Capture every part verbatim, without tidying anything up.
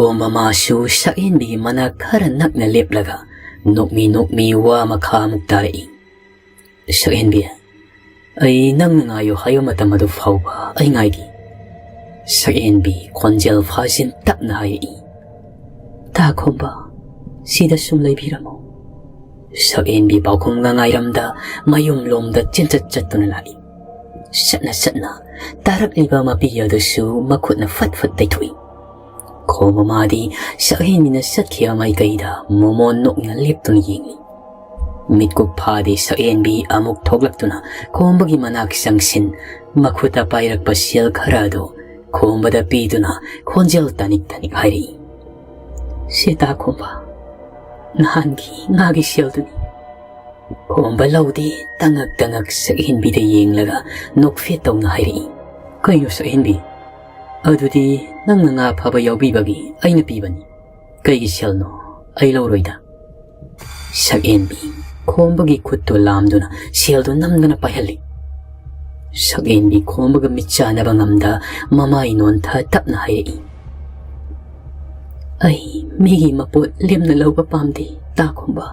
ꯈꯣꯝꯕ ꯃꯥꯁꯨ ꯁꯛꯍꯦꯟꯕꯤꯒꯤ ꯃꯅꯥꯛ ꯈꯔ ꯅꯛꯅ ꯂꯦꯞꯂꯒ ꯅꯣꯛꯃꯤ ꯅꯣꯛꯃꯤ ꯋꯥ ꯃꯈꯥ ꯑꯃꯨꯛ ꯇꯥꯔꯛꯏ꯫ "ꯁꯛꯍꯦꯟꯕꯤ, ꯑꯩ ꯅꯪꯅ ꯉꯥꯏꯌꯨ ꯍꯥꯏꯕ ꯃꯇꯝ ꯑꯗꯨ ꯐꯥꯎꯕ ꯑꯩ ꯉꯥꯏꯒꯦ꯫" ꯁꯛꯍꯦꯟꯕꯤ ꯈꯣꯟꯖꯦꯜ ꯐꯥꯖꯤꯟ ꯇꯞꯅ ꯍꯥꯏꯔꯛꯏ꯫ "ꯇꯥ ꯈꯣꯝꯕ, ꯁꯤꯗ ꯁꯨꯝ ꯂꯩꯕꯤꯔꯝꯃꯣ꯫" ꯁꯛꯍꯦꯟꯕꯤ ꯄꯥꯎꯈꯨꯝꯒ ꯉꯥꯏꯔꯝꯗ ꯃꯌꯨꯝꯂꯣꯝꯗ ꯆꯦꯟꯆꯠ ꯆꯠꯇꯨꯅ ꯂꯥꯛꯏ꯫ ꯆꯠꯅ ꯆꯠꯅ ꯇꯥꯔꯛꯂꯤꯕ ꯃꯄꯤ ꯑꯗꯨꯁꯨ ꯃꯈꯨꯠꯅ ꯐꯠ ꯐꯠ ꯇꯩꯊꯣꯛꯏ꯫ ꯈꯣꯝꯕ ꯃꯥꯗꯤ ꯁꯛꯍꯦꯟꯕꯤꯅ ꯆꯠꯈꯤꯕ ꯃꯥꯏꯀꯩꯗ ꯃꯣꯃꯣꯟ ꯅꯣꯛꯅ ꯂꯦꯞꯇꯨꯅ ꯌꯦꯡꯂꯤ꯫ ꯃꯤꯠꯀꯨꯞ ꯐꯥꯗꯦ ꯁꯛꯍꯦꯟꯕꯤ ꯑꯃꯨꯛ ꯊꯣꯛꯂꯛꯇꯨꯅ ꯈꯣꯝꯕꯒꯤ ꯃꯅꯥꯛ ꯆꯪꯁꯤꯟ, ꯃꯈꯨꯠꯇ ꯄꯥꯏꯔꯛꯄ ꯁꯦꯜ ꯈꯔ ꯑꯗꯨ ꯈꯣꯝꯕꯗ ꯄꯤꯗꯨꯅ ꯈꯣꯟꯖꯦꯜ ꯇꯅꯤꯛ ꯇꯅꯤꯛ ꯍꯥꯏꯔꯛꯏ꯫ "ꯁꯦ ꯇꯥ ꯈꯣꯝꯕ, ꯅꯍꯥꯟꯒꯤ ꯉꯥꯒꯤ ꯁꯦꯜꯗꯨꯅꯤ꯫" ꯈꯣꯝꯕ ꯂꯧꯗꯦ, ꯇꯉꯛ ꯇꯉꯛ ꯁꯛꯍꯦꯟꯕꯤꯗ ꯌꯦꯡꯂꯒ ꯅꯣꯛꯐꯦꯠ ꯇꯧꯅ ꯍꯥꯏꯔꯛꯏ꯫ "ꯀꯩꯅꯣ ꯁꯛꯍꯦꯟꯕꯤ? ꯑꯗꯨꯗꯤ ꯅꯪꯅ ꯉꯥ ꯐꯥꯕ ꯌꯥꯎꯕꯤꯕꯒꯤ ꯑꯩꯅ ꯄꯤꯕꯅꯤ꯫ ꯀꯩꯒꯤ ꯁꯦꯜꯅꯣ? ꯑꯩ ꯂꯧꯔꯣꯏꯗ꯫" ꯁꯛꯍꯦꯟꯕꯤ ꯈꯣꯝꯕꯒꯤ ꯈꯨꯠꯇꯨ ꯂꯥꯝꯗꯨꯅ ꯁꯦꯜꯗꯨ ꯅꯝꯗꯅ ꯄꯥꯏꯍꯜꯂꯤ꯫ ꯁꯛꯍꯦꯟꯕꯤ ꯈꯣꯝꯕꯒ ꯃꯤꯠ ꯆꯥꯟꯅꯕ ꯉꯝꯗ ꯃꯃꯥꯏ ꯅꯣꯟꯊ ꯇꯞꯅ ꯍꯥꯏꯔꯛꯏ꯫ "ꯑꯩ ꯃꯤꯒꯤ ꯃꯄꯣꯠ ꯂꯦꯝꯅ ꯂꯧꯕ ꯄꯥꯝꯗꯦ ꯇꯥ ꯈꯣꯝꯕ꯫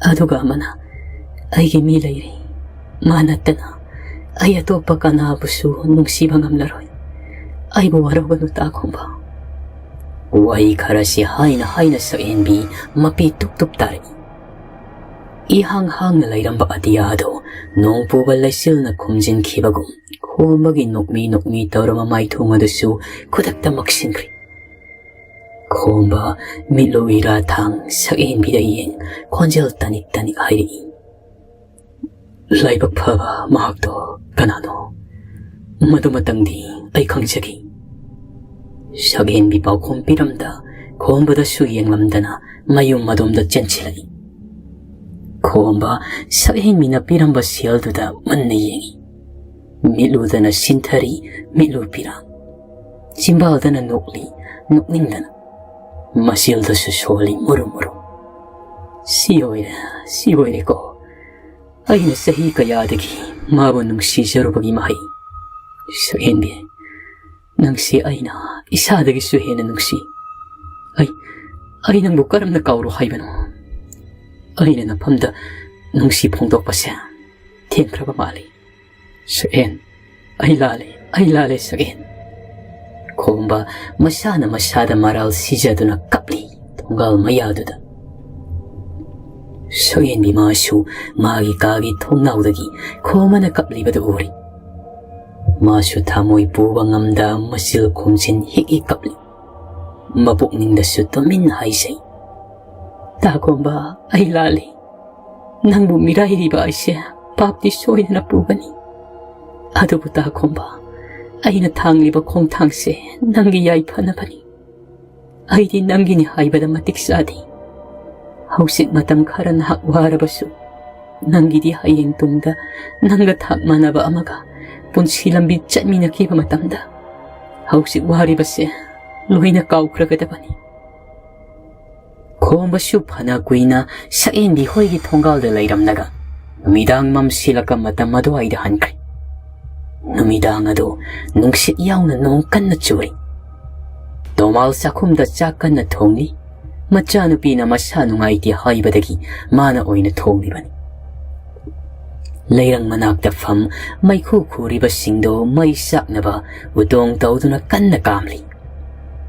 ꯑꯗꯨꯒ ꯑꯃꯅ, ꯑꯩꯒꯤ ꯃꯤ ꯂꯩꯔꯤ꯫ ꯃꯥ ꯅꯠꯇꯅ ꯑꯩ ꯑꯇꯣꯞꯄ ꯀꯅꯥꯕꯨꯁꯨ ꯅꯨꯡꯁꯤꯕ ꯉꯝꯂꯔꯣꯏ꯫ ꯑꯩꯕꯨ ꯋꯥꯔꯧꯒꯅꯨ ꯇꯥ ꯈꯣꯝꯕ꯫" ꯋꯥꯍꯩ ꯈꯔꯁꯤ ꯍꯥꯏꯅ ꯍꯥꯏꯅ ꯁꯛꯍꯦꯟꯕꯤ ꯃꯄꯤ ꯇꯨꯞ ꯇꯨꯞ ꯇꯥꯔꯛꯏ꯫ ꯏꯍꯥꯡ ꯍꯥꯡꯅ ꯂꯩꯔꯝꯕ ꯑꯇꯤꯌꯥ ꯑꯗꯨ ꯅꯣꯡ ꯄꯨꯕ ꯂꯩꯆꯤꯜꯅ ꯈꯨꯝꯖꯤꯟꯈꯤꯕꯒꯨꯝ ꯈꯣꯝꯕꯒꯤ ꯅꯣꯛꯃꯤ ꯅꯣꯛꯃꯤ ꯇꯧꯔꯕ ꯃꯥꯏꯊꯣꯡ ꯑꯗꯨꯁꯨ ꯈꯨꯗꯛꯇ ꯃꯛꯁꯤꯟꯈ꯭ꯔꯤ꯫ ꯈꯣꯝꯕ ꯃꯤꯠꯂꯨ ꯏꯔꯥ ꯊꯥꯡ ꯁꯛꯍꯦꯟꯕꯤꯗ ꯌꯦꯡ ꯈꯣꯟꯖꯦꯜ ꯇꯅꯤꯛ ꯇꯅꯤꯛ ꯍꯥꯏꯔꯛꯏ꯫ "ꯂꯥꯏꯕꯛ ꯐꯕ ꯃꯍꯥꯛꯇꯣ ꯀꯅꯥꯅꯣ? ꯃꯗꯨꯃꯇꯪꯗꯤ ꯑꯩ ꯈꯪꯖꯒꯦ꯫" ꯁꯛꯍꯦꯟꯕꯤ ꯄꯥꯎꯈꯨꯝ ꯄꯤꯔꯝꯗ ꯈꯣꯝꯕꯗꯁꯨ ꯌꯦꯡꯂꯝꯗꯅ ꯃꯌꯨꯝ ꯑꯗꯣꯝꯗ ꯆꯦꯟꯁꯤꯜꯂꯛꯏ꯫ ꯈꯣꯝꯕ ꯁꯛꯍꯦꯟꯕꯤꯅ ꯄꯤꯔꯝꯕ ꯁꯦꯜꯗꯨꯗ ꯃꯨꯟꯅ ꯌꯦꯡꯏ꯫ ꯃꯤꯠꯂꯨꯗꯅ ꯁꯤꯟꯊꯔꯤ, ꯃꯤꯠꯂꯨ ꯄꯤꯔꯥꯡ꯫ ꯆꯤꯝꯕꯥꯜꯗꯅ ꯅꯣꯛꯂꯤ, ꯅꯣꯛꯅꯤꯡꯗꯅ꯫ ꯃꯆꯤꯜꯗꯁꯨ ꯁꯣꯜꯂꯤ ꯃꯨꯔꯨꯝ ꯃꯨꯔꯨꯝ꯫ "ꯁꯤ ꯑꯣꯏꯔꯦ, ꯁꯤ ꯑꯣꯏꯔꯦꯀꯣ꯫ ꯑꯩꯅ ꯆꯍꯤ ꯀꯌꯥꯗꯒꯤ ꯃꯥꯕꯨ ꯅꯨꯡꯁꯤꯖꯔꯨꯕꯒꯤ ꯃꯍꯩ꯫ ꯁꯛꯍꯦꯟꯕꯤ, ꯅꯪꯁꯤ ꯑꯩꯅ ꯏꯁꯥꯗꯒꯤꯁꯨ ꯍꯦꯟꯅ ꯅꯨꯡꯁꯤ꯫ ꯑꯩ, ꯑꯩ ꯅꯪꯕꯨ ꯀꯔꯝꯅ ꯀꯥꯎꯔꯣ ꯍꯥꯏꯕꯅꯣ? ꯑꯩꯅ ꯅꯐꯝꯗ ꯅꯨꯡꯁꯤ ꯐꯣꯡꯗꯣꯛꯄꯁꯦ ꯊꯦꯡꯈ꯭ꯔꯕ ꯃꯥꯜꯂꯤ꯫ ꯁꯛꯍꯦꯟ, ꯑꯩ ꯂꯥꯜꯂꯦ, ꯑꯩ ꯂꯥꯜꯂꯦ, ꯁꯛꯍꯦꯟ꯫ ꯈꯣꯝꯕ ꯃꯁꯥꯅ ꯃꯁꯥꯗ ꯃꯔꯥꯜ ꯁꯤꯖꯗꯨꯅ ꯀꯞꯂꯤ ꯊꯣꯡꯒꯥꯜ ꯃꯌꯥꯗꯨꯗ꯫ ꯁꯛꯍꯦꯟꯕꯤ ꯃꯥꯁꯨ ꯃꯥꯒꯤ ꯀꯥꯒꯤ ꯊꯣꯡꯅꯥꯎꯗꯒꯤ ꯈꯣꯝꯕꯅ ꯀꯞꯂꯤꯕꯗꯨ ꯎꯔꯤ꯫ ꯃꯥꯁꯨ ꯊꯃꯣꯏ ꯄꯨꯕ ꯉꯝꯗ ꯃꯆꯤꯜ ꯈꯨꯝꯖꯤꯟ ꯍꯤꯛ ꯍꯤꯛ ꯀꯞꯂꯤ꯫ ꯃꯄꯨꯛꯅꯤꯡꯗꯁꯨ ꯇꯨꯃꯤꯟ ꯍꯥꯏꯖꯩ, "ꯇꯥ ꯈꯣꯝꯕ, ꯑꯩ ꯂꯥꯜꯂꯤ꯫ ꯅꯪꯕꯨ ꯃꯤꯔꯥꯏꯔꯤꯕ ꯑꯩꯁꯦ ꯄꯥꯞꯇꯤ ꯁꯣꯏꯗꯅ ꯄꯨꯒꯅꯤ꯫ ꯑꯗꯨꯕꯨ ꯇꯥ ꯈꯣꯝꯕ, ꯑꯩꯅ ꯊꯥꯡꯂꯤꯕ ꯈꯣꯡꯊꯥꯡꯁꯦ ꯅꯪꯒꯤ ꯌꯥꯏꯐꯅꯕꯅꯤ꯫ ꯑꯩꯗꯤ ꯅꯪꯒꯤꯅꯤ ꯍꯥꯏꯕꯗ ꯃꯇꯤꯛ ꯆꯥꯗꯦ꯫ ꯍꯧꯖꯤꯛ ꯃꯇꯝ ꯈꯔ ꯅꯍꯥꯛ ꯋꯥꯔꯕꯁꯨ, ꯅꯪꯒꯤꯗꯤ ꯍꯌꯦꯡ ꯇꯨꯡꯗ ꯅꯪꯒ ꯊꯥꯛ ꯃꯥꯟꯅꯕ ꯑꯃꯒ ꯄꯨꯟꯁꯤ ꯂꯝꯕꯤ ꯆꯠꯃꯤꯟꯅꯈꯤꯕ ꯃꯇꯝꯗ ꯍꯧꯖꯤꯛ ꯋꯥꯔꯤꯕꯁꯦ ꯂꯣꯏꯅ ꯀꯥꯎꯈ꯭ꯔꯒꯗꯕꯅꯤ꯫" ꯈꯣꯝꯕꯁꯨ ꯐꯅ ꯀꯨꯏꯅ ꯁꯛꯍꯦꯟꯕꯤ ꯍꯣꯏꯒꯤ ꯊꯣꯡꯒꯥꯜꯗ ꯂꯩꯔꯝꯂꯒ ꯅꯨꯃꯤꯗꯥꯡ ꯃꯝꯁꯤꯜꯂꯛꯄ ꯃꯇꯝ ꯑꯗꯨꯋꯥꯏꯗ ꯍꯟꯈ꯭ꯔꯦ꯫ ꯅꯨꯃꯤꯗꯥꯡ ꯑꯗꯨ ꯅꯨꯡꯁꯤꯠ ꯌꯥꯎꯅ ꯅꯣꯡ ꯀꯟꯅ ꯆꯨꯔꯤ꯫ ꯇꯣꯃꯥꯜ ꯆꯥꯛꯈꯨꯝꯗ ꯆꯥꯛ ꯀꯟꯅ ꯊꯣꯡꯂꯤ꯫ ꯃꯆꯥꯅꯨꯄꯤꯅ ꯃꯁꯥ ꯅꯨꯡꯉꯥꯏꯇꯦ ꯍꯥꯏꯕꯗꯒꯤ ꯃꯥꯅ ꯑꯣꯏꯅ ꯊꯣꯡꯂꯤꯕꯅꯤ꯫ ꯂꯩꯔꯪ ꯃꯅꯥꯛꯇ ꯐꯝ ꯃꯩꯈꯨ ꯈꯨꯔꯤꯕꯁꯤꯡꯗꯨ ꯃꯩ ꯆꯥꯛꯅꯕ ꯎꯇꯣꯡ ꯇꯧꯗꯨꯅ ꯀꯟꯅ ꯀꯥꯝꯂꯤ꯫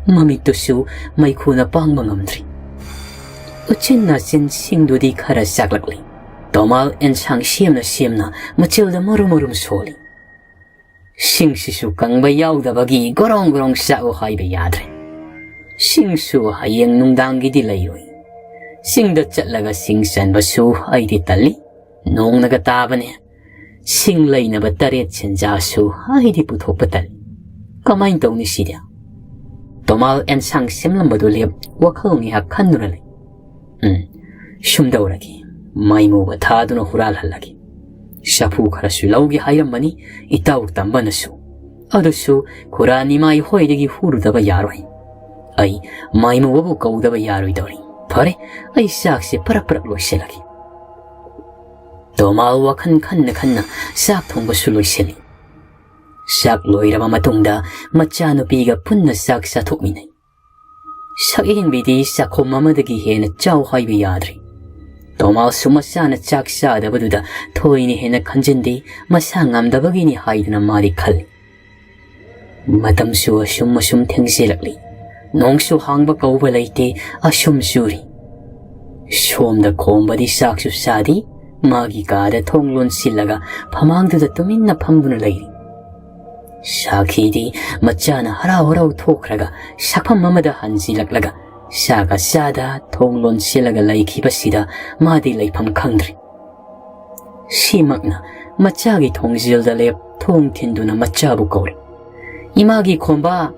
ꯃꯃꯤꯠꯇꯨꯁꯨ ꯃꯩꯈꯨꯅ ꯄꯥꯡꯕ ꯉꯝꯗ꯭ꯔꯤ꯫ ꯎꯆꯤꯟ ꯅꯥꯆꯤꯟꯁꯤꯡꯗꯨꯗꯤ ꯈꯔ ꯆꯥꯛꯂꯛꯂꯤ꯫ ꯇꯣꯃꯥꯜ ꯑꯦꯟꯁꯥꯡ ꯁꯦꯝꯅ ꯁꯦꯝꯅ ꯃꯆꯤꯜꯗ ꯃꯔꯨꯝ ꯃꯔꯨꯝ ꯁꯣꯜꯂꯤ꯫ "ꯁꯤꯡꯁꯤꯁꯨ ꯀꯪꯕ ꯌꯥꯎꯗꯕꯒꯤ ꯒꯣꯔꯣꯡ ꯒꯣꯔꯣꯡ ꯆꯥꯛꯎ ꯍꯥꯏꯕ ꯌꯥꯗ꯭ꯔꯦ꯫ ꯁꯤꯡꯁꯨ ꯍꯌꯦꯡ ꯅꯨꯡꯗꯥꯡꯒꯤꯗꯤ ꯂꯩꯔꯣꯏ꯫ ꯆꯤꯡꯗ ꯆꯠꯂꯒ ꯁꯤꯡ ꯆꯟꯕꯁꯨ ꯑꯩꯗꯤ ꯇꯜꯂꯤ꯫ ꯅꯣꯡꯅꯒ ꯇꯥꯕꯅꯦ꯫ ꯁꯤꯡ ꯂꯩꯅꯕ ꯇꯔꯦꯠ ꯁꯦꯟꯖꯥꯁꯨ ꯑꯩꯗꯤ ꯄꯨꯊꯣꯛꯄ ꯇꯜꯂꯤ꯫ ꯀꯃꯥꯏꯅ ꯇꯧꯅꯤ ꯁꯤꯗꯤ?" ꯇꯣꯃꯥꯜ ꯑꯦꯟꯁꯥꯡ ꯁꯦꯝꯂꯝꯕꯗꯨ ꯂꯦꯞ ꯋꯥꯈꯜ ꯉꯥꯏꯍꯥꯛ ꯈꯟꯗꯨꯅ ꯂꯩ꯫ "ꯎꯝ, ꯁꯨꯝꯗꯧꯔꯒꯦ꯫ ꯃꯩꯃꯨꯕ ꯊꯥꯗꯨꯅ ꯍꯨꯔꯥꯜꯍꯜꯂꯒꯦ꯫ ꯆꯐꯨ ꯈꯔꯁꯨ ꯂꯧꯒꯦ ꯍꯥꯏꯔꯝꯕꯅꯤ ꯏꯇꯥꯎ ꯇꯝꯕꯅꯁꯨ꯫ ꯑꯗꯨꯁꯨ ꯈꯨꯔꯥ ꯅꯤꯃꯥꯏ ꯍꯣꯏꯗꯒꯤ ꯍꯨꯔꯨꯗꯕ ꯌꯥꯔꯣꯏ꯫ ꯑꯩ ꯃꯩꯃꯨꯕꯕꯨ ꯀꯧꯗꯕ ꯌꯥꯔꯣꯏꯗꯧꯔꯤ꯫ ꯐꯔꯦ, ꯑꯩ ꯆꯥꯛꯁꯦ ꯄꯔꯞ ꯄꯔꯞ ꯂꯣꯏꯁꯤꯜꯂꯒꯦ꯫" ꯇꯣꯃꯥꯜ ꯋꯥꯈꯜ ꯈꯟꯅ ꯈꯟꯅ ꯆꯥꯛ ꯊꯣꯡꯕꯁꯨ ꯂꯣꯏꯁꯤꯜꯂꯤ꯫ ꯆꯥꯛ ꯂꯣꯏꯔꯕ ꯃꯇꯨꯡꯗ ꯃꯆꯥꯅꯨꯄꯤꯒ ꯄꯨꯟꯅ ꯆꯥꯛ ꯆꯥꯊꯣꯛꯃꯤꯟꯅꯩ꯫ ꯁꯛꯍꯦꯟꯕꯤꯗꯤ ꯆꯥꯛꯈꯨꯝ ꯑꯃꯗꯒꯤ ꯍꯦꯟꯅ ꯆꯥꯎ ꯍꯥꯏꯕ ꯌꯥꯗ꯭ꯔꯤ꯫ ꯇꯣꯃꯥꯁꯁꯨ ꯃꯆꯥꯅ ꯆꯥꯛ ꯆꯥꯗꯕꯗꯨꯗ ꯊꯣꯏꯅ ꯍꯦꯟꯅ ꯈꯟꯖꯤꯟꯗꯦ, ꯃꯁꯥ ꯉꯝꯗꯕꯒꯤꯅꯤ ꯍꯥꯏꯗꯨꯅ ꯃꯥꯗꯤ ꯈꯜꯂꯤ꯫ ꯃꯇꯝꯁꯨ ꯑꯁꯨꯝ ꯑꯁꯨꯝ ꯊꯦꯡꯖꯤꯜꯂꯛꯂꯤ꯫ ꯅꯣꯡꯁꯨ ꯍꯥꯡꯕ ꯀꯧꯕ ꯂꯩꯇꯦ, ꯑꯁꯨꯝ ꯆꯨꯔꯤ꯫ ꯁꯣꯝꯗ ꯈꯣꯝꯕꯗꯤ ꯆꯥꯛꯁꯨ ꯆꯥꯗꯦ, ꯃꯥꯒꯤ ꯀꯥꯗ ꯊꯣꯡ ꯂꯣꯟꯁꯤꯜꯂꯒ ꯐꯃꯥꯡꯗꯨꯗ ꯇꯨꯃꯤꯟꯅ ꯐꯝꯗꯨꯅ ꯂꯩꯔꯤ꯫ ꯁꯥꯈꯤꯗꯤ ꯃꯆꯥꯅ ꯍꯔꯥꯎ ꯍꯔꯥꯎ ꯊꯣꯛꯈ꯭ꯔꯒ ꯁꯛꯐꯝ ꯑꯃꯗ ꯍꯟꯖꯤꯜꯂꯛꯂꯒ ꯆꯥꯒ ꯆꯥꯗ ꯊꯣꯡ ꯂꯣꯟꯁꯤꯜꯂꯒ ꯂꯩꯈꯤꯕꯁꯤꯗ ꯃꯥꯗꯤ ꯂꯩꯐꯝ ꯈꯪꯗ꯭ꯔꯤ꯫ ꯁꯤꯃꯛꯅ ꯃꯆꯥꯒꯤ ꯊꯣꯡꯖꯤꯜꯗ ꯂꯦꯞ ꯊꯣꯡ ꯊꯤꯟꯗꯨꯅ ꯃꯆꯥꯕꯨ ꯀꯧꯔꯦ꯫ "ꯏꯃꯥꯒꯤ ꯈꯣꯝꯕ,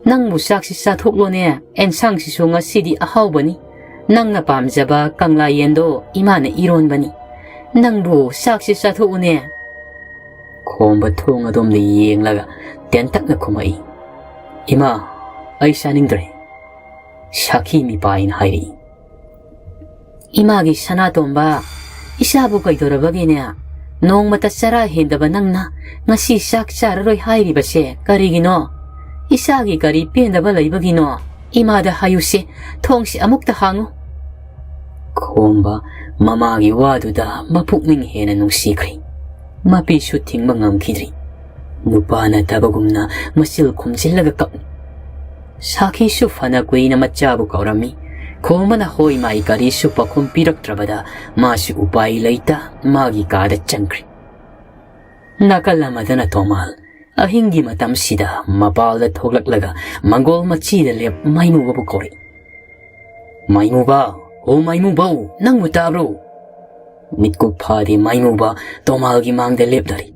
ꯅꯪꯕꯨ ꯆꯥꯛꯁꯤ ꯆꯥꯊꯣꯛꯂꯣꯅꯦ, ꯑꯦꯟꯁꯥꯡꯁꯤꯁꯨ ꯉꯁꯤꯗꯤ ꯑꯍꯥꯎꯕꯅꯤ꯫ ꯅꯪꯅ ꯄꯥꯝꯖꯕ ꯀꯪꯂꯥ ꯌꯦꯟꯗꯣ ꯏꯃꯥꯅ ꯏꯔꯣꯟꯕꯅꯤ꯫ ꯅꯪꯕꯨ ꯆꯥꯛꯁꯤ ꯆꯥꯊꯣꯛꯎꯅꯦ꯫" ꯈꯣꯝꯕ ꯊꯣꯡ ꯑꯗꯣꯝꯗ ꯌꯦꯡꯂꯒ ꯇꯦꯟꯇꯛꯅ ꯈꯨꯝꯃꯛꯏ, "ꯏꯃꯥ, ꯑꯩ ꯆꯥꯅꯤꯡꯗ꯭ꯔꯦ꯫" ꯁꯥꯈꯤ ꯃꯤꯄꯥꯏꯅ ꯍꯥꯏꯔꯛꯏ꯫ "ꯏꯃꯥꯒꯤ ꯁꯅꯥꯇꯣꯝꯕ, ꯏꯆꯥꯕꯨ ꯀꯩꯗꯧꯔꯕꯒꯦꯅꯦ? ꯅꯣꯡꯃꯇ ꯆꯔꯥ ꯍꯦꯟꯗꯕ ꯅꯪꯅ ꯉꯁꯤ ꯆꯥꯛ ꯆꯥꯔꯔꯣꯏ ꯍꯥꯏꯔꯤꯕꯁꯦ ꯀꯔꯤꯒꯤꯅꯣ? ꯏꯆꯥꯒꯤ ꯀꯔꯤ ꯄꯦꯟꯗꯕ ꯂꯩꯕꯒꯤꯅꯣ? ꯏꯃꯥꯗ ꯍꯥꯏꯌꯨꯁꯦ, ꯊꯣꯡꯁꯤ ꯑꯃꯨꯛꯇ ꯍꯥꯡꯉꯨ꯫" ꯈꯣꯝꯕ ꯃꯃꯥꯒꯤ ꯋꯥꯗꯨꯗ ꯃꯄꯨꯛꯅꯤꯡ ꯍꯦꯟꯅ ꯅꯨꯡꯁꯤꯈ꯭ꯔꯦ꯫ ꯃꯄꯤꯁꯨ ꯊꯤꯡꯕ ꯉꯝꯈꯤꯗ꯭ꯔꯤ꯫ ꯅꯨꯄꯥ ꯅꯠꯇꯕꯒꯨꯝꯅ ꯃꯆꯤꯜ ꯈꯨꯝꯖꯤꯜꯂꯒ ꯀꯞꯂꯤ꯫ ꯁꯥꯈꯤꯁꯨ ꯐꯅ ꯀꯨꯏꯅ ꯃꯆꯥꯕꯨ ꯀꯧꯔꯝꯃꯤ꯫ ꯈꯣꯝꯕꯅ ꯍꯣꯏ ꯃꯥꯏ ꯀꯔꯤꯁꯨ ꯄꯥꯎꯈꯨꯝ ꯄꯤꯔꯛꯇ꯭ꯔꯕꯗ ꯃꯥꯁꯨ ꯎꯄꯥꯏ ꯂꯩꯇ ꯃꯥꯒꯤ ꯀꯥꯗ ꯆꯪꯈ꯭ꯔꯦ꯫ ꯅꯥꯀꯜ ꯑꯃꯗꯅ ꯇꯣꯃꯥꯜ ꯑꯍꯤꯡꯒꯤ ꯃꯇꯝꯁꯤꯗ ꯃꯄꯥꯜꯗ ꯊꯣꯛꯂꯛꯂꯒ ꯃꯪꯒꯣꯜ ꯃꯆꯤꯗ ꯂꯦꯞ ꯃꯥꯏꯃꯨꯕꯕꯨ ꯀꯧꯔꯛꯏ꯫ "ꯃꯥꯏꯃꯨꯕ, ꯑꯣ ꯃꯥꯏꯃꯨꯕꯧ, ꯅꯪꯕꯨ ꯇꯥꯕ꯭ꯔꯣ?" ꯃꯤꯠꯀꯨꯞ ꯐꯥꯗꯦ ꯃꯥꯏꯃꯨꯕ ꯇꯣꯃꯥꯜꯒꯤ ꯃꯥꯡꯗ ꯂꯦꯞꯂꯔꯤ꯫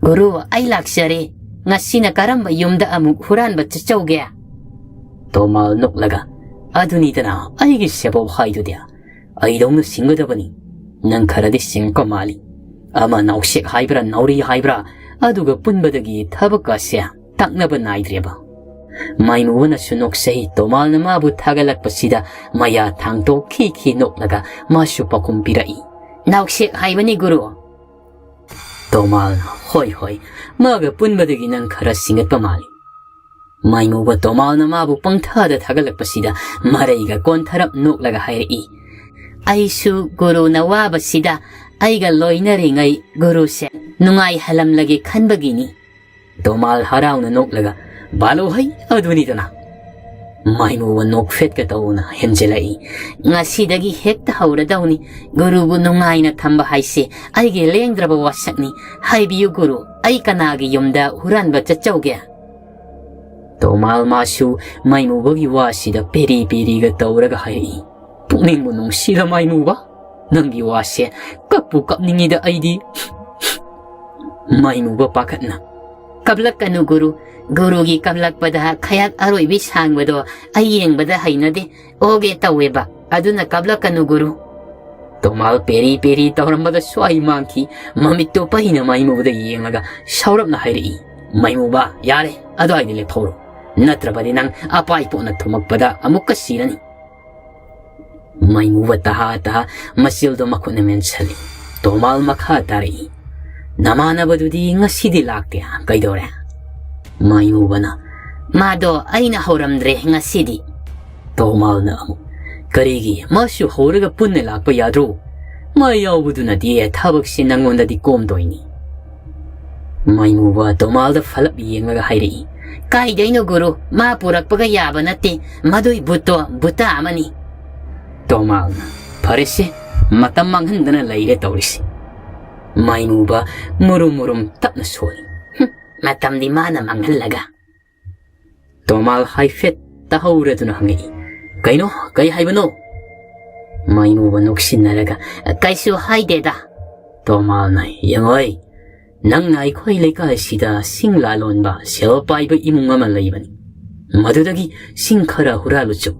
"ꯒꯨꯔꯨ, ꯑꯩ ꯂꯥꯛꯆꯔꯦ꯫ ꯉꯁꯤꯅ ꯀꯔꯝꯕ ꯌꯨꯝꯗ ꯑꯃꯨꯛ ꯍꯨꯔꯥꯟꯕ ꯆꯠꯆꯧꯒꯦ?" ꯇꯣꯃꯥꯜ ꯅꯣꯛꯂꯒ, "ꯑꯗꯨꯅꯤꯗꯅ ꯑꯩꯒꯤ ꯁꯦꯕꯧ ꯍꯥꯏꯗꯨꯗꯤ꯫ ꯑꯩꯗꯧꯅ ꯁꯤꯡꯒꯗꯕꯅꯤ꯫ ꯅꯪ ꯈꯔꯗꯤ ꯁꯤꯡꯉꯛꯄ ꯃꯥꯜꯂꯤ꯫ ꯑꯃ ꯅꯥꯎꯁꯦꯛ ꯍꯥꯏꯕ꯭ꯔꯥ ꯅꯥꯎꯔꯤ ꯍꯥꯏꯕ꯭ꯔꯥ, ꯑꯗꯨꯒ ꯄꯨꯟꯕꯗꯒꯤ ꯊꯕꯛ ꯑꯁꯦ ꯇꯛꯅꯕ ꯅꯥꯏꯗ꯭ꯔꯦꯕ꯫" ꯃꯥꯏꯃꯨꯕꯅꯁꯨ ꯅꯣꯛꯆꯩ꯫ ꯇꯣꯃꯥꯜꯅ ꯃꯥꯕꯨ ꯊꯥꯒꯠꯂꯛꯄꯁꯤꯗ ꯃꯌꯥ ꯊꯥꯡꯇꯣꯛ ꯈꯤ ꯈꯤ ꯅꯣꯛꯂꯒ ꯃꯥꯁꯨ ꯄꯥꯎꯈꯨꯝ ꯄꯤꯔꯛꯏ, "ꯅꯥꯎꯁꯦꯛ ꯍꯥꯏꯕꯅꯤ ꯒꯨꯔꯨ꯫" ꯇꯣꯃꯥꯜꯅ, "ꯍꯣꯏ ꯍꯣꯏ, ꯃꯥꯒ ꯄꯨꯟꯕꯗꯒꯤ ꯅꯪ ꯈꯔ ꯁꯤꯡꯒꯠꯄ ꯃꯥꯜꯂꯤ꯫" ꯃꯥꯏꯃꯨꯕ ꯇꯣꯃꯥꯜꯅ ꯃꯥꯕꯨ ꯄꯪꯊꯥꯗ ꯊꯥꯒꯠꯂꯛꯄꯁꯤꯗ ꯃꯔꯩꯒ ꯀꯣꯟꯊꯔꯞ ꯅꯣꯛꯂꯒ ꯍꯥꯏꯔꯛꯏ, "ꯑꯩꯁꯨ ꯒꯨꯔꯨꯅ ꯋꯥꯕꯁꯤꯗ ꯑꯩꯒ ꯂꯣꯏꯅꯔꯤꯉꯩ ꯒꯨꯔꯨꯁꯦ ꯅꯨꯡꯉꯥꯏꯍꯜꯂꯝꯂꯒꯦ ꯈꯟꯕꯒꯤꯅꯤ"꯫ ꯇꯣꯃꯥꯜ ꯍꯔꯥꯎꯅ ꯅꯣꯛꯂꯒ, "ꯕꯥꯂꯣꯍꯩ ꯑꯗꯨꯅꯤꯗꯅ"꯫ ꯃꯥꯏꯃꯨꯕ ꯅꯣꯛꯐꯦꯠꯀ ꯇꯧꯅ ꯍꯦꯟꯖꯤꯜꯂꯛꯏ, "ꯉꯁꯤꯗꯒꯤ ꯍꯦꯛꯇ ꯍꯧꯔꯗꯧꯅꯤ꯫ ꯒꯨꯔꯨꯕꯨ ꯅꯨꯡꯉꯥꯏꯅ ꯊꯝꯕ ꯍꯥꯏꯁꯦ ꯑꯩꯒꯤ ꯂꯦꯡꯗ꯭ꯔꯕ ꯋꯥꯁꯛꯅꯤ꯫ ꯍꯥꯏꯕꯤꯌꯨ ꯒꯨꯔꯨ, ꯑꯩ ꯀꯅꯥꯒꯤ ꯌꯨꯝꯗ ꯍꯨꯔꯥꯟꯕ ꯆꯠꯆꯧꯒꯦ?" ꯇꯣꯃꯥꯜ ꯃꯥꯁꯨ ꯃꯥꯏꯃꯨꯕꯒꯤ ꯋꯥꯁꯤꯗ ꯄꯦꯔꯤ ꯄꯦꯔꯤꯒ ꯇꯧꯔꯒ ꯍꯥꯏꯔꯛꯏ, "ꯄꯨꯛꯅꯤꯡꯕꯨ ꯅꯨꯡꯁꯤꯗ ꯃꯥꯏꯃꯨꯕ, ꯅꯪꯒꯤ ꯋꯥꯁꯦ ꯀꯞꯄꯨ ꯀꯞꯅꯤꯡꯉꯤꯗ ꯑꯩꯗꯤ"꯫ ꯃꯥꯏꯃꯨꯕ ꯄꯥꯈꯠꯅ, "ꯀꯞꯂꯛꯀꯅꯨ ꯒꯨꯔꯨ, ꯒꯨꯔꯨꯒꯤ ꯀꯞꯂꯛꯄꯗ ꯈꯌꯥꯛ ꯑꯔꯣꯏꯕꯤ ꯁꯥꯡꯕꯗꯣ ꯑꯩ ꯌꯦꯡꯕꯗ ꯍꯩꯅꯗꯦ, ꯑꯣꯒꯦ ꯇꯧꯋꯦꯕ, ꯑꯗꯨꯅ ꯀꯞꯂꯛꯀꯅꯨ ꯒꯨꯔꯨ"꯫ ꯇꯣꯃꯥꯜ ꯄꯦꯔꯤ ꯄꯦꯔꯤ ꯇꯧꯔꯝꯕꯗ ꯁ꯭ꯋꯥꯏ ꯃꯥꯡꯈꯤ꯫ ꯃꯃꯤꯠꯇꯨ ꯄꯩꯅ ꯃꯥꯏꯃꯨꯕꯗ ꯌꯦꯡꯂꯒ ꯁꯥꯎꯔꯞꯅ ꯍꯥꯏꯔꯛꯏ, "ꯃꯥꯏꯃꯨꯕ, ꯌꯥꯔꯦ, ꯑꯗꯨꯋꯥꯏꯗ ꯂꯦꯞꯍꯧꯔꯣ, ꯅꯠꯇ꯭ꯔꯕꯗꯤ ꯅꯪ ꯑꯄꯥꯏ ꯄꯣꯛꯅ ꯊꯣꯝꯃꯛꯄꯗ ꯑꯃꯨꯛꯀ ꯁꯤꯔꯅꯤ"꯫ ꯃꯥꯏꯃꯨꯕ ꯇꯍꯥ ꯇꯍꯥ ꯃꯆꯤꯜꯗꯣ ꯃꯈꯨꯠꯅ ꯃꯦꯟꯁꯤꯜꯂꯤ꯫ ꯇꯣꯃꯥꯜ ꯃꯈꯥ ꯇꯥꯔꯛꯏ, "ꯅꯃꯥꯟꯅꯕꯗꯨꯗꯤ ꯉꯁꯤꯗꯤ ꯂꯥꯛꯇꯦ, ꯀꯩꯗꯧꯔꯦ?" ꯃꯥꯏꯃꯨꯕꯅ, "ꯃꯥꯗꯣ ꯑꯩꯅ ꯍꯧꯔꯝꯗ꯭ꯔꯦ ꯉꯁꯤꯗꯤ"꯫ ꯇꯣꯃꯥꯜꯅ ꯑꯃꯨꯛ, "ꯀꯔꯤꯒꯤ? ꯃꯥꯁꯨ ꯍꯧꯔꯒ ꯄꯨꯟꯅ ꯂꯥꯛꯄ ꯌꯥꯗ꯭ꯔꯣ? ꯃꯥ ꯌꯥꯎꯕꯗꯨꯅꯗꯤ ꯊꯕꯛꯁꯦ ꯅꯪꯉꯣꯟꯗꯗꯤ ꯀꯣꯝꯗꯣꯏꯅꯤ"꯫ ꯃꯥꯏꯃꯨꯕ ꯇꯣꯃꯥꯜꯗ ꯐꯂꯞ ꯌꯦꯡꯂꯒ ꯍꯥꯏꯔꯛꯏ, "ꯀꯥꯏꯗꯩꯅꯣ ꯒꯨꯔꯨ, ꯃꯥ ꯄꯨꯔꯛꯄꯒ ꯌꯥꯕ ꯅꯠꯇꯦ, ꯃꯗꯨꯏ ꯚꯨꯠꯇꯣ ꯚꯨꯠꯇ ꯑꯃꯅꯤ"꯫ ꯇꯣꯃꯥꯜꯅ, "ꯐꯔꯦꯁꯦ, ꯃꯇꯝ ꯃꯥꯡꯍꯟꯗꯅ ꯂꯩꯔꯦ ꯇꯧꯔꯤꯁꯦ"꯫ ꯃꯥꯏꯃꯨꯕ ꯃꯨꯔꯨꯝ ꯃꯨꯔꯨꯝ ꯇꯞꯅ ꯁꯣꯜꯂꯤ, "ꯍꯨꯝ, ꯃꯇꯝꯗꯤ ꯃꯥꯅ ꯃꯥꯡꯍꯜꯂꯒ"꯫ ꯇꯣꯃꯥꯜ ꯍꯥꯏꯐꯦꯠ ꯇꯥꯍꯧꯔꯗꯨꯅ ꯍꯪꯉꯛꯏ, "ꯀꯩꯅꯣ? ꯀꯩ ꯍꯥꯏꯕꯅꯣ?" ꯃꯥꯏꯃꯨꯕ ꯅꯣꯛꯁꯤꯟꯅꯔꯒ, "ꯀꯩꯁꯨ ꯍꯥꯏꯗꯦꯗ"꯫ ꯇꯣꯃꯥꯜꯅ, "ꯌꯦꯡꯉꯣꯏ, ꯅꯪꯅ ꯑꯩꯈꯣꯏ ꯂꯩꯀꯥꯏꯁꯤꯗ ꯁꯤꯡ ꯂꯥꯂꯣꯟꯕ, ꯁꯦꯜ ꯄꯥꯏꯕ ꯏꯃꯨꯡ ꯑꯃ ꯂꯩꯕꯅꯤ꯫ ꯃꯗꯨꯗꯒꯤ ꯁꯤꯡ ꯈꯔ ꯍꯨꯔꯥꯜꯂꯨꯆꯣ꯫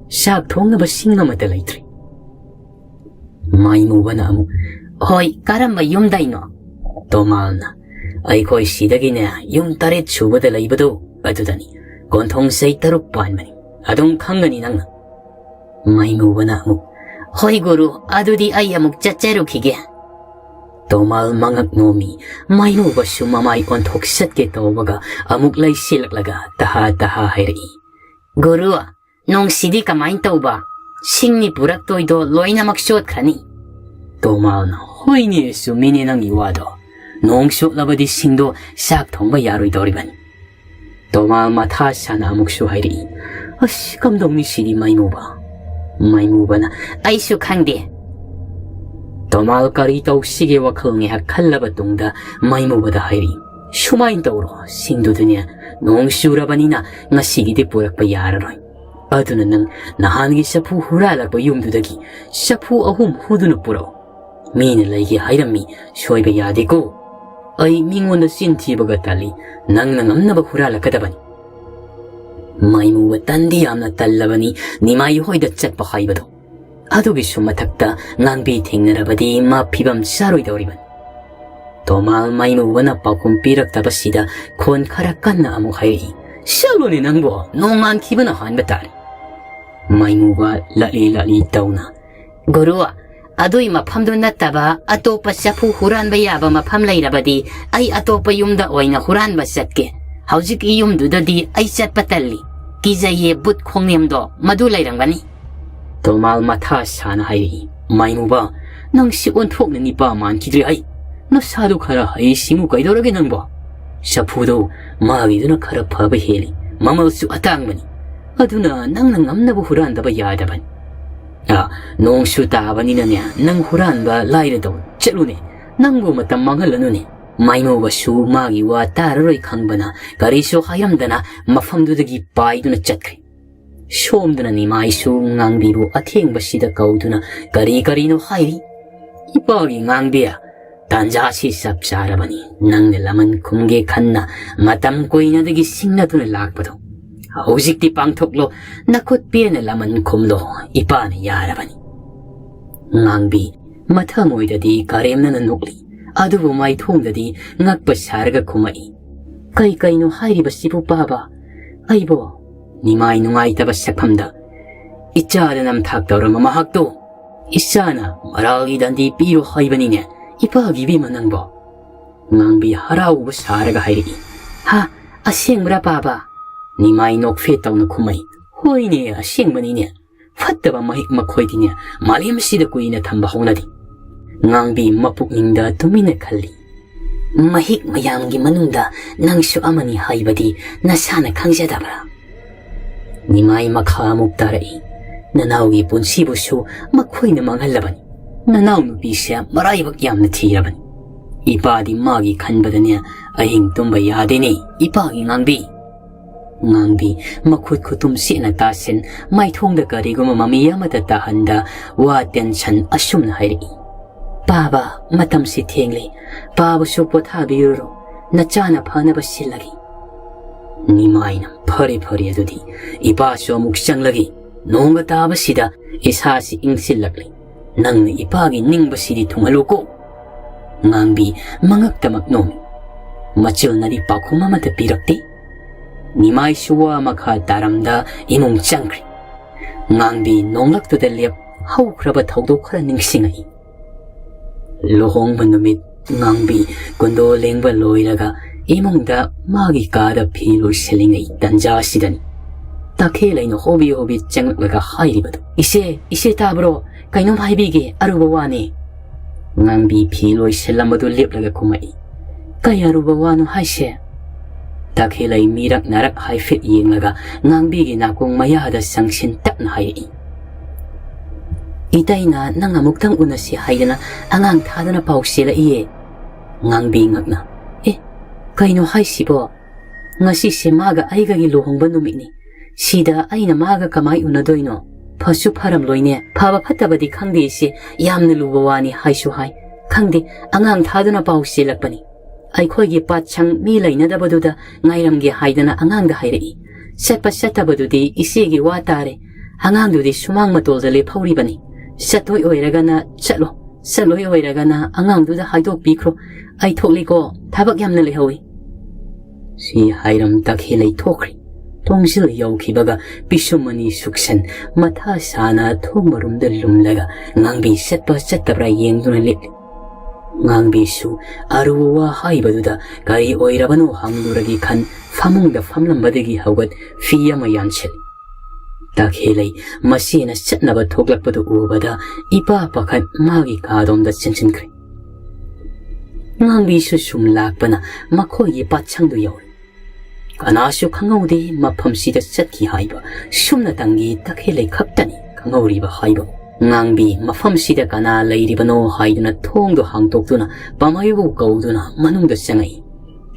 ꯆꯥꯛ ꯊꯣꯡꯅꯕ ꯁꯤꯡ ꯑꯃꯠꯇ ꯂꯩꯇ꯭ꯔꯦ"꯫ ꯃꯥꯏꯃꯨꯕꯅ ꯑꯃꯨꯛ, "ꯍꯣꯏ, ꯀꯔꯝꯕ ꯌꯨꯝꯗꯩꯅꯣ?" ꯇꯣꯃꯥꯜꯅ, "ꯑꯩꯈꯣꯏ ꯁꯤꯗꯒꯤꯅꯦ, ꯌꯨꯝ ꯇꯔꯦꯠ ꯁꯨꯕꯗ ꯂꯩꯕꯗꯣ, ꯑꯗꯨꯗꯅꯤ꯫ ꯀꯣꯟꯊꯣꯡ ꯆꯍꯤ ꯇꯔꯨꯛ ꯄꯥꯟꯕꯅꯤ꯫ ꯑꯗꯨꯝ ꯈꯪꯒꯅꯤ ꯅꯪꯅ"꯫ ꯃꯥꯏꯃꯨꯕꯅ ꯑꯃꯨꯛ, "ꯍꯣꯏ ꯒꯨꯔꯨ, ꯑꯗꯨꯗꯤ ꯑꯩ ꯑꯃꯨꯛ ꯆꯠꯆꯔꯨꯈꯤꯒꯦ"꯫ ꯇꯣꯃꯥꯜ ꯃꯉꯛ ꯅꯣꯝꯃꯤ꯫ ꯃꯥꯏꯃꯨꯕꯁꯨ ꯃꯃꯥꯏ ꯑꯣꯟꯊꯣꯛ ꯆꯠꯀꯦ ꯇꯧꯕꯒ ꯑꯃꯨꯛ ꯂꯩꯁꯤꯜꯂꯛꯂꯒ ꯇꯍꯥ ꯇꯍꯥ ꯍꯥꯏꯔꯛꯏ, "ꯒꯨꯔꯨ, ꯅꯣꯡꯁꯤꯗꯤ ꯀꯃꯥꯏꯅ ꯇꯧꯕ? ꯁꯤꯡꯅꯤ ꯄꯨꯔꯛꯇꯣꯏꯗꯣ ꯂꯣꯏꯅꯃꯛ ꯆꯣꯠꯈ꯭ꯔꯅꯤ꯫" ꯇꯣꯃꯥꯜꯅ, "ꯍꯣꯏꯅꯦ, ꯆꯨꯝꯃꯤꯅꯦ ꯅꯪꯒꯤ ꯋꯥꯗꯣ꯫ ꯅꯣꯡ ꯆꯣꯠꯂꯕꯗꯤ ꯁꯤꯡꯗꯣ ꯆꯥꯛ ꯊꯣꯡꯕ ꯌꯥꯔꯣꯏꯗꯧꯔꯤꯕꯅꯤ꯫" ꯇꯣꯃꯥꯜ ꯃꯊꯥ ꯁꯥꯅ ꯑꯃꯨꯛꯁꯨ ꯍꯥꯏꯔꯛꯏ, "ꯑꯁ, ꯀꯝꯗꯧꯅꯤ ꯁꯤꯗꯤ ꯃꯥꯏꯃꯨꯕ?" ꯃꯥꯏꯃꯨꯕꯅ, "ꯑꯩꯁꯨ ꯈꯪꯗꯦ꯫" ꯇꯣꯃꯥꯜ ꯀꯔꯤ ꯇꯧꯁꯤꯒꯦ ꯋꯥꯈꯜ ꯉꯥꯏꯍꯥꯛ ꯈꯜꯂꯕ ꯇꯨꯡꯗ ꯃꯥꯏꯃꯨꯕꯗ ꯍꯥꯏꯔꯛꯏ, "ꯁꯨꯃꯥꯏꯅ ꯇꯧꯔꯣ, ꯁꯤꯡꯗꯨꯗꯤꯅꯦ ꯅꯣꯡ ꯆꯨꯔꯕꯅꯤꯅ ꯉꯁꯤꯒꯤꯗꯤ ꯄꯨꯔꯛꯄ ꯌꯥꯔꯔꯣꯏ꯫ ꯑꯗꯨꯅ ꯅꯪ ꯅꯍꯥꯟꯒꯤ ꯆꯐꯨ ꯍꯨꯔꯥꯜꯂꯛꯄ ꯌꯨꯝꯗꯨꯗꯒꯤ ꯆꯐꯨ ꯑꯍꯨꯝ ꯍꯨꯗꯨꯅ ꯄꯨꯔꯛꯑꯣ꯫ ꯃꯤꯅ ꯂꯩꯒꯦ ꯍꯥꯏꯔꯝꯃꯤ, ꯁꯣꯏꯕ ꯌꯥꯗꯦꯀꯣ꯫ ꯑꯩ ꯃꯤꯉꯣꯟꯗ ꯆꯤꯟ ꯊꯤꯕꯒ ꯇꯜꯂꯤ, ꯅꯪꯅ ꯉꯝꯅꯕ ꯍꯨꯔꯥꯜꯂꯛꯀꯗꯕꯅꯤ꯫" ꯃꯥꯏꯃꯨꯕ ꯇꯟꯗꯤ ꯌꯥꯝꯅ ꯇꯜꯂꯕꯅꯤ, ꯅꯤꯃꯥꯏ ꯍꯣꯏꯗ ꯆꯠꯄ ꯍꯥꯏꯕꯗꯣ꯫ ꯑꯗꯨꯒꯤꯁꯨ ꯃꯊꯛꯇ ꯉꯥꯡꯕꯤ ꯊꯦꯡꯅꯔꯕꯗꯤ ꯃꯥ ꯐꯤꯕꯝ ꯆꯥꯔꯣꯏꯗꯧꯔꯤꯕꯅꯤ꯫ ꯇꯣꯃꯥꯜ ꯃꯥꯏꯃꯨꯕꯅ ꯄꯥꯎꯈꯨꯝ ꯄꯤꯔꯛꯇꯕꯁꯤꯗ ꯈꯣꯟ ꯈꯔ ꯀꯟꯅ ꯑꯃꯨꯛ ꯍꯥꯏꯔꯛꯏ, "ꯆꯠꯂꯨꯅꯦ ꯅꯪꯕꯣ, ꯅꯣꯡꯉꯥꯟꯈꯤꯕꯅ ꯍꯥꯟꯕ ꯇꯥꯔꯦ꯫" ꯃꯥꯏꯃꯨꯕ ꯂꯠꯂꯤ ꯂꯠꯂꯤ ꯇꯧꯅ, "ꯒꯨꯔꯨ, ꯑꯗꯨꯏ ꯃꯐꯝꯗꯨ ꯅꯠꯇꯕ ꯑꯇꯣꯞꯄ ꯆꯐꯨ ꯍꯨꯔꯥꯟꯕ ꯌꯥꯕ ꯃꯐꯝ ꯂꯩꯔꯕꯗꯤ ꯑꯩ ꯑꯇꯣꯞꯄ ꯌꯨꯝꯗ ꯑꯣꯏꯅ ꯍꯨꯔꯥꯟꯕ ꯆꯠꯀꯦ꯫ ꯍꯧꯖꯤꯛꯀꯤ ꯌꯨꯝꯗꯨꯗꯗꯤ ꯑꯩ ꯆꯠꯄ ꯇꯜꯂꯤ꯫ ꯀꯤꯖꯩꯌꯦ, ꯕꯨꯠ ꯈꯣꯡꯅꯦꯝꯗꯣ ꯃꯗꯨ ꯂꯩꯔꯝꯒꯅꯤ꯫" ꯇꯣꯃꯥꯜ ꯃꯊꯥ ꯁꯥꯅ ꯍꯥꯏꯔꯛꯏ, "ꯃꯥꯏꯃꯨꯕ, ꯅꯪꯁꯤ ꯑꯣꯟꯊꯣꯛꯅ ꯅꯤꯄꯥ ꯃꯥꯟꯈꯤꯗ꯭ꯔꯦ ꯍꯩ꯫ ꯅꯁꯥꯗꯨ ꯈꯔ ꯍꯩ ꯁꯤꯡꯉꯨ ꯀꯩꯗꯧꯔꯒꯦ ꯅꯪꯕꯣ? ꯆꯐꯨꯗꯨ ꯃꯥꯒꯤꯗꯨꯅ ꯈꯔ ꯐꯕ ꯍꯦꯜꯂꯤ, ꯃꯃꯜꯁꯨ ꯑꯇꯥꯡꯕꯅꯤ꯫ ꯑꯗꯨꯅ ꯅꯪꯅ ꯉꯝꯅꯕ ꯍꯨꯔꯥꯟꯗꯕ ꯌꯥꯗꯕꯅꯤ꯫ ꯑꯥ, ꯅꯣꯡꯁꯨ ꯇꯥꯕꯅꯤꯅꯅꯦ, ꯅꯪ ꯍꯨꯔꯥꯟꯕ ꯂꯥꯏꯔꯗꯧ꯫ ꯆꯠꯂꯨꯅꯦ, ꯅꯪꯕꯨ ꯃꯇꯝ ꯃꯥꯡꯍꯜꯂꯅꯨꯅꯦ꯫" ꯃꯥꯏꯃꯧꯕꯁꯨ ꯃꯥꯒꯤ ꯋꯥ ꯇꯥꯔꯔꯣꯏ ꯈꯪꯕꯅ ꯀꯔꯤꯁꯨ ꯍꯥꯏꯔꯝꯗꯅ ꯃꯐꯝꯗꯨꯗꯒꯤ ꯄꯥꯏꯗꯨꯅ ꯆꯠꯈ꯭ꯔꯦ꯫ ꯁꯣꯝꯗꯅ ꯅꯤꯃꯥꯏꯁꯨ ꯉꯥꯡꯕꯤꯕꯨ ꯑꯊꯦꯡꯕꯁꯤꯗ ꯀꯧꯗꯨꯅ ꯀꯔꯤ ꯀꯔꯤꯅꯣ ꯍꯥꯏꯔꯤ꯫ "ꯏꯄꯥꯒꯤ ꯉꯥꯡꯕꯤ, ꯇꯥꯟꯖꯥꯁꯤ ꯆꯞ ꯆꯥꯔꯕꯅꯤ꯫ ꯅꯪꯅ ꯂꯃꯟ ꯈꯨꯝꯒꯦ ꯈꯟꯅ ꯃꯇꯝ ꯀꯨꯏꯅꯗꯒꯤ ꯁꯤꯡꯅꯗꯨꯅ ꯂꯥꯛꯄꯗꯣ ꯍꯧꯖꯤꯛꯇꯤ ꯄꯥꯡꯊꯣꯛꯂꯣ꯫ ꯅꯈꯨꯠ ꯄꯦꯟꯅ ꯂꯃꯟ ꯈꯨꯝꯂꯣ, ꯏꯄꯥꯅ ꯌꯥꯔꯕꯅꯤ꯫" ꯉꯥꯡꯕꯤ ꯃꯊꯃꯣꯏꯗꯗꯤ ꯀꯔꯦꯝꯅꯅ ꯅꯣꯛꯂꯤ, ꯑꯗꯨꯕꯨ ꯃꯥꯏꯊꯣꯡꯗꯗꯤ ꯉꯛꯄ ꯁꯥꯔꯒ ꯈꯨꯝꯃꯛꯏ, "ꯀꯩ ꯀꯩꯅꯣ ꯍꯥꯏꯔꯤꯕꯁꯤꯕꯨ ꯄꯥꯕ? ꯑꯩꯕꯣ?" ꯅꯤꯃꯥꯏ ꯅꯨꯡꯉꯥꯏꯇꯕ ꯁꯛꯐꯝꯗ, "ꯏꯆꯥꯗ ꯅꯝꯊꯥꯛ ꯇꯧꯔꯝꯕ ꯃꯍꯥꯛꯇꯣ ꯏꯆꯥꯅ ꯃꯔꯥꯜꯒꯤ ꯗꯟꯗꯤ ꯄꯤꯔꯣ ꯍꯥꯏꯕꯅꯤꯅꯦ, "ꯏꯄꯥꯒꯤ ꯏꯕꯦꯝꯃ ꯅꯪꯕꯣ?" ꯉꯥꯡꯕꯤ ꯍꯔꯥꯎꯕ ꯁꯥꯔꯒ ꯍꯥꯏꯔꯛꯏ꯫ "ꯍꯥ? ꯑꯁꯦꯡꯕ꯭ꯔꯥ ꯄꯥꯕ?" ꯅꯤꯃꯥꯏ ꯅꯣꯛꯐꯦꯠ ꯇꯧꯅ ꯈꯨꯝꯃꯛꯏ꯫ "ꯍꯣꯏꯅꯦ, ꯑꯁꯦꯡꯕꯅꯤꯅꯦ꯫ ꯐꯠꯇꯕ ꯃꯍꯤꯛ ꯃꯈꯣꯏꯗꯤꯅꯦ, ꯃꯥꯂꯦꯝꯁꯤꯗ ꯀꯨꯏꯅ ꯊꯝꯕ ꯍꯧꯅꯗꯦ꯫" ꯉꯥꯡꯕꯤ ꯃꯄꯨꯛꯅꯤꯡꯗ ꯇꯨꯃꯤꯟꯅ ꯈꯜꯂꯤ꯫ "ꯃꯍꯤꯛ ꯃꯌꯥꯝꯒꯤ ꯃꯅꯨꯡꯗ ꯅꯪꯁꯨ ꯑꯃꯅꯤ ꯍꯥꯏꯕꯗꯤ ꯅꯁꯥꯅ ꯈꯪꯖꯗꯕ꯭ꯔꯥ?" ꯅꯤꯃꯥꯏ ꯃꯈꯥ ꯑꯃꯨꯛ ꯇꯥꯔꯛꯏ꯫ "ꯅꯅꯥꯎꯒꯤ ꯄꯨꯟꯁꯤꯕꯨꯁꯨ ꯃꯈꯣꯏꯅ ꯃꯥꯡꯍꯜꯂꯕꯅꯤ꯫ ꯅꯅꯥꯎ ꯅꯨꯄꯤꯁꯦ ꯃꯔꯥꯏꯕꯛ ꯌꯥꯝꯅ ꯊꯤꯔꯕꯅꯤ꯫ ꯏꯄꯥꯗꯤ ꯃꯥꯒꯤ ꯈꯟꯕꯗꯅꯦ ꯑꯍꯤꯡ ꯇꯨꯝꯕ ꯌꯥꯗꯦꯅꯦ, ꯏꯄꯥꯒꯤ ꯉꯥꯡꯕꯤ꯫" ꯉꯥꯡꯕꯤ ꯃꯈꯨꯠ ꯈꯨꯇꯨꯝ ꯁꯦꯠꯅ ꯇꯥꯁꯤꯟ, ꯃꯥꯏꯊꯣꯡꯗ ꯀꯔꯤꯒꯨꯝꯕ ꯃꯃꯤ ꯑꯃꯠꯇ ꯇꯥꯍꯟꯗ ꯋꯥ ꯇꯦꯟꯁꯟ ꯑꯁꯨꯝꯅ ꯍꯥꯏꯔꯛꯏ꯫ "ꯄꯥꯕ, ꯃꯇꯝꯁꯤ ꯊꯦꯡꯂꯦ꯫ ꯄꯥꯕꯁꯨ ꯄꯣꯊꯥꯕꯤꯔꯨꯔꯣ꯫ ꯅꯆꯥꯅ ꯐꯅꯕ ꯁꯤꯜꯂꯒꯦ꯫" ꯅꯤꯃꯥꯏꯅ, "ꯐꯔꯦ, ꯐꯔꯦ, ꯑꯗꯨꯗꯤ ꯏꯄꯥꯁꯨ ꯑꯃꯨꯛ ꯆꯪꯂꯒꯦ꯫ ꯅꯣꯡꯒ ꯇꯥꯕꯁꯤꯗ ꯏꯁꯥꯁꯤ ꯏꯪꯁꯤꯜꯂꯛꯂꯦ꯫ ꯅꯪꯅ ꯏꯄꯥꯒꯤ ꯅꯤꯡꯕꯁꯤꯗꯤ ꯊꯨꯡꯍꯜꯂꯨꯀꯣ꯫" ꯉꯥꯡꯕꯤ ꯃꯉꯛꯇꯃꯛ ꯅꯣꯝꯃꯤ꯫ ꯃꯆꯜꯅꯗꯤ ꯄꯥꯎꯈꯨꯝ ꯑꯃꯠꯇ ꯄꯤꯔꯛꯇꯦ꯫ ꯅꯤꯃꯥꯏꯁꯨ ꯋꯥ ꯃꯈꯥ ꯇꯥꯔꯝꯗ ꯏꯃꯨꯡ ꯆꯪꯈ꯭ꯔꯦ꯫ ꯉꯥꯡꯕꯤ ꯅꯣꯡꯂꯛꯇꯨꯗ ꯂꯦꯞ ꯍꯧꯈ꯭ꯔꯕ ꯊꯧꯗꯣꯛ ꯈꯔ ꯅꯤꯡꯁꯤꯡꯉꯛꯏ꯫ ꯂꯨꯍꯣꯡꯕ ꯅꯨꯃꯤꯠ ꯉꯥꯡꯕꯤ ꯀꯨꯟꯗꯣ ꯂꯦꯡꯕ ꯂꯣꯏꯔꯒ ꯏꯃꯨꯡꯗ ꯃꯥꯒꯤ ꯀꯥꯗ ꯐꯤ ꯂꯣꯏꯁꯤꯜꯂꯤꯉꯩ ꯇꯟꯖꯥ ꯑꯁꯤꯗꯅꯤ ꯇꯈꯦꯜꯂꯩꯅ ꯍꯣꯕꯤ ꯍꯣꯕꯤ ꯆꯪꯂꯛꯂꯒ ꯍꯥꯏꯔꯤꯕꯗꯨ꯫ "ꯏꯆꯦ, ꯏꯆꯦ ꯇꯥꯕ꯭ꯔꯣ? ꯀꯩꯅꯣꯝ ꯍꯥꯏꯕꯤꯒꯦ, ꯑꯔꯨꯕ ꯋꯥꯅꯤ꯫" ꯉꯥꯡꯕꯤ ꯐꯤ ꯂꯣꯏꯁꯤꯜꯂꯝꯕꯗꯨ ꯂꯦꯞꯂꯒ ꯈꯨꯝꯃꯛꯏ꯫ "ꯀꯩ ꯑꯔꯨꯕ ꯋꯥꯅꯣ ꯍꯥꯏꯁꯦ?" ꯇꯈꯦꯜꯂꯩ ꯃꯤꯔꯛ ꯅꯥꯔꯛ ꯍꯥꯏꯐꯦꯠ ꯌꯦꯡꯂꯒ ꯉꯥꯡꯕꯤꯒꯤ ꯅꯥꯀꯣꯡ ꯃꯌꯥꯗ ꯆꯪꯁꯤꯟ ꯇꯞꯅ ꯍꯥꯏꯔꯛꯏ꯫ "ꯏꯇꯩꯅ ꯅꯪ ꯑꯃꯨꯛꯇꯪ ꯎꯅꯁꯤ ꯍꯥꯏꯗꯅ ꯑꯉꯥꯡ ꯊꯥꯗꯨꯅ ꯄꯥꯎ ꯆꯦꯜꯂꯛꯏꯌꯦ꯫" ꯉꯥꯡꯕꯤ ꯉꯛꯅ, "ꯑꯦ, ꯀꯩꯅꯣ ꯍꯥꯏꯁꯤꯕꯣ? ꯉꯁꯤꯁꯦ ꯃꯥꯒ ꯑꯩꯒꯒꯤ ꯂꯨꯍꯣꯡꯕ ꯅꯨꯃꯤꯠꯅꯤ꯫ ꯁꯤꯗ ꯑꯩꯅ ꯃꯥꯒ ꯀꯃꯥꯏ ꯎꯅꯗꯣꯏꯅꯣ? ꯐꯁꯨ ꯐꯔꯝꯂꯣꯏꯅꯦ꯫ ꯐꯕ ꯐꯠꯇꯕꯗꯤ ꯈꯪꯗꯦ ꯏꯆꯦ, ꯌꯥꯝꯅ ꯂꯨꯕ ꯋꯥꯅꯤ ꯍꯥꯏꯁꯨ ꯍꯥꯏ꯫ ꯈꯪꯗꯦ, ꯑꯉꯥꯡ ꯊꯥꯗꯨꯅ ꯄꯥꯎ ꯆꯦꯜꯂꯛꯄꯅꯤ꯫ ꯑꯩꯈꯣꯏꯒꯤ ꯄꯥꯠꯁꯪ ꯃꯤ ꯂꯩꯅꯗꯕꯗꯨꯗ ꯉꯥꯏꯔꯝꯒꯦ ꯍꯥꯏꯗꯅ ꯑꯉꯥꯡꯗ ꯍꯥꯏꯔꯛꯏ꯫ ꯆꯠꯄ ꯆꯠꯇꯕꯗꯨꯗꯤ ꯏꯆꯦꯒꯤ ꯋꯥ ꯇꯥꯔꯦ꯫ ꯑꯉꯥꯡꯗꯨꯗꯤ ꯁꯨꯃꯥꯡ ꯃꯇꯣꯜꯗ ꯂꯦꯞꯍꯧꯔꯤꯕꯅꯤ꯫ ꯆꯠꯇꯣꯏ ꯑꯣꯏꯔꯒꯅ ꯆꯠꯂꯣ, ꯆꯠꯂꯣꯏ ꯑꯣꯏꯔꯒꯅ ꯑꯉꯥꯡꯗꯨꯗ ꯍꯥꯏꯗꯣꯛꯄꯤꯈ꯭ꯔꯣ꯫ ꯑꯩ ꯊꯣꯛꯂꯤꯀꯣ, ꯊꯕꯛ ꯌꯥꯝꯅ ꯂꯩꯍꯧꯏ꯫" ꯁꯤ ꯍꯥꯏꯔꯝ ꯇꯈꯦꯜꯂꯩ ꯊꯣꯛꯈ꯭ꯔꯦ꯫ ꯊꯣꯡꯖꯤꯜ ꯌꯧꯈꯤꯕꯒ ꯄꯤꯁꯨꯝ ꯑꯅꯤ ꯁꯨꯛꯁꯟ, ꯃꯊꯥ ꯁꯥꯅ ꯊꯣꯡ ꯃꯔꯨꯝꯗ ꯂꯨꯝꯂꯒ ꯉꯥꯡꯕꯤ ꯆꯠꯄ ꯆꯠꯇꯕ꯭ꯔꯥ ꯌꯦꯡꯗꯨꯅ ꯂꯦꯞꯂꯤ꯫ ꯉꯥꯡꯕꯤꯁꯨ ꯑꯔꯨꯕ ꯋꯥ ꯍꯥꯏꯕꯗꯨꯗ ꯀꯔꯤ ꯑꯣꯏꯔꯕꯅꯣ ꯍꯪꯂꯨꯔꯒꯦ ꯈꯟ ꯐꯃꯨꯡꯗ ꯐꯝꯂꯝꯕꯗꯒꯤ ꯍꯧꯒꯠ ꯐꯤ ꯑꯃ ꯌꯥꯟꯁꯤꯜꯂꯤ꯫ ꯇꯈꯦꯜꯂꯩ ꯃꯆꯦꯅ ꯆꯠꯅꯕ ꯊꯣꯛꯂꯛꯄꯗꯨ ꯎꯕꯗ ꯏꯄꯥ ꯄꯥꯈꯠ ꯃꯥꯒꯤ ꯀꯥꯗꯣꯝꯗ ꯆꯦꯟꯁꯤꯟꯈ꯭ꯔꯦ꯫ ꯉꯥꯡꯕꯤꯁꯨ ꯁꯨꯝ ꯂꯥꯛꯄꯅ ꯃꯈꯣꯏꯒꯤ ꯄꯥꯠꯁꯪꯗꯨ ꯌꯧꯔꯦ꯫ ꯀꯅꯥꯁꯨ ꯈꯪꯍꯧꯗꯦ ꯃꯐꯝꯁꯤꯗ ꯆꯠꯈꯤ ꯍꯥꯏꯕ꯫ ꯁꯨꯝꯅꯇꯪꯒꯤ ꯇꯈꯦꯜꯂꯩ ꯈꯛꯇꯅꯤ ꯈꯪꯍꯧꯔꯤꯕ ꯍꯥꯏꯕ꯫ ꯉꯥꯡꯕꯤ ꯃꯐꯝꯁꯤꯗ ꯀꯅꯥ ꯂꯩꯔꯤꯕꯅꯣ ꯍꯥꯏꯗꯨꯅ ꯊꯣꯡꯗꯨ ꯍꯥꯡꯗꯣꯛꯇꯨꯅ ꯄꯥꯝꯍꯩꯕꯨ ꯀꯧꯗꯨꯅ ꯃꯅꯨꯡꯗ ꯆꯪꯉꯛꯏ꯫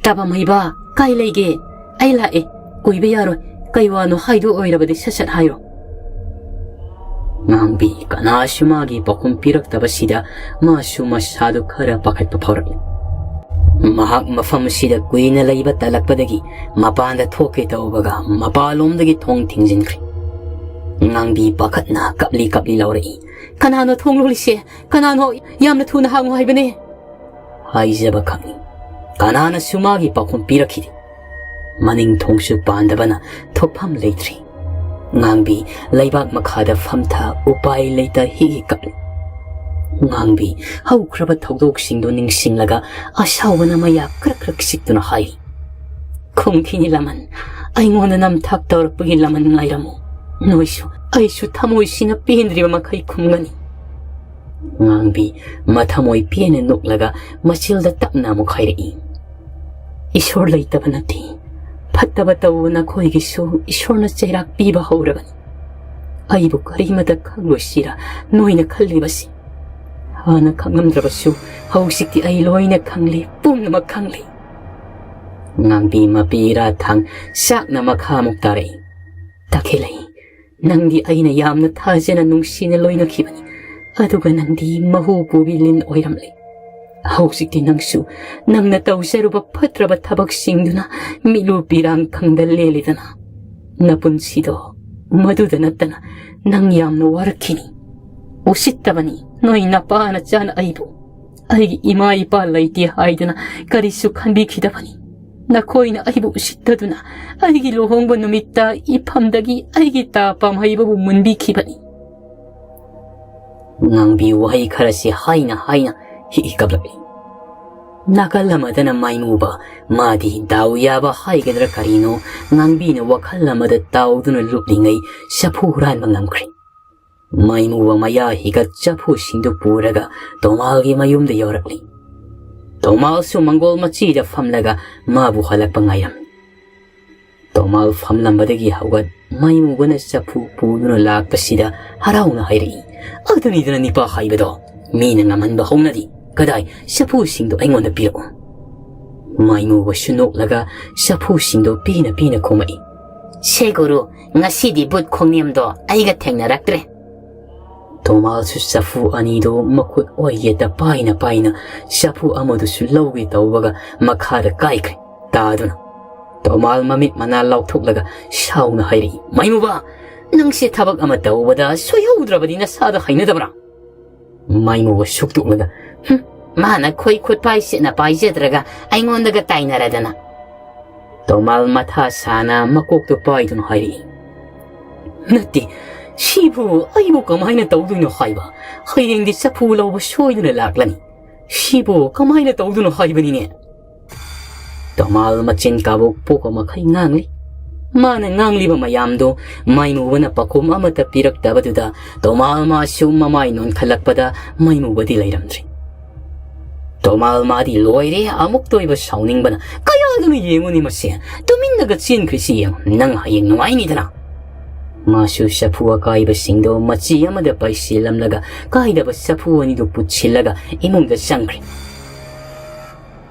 "ꯇꯥ ꯄꯥꯝꯍꯩꯕ, ꯀꯥꯏ ꯂꯩꯒꯦ? ꯑꯩ ꯂꯥꯛꯑꯦ꯫ ꯀꯨꯏꯕ ꯌꯥꯔꯣꯏ꯫ ꯀꯩ ꯋꯥꯅꯣ ꯍꯥꯏꯗꯣ ꯑꯣꯏꯔꯕꯗꯤ ꯁꯠ ꯁꯠ ꯍꯥꯏꯔꯣ꯫" ꯉꯥꯡꯕꯤ ꯀꯅꯥꯁꯨ ꯃꯥꯒꯤ ꯄꯥꯎꯈꯨꯝ ꯄꯤꯔꯛꯇꯕꯁꯤꯗ ꯃꯥꯁꯨ ꯃꯁꯥꯗꯨ ꯈꯔ ꯄꯥꯈꯠꯄ ꯐꯥꯎꯔꯛꯂꯦ꯫ ꯃꯍꯥꯛ ꯃꯐꯝ ꯑꯁꯤꯗ ꯀꯨꯏꯅ ꯂꯩꯕ ꯇꯜꯂꯛꯄꯗꯒꯤ ꯃꯄꯥꯟꯗ ꯊꯣꯛꯀꯦ ꯇꯧꯕꯒ ꯃꯄꯥꯟꯂꯣꯝꯗꯒꯤ ꯊꯣꯡ ꯊꯤꯡꯖꯤꯟꯈ꯭ꯔꯦ꯫ ꯉꯥꯡꯕꯤ ꯄꯥꯈꯠꯅ ꯀꯞꯂꯤ ꯀꯞꯂꯤ ꯂꯥꯎꯔꯛꯏ꯫ "ꯀꯅꯥꯅꯣ ꯊꯣꯡ ꯂꯣꯜꯂꯤꯁꯦ? ꯀꯅꯥꯅꯣ? ꯌꯥꯝꯅ ꯊꯨꯅ ꯍꯥꯡꯉꯨ ꯍꯥꯏꯕꯅꯦ!" ꯍꯥꯏꯖꯕ ꯈꯛꯅꯤ꯫ ꯀꯅꯥꯅꯁꯨ ꯃꯥꯒꯤ ꯄꯥꯎꯈꯨꯝ ꯄꯤꯔꯛꯈꯤꯗꯦ꯫ ꯃꯅꯤꯡ ꯊꯣꯡꯁꯨ ꯄꯥꯟꯗꯕꯅ ꯊꯣꯛꯐꯝ ꯂꯩꯇ꯭ꯔꯤ꯫ ꯉꯥꯡꯕꯤ ꯂꯩꯕꯥꯛ ꯃꯈꯥꯗ ꯐꯝꯊ ꯎꯄꯥꯏ ꯂꯩꯇ ꯍꯤꯒꯤ ꯀꯞꯂꯤ꯫ ꯉꯥꯡꯕꯤ ꯍꯧꯈ꯭ꯔꯕ ꯊꯧꯗꯣꯛꯁꯤꯡꯗꯨ ꯅꯤꯡꯁꯤꯡꯂꯒ ꯑꯁꯥꯎꯕꯅ ꯃꯌꯥ ꯀ꯭ꯔꯛ ꯀ꯭ꯔꯛ ꯆꯤꯛꯇꯨꯅ ꯍꯥꯏꯔꯤ꯫ "ꯈꯨꯝꯈꯤꯅꯤ ꯂꯃꯟ, ꯑꯩꯉꯣꯟꯗ ꯅꯝꯊꯥꯛ ꯇꯧꯔꯛꯄꯒꯤ ꯂꯃꯟ ꯉꯥꯏꯔꯝꯃꯨ꯫ ꯅꯣꯏꯁꯨ ꯑꯩꯁꯨ ꯊꯃꯣꯏꯁꯤꯅ ꯄꯦꯟꯗ꯭ꯔꯤꯕ ꯃꯈꯩ ꯈꯨꯝꯒꯅꯤ꯫" ꯉꯥꯡꯕꯤ ꯃꯊꯃꯣꯏ ꯄꯦꯟꯅ ꯅꯣꯛꯂꯒ ꯃꯆꯤꯜꯗ ꯇꯞꯅ ꯑꯃꯨꯛ ꯍꯥꯏꯔꯛꯏ꯫ "ꯏꯁꯣꯔ ꯂꯩꯇꯕ ꯅꯠꯇꯦ꯫ ꯐꯠꯇꯕ ꯇꯧꯕ ꯅꯈꯣꯏꯒꯤꯁꯨ ꯏꯁꯣꯔꯅ ꯆꯩꯔꯥꯛ ꯄꯤꯕ ꯍꯧꯔꯕꯅꯤ꯫ ꯑꯩꯕꯨ ꯀꯔꯤꯃꯇ ꯈꯪꯂꯣꯏꯁꯤꯔ ꯅꯣꯏꯅ ꯈꯜꯂꯤꯕꯁꯤ? ꯍꯥꯟꯅ ꯈꯪꯂꯝꯗ꯭ꯔꯕꯁꯨ ꯍꯧꯖꯤꯛꯇꯤ ꯑꯩ ꯂꯣꯏꯅ ꯈꯪꯂꯦ, ꯄꯨꯝꯅꯃꯛ ꯈꯪꯂꯦ꯫" ꯉꯥꯡꯕꯤ ꯃꯄꯤꯔꯥ ꯊꯥꯡ ꯆꯥꯛꯅ ꯃꯈꯥ ꯑꯃꯨꯛ ꯇꯥꯔꯛꯏ꯫ "ꯇꯈꯦꯜꯂꯩ, ꯅꯪꯗꯤ ꯑꯩꯅ ꯌꯥꯝꯅ ꯊꯥꯖꯅ ꯅꯨꯡꯁꯤꯅ ꯂꯣꯏꯅꯈꯤꯕꯅꯤ꯫ ꯑꯗꯨꯒ ꯅꯪꯗꯤ ꯃꯍꯨ ꯄꯨꯕꯤ ꯂꯤꯟ ꯑꯣꯏꯔꯝꯂꯦ꯫ ꯍꯧꯖꯤꯛꯇꯤ ꯅꯪꯁꯨ ꯅꯪꯅ ꯇꯧꯖꯔꯨꯕ ꯐꯠꯇ꯭ꯔꯕ ꯊꯕꯛꯁꯤꯡꯗꯨꯅ ꯃꯤꯠꯂꯨ ꯄꯤꯔꯥꯡ ꯈꯪꯗ ꯂꯦꯜꯂꯤꯗꯅ꯫ ꯅꯄꯨꯟꯁꯤꯗꯣ ꯃꯗꯨꯗ ꯅꯠꯇꯅ ꯅꯪ ꯌꯥꯝꯅ ꯋꯥꯔꯛꯈꯤꯅꯤ꯫ ꯎꯁꯤꯠꯇꯕꯅꯤ ꯅꯣꯏ ꯅꯄꯥ ꯅꯆꯥꯅ ꯑꯩꯕꯨ꯫ ꯑꯩꯒꯤ ꯏꯃꯥ ꯏꯄꯥ ꯂꯩꯇꯦ ꯍꯥꯏꯗꯨꯅ ꯀꯔꯤꯁꯨ ꯈꯟꯕꯤꯈꯤꯗꯕꯅꯤ꯫ ꯅꯈꯣꯏꯅ ꯑꯩꯕꯨ ꯎꯁꯤꯠꯇꯗꯨꯅ ꯑꯩꯒꯤ ꯂꯨꯍꯣꯡꯕ ꯅꯨꯃꯤꯠꯇ ꯏꯐꯝꯗꯒꯤ ꯑꯩꯒꯤ ꯇꯥ ꯄꯥꯝꯍꯩꯕꯕꯨ ꯃꯨꯟꯕꯤꯈꯤꯕꯅꯤ꯫" ꯉꯥꯡꯕꯤ ꯋꯥꯍꯩ ꯈꯔꯁꯤ ꯍꯥꯏꯅ ꯍꯥꯏꯅ ꯍꯤ ꯀꯞꯂꯛꯂꯤ꯫ ꯅꯥꯀꯜ ꯑꯃꯗꯅ ꯃꯥꯏꯃꯨꯕ, ꯃꯥꯗꯤ ꯗꯥꯎ ꯌꯥꯕ ꯍꯥꯏꯒꯗ꯭ꯔꯥ ꯀꯔꯤꯅꯣ, ꯉꯥꯡꯕꯤꯅ ꯋꯥꯈꯜ ꯑꯃꯗ ꯇꯥꯎꯗꯨꯅ ꯂꯨꯞꯂꯤꯉꯩ ꯆꯐꯨ ꯍꯨꯔꯥꯟꯕ ꯉꯝꯈ꯭ꯔꯦ꯫ ꯃꯥꯏꯃꯨꯕ ꯃꯌꯥ ꯍꯤꯒꯠ ꯆꯐꯨꯁꯤꯡꯗꯨ ꯄꯨꯔꯒ ꯇꯣꯃꯥꯜꯒꯤ ꯃꯌꯨꯝꯗ ꯌꯧꯔꯛꯂꯤ꯫ ꯇꯣꯃꯥꯜꯁꯨ ꯃꯪꯒꯣꯜ ꯃꯆꯤꯗ ꯐꯝꯂꯒ ꯃꯥꯕꯨ ꯍꯜꯂꯛꯄ ꯉꯥꯏꯔꯝꯃꯤ꯫ ꯇꯣꯃꯥꯜ ꯐꯝꯂꯝꯕꯗꯒꯤ ꯍꯧꯒꯠ ꯃꯥꯏꯃꯨꯕꯅ ꯆꯐꯨ ꯄꯨꯗꯨꯅ ꯂꯥꯛꯄꯁꯤꯗ ꯍꯔꯥꯎꯅ ꯍꯥꯏꯔꯛꯏ, "ꯑꯗꯨꯅꯤꯗꯅ ꯅꯤꯄꯥ ꯍꯥꯏꯕꯗꯣ, ꯃꯤꯅ ꯉꯝꯍꯟꯕ ꯍꯧꯅꯗꯤ꯫ ꯀꯗꯥꯏ, ꯆꯐꯨꯁꯤꯡꯗꯣ ꯑꯩꯉꯣꯟꯗ ꯄꯤꯔꯛꯎ?" ꯃꯥꯏꯃꯨꯕꯁꯨ ꯅꯣꯛꯂꯒ ꯆꯐꯨꯁꯤꯡꯗꯣ ꯄꯤꯅ ꯄꯤꯅ ꯈꯨꯝꯃꯛꯏ, "ꯁꯦ ꯒꯨꯔꯨ, ꯉꯁꯤꯗꯤ ꯕꯨꯠ ꯈꯣꯡꯅꯦꯝꯗꯣ ꯑꯩꯒ ꯊꯦꯡꯅꯔꯛꯇ꯭ꯔꯦ"꯫ ꯇꯣꯃꯥꯜꯁꯨ ꯆꯐꯨ ꯑꯅꯤꯗꯨ ꯃꯈꯨꯠ ꯑꯣꯏꯌꯦꯠꯇ ꯄꯥꯏꯅ ꯄꯥꯏꯅ ꯆꯐꯨ ꯑꯃꯗꯨꯁꯨ ꯂꯧꯒꯦ ꯇꯧꯕꯒ ꯃꯈꯥꯗ ꯀꯥꯏꯈ꯭ꯔꯦ ꯇꯥꯗꯨꯅ꯫ ꯇꯣꯃꯥꯜ ꯃꯃꯤꯠ ꯃꯅꯥ ꯂꯥꯎꯊꯣꯛꯂꯒ ꯁꯥꯎꯅ ꯍꯥꯏꯔꯛꯏ, "ꯃꯥꯏꯃꯨꯕ, ꯅꯪꯁꯦ ꯊꯕꯛ ꯑꯃ ꯇꯧꯕꯗ ꯁꯣꯏꯍꯧꯗ꯭ꯔꯕꯗꯤ ꯅꯁꯥꯗ ꯍꯩꯅꯗꯕ꯭ꯔꯥ?" ꯃꯥꯏꯃꯨꯕ ꯁꯨꯛꯇꯣꯛꯂꯒ, "ꯍꯨꯝ, ꯃꯥꯅ ꯈꯣꯏ ꯈꯨꯠ ꯄꯥꯏ ꯁꯦꯠꯅ ꯄꯥꯏꯖꯗ꯭ꯔꯒ ꯑꯩꯉꯣꯟꯗꯒ ꯇꯥꯏꯅꯔꯗꯅ"꯫ ꯇꯣꯃꯥꯜ ꯃꯊꯥ ꯁꯥꯅ ꯃꯀꯣꯛꯇꯨ ꯄꯥꯏꯗꯨꯅ ꯍꯥꯏꯔꯛꯏ, "ꯅꯠꯇꯦ, ꯁꯤꯕꯨ ꯑꯩꯕꯨ ꯀꯃꯥꯏꯅ ꯇꯧꯗꯣꯏꯅꯣ ꯍꯥꯏꯕ? ꯍꯌꯦꯡꯗꯤ ꯆꯐꯨ ꯂꯧꯕ ꯁꯣꯏꯗꯅ ꯂꯥꯛꯂꯅꯤ꯫ ꯁꯤꯕꯨ ꯀꯃꯥꯏꯅ ꯇꯧꯗꯣꯏꯅꯣ ꯍꯥꯏꯕꯅꯤꯅꯦ?" ꯇꯣꯃꯥꯜ ꯃꯆꯤꯟ ꯀꯥꯕꯣꯛ ꯄꯣꯛꯄ ꯃꯈꯩ ꯉꯥꯡꯂꯤ꯫ ꯃꯥꯅ ꯉꯥꯡꯂꯤꯕ ꯃꯌꯥꯝꯗꯨ ꯃꯥꯏꯃꯨꯕꯅ ꯄꯥꯎꯈꯨꯝ ꯑꯃꯠꯇ ꯄꯤꯔꯛꯇꯕꯗꯨꯗ ꯇꯣꯃꯥꯜ ꯃꯥꯁꯨ ꯃꯃꯥꯏ ꯅꯣꯟꯈꯠꯂꯛꯄꯗ ꯃꯥꯏꯃꯨꯕꯗꯤ ꯂꯩꯔꯝꯗ꯭ꯔꯤ꯫ ꯇꯣꯃꯥꯜ ꯃꯥꯗꯤ ꯂꯣꯏꯔꯦ, ꯑꯃꯨꯛꯇ ꯑꯣꯏꯕ ꯁꯥꯎꯅꯤꯡꯕꯅ꯫ "ꯀꯌꯥꯗꯅꯣ ꯌꯦꯡꯉꯨꯅꯦ ꯃꯁꯦ, ꯇꯨꯃꯤꯟꯅꯒ ꯆꯦꯟꯈ꯭ꯔꯤꯁꯤ ꯌꯦꯡꯉꯨ, ꯅꯪ ꯍꯌꯦꯡ ꯅꯨꯡꯉꯥꯏꯅꯤꯗꯅ"꯫ ꯃꯥꯁꯨ ꯆꯐꯨ ꯑꯀꯥꯏꯕꯁꯤꯡꯗꯣ ꯃꯆꯤ ꯑꯃꯗ ꯄꯥꯏꯁꯤꯜꯂꯝꯂꯒ ꯀꯥꯏꯗꯕ ꯆꯐꯨ ꯑꯅꯤꯗꯨ ꯄꯨꯠꯁꯤꯜꯂꯒ ꯏꯃꯨꯡꯗ ꯆꯪꯈ꯭ꯔꯦ꯫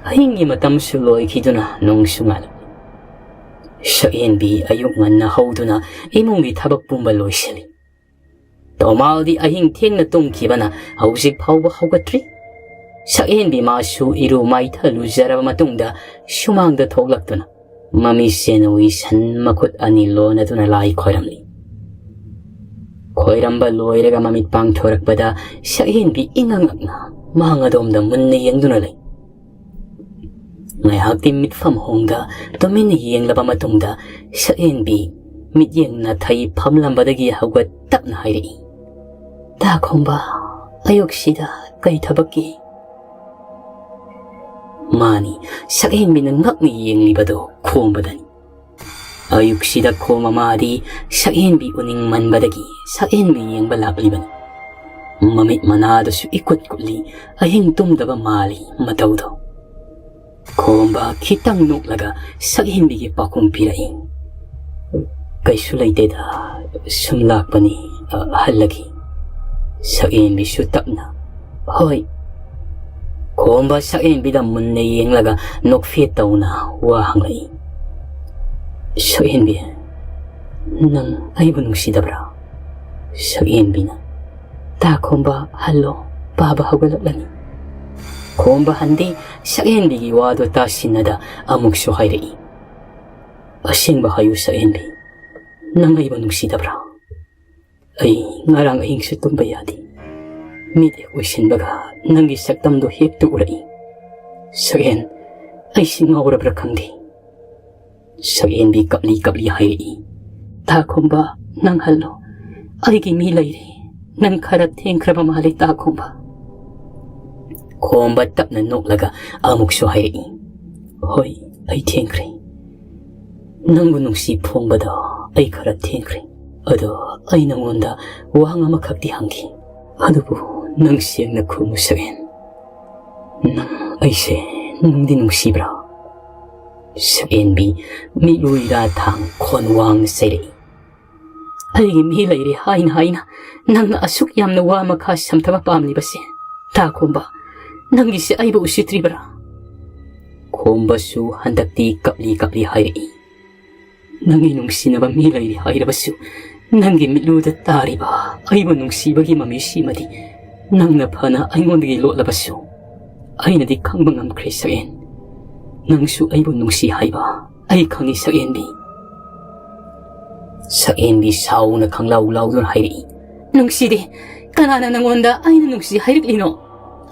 ꯑꯍꯤꯡꯒꯤ ꯃꯇꯝꯁꯨ ꯂꯣꯏꯈꯤꯗꯨꯅ ꯅꯣꯡꯁꯨ ꯉꯥꯜꯂꯛꯂꯤ꯫ ꯁꯛꯍꯦꯟꯕꯤ ꯑꯌꯨꯛ ꯉꯟꯅ ꯍꯧꯗꯨꯅ ꯏꯃꯨꯡꯒꯤ ꯊꯕꯛ ꯄꯨꯝꯕ ꯂꯣꯏꯁꯤꯜꯂꯤ꯫ ꯇꯣꯃꯥꯜꯗꯤ ꯑꯍꯤꯡ ꯊꯦꯡꯅ ꯇꯨꯝꯈꯤꯕꯅ ꯍꯧꯖꯤꯛ ꯐꯥꯎꯕ ꯍꯧꯒꯠꯇ꯭ꯔꯤ꯫ ꯁꯛꯍꯦꯟꯕꯤ ꯃꯥꯁꯨ ꯏꯔꯨ ꯃꯥꯏꯊ ꯂꯨꯖꯔꯕ ꯃꯇꯨꯡꯗ ꯁꯨꯃꯥꯡꯗ ꯊꯣꯛꯂꯛꯇꯨꯅ ꯃꯃꯤꯠꯁꯦꯟ ꯎꯏꯁꯟ ꯃꯈꯨꯠ ꯑꯅꯤ ꯂꯣꯟꯅꯗꯨꯅ ꯂꯥꯏ ꯈꯣꯏꯔꯝꯂꯤ꯫ ꯈꯣꯏꯔꯝꯕ ꯂꯣꯏꯔꯒ ꯃꯃꯤꯠ ꯄꯥꯡꯊꯣꯔꯛꯄꯗ ꯁꯛꯍꯦꯟꯕꯤ ꯏꯉꯛ ꯉꯛꯅ ꯃꯥꯡ ꯑꯗꯣꯝꯗ ꯃꯨꯟꯅ ꯌꯦꯡꯗꯨꯅ ꯂꯩ꯫ ꯉꯥꯏꯍꯥꯛꯇꯤ ꯃꯤꯠꯐꯝ ꯍꯣꯡꯗ ꯇꯨꯃꯤꯟꯅ ꯌꯦꯡꯂꯕ ꯃꯇꯨꯡꯗ ꯁꯛꯍꯦꯟꯕꯤ ꯃꯤꯠꯌꯦꯡ ꯅꯥꯊꯩ ꯐꯝꯂꯝꯕꯗꯒꯤ ꯍꯧꯒꯠ ꯇꯞꯅ ꯍꯥꯏꯔꯛꯏ, "ꯇꯥ ꯈꯣꯝꯕ, ꯑꯌꯨꯛꯁꯤꯗ ꯀꯩ ꯊꯕꯛꯀꯤ?" ꯃꯥꯅꯤ, ꯁꯛꯍꯦꯟꯕꯤꯅ ꯉꯛꯅ ꯌꯦꯡꯂꯤꯕꯗꯨ ꯈꯣꯝꯕꯗꯅꯤ꯫ ꯑꯌꯨꯛꯁꯤꯗ ꯈꯣꯝꯕ ꯃꯥꯗꯤ ꯁꯛꯍꯦꯟꯕꯤ ꯎꯅꯤꯡꯃꯟꯕꯗꯒꯤ ꯁꯛꯍꯦꯟꯕꯤ ꯌꯦꯡꯕ ꯂꯥꯛꯂꯤꯕꯅꯤ꯫ ꯃꯃꯤꯠ ꯃꯅꯥꯗꯨꯁꯨ ꯏꯀꯨꯠ ꯀꯨꯠꯂꯤ, ꯑꯍꯤꯡ ꯇꯨꯝꯗꯕ ꯃꯥꯜꯂꯤ ꯃꯇꯧꯗꯣ꯫ ꯈꯣꯝꯕ ꯈꯤꯇꯪ ꯅꯣꯛꯂꯒ ꯁꯛꯍꯦꯟꯕꯤꯒꯤ ꯄꯥꯎꯈꯨꯝ ꯄꯤꯔꯛꯏ꯫ "ꯀꯩꯁꯨ ꯂꯩꯇꯦꯗ, ꯁꯨꯝ ꯂꯥꯛꯄꯅꯤ, ꯑ, ꯍꯜꯂꯒꯦ꯫" ꯁꯛꯍꯦꯟꯕꯤꯁꯨ ꯇꯞꯅ, "ꯍꯣꯏ꯫" ꯈꯣꯝꯕ ꯁꯛꯍꯦꯟꯕꯤꯗ ꯃꯨꯟꯅ ꯌꯦꯡꯂꯒ ꯅꯣꯛꯐꯦꯠ ꯇꯧꯅ ꯋꯥ ꯍꯪꯂꯛꯏ꯫ "ꯁꯛꯍꯦꯟꯕꯤ, ꯅꯪ ꯑꯩꯕꯨ ꯅꯨꯡꯁꯤꯗꯕ꯭ꯔꯥ?" ꯁꯛꯍꯦꯟꯕꯤꯅ, "ꯇꯥ ꯈꯣꯝꯕ, ꯍꯜꯂꯣ, ꯄꯥꯕ ꯍꯧꯒꯠꯂꯛꯂꯅꯤ꯫" ꯈꯣꯝꯕ ꯍꯟꯗꯦ, ꯁꯛꯍꯦꯟꯕꯤꯒꯤ ꯋꯥꯗꯨ ꯇꯥꯁꯤꯟꯅꯗ ꯑꯃꯨꯛꯁꯨ ꯍꯥꯏꯔꯛꯏ꯫ "ꯑꯁꯦꯡꯕ ꯍꯥꯏꯌꯨ ꯁꯛꯍꯦꯟꯕꯤ, ꯅꯪ ꯑꯩꯕꯨ ꯅꯨꯡꯁꯤꯗꯕ꯭ꯔꯥ? ꯑꯩ ꯉꯔꯥꯡ ꯑꯍꯤꯡꯁꯨ ꯇꯨꯝꯕ ꯌꯥꯗꯦ꯫ ꯃꯤꯠ ꯍꯦꯛ ꯎꯏꯁꯤꯟꯕꯒ ꯅꯪꯒꯤ ꯁꯛꯇꯝꯗꯣ ꯍꯦꯛꯇ ꯎꯔꯛꯏ꯫ ꯁꯛꯍꯦꯟ, ꯑꯩꯁꯤ ꯉꯥꯎꯔꯕ꯭ꯔꯥ ꯈꯪꯗꯦ꯫" ꯁꯛꯍꯦꯟꯕꯤ ꯀꯞꯂꯤ ꯀꯞꯂꯤ ꯍꯥꯏꯔꯛꯏ꯫ "ꯇꯥ ꯈꯣꯝꯕ, ꯅꯪ ꯍꯜꯂꯣ꯫ ꯑꯩꯒꯤ ꯃꯤ ꯂꯩꯔꯦ꯫ ꯅꯪ ꯈꯔ ꯊꯦꯡꯈ꯭ꯔꯕ ꯃꯥꯜꯂꯦ, ꯇꯥ ꯈꯣꯝꯕ꯫" ꯈꯣꯝꯕ ꯇꯞꯅ ꯅꯣꯛꯂꯒ ꯑꯃꯨꯛꯁꯨ ꯍꯥꯏꯔꯛꯏ꯫ "ꯍꯣꯏ, ꯑꯩ ꯊꯦꯡꯈ꯭ꯔꯦ꯫ ꯅꯪꯕꯨ ꯅꯨꯡꯁꯤ ꯐꯣꯡꯕꯗꯣ ꯑꯩ ꯈꯔ ꯊꯦꯡꯈ꯭ꯔꯦ꯫ ꯑꯗꯣ ꯑꯩ ꯅꯉꯣꯟꯗ ꯋꯥꯍꯪ ꯑꯃꯈꯛꯇꯤ ꯍꯪꯈꯤ꯫ ꯑꯗꯨꯕꯨ ꯅꯪ ꯁꯦꯡꯅ ꯈꯨꯝꯃꯨ ꯁꯛꯍꯦꯟ꯫ ꯅꯪ ꯑꯩꯁꯦ ꯅꯨꯡꯗꯤ ꯅꯨꯡꯁꯤꯕ꯭ꯔꯥ?" ꯁꯛꯍꯦꯟꯕꯤ ꯃꯤꯠꯂꯨꯏꯔꯥ ꯊꯥꯡ ꯈꯣꯟ ꯋꯥꯡꯅ ꯆꯩꯔꯛꯏ꯫ "ꯑꯩꯒꯤ ꯃꯤ ꯂꯩꯔꯦ ꯍꯥꯏꯅ ꯍꯥꯏꯅ ꯅꯪꯅ ꯑꯁꯨꯛ ꯌꯥꯝꯅ ꯋꯥ ꯃꯈꯥ ꯁꯝꯊꯕ ꯄꯥꯝꯂꯤꯕꯁꯦ? ꯇꯥ ꯈꯣꯝꯕ, ꯅꯪꯒꯤꯁꯦ ꯑꯩꯕꯨ ꯎꯁꯤꯠꯇ꯭ꯔꯤꯕ꯭ꯔꯥ?" ꯈꯣꯝꯕꯁꯨ ꯍꯟꯗꯛꯇꯤ ꯀꯞꯂꯤ ꯀꯞꯂꯤ ꯍꯥꯏꯔꯛꯏ꯫ "ꯅꯪꯒꯤ ꯅꯨꯡꯁꯤꯅꯕ ꯃꯤ ꯂꯩꯔꯤ ꯍꯥꯏꯔꯕꯁꯨ, ꯅꯪꯒꯤ ꯃꯤꯠꯂꯨꯗ ꯇꯥꯔꯤꯕ ꯑꯩꯕꯨ ꯅꯨꯡꯁꯤꯕꯒꯤ ꯃꯃꯤꯁꯤꯃꯗꯤ ꯅꯪꯅ ꯐꯅ ꯑꯩꯉꯣꯟꯗꯒꯤ ꯂꯣꯠꯂꯕꯁꯨ, ꯑꯩꯅꯗꯤ ꯈꯪꯕ ꯉꯝꯈ꯭ꯔꯦ ꯁꯛꯍꯦꯟ꯫ ꯅꯪꯁꯨ ꯑꯩꯕꯨ ꯅꯨꯡꯁꯤ ꯍꯥꯏꯕ ꯑꯩ ꯈꯪꯏ ꯁꯛꯍꯦꯟꯕꯤ꯫" ꯁꯛꯍꯦꯟꯕꯤ ꯁꯥꯎꯅ ꯈꯪꯂꯥꯎ ꯂꯥꯎꯗꯨꯅ ꯍꯥꯏꯔꯛꯏ꯫ "ꯅꯨꯡꯁꯤꯗꯦ꯫ ꯀꯅꯥꯅ ꯅꯪꯉꯣꯟꯗ ꯑꯩꯅ ꯅꯨꯡꯁꯤ ꯍꯥꯏꯔꯛꯂꯤꯅꯣ?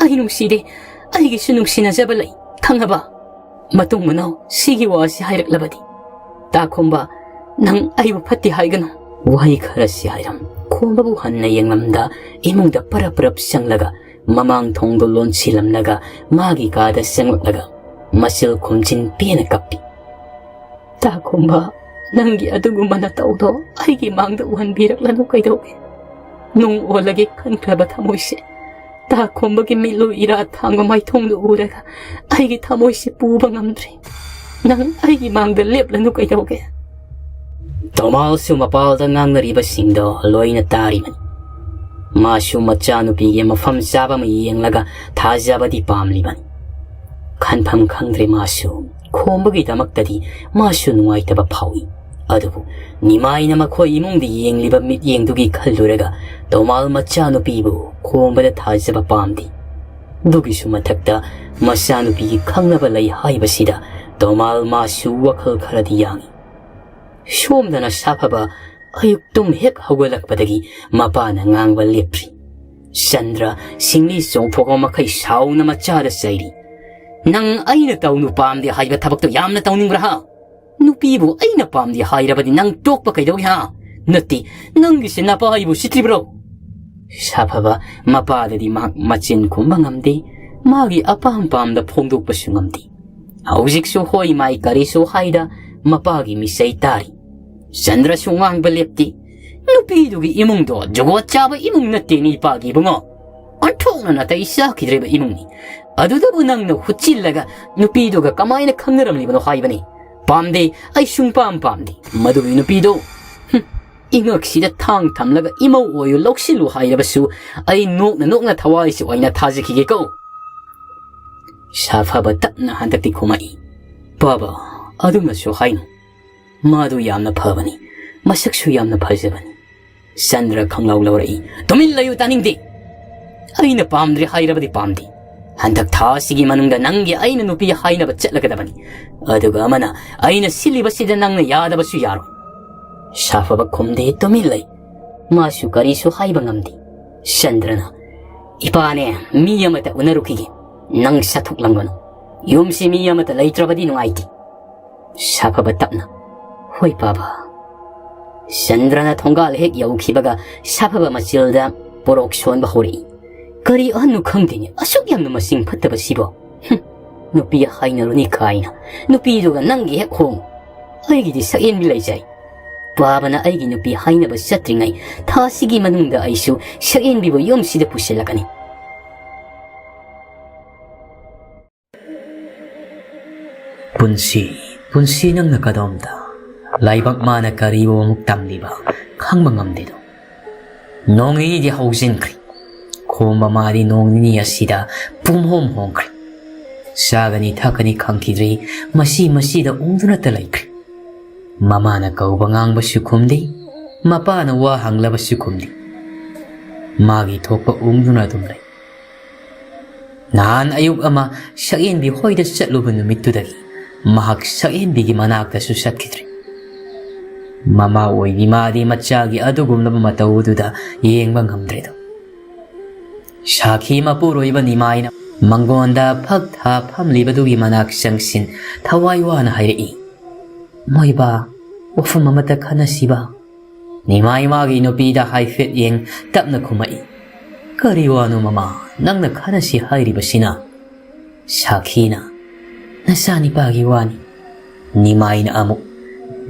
ꯑꯩ ꯅꯨꯡꯁꯤꯗꯦ꯫ ꯑꯩꯒꯤꯁꯨ ꯅꯨꯡꯁꯤꯅꯖꯕ ꯂꯩ, ꯈꯪꯉꯕ? ꯃꯇꯨꯡ ꯃꯅꯥꯎ ꯁꯤꯒꯤ ꯋꯥꯁꯤ ꯍꯥꯏꯔꯛꯂꯕꯗꯤ, ꯇꯥ ꯈꯣꯝꯕ, ꯅꯪ ꯑꯩꯕꯨ ꯐꯠꯇꯦ ꯍꯥꯏꯒꯅꯨ꯫" ꯋꯥꯍꯩ ꯈꯔꯁꯤ ꯍꯥꯏꯔꯝ ꯈꯣꯝꯕꯕꯨ ꯍꯟꯅ ꯌꯦꯡꯂꯝꯗ ꯏꯃꯨꯡꯗ ꯄꯔꯞ ꯄꯔꯞ ꯆꯪꯂꯒ ꯃꯃꯥꯡ ꯊꯣꯡꯗꯣ ꯂꯣꯟꯁꯤꯜꯂꯝꯂꯒ ꯃꯥꯒꯤ ꯀꯥꯗ ꯆꯪꯂꯛꯂꯒ ꯃꯆꯤꯜ ꯈꯨꯝꯖꯤꯟ ꯄꯦꯅ ꯀꯞꯄꯤ꯫ "ꯇꯥ ꯈꯣꯝꯕ, ꯅꯪꯒꯤ ꯑꯗꯨꯒꯨꯝꯕ ꯅꯇꯧꯗꯣ ꯑꯩꯒꯤ ꯃꯥꯡꯗ ꯎꯍꯟꯕꯤꯔꯛꯂꯅꯨ ꯀꯩꯗꯧꯒꯦ? ꯅꯨꯡ ꯑꯣꯜꯂꯒꯦ ꯈꯟꯈ꯭ꯔꯕ ꯊꯃꯣꯏꯁꯦ ꯇꯥ ꯈꯣꯝꯕꯒꯤ ꯃꯤꯠꯂꯨ ꯏꯔꯥ ꯊꯥꯡꯕ ꯃꯥꯏꯊꯣꯡꯗꯨ ꯎꯔꯒ ꯑꯩꯒꯤ ꯊꯃꯣꯏꯁꯦ ꯄꯨꯕ ꯉꯝꯗ꯭ꯔꯦ꯫ ꯅꯪ ꯑꯩꯒꯤ ꯃꯥꯡꯗ ꯂꯦꯞꯂꯅꯨ ꯀꯩꯗꯧꯒꯦ?" ꯇꯣꯃꯥꯜꯁꯨ ꯃꯄꯥꯜꯗ ꯉꯥꯡꯅꯔꯤꯕꯁꯤꯡꯗꯣ ꯂꯣꯏꯅ ꯇꯥꯔꯤꯕꯅꯤ꯫ ꯃꯥꯁꯨ ꯃꯆꯥꯅꯨꯄꯤꯒꯤ ꯃꯐꯝ ꯆꯥꯕ ꯑꯃ ꯌꯦꯡꯂꯒ ꯊꯥꯖꯕꯗꯤ ꯄꯥꯝꯂꯤꯕꯅꯤ꯫ ꯈꯟꯐꯝ ꯈꯪꯗ꯭ꯔꯦ ꯃꯥꯁꯨ꯫ ꯈꯣꯝꯕꯒꯤꯗꯃꯛꯇꯗꯤ ꯃꯥꯁꯨ ꯅꯨꯡꯉꯥꯏꯇꯕ ꯐꯥꯎꯏ꯫ ꯑꯗꯨꯕꯨ ꯅꯤꯃꯥꯏꯅ ꯃꯈꯣꯏ ꯏꯃꯨꯡꯗ ꯌꯦꯡꯂꯤꯕ ꯃꯤꯠꯌꯦꯡꯗꯨꯒꯤ ꯈꯜꯂꯨꯔꯒ ꯇꯣꯃꯥꯜ ꯃꯆꯥꯅꯨꯄꯤꯕꯨ ꯈꯣꯝꯕꯗ ꯊꯥꯖꯕ ꯄꯥꯝꯗꯦ꯫ ꯑꯗꯨꯒꯤꯁꯨ ꯃꯊꯛꯇ ꯃꯆꯥꯅꯨꯄꯤꯒꯤ ꯈꯪꯅꯕ ꯂꯩ ꯍꯥꯏꯕꯁꯤꯗ ꯇꯣꯃꯥꯜ ꯃꯥꯁꯨ ꯋꯥꯈꯜ ꯈꯔꯗꯤ ꯌꯥꯡꯏ꯫ ꯁꯣꯝꯗꯅ ꯁꯥꯐꯕ ꯑꯌꯨꯛ ꯇꯨꯝ ꯍꯦꯛ ꯍꯧꯒꯠꯂꯛꯄꯗꯒꯤ ꯃꯄꯥꯅ ꯉꯥꯡꯕ ꯂꯦꯞꯇ꯭ꯔꯤ꯫ ꯆꯟꯗ꯭ꯔ ꯁꯤꯡꯂꯤ ꯆꯣꯡꯊꯣꯛꯄ ꯃꯈꯩ ꯁꯥꯎꯅ ꯃꯆꯥꯗ ꯆꯩꯔꯤ꯫ "ꯅꯪ ꯑꯩꯅ ꯇꯧꯅꯨ ꯄꯥꯝꯗꯦ ꯍꯥꯏꯕ ꯊꯕꯛꯇꯣ ꯌꯥꯝꯅ ꯇꯧꯅꯤꯡꯕ꯭ꯔꯥ ꯍꯥ? ꯅꯨꯄꯤꯕꯨ ꯑꯩꯅ ꯄꯥꯝꯗꯦ ꯍꯥꯏꯔꯕꯗꯤ ꯅꯪ ꯇꯣꯛꯄ ꯀꯩꯗꯧꯏ ꯍꯥ? ꯅꯠꯇꯦ, ꯅꯪꯒꯤꯁꯦ ꯅꯄꯥ ꯑꯩꯕꯨ ꯁꯤꯠꯇ꯭ꯔꯤꯕ꯭ꯔꯣ?" ꯁꯥꯐꯕ ꯃꯄꯥꯗꯗꯤ ꯃꯍꯥꯛ ꯃꯆꯤꯟ ꯈꯨꯝꯕ ꯉꯝꯗꯦ, ꯃꯥꯒꯤ ꯑꯄꯥꯝ ꯄꯥꯝꯗ ꯐꯣꯡꯗꯣꯛꯄꯁꯨ ꯉꯝꯗꯦ꯫ ꯍꯧꯖꯤꯛꯁꯨ ꯍꯣꯏ ꯃꯥꯏ ꯀꯔꯤꯁꯨ ꯍꯥꯏꯗ ꯃꯄꯥꯒꯤ ꯃꯤꯆꯩ ꯇꯥꯔꯤ꯫ ꯆꯟꯗ꯭ꯔꯁꯨ ꯉꯥꯡꯕ ꯂꯦꯞꯇꯦ꯫ "ꯅꯨꯄꯤꯗꯨꯒꯤ ꯏꯃꯨꯡꯗꯣ ꯖꯨꯒꯣꯠ ꯆꯥꯕ ꯏꯃꯨꯡ ꯅꯠꯇꯦꯅꯦ ꯏꯄꯥꯒꯤ ꯏꯕꯨꯡꯉꯣ꯫ ꯑꯣꯟꯊꯣꯛꯅ ꯅꯥꯇꯩ ꯆꯥꯈꯤꯗ꯭ꯔꯤꯕ ꯏꯃꯨꯡꯅꯤ꯫ ꯑꯗꯨꯗꯕꯨ ꯅꯪꯅ ꯍꯨꯠꯆꯤꯜꯂꯒ ꯅꯨꯄꯤꯗꯨꯒ ꯀꯃꯥꯏꯅ ꯈꯪꯅꯔꯝꯂꯤꯕꯅꯣ ꯍꯥꯏꯕꯅꯤ꯫ ꯄꯥꯝꯗꯦ, ꯑꯩ ꯁꯨꯡꯄꯥꯝ ꯄꯥꯝꯗꯦ ꯃꯗꯨꯒꯤ ꯅꯨꯄꯤꯗꯣ꯫ ꯍꯨꯝ, ꯏꯉꯛꯁꯤꯗ ꯊꯥꯡ ꯊꯝꯂꯒ ꯏꯃꯧ ꯑꯣꯏꯌꯨ ꯂꯧꯁꯤꯜꯂꯨ ꯍꯥꯏꯔꯕꯁꯨ ꯑꯩ ꯅꯣꯛꯅ ꯅꯣꯛꯅ ꯊꯋꯥꯏꯁꯤ ꯑꯣꯏꯅ ꯊꯥꯖꯈꯤꯒꯦꯀꯣ꯫" ꯁꯥꯐꯕ ꯇꯞꯅ ꯍꯟꯗꯛꯇꯤ ꯈꯨꯝꯃꯛꯏ꯫ "ꯄꯥꯕ, ꯑꯗꯨꯃꯁꯨ ꯍꯥꯏꯅꯨ꯫ ꯃꯥꯗꯨ ꯌꯥꯝꯅ ꯐꯕꯅꯤ, ꯃꯁꯛꯁꯨ ꯌꯥꯝꯅ ꯐꯖꯕꯅꯤ꯫" ꯆꯟꯗ꯭ꯔ ꯈꯪꯂꯥꯎ ꯂꯧꯔꯛꯏ꯫ "ꯇꯨꯃꯤꯟ ꯂꯩꯌꯨ, ꯇꯥꯅꯤꯡꯗꯦ꯫ ꯑꯩꯅ ꯄꯥꯝꯗ꯭ꯔꯦ ꯍꯥꯏꯔꯕꯗꯤ ꯄꯥꯝꯗꯦ꯫ ꯍꯟꯗꯛ ꯊꯥ ꯑꯁꯤꯒꯤ ꯃꯅꯨꯡꯗ ꯅꯪꯒꯤ ꯑꯩꯅ ꯅꯨꯄꯤ ꯍꯥꯏꯅꯕ ꯆꯠꯂꯒꯗꯕꯅꯤ꯫ ꯑꯗꯨꯒ ꯑꯃꯅ ꯑꯩꯅ ꯁꯤꯜꯂꯤꯕꯁꯤꯗ ꯅꯪꯅ ꯌꯥꯗꯕꯁꯨ ꯌꯥꯔꯣꯏ꯫" ꯁꯥꯐꯕ ꯈꯨꯝꯗꯦ, ꯇꯨꯃꯤꯟ ꯂꯩ꯫ ꯃꯥꯁꯨ ꯀꯔꯤꯁꯨ ꯍꯥꯏꯕ ꯉꯝꯗꯦ꯫ ꯆꯟꯗ꯭ꯔꯅ, "ꯏꯄꯥꯅꯦ, ꯃꯤ ꯑꯃꯇ ꯎꯅꯔꯨꯈꯤꯒꯦ꯫ ꯅꯪ ꯆꯠꯊꯣꯛꯂꯝꯒꯅꯨ꯫ ꯌꯨꯝꯁꯤ ꯃꯤ ꯑꯃꯇ ꯂꯩꯇ꯭ꯔꯕꯗꯤ ꯅꯨꯡꯉꯥꯏꯇꯦ꯫" ꯁꯥꯐꯕ ꯇꯞꯅ, "ꯍꯣꯏ ꯄꯥꯕ꯫" ꯆꯟꯗ꯭ꯔꯅ ꯊꯣꯡꯒꯥꯜ ꯍꯦꯛ ꯌꯧꯈꯤꯕꯒ ꯁꯥꯐꯕ ꯃꯆꯤꯜꯗ ꯄꯣꯔꯣꯛ ꯁꯣꯟꯕ ꯍꯧꯔꯛꯏ꯫ "ꯀꯔꯤ ꯑꯍꯟꯅꯣ ꯈꯪꯗꯦꯅꯦ, ꯑꯁꯨꯛ ꯌꯥꯝꯅ ꯃꯁꯤꯡ ꯐꯠꯇꯕꯁꯤꯕꯣ? ꯍꯨꯝ, ꯅꯨꯄꯤ ꯍꯥꯏꯅꯔꯨꯅꯤ ꯀꯥꯏꯅ꯫ ꯅꯨꯄꯤꯗꯨꯒ ꯅꯪꯒꯤ ꯍꯦꯛ ꯍꯣꯡ꯫ ꯑꯩꯒꯤꯗꯤ ꯁꯛꯍꯦꯟꯕꯤ ꯂꯩꯖꯩ꯫ ꯄꯥꯕꯅ ꯑꯩꯒꯤ ꯅꯨꯄꯤ ꯍꯥꯏꯅꯕ ꯆꯠꯇ꯭ꯔꯤꯉꯩ ꯊꯥꯁꯤꯒꯤ ꯃꯅꯨꯡꯗ ꯑꯩꯁꯨ ꯁꯛꯍꯦꯟꯕꯤꯕꯨ ꯌꯨꯝꯁꯤꯗ ꯄꯨꯁꯤꯜꯂꯛꯀꯅꯤ"꯫ ꯄꯨꯟꯁꯤ, ꯄꯨꯟꯁꯤ ꯅꯪꯅ ꯀꯗꯣꯝꯗ? ꯂꯥꯏꯕꯛ ꯃꯥꯅ ꯀꯔꯤꯕꯨ ꯑꯃꯨꯛ ꯇꯝꯂꯤꯕ ꯈꯪꯕ ꯉꯝꯗꯦꯗꯣ꯫ ꯅꯣꯡ ꯅꯤꯅꯤꯗꯤ ꯍꯧꯖꯤꯟꯈ꯭ꯔꯦ꯫ ꯈꯣꯝꯕ ꯃꯥꯗꯤ ꯅꯣꯡ ꯅꯤꯅꯤ ꯑꯁꯤꯗ ꯄꯨꯝꯍꯣꯡ ꯍꯣꯡꯈ꯭ꯔꯦ꯫ ꯆꯥꯒꯅꯤ ꯊꯛꯀꯅꯤ ꯈꯪꯈꯤꯗ꯭ꯔꯤ, ꯃꯁꯤ ꯃꯁꯤꯗ ꯎꯪꯗꯨꯅꯇ ꯂꯩꯈ꯭ꯔꯦ꯫ ꯃꯃꯥꯅ ꯀꯧꯕ ꯉꯥꯡꯕꯁꯨ ꯈꯨꯝꯗꯦ, ꯃꯄꯥꯅ ꯋꯥ ꯍꯪꯂꯕꯁꯨ ꯈꯨꯝꯗꯦ꯫ ꯃꯥꯒꯤ ꯊꯣꯛꯄ ꯎꯪꯗꯨꯅ ꯑꯗꯨꯝ ꯂꯩ꯫ ꯅꯍꯥꯟ ꯑꯌꯨꯛ ꯑꯃ ꯁꯛꯍꯦꯟꯕꯤ ꯍꯣꯏꯗ ꯆꯠꯂꯨꯕ ꯅꯨꯃꯤꯠꯇꯨꯗꯒꯤ ꯃꯍꯥꯛ ꯁꯛꯍꯦꯟꯕꯤꯒꯤ ꯃꯅꯥꯛꯇꯁꯨ ꯆꯠꯈꯤꯗ꯭ꯔꯦ꯫ ꯃꯃꯥ ꯑꯣꯏꯕꯤ ꯃꯥꯗꯤ ꯃꯆꯥꯒꯤ ꯑꯗꯨꯒꯨꯝꯂꯕ ꯃꯇꯧ ꯑꯗꯨꯗ ꯌꯦꯡꯕ ꯉꯝꯗ꯭ꯔꯦꯗꯣ꯫ ꯁꯥꯈꯤ ꯃꯄꯨꯔꯣꯏꯕ ꯅꯤꯃꯥꯏꯅ ꯃꯪꯒꯣꯟꯗ ꯐꯛ ꯊꯥ ꯐꯝꯂꯤꯕꯗꯨꯒꯤ ꯃꯅꯥꯛ ꯆꯪꯁꯤꯟ ꯊꯋꯥꯏ ꯋꯥꯅ ꯍꯥꯏꯔꯛꯏ, "ꯃꯣꯏꯕꯥ, ꯋꯥꯐꯝ ꯑꯃꯇ ꯈꯟꯅꯁꯤꯕ?" ꯅꯤꯃꯥꯏ ꯃꯥꯒꯤ ꯅꯨꯄꯤꯗ ꯍꯥꯏꯐꯦꯠ ꯌꯦꯡ ꯇꯞꯅ ꯈꯨꯝꯃꯛꯏ, "ꯀꯔꯤ ꯋꯥꯅꯣ ꯃꯃꯥ, ꯅꯪꯅ ꯈꯟꯅꯁꯤ ꯍꯥꯏꯔꯤꯕꯁꯤꯅ?" ꯁꯥꯈꯤꯅ, "ꯅꯆꯥꯅꯤꯄꯥꯒꯤ ꯋꯥꯅꯤ"꯫ ꯅꯤꯃꯥꯏꯅ ꯑꯃꯨꯛ,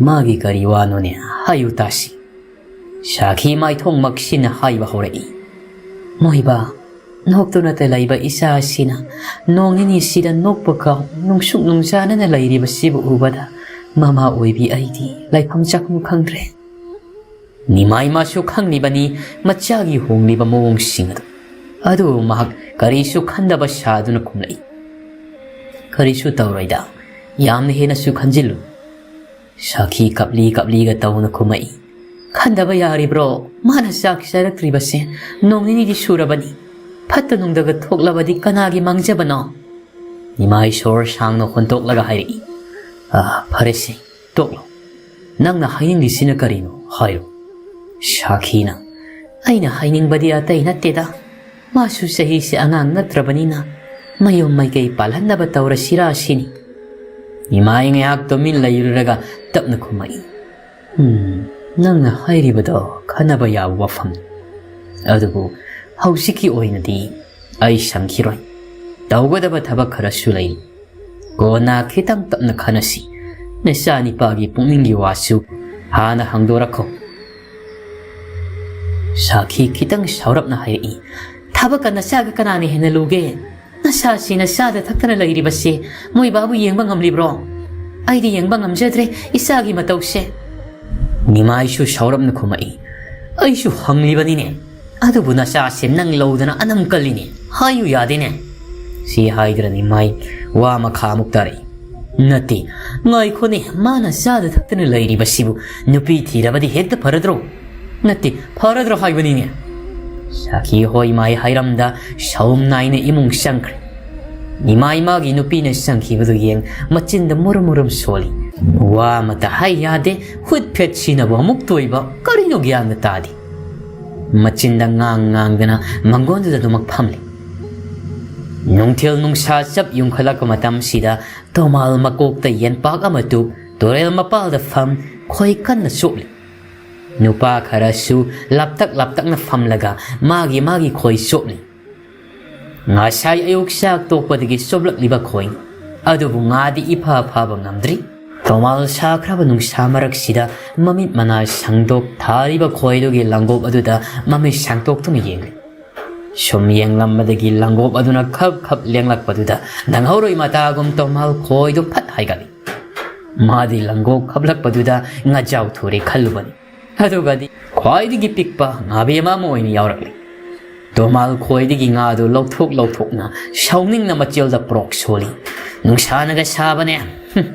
"ꯃꯥꯒꯤ ꯀꯔꯤ ꯋꯥꯅꯣꯅꯦ? ꯍꯥꯏꯌꯨ ꯇꯥꯁꯤ"꯫ ꯁꯥꯈꯤ ꯃꯥꯏꯊꯣꯡ ꯃꯛꯁꯤꯟꯅ ꯍꯥꯏꯕ ꯍꯧꯔꯛꯏ, "ꯃꯣꯏꯕꯥ, ꯅꯣꯛꯇꯨꯅꯇ ꯂꯩꯕ ꯏꯆꯥ ꯑꯁꯤꯅ ꯅꯣꯡ ꯅꯤꯅꯤꯁꯤꯗ ꯅꯣꯛꯄ ꯀꯥꯎ ꯅꯨꯡꯁꯨꯛ ꯅꯨꯡꯖꯥꯅꯅ ꯂꯩꯔꯤꯕꯁꯤꯕꯨ ꯎꯕꯗ ꯃꯃꯥ ꯑꯣꯏꯕꯤ ꯑꯩꯗꯤ ꯂꯩꯐꯝ ꯆꯥꯐꯝ ꯈꯪꯗ꯭ꯔꯦ"꯫ ꯅꯤꯃꯥꯏꯃꯁꯨ ꯈꯪꯂꯤꯕꯅꯤ ꯃꯆꯥꯒꯤ ꯍꯣꯡꯂꯤꯕ ꯃꯑꯣꯡꯁꯤꯡ ꯑꯗꯨ꯫ ꯑꯗꯨꯕꯨ ꯃꯍꯥꯛ ꯀꯔꯤꯁꯨ ꯈꯟꯗꯕ ꯁꯥꯗꯨꯅ ꯈꯨꯝꯂꯛꯏ, "ꯀꯔꯤꯁꯨ ꯇꯧꯔꯣꯏꯗ, ꯌꯥꯝꯅ ꯍꯦꯟꯅꯁꯨ ꯈꯟꯖꯤꯜꯂꯨ"꯫ ꯁꯥꯈꯤ ꯀꯞꯂꯤ ꯀꯞꯂꯤꯒ ꯇꯧꯅ ꯈꯨꯝꯃꯛꯏ, "ꯈꯟꯗꯕ ꯌꯥꯔꯤꯕ꯭ꯔꯣ? ꯃꯥꯅ ꯆꯥꯛ ꯆꯥꯔꯛꯇ꯭ꯔꯤꯕꯁꯦ ꯅꯣꯡ ꯅꯤꯅꯤꯗꯤ ꯁꯨꯔꯕꯅꯤ꯫ ꯐꯠꯇ ꯅꯨꯡꯗꯒ ꯊꯣꯛꯂꯕꯗꯤ ꯀꯅꯥꯒꯤ ꯃꯥꯡꯖꯕꯅꯣ?" ꯅꯤꯃꯥꯏ ꯁꯣꯔ ꯁꯥꯡꯅ ꯍꯣꯟꯇꯣꯛꯂꯒ ꯍꯥꯏꯔꯛꯏ, "ꯑꯥ, ꯐꯔꯦꯁꯦ, ꯇꯣꯛꯂꯣ꯫ ꯅꯪꯅ ꯍꯥꯏꯅꯤꯡꯂꯤꯁꯤꯅ ꯀꯔꯤꯅꯣ? ꯍꯥꯏꯔꯣ"꯫ ꯁꯥꯈꯤꯅ, "ꯑꯩꯅ ꯍꯥꯏꯅꯤꯡꯕꯗꯤ ꯑꯇꯩ ꯅꯠꯇꯦꯗ꯫ ꯃꯥꯁꯨ ꯆꯍꯤꯁꯦ ꯑꯉꯥꯡ ꯅꯠꯇ꯭ꯔꯕꯅꯤꯅ ꯃꯌꯨꯝ ꯃꯥꯏꯀꯩ ꯄꯥꯜꯍꯟꯅꯕ ꯇꯧꯔꯁꯤꯔꯥ ꯁꯤꯅꯤ"꯫ ꯏꯃꯥꯏ ꯉꯥꯏꯍꯥꯛ ꯇꯨꯃꯤꯟ ꯂꯩꯔꯨꯔꯒ ꯇꯞꯅ ꯈꯨꯝꯃꯛꯏ, "ꯎꯝ, ꯅꯪꯅ ꯍꯥꯏꯔꯤꯕꯗꯣ ꯈꯟꯅꯕ ꯌꯥꯕ ꯋꯥꯐꯝꯅꯤ꯫ ꯑꯗꯨꯕꯨ "ꯍꯧꯖꯤꯛꯀꯤ ꯑꯣꯏꯅꯗꯤ ꯑꯩ ꯁꯪꯈꯤꯔꯣꯏ꯫ ꯇꯧꯒꯗꯕ ꯊꯕꯛ ꯈꯔꯁꯨ ꯂꯩ꯫ ꯀꯣꯟꯅ ꯈꯤꯇꯪ ꯇꯞꯅ ꯈꯟꯅꯁꯤ꯫ ꯅꯆꯥ ꯅꯤꯄꯥꯒꯤ ꯄꯨꯛꯅꯤꯡꯒꯤ ꯋꯥꯁꯨ ꯍꯥꯟꯅ ꯍꯪꯗꯣꯔꯛꯈꯣ꯫" ꯁꯥꯈꯤ ꯈꯤꯇꯪ ꯁꯥꯎꯔꯞꯅ ꯍꯥꯏꯔꯛꯏ, "ꯊꯕꯛꯀ ꯅꯆꯥꯒ ꯀꯅꯥꯅ ꯍꯦꯟꯅ ꯂꯨꯒꯦ? ꯅꯆꯥꯁꯤꯅ ꯆꯥꯗ ꯊꯛꯇꯅ ꯂꯩꯔꯤꯕꯁꯦ ꯃꯣꯏ ꯕꯥꯕꯨ ꯌꯦꯡꯕ ꯉꯝꯂꯤꯕ꯭ꯔꯣ? ꯑꯩꯗꯤ ꯌꯦꯡꯕ ꯉꯝꯖꯗ꯭ꯔꯦ ꯏꯆꯥꯒꯤ ꯃꯇꯧꯁꯦ꯫" ꯅꯤꯃꯥꯏꯁꯨ ꯁꯥꯎꯔꯞꯅ ꯈꯨꯝꯃꯛꯏ, "ꯑꯩꯁꯨ ꯍꯪꯂꯤꯕꯅꯤꯅꯦ, ꯑꯗꯨꯕꯨ ꯅꯆꯥꯁꯦ ꯅꯪ ꯂꯧꯗꯅ ꯑꯅꯝ ꯀꯜꯂꯤꯅꯦ, ꯍꯥꯏꯌꯨ ꯌꯥꯗꯦꯅꯦ꯫" ꯁꯤ ꯍꯥꯏꯗ꯭ꯔ ꯅꯤꯃꯥꯏ ꯋꯥ ꯃꯈꯥ ꯑꯃꯨꯛ ꯇꯥꯔꯛꯏ, "ꯅꯠꯇꯦ, ꯉꯥꯏꯈꯣꯅꯦ, ꯃꯥꯅ ꯆꯥꯗ ꯊꯛꯇꯅ ꯂꯩꯔꯤꯕꯁꯤꯕꯨ ꯅꯨꯄꯤ ꯊꯤꯔꯕꯗꯤ ꯍꯦꯛꯇ ꯐꯔꯗ꯭ꯔꯣ? ꯅꯠꯇꯦ, ꯐꯔꯗ꯭ꯔꯣ ꯍꯥꯏꯕꯅꯤꯅꯦ꯫" ꯁꯥꯈꯤ ꯍꯣꯏ ꯃꯥꯏ ꯍꯥꯏꯔꯝꯗ ꯁꯥꯎꯝ ꯅꯥꯏꯅ ꯏꯃꯨꯡ ꯆꯪꯈ꯭ꯔꯦ꯫ ꯅꯤꯃꯥꯏ ꯃꯥꯒꯤ ꯅꯨꯄꯤꯅ ꯆꯪꯈꯤꯕꯗꯨ ꯌꯦꯡ ꯃꯆꯤꯟꯗ ꯃꯨꯔꯨꯝ ꯃꯨꯔꯨꯝ ꯁꯣꯜꯂꯤ꯫ ꯋꯥ ꯑꯃꯇ ꯍꯥꯏ ꯌꯥꯗꯦ, ꯍꯨꯠ ꯐꯦꯠ ꯁꯤꯅꯕ ꯑꯃꯨꯛ ꯇꯣꯏꯕ, ꯀꯔꯤꯅꯣ ꯒ꯭ꯌꯥꯟꯒ ꯇꯥꯗꯦ꯫ ꯃꯆꯤꯟꯗ ꯉꯥꯡ ꯉꯥꯡꯗꯅ ꯃꯪꯒꯣꯟꯗꯨꯗ ꯑꯗꯨꯃꯛ ꯐꯝꯂꯤ꯫ ꯅꯨꯡꯊꯤꯜ ꯅꯨꯡꯁꯥ ꯆꯞ ꯌꯨꯡꯈꯠꯂꯛꯄ ꯃꯇꯝꯁꯤꯗ ꯇꯣꯃꯥꯜ ꯃꯀꯣꯛꯇ ꯌꯦꯟꯄꯥꯛ ꯑꯃ ꯇꯨꯞ, ꯇꯨꯔꯦꯜ ꯃꯄꯥꯜꯗ ꯐꯝ, ꯈꯣꯏ ꯀꯟꯅ ꯆꯣꯞꯂꯤ꯫ ꯅꯨꯄꯥ ꯈꯔꯁꯨ ꯂꯥꯞꯇꯛ ꯂꯥꯞꯇꯛꯅ ꯐꯝꯂꯒ ꯃꯥꯒꯤ ꯃꯥꯒꯤ ꯈꯣꯏ ꯆꯣꯞꯂꯤ꯫ ꯉꯁꯥꯏ ꯑꯌꯨꯛ ꯆꯥꯛ ꯇꯣꯛꯄꯗꯒꯤ ꯆꯣꯞꯂꯛꯂꯤꯕ ꯈꯣꯏ ꯑꯗꯨꯕꯨ ꯉꯥꯗꯤ ꯏꯐ ꯐꯕ ꯉꯝꯗ꯭ꯔꯤ꯫ ꯇꯣꯃꯥꯜ ꯁꯥꯈ꯭ꯔꯕ ꯅꯨꯡꯁꯥ ꯃꯔꯛꯁꯤꯗ ꯃꯃꯤꯠ ꯃꯅꯥ ꯁꯪꯗꯣꯛ ꯊꯥꯔꯤꯕ ꯈꯣꯏꯗꯨꯒꯤ ꯂꯪꯒꯣꯞ ꯑꯗꯨꯗ ꯃꯃꯤꯠ ꯁꯥꯡꯗꯣꯛꯇꯨꯅ ꯌꯦꯡꯂꯤ꯫ ꯁꯨꯝ ꯌꯦꯡꯂꯝꯕꯗꯒꯤ ꯂꯪꯒꯣꯞ ꯑꯗꯨꯅ ꯈꯞ ꯈꯞ ꯂꯦꯡꯂꯛꯄꯗꯨꯗ ꯅꯪꯍꯧꯔꯣꯏ ꯃꯇꯥꯒꯨꯝ ꯇꯣꯃꯥꯜ ꯈꯣꯏꯗꯨ ꯐꯠ ꯍꯥꯏꯒꯠꯂꯤ꯫ ꯃꯥꯗꯤ ꯂꯪꯒꯣꯞ ꯈꯞꯂꯛꯄꯗꯨꯗ ꯉꯥꯖꯥꯎ ꯊꯨꯔꯦ ꯈꯜꯂꯨꯕꯅꯤ꯫ ꯑꯗꯨꯒꯗꯤ ꯈ꯭ꯋꯥꯏꯗꯒꯤ ꯄꯤꯛꯄ ꯉꯥꯕꯦꯝꯃ ꯑꯃ ꯑꯣꯏꯅ ꯌꯥꯎꯔꯛꯂꯤ꯫ ꯇꯣꯃꯥꯜ ꯈꯣꯏꯗꯒꯤ ꯉꯥꯗꯨ ꯂꯧꯊꯣꯛ ꯂꯧꯊꯣꯛꯅ ꯁꯥꯎꯅꯤꯡꯅ ꯃꯆꯦꯜꯗ ꯄ꯭ꯔꯣꯛ ꯁꯣꯜꯂꯤ꯫ "ꯅꯨꯡꯁꯥꯅꯒ ꯁꯥꯕꯅꯦ꯫ ꯍꯨꯝ,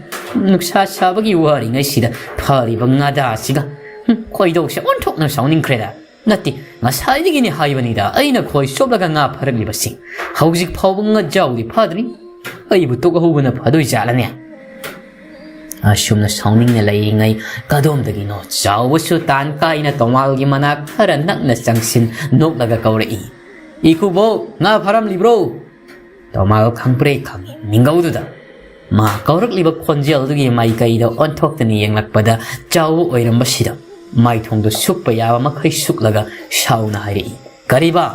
ꯅꯨꯡꯁꯥ ꯁꯥꯕꯒꯤ ꯋꯥꯔꯤꯉꯩꯁꯤꯗ ꯐꯔꯤꯕ ꯉꯥꯗꯥꯁꯤꯒ꯫ ꯍꯨꯝ, ꯈꯣꯏꯗꯧꯁꯦ ꯑꯣꯟꯊꯣꯛꯅ ꯁꯥꯎꯅꯤꯡꯈ꯭ꯔꯦꯗ꯫ ꯅꯠꯇꯦ, ꯉꯁꯥꯏꯗꯒꯤꯅꯦ ꯍꯥꯏꯕꯅꯤꯗ ꯑꯩꯅ ꯈꯣꯏ ꯆꯣꯞꯂꯒ ꯉꯥ ꯐꯥꯔꯛꯂꯤꯕꯁꯤ꯫ ꯍꯧꯖꯤꯛ ꯐꯥꯎꯕ ꯉꯥꯖꯥꯎꯗꯤ ꯐꯥꯗ꯭ꯔꯤ꯫ ꯑꯩꯕꯨ ꯇꯣꯛꯍꯧꯕꯅ ꯐꯗꯣꯏ ꯖꯥꯠꯂꯅꯦ?" ꯑꯁꯨꯝꯅ ꯁꯥꯎꯅꯤꯡꯅ ꯂꯩꯔꯤꯉꯩ ꯀꯗꯣꯝꯗꯒꯤꯅꯣ ꯆꯥꯎꯕꯁꯨ ꯇꯥꯟ ꯀꯥꯏꯅ ꯇꯣꯃꯥꯜꯒꯤ ꯃꯅꯥꯛ ꯈꯔ ꯅꯛꯅ ꯆꯪꯁꯤꯟ ꯅꯣꯛꯂꯒ ꯀꯧꯔꯛꯏ, "ꯏꯀꯨꯕꯣꯛ, ꯉꯥ ꯐꯥꯔꯝꯂꯤꯕ꯭ꯔꯣ?" ꯇꯣꯃꯥꯜ ꯈꯪꯄ꯭ꯔꯦꯛ ꯈꯪꯏ ꯅꯤꯡꯒꯧꯗꯨꯗ꯫ ꯃꯥ ꯀꯧꯔꯛꯂꯤꯕ ꯈꯣꯟꯖꯦꯜꯗꯨꯒꯤ ꯃꯥꯏꯀꯩꯗ ꯑꯣꯟꯊꯣꯛꯇꯨꯅ ꯌꯦꯡꯂꯛꯄꯗ ꯆꯥꯎꯕ ꯑꯣꯏꯔꯝꯕꯁꯤꯗ ꯃꯥꯏꯊꯣꯡꯗꯨ ꯁꯨꯞꯄ ꯌꯥꯕ ꯃꯈꯩ ꯁꯨꯛꯂꯒ ꯁꯥꯎꯅ ꯍꯥꯏꯔꯛꯏ, "ꯀꯔꯤꯕ?"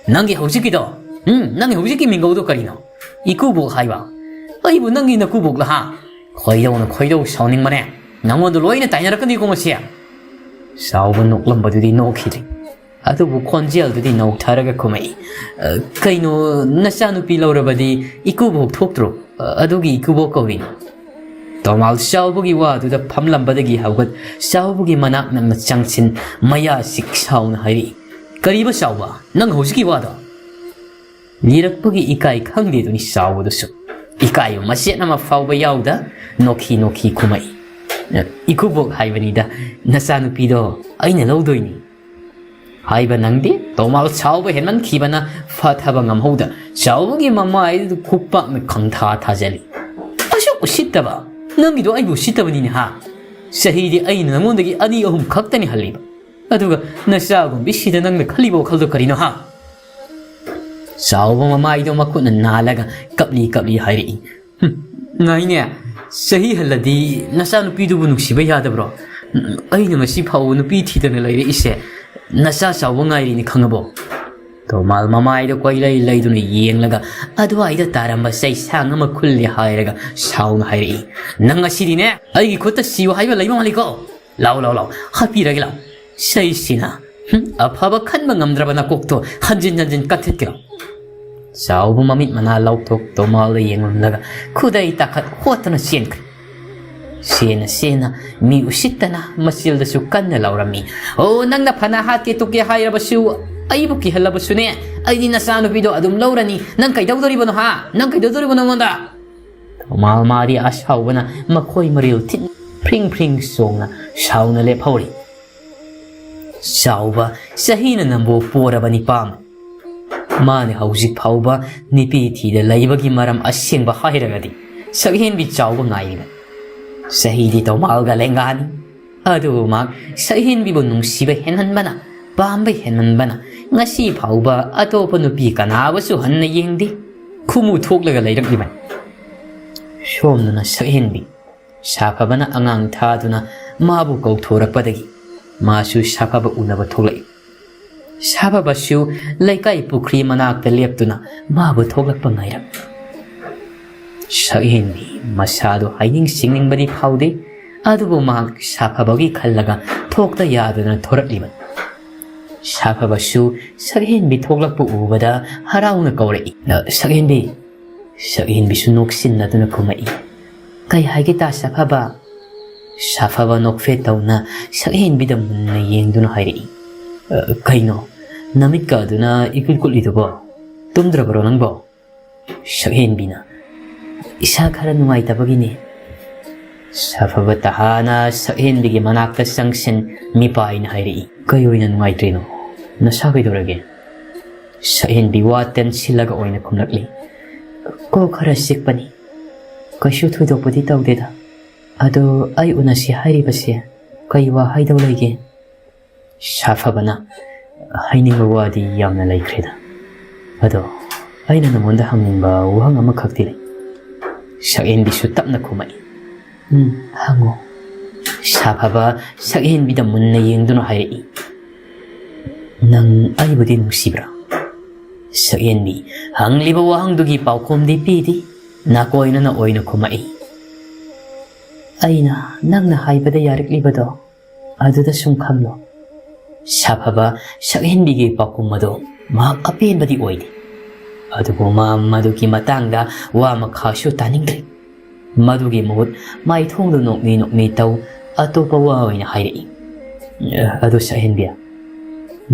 ꯅꯪꯒꯤ ꯍꯧꯖꯤꯛꯀꯤꯗꯣ, ꯎꯝ, ꯅꯪꯒꯤ ꯍꯧꯖꯤꯛꯀꯤ ꯃꯤꯡꯒꯧꯗꯣ ꯀꯔꯤꯅꯣ? ꯏꯀꯨꯕꯣꯛ ꯍꯥꯏꯕ? ꯑꯩꯕꯨ ꯅꯪꯒꯤ ꯅꯀꯨꯕꯣꯛꯂ ꯍꯥ? ꯈꯣꯏꯗꯧꯅ ꯈꯣꯏꯗꯧ ꯁꯥꯎꯅꯤꯡꯕꯅꯦ꯫ ꯅꯪꯉꯣꯟꯗ ꯂꯣꯏꯅ ꯇꯥꯏꯅꯔꯛꯀꯅꯤꯀꯣ ꯉꯁꯤ꯫ ꯆꯥꯎꯕ ꯅꯣꯛꯂꯝꯕꯗꯨꯗꯤ ꯅꯣꯛꯈꯤꯗ꯭ꯔꯦ꯫ ꯑꯗꯨꯕꯨ ꯈꯣꯟꯖꯦꯜꯗꯨꯗꯤ ꯅꯧꯊꯔꯒ ꯈꯨꯝꯃꯛꯏ, "ꯑ, ꯀꯩꯅꯣ, ꯅꯆꯥꯅꯨꯄꯤ ꯂꯧꯔꯕꯗꯤ ꯏꯀꯨꯕꯣꯛ ꯊꯣꯛꯇ꯭ꯔꯣ? ꯑ, ꯑꯗꯨꯒꯤ ꯏꯀꯨꯕꯣꯛ ꯀꯧꯔꯤꯅꯤ꯫" ꯇꯣꯃꯥꯜ ꯆꯥꯎꯕꯒꯤ ꯋꯥꯗꯨꯗ ꯐꯝꯂꯝꯕꯗꯒꯤ ꯍꯧꯒꯠ ꯆꯥꯎꯕꯒꯤ ꯃꯅꯥꯛ ꯅꯛꯅ ꯆꯪꯁꯤꯟ ꯃꯌꯥ ꯁꯤꯛ ꯁꯥꯎꯅ ꯍꯥꯏꯔꯛꯏ, "ꯀꯔꯤꯕ ꯆꯥꯎꯕ? ꯅꯪ ꯍꯧꯖꯤꯛꯀꯤ ꯋꯥꯗꯣ?" ꯂꯤꯔꯛꯄꯒꯤ ꯏꯀꯥꯏ ꯈꯪꯗꯦꯗꯨꯅꯤ ꯆꯥꯎꯕꯗꯨꯁꯨ꯫ ꯏꯀꯥꯏꯕ ꯃꯆꯦꯠ ꯑꯃ ꯐꯥꯎꯕ ꯌꯥꯎꯗ ꯅꯣꯛꯈꯤ ꯅꯣꯛꯈꯤ ꯈꯨꯝꯃꯛꯏ, "ꯏꯀꯨꯕꯣꯛ ꯍꯥꯏꯕꯅꯤꯗ, ꯅꯆꯥꯅꯨꯄꯤꯗꯣ ꯑꯩꯅ ꯂꯧꯗꯣꯏꯅꯤ꯫" ꯍꯥꯏꯕ ꯅꯪꯗꯦ꯫ ꯇꯣꯃꯥꯜ ꯁꯥꯎꯕ ꯍꯦꯟꯃꯟꯈꯤꯕꯅ ꯐꯊꯕ ꯉꯝꯍꯧꯗ ꯆꯥꯎꯕꯒꯤ ꯃꯃꯥꯏꯗꯨ ꯈꯨꯄꯥꯛꯅ ꯈꯪꯊꯥ ꯊꯥꯖꯤꯜꯂꯤ꯫ "ꯑꯁꯨꯛ ꯎꯁꯤꯠꯇꯕ! ꯅꯪꯒꯤꯗꯣ ꯑꯩꯕꯨ ꯎꯁꯤꯠꯇꯕꯅꯤꯅꯦ ꯍꯥ? ꯆꯍꯤꯗꯤ ꯑꯩꯅ ꯅꯪꯉꯣꯟꯗꯒꯤ ꯑꯅꯤ ꯑꯍꯨꯝ ꯈꯛꯇꯅꯤ ꯍꯜꯂꯤꯕ꯫ ꯑꯗꯨꯒ ꯅꯆꯥꯒꯨꯝꯕꯤꯁꯤꯗ ꯅꯪꯅ ꯈꯜꯂꯤꯕ ꯋꯥꯈꯜꯗꯣ ꯀꯔꯤꯅꯣ ꯍꯥ?" ꯆꯥꯎꯕ ꯃꯃꯥꯏꯗꯣ ꯃꯈꯨꯠꯅ ꯅꯥꯜꯂꯒ ꯀꯞꯂꯤ ꯀꯞꯂꯤ ꯍꯥꯏꯔꯛꯏ, "ꯍꯨꯝ, ꯉꯥꯏꯅꯦ, ꯆꯍꯤ ꯍꯜꯂꯗꯤ ꯅꯆꯥꯅꯨꯄꯤꯗꯨꯕꯨ ꯅꯨꯡꯁꯤꯕ ꯌꯥꯗꯕ꯭ꯔꯣ? ꯑꯩꯅ ꯉꯁꯤ ꯐꯥꯎꯕ ꯅꯨꯄꯤ ꯊꯤꯗꯅ ꯂꯩꯔꯛꯏꯁꯦ ꯅꯆꯥ ꯆꯥꯎꯕ ꯉꯥꯏꯔꯤꯅꯤ, ꯈꯪꯉꯕꯣ?" ꯇꯣꯃꯥꯜ ꯃꯃꯥꯏꯗ ꯀꯣꯏꯂꯩ ꯂꯩꯗꯨꯅ ꯌꯦꯡꯂꯒ ꯑꯗꯨꯋꯥꯏꯗ ꯇꯥꯔꯝꯕ ꯆꯩꯁꯥꯡ ꯑꯃ ꯈꯨꯜꯂꯦ ꯍꯥꯏꯔꯒ ꯁꯥꯎꯅ ꯍꯥꯏꯔꯛꯏ, "ꯅꯪ ꯉꯁꯤꯗꯤꯅꯦ ꯑꯩꯒꯤ ꯈꯨꯠꯇ ꯁꯤꯌꯨ ꯍꯥꯏꯕ ꯂꯩꯕ ꯃꯥꯜꯂꯤꯀꯣ꯫ ꯂꯥꯎ, ꯂꯥꯎ, ꯂꯥꯎ, ꯍꯥꯠꯄꯤꯔꯒꯦ ꯂꯥꯎ꯫ ꯆꯩꯁꯤꯅ, ꯍꯨꯝ, ꯑꯐꯕ ꯈꯟꯕ ꯉꯝꯗ꯭ꯔꯕ ꯅꯀꯣꯛꯇꯣ ꯍꯟꯖꯤꯟ ꯍꯟꯖꯤꯟ ꯀꯛꯊꯠꯀꯦ ꯂꯥꯎ꯫" ꯆꯥꯎꯕ ꯃꯃꯤꯠ ꯃꯅꯥ ꯂꯥꯎꯊꯣꯛ ꯇꯣꯃꯥꯜꯗ ꯌꯦꯡꯂꯝꯂꯒ ꯈꯨꯗꯩ ꯇꯥꯈꯠ ꯍꯣꯠꯇꯨꯅ ꯆꯦꯟꯈ꯭ꯔꯦ꯫ ꯆꯦꯟꯅ ꯆꯦꯟꯅ ꯃꯤ ꯎꯁꯤꯠꯇꯅ ꯃꯆꯤꯜꯗꯁꯨ ꯀꯟꯅ ꯂꯥꯎꯔꯝꯃꯤ, "ꯑꯣ, ꯅꯪꯅ ꯐꯅ ꯍꯥꯠꯀꯦ ꯇꯨꯞꯀꯦ ꯍꯥꯏꯔꯕꯁꯨ, ꯑꯩꯕꯨ ꯀꯤꯍꯜꯂꯕꯁꯨꯅꯦ, ꯑꯩꯗꯤ ꯅꯆꯥꯅꯨꯄꯤꯗꯣ ꯑꯗꯨꯝ ꯂꯧꯔꯅꯤ꯫ ꯅꯪ ꯀꯩꯗꯧꯗꯣꯔꯤꯕꯅꯣ ꯍꯥ? ꯅꯪ ꯀꯩꯗꯧꯗꯣꯔꯤꯕꯅꯣ ꯑꯩꯉꯣꯟꯗ?" ꯃꯥ ꯃꯥꯗꯤ ꯑꯁꯥꯎꯕꯅ ꯃꯈꯣꯏ ꯃꯔꯤꯜ ꯊꯤꯟ ꯐ꯭ꯔꯤꯡ ꯐ꯭ꯔꯤꯡ ꯆꯣꯡꯅ ꯁꯥꯎꯅ ꯂꯦꯞꯍꯧꯔꯤ꯫ ꯆꯥꯎꯕ ꯆꯍꯤꯅ ꯅꯝꯕꯣ ꯄꯣꯔꯕ ꯅꯤꯄꯥ ꯑꯃ꯫ ꯃꯥꯅ ꯍꯧꯖꯤꯛ ꯐꯥꯎꯕ ꯅꯨꯄꯤ ꯊꯤꯗ ꯂꯩꯕꯒꯤ ꯃꯔꯝ ꯑꯁꯦꯡꯕ ꯍꯥꯏꯔꯒꯗꯤ ꯁꯛꯍꯦꯟꯕꯤ ꯆꯥꯎꯕ ꯉꯥꯏꯔꯤꯕ꯫ ꯆꯍꯤꯗꯤ ꯇꯣꯃꯥꯜꯒ ꯂꯦꯡꯒꯥꯅꯤ꯫ ꯑꯗꯨꯕꯨ ꯃꯍꯥꯛ ꯁꯛꯍꯦꯟꯕꯤꯕꯨ ꯅꯨꯡꯁꯤꯕ ꯍꯦꯟꯃꯟꯕꯅ, ꯄꯥꯝꯕ ꯍꯦꯟꯃꯟꯕꯅ ꯉꯁꯤ ꯐꯥꯎꯕ ꯑꯇꯣꯞꯄ ꯅꯨꯄꯤ ꯀꯅꯥꯕꯨꯁꯨ ꯍꯟꯅ ꯌꯦꯡꯗꯦ꯫ ꯈꯨꯃꯨ ꯊꯣꯛꯂꯒ ꯂꯩꯔꯛꯂꯤꯕꯅꯤ꯫ ꯁꯣꯝꯗꯅ ꯁꯛꯍꯦꯟꯕꯤ ꯁꯥꯐꯕꯅ ꯑꯉꯥꯡ ꯊꯥꯗꯨꯅ ꯃꯥꯕꯨ ꯀꯧꯊꯣꯔꯛꯄꯗꯒꯤ ꯃꯥꯁꯨ ꯁꯥꯐꯕ ꯎꯅꯕ ꯊꯣꯛꯂꯛꯏ꯫ ꯁꯥꯐꯕꯁꯨ ꯂꯩꯀꯥꯏ ꯄꯨꯈ꯭ꯔꯤ ꯃꯅꯥꯛꯇ ꯂꯦꯞꯇꯨꯅ ꯃꯥꯕꯨ ꯊꯣꯛꯂꯛꯄ ꯉꯥꯏꯔꯝꯃꯤ꯫ ꯁꯛꯍꯦꯟꯕꯤ ꯃꯁꯥꯗꯨ ꯍꯥꯏꯅꯤꯡ ꯁꯤꯡꯅꯤꯡꯕꯗꯤ ꯐꯥꯎꯗꯦ, ꯑꯗꯨꯕꯨ ꯃꯍꯥꯛ ꯁꯥꯐꯕꯒꯤ ꯈꯜꯂꯒ ꯊꯣꯛꯇ ꯌꯥꯗꯅ ꯊꯣꯔꯛꯂꯤꯕꯅꯤ꯫ ꯁꯥꯐꯕꯁꯨ ꯁꯛꯍꯦꯟꯕꯤ ꯊꯣꯛꯂꯛꯄ ꯎꯕꯗ ꯍꯔꯥꯎꯅ ꯀꯧꯔꯛꯏ, "ꯑ, ꯁꯛꯍꯦꯟꯕꯤ!" ꯁꯛꯍꯦꯟꯕꯤꯁꯨ ꯅꯣꯛꯁꯤꯟꯅꯗꯨꯅ ꯈꯨꯝꯃꯛꯏ, "ꯀꯩ ꯍꯥꯏꯒꯦ ꯇꯥ ꯁꯥꯐꯕ?" ꯁꯥꯐꯕ ꯅꯣꯛꯐꯦꯠ ꯇꯧꯅ ꯁꯛꯍꯦꯟꯕꯤꯗ ꯃꯨꯟꯅ ꯌꯦꯡꯗꯨꯅ ꯍꯥꯏꯔꯛꯏ, "ꯑ, ꯀꯩꯅꯣ? ꯅꯃꯤꯠꯀ ꯑꯗꯨꯅ ꯏꯀꯨꯠ ꯀꯨꯠꯂꯤꯗꯨꯕꯣ? ꯇꯨꯝꯗ꯭ꯔꯕꯔꯣ ꯅꯪꯕꯣ?" ꯁꯛꯍꯦꯟꯕꯤꯅ, "ꯏꯁꯥ ꯈꯔ ꯅꯨꯡꯉꯥꯏꯇꯕꯒꯤꯅꯦ꯫" ꯁꯥꯐꯕ ꯇꯍꯥꯅ ꯁꯛꯍꯦꯟꯕꯤꯒꯤ ꯃꯅꯥꯛꯇ ꯆꯪꯁꯤꯟ ꯃꯤꯄꯥꯏꯅ ꯍꯥꯏꯔꯛꯏ, "ꯀꯩ ꯑꯣꯏꯅ ꯅꯨꯡꯉꯥꯏꯇ꯭ꯔꯤꯅꯣ? ꯅꯁꯥ ꯀꯩꯗꯧꯔꯒꯦ?" ꯁꯛꯍꯦꯟꯕꯤ ꯋꯥ ꯇꯦꯟꯁꯤꯜꯂꯒ ꯑꯣꯏꯅ ꯈꯨꯝꯂꯛꯂꯤ, "ꯀꯣꯛ ꯈꯔ ꯆꯤꯛꯄꯅꯤ꯫ ꯀꯩꯁꯨ ꯊꯣꯏꯗꯣꯛꯄꯗꯤ ꯇꯧꯗꯦꯗ꯫ ꯑꯗꯣ ꯑꯩ ꯎꯅꯁꯤ ꯍꯥꯏꯔꯤꯕꯁꯦ ꯀꯩ ꯋꯥ ꯍꯥꯏꯗꯧ ꯂꯩꯒꯦ?" ꯁꯥꯐꯕꯅ, "ꯍꯥꯏꯅꯤꯡꯕ ꯋꯥꯗꯤ ꯌꯥꯝꯅ ꯂꯩꯈ꯭ꯔꯦꯗ꯫ ꯑꯗꯣ ꯑꯩꯅ ꯅꯉꯣꯟꯗ ꯍꯪꯅꯤꯡꯕ ꯋꯥꯍꯪ ꯑꯃꯈꯛꯇꯤ ꯂꯩ꯫" ꯁꯛꯍꯦꯟꯕꯤꯁꯨ ꯇꯞꯅ ꯈꯨꯝꯃꯛꯏ, "ꯎꯝ, ꯍꯪꯉꯣ꯫" ꯁꯥꯐꯕ ꯁꯛꯍꯦꯟꯕꯤꯗ ꯃꯨꯟꯅ ꯌꯦꯡꯗꯨꯅ ꯍꯥꯏꯔꯛꯏ, "ꯅꯪ ꯑꯩꯕꯨꯗꯤ ꯅꯨꯡꯁꯤꯕ꯭ꯔꯥ?" ꯁꯛꯍꯦꯟꯕꯤ ꯍꯪꯂꯤꯕ ꯋꯥꯍꯪꯗꯨꯒꯤ ꯄꯥꯎꯈꯨꯝꯗꯤ ꯄꯤꯗꯦ, ꯅꯥꯀꯣꯏꯅꯅ ꯑꯣꯏꯅ ꯈꯨꯝꯃꯛꯏ, "ꯑꯩꯅ ꯅꯪꯅ ꯍꯥꯏꯕꯗ ꯌꯥꯔꯛꯂꯤꯕꯗꯣ ꯑꯗꯨꯗ ꯁꯨꯝ ꯈꯜꯂꯣ꯫" ꯁꯥꯐꯕ ꯁꯛꯍꯦꯟꯕꯤꯒꯤ ꯄꯥꯎꯈꯨꯝ ꯑꯗꯨ ꯃꯍꯥꯛ ꯑꯄꯦꯟꯕꯗꯤ ꯑꯣꯏꯗꯦ, ꯑꯗꯨꯕꯨ ꯃꯥ ꯃꯗꯨꯒꯤ ꯃꯇꯥꯡꯗ ꯋꯥ ꯃꯈꯥꯁꯨ ꯇꯥꯅꯤꯡꯗ꯭ꯔꯦ꯫ ꯃꯗꯨꯒꯤ ꯃꯍꯨꯠ ꯃꯥꯏꯊꯣꯡꯗꯨ ꯅꯣꯛꯃꯤ ꯅꯣꯛꯃꯤ ꯇꯧ ꯑꯇꯣꯞꯄ ꯋꯥ ꯑꯣꯏꯅ ꯍꯥꯏꯔꯛꯏ, "ꯑꯗꯨ ꯁꯛꯍꯦꯟꯕꯤ,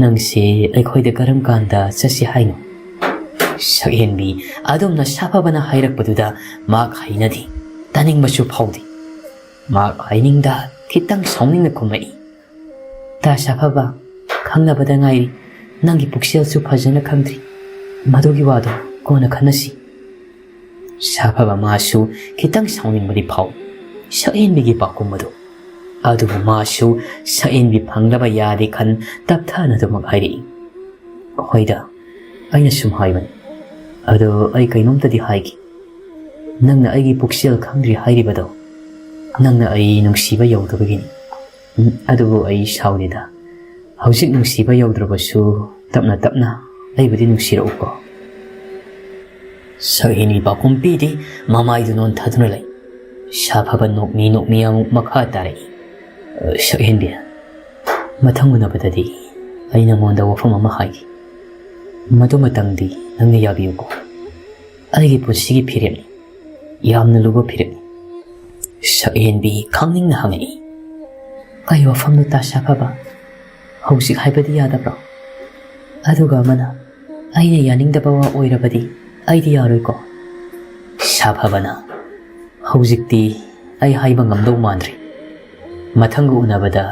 ꯅꯪꯁꯦ ꯑꯩꯈꯣꯏꯗ ꯀꯔꯝ ꯀꯥꯟꯗ ꯆꯠꯁꯤ ꯍꯥꯏꯅꯣ?" ꯁꯛꯍꯦꯟꯕꯤ ꯑꯗꯨꯝꯅ ꯁꯥꯐꯕꯅ ꯍꯥꯏꯔꯛꯄꯗꯨꯗ ꯃꯍꯥꯛ ꯍꯩꯅꯗꯦ, ꯇꯥꯅꯤꯡꯕꯁꯨ ꯐꯥꯎꯗꯦ꯫ ꯃꯍꯥꯛ ꯍꯥꯏꯅꯤꯡꯗ ꯈꯤꯇꯪ ꯁꯥꯎꯅꯤꯡꯅ ꯈꯨꯝꯃꯛꯏ, "ꯇꯥ ꯁꯥꯐꯕ, ꯈꯪꯅꯕꯗ ꯉꯥꯏꯔꯤ꯫ ꯅꯪꯒꯤ ꯄꯨꯛꯆꯦꯜꯁꯨ ꯐꯖꯅ ꯈꯪꯗ꯭ꯔꯤ꯫ ꯃꯗꯨꯒꯤ ꯋꯥꯗꯣ ꯀꯣꯟꯅ ꯈꯟꯅꯁꯤ꯫" ꯁꯥꯐꯕ ꯃꯥꯁꯨ ꯈꯤꯇꯪ ꯁꯥꯎꯅꯤꯡꯕꯗꯤ ꯐꯥꯎ ꯁꯛꯍꯦꯟꯕꯤꯒꯤ ꯄꯥꯎꯈꯨꯝ ꯑꯗꯨ꯫ ꯑꯗꯨꯕꯨ ꯃꯥꯁꯨ ꯁꯛꯍꯦꯟꯕꯤ ꯐꯪꯗꯕ ꯌꯥꯗꯦ ꯈꯟ ꯇꯞꯊꯥꯅ ꯑꯗꯨꯃꯛ ꯍꯥꯏꯔꯛꯏ, "ꯍꯣꯏꯗ, ꯑꯩꯅ ꯁꯨꯝ ꯍꯥꯏꯕꯅꯤ꯫ ꯑꯗꯣ ꯑꯩ ꯀꯩꯅꯣꯝꯇꯗꯤ ꯍꯥꯏꯒꯦ꯫ ꯅꯪꯅ ꯑꯩꯒꯤ ꯄꯨꯛꯆꯦꯜ ꯈꯪꯗ꯭ꯔꯤ ꯍꯥꯏꯔꯤꯕꯗꯣ ꯅꯪꯅ ꯑꯩ ꯅꯨꯡꯁꯤꯕ ꯌꯧꯗꯕꯒꯤꯅꯤ꯫ ꯎꯝ, ꯑꯗꯨꯕꯨ ꯑꯩ ꯁꯥꯎꯗꯦꯗ꯫ ꯍꯧꯖꯤꯛ ꯅꯨꯡꯁꯤꯕ ꯌꯧꯗ꯭ꯔꯕꯁꯨ ꯇꯞꯅ ꯇꯞꯅ ꯑꯩꯕꯨꯗꯤ ꯅꯨꯡꯁꯤꯔꯛꯎꯀꯣ꯫ ꯁꯛꯍꯦꯟꯕꯤ ꯄꯥꯎꯈꯨꯝ ꯄꯤꯗꯦ, ꯃꯃꯥꯏꯗꯨ ꯅꯣꯟꯊꯗꯨꯅ ꯂꯩ꯫ ꯁꯥꯐꯕ ꯅꯣꯛꯃꯤ ꯅꯣꯛꯃꯤ ꯑꯃꯨꯛ ꯃꯈꯥ ꯇꯥꯔꯛꯏ꯫ "ꯑ, ꯁꯛꯍꯦꯟꯕꯤ, ꯃꯊꯪ ꯎꯅꯕꯗꯗꯤ ꯑꯩ ꯅꯉꯣꯟꯗ ꯋꯥꯐꯝ ꯑꯃ ꯍꯥꯏꯒꯦ꯫ ꯃꯗꯨꯃꯇꯪꯗꯤ ꯅꯪꯅ ꯌꯥꯕꯤꯌꯨꯀꯣ꯫ ꯑꯩꯒꯤ ꯄꯨꯟꯁꯤꯒꯤ ꯐꯤꯔꯦꯞꯅꯤ꯫ ꯌꯥꯝꯅ ꯂꯨꯕ ꯐꯤꯔꯦꯞꯅꯤ꯫" ꯁꯛꯍꯦꯟꯕꯤ ꯈꯪꯅꯤꯡꯅ ꯍꯪꯉꯛꯏ꯫ "ꯀꯩ ꯋꯥꯐꯝꯅꯣ ꯇꯥ ꯁꯥꯐꯕ? ꯍꯧꯖꯤꯛ ꯍꯥꯏꯕꯗꯤ ꯌꯥꯗꯕ꯭ꯔꯣ? ꯑꯗꯨꯒ ꯑꯃꯅ, ꯑꯩꯅ ꯌꯥꯅꯤꯡꯗꯕ ꯋꯥ ꯑꯣꯏꯔꯕꯗꯤ ꯑꯩꯗꯤ ꯌꯥꯔꯣꯏꯀꯣ?" ꯁꯥꯐꯕꯅ, "ꯍꯧꯖꯤꯛꯇꯤ ꯑꯩ ꯍꯥꯏꯕ ꯉꯝꯗꯧ ꯃꯥꯟꯗ꯭ꯔꯤ꯫ ꯃꯊꯪꯒ ꯎꯅꯕꯗ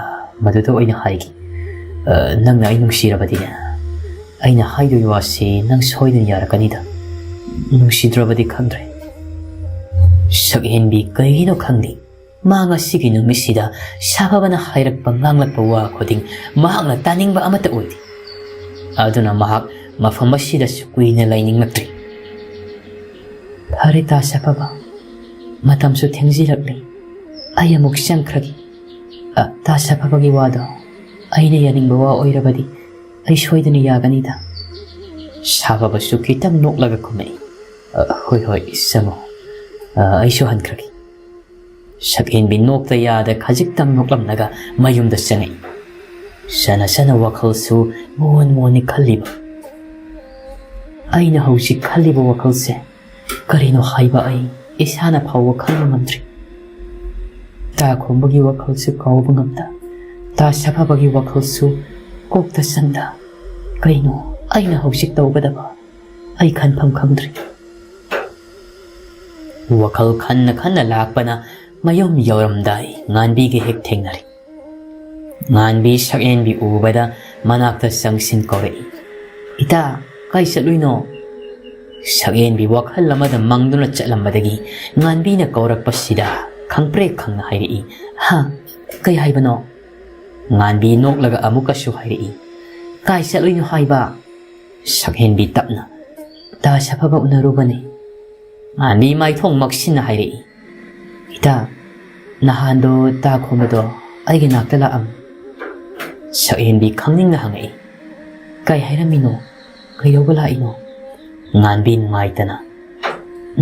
ꯃꯗꯨꯗ ꯑꯣꯏꯅ ꯍꯥꯏꯒꯦ꯫ ꯑ, ꯅꯪꯅ ꯑꯩ ꯅꯨꯡꯁꯤꯔꯕꯗꯤꯅꯦ, ꯑꯩꯅ ꯍꯥꯏꯗꯣꯏ ꯋꯥꯁꯤ ꯅꯪ ꯁꯣꯏꯗꯅ ꯌꯥꯔꯛꯀꯅꯤꯗ꯫ ꯅꯨꯡꯁꯤꯗ꯭ꯔꯕꯗꯤ ꯈꯪꯗ꯭ꯔꯦ꯫" ꯁꯛꯍꯦꯟꯕꯤ ꯀꯩꯒꯤꯅꯣ ꯈꯪꯗꯦ, ꯃꯥ ꯉꯁꯤꯒꯤ ꯅꯨꯃꯤꯠꯁꯤꯗ ꯁꯥꯐꯕꯅ ꯍꯥꯏꯔꯛꯄ ꯉꯥꯡꯂꯛꯄ ꯋꯥ ꯈꯨꯗꯤꯡ ꯃꯍꯥꯛꯅ ꯇꯥꯅꯤꯡꯕ ꯑꯃꯠꯇ ꯑꯣꯏꯗꯦ꯫ ꯑꯗꯨꯅ ꯃꯍꯥꯛ ꯃꯐꯝ ꯑꯁꯤꯗꯁꯨ ꯀꯨꯏꯅ ꯂꯩꯅꯤꯡꯂꯛꯇ꯭ꯔꯤ꯫ "ꯐꯔꯦ ꯇꯥ ꯁꯥꯐꯕ, ꯃꯇꯝꯁꯨ ꯊꯦꯡꯖꯤꯜꯂꯛꯂꯦ꯫ ꯑꯩ ꯑꯃꯨꯛ ꯆꯪꯈ꯭ꯔꯒꯦ꯫ ꯑ, ꯇꯥ ꯁꯥꯐꯕꯒꯤ ꯋꯥꯗꯣ ꯑꯩꯅ ꯌꯥꯅꯤꯡꯕ ꯋꯥ ꯑꯣꯏꯔꯕꯗꯤ ꯑꯩ ꯁꯣꯏꯗꯅ ꯌꯥꯒꯅꯤꯗ꯫" ꯁꯥꯐꯕꯁꯨ ꯈꯤꯇꯪ ꯅꯣꯛꯂꯒ ꯈꯨꯝꯃꯛꯏ꯫ "ꯑ, ꯍꯣꯏ, ꯍꯣꯏ, ꯆꯪꯉꯣ꯫ ꯑ, ꯑꯩꯁꯨ ꯍꯟꯈ꯭ꯔꯒꯦ꯫" ꯁꯛꯍꯦꯟꯕꯤ ꯅꯣꯛꯇ ꯌꯥꯗ ꯈꯖꯤꯛꯇꯪ ꯅꯣꯛꯂꯝꯂꯒ ꯃꯌꯨꯝꯗ ꯆꯪꯉꯛꯏ꯫ ꯁꯅ ꯁꯅ ꯋꯥꯈꯜꯁꯨ ꯃꯣꯟ ꯃꯣꯟꯅꯤ ꯈꯜꯂꯤꯕ꯫ ꯑꯩꯅ ꯍꯧꯖꯤꯛ ꯈꯜꯂꯤꯕ ꯋꯥꯈꯜꯁꯦ ꯀꯔꯤꯅꯣ ꯍꯥꯏꯕ ꯑꯩ ꯏꯁꯥꯅ ꯐꯥꯎꯕ ꯈꯪꯕ ꯉꯝꯗ꯭ꯔꯤ꯫ ꯇꯥ ꯈꯣꯝꯕꯒꯤ ꯋꯥꯈꯜꯁꯨ ꯀꯥꯎꯕ ꯉꯝꯗ, ꯇꯥ ꯁꯥꯐꯕꯒꯤ ꯋꯥꯈꯜꯁꯨ ꯀꯣꯛꯇ ꯆꯪꯗ, ꯀꯩꯅꯣ ꯑꯩꯅ ꯍꯧꯖꯤꯛ ꯇꯧꯒꯗꯕ? ꯑꯩ ꯈꯟꯐꯝ ꯈꯪꯗ꯭ꯔꯤ꯫ ꯋꯥꯈꯜ ꯈꯟꯅ ꯈꯟꯅ ꯂꯥꯛꯄꯅ ꯃꯌꯨꯝ ꯌꯧꯔꯝꯗꯥꯏ ꯉꯥꯟꯕꯤꯒ ꯍꯦꯛ ꯊꯦꯡꯅꯔꯦ꯫ ꯉꯥꯟꯕꯤ ꯁꯛꯍꯦꯟꯕꯤ ꯎꯕꯗ ꯃꯅꯥꯛꯇ ꯆꯪꯁꯤꯟ ꯀꯧꯔꯛꯏ, "ꯏꯇꯥ, ꯀꯥꯏ ꯆꯠꯂꯨꯏꯅꯣ?" ꯁꯛꯍꯦꯟꯕꯤ ꯋꯥꯈꯜ ꯑꯃꯗ ꯃꯪꯗꯨꯅ ꯆꯠꯂꯝꯕꯗꯒꯤ ꯉꯥꯟꯕꯤꯅ ꯀꯧꯔꯛꯄꯁꯤꯗ ꯈꯪꯄ꯭ꯔꯦꯛ ꯈꯪꯅ ꯍꯥꯏꯔꯛꯏ, "ꯍꯥ? ꯀꯩ ꯍꯥꯏꯕꯅꯣ?" ꯉꯥꯟꯕꯤ ꯅꯣꯛꯂꯒ ꯑꯃꯨꯛꯀꯁꯨ ꯍꯥꯏꯔꯛꯏ, "ꯀꯥꯏ ꯆꯠꯂꯨꯏꯅꯣ ꯍꯥꯏꯕ?" ꯁꯛꯍꯦꯟꯕꯤ ꯇꯞꯅ, "ꯇꯥ ꯁꯥꯐꯕ ꯎꯅꯔꯨꯕꯅꯤ꯫" ꯉꯥꯟꯕꯤ ꯃꯥꯏꯊꯣꯡ ꯃꯛꯁꯤꯟꯅ ꯍꯥꯏꯔꯛꯏ, "ꯏꯇꯥ, ꯅꯍꯥꯟꯗꯣ ꯇꯥ ꯈꯣꯝꯕꯗꯣ ꯑꯩꯒꯤ ꯅꯥꯛꯇ ꯂꯥꯛꯑꯝꯃꯤ꯫" ꯁꯛꯍꯦꯟꯕꯤ ꯈꯪꯅꯤꯡꯅ ꯍꯪꯉꯛꯏ꯫ "ꯀꯩ ꯍꯥꯏꯔꯝꯃꯤꯅꯣ? ꯀꯩꯗꯧꯕ ꯂꯥꯛꯏꯅꯣ?" ꯉꯥꯟꯕꯤ ꯅꯨꯡꯉꯥꯏꯇꯅ,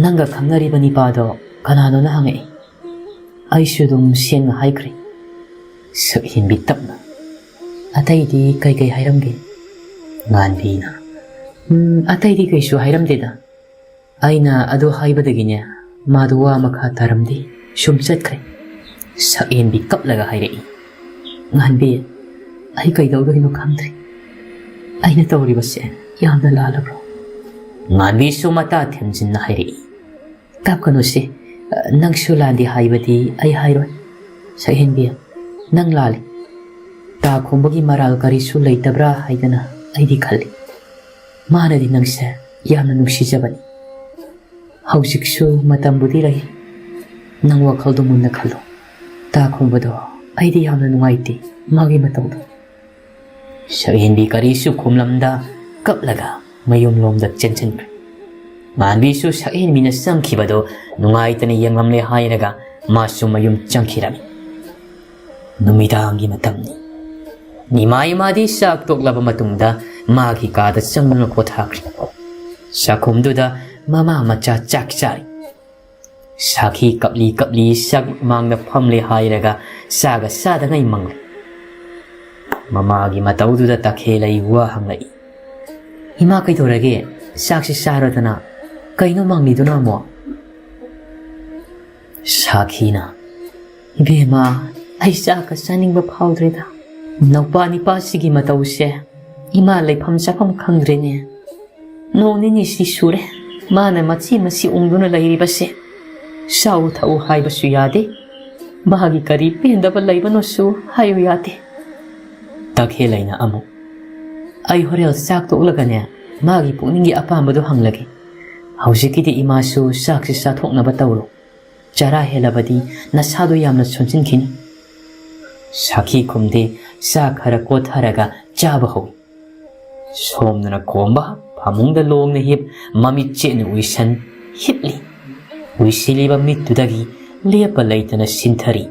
"ꯅꯪꯒ ꯈꯪꯅꯔꯤꯕ ꯅꯤꯄꯥꯗꯣ ꯀꯅꯥꯅꯣꯅ?" ꯍꯪꯉꯛꯏ꯫ ꯑꯩꯁꯨ ꯑꯗꯨꯝ ꯁꯦꯡꯅ ꯍꯥꯏꯈ꯭ꯔꯦ꯫ ꯁꯛꯍꯦꯟꯕꯤ ꯇꯞꯅ, "ꯑꯇꯩꯗꯤ ꯀꯩꯀꯩ ꯍꯥꯏꯔꯝꯒꯦ?" ꯉꯥꯟꯕꯤꯅ, "ꯎꯝ, ꯑꯇꯩꯗꯤ ꯀꯩꯁꯨ ꯍꯥꯏꯔꯝꯗꯦꯗ꯫ ꯑꯩꯅ ꯑꯗꯨ ꯍꯥꯏꯕꯗꯒꯤꯅꯦ, ꯃꯥꯗꯣ ꯋꯥ ꯃꯈꯥ ꯇꯥꯔꯝꯗꯦ, ꯁꯨꯝ ꯆꯠꯈ꯭ꯔꯦ꯫" ꯁꯛꯍꯦꯟꯕꯤ ꯀꯞꯂꯒ ꯍꯥꯏꯔꯛꯏ꯫ "ꯉꯥꯟꯕꯤ, ꯑꯩ ꯀꯩꯗꯧꯗꯣꯏꯅꯣ ꯈꯪꯗ꯭ꯔꯦ꯫ ꯑꯩꯅ ꯇꯧꯔꯤꯕꯁꯦ ꯌꯥꯝꯅ ꯂꯥꯜꯂꯕ꯭ꯔꯣ?" ꯉꯥꯟꯕꯤꯁꯨ ꯃꯇꯥ ꯊꯦꯝꯖꯤꯟꯅ ꯍꯥꯏꯔꯛꯏ꯫ "ꯀꯞꯀꯅꯨꯁꯦ, ꯅꯪꯁꯨ ꯂꯥꯟꯗꯦ ꯍꯥꯏꯕꯗꯤ ꯑꯩ ꯍꯥꯏꯔꯣꯏ꯫ ꯁꯛꯍꯦꯟꯕꯤ, ꯅꯪ ꯂꯥꯜꯂꯤ꯫ ꯇꯥ ꯈꯣꯡꯕꯒꯤ ꯃꯔꯥꯜ ꯀꯔꯤꯁꯨ ꯂꯩꯇꯕ꯭ꯔꯥ ꯍꯥꯏꯗꯅ ꯑꯩꯗꯤ ꯈꯜꯂꯤ꯫ ꯃꯥꯅꯗꯤ ꯅꯪꯁꯦ ꯌꯥꯝꯅ ꯅꯨꯡꯁꯤꯖꯕꯅꯤ꯫ ꯍꯧꯖꯤꯛꯁꯨ ꯃꯇꯝꯕꯨꯗꯤ ꯂꯩ꯫ ꯅꯪ ꯋꯥꯈꯜꯗꯣ ꯃꯨꯟꯅ ꯈꯜꯂꯣ꯫ ꯇꯥ ꯈꯣꯡꯕꯗꯣ ꯑꯩꯗꯤ ꯌꯥꯝꯅ ꯅꯨꯡꯉꯥꯏꯇꯦ, ꯃꯥꯒꯤ ꯃꯇꯧꯗꯣ꯫" ꯁꯛꯍꯦꯟꯕꯤ ꯀꯔꯤꯁꯨ ꯈꯨꯝꯂꯝꯗ ꯀꯞꯂꯒ ꯃꯌꯨꯝꯂꯣꯝꯗ ꯆꯦꯟꯁꯤꯟꯈ꯭ꯔꯦ꯫ ꯉꯥꯟꯕꯤꯁꯨ ꯁꯛꯍꯦꯟꯕꯤꯅ ꯆꯪꯈꯤꯕꯗꯣ ꯅꯨꯡꯉꯥꯏꯇꯅ ꯌꯦꯡꯂꯝꯂꯦ ꯍꯥꯏꯔꯒ ꯃꯥꯁꯨ ꯃꯌꯨꯝ ꯆꯪꯈꯤꯔꯝꯃꯤ꯫ ꯅꯨꯃꯤꯗꯥꯡꯒꯤ ꯃꯇꯝꯅꯤ꯫ ꯅꯤꯃꯥ ꯏꯃꯥꯗꯤ ꯆꯥꯛ ꯇꯣꯛꯂꯕ ꯃꯇꯨꯡꯗ ꯃꯥꯒꯤ ꯀꯥꯗ ꯆꯪꯗꯨꯅ ꯄꯣꯊꯥꯈ꯭ꯔꯦ꯫ ꯆꯥꯛꯈꯨꯝꯗꯨꯗ ꯃꯃꯥ ꯃꯆꯥ ꯆꯥꯛ ꯆꯥꯔꯤ꯫ ꯁꯥꯈꯤ ꯀꯞꯂꯤ ꯀꯞꯂꯤ ꯆꯥꯛ ꯃꯥꯡꯗ ꯐꯝꯂꯦ ꯍꯥꯏꯔꯒ ꯆꯥꯒ ꯆꯥꯗꯉꯩ ꯃꯪꯂꯦ꯫ ꯃꯃꯥꯒꯤ ꯃꯇꯧꯗꯨꯗ ꯇꯈꯦꯜꯂꯩ ꯋꯥ ꯍꯪꯂꯛꯏ꯫ "ꯏꯃꯥ, ꯀꯩꯗꯧꯔꯒꯦ? ꯆꯥꯛꯁꯤ ꯆꯥꯔꯗꯅ꯫ ꯀꯩꯅꯣ ꯃꯪꯂꯤꯗꯨꯅ ꯑꯃꯨꯛ?" ꯁꯥꯈꯤꯅ, "ꯏꯕꯦꯝꯃ, ꯑꯩ ꯆꯥꯛꯀ ꯆꯥꯅꯤꯡꯕ ꯐꯥꯎꯗ꯭ꯔꯦꯗ꯫ ꯅꯧꯄꯥ ꯅꯤꯄꯥꯁꯤꯒꯤ ꯃꯇꯧꯁꯦ ꯏꯃꯥ ꯂꯩꯐꯝ ꯆꯥꯐꯝ ꯈꯪꯗ꯭ꯔꯦꯅꯦ꯫ ꯅꯣꯡ ꯅꯤꯅꯤꯁꯤ ꯁꯨꯔꯦ ꯃꯥꯅ ꯃꯆꯤ ꯃꯆꯤ ꯎꯪꯗꯨꯅ ꯂꯩꯔꯤꯕꯁꯦ꯫ ꯆꯥꯎ ꯊꯛꯎ ꯍꯥꯏꯕꯁꯨ ꯌꯥꯗꯦ, ꯃꯥꯒꯤ ꯀꯔꯤ ꯄꯦꯟꯗꯕ ꯂꯩꯕꯅꯣꯁꯨ ꯍꯥꯏꯌꯨ ꯌꯥꯗꯦ꯫" ꯇꯈꯦꯜꯂꯩꯅ ꯑꯃꯨꯛ, "ꯑꯩ ꯍꯣꯔꯦꯟ ꯆꯥꯛ ꯇꯣꯛꯂꯒꯅꯦ ꯃꯥꯒꯤ ꯄꯨꯛꯅꯤꯡꯒꯤ ꯑꯄꯥꯝꯕꯗꯣ ꯍꯪꯂꯒꯦ꯫ ꯍꯧꯖꯤꯛꯀꯤꯗꯤ ꯏꯃꯥꯁꯨ ꯆꯥꯛꯁꯤ ꯆꯥꯊꯣꯛꯅꯕ ꯇꯧꯔꯣ꯫ ꯆꯔꯥ ꯍꯦꯜꯂꯕꯗꯤ ꯅꯁꯥꯗꯣ ꯌꯥꯝꯅ ꯁꯣꯟꯖꯤꯟꯈꯤꯅꯤ꯫" ꯁꯥꯈꯤ ꯈꯨꯝꯗꯦ, ꯆꯥꯛ ꯈꯔ ꯀꯣꯠꯊꯔꯒ ꯆꯥꯕ ꯍꯧꯏ꯫ ꯁꯣꯝꯗꯅ ꯈꯣꯝꯕ ꯐꯃꯨꯡꯗ ꯂꯣꯡꯅ ꯍꯤꯞ, ꯃꯃꯤꯠ ꯆꯦꯠꯅ ꯎꯏꯁꯟ ꯍꯤꯞꯂꯤ꯫ ꯎꯏꯁꯤꯜꯂꯤꯕ ꯃꯤꯠꯇꯨꯗꯒꯤ ꯂꯦꯞꯄ ꯂꯩꯇꯅ ꯁꯤꯟꯊꯔꯤ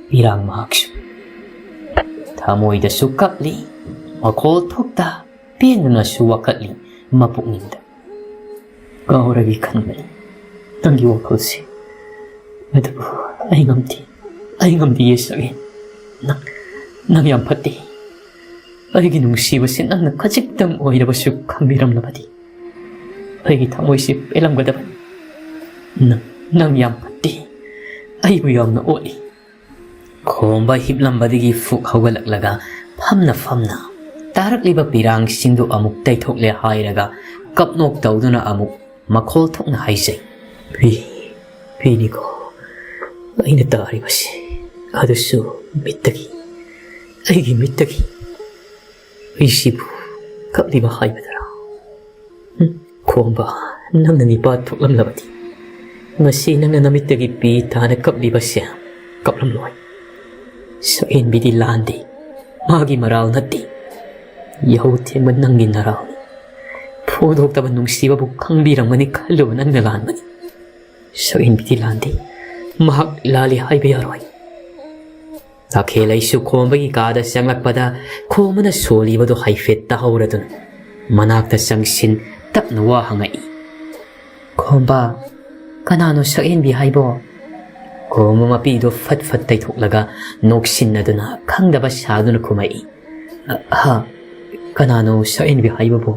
ꯄꯤꯔꯥꯡ ꯃꯍꯥꯛꯁꯨ꯫ ꯊꯃꯣꯏꯗꯁꯨ ꯀꯞꯂꯤ, ꯃꯈꯣꯜ ꯊꯣꯛꯇ ꯄꯦꯟꯗꯨꯅꯁꯨ ꯋꯥꯀꯠꯂꯤ ꯃꯄꯨꯛꯅꯤꯡꯗ꯫ ꯀꯥꯎꯔꯒꯦ ꯈꯟꯕꯅꯤ ꯅꯪꯒꯤ ꯋꯥꯈꯜꯁꯦ, ꯑꯗꯨꯕꯨ ꯑꯩ ꯉꯝꯗꯦ, ꯑꯩ ꯉꯝꯗꯤꯌꯦ ꯁꯛꯍꯦꯟ꯫ ꯅꯪ, ꯅꯪ ꯌꯥꯝ ꯐꯠꯇꯦ꯫ ꯑꯩꯒꯤ ꯅꯨꯡꯁꯤꯕꯁꯦ ꯅꯪꯅ ꯈꯖꯤꯛꯇꯪ ꯑꯣꯏꯔꯕꯁꯨ ꯈꯪꯕꯤꯔꯝꯂꯕꯗꯤ ꯑꯩꯒꯤ ꯊꯃꯣꯏꯁꯦ ꯄꯦꯜꯂꯝꯒꯗꯕꯅꯤ꯫ ꯅꯪ, ꯅꯪ ꯌꯥꯝ ꯐꯠꯇꯦ, ꯑꯩꯕꯨ ꯌꯥꯝꯅ ꯑꯣꯠꯂꯤ꯫ ꯈꯣꯝꯕ ꯍꯤꯞꯂꯝꯕꯗꯒꯤ ꯐꯨꯛ ꯍꯧꯒꯠꯂꯛꯂꯒ ꯐꯝꯅ ꯐꯝꯅ ꯇꯥꯔꯛꯂꯤꯕ ꯄꯤꯔꯥꯡꯁꯤꯡꯗꯨ ꯑꯃꯨꯛ ꯇꯩꯊꯣꯛꯂꯦ ꯍꯥꯏꯔꯒ ꯀꯞꯅꯣꯛ ꯇꯧꯗꯨꯅ ꯑꯃꯨꯛ ꯃꯈꯣꯜ ꯊꯣꯛꯅ ꯍꯥꯏꯖꯩ꯫ ꯄꯤ, ꯄꯤꯅꯤꯀꯣ ꯑꯩꯅ ꯇꯥꯔꯤꯕꯁꯤ, ꯑꯗꯨꯁꯨ ꯃꯤꯠꯇꯒꯤ, ꯑꯩꯒꯤ ꯃꯤꯠꯇꯒꯤ꯫ ꯑꯩꯁꯤꯕꯨ ꯀꯞꯂꯤꯕ ꯍꯥꯏꯕꯗꯔꯥ? ꯎꯝ, ꯈꯣꯝꯕ, ꯅꯪꯅ ꯅꯤꯄꯥ ꯊꯣꯛꯂꯝꯂꯕꯗꯤ ꯉꯁꯤ ꯅꯪꯅ ꯅꯃꯤꯠꯇꯒꯤ ꯄꯤ ꯇꯥꯅ ꯀꯞꯂꯤꯕꯁꯦ ꯀꯞꯂꯝꯂꯣꯏ꯫ ꯁꯛꯍꯦꯟꯕꯤꯗꯤ ꯂꯥꯟꯗꯦ, ꯃꯥꯒꯤ ꯃꯔꯥꯜ ꯅꯠꯇꯦ꯫ ꯌꯥꯍꯧ ꯊꯦꯡꯕ ꯅꯪꯒꯤ ꯅꯔꯥꯜꯅꯤ꯫ ꯐꯣꯡꯗꯣꯛꯇꯕ ꯅꯨꯡꯁꯤꯕꯕꯨ ꯈꯪꯕꯤꯔꯝꯒꯅꯤ ꯈꯜꯂꯨꯕ ꯅꯪꯅ ꯂꯥꯟꯕꯅꯤ꯫ ꯁꯛꯍꯦꯟꯕꯤꯗꯤ ꯂꯥꯟꯗꯦ, ꯃꯍꯥꯛ ꯂꯥꯜꯂꯤ ꯍꯥꯏꯕ ꯌꯥꯔꯣꯏ꯫ ꯇꯈꯦꯜꯂꯩꯁꯨ ꯈꯣꯝꯕꯒꯤ ꯀꯥꯗ ꯆꯪꯂꯛꯄꯗ ꯈꯣꯝꯕꯅ ꯁꯣꯜꯂꯤꯕꯗꯨ ꯍꯥꯏꯐꯦꯠ ꯇꯥꯍꯧꯔꯗꯨꯅ ꯃꯅꯥꯛꯇ ꯆꯪꯁꯤꯟ ꯇꯞꯅ ꯋꯥ ꯍꯪꯉꯛꯏ꯫ ꯈꯣꯝꯕ, ꯀꯅꯥꯅꯣ ꯁꯛꯍꯦꯟꯕꯤ ꯍꯥꯏꯕꯣ? ꯈꯣꯝꯕ ꯃꯄꯤꯗꯨ ꯐꯠ ꯐꯠ ꯇꯩꯊꯣꯛꯂꯒ ꯅꯣꯛꯁꯤꯟꯅꯗꯨꯅ ꯈꯪꯗꯕ ꯁꯥꯗꯨꯅ ꯈꯨꯝꯃꯛꯏ꯫ "ꯑ, ꯍꯥ, ꯀꯅꯥꯅꯣ ꯁꯛꯍꯦꯟꯕꯤ ꯍꯥꯏꯕꯕꯨ?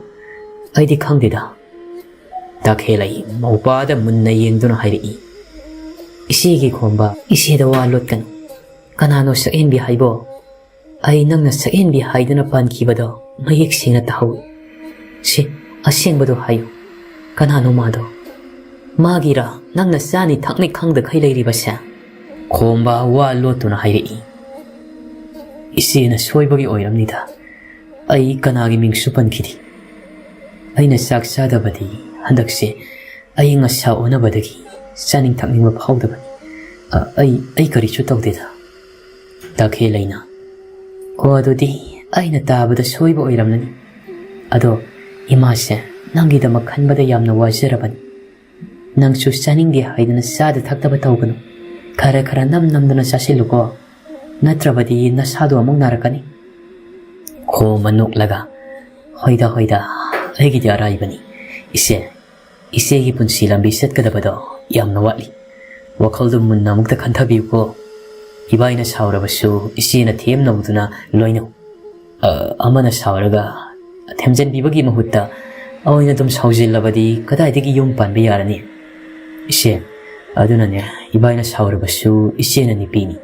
ꯑꯩꯗꯤ ꯈꯪꯗꯦꯗ꯫" ꯇꯈꯦꯜꯂꯩ ꯃꯧꯄꯥꯗ ꯃꯨꯟꯅ ꯌꯦꯡꯗꯨꯅ ꯍꯥꯏꯔꯛꯏ꯫ "ꯏꯆꯦꯒꯤ ꯈꯣꯝꯕ, ꯏꯆꯦꯗ ꯋꯥ ꯂꯣꯠꯀꯅꯨ꯫ ꯀꯅꯥꯅꯣ ꯁꯛꯍꯦꯟꯕꯤ ꯍꯥꯏꯕꯣ? ꯑꯩ ꯅꯪꯅ ꯁꯛꯍꯦꯟꯕꯤ ꯍꯥꯏꯗꯨꯅ ꯄꯥꯟꯈꯤꯕꯗꯣ ꯃꯌꯦꯛ ꯁꯦꯡꯅ ꯇꯥꯍꯧꯏ꯫ ꯁꯤ ꯑꯁꯦꯡꯕꯗꯣ ꯍꯥꯏꯌꯨ꯫ ꯀꯅꯥꯅꯣ ꯃꯥꯗꯣ? ꯃꯥꯒꯤꯔꯥ ꯅꯪꯅ ꯆꯥꯅꯤ ꯊꯛꯅꯤ ꯈꯪꯗꯈꯩ ꯂꯩꯔꯤꯕꯁꯦ?" ꯈꯣꯝꯕ ꯋꯥ ꯂꯣꯠꯇꯨꯅ ꯍꯥꯏꯔꯛꯏ꯫ "ꯏꯆꯦꯅ ꯁꯣꯏꯕꯒꯤ ꯑꯣꯏꯔꯝꯅꯤꯗ꯫ ꯑꯩ ꯀꯅꯥꯒꯤ ꯃꯤꯡꯁꯨ ꯄꯟꯈꯤꯗꯦ꯫ ꯑꯩꯅ ꯆꯥꯛ ꯆꯥꯗꯕꯗꯤ ꯍꯟꯗꯛꯁꯦ ꯑꯏꯪ ꯑꯁꯥ ꯑꯣꯟꯅꯕꯗꯒꯤ ꯆꯥꯅꯤꯡ ꯊꯛꯅꯤꯡꯕ ꯐꯥꯎꯗꯕꯅꯤ꯫ ꯑ, ꯑꯩ, ꯑꯩ ꯀꯔꯤꯁꯨ ꯇꯧꯗꯦꯗ꯫" ꯇꯈꯦꯜꯂꯩꯅ, "ꯑꯣ, ꯑꯗꯨꯗꯤ ꯑꯩꯅ ꯇꯥꯕꯗ ꯁꯣꯏꯕ ꯑꯣꯏꯔꯝꯂꯅꯤ꯫ ꯑꯗꯣ ꯏꯃꯥꯁꯦ ꯅꯪꯒꯤꯗꯃꯛ ꯈꯟꯕꯗ ꯌꯥꯝꯅ ꯋꯥꯖꯔꯕꯅꯤ꯫ ꯅꯪꯁꯨ ꯆꯥꯅꯤꯡꯗꯦ ꯍꯥꯏꯗꯨꯅ ꯆꯥꯗ ꯊꯛꯇꯕ ꯇꯧꯒꯅꯨ꯫ ꯈꯔ ꯈꯔ ꯅꯝ ꯅꯝꯗꯨꯅ ꯆꯥꯁꯤꯜꯂꯨꯀꯣ꯫ ꯅꯠꯇ꯭ꯔꯕꯗꯤ ꯅꯁꯥꯗꯣ ꯑꯃꯨꯛ ꯅꯥꯔꯛꯀꯅꯤ꯫ ꯈꯣꯝꯕ ꯅꯣꯛꯂꯒ, "ꯍꯣꯏꯗ, ꯍꯣꯏꯗ, ꯑꯩꯒꯤꯗꯤ ꯑꯔꯥꯏꯕꯅꯤ꯫ ꯏꯆꯦ, ꯏꯆꯦꯒꯤ ꯄꯨꯟꯁꯤ ꯂꯝꯕꯤ ꯆꯠꯀꯗꯕꯗꯣ ꯌꯥꯝꯅ ꯋꯥꯠꯂꯤ꯫ ꯋꯥꯈꯜꯗꯨ ꯃꯨꯟꯅ ꯑꯃꯨꯛꯇ ꯈꯟꯊꯕꯤꯌꯨꯀꯣ꯫ ꯏꯕꯥꯏꯅ ꯁꯥꯎꯔꯕꯁꯨ ꯏꯆꯦꯅ ꯊꯦꯝꯅꯧꯗꯨꯅ ꯂꯣꯏꯅꯧ꯫ ꯑ, ꯑꯃꯅ ꯁꯥꯎꯔꯒ ꯊꯦꯝꯖꯤꯟꯕꯤꯕꯒꯤ ꯃꯍꯨꯠꯇ ꯑꯣꯏꯅ ꯑꯗꯨꯝ ꯁꯥꯎꯖꯤꯜꯂꯕꯗꯤ ꯀꯗꯥꯏꯗꯒꯤ ꯌꯨꯝ ꯄꯥꯟꯕ ꯌꯥꯔꯅꯤ? ꯏꯆꯦ, ꯑꯗꯨꯅꯅꯦ, ꯏꯕꯥꯏꯅ ꯁꯥꯎꯔꯕꯁꯨ ꯏꯆꯦꯅ ꯅꯨꯄꯤꯅꯤ꯫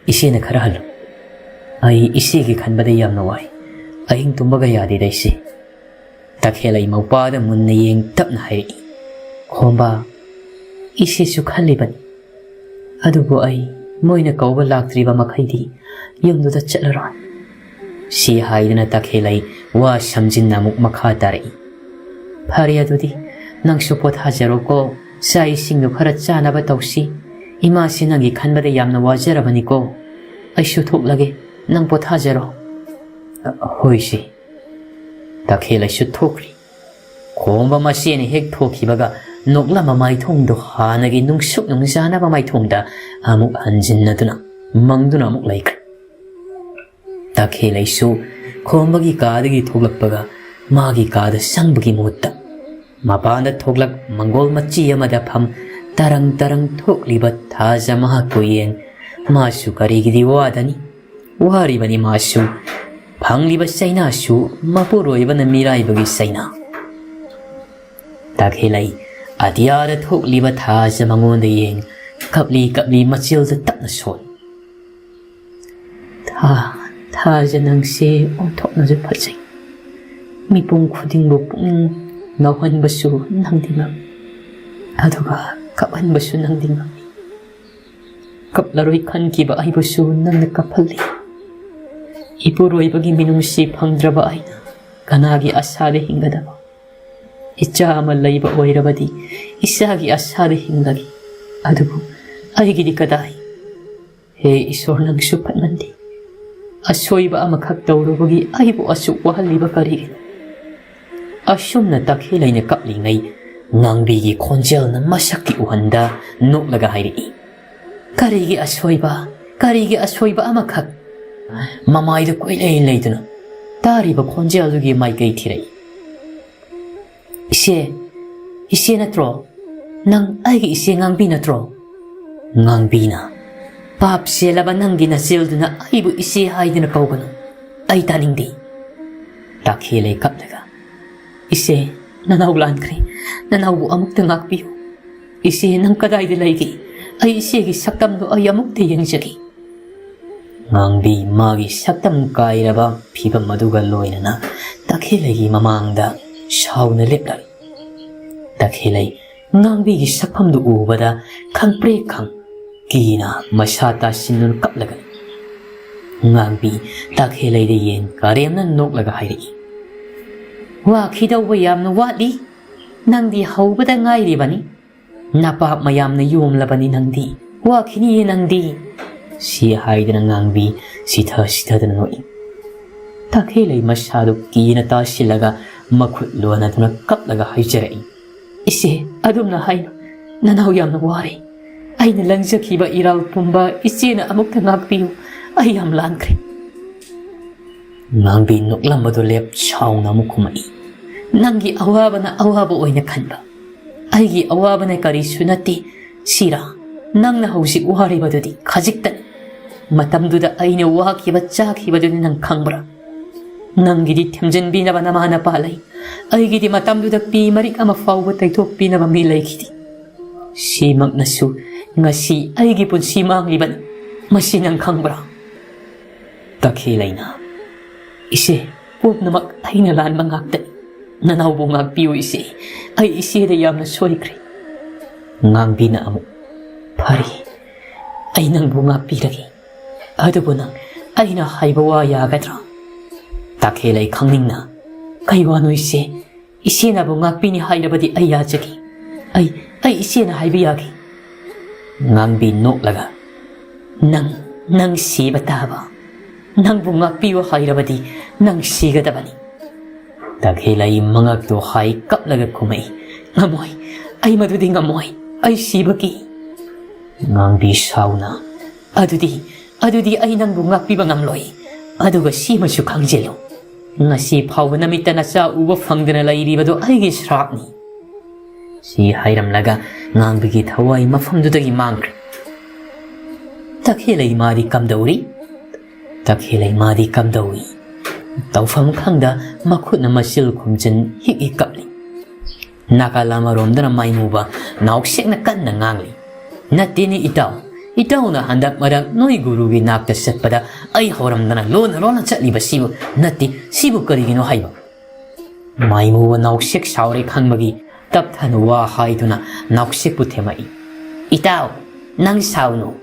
ꯏꯆꯦꯅ ꯈꯔ ꯍꯜꯂꯨ꯫ ꯑꯩ ꯏꯆꯦꯒꯤ ꯈꯟꯕꯗ ꯌꯥꯝꯅ ꯋꯥꯏ꯫ ꯑꯍꯤꯡ ꯇꯨꯝꯕꯒ ꯌꯥꯗꯦꯗ ꯏꯆꯦ꯫" ꯇꯈꯦꯜꯂꯩ ꯃꯧꯄꯥꯗ ꯃꯨꯟꯅ ꯌꯦꯡ ꯇꯞꯅ ꯍꯥꯏꯔꯛꯏ꯫ "ꯈꯣꯝꯕ, ꯏꯆꯦꯁꯨ ꯈꯜꯂꯤꯕꯅꯤ꯫ ꯑꯗꯨꯕꯨ ꯑꯩ ꯃꯣꯏꯅ ꯀꯧꯕ ꯂꯥꯛꯇ꯭ꯔꯤꯕ ꯃꯈꯩꯗꯤ ꯌꯨꯝꯗꯨꯗ ꯆꯠꯂꯔꯣꯏ꯫" ꯁꯤ ꯍꯥꯏꯗꯨꯅ ꯇꯈꯦꯜꯂꯩ ꯋꯥ ꯁꯝꯖꯤꯟꯅ ꯑꯃꯨꯛ ꯃꯈꯥ ꯇꯥꯔꯛꯏ꯫ "ꯐꯔꯦ ꯑꯗꯨꯗꯤ, ꯅꯪꯁꯨ ꯄꯣꯊꯥꯖꯔꯣꯀꯣ꯫ ꯆꯥꯛ ꯏꯁꯤꯡꯗꯨ ꯈꯔ ꯆꯥꯅꯕ ꯇꯧꯁꯤ꯫ ꯏꯃꯥꯁꯤ ꯅꯪꯒꯤ ꯈꯟꯕꯗ ꯌꯥꯝꯅ ꯋꯥꯖꯔꯕꯅꯤꯀꯣ꯫ ꯑꯩꯁꯨ ꯊꯣꯛꯂꯒꯦ, ꯅꯪ ꯄꯣꯊꯥꯖꯔꯣ꯫" "ꯍꯣꯏ ꯏꯆꯦ꯫" ꯇꯈꯦꯜꯂꯩꯁꯨ ꯊꯣꯛꯈ꯭ꯔꯤ꯫ ꯈꯣꯝꯕ ꯃꯁꯦꯅ ꯍꯦꯛ ꯊꯣꯛꯈꯤꯕꯒ ꯅꯣꯛꯂꯝꯕ ꯃꯥꯏꯊꯣꯡꯗꯣ ꯍꯥꯟꯅꯒꯤ ꯅꯨꯡꯁꯨꯛ ꯅꯨꯡꯖꯥꯅꯕ ꯃꯥꯏꯊꯣꯡꯗ ꯑꯃꯨꯛ ꯍꯟꯖꯤꯟꯅꯗꯨꯅ ꯃꯪꯗꯨꯅ ꯑꯃꯨꯛ ꯂꯩꯈ꯭ꯔꯦ꯫ ꯇꯈꯦꯜꯂꯩꯁꯨ ꯈꯣꯝꯕꯒꯤ ꯀꯥꯗꯒꯤ ꯊꯣꯛꯂꯛꯄꯒ ꯃꯥꯒꯤ ꯀꯥꯗ ꯆꯪꯕꯒꯤ ꯃꯍꯨꯠꯇ ꯃꯄꯥꯟꯗ ꯊꯣꯛꯂꯛ ꯃꯪꯒꯣꯜ ꯃꯆꯤ ꯑꯃꯗ ꯐꯝ ꯇꯔꯪ ꯇꯔꯪ ꯊꯣꯛꯂꯤꯕ ꯊꯥꯖ ꯃꯍꯥꯛꯄꯨ ꯌꯦꯡ ꯃꯥꯁꯨ ꯀꯔꯤꯒꯤꯗꯤ ꯋꯥꯗꯅꯤ? ꯋꯥꯔꯤꯕꯅꯤ ꯃꯥꯁꯨ꯫ ꯐꯪꯂꯤꯕ ꯆꯩꯅꯥꯁꯨ ꯃꯄꯨꯔꯣꯏꯕꯅ ꯃꯤꯔꯥꯏꯕꯒꯤ ꯆꯩꯅꯥ꯫ ꯇꯈꯦꯜꯂꯩ ꯑꯇꯤꯌꯥꯗ ꯊꯣꯛꯂꯤꯕ ꯊꯥꯁꯦ ꯃꯉꯣꯟꯗ ꯌꯦꯡ ꯀꯞꯂꯤ ꯀꯞꯂꯤ ꯃꯆꯤꯜꯗ ꯇꯞꯅ ꯁꯣꯟ꯫ "ꯊꯥ, ꯊꯥꯁꯦ ꯅꯪꯁꯦ ꯑꯣꯟꯊꯣꯛꯅꯁꯨ ꯐꯖꯩ꯫ ꯃꯤꯄꯨꯝ ꯈꯨꯗꯤꯡꯕꯨ ꯄꯨꯛꯅꯤꯡ ꯅꯧꯍꯟꯕꯁꯨ ꯅꯪꯗꯤ ꯉꯝꯃꯤ꯫ ꯑꯗꯨꯒ ꯀꯞꯍꯟꯕꯁꯨ ꯅꯪꯗꯤ ꯉꯝꯃꯤ꯫ ꯀꯞꯂꯔꯣꯏ ꯈꯟꯈꯤꯕ ꯑꯩꯕꯨꯁꯨ ꯅꯪꯅ ꯀꯞꯍꯜꯂꯤ꯫ ꯏꯄꯨꯔꯣꯏꯕꯒꯤ ꯃꯤꯅꯨꯡꯁꯤ ꯐꯪꯗ꯭ꯔꯕ ꯑꯩꯅ ꯀꯅꯥꯒꯤ ꯑꯁꯥꯗ ꯍꯤꯡꯒꯗꯕ? ꯏꯆꯥ ꯑꯃ ꯂꯩꯕ ꯑꯣꯏꯔꯕꯗꯤ ꯏꯆꯥꯒꯤ ꯑꯁꯥꯗ ꯍꯤꯡꯂꯒꯦ꯫ ꯑꯗꯨꯕꯨ ꯑꯩꯒꯤꯗꯤ ꯀꯗꯥꯏ? ꯍꯦ ꯏꯁꯣꯔ, ꯅꯪꯁꯨ ꯐꯠꯃꯟꯗꯦ꯫ ꯑꯁꯣꯏꯕ ꯑꯃꯈꯛ ꯇꯧꯔꯨꯕꯒꯤ ꯑꯩꯕꯨ ꯑꯁꯨꯛ ꯋꯥꯍꯜꯂꯤꯕ ꯀꯔꯤꯒꯤꯅꯣ?" ꯑꯁꯨꯝꯅ ꯇꯈꯦꯜꯂꯩꯅ ꯀꯞꯂꯤꯉꯩ ꯉꯥꯡꯕꯤꯒꯤ ꯈꯣꯟꯖꯦꯜꯅ ꯃꯁꯛꯀꯤ ꯎꯍꯟꯗ ꯅꯣꯛꯂꯒ ꯍꯥꯏꯔꯛꯏ꯫ "ꯀꯔꯤꯒꯤ ꯑꯁꯣꯏꯕ? ꯀꯔꯤꯒꯤ ꯑꯁꯣꯏꯕ ꯑꯃꯈꯛ? ꯃꯃꯥꯏꯗ ꯀꯣꯏꯂꯩ ꯂꯩꯗꯨꯅ ꯇꯥꯔꯤꯕ ꯈꯣꯟꯖꯦꯜꯗꯨꯒꯤ ꯃꯥꯏꯀꯩ ꯊꯤꯔꯛꯏ꯫ "ꯏꯆꯦ, ꯏꯆꯦ ꯅꯠꯇ꯭ꯔꯣ? ꯅꯪ ꯑꯩꯒꯤ ꯏꯆꯦ ꯉꯥꯡꯕꯤ ꯅꯠꯇ꯭ꯔꯣ?" ꯉꯥꯡꯕꯤꯅ, "ꯄꯥꯞ ꯆꯦꯜꯂꯕ ꯅꯪꯒꯤ ꯅꯆꯦꯜꯗꯨꯅ ꯑꯩꯕꯨ ꯏꯆꯦ ꯍꯥꯏꯗꯨꯅ ꯀꯧꯒꯅꯨ꯫ ꯑꯩ ꯇꯥꯅꯤꯡꯗꯦ꯫" ꯇꯥꯈꯦꯜꯂꯩ ꯀꯞꯂꯒ, "ꯏꯆꯦ, ꯅꯅꯥꯎ ꯂꯥꯟꯈ꯭ꯔꯦ꯫ ꯅꯅꯥꯎꯕꯨ ꯑꯃꯨꯛꯇ ꯉꯥꯛꯄꯤꯌꯨ꯫ ꯏꯆꯦ, ꯅꯪ ꯀꯗꯥꯏꯗ ꯂꯩꯒꯦ? ꯑꯩ ꯏꯆꯦꯒꯤ ꯁꯛꯇꯝꯗꯣ ꯑꯩ ꯑꯃꯨꯛꯇ ꯌꯦꯡꯖꯒꯦ꯫" ꯉꯥꯡꯕꯤ ꯃꯥꯒꯤ ꯁꯛꯇꯝ ꯀꯥꯏꯔꯕ ꯐꯤꯕꯝ ꯑꯗꯨꯒ ꯂꯣꯏꯅꯅ ꯇꯈꯦꯜꯂꯩꯒꯤ ꯃꯃꯥꯡꯗ ꯁꯥꯎꯅ ꯂꯦꯞꯂꯛꯏ꯫ ꯇꯈꯦꯜꯂꯩ ꯉꯥꯡꯕꯤꯒꯤ ꯁꯛꯐꯝꯗꯨ ꯎꯕꯗ ꯈꯪꯄ꯭ꯔꯦꯛ ꯈꯪ ꯀꯤꯅ ꯃꯁꯥ ꯇꯥꯁꯤꯟꯗꯨꯅ ꯀꯞꯂꯒ ꯂꯩ꯫ ꯉꯥꯡꯕꯤ ꯇꯈꯦꯜꯂꯩꯗ ꯌꯦꯡ ꯀꯔꯦꯝꯅ ꯅꯣꯛꯂꯒ ꯍꯥꯏꯔꯛꯏ, "ꯋꯥꯈꯤꯗꯧꯕ ꯌꯥꯝꯅ ꯋꯥꯠꯂꯤ꯫ ꯅꯪꯗꯤ ꯍꯧꯕꯗ ꯉꯥꯏꯔꯤꯕꯅꯤ꯫ ꯅꯄꯥꯛ ꯃꯌꯥꯝꯅ ꯌꯣꯝꯂꯕꯅꯤ ꯅꯪꯗꯤ꯫ ꯋꯥꯈꯤꯅꯤꯌꯦ ꯅꯪꯗꯤ꯫" ꯁꯤ ꯍꯥꯏꯗꯨꯅ ꯉꯥꯡꯕꯤ ꯁꯤꯊ ꯁꯤꯊꯗꯨꯅ ꯅꯣꯛꯏ꯫ ꯇꯈꯦꯜꯂꯩ ꯃꯁꯥꯗꯨ ꯀꯤꯅ ꯇꯥꯁꯤꯜꯂꯒ ꯃꯈꯨꯠ ꯂꯣꯟꯅꯗꯨꯅ ꯀꯞꯂꯒ ꯍꯥꯏꯖꯔꯛꯏ, "ꯏꯆꯦ, ꯑꯗꯨꯝꯅ ꯍꯥꯏꯅꯨ꯫ ꯅꯅꯥꯎ ꯌꯥꯝꯅ ꯋꯥꯔꯦ꯫ ꯑꯩꯅ ꯂꯪꯖꯈꯤꯕ ꯏꯔꯥꯜ ꯄꯨꯝꯕ ꯏꯆꯦꯅ ꯑꯃꯨꯛꯇ ꯉꯥꯛꯄꯤꯌꯨ꯫ ꯑꯩ ꯌꯥꯝ ꯂꯥꯟꯈ꯭ꯔꯦ꯫" ꯉꯥꯡꯕꯤ ꯅꯣꯛꯂꯝꯕꯗꯨ ꯂꯦꯞ ꯁꯥꯎꯅ ꯑꯃꯨꯛ ꯈꯨꯝꯃꯛꯏ, "ꯅꯪꯒꯤ ꯑꯋꯥꯕꯅ ꯑꯋꯥꯕ ꯑꯣꯏꯅ ꯈꯟꯕ꯫ ꯑꯩꯒꯤ ꯑꯋꯥꯕꯅ ꯀꯔꯤꯁꯨ ꯅꯠꯇꯦ꯫ ꯁꯤꯔꯥ, ꯅꯪꯅ ꯍꯧꯖꯤꯛ ꯋꯥꯔꯤꯕꯗꯨꯗꯤ ꯈꯖꯤꯛꯇꯅꯤ꯫ ꯃꯇꯝꯗꯨꯗ ꯑꯩꯅ ꯋꯥꯈꯤꯕ ꯆꯥꯈꯤꯕꯗꯨꯗꯤ ꯅꯪ ꯈꯪꯕ꯭ꯔꯥ? ꯅꯪꯒꯤꯗꯤ ꯊꯦꯝꯖꯤꯟꯕꯤꯅꯕ ꯅꯃꯥ ꯅꯄꯥ ꯂꯩ꯫ ꯑꯩꯒꯤꯗꯤ ꯃꯇꯝꯗꯨꯗ ꯄꯤ ꯃꯔꯤꯛ ꯑꯃ ꯐꯥꯎꯕ ꯇꯩꯊꯣꯛꯄꯤꯅꯕ ꯃꯤ ꯂꯩꯈꯤꯗꯦ꯫ ꯁꯤꯃꯛꯅꯁꯨ ꯉꯁꯤ ꯑꯩꯒꯤ ꯄꯨꯟꯁꯤ ꯃꯥꯡꯂꯤꯕꯅꯤ꯫ ꯃꯁꯤ ꯅꯪ ꯈꯪꯕ꯭ꯔꯥ?" ꯇꯈꯦꯜꯂꯩꯅ, "ꯏꯆꯦ, ꯄꯨꯝꯅꯃꯛ ꯑꯩꯅ ꯂꯥꯟꯕ ꯉꯥꯛꯇꯅꯤ꯫ ꯅꯅꯥꯎꯕꯨ ꯉꯥꯛꯄꯤꯌꯨ ꯏꯆꯦ꯫ ꯑꯩ ꯏꯆꯦꯗ ꯌꯥꯝꯅ ꯁꯣꯏꯈ꯭ꯔꯦ꯫" ꯉꯥꯡꯕꯤꯅ ꯑꯃꯨꯛ, "ꯐꯔꯦ, ꯑꯩ ꯅꯪꯕꯨ ꯉꯥꯛꯄꯤꯔꯒꯦ꯫ ꯑꯗꯨꯕꯨ ꯅꯪ ꯑꯩꯅ ꯍꯥꯏꯕ ꯋꯥ ꯌꯥꯒꯗ꯭ꯔꯥ?" ꯇꯈꯦꯜꯂꯩ ꯈꯪꯅꯤꯡꯅ, "ꯀꯩ ꯋꯥꯅꯣ ꯏꯆꯦ? ꯏꯆꯦꯅꯕꯨ ꯉꯥꯛꯄꯤꯅꯤ ꯍꯥꯏꯔꯕꯗꯤ ꯑꯩ ꯌꯥꯖꯒꯦ꯫ ꯑꯩ, ꯑꯩ ꯏꯆꯦꯅ ꯍꯥꯏꯕ ꯌꯥꯒꯦ꯫" ꯉꯥꯡꯕꯤ ꯅꯣꯛꯂꯒ, "ꯅꯪ, ꯅꯪ ꯁꯤꯕ ꯇꯥꯕ꯫ ꯅꯪꯕꯨ ꯉꯥꯛꯄꯤꯌꯨ ꯍꯥꯏꯔꯕꯗꯤ ꯅꯪ ꯁꯤꯒꯗꯕꯅꯤ꯫" ꯇꯈꯦꯜꯂꯩ ꯃꯉꯛꯇꯨ ꯍꯥꯏ ꯀꯞꯂꯒ ꯈꯨꯝꯃꯛꯏ, "ꯉꯝꯃꯣꯏ, ꯑꯩ ꯃꯗꯨꯗꯤ ꯉꯝꯃꯣꯏ꯫ ꯑꯩ ꯁꯤꯕꯒꯤ꯫" ꯉꯥꯡꯕꯤ ꯁꯥꯎꯅ, "ꯑꯗꯨꯗꯤ, ꯑꯗꯨꯗꯤ ꯑꯩ ꯅꯪꯕꯨ ꯉꯥꯛꯄꯤꯕ ꯉꯝꯂꯣꯏ꯫ ꯑꯗꯨꯒ ꯁꯤꯃꯁꯨ ꯈꯪꯖꯤꯜꯂꯨ, ꯉꯁꯤ ꯐꯥꯎꯕ ꯅꯃꯤꯠꯇ ꯅꯆꯥ ꯎꯕ ꯐꯪꯗꯅ ꯂꯩꯔꯤꯕꯗꯨ ꯑꯩꯒꯤ ꯁ꯭ꯔꯥꯞꯅꯤ"꯫ ꯁꯤ ꯍꯥꯏꯔꯝꯂꯒ ꯉꯥꯡꯕꯤꯒꯤ ꯊꯋꯥꯏ ꯃꯐꯝꯗꯨꯗꯒꯤ ꯃꯥꯡꯈ꯭ꯔꯦ꯫ ꯇꯈꯦꯜꯂꯩ ꯃꯥꯗꯤ ꯀꯝꯗꯧꯔꯤ? ꯇꯈꯦꯜꯂꯩ ꯃꯥꯗꯤ ꯀꯝꯗꯧꯏ? ꯇꯧꯐꯝ ꯈꯪꯗ ꯃꯈꯨꯠꯅ ꯃꯆꯤꯜ ꯈꯨꯝꯖꯤꯟ ꯍꯤꯛ ꯍꯤꯛ ꯀꯞꯂꯤ꯫ ꯅꯥꯀꯜ ꯑꯃꯔꯣꯝꯗꯅ ꯃꯥꯏꯃꯨꯕ ꯅꯥꯎꯁꯦꯛꯅ ꯀꯟꯅ ꯉꯥꯡꯂꯤ꯫ "ꯅꯠꯇꯦꯅꯦ ꯏꯇꯥꯎ, ꯏꯇꯥꯎꯅ ꯍꯟꯗꯛ ꯃꯔꯛ ꯅꯣꯏ ꯒꯨꯔꯨꯒꯤ ꯅꯥꯛꯇ ꯆꯠꯄꯗ ꯑꯩ ꯍꯧꯔꯝꯗꯅ ꯂꯣꯟꯅ ꯂꯣꯟꯅ ꯆꯠꯂꯤꯕꯁꯤꯕꯨ ꯅꯠꯇꯦ, ꯁꯤꯕꯨ ꯀꯔꯤꯒꯤꯅꯣ ꯍꯥꯏꯕ?" ꯃꯥꯏꯃꯨꯕ ꯅꯥꯎꯁꯦꯛ ꯁꯥꯎꯔꯦ ꯈꯪꯕꯒꯤ ꯇꯞꯊꯅ ꯋꯥ ꯍꯥꯏꯗꯨꯅ ꯅꯥꯎꯁꯦꯛꯄꯨ ꯊꯦꯝꯃꯛꯏ꯫ "ꯏꯇꯥꯎ, ꯅꯪ ꯁꯥꯎꯅꯨ꯫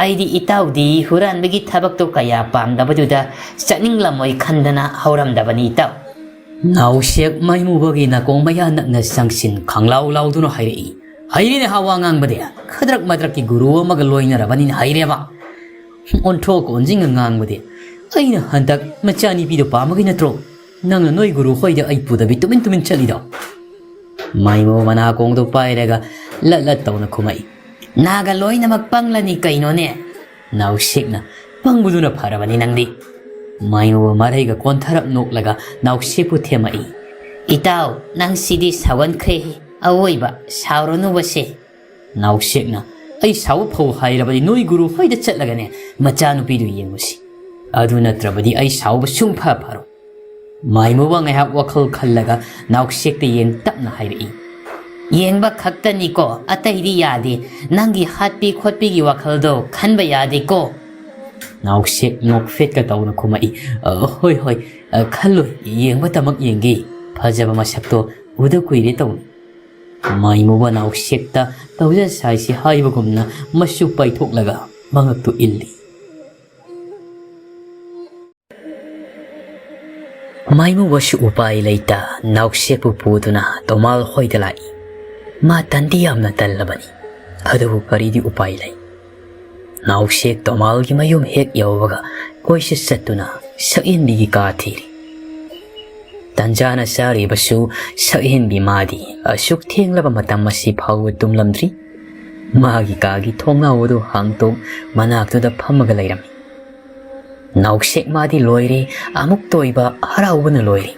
ꯑꯩꯗꯤ ꯏꯇꯥꯎꯗꯤ ꯍꯨꯔꯥꯟꯕꯒꯤ ꯊꯕꯛꯇꯣ ꯀꯌꯥ ꯄꯥꯝꯗꯕꯗꯨꯗ ꯆꯠꯅꯤꯡꯂꯝꯃꯣꯏ ꯈꯟꯗꯅ ꯍꯧꯔꯝꯗꯕꯅꯤ ꯏꯇꯥꯎ"꯫ ꯅꯥꯎꯁꯦꯛ ꯃꯥꯏꯃꯨꯕꯒꯤ ꯅꯥꯀꯣꯡ ꯃꯌꯥ ꯅꯛꯅ ꯆꯪꯁꯤꯟ ꯈꯪꯂꯥꯎ ꯂꯥꯎꯗꯨꯅ ꯍꯥꯏꯔꯛꯏ꯫ "ꯍꯩꯔꯦꯅꯦ ꯍꯥ ꯋꯥ ꯉꯥꯡꯕꯗꯤ, ꯈꯗ꯭ꯔꯛ ꯃꯗ꯭ꯔꯛꯀꯤ ꯒꯨꯔꯨ ꯑꯃꯒ ꯂꯣꯏꯅꯔꯕꯅꯤꯅ ꯍꯩꯔꯦꯕ꯫ ꯑꯣꯟꯊꯣꯛ ꯑꯣꯟꯁꯤꯟꯒ ꯉꯥꯡꯕꯗꯤ꯫ ꯑꯩꯅ ꯍꯟꯗꯛ ꯃꯆꯥꯅꯨꯄꯤꯗꯣ ꯄꯥꯝꯃꯒꯤ ꯅꯠꯇ꯭ꯔꯣ ꯅꯪꯅ ꯅꯣꯏ ꯒꯨꯔꯨ ꯍꯣꯏꯗ ꯑꯩ ꯄꯨꯗꯕꯤ ꯇꯨꯃꯤꯟ ꯇꯨꯃꯤꯟ ꯆꯠꯂꯤꯗꯣ?" ꯃꯥꯏꯃꯨ ꯃꯅꯥꯀꯣꯡꯗꯣ ꯄꯥꯏꯔꯒ ꯂꯠ ꯂꯠ ꯇꯧꯅ ꯈꯨꯝꯃꯛꯏ꯫ "ꯅꯥꯒ ꯂꯣꯏꯅꯃꯛ ꯄꯪꯂꯅꯤ ꯀꯩꯅꯣꯅꯦ?" ꯅꯥꯎꯁꯦꯛꯅ, "ꯄꯪꯕꯗꯨꯅ ꯐꯔꯕꯅꯤ ꯅꯪꯗꯤ"꯫ ꯃꯥꯏꯃꯨ ꯃꯔꯩꯒ ꯀꯣꯟꯊꯔꯞ ꯅꯣꯛꯂꯒ ꯅꯥꯎꯁꯦꯛꯄꯨ ꯊꯦꯝꯃꯛꯏ꯫ "ꯏꯇꯥꯎ, ꯅꯪ ꯁꯤꯗꯤ ꯁꯥꯎꯒꯟꯈ꯭ꯔꯦꯍꯦ꯫ ꯑꯋꯣꯏꯕ, ꯁꯥꯎꯔꯅꯨꯕꯁꯦ"꯫ ꯅꯥꯎꯁꯦꯛꯅ, "ꯑꯩ ꯁꯥꯎꯕ ꯐꯧ ꯍꯥꯏꯔꯕꯗꯤ ꯅꯣꯏ ꯒꯨꯔꯨ ꯍꯣꯏꯗ ꯆꯠꯂꯒꯅꯦ ꯃꯆꯥꯅꯨꯄꯤꯗꯨ ꯌꯦꯡꯉꯨꯁꯤ꯫ ꯑꯗꯨ ꯅꯠꯇ꯭ꯔꯕꯗꯤ ꯑꯩ ꯁꯥꯎꯕ ꯁꯨꯡꯐ ꯐꯔꯣꯏ"꯫ ꯃꯥꯏꯃꯨꯕ ꯉꯥꯏꯍꯥꯛ ꯋꯥꯈꯜ ꯈꯜꯂꯒ ꯅꯥꯎꯁꯦꯛꯇ ꯌꯦꯡ ꯇꯞꯅ ꯍꯥꯏꯔꯛꯏ꯫ "ꯌꯦꯡꯕ ꯈꯛꯇꯅꯤꯀꯣ, ꯑꯇꯩꯗꯤ ꯌꯥꯗꯦ꯫ ꯅꯪꯒꯤ ꯍꯥꯠꯄꯤ ꯈꯣꯠꯄꯤꯒꯤ ꯋꯥꯈꯜꯗꯣ ꯈꯟꯕ ꯌꯥꯗꯦꯀꯣ"꯫ ꯅꯥꯎꯁꯦꯛ ꯅꯣꯛꯐꯦꯠꯀ ꯇꯧꯅ ꯈꯨꯝꯃꯛꯏ꯫ "ꯑ, ꯍꯣꯏ, ꯍꯣꯏ, ꯑ, ꯈꯜꯂꯣꯏ, ꯌꯦꯡꯕꯇꯃꯛ ꯌꯦꯡꯒꯦ꯫ ꯐꯖꯕ ꯃꯁꯛꯇꯣ ꯎꯗ ꯀꯨꯏꯔꯦ ꯇꯧꯅꯤ"꯫ ꯃꯥꯏꯃꯨꯕ ꯅꯥꯎꯁꯦꯛꯇ ꯇꯧꯖ ꯁꯥꯏꯁꯤ ꯍꯥꯏꯕꯒꯨꯝꯅ ꯃꯆꯨ ꯄꯥꯏꯊꯣꯛꯂꯒ ꯃꯉꯛꯇꯨ ꯏꯜꯂꯤ꯫ ꯃꯥꯏꯃꯨꯕꯁꯨ ꯎꯄꯥꯏ ꯂꯩꯇ ꯅꯥꯎꯁꯦꯛꯄꯨ ꯄꯨꯗꯨꯅ ꯇꯣꯃꯥꯜ ꯍꯣꯏꯗ ꯂꯥꯛꯏ꯫ ꯃꯥ ꯇꯟꯗꯤ ꯌꯥꯝꯅ ꯇꯜꯂꯕꯅꯤ, ꯑꯗꯨꯕꯨ ꯀꯔꯤꯗꯤ ꯎꯄꯥꯏ ꯂꯩ? ꯅꯥꯎꯁꯦꯛ ꯇꯣꯃꯥꯜꯒꯤ ꯃꯌꯨꯝ ꯍꯦꯛ ꯌꯧꯕꯒ ꯀꯣꯏꯆꯠ ꯆꯠꯇꯨꯅ ꯁꯛꯍꯦꯟꯕꯤꯒꯤ ꯀꯥ ꯊꯤꯔꯤ꯫ ꯇꯟꯖꯥꯅ ꯆꯥꯔꯤꯕꯁꯨ ꯁꯛꯍꯦꯟꯕꯤ ꯃꯥꯗꯤ ꯑꯁꯨꯛ ꯊꯦꯡꯂꯕ ꯃꯇꯝ ꯑꯁꯤ ꯐꯥꯎꯕ ꯇꯨꯝꯂꯝꯗ꯭ꯔꯤ꯫ ꯃꯥꯒꯤ ꯀꯥꯒꯤ ꯊꯣꯡꯅꯥꯎ ꯑꯗꯨ ꯍꯥꯡꯇꯣꯛ ꯃꯅꯥꯛꯇꯨꯗ ꯐꯝꯃꯒ ꯂꯩꯔꯝꯃꯤ꯫ ꯅꯥꯎꯁꯦꯛ ꯃꯥꯗꯤ ꯂꯣꯏꯔꯦ, ꯑꯃꯨꯛꯇ ꯑꯣꯏꯕ ꯍꯔꯥꯎꯕꯅ ꯂꯣꯏꯔꯦ꯫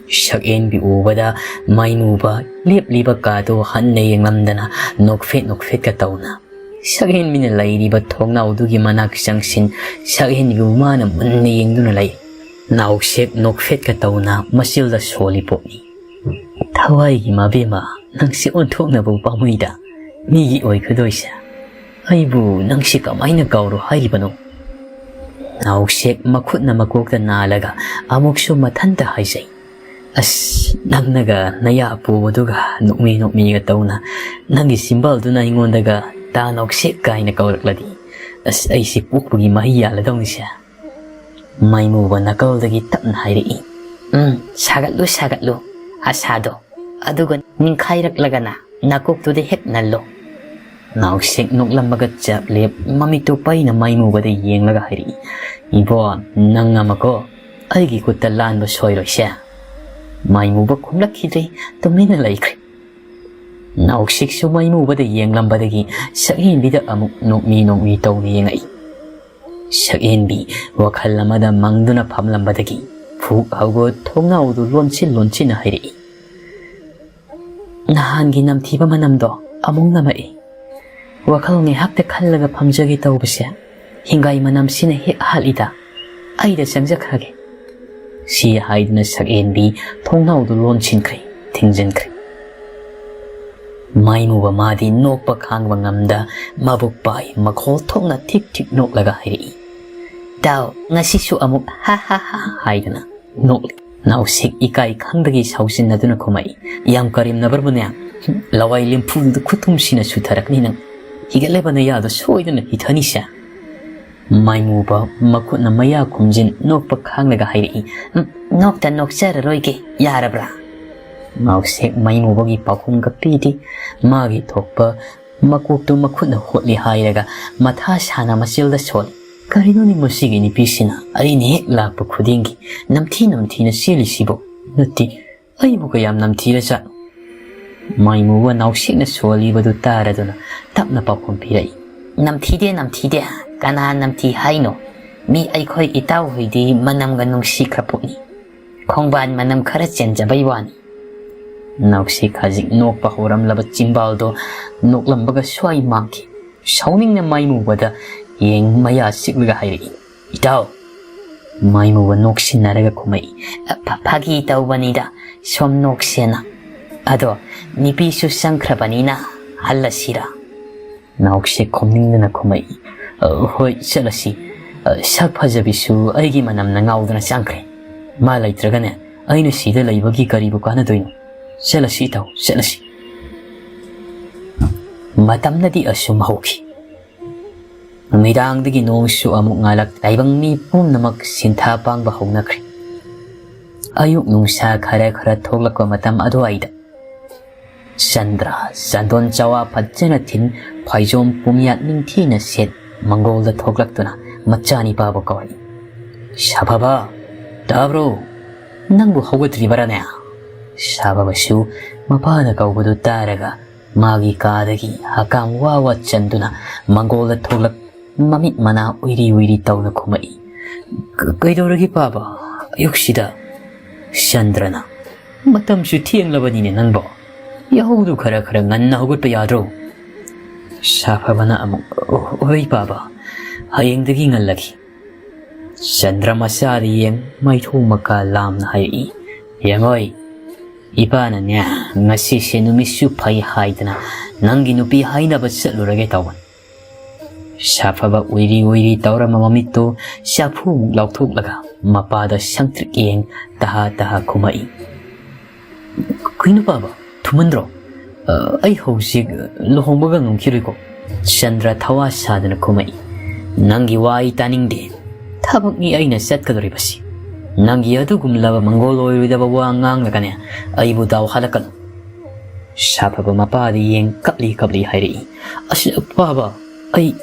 ꯁꯛꯍꯦꯟꯕꯤ ꯎꯕꯗ ꯃꯩꯃꯨꯕ ꯂꯦꯞꯂꯤꯕ ꯀꯥꯗꯨ ꯍꯟꯅ ꯌꯦꯡꯂꯝꯗꯅ ꯅꯣꯛꯐꯦꯠ ꯅꯣꯛꯐꯦꯠꯀ ꯇꯧꯅ ꯁꯛꯍꯦꯟꯕꯤꯅ ꯂꯩꯔꯤꯕ ꯊꯣꯡꯅꯥꯎꯗꯨꯒꯤ ꯃꯅꯥꯛ ꯆꯪꯁꯤꯟ ꯁꯛꯍꯦꯟꯕꯤꯕꯨ ꯃꯥꯅ ꯃꯨꯟꯅ ꯌꯦꯡꯗꯨꯅ ꯂꯩ꯫ ꯅꯥꯎꯁꯦꯛ ꯅꯣꯛꯐꯦꯠꯀ ꯇꯧꯅ ꯃꯆꯤꯜꯗ ꯁꯣꯜꯂꯤ ꯄꯣꯠꯅꯤ꯫ "ꯊꯋꯥꯏꯒꯤ ꯃꯕꯦꯝꯃ, ꯅꯪꯁꯤ ꯑꯣꯟꯊꯣꯛꯅꯕꯨ ꯄꯥꯝꯃꯨꯏꯗ꯫ ꯃꯤꯒꯤ ꯑꯣꯏꯒꯗꯣꯏꯁꯦ꯫ ꯑꯩꯕꯨ ꯅꯪꯁꯤ ꯀꯃꯥꯏꯅ ꯀꯥꯎꯔꯣ ꯍꯥꯏꯔꯤꯕꯅꯣ?" ꯅꯥꯎꯁꯦꯛ ꯃꯈꯨꯠꯅ ꯃꯀꯣꯛꯇ ꯅꯥꯜꯂꯒ ꯑꯃꯨꯛꯁꯨ ꯃꯊꯟꯇ ꯍꯥꯏꯖꯩ, "ꯑꯁ, ꯅꯪꯅꯒ ꯅꯌꯥ ꯑꯄꯣꯕꯗꯨꯒ ꯅꯣꯛꯃꯤ ꯅꯣꯛꯃꯤꯒ ꯇꯧꯅ ꯅꯪꯒꯤ ꯆꯤꯝꯕꯥꯜꯗꯨꯅ ꯑꯩꯉꯣꯟꯗꯒ ꯇꯥ ꯅꯥꯎꯁꯦꯛ ꯀꯥꯏꯅ ꯀꯧꯔꯛꯂꯗꯤ, ꯑꯁ, ꯑꯩꯁꯤ ꯄꯣꯛꯄꯒꯤ ꯃꯍꯩ ꯌꯥꯜꯂꯗꯧꯅꯤꯁꯦ꯫" ꯃꯩꯃꯨꯕ ꯅꯥꯀꯜꯗꯒꯤ ꯇꯞꯅ ꯍꯥꯏꯔꯛꯏ, "ꯎꯝ, ꯁꯥꯒꯠꯂꯨ, ꯁꯥꯒꯠꯂꯨ ꯑꯁꯥꯗꯣ, ꯑꯗꯨꯒ ꯅꯤꯡꯈꯥꯏꯔꯛꯂꯒꯅ ꯅꯥꯀꯣꯛꯇꯨꯗ ꯍꯦꯛ ꯅꯜꯂꯨ꯫" ꯅꯥꯎꯁꯦꯛ ꯅꯣꯛꯂꯝꯃꯒ ꯆꯞ ꯂꯦꯞ ꯃꯃꯤꯠꯇꯨ ꯄꯩꯅ ꯃꯩꯃꯨꯕꯗ ꯌꯦꯡꯂꯒ ꯍꯥꯏꯔꯛꯏ, "ꯏꯕꯣ, ꯅꯪ ꯑꯃꯀꯣ ꯑꯩꯒꯤ ꯈꯨꯠꯇ ꯂꯥꯟꯕ ꯁꯣꯏꯔꯣꯏꯁꯦ꯫" ꯃꯩꯃꯨꯕ ꯈꯨꯝꯂꯛꯈꯤꯗ꯭ꯔꯦ, ꯇꯨꯃꯤꯟꯅ ꯂꯩꯈ꯭ꯔꯦ꯫ ꯅꯥꯎꯁꯦꯛꯁꯨ ꯃꯩꯃꯨꯕꯗ ꯌꯦꯡꯂꯝꯕꯗꯒꯤ ꯁꯛꯍꯦꯟꯕꯤꯗ ꯑꯃꯨꯛ ꯅꯣꯛꯃꯤ ꯅꯣꯛꯃꯤ ꯇꯧꯅ ꯌꯦꯡꯉꯛꯏ꯫ ꯁꯛꯍꯦꯟꯕꯤ ꯋꯥꯈꯜ ꯑꯃꯗ ꯃꯪꯗꯨꯅ ꯐꯝꯂꯝꯕꯗꯒꯤ ꯐꯨꯛ ꯍꯧꯒꯠ ꯊꯣꯡꯅꯥꯎꯗꯨ ꯂꯣꯟꯁꯤꯟ ꯂꯣꯟꯁꯤꯟꯅ ꯍꯥꯏꯔꯛꯏ, "ꯅꯍꯥꯟꯒꯤ ꯅꯝꯊꯤꯕ ꯃꯅꯝꯗꯣ ꯑꯃꯨꯛ ꯅꯝꯃꯛꯏ꯫ ꯋꯥꯈꯜ ꯉꯥꯏꯍꯥꯛꯇ ꯈꯜꯂꯒ ꯐꯝꯖꯒꯦ ꯇꯧꯕꯁꯦ ꯍꯤꯡꯒꯥꯏ ꯃꯅꯝꯁꯤꯅ ꯍꯦꯛ ꯍꯥꯠꯂꯤꯗ꯫ ꯑꯩꯗ ꯆꯪꯖꯈ꯭ꯔꯒꯦ꯫" ꯁꯤ ꯍꯥꯏꯗꯨꯅ ꯁꯛꯍꯦꯟꯕꯤ ꯊꯣꯡꯅꯥꯎꯗꯨ ꯂꯣꯟꯁꯤꯟꯈ꯭ꯔꯦ, ꯊꯤꯡꯖꯤꯟꯈ꯭ꯔꯦ꯫ ꯃꯩꯃꯨꯕ ꯃꯥꯗꯤ ꯅꯣꯛꯄ ꯈꯥꯡꯕ ꯉꯝꯗ ꯃꯕꯨꯛ ꯄꯥꯏ ꯃꯈꯣꯜ ꯊꯣꯛꯅ ꯊꯤꯛ ꯊꯤꯛ ꯅꯣꯛꯂꯒ ꯍꯥꯏꯔꯛꯏ, "ꯇꯥꯎ, ꯉꯁꯤꯁꯨ ꯑꯃꯨꯛ ꯍꯥ ꯍꯥ ꯍꯥ ꯍꯥꯏꯗꯨꯅ ꯅꯣꯛꯂꯤ꯫" ꯅꯥꯎꯁꯦꯛ ꯏꯀꯥꯏ ꯈꯪꯗꯒꯤ ꯁꯥꯎꯖꯤꯟꯅꯗꯨꯅ ꯈꯨꯝꯃꯛꯏ, "ꯌꯥꯝ ꯀꯔꯦꯝꯅꯕ꯭ꯔꯕꯅꯦ? ꯂꯋꯥꯏ ꯂꯦꯝꯐꯨꯗꯨ ꯈꯨꯇꯨꯝꯁꯤꯅ ꯁꯨꯊꯔꯛꯅꯤ ꯅꯪ꯫ ꯍꯤꯒꯠꯂꯕ ꯅꯌꯥꯗꯣ ꯁꯣꯏꯗꯅ ꯍꯤꯊꯅꯤꯁꯦ꯫" ꯃꯥꯏꯃꯨꯕ ꯃꯈꯨꯠꯅ ꯃꯌꯥ ꯈꯨꯝꯖꯤꯟ ꯅꯣꯛꯄ ꯈꯥꯡꯂꯒ ꯍꯥꯏꯔꯛꯏ, "ꯎꯝ, ꯅꯣꯛꯇ ꯅꯣꯛꯆꯔꯔꯣꯏꯒꯦ, ꯌꯥꯔꯕ꯭ꯔꯥ?" ꯅꯥꯎꯁꯦꯛ ꯃꯥꯏꯃꯨꯕꯒꯤ ꯄꯥꯎꯈꯨꯝꯒ ꯄꯤꯗꯦ꯫ ꯃꯥꯒꯤ ꯊꯣꯛꯄ ꯃꯀꯣꯛꯇꯨ ꯃꯈꯨꯠꯅ ꯍꯣꯠꯂꯤ ꯍꯥꯏꯔꯒ ꯃꯊꯥ ꯁꯥꯅ ꯃꯆꯤꯜꯗ ꯁꯣꯜꯂꯤ꯫ "ꯀꯔꯤꯅꯣꯅꯦ ꯃꯁꯤꯒꯤ ꯅꯨꯄꯤꯁꯤꯅ ꯑꯩꯅ ꯍꯦꯛ ꯂꯥꯛꯄ ꯈꯨꯗꯤꯡꯒꯤ ꯅꯝꯊꯤ ꯅꯝꯊꯤꯅ ꯆꯦꯜꯂꯤꯁꯤꯕꯣ? ꯅꯠꯇꯦ, ꯑꯩꯕꯨ ꯀꯌꯥꯝ ꯅꯝꯊꯤꯔꯖꯥꯠꯅꯣ?" ꯃꯥꯏꯃꯨꯕ ꯅꯥꯎꯁꯦꯛꯅ ꯁꯣꯜꯂꯤꯕꯗꯨ ꯇꯥꯔꯗꯨꯅ ꯇꯞꯅ ꯄꯥꯎꯈꯨꯝ ꯄꯤꯔꯛꯏ꯫ "ꯅꯝꯊꯤꯗꯦ, ꯅꯝꯊꯤꯗꯦ꯫ ꯀꯅꯥ ꯅꯝꯊꯤ ꯍꯥꯏꯅꯣ? ꯃꯤ ꯑꯩꯈꯣꯏ ꯏꯇꯥꯎꯍꯣꯏꯗꯤ ꯃꯅꯝꯒ ꯅꯨꯡꯁꯤꯈ꯭ꯔ ꯄꯣꯠꯅꯤ꯫ ꯈꯣꯡꯕꯥꯟ ꯃꯅꯝ ꯈꯔ ꯆꯦꯟꯖꯕꯩ ꯋꯥꯅꯤ꯫" ꯅꯥꯎꯁꯦꯛ ꯍꯧꯖꯤꯛ ꯅꯣꯛꯄ ꯍꯧꯔꯝꯂꯕ ꯆꯤꯝꯕꯥꯜꯗꯣ ꯅꯣꯛꯂꯝꯕꯒ ꯁ꯭ꯋꯥꯏ ꯃꯥꯡꯈꯤ꯫ ꯁꯥꯎꯅꯤꯡꯅ ꯃꯥꯏꯃꯨꯕꯗ ꯌꯦꯡ ꯃꯌꯥ ꯁꯤꯛꯂꯒ ꯍꯥꯏꯔꯛꯏ, "ꯏꯇꯥꯎ!" ꯃꯥꯏꯃꯨꯕ ꯅꯣꯛꯁꯤꯟꯅꯔꯒ ꯈꯨꯝꯃꯛꯏ, "ꯐ-, ꯐꯥꯒꯤ ꯇꯧꯕꯅꯤꯗ, ꯁꯨꯝ ꯅꯣꯛꯁꯦꯅ꯫ ꯑꯗꯣ ꯅꯨꯄꯤꯁꯨ ꯆꯪꯈ꯭ꯔꯕꯅꯤꯅ ꯍꯜꯂꯁꯤꯔꯥ?" ꯅꯥꯎꯁꯦꯛ ꯈꯨꯝꯅꯤꯡꯗꯅ ꯈꯨꯝꯃꯛꯏ, "ꯑ, ꯍꯣꯏ, ꯆꯠꯂꯁꯤ꯫ ꯑ, ꯁꯛ ꯐꯖꯕꯤꯁꯨ ꯑꯩꯒꯤ ꯃꯅꯝꯅ ꯉꯥꯎꯗꯅ ꯆꯪꯈ꯭ꯔꯦ꯫ ꯃꯥ ꯂꯩꯇ꯭ꯔꯒꯅꯦ, ꯑꯩꯅ ꯁꯤꯗ ꯂꯩꯕꯒꯤ ꯀꯔꯤꯕꯨ ꯀꯥꯟꯅꯗꯣꯏꯅꯣ? ꯆꯠꯂꯁꯤ ꯏꯇꯥꯎ, ꯆꯠꯂꯁꯤ꯫" ꯃꯇꯝꯅꯗꯤ ꯑꯁꯨꯝ ꯍꯧꯈꯤ꯫ ꯅꯨꯃꯤꯗꯥꯡꯗꯒꯤ ꯅꯣꯡꯁꯨ ꯑꯃꯨꯛ ꯉꯥꯜꯂꯛ, ꯇꯥꯏꯕꯪ ꯃꯤ ꯄꯨꯝꯅꯃꯛ ꯁꯤꯟꯊꯥ ꯄꯥꯡꯕ ꯍꯧꯅꯈ꯭ꯔꯦ꯫ ꯑꯌꯨꯛ ꯅꯨꯡꯁꯥ ꯈꯔ ꯈꯔ ꯊꯣꯛꯂꯛꯄ ꯃꯇꯝ ꯑꯗꯨꯋꯥꯏꯗ ꯆꯟꯗ꯭ꯔ, ꯆꯟꯗꯣꯟ ꯆꯋꯥ ꯐꯖꯅ ꯊꯤꯟ, ꯐꯩꯖꯣꯝ ꯄꯨꯝꯌꯥꯠ ꯅꯤꯡꯊꯤꯅ ꯁꯦꯠ, ꯃꯪꯒꯣꯜꯗ ꯊꯣꯛꯂꯛꯇꯨꯅ ꯃꯆꯥꯅꯤꯄꯥꯕꯨ ꯀꯧꯔꯛꯏ꯫ "ꯁꯥꯐꯕ, ꯇꯥꯕ꯭ꯔꯣ? ꯅꯪꯕꯨ ꯍꯧꯒꯠꯇ꯭ꯔꯤꯕꯔꯥꯅꯦ?" ꯁꯥꯐꯕꯁꯨ ꯃꯄꯥꯅ ꯀꯧꯕꯗꯨ ꯇꯥꯔꯒ ꯃꯥꯒꯤ ꯀꯥꯗꯒꯤ ꯍꯀꯥꯝ ꯋꯥ ꯋꯥ ꯆꯟꯗꯨꯅ ꯃꯪꯒꯣꯜꯗ ꯊꯣꯛꯂꯛ, ꯃꯃꯤꯠ ꯃꯅꯥ ꯎꯏꯔꯤ ꯎꯏꯔꯤ ꯇꯧꯅ ꯈꯨꯝꯃꯛꯏ꯫ "ꯀ-, ꯀꯩꯗꯧꯔꯒꯦ ꯄꯥꯕ, ꯑꯌꯨꯛꯁꯤꯗ?" ꯆꯟꯗ꯭ꯔꯅ, "ꯃꯇꯝꯁꯨ ꯊꯦꯡꯂꯕꯅꯤꯅꯦ ꯅꯪꯕꯣ, ꯌꯥꯍꯧꯗꯨ ꯈꯔ ꯈꯔ ꯉꯟꯅ ꯍꯧꯒꯠꯄ ꯌꯥꯗ꯭ꯔꯣ?" ꯁꯥꯐꯕꯅ ꯑꯃꯨꯛ, "ꯍꯣꯏ ꯄꯥꯕ, ꯍꯌꯦꯡꯗꯒꯤ ꯉꯜꯂꯒꯦ꯫" ꯆꯟꯗ꯭ꯔ ꯃꯆꯥꯗ ꯌꯦꯡ ꯃꯩꯊꯣꯡ ꯃꯀꯥ ꯂꯥꯝꯅ ꯍꯥꯏꯔꯛꯏ, "ꯌꯦꯡꯉꯣꯏ, ꯏꯄꯥꯅꯅꯦ ꯉꯁꯤꯁꯦ ꯅꯨꯃꯤꯠꯁꯨ ꯐꯩ ꯍꯥꯏꯗꯅ ꯅꯪꯒꯤ ꯅꯨꯄꯤ ꯍꯥꯏꯅꯕ ꯆꯠꯂꯨꯔꯒꯦ ꯇꯧꯕꯅꯤ꯫" ꯁꯥꯐꯕ ꯎꯏꯔꯤ ꯎꯏꯔꯤ ꯇꯧꯔꯝꯕ ꯃꯃꯤꯠꯇꯨ ꯆꯥꯐꯨꯃꯨꯛ ꯂꯥꯎꯊꯣꯛꯂꯒ ꯃꯄꯥꯗ ꯁꯪꯇ꯭ꯔꯤꯛ ꯌꯦꯡ ꯇꯍꯥ ꯇꯍꯥ ꯈꯨꯝꯃꯛꯏ, "ꯀꯩꯅꯣ ꯄꯥꯕ, ꯊꯨꯃꯟꯗ꯭ꯔꯣ? ꯑ, ꯑꯩ ꯍꯧꯖꯤꯛ ꯂꯨꯍꯣꯡꯕꯒ ꯉꯝꯈꯤꯔꯣꯏꯀꯣ꯫" ꯆꯟꯗ꯭ꯔ ꯊꯋꯥ ꯁꯥꯗꯅ ꯈꯨꯝꯃꯛꯏ, "ꯅꯪꯒꯤ ꯋꯥ ꯑꯩ ꯇꯥꯅꯤꯡꯗꯦ꯫ ꯊꯕꯛꯅꯤ ꯑꯩꯅ ꯆꯠꯀꯗꯧꯔꯤꯕꯁꯤ꯫ ꯅꯪꯒꯤ ꯑꯗꯨꯒꯨꯝꯂꯕ ꯃꯪꯒꯣꯜ ꯑꯣꯏꯔꯣꯏꯗꯕ ꯋꯥ ꯉꯥꯡꯂꯒꯅꯦ ꯑꯩꯕꯨ ꯗꯥꯎ ꯍꯥꯠꯂꯛꯀꯅꯨ꯫" ꯁꯥꯐꯕ ꯃꯄꯥꯗ ꯌꯦꯡ ꯀꯞꯂꯤ ꯀꯞꯂꯤ ꯍꯥꯏꯔꯛꯏ, "ꯑꯁ, ꯄꯥꯕ, ꯑꯩ..."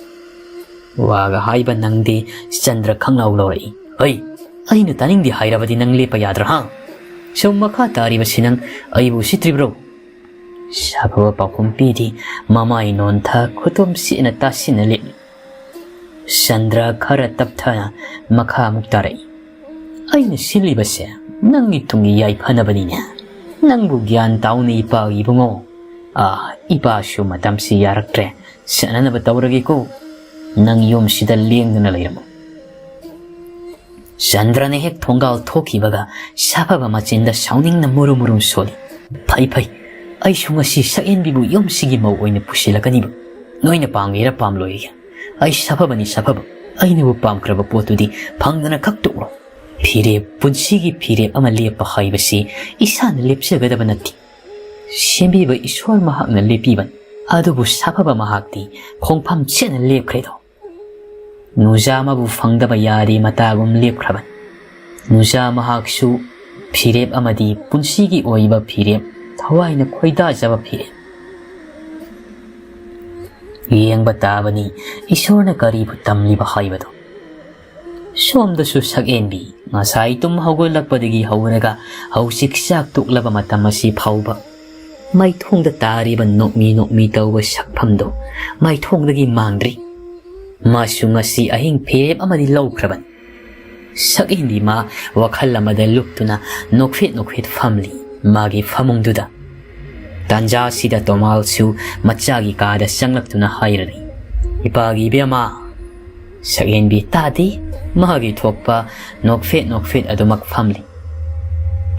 ꯋꯥꯒ ꯍꯥꯏꯕ ꯅꯪꯗꯦ꯫ ꯆꯟꯗ꯭ꯔ ꯈꯪꯂꯥꯎ ꯂꯧꯔꯛꯏ, "ꯍꯩ, ꯑꯩꯅ ꯇꯥꯅꯤꯡꯗꯦ ꯍꯥꯏꯔꯕꯗꯤ ꯅꯪ ꯂꯦꯞꯄ ꯌꯥꯗ꯭ꯔꯥ, ꯍꯥ? ꯁꯨꯝ ꯃꯈꯥ ꯇꯥꯔꯤꯕꯁꯤ ꯅꯪ ꯑꯩꯕꯨ ꯎꯁꯤꯠꯇ꯭ꯔꯤꯕ꯭ꯔꯣ?" ꯁꯥꯐꯕ ꯄꯥꯎꯈꯨꯝ ꯄꯤꯔꯤ꯫ ꯃꯃꯥꯏ ꯅꯣꯟꯊ ꯈꯨꯇꯨꯝ ꯁꯦꯠꯅ ꯇꯥꯁꯤꯟꯅ ꯂꯦꯞꯂꯤ꯫ ꯆꯟꯗ꯭ꯔ ꯈꯔ ꯇꯞꯊꯅ ꯃꯈꯥ ꯑꯃꯨꯛ ꯇꯥꯔꯛꯏ꯫ "ꯑꯩꯅ ꯁꯤꯜꯂꯤꯕꯁꯦ ꯅꯪꯒꯤ ꯇꯨꯡꯒꯤ ꯌꯥꯏꯐꯅꯕꯅꯤꯅꯦ꯫ ꯅꯪꯕꯨ ꯒ꯭ꯌꯥꯟ ꯇꯥꯎꯅ ꯏꯄꯥ ꯏꯕꯨꯡꯉꯣ꯫ ꯑꯥ, ꯏꯄꯥꯁꯨ ꯃꯇꯝꯁꯤ ꯌꯥꯔꯛꯇ꯭ꯔꯦ꯫ ꯁꯥꯟꯅꯅꯕ ꯇꯧꯔꯒꯦꯀꯣ꯫ ꯅꯪ ꯌꯨꯝꯁꯤꯗ ꯂꯦꯡꯗꯅ ꯂꯩꯔꯝꯃꯨ꯫" ꯆꯟꯗ꯭ꯔꯅ ꯍꯦꯛ ꯊꯣꯡꯒꯥꯜ ꯊꯣꯛꯈꯤꯕꯒ ꯁꯥꯐꯕ ꯃꯆꯤꯟꯗ ꯁꯥꯎꯅꯤꯡꯅ ꯃꯨꯔꯨꯝ ꯃꯨꯔꯨꯝ ꯁꯣꯜꯂꯤ꯫ "ꯐꯩ, ꯐꯩ꯫ ꯑꯩꯁꯨ ꯉꯁꯤ ꯁꯛꯍꯦꯟꯕꯤꯕꯨ ꯌꯨꯝꯁꯤꯒꯤ ꯃꯧ ꯑꯣꯏꯅ ꯄꯨꯁꯤꯜꯂꯛꯀꯅꯤꯕ꯫ ꯅꯣꯏꯅ ꯄꯥꯝꯒꯦꯔꯥ ꯄꯥꯝꯂꯣꯏꯒꯦꯔꯥ, ꯑꯩ ꯁꯥꯐꯕꯅꯤ ꯁꯥꯐꯕ꯫ ꯑꯩꯅꯕꯨ ꯄꯥꯝꯈ꯭ꯔꯕ ꯄꯣꯠꯇꯨꯗꯤ ꯐꯪꯗꯅ ꯈꯛ ꯇꯣꯛꯂꯣ꯫ ꯐꯤꯔꯦꯞ, ꯄꯨꯟꯁꯤꯒꯤ ꯐꯤꯔꯦꯞ ꯑꯃ ꯂꯦꯞꯄ ꯍꯥꯏꯕꯁꯤ ꯏꯁꯥꯅ ꯂꯦꯞꯆꯒꯗꯕ ꯅꯠꯇꯦ꯫ ꯁꯦꯝꯕꯤꯕ ꯏꯁꯣꯔ ꯃꯍꯥꯛꯅ ꯂꯦꯞꯄꯤꯕꯅꯤ꯫ ꯑꯗꯨꯕꯨ ꯁꯥꯐꯕ ꯃꯍꯥꯛꯇꯤ ꯈꯣꯡꯐꯝ ꯆꯦꯠꯅ ꯂꯦꯞꯈ꯭ꯔꯦꯗꯣ꯫ ꯅꯨꯖꯥ ꯑꯃꯕꯨ ꯐꯪꯗꯕ ꯌꯥꯗꯦ ꯃꯇꯥꯒꯨꯝ ꯂꯦꯞꯈ꯭ꯔꯕꯅꯤ꯫ ꯅꯨꯖꯥ ꯃꯍꯥꯛꯁꯨ ꯐꯤꯔꯦꯞ ꯑꯃꯗꯤ ꯄꯨꯟꯁꯤꯒꯤ ꯑꯣꯏꯕ ꯐꯤꯔꯦꯞ, ꯊꯋꯥꯏꯅ ꯈꯣꯏꯗꯥꯖꯕ ꯐꯤꯔꯦꯞ꯫ ꯌꯦꯡꯕ ꯇꯥꯕꯅꯤ ꯏꯁꯣꯔꯅ ꯀꯔꯤꯕꯨ ꯇꯝꯂꯤꯕ ꯍꯥꯏꯕꯗꯨ꯫" ꯁꯣꯝꯗꯁꯨ ꯁꯛꯍꯦꯟꯕꯤ ꯉꯁꯥꯏ ꯇꯨꯝ ꯍꯧꯒꯠꯂꯛꯄꯗꯒꯤ ꯍꯧꯔꯒ ꯍꯧꯖꯤꯛ ꯆꯥꯛ ꯇꯣꯛꯂꯕ ꯃꯇꯝ ꯑꯁꯤ ꯐꯥꯎꯕ ꯃꯥꯏꯊꯣꯡꯗ ꯇꯥꯔꯤꯕ ꯅꯣꯛꯃꯤ ꯅꯣꯛꯃꯤ ꯇꯧꯕ ꯁꯛꯐꯝꯗꯨ ꯃꯥꯏꯊꯣꯡꯗꯒꯤ ꯃꯥꯡꯗ꯭ꯔꯤ꯫ ꯃꯥꯁꯨ ꯉꯁꯤ ꯑꯍꯤꯡ ꯐꯤꯔꯦꯞ ꯑꯃꯗꯤ ꯂꯧꯈ꯭ꯔꯕꯅꯤ꯫ ꯁꯛꯍꯦꯟꯕꯤ ꯃꯥ ꯋꯥꯈꯜ ꯑꯃꯗ ꯂꯨꯞꯇꯨꯅ ꯅꯣꯛꯐꯦꯠ ꯅꯣꯛꯐꯦꯠ ꯐꯝꯂꯤ ꯃꯥꯒꯤ ꯐꯃꯨꯡꯗꯨꯗ꯫ ꯇꯥꯟꯖꯥꯁꯤꯗ ꯇꯣꯃꯥꯜꯁꯨ ꯃꯆꯥꯒꯤ ꯀꯥꯗ ꯆꯪꯂꯛꯇꯨꯅ ꯍꯥꯏꯔꯔꯤ, "ꯏꯄꯥꯒꯤ ꯏꯕꯦꯝꯃ!" ꯁꯛꯍꯦꯟꯕꯤ ꯇꯥꯗꯦ꯫ ꯃꯥꯒꯤ ꯊꯣꯛꯄ ꯅꯣꯛꯐꯦꯠ ꯅꯣꯛꯐꯦꯠ ꯑꯗꯨꯃꯛ ꯐꯝꯂꯤ꯫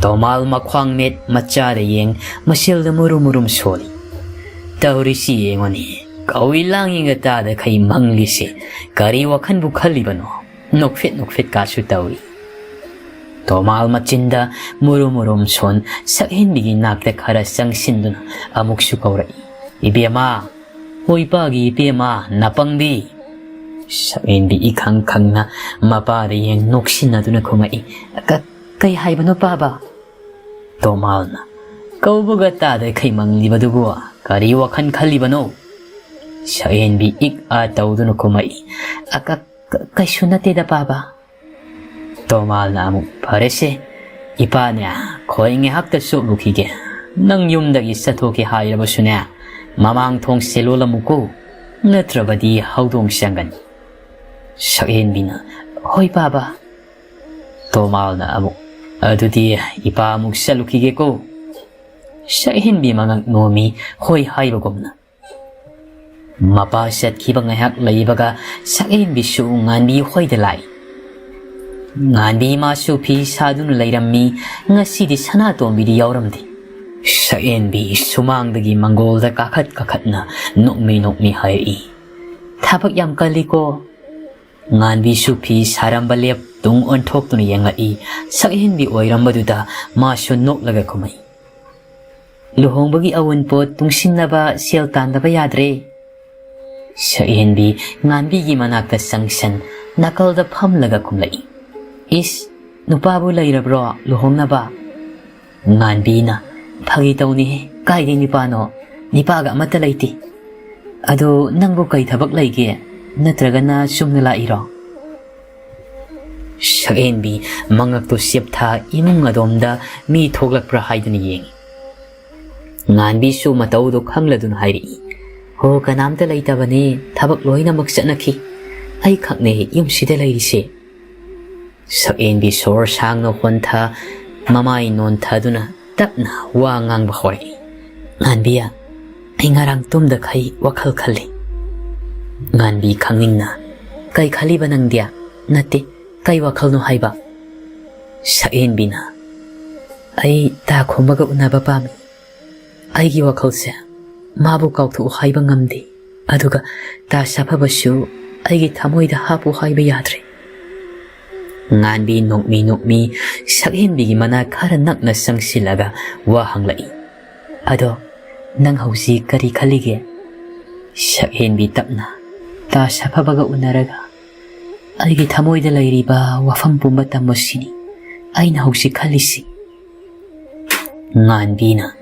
ꯇꯣꯃꯥꯜ ꯃꯈ꯭ꯋꯥꯡ ꯃꯦꯠ, ꯃꯆꯥꯗ ꯌꯦꯡ, ꯃꯁꯦꯜꯗ ꯃꯨꯔꯨꯝ ꯃꯨꯔꯨꯝ ꯁꯣꯜꯂꯤ꯫ "ꯇꯧꯔꯤꯁꯤ ꯌꯦꯡꯉꯨꯅꯦ, ꯀꯧꯏ ꯂꯥꯡꯉꯤꯒ ꯇꯥꯗꯈꯩ ꯃꯪꯂꯤꯁꯦ ꯀꯔꯤ ꯋꯥꯈꯟꯕꯨ ꯈꯜꯂꯤꯕꯅꯣ? ꯅꯣꯛꯐꯦꯠ ꯅꯣꯛꯐꯦꯠ ꯀꯥꯁꯨ ꯇꯧꯏ꯫" ꯇꯣꯃꯥꯜ ꯃꯆꯤꯟꯗ ꯃꯨꯔꯨꯝ ꯃꯨꯔꯨꯝ ꯁꯣꯟ ꯁꯛꯍꯦꯟꯕꯤꯒꯤ ꯅꯥꯛꯇ ꯈꯔ ꯆꯪꯁꯤꯟꯗꯨꯅ ꯑꯃꯨꯛꯁꯨ ꯀꯧꯔꯛꯏ, "ꯏꯕꯦꯝꯃ! ꯍꯣꯏ, ꯏꯄꯥꯒꯤ ꯏꯕꯦꯝꯃ, ꯅꯥꯄꯪꯕꯤ!" ꯁꯛꯍꯦꯟꯕꯤ ꯏꯈꯪ ꯈꯪꯅ ꯃꯄꯥꯗ ꯌꯦꯡ ꯅꯣꯛꯁꯤꯟꯅꯗꯨꯅ ꯈꯨꯝꯃꯛꯏ, "ꯀ-, ꯀꯩ ꯍꯥꯏꯕꯅꯣ ꯄꯥꯕ?" ꯇꯣꯃꯥꯜꯅ, "ꯀꯧꯕꯒ ꯇꯥꯗꯈꯩ ꯃꯪꯂꯤꯕꯗꯨꯕꯨ ꯀꯔꯤ ꯋꯥꯈꯜ ꯈꯜꯂꯤꯕꯅꯣ?" ꯁꯛꯍꯦꯟꯕꯤ ꯏꯛ ꯑ ꯇꯧꯗꯨꯅ ꯈꯨꯝꯃꯛꯏ, "ꯑ, ꯀ-, ꯀ-, ꯀꯩꯁꯨ ꯅꯠꯇꯦꯗ ꯄꯥꯕ꯫" ꯇꯣꯃꯥꯜꯅ ꯑꯃꯨꯛ, "ꯐꯔꯦꯁꯦ, ꯏꯄꯥꯅꯦ, ꯈꯣꯏ ꯉꯥꯏꯍꯥꯛꯇ ꯆꯣꯠꯂꯨꯈꯤꯒꯦ꯫" "ꯅꯪ ꯌꯨꯝꯗꯒꯤ ꯆꯠꯊꯣꯛꯀꯦ ꯍꯥꯏꯔꯕꯁꯨꯅꯦ, ꯃꯃꯥꯡ ꯊꯣꯡꯁꯦ ꯂꯣꯜꯂꯝꯃꯨꯀꯣ, ꯅꯠꯇ꯭ꯔꯕꯗꯤ ꯍꯧꯗꯣꯡ ꯆꯪꯒꯅꯤ꯫" ꯁꯛꯍꯦꯟꯕꯤꯅ, "ꯍꯣꯏ ꯄꯥꯕ꯫" ꯇꯣꯃꯥꯜꯅ ꯑꯃꯨꯛ, "ꯑꯗꯨꯗꯤ ꯏꯄꯥ ꯑꯃꯨꯛ ꯆꯠꯂꯨꯈꯤꯒꯦꯀꯣ꯫" ꯁꯛꯍꯦꯟꯕꯤ ꯃꯉꯛ ꯅꯣꯝꯃꯤ, ꯍꯣꯏ ꯍꯥꯏꯕꯒꯨꯝꯅ꯫ ꯃꯄꯥ ꯆꯠꯈꯤꯕ ꯉꯥꯏꯍꯥꯛ ꯂꯩꯕꯒ ꯁꯛꯍꯦꯟꯕꯤꯁꯨ ꯉꯥꯟꯕꯤ ꯍꯣꯏꯗ ꯂꯥꯛꯏ꯫ ꯉꯥꯟꯕꯤ ꯃꯥꯁꯨ ꯐꯤ ꯁꯥꯗꯨꯅ ꯂꯩꯔꯝꯃꯤ꯫ ꯉꯁꯤꯗꯤ ꯁꯅꯥꯇꯣꯝꯕꯤꯗꯤ ꯌꯥꯎꯔꯝꯗꯦ꯫ ꯁꯛꯍꯦꯟꯕꯤ ꯁꯨꯃꯥꯡꯗꯒꯤ ꯃꯪꯒꯣꯜꯗ ꯀꯥꯈꯠ ꯀꯥꯈꯠꯅ ꯅꯣꯛꯃꯤ ꯅꯣꯛꯃꯤ ꯍꯥꯏꯔꯛꯏ, "ꯊꯕꯛ ꯌꯥꯝ ꯀꯜꯂꯤꯀꯣ?" ꯉꯥꯟꯕꯤꯁꯨ ꯐꯤ ꯁꯥꯔꯝꯕ ꯂꯦꯞ ꯇꯨꯡ ꯑꯣꯟꯊꯣꯛꯇꯨꯅ ꯌꯦꯡꯂꯛꯏ꯫ ꯁꯛꯍꯦꯟꯕꯤ ꯑꯣꯏꯔꯝꯕꯗꯨꯗ ꯃꯥꯁꯨ ꯅꯣꯛꯂꯒ ꯈꯨꯝꯃꯛꯏ, "ꯂꯨꯍꯣꯡꯕꯒꯤ ꯑꯋꯨꯟꯄꯣꯠ ꯇꯨꯡꯁꯤꯟꯅꯕ ꯁꯦꯜ ꯇꯥꯟꯗꯕ ꯌꯥꯗ꯭ꯔꯦ꯫" ꯁꯛꯍꯦꯟꯕꯤ ꯉꯥꯟꯕꯤꯒꯤ ꯃꯅꯥꯛꯇ ꯆꯪꯁꯟ ꯅꯥꯀꯜꯗ ꯐꯝꯂꯒ ꯈꯨꯝꯂꯛꯏ, "ꯏꯁ, ꯅꯨꯄꯥꯕꯨ ꯂꯩꯔꯕ꯭ꯔꯣ ꯂꯨꯍꯣꯡꯅꯕ?" ꯉꯥꯟꯕꯤꯅ, "ꯐꯥꯒꯤ ꯇꯧꯅꯤꯍꯦ, ꯀꯥꯏꯗꯩ ꯅꯤꯄꯥꯅꯣ? ꯅꯤꯄꯥꯒ ꯑꯃꯠꯇ ꯂꯩꯇꯦ꯫ ꯑꯗꯣ ꯅꯪꯕꯨ ꯀꯩ ꯊꯕꯛ ꯂꯩꯒꯦ? ꯅꯠꯇ꯭ꯔꯒꯅ ꯆꯨꯝꯅ ꯂꯥꯛꯏꯔꯣ?" ꯁꯛꯍꯦꯟꯕꯤ ꯃꯉꯛꯇꯨ ꯆꯦꯞꯊꯥ ꯏꯃꯨꯡ ꯑꯗꯣꯝꯗ ꯃꯤ ꯊꯣꯛꯂꯛꯄ꯭ꯔꯥ ꯍꯥꯏꯗꯨꯅ ꯌꯦꯡꯏ꯫ ꯉꯥꯟꯕꯤꯁꯨ ꯃꯇꯧꯗꯨ ꯈꯪꯂꯗꯨꯅ ꯍꯥꯏꯔꯛꯏ, "ꯍꯣ, ꯀꯅꯥꯝꯇ ꯂꯩꯇꯕꯅꯦ, ꯊꯕꯛ ꯂꯣꯏꯅꯃꯛ ꯆꯠꯅꯈꯤ꯫ ꯑꯩꯈꯛꯅꯦ ꯌꯨꯝꯁꯤꯗ ꯂꯩꯔꯤꯁꯦ꯫" ꯁꯛꯍꯦꯟꯕꯤ ꯁꯣꯔ ꯁꯥꯡꯅ ꯍꯣꯟꯊ, ꯃꯃꯥꯏ ꯅꯣꯟꯊꯗꯨꯅ ꯇꯞꯅ ꯋꯥ ꯉꯥꯡꯕ ꯍꯧꯔꯛꯏ, "ꯉꯥꯟꯕꯤꯌꯥ, ꯑꯩ ꯉꯔꯥꯡ ꯇꯨꯝꯗꯈꯩ ꯋꯥꯈꯜ ꯈꯜꯂꯤ꯫" ꯉꯥꯟꯕꯤ ꯈꯪꯅꯤꯡꯅ, "ꯀꯩ ꯈꯜꯂꯤꯕ ꯅꯪꯗꯤ? ꯅꯠꯇꯦ, ꯀꯩ ꯋꯥꯈꯜꯅꯣ ꯍꯥꯏꯕ?" ꯁꯛꯍꯦꯟꯕꯤꯅ, "ꯑꯩ ꯇꯥ ꯈꯣꯝꯕꯒ ꯎꯅꯕ ꯄꯥꯝꯃꯤ꯫ ꯑꯩꯒꯤ ꯋꯥꯈꯜꯁꯦ ꯃꯥꯕꯨ ꯀꯥꯎꯊꯣꯛꯎ ꯍꯥꯏꯕ ꯉꯝꯗꯦ꯫ ꯑꯗꯨꯒ ꯇꯥ ꯁꯥꯐꯕꯁꯨ ꯑꯩꯒꯤ ꯊꯃꯣꯏꯗ ꯍꯥꯞꯄꯨ ꯍꯥꯏꯕ ꯌꯥꯗ꯭ꯔꯦ꯫" ꯉꯥꯟꯕꯤ ꯅꯣꯛꯃꯤ ꯅꯣꯛꯃꯤ ꯁꯛꯍꯦꯟꯕꯤꯒꯤ ꯃꯅꯥꯛ ꯈꯔ ꯅꯛꯅ ꯆꯪꯁꯤꯜꯂꯒ ꯋꯥ ꯍꯪꯂꯛꯏ, "ꯑꯗꯣ ꯅꯪ ꯍꯧꯖꯤꯛ ꯀꯔꯤ ꯈꯜꯂꯤꯒꯦ?" ꯁꯛꯍꯦꯟꯕꯤ ꯇꯞꯅ, "ꯇꯥ ꯁꯥꯐꯕꯒ ꯎꯅꯔꯒ ꯑꯩꯒꯤ ꯊꯃꯣꯏꯗ ꯂꯩꯔꯤꯕ ꯋꯥꯐꯝ ꯄꯨꯝꯕ ꯇꯝꯕꯁꯤꯅꯤ ꯑꯩꯅ ꯍꯧꯖꯤꯛ ꯈꯜꯂꯤꯁꯤ꯫" ꯉꯥꯟꯕꯤꯅ,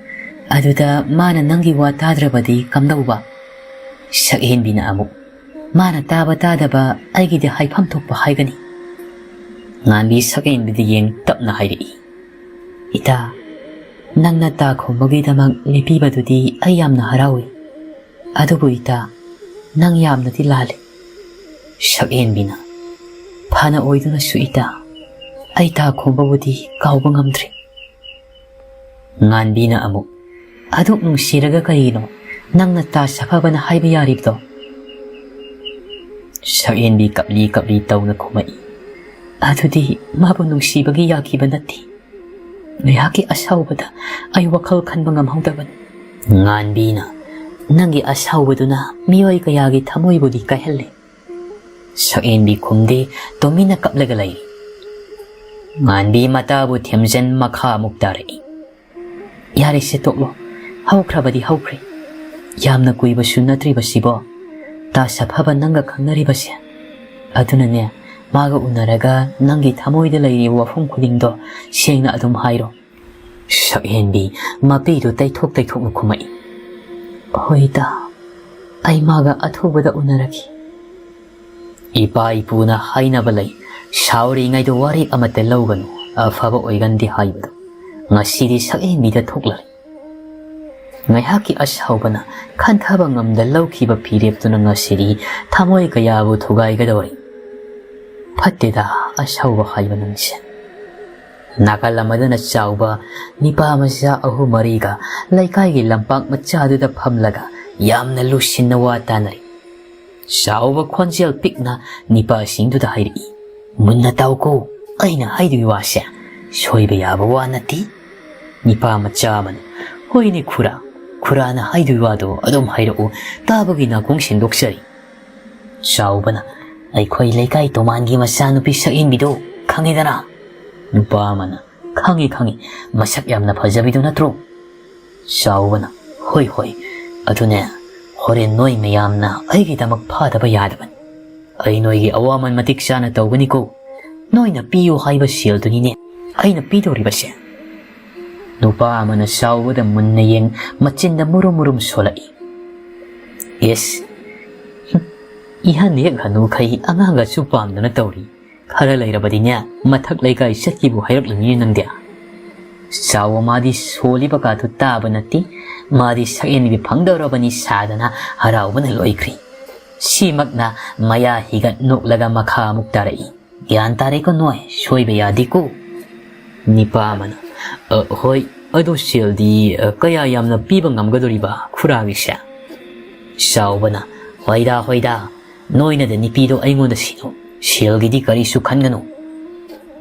"ꯑꯗꯨꯗ ꯃꯥꯅ ꯅꯪꯒꯤ ꯋꯥ ꯇꯥꯗ꯭ꯔꯕꯗꯤ ꯀꯝꯗꯧꯕ?" ꯁꯛꯍꯦꯟꯕꯤꯅ ꯑꯃꯨꯛ, "ꯃꯥꯅ ꯇꯥꯕ ꯇꯥꯗꯕ ꯑꯩꯒꯤꯗꯤ ꯍꯥꯏꯐꯝ ꯊꯣꯛꯄ ꯍꯥꯏꯒꯅꯤ꯫" ꯉꯥꯟꯕꯤ ꯁꯛꯍꯦꯟꯕꯤꯗ ꯌꯦꯡ ꯇꯞꯅ ꯍꯥꯏꯔꯛꯏ, "ꯏꯇꯥ, ꯅꯪꯅ ꯇꯥ ꯈꯣꯝꯕꯒꯤꯗꯃꯛ ꯂꯦꯞꯄꯤꯕꯗꯨꯗꯤ ꯑꯩ ꯌꯥꯝꯅ ꯍꯔꯥꯎꯏ꯫ ꯑꯗꯨꯕꯨ ꯏꯇꯥ, ꯅꯪ ꯌꯥꯝꯅꯗꯤ ꯂꯥꯜꯂꯤ꯫ ꯁꯛꯍꯦꯟꯕꯤꯅ, ꯐꯅ ꯑꯣꯏꯗꯨꯅꯁꯨ ꯏꯇꯥ, ꯑꯩ ꯇꯥ ꯈꯣꯝꯕꯕꯨꯗꯤ ꯀꯥꯎꯕ ꯉꯝꯗ꯭ꯔꯤ꯫ ꯉꯥꯟꯕꯤꯅ ꯑꯃꯨꯛ, ꯑꯗꯨꯛ ꯅꯨꯡꯁꯤꯔꯒ ꯀꯔꯤꯅꯣ ꯅꯪꯅ ꯇꯥ ꯁꯥꯐꯕꯅ ꯍꯥꯏꯕ ꯌꯥꯔꯤꯕꯗꯣ? ꯁꯛꯍꯦꯟꯕꯤ ꯀꯞꯂꯤ ꯀꯞꯂꯤ ꯇꯧꯅ ꯈꯨꯝꯃꯛꯏ, ꯑꯗꯨꯗꯤ ꯃꯥꯕꯨ ꯅꯨꯡꯁꯤꯕꯒꯤ ꯌꯥꯈꯤꯕ ꯅꯠꯇꯦ꯫ ꯉꯥꯏꯍꯥꯛꯀꯤ ꯑꯁꯥꯎꯕꯗ ꯑꯩ ꯋꯥꯈꯜ ꯈꯟꯕ ꯉꯝꯍꯧꯗꯕꯅꯤ꯫ ꯉꯥꯟꯕꯤꯅ, ꯅꯪꯒꯤ ꯑꯁꯥꯎꯕꯗꯨꯅ ꯃꯤꯑꯣꯏ ꯀꯌꯥꯒꯤ ꯊꯃꯣꯏꯕꯨꯗꯤ ꯀꯥꯏꯍꯜꯂꯦ꯫ ꯁꯛꯍꯦꯟꯕꯤ ꯈꯨꯝꯗꯦ, ꯇꯨꯃꯤꯟꯅ ꯀꯞꯂꯒ ꯂꯩꯔꯤ꯫ ꯉꯥꯟꯕꯤ ꯃꯇꯥꯕꯨ ꯊꯦꯝꯖꯟ ꯃꯈꯥ ꯑꯃꯨꯛ ꯇꯥꯔꯛꯏ꯫ ꯌꯥꯔꯦꯁꯦ, ꯇꯣꯛꯂꯣ꯫ ꯍꯧꯈ꯭ꯔꯕꯗꯤ ꯍꯧꯈ꯭ꯔꯦ꯫ ꯌꯥꯝꯅ ꯀꯨꯏꯕꯁꯨ ꯅꯠꯇ꯭ꯔꯤꯕꯁꯤꯕꯣ꯫ ꯇꯥ ꯁꯥꯐꯕ ꯅꯪꯒ ꯈꯪꯅꯔꯤꯕꯁꯦ꯫ ꯑꯗꯨꯅꯅꯦ, ꯃꯥꯒ ꯎꯅꯔꯒ ꯅꯪꯒꯤ ꯊꯃꯣꯏꯗ ꯂꯩꯔꯤꯕ ꯋꯥꯐꯝ ꯈꯨꯗꯤꯡꯗꯣ ꯁꯦꯡꯅ ꯑꯗꯨꯝ ꯍꯥꯏꯔꯣ꯫ ꯁꯛꯍꯦꯟꯕꯤ ꯃꯄꯤꯗꯨ ꯇꯩꯊꯣꯛ ꯇꯩꯊꯣꯛꯅ ꯈꯨꯝꯃꯛꯏ꯫ ꯍꯣꯏꯗ, ꯑꯩ ꯃꯥꯒ ꯑꯊꯨꯕꯗ ꯎꯅꯔꯒꯦ꯫ ꯏꯄꯥ ꯏꯄꯨꯅ ꯍꯥꯏꯅꯕ ꯂꯩ, "ꯁꯥꯎꯔꯤꯉꯩꯗ ꯋꯥꯔꯦꯞ ꯑꯃꯠꯇ ꯂꯧꯒꯅꯨ, ꯑꯐꯕ ꯑꯣꯏꯒꯟꯗꯦ" ꯍꯥꯏꯕꯗꯨ ꯉꯁꯤꯗꯤ ꯁꯛꯍꯦꯟꯕꯤꯗ ꯊꯣꯛꯂꯔꯦ꯫ ꯉꯥꯏꯍꯥꯛꯀꯤ ꯑꯁꯥꯎꯕꯅ ꯈꯟꯊꯕ ꯉꯝꯗ ꯂꯧꯈꯤꯕ ꯐꯤꯔꯦꯞꯇꯨꯅ ꯉꯁꯤꯗꯤ ꯊꯃꯣꯏ ꯀꯌꯥꯕꯨ ꯊꯨꯒꯥꯏꯒꯗꯧꯔꯦ꯫ ꯐꯠꯇꯦꯗ, ꯑꯁꯥꯎꯕ ꯍꯥꯏꯕ ꯅꯪꯁꯦ꯫ ꯅꯥꯀꯜ ꯑꯃꯗꯅ ꯆꯥꯎꯕ ꯅꯤꯄꯥ ꯃꯆꯥ ꯑꯍꯨꯝ ꯃꯔꯤꯒ ꯂꯩꯀꯥꯏꯒꯤ ꯂꯝꯄꯥꯛ ꯃꯆꯥꯗꯨꯗ ꯐꯝꯂꯒ ꯌꯥꯝꯅ ꯂꯨꯁꯤꯟꯅ ꯋꯥ ꯇꯥꯅꯔꯤ꯫ ꯆꯥꯎꯕ ꯈꯣꯟꯖꯦꯜ ꯄꯤꯛꯅ ꯅꯤꯄꯥꯁꯤꯡꯗꯨꯗ ꯍꯥꯏꯔꯛꯏ, "ꯃꯨꯟꯅ ꯇꯥꯎꯀꯣ, ꯑꯩꯅ ꯍꯥꯏꯗꯣꯏ ꯋꯥꯁꯦ ꯁꯣꯏꯕ ꯌꯥꯕ ꯋꯥ ꯅꯠꯇꯦ꯫" ꯅꯤꯄꯥ ꯃꯆꯥ ꯑꯃꯅ, "ꯍꯣꯏꯅꯦ ꯈꯨꯔꯥ, ꯈꯨꯔꯥꯅ ꯍꯥꯏꯗꯣꯏ ꯋꯥꯗꯣ ꯑꯗꯨꯝ ꯍꯥꯏꯔꯛꯎ, ꯇꯥꯕꯒꯤ ꯅꯥꯀꯣꯡ ꯁꯦꯡꯗꯣꯛꯆꯔꯤ꯫" ꯆꯥꯎꯕꯅ, "ꯑꯩꯈꯣꯏ ꯂꯩꯀꯥꯏ ꯇꯣꯃꯥꯟꯒꯤ ꯃꯆꯥꯅꯨꯄꯤ ꯁꯛꯍꯦꯟꯕꯤꯗꯣ ꯈꯪꯉꯤꯗꯅ?" ꯅꯨꯄꯥ ꯑꯃꯅ, "ꯈꯪꯉꯤ, ꯈꯪꯉꯤ, ꯃꯁꯛ ꯌꯥꯝꯅ ꯐꯖꯕꯤꯗꯣ ꯅꯠꯇ꯭ꯔꯣ?" ꯆꯥꯎꯕꯅ, "ꯍꯣꯏ, ꯍꯣꯏ, ꯑꯗꯨꯅꯦ, ꯍꯣꯔꯦꯟ ꯅꯣꯏ ꯃꯌꯥꯝꯅ ꯑꯩꯒꯤꯗꯃꯛ ꯐꯥꯗꯕ ꯌꯥꯗꯕꯅꯤ꯫ ꯑꯩ ꯅꯣꯏꯒꯤ ꯑꯋꯥꯃꯟ ꯃꯇꯤꯛ ꯆꯥꯅ ꯇꯧꯒꯅꯤꯀꯣ, ꯅꯣꯏꯅ ꯄꯤꯌꯨ ꯍꯥꯏꯕ ꯁꯦꯜꯗꯨꯅꯤꯅꯦ ꯑꯩꯅ ꯄꯤꯗꯧꯔꯤꯕꯁꯦ꯫" ꯅꯨꯄꯥ ꯑꯃꯅ ꯆꯥꯎꯕꯗ ꯃꯨꯟꯅ ꯌꯦꯡ, ꯃꯆꯤꯟꯗ ꯃꯨꯔꯨꯝ ꯃꯨꯔꯨꯝ ꯁꯣꯜꯂꯛꯏ꯫ "ꯏꯁ, ꯍꯨꯝ, ꯏꯍꯟ ꯍꯦꯛ ꯍꯅꯨꯈꯩ ꯑꯉꯥꯡꯒꯁꯨ ꯄꯥꯝꯗꯅ ꯇꯧꯔꯤ꯫ ꯈꯔ ꯂꯩꯔꯕꯗꯤꯅꯦ, ꯃꯊꯛ ꯂꯩꯀꯥꯏ ꯆꯠꯈꯤꯕꯨ ꯍꯥꯏꯔꯛꯂꯅꯤꯅꯦ ꯅꯪꯗꯤ꯫" ꯆꯥꯎꯕ ꯃꯥꯗꯤ ꯁꯣꯜꯂꯤꯕ ꯀꯥꯗꯨ ꯇꯥꯕ ꯅꯠꯇꯦ꯫ ꯃꯥꯗꯤ ꯁꯛꯍꯦꯟꯕꯤ ꯐꯪꯗꯧꯔꯕꯅꯤ ꯁꯥꯗꯅ ꯍꯔꯥꯎꯕꯅ ꯂꯣꯏꯈ꯭ꯔꯦ꯫ ꯁꯤꯃꯛꯅ ꯃꯌꯥ ꯍꯤꯒꯠ ꯅꯣꯛꯂꯒ ꯃꯈꯥ ꯑꯃꯨꯛ ꯇꯥꯔꯛꯏ, "ꯒ꯭ꯌꯥꯟ ꯇꯥꯔꯦꯀꯣ ꯅꯣꯏ, ꯁꯣꯏꯕ ꯌꯥꯗꯦꯀꯣ?" ꯅꯤꯄꯥ ꯑꯃꯅ, "ꯑ, ꯍꯣꯏ, ꯑꯗꯣ ꯁꯦꯜꯗꯤ, ꯑ, ꯀꯌꯥ ꯌꯥꯝꯅ ꯄꯤꯕ ꯉꯝꯒꯗꯣꯔꯤꯕ ꯈꯨꯔꯥꯒꯤꯁꯦ?" ꯆꯥꯎꯕꯅ, "ꯍꯣꯏꯗ, ꯍꯣꯏꯗ, ꯅꯣꯏꯅꯗ ꯅꯨꯄꯤꯗꯣ ꯑꯩꯉꯣꯟꯗ ꯁꯤꯟꯅꯧ, ꯁꯦꯜꯒꯤꯗꯤ ꯀꯔꯤꯁꯨ ꯈꯟꯒꯅꯨ꯫"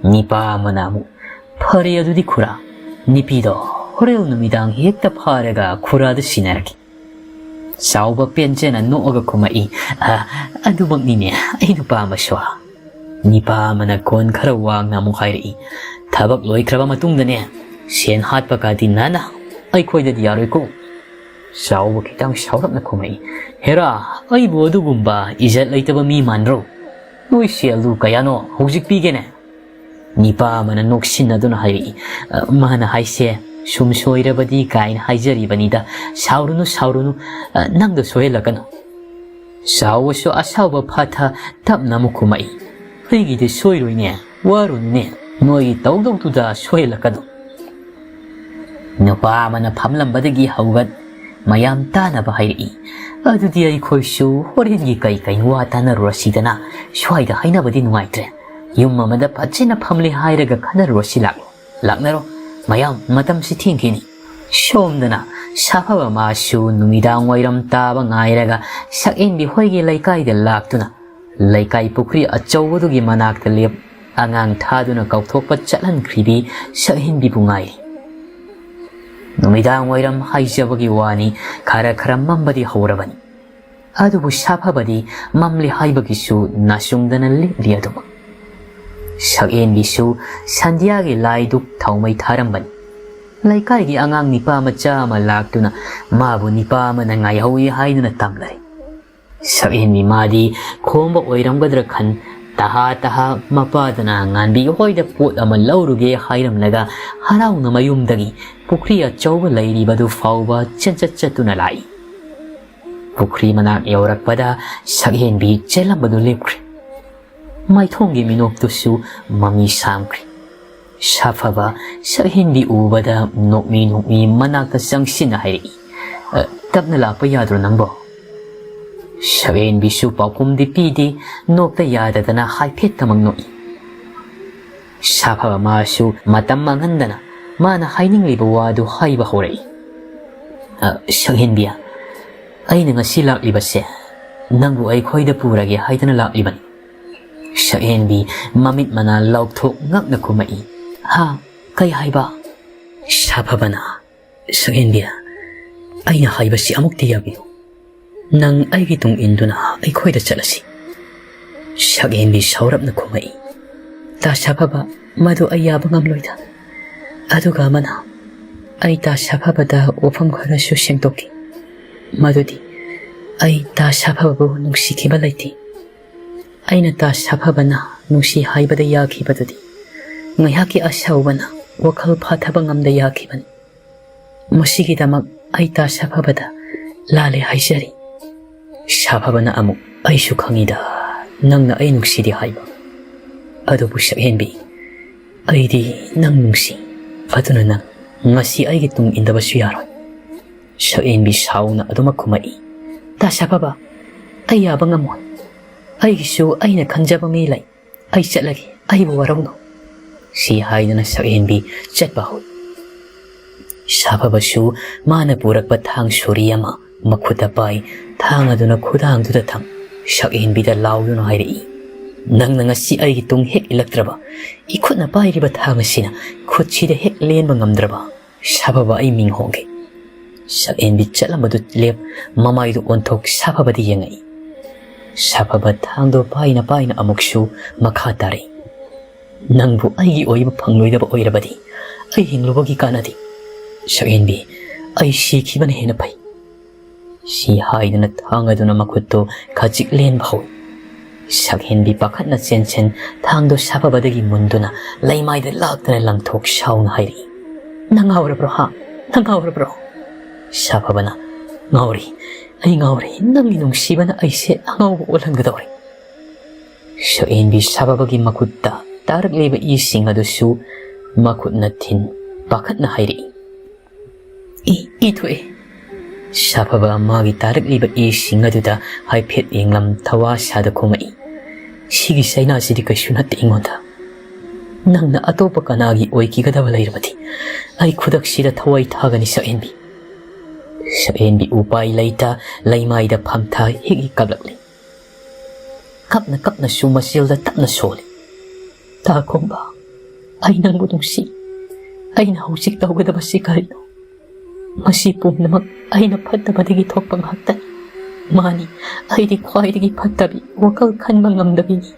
ꯅꯤꯄꯥ ꯑꯃꯅ ꯑꯃꯨꯛ, "ꯐꯔꯦ ꯑꯗꯨꯗꯤ ꯈꯨꯔꯥ, ꯅꯨꯄꯤꯗꯣ ꯍꯣꯔꯦꯟ ꯅꯨꯃꯤꯗꯥꯡ ꯍꯦꯛꯇ ꯐꯥꯔꯒ ꯈꯨꯔꯥꯗ ꯁꯤꯟꯅꯔꯒꯦ꯫" ꯆꯥꯎꯕ ꯄꯦꯟꯖꯅ ꯅꯣꯛꯑꯒ ꯈꯨꯝꯃꯛꯏ, "ꯑ, ꯑꯗꯨꯃꯛꯅꯤꯅꯦ ꯑꯩꯅ ꯄꯥꯝꯕꯁꯨ꯫" ꯅꯤꯄꯥ ꯑꯃꯅ ꯈꯣꯟ ꯈꯔ ꯋꯥꯡꯅ ꯑꯃꯨꯛ ꯍꯥꯏꯔꯛꯏ, "ꯊꯕꯛ ꯂꯣꯏꯈ꯭ꯔꯕ ꯃꯇꯨꯡꯗꯅꯦ, ꯁꯦꯟ ꯍꯥꯠꯄ ꯀꯥꯗꯤ ꯅꯅꯥ ꯑꯩꯈꯣꯏꯗꯗꯤ ꯌꯥꯔꯣꯏꯀꯣ꯫" ꯆꯥꯎꯕ ꯈꯤꯇꯪ ꯁꯥꯎꯔꯞꯅ ꯈꯨꯝꯃꯛꯏ, "ꯍꯦꯔꯥ, ꯑꯩꯕꯨ ꯑꯗꯨꯒꯨꯝꯕ ꯏꯖꯠ ꯂꯩꯇꯕ ꯃꯤ ꯃꯥꯟꯕ꯭ꯔꯣ? ꯅꯣꯏ ꯁꯦꯜꯗꯨ ꯀꯌꯥꯅꯣ ꯍꯧꯖꯤꯛ ꯄꯤꯒꯦꯅꯦ?" ꯅꯤꯄꯥ ꯑꯃꯅ ꯅꯣꯛꯁꯤꯟꯅꯗꯨꯅ ꯍꯥꯏꯔꯛꯏ, "ꯑ, ꯃꯥꯅ ꯍꯥꯏꯁꯦ ꯁꯨꯝ ꯁꯣꯏꯔꯕꯗꯤ ꯀꯥꯏꯅ ꯍꯥꯏꯖꯔꯤꯕꯅꯤꯗ꯫ ꯁꯥꯎꯔꯨꯅꯨ, ꯁꯥꯎꯔꯨꯅꯨ, ꯑ, ꯅꯪꯗꯣ ꯁꯣꯏꯍꯜꯂꯛꯀꯅꯨ꯫" ꯆꯥꯎꯕꯁꯨ ꯑꯁꯥꯎꯕ ꯐꯥꯊ ꯇꯞꯅ ꯑꯃꯨꯛ ꯈꯨꯝꯃꯛꯏ, "ꯑꯩꯒꯤꯗꯤ ꯁꯣꯏꯔꯣꯏꯅꯦ, ꯋꯥꯔꯨꯅꯨꯅꯦ, ꯅꯣꯏꯒꯤ ꯇꯧꯗꯧꯗꯨꯗ ꯁꯣꯏꯍꯜꯂꯛꯀꯅꯨ꯫" ꯅꯨꯄꯥ ꯑꯃꯅ ꯐꯝꯂꯝꯕꯗꯒꯤ ꯍꯧꯒꯠ ꯃꯌꯥꯝ ꯇꯥꯅꯕ ꯍꯥꯏꯔꯛꯏ, "ꯑꯗꯨꯗꯤ ꯑꯩꯈꯣꯏꯁꯨ ꯍꯣꯔꯦꯟꯒꯤ ꯀꯩ ꯀꯩꯅꯣ ꯋꯥ ꯇꯥꯅꯔꯨꯔꯁꯤꯗꯅ, ꯁ꯭ꯋꯥꯏꯗ ꯍꯥꯏꯅꯕꯗꯤ ꯅꯨꯡꯉꯥꯏꯇ꯭ꯔꯦ꯫ ꯌꯨꯝ ꯑꯃꯗ ꯐꯖꯅ ꯐꯝꯂꯦ ꯍꯥꯏꯔꯒ ꯈꯟꯅꯔꯨꯔꯁꯤ ꯂꯥꯛꯂꯣ꯫ ꯂꯥꯛꯅꯔꯣ, ꯃꯌꯥꯝ, ꯃꯇꯝꯁꯤ ꯊꯦꯡꯈꯤꯅꯤ꯫" ꯁꯣꯝꯗꯅ ꯁꯥꯐꯕ ꯃꯥꯁꯨ ꯅꯨꯃꯤꯗꯥꯡ ꯋꯥꯏꯔꯝ ꯇꯥꯕ ꯉꯥꯏꯔꯒ ꯁꯛꯍꯦꯟꯕꯤ ꯍꯣꯏꯒꯤ ꯂꯩꯀꯥꯏꯗ ꯂꯥꯛꯇꯨꯅ ꯂꯩꯀꯥꯏ ꯄꯨꯈ꯭ꯔꯤ ꯑꯆꯧꯕꯗꯨꯒꯤ ꯃꯅꯥꯛꯇ ꯂꯦꯞ ꯑꯉꯥꯡ ꯊꯥꯗꯨꯅ ꯀꯧꯊꯣꯛꯄ ꯆꯠꯍꯟꯈ꯭ꯔꯤꯕꯤ ꯁꯛꯍꯦꯟꯕꯤꯕꯨ ꯉꯥꯏꯔꯤ꯫ ꯅꯨꯃꯤꯗꯥꯡ ꯋꯥꯏꯔꯝ ꯍꯥꯏꯖꯕꯒꯤ ꯋꯥꯅꯤ, ꯈꯔ ꯈꯔ ꯃꯝꯕꯗꯤ ꯍꯧꯔꯕꯅꯤ꯫ ꯑꯗꯨꯕꯨ ꯁꯥꯐꯕꯗꯤ ꯃꯝꯂꯦ ꯍꯥꯏꯕꯒꯤꯁꯨ ꯅꯥꯆꯨꯡꯗꯅ ꯂꯦꯞꯂꯤ ꯑꯗꯨꯃꯛ꯫ ꯁꯛꯍꯦꯟꯕꯤꯁꯨ ꯁꯟꯙ꯭ꯌꯥꯒꯤ ꯂꯥꯏꯗꯨꯛ ꯊꯥꯎꯃꯩ ꯊꯥꯔꯝꯕꯅꯤ꯫ ꯂꯩꯀꯥꯏꯒꯤ ꯑꯉꯥꯡ ꯅꯤꯄꯥ ꯃꯆꯥ ꯑꯃ ꯂꯥꯛꯇꯨꯅ ꯃꯥꯕꯨ ꯅꯤꯄꯥ ꯑꯃꯅ ꯉꯥꯏꯍꯧꯏ ꯍꯥꯏꯗꯨꯅ ꯇꯝꯂꯔꯦ꯫ ꯁꯛꯍꯦꯟꯕꯤ ꯃꯥꯗꯤ ꯈꯣꯝꯕ ꯑꯣꯏꯔꯝꯒꯗ꯭ꯔꯥ ꯈꯟ ꯇꯍꯥ ꯇꯍꯥ ꯃꯄꯥꯗꯨꯅ ꯉꯥꯟꯕꯤ ꯍꯣꯏꯗ ꯄꯣꯠ ꯑꯃ ꯂꯧꯔꯨꯒꯦ ꯍꯥꯏꯔꯝꯂꯒ ꯍꯔꯥꯎꯅ ꯃꯌꯨꯝꯗꯒꯤ ꯄꯨꯈ꯭ꯔꯤ ꯑꯆꯧꯕ ꯂꯩꯔꯤꯕꯗꯨ ꯐꯥꯎꯕ ꯆꯦꯟꯆꯠ ꯆꯠꯇꯨꯅ ꯂꯥꯛꯏ꯫ ꯄꯨꯈ꯭ꯔꯤ ꯃꯅꯥꯛ ꯌꯧꯔꯛꯄꯗ ꯁꯛꯍꯦꯟꯕꯤ ꯆꯦꯜꯂꯝꯕꯗꯨ ꯂꯦꯞꯈ꯭ꯔꯦ꯫ ꯃꯥꯏꯊꯣꯡꯒꯤ ꯃꯤꯅꯣꯛꯇꯨꯁꯨ ꯃꯃꯤ ꯁꯥꯝꯈ꯭ꯔꯦ꯫ ꯁꯥꯐꯕ ꯁꯛꯍꯦꯟꯕꯤ ꯎꯕꯗ ꯅꯣꯛꯃꯤ ꯅꯣꯛꯃꯤ ꯃꯅꯥꯛꯇ ꯆꯪꯁꯤꯟꯅ ꯍꯥꯏꯔꯛꯏ, "ꯑ, ꯇꯞꯅ ꯂꯥꯛꯄ ꯌꯥꯗ꯭ꯔꯣ ꯅꯪꯕꯣ?" ꯁꯛꯍꯦꯟꯕꯤꯁꯨ ꯄꯥꯎꯈꯨꯝꯗꯤ ꯄꯤꯗꯦ, ꯅꯣꯛꯇ ꯌꯥꯗꯗꯅ ꯍꯥꯏꯐꯦꯠꯇꯃꯛ ꯅꯣꯛꯏ꯫ ꯁꯥꯐꯕ ꯃꯥꯁꯨ ꯃꯇꯝ ꯃꯥꯡꯍꯟꯗꯅ ꯃꯥꯅ ꯍꯥꯏꯅꯤꯡꯂꯤꯕ ꯋꯥꯗꯨ ꯍꯥꯏꯕ ꯍꯧꯔꯛꯏ꯫ "ꯑ, ꯁꯛꯍꯦꯟꯕꯤ, ꯑꯩꯅ ꯉꯁꯤ ꯂꯥꯛꯂꯤꯕꯁꯦ ꯅꯪꯕꯨ ꯑꯩꯈꯣꯏꯗ ꯄꯨꯔꯒꯦ ꯍꯥꯏꯗꯅ ꯂꯥꯛꯂꯤꯕꯅꯤ꯫" ꯁꯛꯍꯦꯟꯕꯤ ꯃꯃꯤꯠ ꯃꯅꯥ ꯂꯥꯎꯊꯣꯛ ꯉꯛꯅ ꯈꯨꯝꯃꯛꯏ꯫ "ꯍꯥ? ꯀꯩ ꯍꯥꯏꯕ?" ꯁꯥꯐꯕꯅ, "ꯁꯛꯍꯦꯟꯕꯤ, ꯑꯩꯅ ꯍꯥꯏꯕꯁꯤ ꯑꯃꯨꯛꯇꯤ ꯌꯥꯕꯤꯌꯨ꯫ ꯅꯪ ꯑꯩꯒꯤ ꯇꯨꯡ ꯏꯟꯗꯨꯅ ꯑꯩꯈꯣꯏꯗ ꯆꯠꯂꯁꯤ꯫" ꯁꯛꯍꯦꯟꯕꯤ ꯁꯥꯎꯔꯞꯅ ꯈꯨꯝꯃꯛꯏ꯫ "ꯇꯥ ꯁꯥꯐꯕ, ꯃꯗꯨ ꯑꯩ ꯌꯥꯕ ꯉꯝꯂꯣꯏꯗ꯫ ꯑꯗꯨꯒ ꯑꯃꯅ, ꯑꯩ ꯇꯥ ꯁꯥꯐꯕꯗ ꯋꯥꯐꯝ ꯈꯔꯁꯨ ꯁꯦꯡꯗꯣꯛꯈꯤ꯫ ꯃꯗꯨꯗꯤ ꯑꯩ ꯇꯥ ꯁꯥꯐꯕꯕꯨ ꯅꯨꯡꯁꯤꯈꯤꯕ ꯂꯩꯇꯦ꯫ ꯑꯩꯅ ꯇꯥ ꯁꯥꯐꯕꯅ ꯅꯨꯡꯁꯤ ꯍꯥꯏꯕꯗ ꯌꯥꯈꯤꯕꯗꯨꯗꯤ ꯉꯥꯏꯍꯥꯛꯀꯤ ꯑꯁꯥꯎꯕꯅ ꯋꯥꯈꯜ ꯐꯥꯊꯕ ꯉꯝꯗ ꯌꯥꯈꯤꯕꯅꯤ꯫ ꯃꯁꯤꯒꯤꯗꯃꯛ ꯑꯩ ꯇꯥ ꯁꯥꯐꯕꯗ ꯂꯥꯜꯂꯦ ꯍꯥꯏꯖꯔꯤ꯫" ꯁꯥꯐꯕꯅ ꯑꯃꯨꯛ, "ꯑꯩꯁꯨ ꯈꯪꯉꯤꯗ, ꯅꯪꯅ ꯑꯩ ꯅꯨꯡꯁꯤꯗꯦ ꯍꯥꯏꯕ꯫ ꯑꯗꯨꯕꯨ ꯁꯛꯍꯦꯟꯕꯤ, ꯑꯩꯗꯤ ꯅꯪ ꯅꯨꯡꯁꯤ꯫ ꯑꯗꯨꯅ ꯅꯪ ꯉꯁꯤ ꯑꯩꯒꯤ ꯇꯨꯡ ꯏꯟꯗꯕꯁꯨ ꯌꯥꯔꯣꯏ꯫" ꯁꯛꯍꯦꯟꯕꯤ ꯁꯥꯎꯅ ꯑꯗꯨꯃꯛ ꯈꯨꯝꯃꯛꯏ꯫ "ꯇꯥ ꯁꯥꯐꯕ, ꯑꯩ ꯌꯥꯕ ꯉꯝꯃꯣꯏ꯫ ꯑꯩꯒꯤꯁꯨ ꯑꯩꯅ ꯈꯟꯖꯕ ꯃꯤ ꯂꯩ꯫ ꯑꯩ ꯆꯠꯂꯒꯦ, ꯑꯩꯕꯨ ꯋꯥꯔꯧꯅꯨ꯫" ꯁꯤ ꯍꯥꯏꯗꯨꯅ ꯁꯛꯍꯦꯟꯕꯤ ꯆꯠꯄ ꯍꯧꯏ꯫ ꯁꯥꯐꯕꯁꯨ ꯃꯥꯅ ꯄꯨꯔꯛꯄ ꯊꯥꯡ ꯁꯣꯔꯤ ꯑꯃ ꯃꯈꯨꯠꯇ ꯄꯥꯏ, ꯊꯥꯡ ꯑꯗꯨꯅ ꯈꯨꯗꯥꯡꯗꯨꯗ ꯊꯝ, ꯁꯛꯍꯦꯟꯕꯤꯗ ꯂꯥꯎꯗꯨꯅ ꯍꯥꯏꯔꯛꯏ, "ꯅꯪꯅ ꯉꯁꯤ ꯑꯩꯒꯤ ꯇꯨꯡ ꯍꯦꯛ ꯏꯜꯂꯛꯇ꯭ꯔꯕ, ꯏꯈꯨꯠꯅ ꯄꯥꯏꯔꯤꯕ ꯊꯥꯡ ꯑꯁꯤꯅ ꯈꯨꯠꯁꯤꯗ ꯍꯦꯛ ꯂꯦꯟꯕ ꯉꯝꯗ꯭ꯔꯕ, ꯁꯥꯐꯕ ꯑꯩ ꯃꯤꯡ ꯍꯣꯡꯒꯦ꯫" ꯁꯛꯍꯦꯟꯕꯤ ꯆꯠꯂꯝꯕꯗꯨ ꯂꯦꯞ, ꯃꯃꯥꯏꯗꯨ ꯑꯣꯟꯊꯣꯛ ꯁꯥꯐꯕꯗ ꯌꯦꯡꯉꯛꯏ꯫ ꯁꯥꯐꯕ ꯊꯥꯡꯗꯣ ꯄꯥꯏꯅ ꯄꯥꯏꯅ ꯑꯃꯨꯛꯁꯨ ꯃꯈꯥ ꯇꯥꯔꯛꯏ꯫ "ꯅꯪꯕꯨ ꯑꯩꯒꯤ ꯑꯣꯏꯕ ꯐꯪꯂꯣꯏꯗꯕ ꯑꯣꯏꯔꯕꯗꯤ ꯑꯩ ꯍꯤꯡꯂꯨꯕꯒꯤ ꯀꯥꯟꯅꯗꯦ꯫ ꯁꯛꯍꯦꯟꯕꯤ, ꯑꯩ ꯁꯤꯈꯤꯕꯅ ꯍꯦꯟꯅ ꯐꯩ꯫" ꯁꯤ ꯍꯥꯏꯗꯨꯅ ꯊꯥꯡ ꯑꯗꯨꯅ ꯃꯈꯨꯠꯇꯨ ꯈꯖꯤꯛ ꯂꯦꯟꯕ ꯍꯧꯏ꯫ ꯁꯛꯍꯦꯟꯕꯤ ꯄꯥꯈꯠꯅ ꯆꯦꯟ ꯆꯦꯟ ꯊꯥꯡꯗꯣ ꯁꯥꯐꯕꯗꯒꯤ ꯃꯨꯟꯗꯨꯅ ꯂꯩꯃꯥꯏꯗ ꯂꯥꯛꯇꯅ ꯂꯪꯊꯣꯛ ꯁꯥꯎꯅ ꯍꯥꯏꯔꯛꯏ, "ꯅꯪ ꯉꯥꯎꯔꯕ꯭ꯔꯣ, ꯍꯥ? ꯅꯪ ꯉꯥꯎꯔꯕ꯭ꯔꯣ?" ꯁꯥꯐꯕꯅ, "ꯉꯥꯎꯔꯦ, ꯑꯩ ꯉꯥꯎꯔꯦ꯫ ꯅꯪꯒꯤ ꯅꯨꯡꯁꯤꯕꯅ ꯑꯩꯁꯦ ꯑꯉꯥꯎꯕ ꯑꯣꯜꯍꯟꯒꯗꯧꯔꯦ꯫" ꯁꯛꯍꯦꯟꯕꯤ ꯁꯥꯐꯕꯒꯤ ꯃꯈꯨꯠꯇ ꯇꯥꯔꯛꯂꯤꯕ ꯏꯁꯤꯡ ꯑꯗꯨꯁꯨ ꯃꯈꯨꯠꯅ ꯊꯤꯟ ꯄꯥꯈꯠꯅ ꯍꯥꯏꯔꯛꯏ꯫ "ꯏ, ꯏ ꯊꯣꯛꯑꯦ꯫" ꯁꯥꯐꯕ ꯃꯥꯒꯤ ꯇꯥꯔꯛꯂꯤꯕ ꯏꯁꯤꯡ ꯑꯗꯨꯗ ꯍꯥꯏꯐꯦꯠ ꯌꯦꯡꯂꯝ ꯊꯋꯥ ꯁꯥꯗ ꯈꯨꯝꯃꯛꯏ꯫ "ꯁꯤꯒꯤ ꯆꯩꯅꯥꯁꯤꯗꯤ ꯀꯩꯁꯨ ꯅꯠꯇꯦ ꯑꯩꯉꯣꯟꯗ꯫ ꯅꯪꯅ ꯑꯇꯣꯞꯄ ꯀꯅꯥꯒꯤ ꯑꯣꯏꯈꯤꯒꯗꯕ ꯂꯩꯔꯕꯗꯤ ꯑꯩ ꯈꯨꯗꯛꯁꯤꯗ ꯊꯋꯥꯏ ꯊꯥꯒꯅꯤ ꯁꯛꯍꯦꯟꯕꯤ꯫" ꯁꯛꯍꯦꯟꯕꯤ ꯎꯄꯥꯏ ꯂꯩꯇ ꯂꯩꯃꯥꯏꯗ ꯐꯝꯊ ꯍꯤꯛ ꯍꯤꯛ ꯀꯞꯂꯛꯂꯤ꯫ ꯀꯞꯅ ꯀꯞꯅꯁꯨ ꯃꯆꯤꯜꯗ ꯇꯞꯅ ꯁꯣꯜꯂꯤ꯫ "ꯇꯥꯈꯣꯝꯕ, ꯑꯩ ꯅꯪꯕꯨ ꯅꯨꯡꯁꯤ꯫ ꯑꯩꯅ ꯍꯧꯖꯤꯛ ꯇꯧꯒꯗꯕꯁꯤ ꯀꯔꯤꯅꯣ? ꯃꯁꯤ ꯄꯨꯝꯅꯃꯛ ꯑꯩꯅ ꯐꯠꯇꯕꯗꯒꯤ ꯊꯣꯛꯄ ꯉꯥꯛꯇꯅꯤ꯫ ꯃꯥꯅꯤ, ꯑꯩꯗꯤ ꯈ꯭ꯋꯥꯏꯗꯒꯤ ꯐꯠꯇꯕꯤ, ꯋꯥꯈꯜ ꯈꯟꯕ ꯉꯝꯗꯕꯤꯅꯤ꯫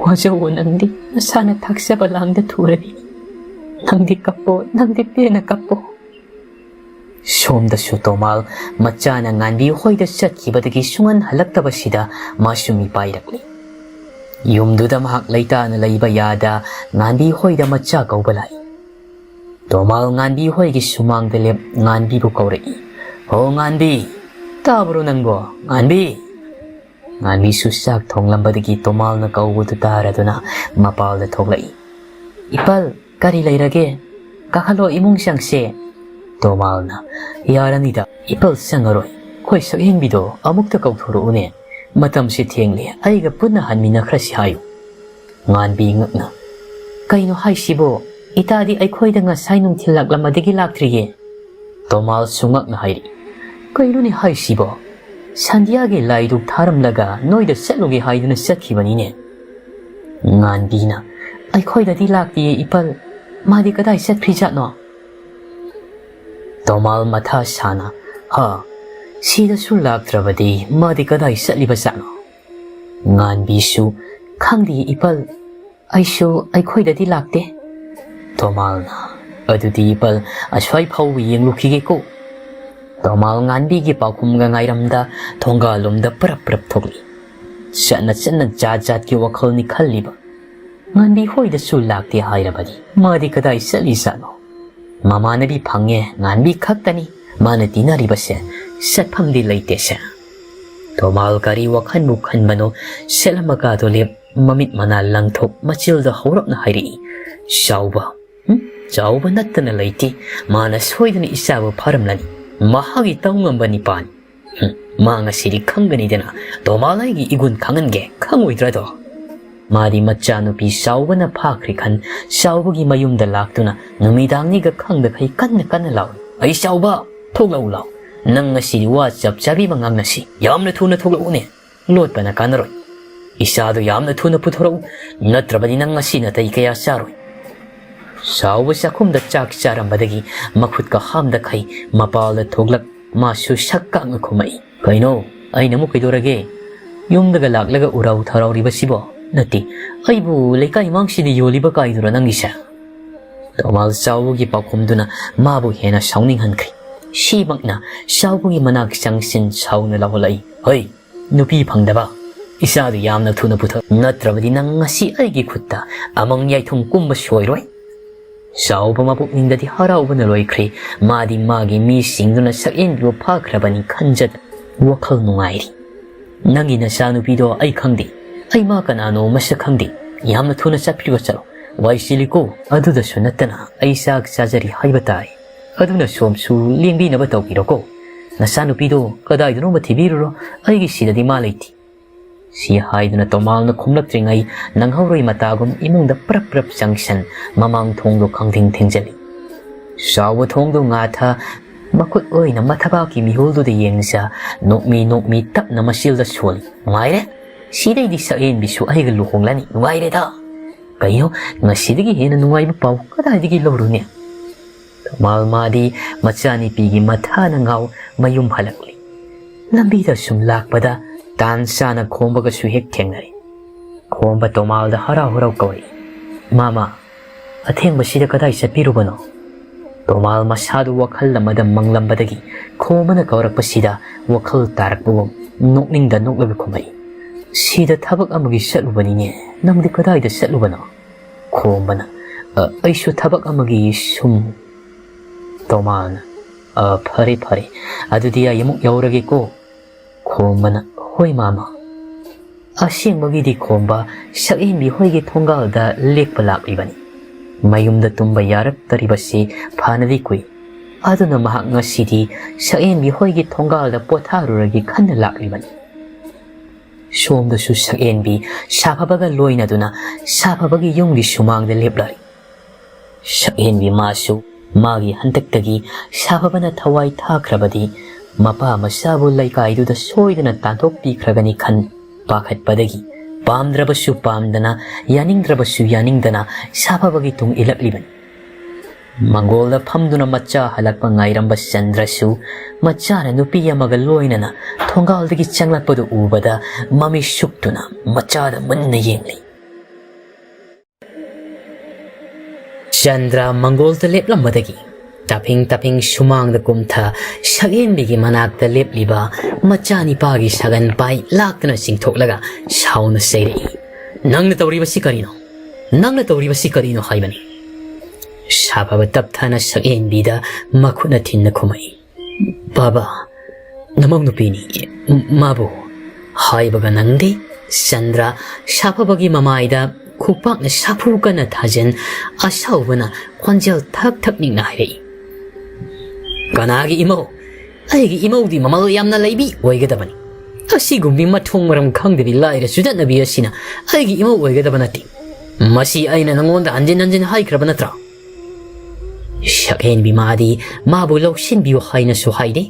ꯋꯥꯖꯧꯋꯣ ꯅꯪꯗꯤ, ꯅꯁꯥꯅ ꯊꯥꯛꯆꯕ ꯂꯥꯡꯗ ꯊꯨꯔꯕꯤꯅꯤ꯫ ꯅꯪꯗꯤ ꯀꯞꯄꯣ, ꯅꯪꯗꯤ ꯄꯦꯟꯅ ꯀꯞꯄꯣ꯫" ꯁꯣꯝꯗꯁꯨ ꯇꯣꯃꯥꯜ ꯃꯆꯥꯅ ꯉꯥꯟꯕꯤ ꯍꯣꯏꯗ ꯆꯠꯈꯤꯕꯗꯒꯤ ꯁꯨꯡꯍꯟ ꯍꯜꯂꯛꯇꯕꯁꯤꯗ ꯃꯥꯁꯨ ꯃꯤꯄꯥꯏꯔꯛꯂꯤ꯫ ꯌꯨꯝꯗꯨꯗ ꯃꯍꯥꯛ ꯂꯩꯇꯥꯅ ꯂꯩꯕ ꯌꯥꯗ ꯉꯥꯟꯕꯤ ꯍꯣꯏꯗ ꯃꯆꯥ ꯀꯧꯕ ꯂꯥꯛꯏ꯫ ꯇꯣꯃꯥꯜ ꯉꯥꯟꯕꯤ ꯍꯣꯏꯒꯤ ꯁꯨꯃꯥꯡꯗ ꯂꯦꯞ ꯉꯥꯟꯕꯤꯕꯨ ꯀꯧꯔꯛꯏ꯫ "ꯍꯣ ꯉꯥꯟꯕꯤ, ꯇꯥꯕ꯭ꯔꯣ ꯅꯪꯕꯣ? ꯉꯥꯟꯕꯤ!" ꯉꯥꯟꯕꯤꯁꯨ ꯆꯥꯛ ꯊꯣꯡꯂꯝꯕꯗꯒꯤ ꯇꯣꯃꯥꯜꯅ ꯀꯧꯕꯗꯨ ꯇꯥꯔꯗꯨꯅ ꯃꯄꯥꯜꯗ ꯊꯣꯛꯂꯛꯏ꯫ "ꯏꯄꯜ, ꯀꯔꯤ ꯂꯩꯔꯒꯦ? ꯀꯥꯈꯠꯂꯣ, ꯏꯃꯨꯡ ꯆꯪꯁꯦ꯫" ꯇꯣꯃꯥꯜꯅ, "ꯌꯥꯔꯅꯤꯗ, ꯏꯄꯜ ꯆꯪꯉꯔꯣꯏ꯫ ꯑꯩꯈꯣꯏ ꯁꯛꯍꯦꯟꯕꯤꯗꯣ ꯑꯃꯨꯛꯇ ꯀꯧꯊꯣꯔꯛꯎꯅꯦ꯫ ꯃꯇꯝꯁꯦ ꯊꯦꯡꯂꯦ, ꯑꯩꯒ ꯄꯨꯟꯅ ꯍꯟꯃꯤꯟꯅꯈ꯭ꯔꯁꯤ ꯍꯥꯏꯌꯨ꯫" ꯉꯥꯟꯕꯤ ꯉꯛꯅ, "ꯀꯩꯅꯣ ꯍꯥꯏꯁꯤꯕꯣ? ꯏꯇꯥꯗꯤ ꯑꯩꯈꯣꯏꯗ ꯉꯁꯥꯏ ꯅꯨꯡꯊꯤꯜ ꯂꯥꯛꯂꯝꯕꯗꯒꯤ ꯂꯥꯛꯇ꯭ꯔꯤꯌꯦ꯫" ꯇꯣꯃꯥꯜꯁꯨ ꯉꯛꯅ ꯍꯥꯏꯔꯤ, "ꯀꯩꯅꯣꯅꯦ ꯍꯥꯏꯁꯤꯕꯣ? ꯁꯟꯙ꯭ꯌꯥꯒꯤ ꯂꯥꯏꯗꯨꯛ ꯊꯥꯔꯝꯂꯒ ꯅꯣꯏꯗ ꯆꯠꯂꯨꯒꯦ ꯍꯥꯏꯗꯨꯅ ꯆꯠꯈꯤꯕꯅꯤꯅꯦ꯫" ꯉꯥꯟꯕꯤꯅ, "ꯑꯩꯈꯣꯏꯗꯗꯤ ꯂꯥꯛꯇꯤꯌꯦ ꯏꯄꯜ꯫ ꯃꯥꯗꯤ ꯀꯗꯥꯏ ꯆꯠꯈ꯭ꯔꯤꯖꯥꯠꯅꯣ?" ꯇꯣꯃꯥꯜ ꯃꯊꯥ ꯁꯥꯅ, "ꯍꯥ? ꯁꯤꯗꯁꯨ ꯂꯥꯛꯇ꯭ꯔꯕꯗꯤ ꯃꯥꯗꯤ ꯀꯗꯥꯏ ꯆꯠꯂꯤꯕꯖꯥꯠꯅꯣ?" ꯉꯥꯟꯕꯤꯁꯨ, "ꯈꯪꯗꯦ ꯏꯄꯜ, ꯑꯩꯁꯨ ꯑꯩꯈꯣꯏꯗꯗꯤ ꯂꯥꯛꯇꯦ꯫" ꯇꯣꯃꯥꯜꯅ, "ꯑꯗꯨꯗꯤ ꯏꯄꯜ ꯑꯁ꯭ꯋꯥꯏ ꯐꯥꯎꯕ ꯌꯦꯡꯂꯨꯈꯤꯒꯦꯀꯣ꯫" ꯇꯣꯃꯥꯜ ꯉꯥꯟꯕꯤꯒꯤ ꯄꯥꯎꯈꯨꯝꯒ ꯉꯥꯏꯔꯝꯗ ꯊꯣꯡꯒꯥꯜꯂꯣꯝꯗ ꯄꯔꯞ ꯄꯔꯞ ꯊꯣꯛꯂꯛꯏ꯫ ꯆꯠꯅ ꯆꯠꯅ ꯖꯥꯠ ꯖꯥꯠꯀꯤ ꯋꯥꯈꯜꯅꯤ ꯈꯜꯂꯤꯕ꯫ ꯉꯥꯟꯕꯤ ꯍꯣꯏꯗꯁꯨ ꯂꯥꯛꯇꯦ ꯍꯥꯏꯔꯕꯗꯤ ꯃꯥꯗꯤ ꯀꯗꯥꯏ ꯆꯠꯂꯤꯖꯥꯠꯅꯣ? ꯃꯃꯥꯟꯅꯕꯤ ꯐꯪꯉꯦ, ꯉꯥꯟꯕꯤ ꯈꯛꯇꯅꯤ ꯃꯥꯅ ꯇꯤꯟꯅꯔꯤꯕꯁꯦ, ꯆꯠꯐꯝꯗꯤ ꯂꯩꯇꯦꯁꯦ꯫ ꯇꯣꯃꯥꯜ ꯀꯔꯤ ꯋꯥꯈꯟꯕꯨ ꯈꯟꯕꯅꯣ, ꯁꯦꯠꯂꯝꯕ ꯀꯥꯗꯣ ꯂꯦꯞ ꯃꯃꯤꯠ ꯃꯅꯥ ꯂꯪꯊꯣꯛ ꯃꯆꯤꯜꯗ ꯍꯧꯔꯞꯅ ꯍꯥꯏꯔꯛꯏ, "ꯆꯥꯎꯕ, ꯍꯨꯝ? ꯆꯥꯎꯕ ꯅꯠꯇꯅ ꯂꯩꯇꯦ꯫ ꯃꯥꯅ ꯁꯣꯏꯗꯅ ꯏꯆꯥꯕꯨ ꯐꯥꯔꯝꯂꯅꯤ꯫ ꯃꯍꯥꯛꯀꯤ ꯇꯧꯉꯝꯕ ꯅꯤꯄꯥꯟ꯫ ꯍꯨꯝ, ꯃꯥ ꯉꯁꯤꯗꯤ ꯈꯪꯒꯅꯤꯗꯅ꯫ ꯇꯣꯃꯥꯜ, ꯑꯩꯒꯤ ꯏꯒꯨꯟ ꯈꯪꯍꯟꯒꯦ, ꯈꯪꯉꯣꯏꯗ꯭ꯔꯗꯣ?" ꯃꯥꯗꯤ ꯃꯆꯥꯅꯨꯄꯤ ꯆꯥꯎꯕꯅ ꯐꯥꯈ꯭ꯔꯦ ꯈꯟ ꯆꯥꯎꯕꯒꯤ ꯃꯌꯨꯝꯗ ꯂꯥꯛꯇꯨꯅ ꯅꯨꯃꯤꯗꯥꯡꯅꯤꯒ ꯈꯪꯗꯈꯩ ꯀꯟꯅ ꯀꯟꯅ ꯂꯥꯎꯏ, "ꯑꯩ ꯆꯥꯎꯕ, ꯊꯣꯛꯂꯛꯎ ꯂꯥꯎ꯫ ꯅꯪ ꯉꯁꯤꯗꯤ ꯋꯥ ꯆꯞ ꯆꯥꯕꯤ ꯑꯃ ꯉꯥꯡꯅꯁꯤ꯫ ꯌꯥꯝꯅ ꯊꯨꯅ ꯊꯣꯛꯂꯛꯎꯅꯦ꯫ ꯂꯣꯠꯄꯅ ꯀꯥꯟꯅꯔꯣꯏ꯫ ꯏꯆꯥꯗꯨ ꯌꯥꯝꯅ ꯊꯨꯅ ꯄꯨꯊꯣꯔꯛꯎ, ꯅꯠꯇ꯭ꯔꯕꯗꯤ ꯅꯪ ꯉꯁꯤ ꯅꯥꯇꯩ ꯀꯌꯥ ꯆꯥꯔꯣꯏ꯫" ꯆꯥꯎꯕ ꯆꯥꯛꯈꯨꯝꯗ ꯆꯥꯛ ꯆꯥꯔꯝꯕꯗꯒꯤ ꯃꯈꯨꯠꯀ ꯍꯥꯝꯗꯈꯩ ꯃꯄꯥꯜꯗ ꯊꯣꯛꯂꯛ ꯃꯥꯁꯨ ꯁꯛ ꯀꯥꯡꯅ ꯈꯨꯝꯃꯛꯏ, "ꯀꯩꯅꯣ? ꯑꯩꯅ ꯑꯃꯨꯛ ꯀꯩꯗꯧꯔꯒꯦ? ꯌꯨꯝꯗꯒ ꯂꯥꯛꯂꯒ ꯎꯔꯥꯎ ꯊꯔꯥꯎꯔꯤꯕꯁꯤꯕꯣ? ꯅꯠꯇꯦ, ꯑꯩꯕꯨ ꯂꯩꯀꯥꯏ ꯃꯥꯡꯁꯤꯗ ꯌꯣꯜꯂꯤꯕ ꯀꯥꯏꯗꯨꯔꯣ ꯅꯪꯒꯤꯁꯦ?" ꯇꯣꯃꯥꯜ ꯆꯥꯎꯕꯒꯤ ꯄꯥꯎꯈꯨꯝꯗꯨꯅ ꯃꯥꯕꯨ ꯍꯦꯟꯅ ꯁꯥꯎꯅꯤꯡꯍꯟꯈ꯭ꯔꯦ꯫ ꯁꯤꯃꯛꯅ ꯆꯥꯎꯕꯒꯤ ꯃꯅꯥꯛ ꯆꯪꯁꯤꯟ ꯁꯥꯎꯅ ꯂꯥꯎꯍꯜꯂꯛꯏ, "ꯍꯣꯏ, ꯅꯨꯄꯤ ꯐꯪꯗꯕ, ꯏꯆꯥꯗꯨ ꯌꯥꯝꯅ ꯊꯨꯅ ꯄꯨꯊꯣꯔꯛ, ꯅꯠꯇ꯭ꯔꯕꯗꯤ ꯅꯪ ꯉꯁꯤ ꯑꯩꯒꯤ ꯈꯨꯠꯇ ꯑꯃꯪ ꯌꯥꯏꯊꯨꯡ ꯀꯨꯝꯕ ꯁꯣꯏꯔꯣꯏ꯫" ꯆꯥꯎꯕ ꯃꯄꯨꯛꯅꯤꯡꯗꯗꯤ ꯍꯔꯥꯎꯕꯅ ꯂꯣꯏꯈ꯭ꯔꯦ꯫ ꯃꯥꯗꯤ ꯃꯥꯒꯤ ꯃꯤꯁꯤꯡꯗꯨꯅ ꯁꯛꯍꯦꯟꯕꯤꯕ ꯐꯥꯈ꯭ꯔꯕꯅꯤ ꯈꯟꯖꯗ ꯋꯥꯈꯜ ꯅꯨꯡꯉꯥꯏꯔꯤ꯫ "ꯅꯪꯒꯤ ꯅꯆꯥꯅꯨꯄꯤꯗꯣ ꯑꯩ ꯈꯪꯗꯦ꯫ ꯑꯩ ꯃꯥ ꯀꯅꯥꯅꯣ ꯃꯁꯛ ꯈꯪꯗꯦ꯫ ꯌꯥꯝꯅ ꯊꯨꯅ ꯆꯠꯄꯤꯔꯣ ꯆꯠꯂꯣ꯫ ꯋꯥꯏ ꯆꯤꯜꯂꯤꯀꯣ꯫ ꯑꯗꯨꯗꯁꯨ ꯅꯠꯇꯅ ꯑꯩ ꯆꯥꯛ ꯆꯥꯖꯔꯤ ꯍꯥꯏꯕ ꯇꯥꯏ꯫ ꯑꯗꯨꯅ ꯁꯣꯝꯁꯨ ꯂꯦꯡꯕꯤꯅꯕ ꯇꯧꯕꯤꯔꯣꯀꯣ꯫ ꯅꯆꯥꯅꯨꯄꯤꯗꯣ ꯀꯗꯥꯏꯗꯅꯣꯃ ꯊꯤꯕꯤꯔꯨꯔꯣ꯫ ꯑꯩꯒꯤ ꯁꯤꯗꯗꯤ ꯃꯥ ꯂꯩꯇꯦ꯫" ꯁꯤ ꯍꯥꯏꯗꯨꯅ ꯇꯣꯃꯥꯜꯅ ꯈꯨꯝꯂꯛꯇ꯭ꯔꯤꯉꯩ ꯅꯪꯍꯧꯔꯣꯏ ꯃꯇꯥꯒꯨꯝ ꯏꯃꯨꯡꯗ ꯄ꯭ꯔꯞ ꯄ꯭ꯔꯞ ꯆꯪꯁꯟ ꯃꯃꯥꯡ ꯊꯣꯡꯗꯨ ꯈꯪꯊꯤꯡ ꯊꯤꯡꯖꯤꯜꯂꯤ꯫ ꯆꯥꯎꯕ ꯊꯣꯡꯗꯨ ꯉꯥꯊ ꯃꯈꯨꯠ ꯑꯣꯏꯅ ꯃꯊꯕꯥꯛꯀꯤ ꯃꯤꯍꯨꯜꯗꯨꯗ ꯌꯦꯡꯖ ꯅꯣꯛꯃꯤ ꯅꯣꯛꯃꯤ ꯇꯞꯅ ꯃꯆꯤꯜꯗ ꯁꯣꯜꯂꯤ꯫ "ꯅꯨꯡꯉꯥꯏꯔꯦ꯫ ꯁꯤꯗꯩꯗꯤ ꯁꯛꯍꯦꯟꯕꯤꯁꯨ ꯑꯩꯒ ꯂꯨꯍꯣꯡꯂꯅꯤ꯫ ꯅꯨꯡꯉꯥꯏꯔꯦꯗ꯫ ꯀꯩꯅꯣ, ꯉꯁꯤꯗꯒꯤ ꯍꯦꯟꯅ ꯅꯨꯡꯉꯥꯏꯕ ꯄꯥꯎ ꯀꯗꯥꯏꯗꯒꯤ ꯂꯧꯔꯨꯅꯤ?" ꯇꯣꯃꯥꯜ ꯃꯥꯗꯤ ꯃꯆꯥꯅꯨꯄꯤꯒꯤ ꯃꯊꯥꯅ ꯉꯥꯎ ꯃꯌꯨꯝ ꯍꯜꯂꯛꯂꯤ꯫ ꯂꯝꯕꯤꯗ ꯁꯨꯝ ꯂꯥꯛꯄꯗ ꯇꯥꯟ ꯆꯥꯅ ꯈꯣꯝꯕꯒꯁꯨ ꯍꯦꯛ ꯊꯦꯡꯅꯔꯦ꯫ ꯈꯣꯝꯕ ꯇꯣꯃꯥꯜꯗ ꯍꯔꯥꯎ ꯍꯔꯥꯎ ꯀꯧꯔꯛꯏ, "ꯃꯥꯃ, ꯑꯊꯦꯡꯕꯁꯤꯗ ꯀꯗꯥꯏ ꯆꯠꯄꯤꯔꯨꯕꯅꯣ?" ꯇꯣꯃꯥꯜ ꯃꯁꯥꯗꯨ ꯋꯥꯈꯜ ꯑꯃꯗ ꯃꯪꯂꯝꯕꯗꯒꯤ ꯈꯣꯝꯕꯅ ꯀꯧꯔꯛꯄꯁꯤꯗ ꯋꯥꯈꯜ ꯇꯥꯔꯛꯄꯒꯨꯝ ꯅꯣꯛꯅꯤꯡꯗ ꯅꯣꯛꯂꯒ ꯈꯨꯝꯃꯛꯏ, "ꯁꯤꯗ ꯊꯕꯛ ꯑꯃꯒꯤ ꯆꯠꯂꯨꯕꯅꯤꯅꯦ꯫ ꯅꯪꯗꯤ ꯀꯗꯥꯏꯗ ꯆꯠꯂꯨꯕꯅꯣ?" ꯈꯣꯝꯕꯅ, "ꯑ, ꯑꯩꯁꯨ ꯊꯕꯛ ꯑꯃꯒꯤ ꯁꯨꯝ꯫" ꯇꯣꯃꯥꯜꯅ, "ꯑ, ꯐꯔꯦ, ꯐꯔꯦ꯫ ꯑꯗꯨꯗꯤ ꯑꯩ ꯑꯃꯨꯛ ꯌꯧꯔꯒꯦꯀꯣ꯫" ꯈꯣꯝꯕꯅ, "ꯍꯣꯏ, ꯃꯥꯃ꯫" ꯑꯁꯦꯡꯕꯒꯤꯗꯤ ꯈꯣꯝꯕ ꯁꯛꯍꯦꯟꯕꯤ ꯍꯣꯏꯒꯤ ꯊꯣꯡꯒꯥꯜꯗ ꯂꯦꯛꯄ ꯂꯥꯛꯂꯤꯕꯅꯤ꯫ ꯃꯌꯨꯝꯗ ꯇꯨꯝꯕ ꯌꯥꯔꯛꯇꯔꯤꯕꯁꯤ ꯐꯅꯗꯤ ꯀꯨꯏ꯫ ꯑꯗꯨꯅ ꯃꯍꯥꯛ ꯉꯁꯤꯗꯤ ꯁꯛꯍꯦꯟꯕꯤ ꯍꯣꯏꯒꯤ ꯊꯣꯡꯒꯥꯜꯗ ꯄꯣꯊꯥꯔꯨꯔꯒꯦ ꯈꯟꯅ ꯂꯥꯛꯂꯤꯕꯅꯤ꯫ ꯁꯣꯝꯗꯁꯨ ꯁꯛꯍꯦꯟꯕꯤ ꯁꯥꯐꯕꯒ ꯂꯣꯏꯅꯗꯨꯅ ꯁꯥꯐꯕꯒꯤ ꯌꯨꯝꯒꯤ ꯁꯨꯃꯥꯡꯗ ꯂꯦꯞꯂꯔꯤ꯫ ꯁꯛꯍꯦꯟꯕꯤ ꯃꯥꯁꯨ ꯃꯥꯒꯤ ꯍꯟꯗꯛꯇꯒꯤ ꯁꯥꯐꯕꯅ ꯊꯋꯥꯏ ꯊꯥꯈ꯭ꯔꯕꯗꯤ ꯃꯄꯥ ꯃꯆꯥꯕꯨ ꯂꯩꯀꯥꯏꯗꯨꯗ ꯁꯣꯏꯗꯅ ꯇꯥꯟꯊꯣꯛꯄꯤꯈ꯭ꯔꯒꯅꯤ ꯈꯟ ꯄꯥꯈꯠꯄꯗꯒꯤ ꯄꯥꯝꯗ꯭ꯔꯕꯁꯨ ꯄꯥꯝꯗꯅ, ꯌꯥꯅꯤꯡꯗ꯭ꯔꯕꯁꯨ ꯌꯥꯅꯤꯡꯗꯅ ꯁꯥꯐꯕꯒꯤ ꯇꯨꯡ ꯏꯜꯂꯛꯂꯤꯕꯅꯤ꯫ ꯃꯪꯒꯣꯜꯗ ꯐꯝꯗꯨꯅ ꯃꯆꯥ ꯍꯜꯂꯛꯄ ꯉꯥꯏꯔꯝꯕ ꯆꯟꯗ꯭ꯔꯁꯨ ꯃꯆꯥꯅ ꯅꯨꯄꯤ ꯑꯃꯒ ꯂꯣꯏꯅꯅ ꯊꯣꯡꯒꯥꯜꯗꯒꯤ ꯆꯪꯂꯛꯄꯗꯨ ꯎꯕꯗ ꯃꯃꯤꯠ ꯁꯨꯛꯇꯨꯅ ꯃꯆꯥꯗ ꯃꯨꯟꯅ ꯌꯦꯡꯂꯤ꯫ ꯆꯟꯗ꯭ꯔ ꯃꯪꯒꯣꯜꯗ ꯂꯦꯞꯂꯝꯕꯗꯒꯤ ꯇꯥꯐꯤꯡ ꯇꯥꯐꯤꯡ ꯁꯨꯃꯥꯡꯗ ꯀꯨꯝꯊ ꯁꯛꯍꯦꯟꯕꯤꯒꯤ ꯃꯅꯥꯛꯇ ꯂꯦꯞꯂꯤꯕ ꯃꯆꯥꯅꯤꯄꯥꯒꯤ ꯁꯥꯒꯟ ꯄꯥꯏ ꯂꯥꯛꯇꯨꯅ ꯆꯤꯡꯊꯣꯛꯂꯒ ꯁꯥꯎꯅ ꯆꯩꯔꯛꯏ꯫ "ꯅꯪꯅ ꯇꯧꯔꯤꯕꯁꯤ ꯀꯔꯤꯅꯣ? ꯅꯪꯅ ꯇꯧꯔꯤꯕꯁꯤ ꯀꯔꯤꯅꯣ ꯍꯥꯏꯕꯅꯤ?" ꯁꯥꯐꯕ ꯇꯞꯊꯅ ꯁꯛꯍꯦꯟꯕꯤꯗ ꯃꯈꯨꯠꯅ ꯊꯤꯟꯅ ꯈꯨꯝꯃꯛꯏ꯫ "ꯕꯥꯕꯥ, ꯅꯃꯧ ꯅꯨꯄꯤꯅꯤ, ꯃꯥꯕꯨ" ꯍꯥꯏꯕꯒ ꯅꯪꯗꯦ꯫ ꯆꯟꯗ꯭ꯔ ꯁꯥꯐꯕꯒꯤ ꯃꯃꯥꯏꯗ ꯈꯨꯄꯥꯛꯅ ꯁꯥꯐꯨ ꯀꯟꯅ ꯊꯥꯖꯤꯟ ꯑꯁꯥꯎꯕꯅ ꯈꯣꯟꯖꯦꯜ ꯊꯛ ꯊꯛ ꯅꯤꯛꯅ ꯍꯥꯏꯔꯛꯏ꯫ "ꯀꯅꯥꯒꯤ ꯏꯃꯧ? ꯑꯩꯒꯤ ꯏꯃꯧꯗꯤ ꯃꯃꯜ ꯌꯥꯝꯅ ꯂꯩꯕꯤ ꯑꯣꯏꯒꯗꯕꯅꯤ꯫ ꯑꯁꯤꯒꯨꯝꯕꯤ ꯃꯊꯣꯡ ꯃꯔꯝ ꯈꯪꯗꯕꯤ ꯂꯥꯏꯔ ꯆꯨꯗꯠꯅꯕꯤ ꯑꯁꯤꯅ ꯑꯩꯒꯤ ꯏꯃꯧ ꯑꯣꯏꯒꯗꯕ ꯅꯠꯇꯦ꯫ ꯃꯁꯤ ꯑꯩꯅ ꯅꯉꯣꯟꯗ ꯍꯟꯖꯤꯟ ꯍꯟꯖꯤꯟ ꯍꯥꯏꯈ꯭ꯔꯕ ꯅꯠꯇ꯭ꯔꯥ?" ꯁꯛꯍꯦꯟꯕꯤ ꯃꯥꯗꯤ ꯃꯥꯕꯨ ꯂꯧꯁꯤꯟꯕꯤꯌꯨ ꯍꯥꯏꯅꯁꯨ ꯍꯥꯏꯗꯦ꯫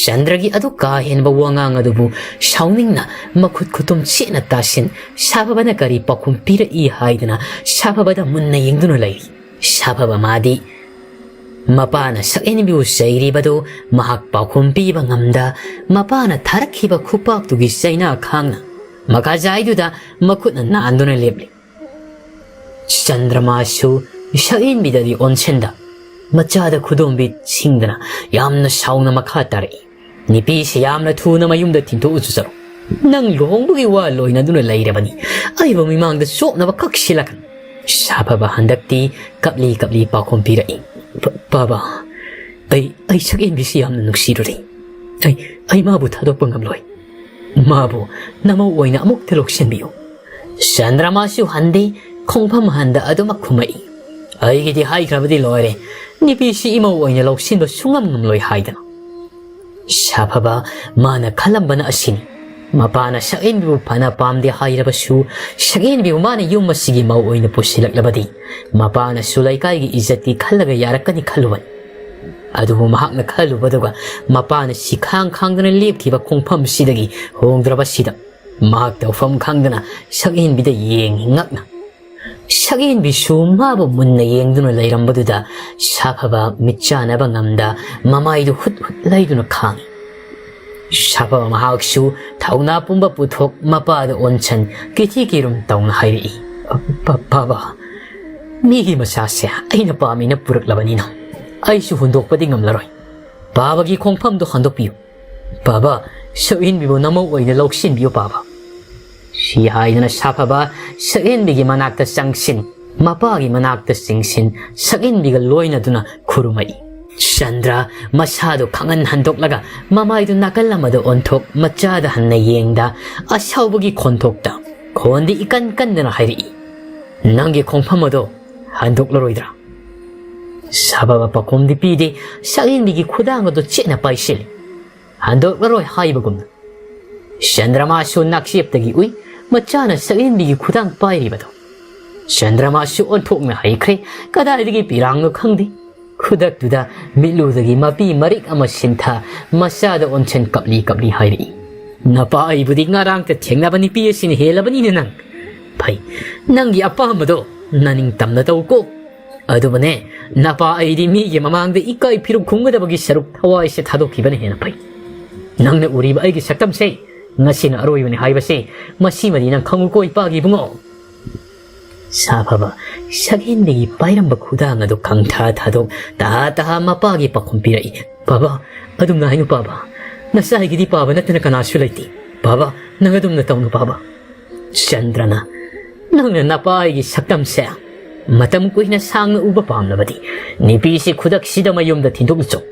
ꯆꯟꯗ꯭ꯔꯒꯤ ꯑꯗꯨ ꯀꯥ ꯍꯦꯟꯕ ꯋꯥꯉꯥꯡ ꯑꯗꯨꯕꯨ ꯁꯥꯎꯅꯤꯡꯅ ꯃꯈꯨꯠ ꯈꯨꯇꯨꯝ ꯆꯦꯠꯅ ꯇꯥꯁꯤꯟ ꯁꯥꯐꯕꯅ ꯀꯔꯤ ꯄꯥꯎꯈꯨꯝ ꯄꯤꯔꯛꯏ ꯍꯥꯏꯗꯅ ꯁꯥꯐꯕꯗ ꯃꯨꯟꯅ ꯌꯦꯡꯗꯨꯅ ꯂꯩꯔꯤ꯫ ꯁꯥꯐꯕ ꯃꯥꯗꯤ ꯃꯄꯥꯅ ꯁꯛꯍꯦꯟꯕꯤꯕꯨ ꯆꯩꯔꯤꯕꯗꯨ ꯃꯍꯥꯛ ꯄꯥꯎꯈꯨꯝ ꯄꯤꯕ ꯉꯝꯗ, ꯃꯄꯥꯅ ꯊꯥꯔꯛꯈꯤꯕ ꯈꯨꯄꯥꯛꯇꯨꯒꯤ ꯆꯩꯅꯥ ꯈꯥꯡꯅ ꯃꯈꯥꯖꯥꯏꯗꯨꯗ ꯃꯈꯨꯠꯅ ꯅꯥꯟꯗꯨꯅ ꯂꯦꯞꯂꯤ꯫ ꯆꯟꯗ꯭ꯔꯃꯥꯁꯨ ꯁꯛꯍꯦꯟꯕꯤꯗꯗꯤ ꯑꯣꯟꯁꯤꯟꯗ, ꯃꯆꯥꯗ ꯈꯨꯗꯣꯝꯕꯤ ꯁꯤꯡꯗꯅ ꯌꯥꯝꯅ ꯁꯥꯎꯅ ꯃꯈꯥ ꯇꯥꯔꯛꯏ꯫ "ꯅꯨꯄꯤꯁꯤ ꯌꯥꯝꯅ ꯊꯨꯅ ꯃꯌꯨꯝꯗ ꯊꯤꯟꯗꯣꯛꯎꯆꯨ ꯆꯠꯂꯣ꯫ ꯅꯪ ꯂꯨꯍꯣꯡꯕꯒꯤ ꯋꯥ ꯂꯣꯏꯅꯗꯨꯅ ꯂꯩꯔꯕꯅꯤ꯫ ꯑꯩꯕꯨ ꯃꯤꯃꯥꯡꯗ ꯆꯣꯞꯅꯕ ꯀꯛꯁꯤꯜꯂꯛꯀꯅꯨ꯫" ꯁꯥꯐꯕ ꯍꯟꯗꯛꯇꯤ ꯀꯞꯂꯤ ꯀꯞꯂꯤ ꯄꯥꯎꯈꯨꯝ ꯄꯤꯔꯛꯏ꯫ "ꯕ-, ꯕꯥꯕꯥ, ꯑꯩ, ꯑꯩ ꯁꯛꯍꯦꯟꯕꯤꯁꯤ ꯌꯥꯝꯅ ꯅꯨꯡꯁꯤꯔꯨꯔꯦ꯫ ꯑꯩ, ꯑꯩ ꯃꯥꯕꯨ ꯊꯥꯗꯣꯛꯄ ꯉꯝꯂꯣꯏ꯫ ꯃꯥꯕꯨ ꯅꯃꯧ ꯑꯣꯏꯅ ꯑꯃꯨꯛꯇ ꯂꯧꯁꯤꯟꯕꯤꯌꯨ꯫ ꯆꯟꯗ꯭ꯔꯃꯥꯁꯨ ꯍꯟꯗꯦ, ꯈꯣꯡꯐꯝ ꯍꯟꯗ ꯑꯗꯨꯃꯛ ꯈꯨꯝꯃꯛꯏ꯫ ꯑꯩꯒꯤꯗꯤ ꯍꯥꯏꯈ꯭ꯔꯕꯗꯤ ꯂꯣꯏꯔꯦ, ꯅꯨꯄꯤꯁꯤ ꯏꯃꯧ ꯑꯣꯏꯅ ꯂꯧꯁꯤꯟꯕ ꯁꯨꯡꯉꯝ ꯉꯝꯂꯣꯏ ꯍꯥꯏꯗꯅ꯫ ꯁꯥꯐꯕ ꯃꯥꯅ ꯈꯜꯂꯝꯕꯅ ꯑꯁꯤꯅꯤ꯫ ꯃꯄꯥꯅ ꯁꯛꯍꯦꯟꯕꯤꯕꯨ ꯐꯅ ꯄꯥꯝꯗꯦ ꯍꯥꯏꯔꯕꯁꯨ, ꯁꯛꯍꯦꯟꯕꯤꯕꯨ ꯃꯥꯅ ꯌꯨꯝ ꯑꯁꯤꯒꯤ ꯃꯧ ꯑꯣꯏꯅ ꯄꯨꯁꯤꯜꯂꯛꯂꯕꯗꯤ, ꯃꯄꯥꯅꯁꯨ ꯂꯩꯀꯥꯏꯒꯤ ꯏꯖꯠꯇꯤ ꯈꯜꯂꯒ ꯌꯥꯔꯛꯀꯅꯤ ꯈꯜꯂꯨꯕꯅꯤ꯫ ꯑꯗꯨꯕꯨ ꯃꯍꯥꯛꯅ ꯈꯜꯂꯨꯕꯗꯨꯒ ꯃꯄꯥꯅ ꯁꯤꯈꯥꯡ ꯈꯥꯡꯗꯨꯅ ꯂꯦꯞꯈꯤꯕ ꯈꯣꯡꯐꯝꯁꯤꯗꯒꯤ ꯍꯣꯡꯗ꯭ꯔꯕꯁꯤꯗ, ꯃꯍꯥꯛ ꯇꯧꯐꯝ ꯈꯪꯗꯅ ꯁꯛꯍꯦꯟꯕꯤꯗ ꯌꯦꯡꯉꯤ ꯉꯛꯅ꯫ ꯁꯛꯍꯦꯟꯕꯤꯁꯨ ꯃꯥꯕꯨ ꯃꯨꯟꯅ ꯌꯦꯡꯗꯨꯅ ꯂꯩꯔꯝꯕꯗꯨꯗ ꯁꯥꯐꯕ ꯃꯤꯠꯆꯥꯅꯕ ꯉꯝꯗ ꯃꯃꯥꯏꯗꯨ ꯍꯨꯠ ꯍꯨꯠ ꯂꯩꯗꯨꯅ ꯈꯥꯡꯉꯤ꯫ ꯁꯥꯐꯕ ꯃꯍꯥꯛꯁꯨ ꯊꯧꯅꯥ ꯄꯨꯝꯕ ꯄꯨꯊꯣꯛ ꯃꯄꯥꯗ ꯑꯣꯟꯁꯟ ꯀꯤꯊꯤ ꯀꯤꯔꯨꯝ ꯇꯧꯅ ꯍꯥꯏꯔꯛꯏ, "ꯄꯥ-, ꯄꯥꯕ, ꯃꯤꯒꯤ ꯃꯆꯥꯁꯦ ꯑꯩꯅ ꯄꯥꯝꯃꯤꯅ ꯄꯨꯔꯛꯂꯕꯅꯤꯅ ꯑꯩꯁꯨ ꯍꯨꯟꯗꯣꯛꯄꯗꯤ ꯉꯝꯂꯔꯣꯏ꯫ ꯄꯥꯕꯒꯤ ꯈꯣꯡꯐꯝꯗꯨ ꯍꯟꯗꯣꯛꯄꯤꯌꯨ꯫ ꯄꯥꯕ, ꯁꯛꯍꯦꯟꯕꯤꯕꯨ ꯅꯃꯧ ꯑꯣꯏꯅ ꯂꯧꯁꯤꯟꯕꯤꯌꯨ ꯄꯥꯕ"꯫ ꯁꯤ ꯍꯥꯏꯗꯨꯅ ꯁꯥꯐꯕ ꯁꯛꯍꯦꯟꯕꯤꯒꯤ ꯃꯅꯥꯛꯇ ꯆꯪꯁꯤꯟ, ꯃꯄꯥꯒꯤ ꯃꯅꯥꯛꯇ ꯆꯤꯡꯁꯤꯟ, ꯁꯛꯍꯦꯟꯕꯤꯒ ꯂꯣꯏꯅꯗꯨꯅ ꯈꯨꯔꯨꯝꯃꯛꯏ꯫ ꯆꯟꯗ꯭ꯔ ꯃꯁꯥꯗꯨ ꯈꯪꯍꯟ ꯍꯟꯗꯣꯛꯂꯒ ꯃꯃꯥꯏꯗꯨ ꯅꯥꯀꯜ ꯑꯃꯗ ꯑꯣꯟꯊꯣꯛ ꯃꯆꯥꯗ ꯍꯟꯅ ꯌꯦꯡꯗ ꯑꯁꯥꯎꯕꯒꯤ ꯈꯣꯟꯊꯣꯛꯇ ꯈꯣꯟꯗꯤ ꯏꯀꯟ ꯀꯟꯗꯅ ꯍꯥꯏꯔꯛꯏ, "ꯅꯪꯒꯤ ꯈꯣꯡꯐꯝ ꯑꯗꯣ ꯍꯟꯗꯣꯛꯂꯔꯣꯏꯗ꯭ꯔꯥ?" ꯁꯥꯐꯕ ꯄꯥꯈꯣꯝꯗꯤ ꯄꯤꯗꯦ, ꯁꯛꯍꯦꯟꯕꯤꯒꯤ ꯈꯨꯗꯥꯡ ꯑꯗꯨ ꯆꯦꯠꯅ ꯄꯥꯏꯁꯤꯜꯂꯤ꯫ ꯍꯟꯗꯣꯛꯂꯔꯣꯏ ꯍꯥꯏꯕꯒꯨꯝꯅ꯫ ꯆꯟꯗ꯭ꯔꯃꯥꯁꯨ ꯅꯥꯛꯆꯦꯞꯇꯒꯤ ꯎꯏ, ꯃꯆꯥꯅ ꯁꯛꯍꯦꯟꯕꯤꯒꯤ ꯈꯨꯗꯥꯡ ꯄꯥꯏꯔꯤꯕꯗꯨ꯫ ꯆꯟꯗ꯭ꯔꯃꯥꯁꯨ ꯑꯣꯟꯊꯣꯛꯅ ꯍꯩꯈ꯭ꯔꯦ, ꯀꯗꯥꯏꯗꯒꯤ ꯄꯤꯔꯥꯡꯅꯣ ꯈꯪꯗꯦ꯫ ꯈꯨꯗꯛꯇꯨꯗ ꯃꯤꯠꯂꯨꯗꯒꯤ ꯃꯄꯤ ꯃꯔꯤꯛ ꯑꯃ ꯁꯤꯟꯊ, ꯃꯆꯥꯗ ꯑꯣꯟꯁꯤꯟ ꯀꯞꯂꯤ ꯀꯞꯂꯤ ꯍꯥꯏꯔꯛꯏ, "ꯅꯄꯥ ꯑꯩꯕꯨꯗꯤ ꯉꯔꯥꯡꯇ ꯊꯦꯡꯅꯕ ꯅꯨꯄꯤ ꯑꯁꯤꯅ ꯍꯦꯜꯂꯕꯅꯤꯅꯦ ꯅꯪ꯫ ꯐꯩ, ꯅꯪꯒꯤ ꯑꯄꯥꯝꯕꯗꯣ ꯅꯅꯤꯡ ꯇꯝꯅ ꯇꯧꯀꯣ꯫ ꯑꯗꯨꯕꯨꯅꯦ, ꯅꯄꯥ ꯑꯩꯗꯤ ꯃꯤꯒꯤ ꯃꯃꯥꯡꯗ ꯏꯀꯥꯏ ꯐꯤꯔꯨꯛ ꯈꯨꯝꯒꯗꯕꯒꯤ ꯁꯔꯨꯛ ꯊꯋꯥꯏꯁꯦ ꯊꯥꯗꯣꯛꯈꯤꯕꯅ ꯍꯦꯟꯅ ꯐꯩ꯫ ꯅꯪꯅ ꯎꯔꯤꯕ ꯑꯩꯒꯤ ꯁꯛꯇꯝꯁꯦ ꯉꯁꯤꯅ ꯑꯔꯣꯏꯕꯅꯤ ꯍꯥꯏꯕꯁꯦ, ꯃꯁꯤꯃꯗꯤ ꯅꯪ ꯈꯪꯉꯨꯀꯣ ꯏꯄꯥꯒꯤ ꯏꯕꯨꯡꯉꯣ"꯫ ꯁꯥꯐꯕ ꯁꯛꯍꯦꯟꯕꯤꯒꯤ ꯄꯥꯏꯔꯝꯕ ꯈꯨꯗꯥꯡ ꯑꯗꯨ ꯈꯪꯊꯥ ꯊꯥꯗꯣꯛ ꯇꯍꯥ ꯇꯍꯥ ꯃꯄꯥꯒꯤ ꯄꯥꯈꯨꯝ ꯄꯤꯔꯛꯏ, "ꯄꯥꯕ, ꯑꯗꯨꯝꯅ ꯍꯥꯏꯅꯨ ꯄꯥꯕ꯫ ꯅꯆꯥꯒꯤꯗꯤ ꯄꯥꯕ ꯅꯠꯇꯅ ꯀꯅꯥꯁꯨ ꯂꯩꯇꯦ꯫ ꯄꯥꯕ, ꯅꯪ ꯑꯗꯨꯝꯅ ꯇꯧꯅꯨ ꯄꯥꯕ"꯫ ꯆꯟꯗ꯭ꯔꯅ, "ꯅꯪꯅ ꯅꯄꯥ ꯑꯩꯒꯤ ꯁꯛꯇꯝꯁꯦ ꯃꯇꯝ ꯀꯨꯏꯅ ꯁꯥꯡꯅ ꯎꯕ ꯄꯥꯝꯂꯕꯗꯤ, ꯅꯨꯄꯤꯁꯤ ꯈꯨꯗꯛꯁꯤꯗ ꯃꯌꯨꯝꯗ ꯊꯤꯟꯗꯣꯛꯅ ꯆꯧ꯫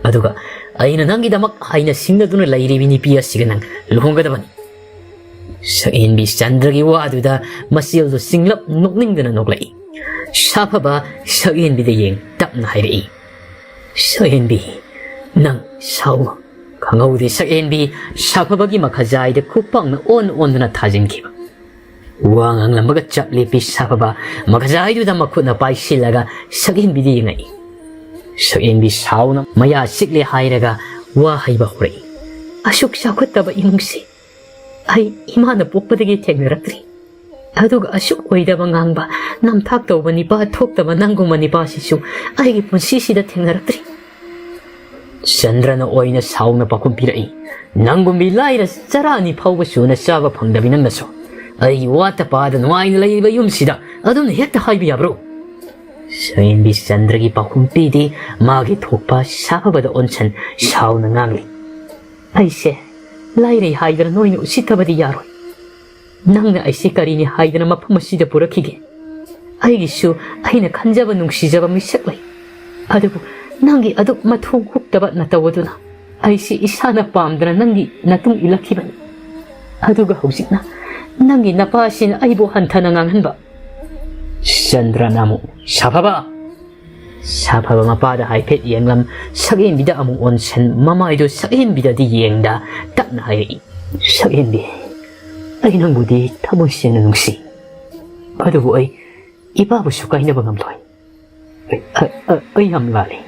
ꯑꯗꯨꯒ ꯑꯩꯅ ꯅꯪꯒꯤꯗꯃꯛ ꯍꯥꯏꯅ ꯁꯤꯡꯅꯗꯨꯅ ꯂꯩꯔꯤꯕꯤ ꯅꯨꯄꯤ ꯑꯁꯤꯒ ꯅꯪ ꯂꯨꯍꯣꯡꯒꯗꯕꯅꯤ꯫ ꯁꯛꯍꯦꯟꯕꯤ ꯆꯟꯗ꯭ꯔꯒꯤ ꯋꯥꯗꯨꯗ ꯃꯆꯦꯜꯗꯨ ꯆꯤꯡꯂꯞ ꯅꯣꯛꯅꯤꯡꯗꯅ ꯅꯣꯛꯂꯛꯏ꯫ ꯁꯥꯐꯕ ꯁꯛꯍꯦꯟꯕꯤꯗ ꯌꯦꯡ ꯇꯞꯅ ꯍꯥꯏꯔꯛꯏ, "ꯁꯛꯍꯦꯟꯕꯤ, ꯅꯪ ꯁꯥꯎꯅꯨ꯫" ꯈꯪꯍꯧꯗꯦ ꯁꯛꯍꯦꯟꯕꯤ ꯁꯥꯐꯕꯒꯤ ꯃꯈꯖꯥꯏꯗ ꯈꯨꯄꯥꯛꯅ ꯑꯣꯟ ꯑꯣꯟꯗꯨꯅ ꯊꯥꯖꯤꯟꯈꯤꯕ꯫ ꯋꯥ ꯉꯥꯡꯂꯝꯕꯒ ꯆꯞ ꯂꯦꯞꯄꯤ ꯁꯥꯐꯕ ꯃꯈꯖꯥꯏꯗꯨꯗ ꯃꯈꯨꯠꯅ ꯄꯥꯏꯁꯤꯜꯂꯒ ꯁꯛꯍꯦꯟꯕꯤꯗ ꯌꯦꯡꯉꯛꯏ꯫ ꯁꯛꯍꯦꯟꯕꯤ ꯁꯥꯎꯅ ꯃꯌꯥ ꯆꯤꯛꯂꯦ ꯍꯥꯏꯔꯒ ꯋꯥ ꯍꯩꯕ ꯍꯧꯔꯛꯏ꯫ "ꯑꯁꯨꯛ ꯆꯥꯎꯈꯠꯇꯕ ꯏꯃꯨꯡꯁꯤ ꯑꯩ ꯏꯃꯥꯅ ꯄꯣꯛꯄꯗꯒꯤ ꯊꯦꯡꯅꯔꯛꯇ꯭ꯔꯤ꯫ ꯑꯗꯨꯒ ꯑꯁꯨꯛ ꯑꯣꯏꯗꯕ ꯉꯥꯡꯕ, ꯅꯝꯊꯥꯛ ꯇꯧꯕ ꯅꯤꯄꯥ ꯊꯣꯛꯇꯕ ꯅꯪꯒꯨꯝꯕ ꯅꯤꯄꯥꯁꯤꯁꯨ ꯑꯩꯒꯤ ꯄꯨꯟꯁꯤꯁꯤꯗ ꯊꯦꯡꯅꯔꯛꯇ꯭ꯔꯤ꯫" ꯆꯟꯗ꯭ꯔꯅ ꯑꯣꯏꯅ ꯁꯥꯎꯅ ꯄꯥꯎꯈꯨꯝ ꯄꯤꯔꯛꯏ꯫ "ꯅꯪꯒꯨꯝꯕꯤ ꯂꯥꯏꯔ ꯆꯔꯥ ꯑꯅꯤ ꯐꯥꯎꯕ ꯁꯨꯅ ꯆꯥꯕ ꯐꯪꯗꯕꯤ ꯅꯪꯅꯁꯨ ꯑꯩꯒꯤ ꯋꯥꯠꯇ ꯄꯥꯗ ꯅꯨꯡꯉꯥꯏꯅ ꯂꯩꯔꯤꯕ ꯌꯨꯝꯁꯤꯗ ꯑꯗꯨꯝꯅ ꯍꯦꯛꯇ ꯍꯥꯏꯕ ꯌꯥꯕ꯭ꯔꯣ?" ꯁꯛꯍꯦꯟꯕꯤ ꯆꯟꯗ꯭ꯔꯒꯤ ꯄꯥꯎꯈꯨꯝ ꯄꯤꯗꯦ꯫ ꯃꯥꯒꯤ ꯊꯣꯛꯄ ꯁꯥꯐꯕꯗ ꯑꯣꯟꯁꯟ ꯁꯥꯎꯅ ꯉꯥꯡꯂꯤ꯫ "ꯑꯩꯁꯦ ꯂꯥꯏꯔꯩ ꯍꯥꯏꯗꯅ ꯅꯣꯏꯅ ꯎꯁꯤꯠꯇꯕꯗꯤ ꯌꯥꯔꯣꯏ꯫ ꯅꯪꯅ ꯑꯩꯁꯦ ꯀꯔꯤꯅꯤ ꯍꯥꯏꯗꯅ ꯃꯐꯝ ꯑꯁꯤꯗ ꯄꯨꯔꯛꯈꯤꯒꯦ? ꯑꯩꯒꯤꯁꯨ ꯑꯩꯅ ꯈꯟꯖꯕ ꯅꯨꯡꯁꯤꯖꯕ ꯃꯤꯁꯛ ꯂꯩ꯫ ꯑꯗꯨꯕꯨ ꯅꯪꯒꯤ ꯑꯗꯨꯛ ꯃꯊꯣꯡ ꯍꯨꯛꯇꯕ ꯅꯇꯧ ꯑꯗꯨꯅ ꯑꯩꯁꯦ ꯏꯁꯥꯅ ꯄꯥꯝꯗꯅ ꯅꯪꯒꯤ ꯅꯇꯨꯡ ꯏꯜꯂꯛꯈꯤꯕꯅꯤ꯫ ꯑꯗꯨꯒ ꯍꯧꯖꯤꯛꯅ ꯅꯪꯒꯤ ꯅꯄꯥꯁꯤꯅ ꯑꯩꯕꯨ ꯍꯟꯊꯅ ꯉꯥꯡꯍꯟꯕ꯫" ꯆꯟꯗ꯭ꯔꯅ ꯑꯃꯨꯛ, "ꯁꯥꯐꯕ!" ꯁꯥꯐꯕ ꯃꯄꯥꯗ ꯍꯥꯏꯐꯦꯠ ꯌꯦꯡꯂꯝ, ꯁꯛꯍꯦꯟꯕꯤꯗ ꯑꯃꯨꯛ ꯑꯣꯟꯁꯟ, ꯃꯃꯥꯏꯗꯨ ꯁꯛꯍꯦꯟꯕꯤꯗꯗꯤ ꯌꯦꯡꯗ ꯇꯞꯅ ꯍꯥꯏꯔꯛꯏ, "ꯁꯛꯍꯦꯟꯕꯤ, ꯑꯩ ꯅꯪꯕꯨꯗꯤ ꯊꯃꯣꯏ ꯁꯦꯡꯅ ꯅꯨꯡꯁꯤ꯫ ꯑꯗꯨꯕꯨ ꯑꯩ ꯏꯄꯥꯕꯨꯁꯨ ꯀꯥꯏꯅꯕ ꯉꯝꯂꯣꯏ꯫ ꯑꯩ, ꯑ, ꯑ, ꯑꯩ ꯌꯥꯝ ꯂꯥꯜꯂꯤ꯫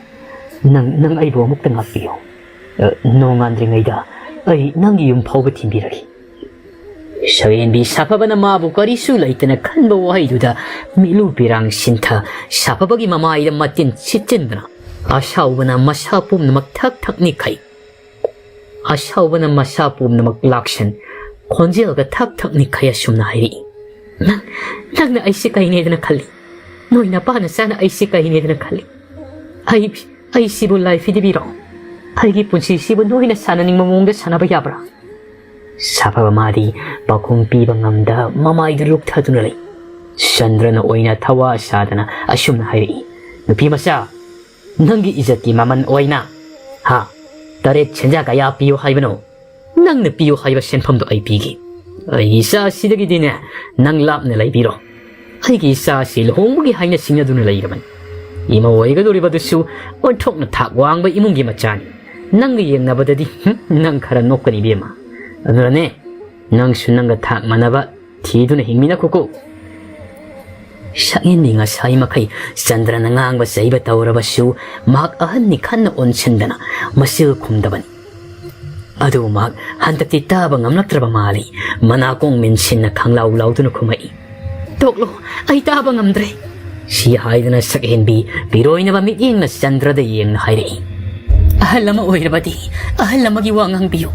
ꯅꯪ, ꯅꯪ ꯑꯩꯕꯨ ꯑꯃꯨꯛꯇ ꯉꯥꯛꯄꯤꯌꯨ꯫ ꯑ, ꯅꯣꯡꯉꯥꯟꯗ꯭ꯔꯤꯉꯩꯗ ꯑꯩ ꯅꯪꯒꯤ ꯌꯨꯝ ꯐꯥꯎꯕ ꯊꯤꯟꯕꯤꯔꯒꯦ꯫" ꯁꯛꯍꯦꯟꯕꯤ ꯁꯥꯐꯕꯅ ꯃꯥꯕꯨ ꯀꯔꯤꯁꯨ ꯂꯩꯇꯅ ꯈꯟꯕ ꯋꯥꯍꯩꯗꯨꯗ ꯃꯤꯠꯂꯨ ꯄꯤꯔꯥꯡ ꯁꯤꯟꯊ, ꯁꯥꯐꯕꯒꯤ ꯃꯃꯥꯏꯗ ꯃꯇꯤꯟ ꯁꯤꯠꯆꯤꯟꯗꯅ ꯑꯁꯥꯎꯕꯅ ꯃꯁꯥ ꯄꯨꯝꯅꯃꯛ ꯊꯛ ꯊꯛ ꯅꯤꯛꯈꯩ꯫ ꯑꯁꯥꯎꯕꯅ ꯃꯁꯥ ꯄꯨꯝꯅꯃꯛ ꯂꯥꯛꯁꯟ, ꯈꯣꯟꯖꯦꯜꯒ ꯊꯛ ꯊꯛ ꯅꯤꯛꯈꯩ ꯑꯁꯨꯝꯅ ꯍꯥꯏꯔꯛꯏ, "ꯅꯪ, ꯅꯪꯅ ꯑꯩꯁꯦ ꯀꯩꯅꯦꯗꯅ ꯈꯜꯂꯤ? ꯅꯣꯏ ꯅꯄꯥ ꯅꯆꯥꯅ ꯑꯩꯁꯦ ꯀꯩꯅꯦꯗꯅ ꯈꯜꯂꯤ? ꯑꯩ, ꯑꯩꯁꯤꯕꯨ ꯂꯥꯏ ꯐꯤꯗꯤꯕꯤꯔꯣ? ꯑꯩꯒꯤ ꯄꯨꯟꯁꯤꯁꯤꯕꯨ ꯅꯣꯏꯅ ꯁꯥꯟꯅꯅꯤꯡꯕ ꯃꯑꯣꯡꯗ ꯁꯥꯟꯅꯕ ꯌꯥꯕ꯭ꯔꯥ?" ꯁꯥꯐꯕ ꯃꯥꯗꯤ ꯄꯥꯎꯈꯨꯝ ꯄꯤꯕ ꯉꯝꯗ ꯃꯃꯥꯏꯗꯨ ꯂꯨꯞꯊꯗꯨꯅ ꯂꯩ꯫ ꯆꯟꯗ꯭ꯔꯅ ꯑꯣꯏꯅ ꯊꯋꯥ ꯁꯥꯗꯅ ꯑꯁꯨꯝꯅ ꯍꯥꯏꯔꯛꯏ, "ꯅꯨꯄꯤ ꯃꯆꯥ, ꯅꯪꯒꯤ ꯏꯖꯠꯀꯤ ꯃꯃꯜ ꯑꯣꯏꯅ ꯍꯥ? ꯇꯔꯦꯠ ꯁꯦꯟꯖꯥ ꯀꯌꯥ ꯄꯤꯌꯨ ꯍꯥꯏꯕꯅꯣ? ꯅꯪꯅ ꯄꯤꯌꯨ ꯍꯥꯏꯕ ꯁꯦꯟꯐꯝꯗꯣ ꯑꯩ ꯄꯤꯒꯦ꯫ ꯑꯩꯒꯤ ꯏꯆꯥ ꯑꯁꯤꯗꯒꯤꯗꯤꯅꯦ, ꯅꯪ ꯂꯥꯞꯅ ꯂꯩꯕꯤꯔꯣ꯫ ꯑꯩꯒꯤ ꯏꯆꯥ ꯑꯁꯤ ꯂꯨꯍꯣꯡꯕꯒꯤ ꯍꯥꯏꯅ ꯁꯤꯡꯅꯗꯨꯅ ꯂꯩꯔꯕꯅꯤ꯫ ꯏꯃꯧ ꯑꯣꯏꯒꯗꯧꯔꯤꯕꯗꯨꯁꯨ ꯑꯣꯟꯊꯣꯛꯅ ꯊꯥꯛ ꯋꯥꯡꯕ ꯏꯃꯨꯡꯒꯤ ꯃꯆꯥꯅꯤ꯫ ꯅꯪꯒ ꯌꯦꯡꯅꯕꯗꯗꯤ, ꯍꯨꯝ, ꯅꯪ ꯈꯔ ꯅꯣꯞꯀꯅꯤ, ꯏꯕꯦꯝꯃ꯫ ꯑꯗꯨꯅꯅꯦ, ꯅꯪꯁꯨ ꯅꯪꯒ ꯊꯥꯛ ꯃꯥꯟꯅꯕ ꯊꯤꯗꯨꯅ ꯍꯤꯡꯃꯤꯟꯅꯈꯣꯀꯣ꯫ ꯁꯛꯍꯦꯟꯕꯤ ꯉꯁꯥꯏ ꯃꯈꯩ ꯆꯟꯗ꯭ꯔꯅ ꯉꯥꯡꯕ ꯆꯩꯕ ꯇꯧꯔꯕꯁꯨ, ꯃꯍꯥꯛ ꯑꯍꯟꯅꯤ ꯈꯟꯅ ꯑꯣꯟꯁꯤꯟꯗꯅ ꯃꯆꯤꯜ ꯈꯨꯝꯗꯕꯅꯤ꯫ ꯑꯗꯨꯕꯨ ꯃꯍꯥꯛ ꯍꯟꯗꯛꯇꯤ ꯇꯥꯕ ꯉꯝꯂꯛꯇ꯭ꯔꯕ ꯃꯥꯜꯂꯤ꯫ ꯃꯅꯥꯀꯣꯡ ꯃꯤꯟꯁꯤꯟꯅ ꯈꯪꯂꯥꯎ ꯂꯥꯎꯗꯨꯅ ꯈꯨꯝꯃꯛꯏ, "ꯇꯣꯛꯂꯣ, ꯑꯩ ꯇꯥꯕ ꯉꯝꯗ꯭ꯔꯦ꯫" ꯁꯤ ꯍꯥꯏꯗꯨꯅ ꯁꯛꯍꯦꯟꯕꯤ ꯄꯤꯔꯣꯏꯅꯕ ꯃꯤꯠꯌꯦꯡꯅ ꯆꯟꯗ꯭ꯔꯗ ꯌꯦꯡꯅ ꯍꯥꯏꯔꯛꯏ, "ꯑꯍꯜ ꯑꯃ ꯑꯣꯏꯔꯕꯗꯤ ꯑꯍꯜ ꯑꯃꯒꯤ ꯋꯥ ꯉꯥꯡꯕꯤꯌꯨ꯫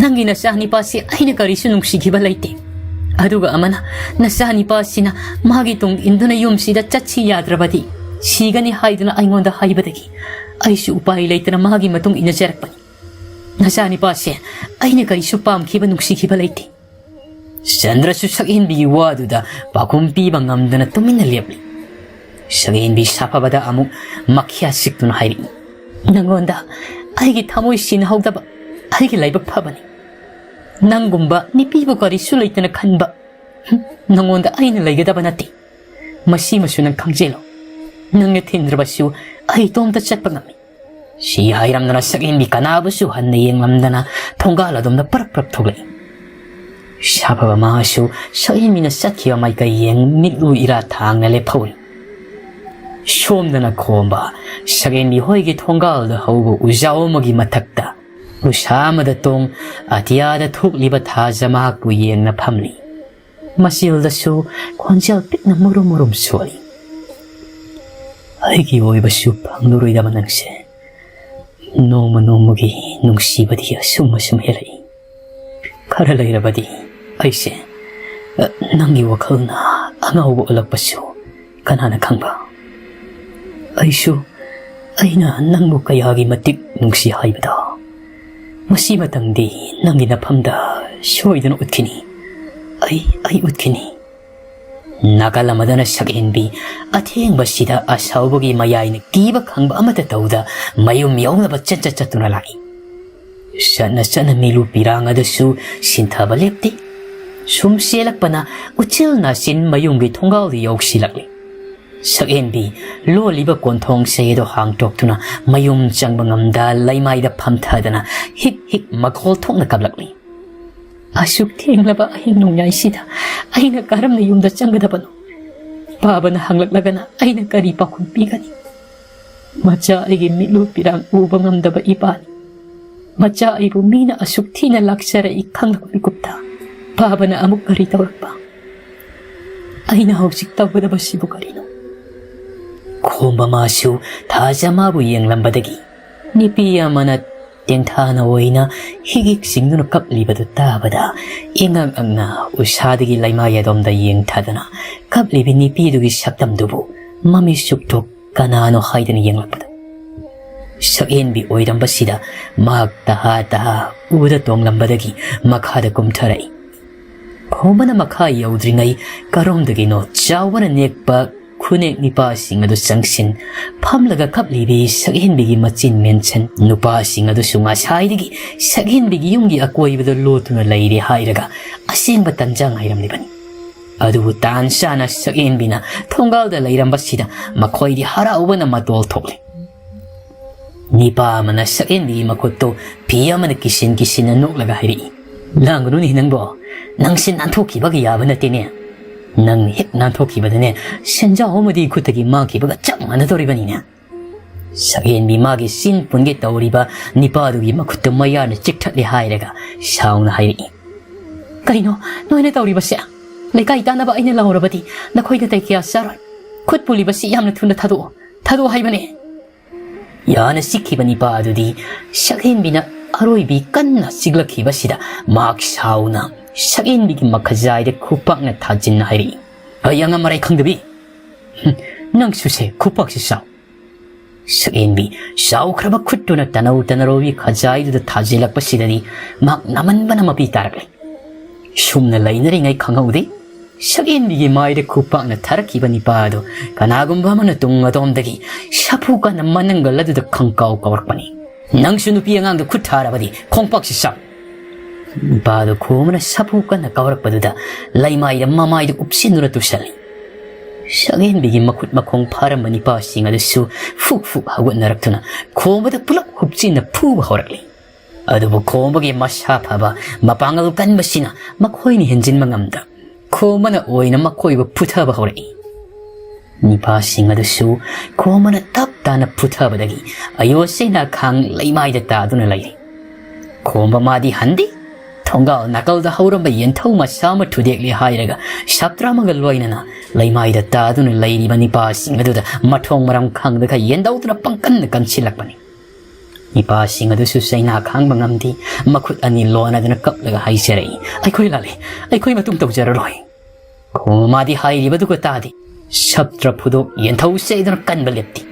ꯅꯪꯒꯤ ꯅꯆꯥꯅꯤꯄꯥꯁꯦ ꯑꯩꯅ ꯀꯔꯤꯁꯨ ꯅꯨꯡꯁꯤꯈꯤꯕ ꯂꯩꯇꯦ꯫ ꯑꯗꯨꯒ ꯑꯃꯅ, ꯅꯆꯥꯅꯤꯄꯥꯁꯤꯅ ꯃꯥꯒꯤ ꯇꯨꯡ ꯏꯟꯗꯨꯅ ꯌꯨꯝꯁꯤꯗ ꯆꯠꯁꯤ ꯌꯥꯗ꯭ꯔꯕꯗꯤ ꯁꯤꯒꯅꯤ ꯍꯥꯏꯗꯨꯅ ꯑꯩꯉꯣꯟꯗ ꯍꯥꯏꯕꯗꯒꯤ ꯑꯩꯁꯨ ꯎꯄꯥꯏ ꯂꯩꯇꯅ ꯃꯥꯒꯤ ꯃꯇꯨꯡ ꯏꯟꯅꯖꯔꯛꯄꯅꯤ꯫ ꯅꯆꯥꯅꯤꯄꯥꯁꯦ ꯑꯩꯅ ꯀꯔꯤꯁꯨ ꯄꯥꯝꯈꯤꯕ ꯅꯨꯡꯁꯤꯈꯤꯕ ꯂꯩꯇꯦ꯫" ꯆꯟꯗ꯭ꯔꯁꯨ ꯁꯛꯍꯦꯟꯕꯤꯒꯤ ꯋꯥꯗꯨꯗ ꯄꯥꯎꯈꯨꯝ ꯄꯤꯕ ꯉꯝꯗꯅ ꯇꯨꯃꯤꯟꯅ ꯂꯦꯞꯂꯤ꯫ ꯁꯛꯍꯦꯟꯕꯤ ꯁꯥꯐꯕꯗ ꯑꯃꯨꯛ ꯃꯈ꯭ꯌꯥ ꯁꯤꯛꯇꯨꯅ ꯍꯥꯏꯔꯛꯏ, "ꯅꯪꯉꯣꯟꯗ ꯑꯩꯒꯤ ꯊꯃꯣꯏ ꯁꯤꯟꯅꯍꯧꯗꯕ ꯑꯩꯒꯤ ꯂꯥꯏꯕꯛ ꯐꯕꯅꯤ꯫ ꯅꯪꯒꯨꯝꯕ ꯅꯨꯄꯤꯕꯨ ꯀꯔꯤꯁꯨ ꯂꯩꯇꯅ ꯈꯟꯕ, ꯍꯨꯝ, ꯅꯪꯉꯣꯟꯗ ꯑꯩꯅ ꯂꯩꯒꯗꯕ ꯅꯠꯇꯦ꯫ ꯃꯁꯤꯃꯁꯨ ꯅꯪ ꯈꯪꯖꯤꯜꯂꯣ꯫ ꯅꯪꯅ ꯊꯤꯟꯗ꯭ꯔꯕꯁꯨ ꯑꯩ ꯏꯇꯣꯝꯇ ꯆꯠꯄ ꯉꯝꯃꯤ꯫" ꯁꯤ ꯍꯥꯏꯔꯝꯗꯅ ꯁꯛꯍꯦꯟꯕꯤ ꯀꯅꯥꯕꯨꯁꯨ ꯍꯟꯅ ꯌꯦꯡꯂꯝꯗꯅ ꯊꯣꯡꯒꯥꯜ ꯑꯗꯣꯝꯗ ꯄꯔꯞ ꯄꯔꯞ ꯊꯣꯛꯂꯛꯏ꯫ ꯁꯥꯐꯕ ꯃꯍꯥꯛꯁꯨ ꯁꯛꯍꯦꯟꯕꯤꯅ ꯆꯠꯈꯤꯕ ꯃꯥꯏꯀꯩ ꯌꯦꯡ ꯃꯤꯠꯂꯨ ꯏꯔꯥ ꯊꯥꯡꯅ ꯂꯦꯞꯍꯧꯔꯤ꯫ ꯁꯣꯝꯗꯅ ꯈꯣꯝꯕ ꯁꯛꯍꯦꯟꯕꯤ ꯍꯣꯏꯒꯤ ꯊꯣꯡꯒꯥꯜꯗ ꯍꯧꯕ ꯎꯖꯥꯎ ꯑꯃꯒꯤ ꯃꯊꯛꯇ ꯎꯁꯥ ꯑꯃꯗ ꯇꯣꯡ ꯑꯇꯤꯌꯥꯗ ꯊꯣꯛꯂꯤꯕ ꯊꯥꯖ ꯃꯍꯥꯛꯄꯨ ꯌꯦꯡꯅ ꯐꯝꯂꯤ꯫ ꯃꯆꯤꯜꯗꯁꯨ ꯈꯣꯟꯖꯦꯜ ꯄꯤꯛꯅ ꯃꯨꯔꯨꯝ ꯃꯨꯔꯨꯝ ꯁꯣꯜꯂꯤ꯫ "ꯑꯩꯒꯤ ꯑꯣꯏꯕꯁꯨ ꯐꯪꯂꯔꯣꯏꯗꯕ ꯅꯪꯁꯦ ꯅꯣꯡꯃ ꯅꯣꯡꯃꯒꯤ ꯅꯨꯡꯁꯤꯕꯗꯤ ꯑꯁꯨꯝ ꯑꯁꯨꯝ ꯍꯦꯜꯂꯛꯏ꯫ ꯈꯔ ꯂꯩꯔꯕꯗꯤ ꯑꯩꯁꯦ, ꯑ, ꯅꯪꯒꯤ ꯋꯥꯈꯜꯅ ꯑꯉꯥꯎꯕ ꯑꯣꯜꯂꯛꯄꯁꯨ ꯀꯅꯥꯅ ꯈꯪꯕ? ꯑꯩꯁꯨ ꯑꯩꯅ ꯅꯪꯕꯨ ꯀꯌꯥꯒꯤ ꯃꯇꯤꯛ ꯅꯨꯡꯁꯤ ꯍꯥꯏꯕꯗꯣ ꯃꯁꯤꯃꯇꯪꯗꯤ ꯅꯪꯒꯤ ꯅꯐꯝꯗ ꯁꯣꯏꯗꯅ ꯎꯠꯈꯤꯅꯤ꯫ ꯑꯩ, ꯑꯩ ꯎꯠꯈꯤꯅꯤ꯫" ꯅꯥꯀꯜ ꯑꯃꯗꯅ ꯁꯛꯍꯦꯟꯕꯤ ꯑꯊꯦꯡꯕꯁꯤꯗ ꯑꯁꯥꯎꯕꯒꯤ ꯃꯌꯥꯏꯅ ꯀꯤꯕ ꯈꯪꯕ ꯑꯃꯠꯇ ꯇꯧꯗ ꯃꯌꯨꯝ ꯌꯧꯅꯕ ꯆꯠꯆ ꯆꯠꯇꯨꯅ ꯂꯥꯛꯏ꯫ ꯆꯠꯅ ꯆꯠꯅ ꯃꯤꯂꯨ ꯄꯤꯔꯥꯡ ꯑꯗꯨꯁꯨ ꯁꯤꯟꯊꯕ ꯂꯦꯞꯇꯦ꯫ ꯁꯨꯝ ꯆꯦꯜꯂꯛꯄꯅ ꯎꯆꯤꯜ ꯅꯥꯆꯤꯟ ꯃꯌꯨꯝꯒꯤ ꯊꯣꯡꯒꯥꯜꯗ ꯌꯧꯁꯤꯜꯂꯛꯂꯤ꯫ ꯁꯛꯍꯦꯟꯕꯤ ꯂꯣꯜꯂꯤꯕ ꯀꯣꯟꯊꯣꯡ ꯆꯍꯤ ꯑꯗꯨ ꯍꯥꯡꯇꯣꯛꯇꯨꯅ ꯃꯌꯨꯝ ꯆꯪꯕ ꯉꯝꯗ ꯂꯩꯃꯥꯏꯗ ꯐꯝꯊꯗꯅ ꯍꯤꯛ ꯍꯤꯛ ꯃꯈꯣꯜ ꯊꯣꯛꯅ ꯀꯞꯂꯛꯂꯤ꯫ "ꯑꯁꯨꯛ ꯊꯦꯡꯂꯕ ꯑꯍꯤꯡ ꯅꯣꯡꯌꯥꯏꯁꯤꯗ ꯑꯩꯅ ꯀꯔꯝꯅ ꯌꯨꯝꯗ ꯆꯪꯒꯗꯕꯅꯣ? ꯄꯥꯕꯅ ꯍꯪꯂꯛꯂꯒꯅ ꯑꯩꯅ ꯀꯔꯤ ꯄꯥꯎꯈꯨꯝ ꯄꯤꯒꯅꯤ? ꯃꯆꯥ ꯑꯩꯒꯤ ꯃꯤꯠꯂꯨ ꯄꯤꯔꯥꯡ ꯎꯕ ꯉꯝꯗꯕ ꯏꯄꯥꯅꯤ꯫ ꯃꯆꯥ ꯑꯩꯕꯨ ꯃꯤꯅ ꯑꯁꯨꯛ ꯊꯤꯅ ꯂꯥꯛꯆꯔꯛꯏ ꯈꯪꯂꯛꯄ ꯃꯤꯀꯨꯞꯇ ꯄꯥꯕꯅ ꯑꯃꯨꯛ ꯀꯔꯤ ꯇꯧꯔꯛꯄ? ꯑꯩꯅ ꯍꯧꯖꯤꯛ ꯇꯧꯒꯗꯕꯁꯤꯕꯨ ꯀꯔꯤꯅꯣ?" ꯈꯣꯝꯕ ꯃꯥꯁꯨ ꯊꯥꯖ ꯃꯥꯕꯨ ꯌꯦꯡꯂꯝꯕꯗꯒꯤ ꯅꯨꯄꯤ ꯑꯃꯅ ꯇꯦꯟꯊꯥꯅ ꯑꯣꯏꯅ ꯍꯤꯒꯤꯛ ꯆꯤꯡꯗꯨꯅ ꯀꯞꯂꯤꯕꯗꯨ ꯇꯥꯕꯗ ꯏꯉꯛ ꯉꯛꯅ ꯎꯁꯥꯗꯒꯤ ꯂꯩꯃꯥꯏ ꯑꯗꯣꯝꯗ ꯌꯦꯡꯊꯗꯨꯅ ꯀꯞꯂꯤꯕꯤ ꯅꯨꯄꯤꯗꯨꯒꯤ ꯁꯛꯇꯝꯗꯨꯕꯨ ꯃꯃꯤꯠ ꯆꯨꯞꯊꯣꯛ ꯀꯅꯥꯅꯣ ꯍꯥꯏꯗꯨꯅ ꯌꯦꯡꯂꯛꯄꯗ ꯁꯛꯍꯦꯟꯕꯤ ꯑꯣꯏꯔꯝꯕꯁꯤꯗ ꯃꯍꯥꯛ ꯇꯍꯥ ꯇꯍꯥ ꯎꯗ ꯇꯣꯡꯂꯝꯕꯗꯒꯤ ꯃꯈꯥꯗ ꯀꯨꯝꯊꯔꯛꯏ꯫ ꯈꯣꯝꯕꯅ ꯃꯈꯥ ꯌꯧꯗ꯭ꯔꯤꯉꯩ ꯀꯔꯣꯝꯗꯒꯤꯅꯣ ꯆꯥꯎꯕꯅ ꯅꯦꯛꯄ ꯈꯨꯅꯦꯛ ꯅꯤꯄꯥꯁꯤꯡ ꯑꯗꯨ ꯆꯪꯁꯤꯟ ꯐꯝꯂꯒ ꯀꯞꯂꯤꯕꯤ ꯁꯛꯍꯦꯟꯕꯤꯒꯤ ꯃꯆꯤꯟ ꯃꯦꯟꯁꯟ ꯅꯨꯄꯥꯁꯤꯡ ꯑꯗꯨꯁꯨ ꯉꯁꯥꯏꯗꯒꯤ ꯁꯛꯍꯦꯟꯕꯤꯒꯤ ꯌꯨꯝꯒꯤ ꯑꯀꯣꯏꯕꯗ ꯂꯣꯠꯇꯨꯅ ꯂꯩꯔꯦ ꯍꯥꯏꯔꯒ ꯑꯁꯦꯡꯕ ꯇꯟꯖꯥ ꯉꯥꯏꯔꯝꯂꯤꯕꯅꯤ꯫ ꯑꯗꯨꯕꯨ ꯇꯥꯟ ꯆꯥꯅ ꯁꯛꯍꯦꯟꯕꯤꯅ ꯊꯣꯡꯒꯥꯜꯗ ꯂꯩꯔꯝꯕꯁꯤꯗ ꯃꯈꯣꯏꯗꯤ ꯍꯔꯥꯎꯕꯅ ꯃꯇꯣꯜ ꯊꯣꯛꯂꯦ꯫ ꯅꯤꯄꯥ ꯑꯃꯅ ꯁꯛꯍꯦꯟꯕꯤꯒꯤ ꯃꯈꯨꯠꯇꯨ ꯐꯤ ꯑꯃꯅ ꯀꯤꯁꯤꯟ ꯀꯤꯁꯤꯟꯅ ꯅꯣꯛꯂꯒ ꯍꯥꯏꯔꯛꯏ, "ꯂꯥꯡꯒꯅꯨꯅꯦ ꯅꯪꯕꯣ, ꯅꯪꯁꯦ ꯅꯥꯟꯊꯣꯛꯈꯤꯕꯒ ꯌꯥꯕ ꯅꯠꯇꯦꯅꯦ꯫ ꯅꯪ ꯍꯦꯛ ꯅꯥꯟꯊꯣꯛꯈꯤꯕꯗꯅꯦ ꯁꯦꯟꯖꯥꯎ ꯑꯃꯗꯤ ꯈꯨꯠꯇꯒꯤ ꯃꯥꯡꯈꯤꯕꯒ ꯆꯞ ꯃꯥꯟꯅꯗꯧꯔꯤꯕꯅꯤꯅꯦ꯫" ꯁꯛꯍꯦꯟꯕꯤ ꯃꯥꯒꯤ ꯆꯤꯟ ꯄꯨꯟꯒꯦ ꯇꯧꯔꯤꯕ ꯅꯤꯄꯥꯗꯨꯒꯤ ꯃꯈꯨꯠꯇꯨ ꯃꯌꯥꯅ ꯆꯤꯛꯊꯠꯂꯦ ꯍꯥꯏꯔꯒ ꯁꯥꯎꯅ ꯍꯥꯏꯔꯛꯏ, "ꯀꯩꯅꯣ ꯅꯣꯏꯅ ꯇꯧꯔꯤꯕꯁꯦ? ꯂꯩꯀꯥꯏ ꯇꯥꯟꯅꯕ ꯑꯩꯅ ꯂꯥꯎꯔꯕꯗꯤ ꯅꯈꯣꯏ ꯅꯥꯇꯩ ꯀꯌꯥ ꯆꯥꯔꯣꯏ꯫ ꯈꯨꯠ ꯄꯨꯜꯂꯤꯕꯁꯤ ꯌꯥꯝꯅ ꯊꯨꯅ ꯊꯥꯗꯣꯛꯑꯣ, ꯊꯥꯗꯣꯛꯑꯣ ꯍꯥꯏꯕꯅꯦ꯫" ꯌꯥꯅ ꯆꯤꯛꯈꯤꯕ ꯅꯤꯄꯥ ꯑꯗꯨꯗꯤ ꯁꯛꯍꯦꯟꯕꯤꯅ ꯑꯔꯣꯏꯕꯤ ꯀꯟꯅ ꯆꯤꯛꯂꯛꯈꯤꯕꯁꯤꯗ ꯃꯍꯥꯛ ꯁꯥꯎꯅ ꯁꯛꯍꯦꯟꯕꯤꯒꯤ ꯃꯈꯖꯥꯏꯗ ꯈꯨꯄꯥꯛꯅ ꯊꯥꯖꯤꯟꯅ ꯍꯥꯏꯔꯛꯏ, "ꯑꯩ ꯑꯉꯝ ꯑꯔꯩ ꯈꯪꯗꯕꯤ, ꯍꯨꯝ, ꯅꯪꯁꯨꯁꯦ ꯈꯨꯄꯥꯛꯁꯤ ꯆꯥꯎ꯫" ꯁꯛꯍꯦꯟꯕꯤ ꯆꯥꯎꯈ꯭ꯔꯕ ꯈꯨꯠꯇꯨꯅ ꯇꯅꯧ ꯇꯅꯔꯧꯕꯤ ꯈꯖꯥꯏꯗꯨꯗ ꯊꯥꯖꯤꯜꯂꯛꯄꯁꯤꯗꯗꯤ ꯃꯍꯥꯛ ꯅꯝꯃꯟꯕꯅ ꯃꯄꯤ ꯇꯥꯔꯛꯂꯦ꯫ ꯁꯨꯝꯅ ꯂꯩꯅꯔꯤꯉꯩ ꯈꯪꯍꯧꯗꯦ꯫ ꯁꯛꯍꯦꯟꯕꯤꯒꯤ ꯃꯥꯏꯗ ꯈꯨꯄꯥꯛꯅ ꯊꯥꯔꯛꯈꯤꯕ ꯅꯤꯄꯥ ꯑꯗꯨ ꯀꯅꯥꯒꯨꯝꯕ ꯑꯃꯅ ꯇꯨꯡ ꯑꯗꯣꯝꯗꯒꯤ ꯁꯥꯐꯨ ꯀꯟꯅ ꯃꯅꯪꯒꯜ ꯑꯗꯨꯗ ꯈꯪꯀꯥꯎ ꯀꯥꯎꯔꯛꯄꯅꯤ꯫ "ꯅꯪꯁꯨ ꯅꯨꯄꯤ ꯑꯉꯥꯡꯗ ꯈꯨꯠ ꯊꯥꯔꯕꯗꯤ ꯈꯣꯡꯄꯥꯛꯁꯤ ꯆꯥꯎ!" ꯅꯤꯄꯥꯗꯨ ꯈꯣꯝꯕꯅ ꯁꯥꯐꯨ ꯀꯟꯅ ꯀꯥꯎꯔꯛꯄꯗꯨꯗ ꯂꯩꯃꯥꯏꯗ ꯃꯃꯥꯏꯗꯨ ꯎꯞꯁꯤꯟꯗꯨꯅ ꯇꯨꯁꯜꯂꯤ꯫ ꯁꯛꯍꯦꯟꯕꯤꯒꯤ ꯃꯈꯨꯠ ꯃꯈꯣꯡ ꯐꯥꯔꯝꯕ ꯅꯤꯄꯥꯁꯤꯡ ꯑꯗꯨꯁꯨ ꯐꯨꯛ ꯐꯨꯛ ꯍꯧꯒꯠꯅꯔꯛꯇꯨꯅ ꯈꯣꯝꯕꯗ ꯄꯨꯂꯞ ꯍꯨꯞꯆꯤꯟꯅ ꯐꯨꯕ ꯍꯧꯔꯛꯂꯤ꯫ ꯑꯗꯨꯕꯨ ꯈꯣꯝꯕꯒꯤ ꯃꯁꯥ ꯐꯕ ꯃꯄꯥꯡꯒꯜ ꯀꯟꯕꯁꯤꯅ ꯃꯈꯣꯏꯅ ꯍꯦꯟꯖꯤꯟꯕ ꯉꯝꯗ, ꯈꯣꯝꯕꯅ ꯑꯣꯏꯅ ꯃꯈꯣꯏꯕꯨ ꯐꯨꯊꯕ ꯍꯧꯔꯛꯏ꯫ ꯅꯤꯄꯥꯁꯤꯡ ꯑꯗꯨꯁꯨ ꯈꯣꯝꯕꯅ ꯇꯞ ꯇꯥꯅ ꯐꯨꯊꯕꯗꯒꯤ ꯑꯌꯣ ꯆꯩꯅꯥ ꯈꯥꯡ ꯂꯩꯃꯥꯏꯗ ꯇꯥꯗꯨꯅ ꯂꯩꯔꯤ꯫ ꯈꯣꯝꯕ ꯃꯥꯗꯤ ꯍꯟꯗꯦ꯫ ꯊꯣꯡꯒꯥꯜ ꯅꯥꯀꯜꯗ ꯍꯧꯔꯝꯕ ꯌꯦꯟꯊꯧ ꯃꯆꯥ ꯑꯃ ꯊꯨꯗꯦꯛꯂꯦ ꯍꯥꯏꯔꯒ ꯁꯥꯇ꯭ꯔ ꯑꯃꯒ ꯂꯣꯏꯅꯅ ꯂꯩꯃꯥꯏꯗ ꯇꯥꯗꯨꯅ ꯂꯩꯔꯤꯕ ꯅꯤꯄꯥꯁꯤꯡ ꯑꯗꯨꯗ ꯃꯊꯣꯡ ꯃꯔꯝ ꯈꯪꯗꯒ ꯌꯦꯟꯗꯧꯗꯨꯅ ꯄꯪꯀꯟꯗ ꯀꯟꯁꯤꯜꯂꯛꯄꯅꯤ꯫ ꯅꯤꯄꯥꯁꯤꯡ ꯑꯗꯨꯁꯨ ꯆꯩꯅꯥ ꯈꯥꯡꯕ ꯉꯝꯗꯦ꯫ ꯃꯈꯨꯠ ꯑꯅꯤ ꯂꯣꯟꯅꯗꯨꯅ ꯀꯞꯂꯒ ꯍꯥꯏꯖꯔꯛꯏ, "ꯑꯩꯈꯣꯏ ꯂꯥꯜꯂꯦ, ꯑꯩꯈꯣꯏ ꯃꯇꯨꯡ ꯇꯧꯖꯔꯔꯣꯏ"꯫ ꯈꯣꯝꯕ ꯃꯥꯗꯤ ꯍꯥꯏꯔꯤꯕꯗꯨꯒ ꯇꯥꯗꯦ꯫ ꯁꯥꯇ꯭ꯔ ꯐꯨꯗꯣꯛ ꯌꯦꯟꯊꯧ ꯆꯩꯗꯨꯅ ꯀꯟꯕ ꯂꯦꯞꯇꯦ꯫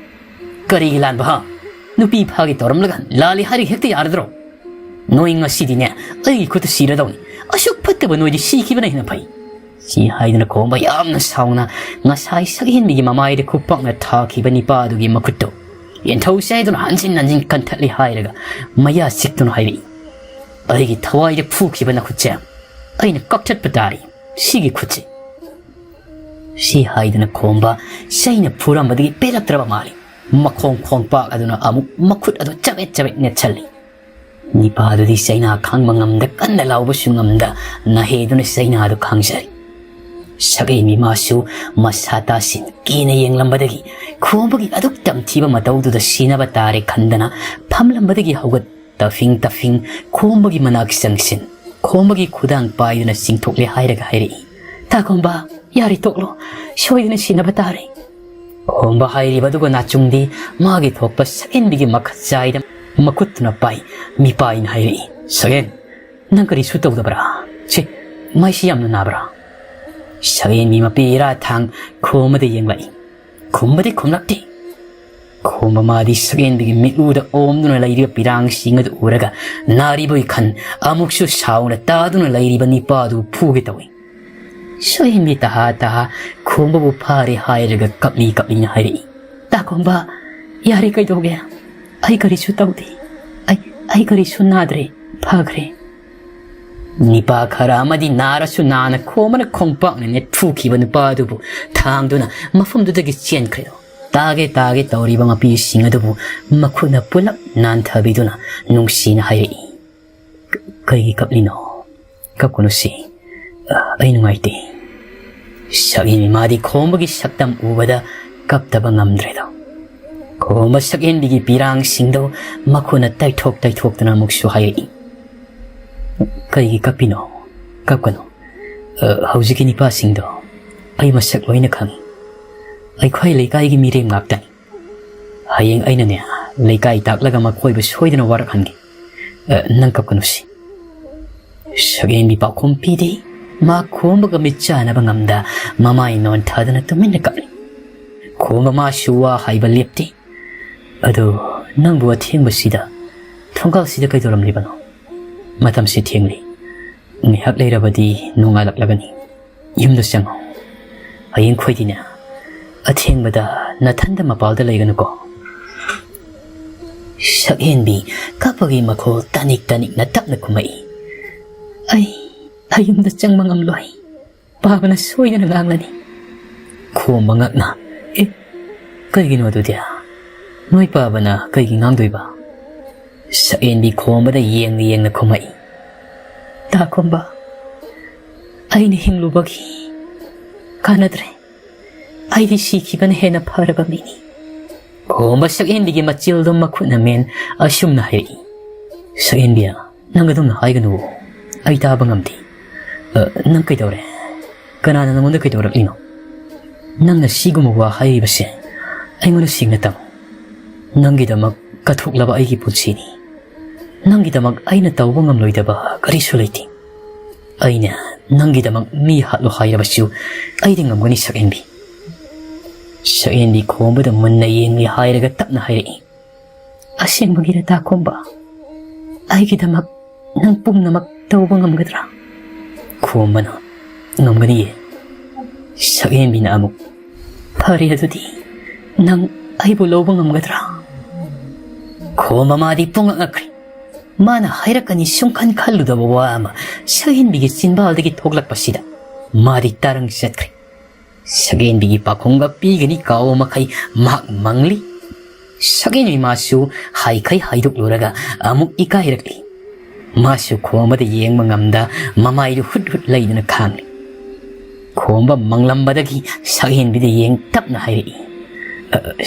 "ꯀꯔꯤꯒꯤ ꯂꯥꯟꯕ ꯍꯥ? ꯅꯨꯄꯤ ꯐꯥꯒꯦ ꯇꯧꯔꯝꯂꯒ ꯂꯥꯜꯂꯦ ꯍꯥꯏꯔꯒ ꯍꯦꯛꯇ ꯌꯥꯔꯗ꯭ꯔꯣ? ꯅꯣꯏ ꯉꯁꯤꯗꯤꯅꯦ ꯑꯩꯒꯤ ꯈꯨꯠꯇ ꯁꯤꯔꯗꯧꯅꯤ꯫ ꯑꯁꯨꯛ ꯐꯠꯇꯕ ꯅꯣꯏꯗꯤ ꯁꯤꯈꯤꯕꯅ ꯍꯦꯟꯅ ꯐꯩ"꯫ ꯁꯤ ꯍꯥꯏꯗꯨꯅ ꯈꯣꯝꯕ ꯌꯥꯝꯅ ꯁꯥꯎꯅ ꯉꯁꯥꯏ ꯁꯛꯍꯦꯟꯕꯤꯒꯤ ꯃꯃꯥꯏꯗ ꯈꯨꯄꯥꯛꯅ ꯊꯥꯈꯤꯕ ꯅꯤꯄꯥ ꯑꯗꯨꯒꯤ ꯃꯈꯨꯠꯇꯨ ꯌꯦꯟꯊꯧ ꯆꯩꯗꯨꯅ ꯍꯟꯖꯤꯟ ꯍꯟꯖꯤꯟ ꯀꯟꯊꯠꯂꯤ ꯍꯥꯏꯔꯒ ꯃꯌꯥ ꯆꯤꯛꯇꯨꯅ ꯍꯥꯏꯔꯛꯏ, "ꯑꯩꯒꯤ ꯊꯋꯥꯏꯗ ꯐꯨꯈꯤꯕ ꯅꯈꯨꯠꯁꯦ ꯑꯩꯅ ꯀꯛꯊꯠꯄ ꯇꯥꯔꯤ, ꯁꯤꯒꯤ ꯈꯨꯠꯁꯦ"꯫ ꯁꯤ ꯍꯥꯏꯗꯨꯅ ꯈꯣꯝꯕ ꯆꯩꯅ ꯐꯨꯔꯝꯕꯗꯒꯤ ꯄꯦꯜꯂꯛꯇ꯭ꯔꯕ ꯃꯥꯜꯂꯤ꯫ ꯃꯈꯣꯡ ꯈꯣꯡꯄꯥꯛ ꯑꯗꯨꯅ ꯑꯃꯨꯛ ꯃꯈꯨꯠ ꯑꯗꯨ ꯆꯕꯦꯠ ꯆꯕꯦꯠ ꯅꯦꯠꯁꯜꯂꯤ꯫ ꯅꯤꯄꯥꯗꯨꯗꯤ ꯆꯩꯅꯥ ꯈꯥꯡꯕ ꯉꯝꯗ, ꯀꯟꯅ ꯂꯥꯎꯕꯁꯨ ꯉꯝꯗ, ꯅꯍꯦꯗꯨꯅ ꯆꯩꯅꯥꯗꯨ ꯈꯥꯡꯖꯔꯤ꯫ ꯁꯛꯍꯦꯟꯕꯤ ꯃꯥꯁꯨ ꯃꯁꯥ ꯇꯥꯁꯤꯟ ꯀꯤꯅ ꯌꯦꯡꯂꯝꯕꯗꯒꯤ ꯈꯣꯝꯕꯒꯤ ꯑꯗꯨꯛ ꯇꯝꯊꯤꯕ ꯃꯇꯧꯗꯨꯗ ꯁꯤꯅꯕ ꯇꯥꯔꯦ ꯈꯟꯗꯅ ꯐꯝꯂꯝꯕꯗꯒꯤ ꯍꯧꯒꯠ ꯇꯐꯤꯡ ꯇꯐꯤꯡ ꯈꯣꯝꯕꯒꯤ ꯃꯅꯥꯛ ꯆꯪꯁꯤꯟ ꯈꯣꯝꯕꯒꯤ ꯈꯨꯗꯥꯡ ꯄꯥꯏꯗꯨꯅ ꯆꯤꯡꯊꯣꯛꯂꯦ ꯍꯥꯏꯔꯒ ꯍꯥꯏꯔꯛꯏ, "ꯇꯥ ꯈꯣꯝꯕ, ꯌꯥꯔꯦ ꯇꯣꯛꯂꯣ, ꯁꯣꯏꯗꯅ ꯁꯤꯅꯕ ꯇꯥꯔꯦ"꯫ ꯈꯣꯝꯕ ꯍꯥꯏꯔꯤꯕꯗꯨꯒ ꯅꯥꯆꯨꯡꯗꯤ ꯃꯥꯒꯤ ꯊꯣꯛꯄ ꯁꯛꯍꯦꯟꯕꯤꯒꯤ ꯃꯈꯠ ꯆꯥꯏꯗ ꯃꯈꯨꯠꯇꯨꯅ ꯄꯥꯏ꯫ ꯃꯤꯄꯥꯏꯅ ꯍꯥꯏꯔꯛꯏ, "ꯁꯛꯍꯦꯟ, ꯅꯪ ꯀꯔꯤꯁꯨ ꯇꯧꯗꯕ꯭ꯔꯥ? ꯁꯤ ꯃꯥꯏꯁꯤ ꯌꯥꯝꯅ ꯅꯥꯕ꯭ꯔꯥ?" ꯁꯛꯍꯦꯟꯕꯤ ꯃꯄꯤ ꯏꯔꯥ ꯊꯥꯡ ꯈꯣꯝꯕꯗ ꯌꯦꯡꯂꯛꯏ꯫ ꯈꯨꯝꯕꯗꯤ ꯈꯨꯝꯂꯛꯇꯦ꯫ ꯈꯣꯝꯕ ꯃꯥꯗꯤ ꯁꯛꯍꯦꯟꯕꯤꯒꯤ ꯃꯤꯠꯂꯨꯗ ꯑꯣꯝꯗꯨꯅ ꯂꯩꯔꯤꯕ ꯄꯤꯔꯥꯡꯁꯤꯡ ꯑꯗꯨ ꯎꯔꯒ ꯅꯥꯔꯤꯕꯣꯏ ꯈꯟ ꯑꯃꯨꯛꯁꯨ ꯁꯥꯎꯅ ꯇꯥꯗꯨꯅ ꯂꯩꯔꯤꯕ ꯅꯤꯄꯥ ꯑꯗꯨ ꯐꯨꯒꯦ ꯇꯧꯏ꯫ ꯁꯛꯍꯦꯟꯕꯤ ꯇꯍꯥ ꯇꯍꯥ ꯈꯣꯝꯕꯕꯨ ꯐꯥꯔꯦ ꯍꯥꯏꯔꯒ ꯀꯞꯂꯤ ꯀꯞꯂꯤꯅ ꯍꯥꯏꯔꯛꯏ꯫ "ꯇꯥ ꯈꯣꯝꯕ, ꯌꯥꯔꯦ, ꯀꯩꯗꯧꯒꯦ? ꯑꯩ ꯀꯔꯤꯁꯨ ꯇꯧꯗꯦ꯫ ꯑꯩ, ꯑꯩ ꯀꯔꯤꯁꯨ ꯅꯥꯗ꯭ꯔꯦ, ꯐꯈ꯭ꯔꯦ꯫" ꯅꯤꯄꯥ ꯈꯔ ꯑꯃꯗꯤ ꯅꯥꯔꯁꯨ ꯅꯥꯅ ꯈꯣꯝꯕꯅ ꯈꯣꯡꯄꯥꯛꯅ ꯅꯦꯠꯊꯨꯈꯤꯕ ꯅꯨꯄꯥ ꯑꯗꯨꯕꯨ ꯊꯥꯡꯗꯨꯅ ꯃꯐꯝꯗꯨꯗꯒꯤ ꯆꯦꯟꯈ꯭ꯔꯦꯗꯣ꯫ ꯇꯥꯒꯦ ꯇꯥꯒꯦ ꯇꯧꯔꯤꯕ ꯃꯄꯤꯁꯤꯡ ꯑꯗꯨꯕꯨ ꯃꯈꯨꯠꯅ ꯄꯨꯂꯞ ꯅꯥꯟꯊꯕꯤꯗꯨꯅ ꯅꯨꯡꯁꯤꯅ ꯍꯥꯏꯔꯛꯏ꯫ "ꯀ-, ꯀꯩꯒꯤ ꯀꯞꯂꯤꯅꯣ? ꯀꯞꯀꯅꯨꯁꯤ꯫ ꯑ, ꯑꯩ ꯅꯨꯡꯉꯥꯏꯇꯦ꯫" ꯁꯛꯍꯦꯟꯕꯤ ꯃꯥꯗꯤ ꯈꯣꯝꯕꯒꯤ ꯁꯛꯇꯝ ꯎꯕꯗ ꯀꯞꯇꯕ ꯉꯝꯗ꯭ꯔꯦꯗꯣ꯫ ꯈꯣꯝꯕ ꯁꯛꯍꯦꯟꯕꯤꯒꯤ ꯄꯤꯔꯥꯡꯁꯤꯡꯗꯣ ꯃꯈꯨꯠꯅ ꯇꯩꯊꯣꯛ ꯇꯩꯊꯣꯛꯇꯨꯅ ꯑꯃꯨꯛꯁꯨ ꯍꯥꯏꯔꯛꯏ꯫ "ꯀꯩꯒꯤ ꯀꯞꯄꯤꯅꯣ? ꯀꯞꯀꯅꯨ꯫ ꯑ, ꯍꯧꯖꯤꯛꯀꯤ ꯅꯤꯄꯥꯁꯤꯡꯗꯣ ꯑꯩ ꯃꯁꯛ ꯂꯣꯏꯅ ꯈꯪꯏ꯫ ꯑꯩꯈꯣꯏ ꯂꯩꯀꯥꯏꯒꯤ ꯃꯤꯔꯦꯝ ꯉꯥꯛꯇꯅꯤ꯫ ꯍꯌꯦꯡ ꯑꯩꯅꯅꯦ, ꯂꯩꯀꯥꯏ ꯇꯥꯛꯂꯒ ꯃꯈꯣꯏꯕꯨ ꯁꯣꯏꯗꯅ ꯋꯥꯔꯛꯍꯟꯒꯦ꯫ ꯑ, ꯅꯪ ꯀꯞꯀꯅꯨꯁꯤ꯫" ꯁꯛꯍꯦꯟꯕꯤ ꯄꯥꯎꯈꯨꯝ ꯄꯤꯗꯦ꯫ ꯃꯥ ꯈꯣꯝꯕꯒ ꯃꯤꯠ ꯆꯥꯟꯅꯕ ꯉꯝꯗ ꯃꯃꯥꯏ ꯅꯣꯟꯊꯗꯅ ꯇꯨꯃꯤꯟꯅ ꯀꯞꯂꯤ꯫ ꯈꯣꯝꯕ ꯃꯥꯁꯨ ꯋꯥ ꯍꯥꯏꯕ ꯂꯦꯞꯇꯦ꯫ "ꯑꯗꯨ ꯅꯪꯕꯨ ꯑꯊꯦꯡꯕꯁꯤꯗ ꯊꯣꯡꯒꯥꯜꯁꯤꯗ ꯀꯩꯗꯧꯔꯝꯂꯤꯕꯅꯣ? ꯃꯇꯝꯁꯤ ꯊꯦꯡꯂꯤ꯫ ꯉꯥꯏꯍꯥꯛ ꯂꯩꯔꯕꯗꯤ ꯅꯣꯡꯉꯥꯜꯂꯛꯂꯒꯅꯤ꯫ ꯌꯨꯝꯗ ꯆꯪꯉꯣ꯫ ꯍꯌꯦꯡ ꯈꯣꯏꯗꯤꯅꯦ, ꯑꯊꯦꯡꯕꯗ ꯅꯊꯟꯗ ꯃꯄꯥꯜꯗ ꯂꯩꯒꯅꯨꯀꯣ꯫" ꯁꯛꯍꯦꯟꯕꯤ ꯀꯞꯄꯒꯤ ꯃꯈꯣꯜ ꯇꯥꯅꯤꯛ ꯇꯥꯅꯤꯛꯅ ꯇꯞꯅ ꯈꯨꯝꯃꯛꯏ꯫ "ꯑꯩ, ꯑꯩ ꯌꯨꯝꯗ ꯆꯪꯕ ꯉꯝꯂꯣꯏ꯫ ꯄꯥꯕꯅ ꯁꯣꯏꯗꯅ ꯉꯥꯡꯂꯅꯤ꯫" ꯈꯣꯝꯕ ꯉꯛꯅ, "ꯑꯦ, ꯀꯩꯒꯤꯅꯣ ꯑꯗꯨꯗꯤ? ꯅꯣꯏ ꯄꯥꯕꯅ ꯀꯩꯒꯤ ꯉꯥꯡꯗꯣꯏꯕ?" ꯁꯛꯍꯦꯟꯕꯤ ꯈꯣꯝꯕꯗ ꯌꯦꯡꯅ ꯌꯦꯡꯅ ꯈꯨꯝꯃꯛꯏ꯫ "ꯇꯥ ꯈꯣꯝꯕ, ꯑꯩꯅ ꯍꯤꯡꯂꯨꯕꯒꯤ ꯀꯥꯟꯅꯗ꯭ꯔꯦ꯫ ꯑꯩꯗꯤ ꯁꯤꯈꯤꯕꯅ ꯍꯦꯟꯅ ꯐꯔꯕ ꯃꯤꯅꯤ꯫" ꯈꯣꯝꯕ ꯁꯛꯍꯦꯟꯕꯤꯒꯤ ꯃꯆꯤꯜꯗꯣ ꯃꯈꯨꯠꯅ ꯃꯦꯟ ꯑꯁꯨꯝꯅ ꯍꯥꯏꯔꯛꯏ꯫ "ꯁꯛꯍꯦꯟꯕꯤ, ꯅꯪ ꯑꯗꯨꯝꯅ ꯍꯥꯏꯒꯅꯨ꯫ ꯑꯩ ꯇꯥꯕ ꯉꯝꯗꯦ꯫ ꯑ, ꯅꯪ ꯀꯩꯗꯧꯔꯦ? ꯀꯅꯥꯅ ꯅꯪꯉꯣꯟꯗ ꯀꯩꯗꯧꯔꯛꯂꯤꯅꯣ? ꯅꯪꯅ ꯁꯤꯒꯨꯝꯕ ꯋꯥ ꯍꯥꯏꯔꯤꯕꯁꯦ ꯑꯩꯉꯣꯟꯗ ꯁꯦꯡꯅ ꯇꯝꯃꯨ꯫ ꯅꯪꯒꯤꯗꯃꯛ ꯀꯠꯊꯣꯛꯂꯕ ꯑꯩꯒꯤ ꯄꯨꯟꯁꯤꯅꯤ꯫ ꯅꯪꯒꯤꯗꯃꯛ ꯑꯩꯅ ꯇꯧꯕ ꯉꯝꯂꯣꯏꯗꯕ ꯀꯔꯤꯁꯨ ꯂꯩꯇꯦ꯫ ꯑꯩꯅ ꯅꯪꯒꯤꯗꯃꯛ ꯃꯤ ꯍꯥꯠꯂꯣ ꯍꯥꯏꯔꯕꯁꯨ ꯑꯩꯗꯤ ꯉꯝꯒꯅꯤ, ꯁꯛꯍꯦꯟꯕꯤ꯫" ꯁꯛꯍꯦꯟꯕꯤ ꯈꯣꯝꯕꯗ ꯃꯨꯟꯅ ꯌꯦꯡꯂꯤ ꯍꯥꯏꯔꯒ ꯇꯞꯅ ꯍꯥꯏꯔꯛꯏ꯫ "ꯑꯁꯦꯡꯕꯒꯤꯔ, ꯇꯥ ꯈꯣꯝꯕ? ꯑꯩꯒꯤꯗꯃꯛ ꯅꯪ ꯄꯨꯝꯅꯃꯛ ꯇꯧꯕ ꯉꯝꯒꯗ꯭ꯔꯥ?" ꯈꯣꯝꯕꯅ, ꯉꯝꯒꯅꯤꯌꯦ꯫ ꯁꯛꯍꯦꯟꯕꯤꯅ ꯑꯃꯨꯛ, "ꯐꯔꯦ, ꯑꯗꯨꯗꯤ ꯅꯪ ꯑꯩꯕꯨ ꯂꯧꯕ ꯉꯝꯒꯗ꯭ꯔꯥ?" ꯈꯣꯝꯕ ꯃꯥꯗꯤ ꯄꯨꯡꯉꯛ ꯉꯛꯈ꯭ꯔꯦ꯫ ꯃꯥꯅ ꯍꯥꯏꯔꯛꯀꯅꯤ ꯁꯨꯡꯈꯟ ꯈꯜꯂꯨꯗꯕ ꯋꯥ ꯑꯃ ꯁꯛꯍꯦꯟꯕꯤꯒꯤ ꯆꯤꯟꯕꯥꯜꯗꯒꯤ ꯊꯣꯛꯂꯛꯄꯁꯤꯗ ꯃꯥꯗꯤ ꯇꯔꯪ ꯆꯠꯈ꯭ꯔꯦ꯫ ꯁꯛꯍꯦꯟꯕꯤꯒꯤ ꯄꯥꯎꯈꯨꯝꯒ ꯄꯤꯒꯅꯤ ꯀꯥꯎꯕ ꯃꯈꯩ ꯃꯍꯥꯛ ꯃꯪꯂꯤ꯫ ꯁꯛꯍꯦꯟꯕꯤ ꯃꯥꯁꯨ ꯍꯥꯏꯈꯩ ꯍꯥꯏꯗꯣꯛꯂꯨꯔꯒ ꯑꯃꯨꯛ ꯏꯀꯥꯏꯔꯛꯂꯤ꯫ ꯃꯥꯁꯨ ꯈꯣꯝꯕꯗ ꯌꯦꯡꯕ ꯉꯝꯗ ꯃꯃꯥꯏꯗꯨ ꯍꯨꯠ ꯍꯨꯠ ꯂꯩꯗꯨꯅ ꯈꯥꯡꯂꯤ꯫ ꯈꯣꯝꯕ ꯃꯪꯂꯝꯕꯗꯒꯤ ꯁꯛꯍꯦꯟꯕꯤꯗ ꯌꯦꯡ ꯇꯞꯅ ꯍꯥꯏꯔꯛꯏ, "ꯑ,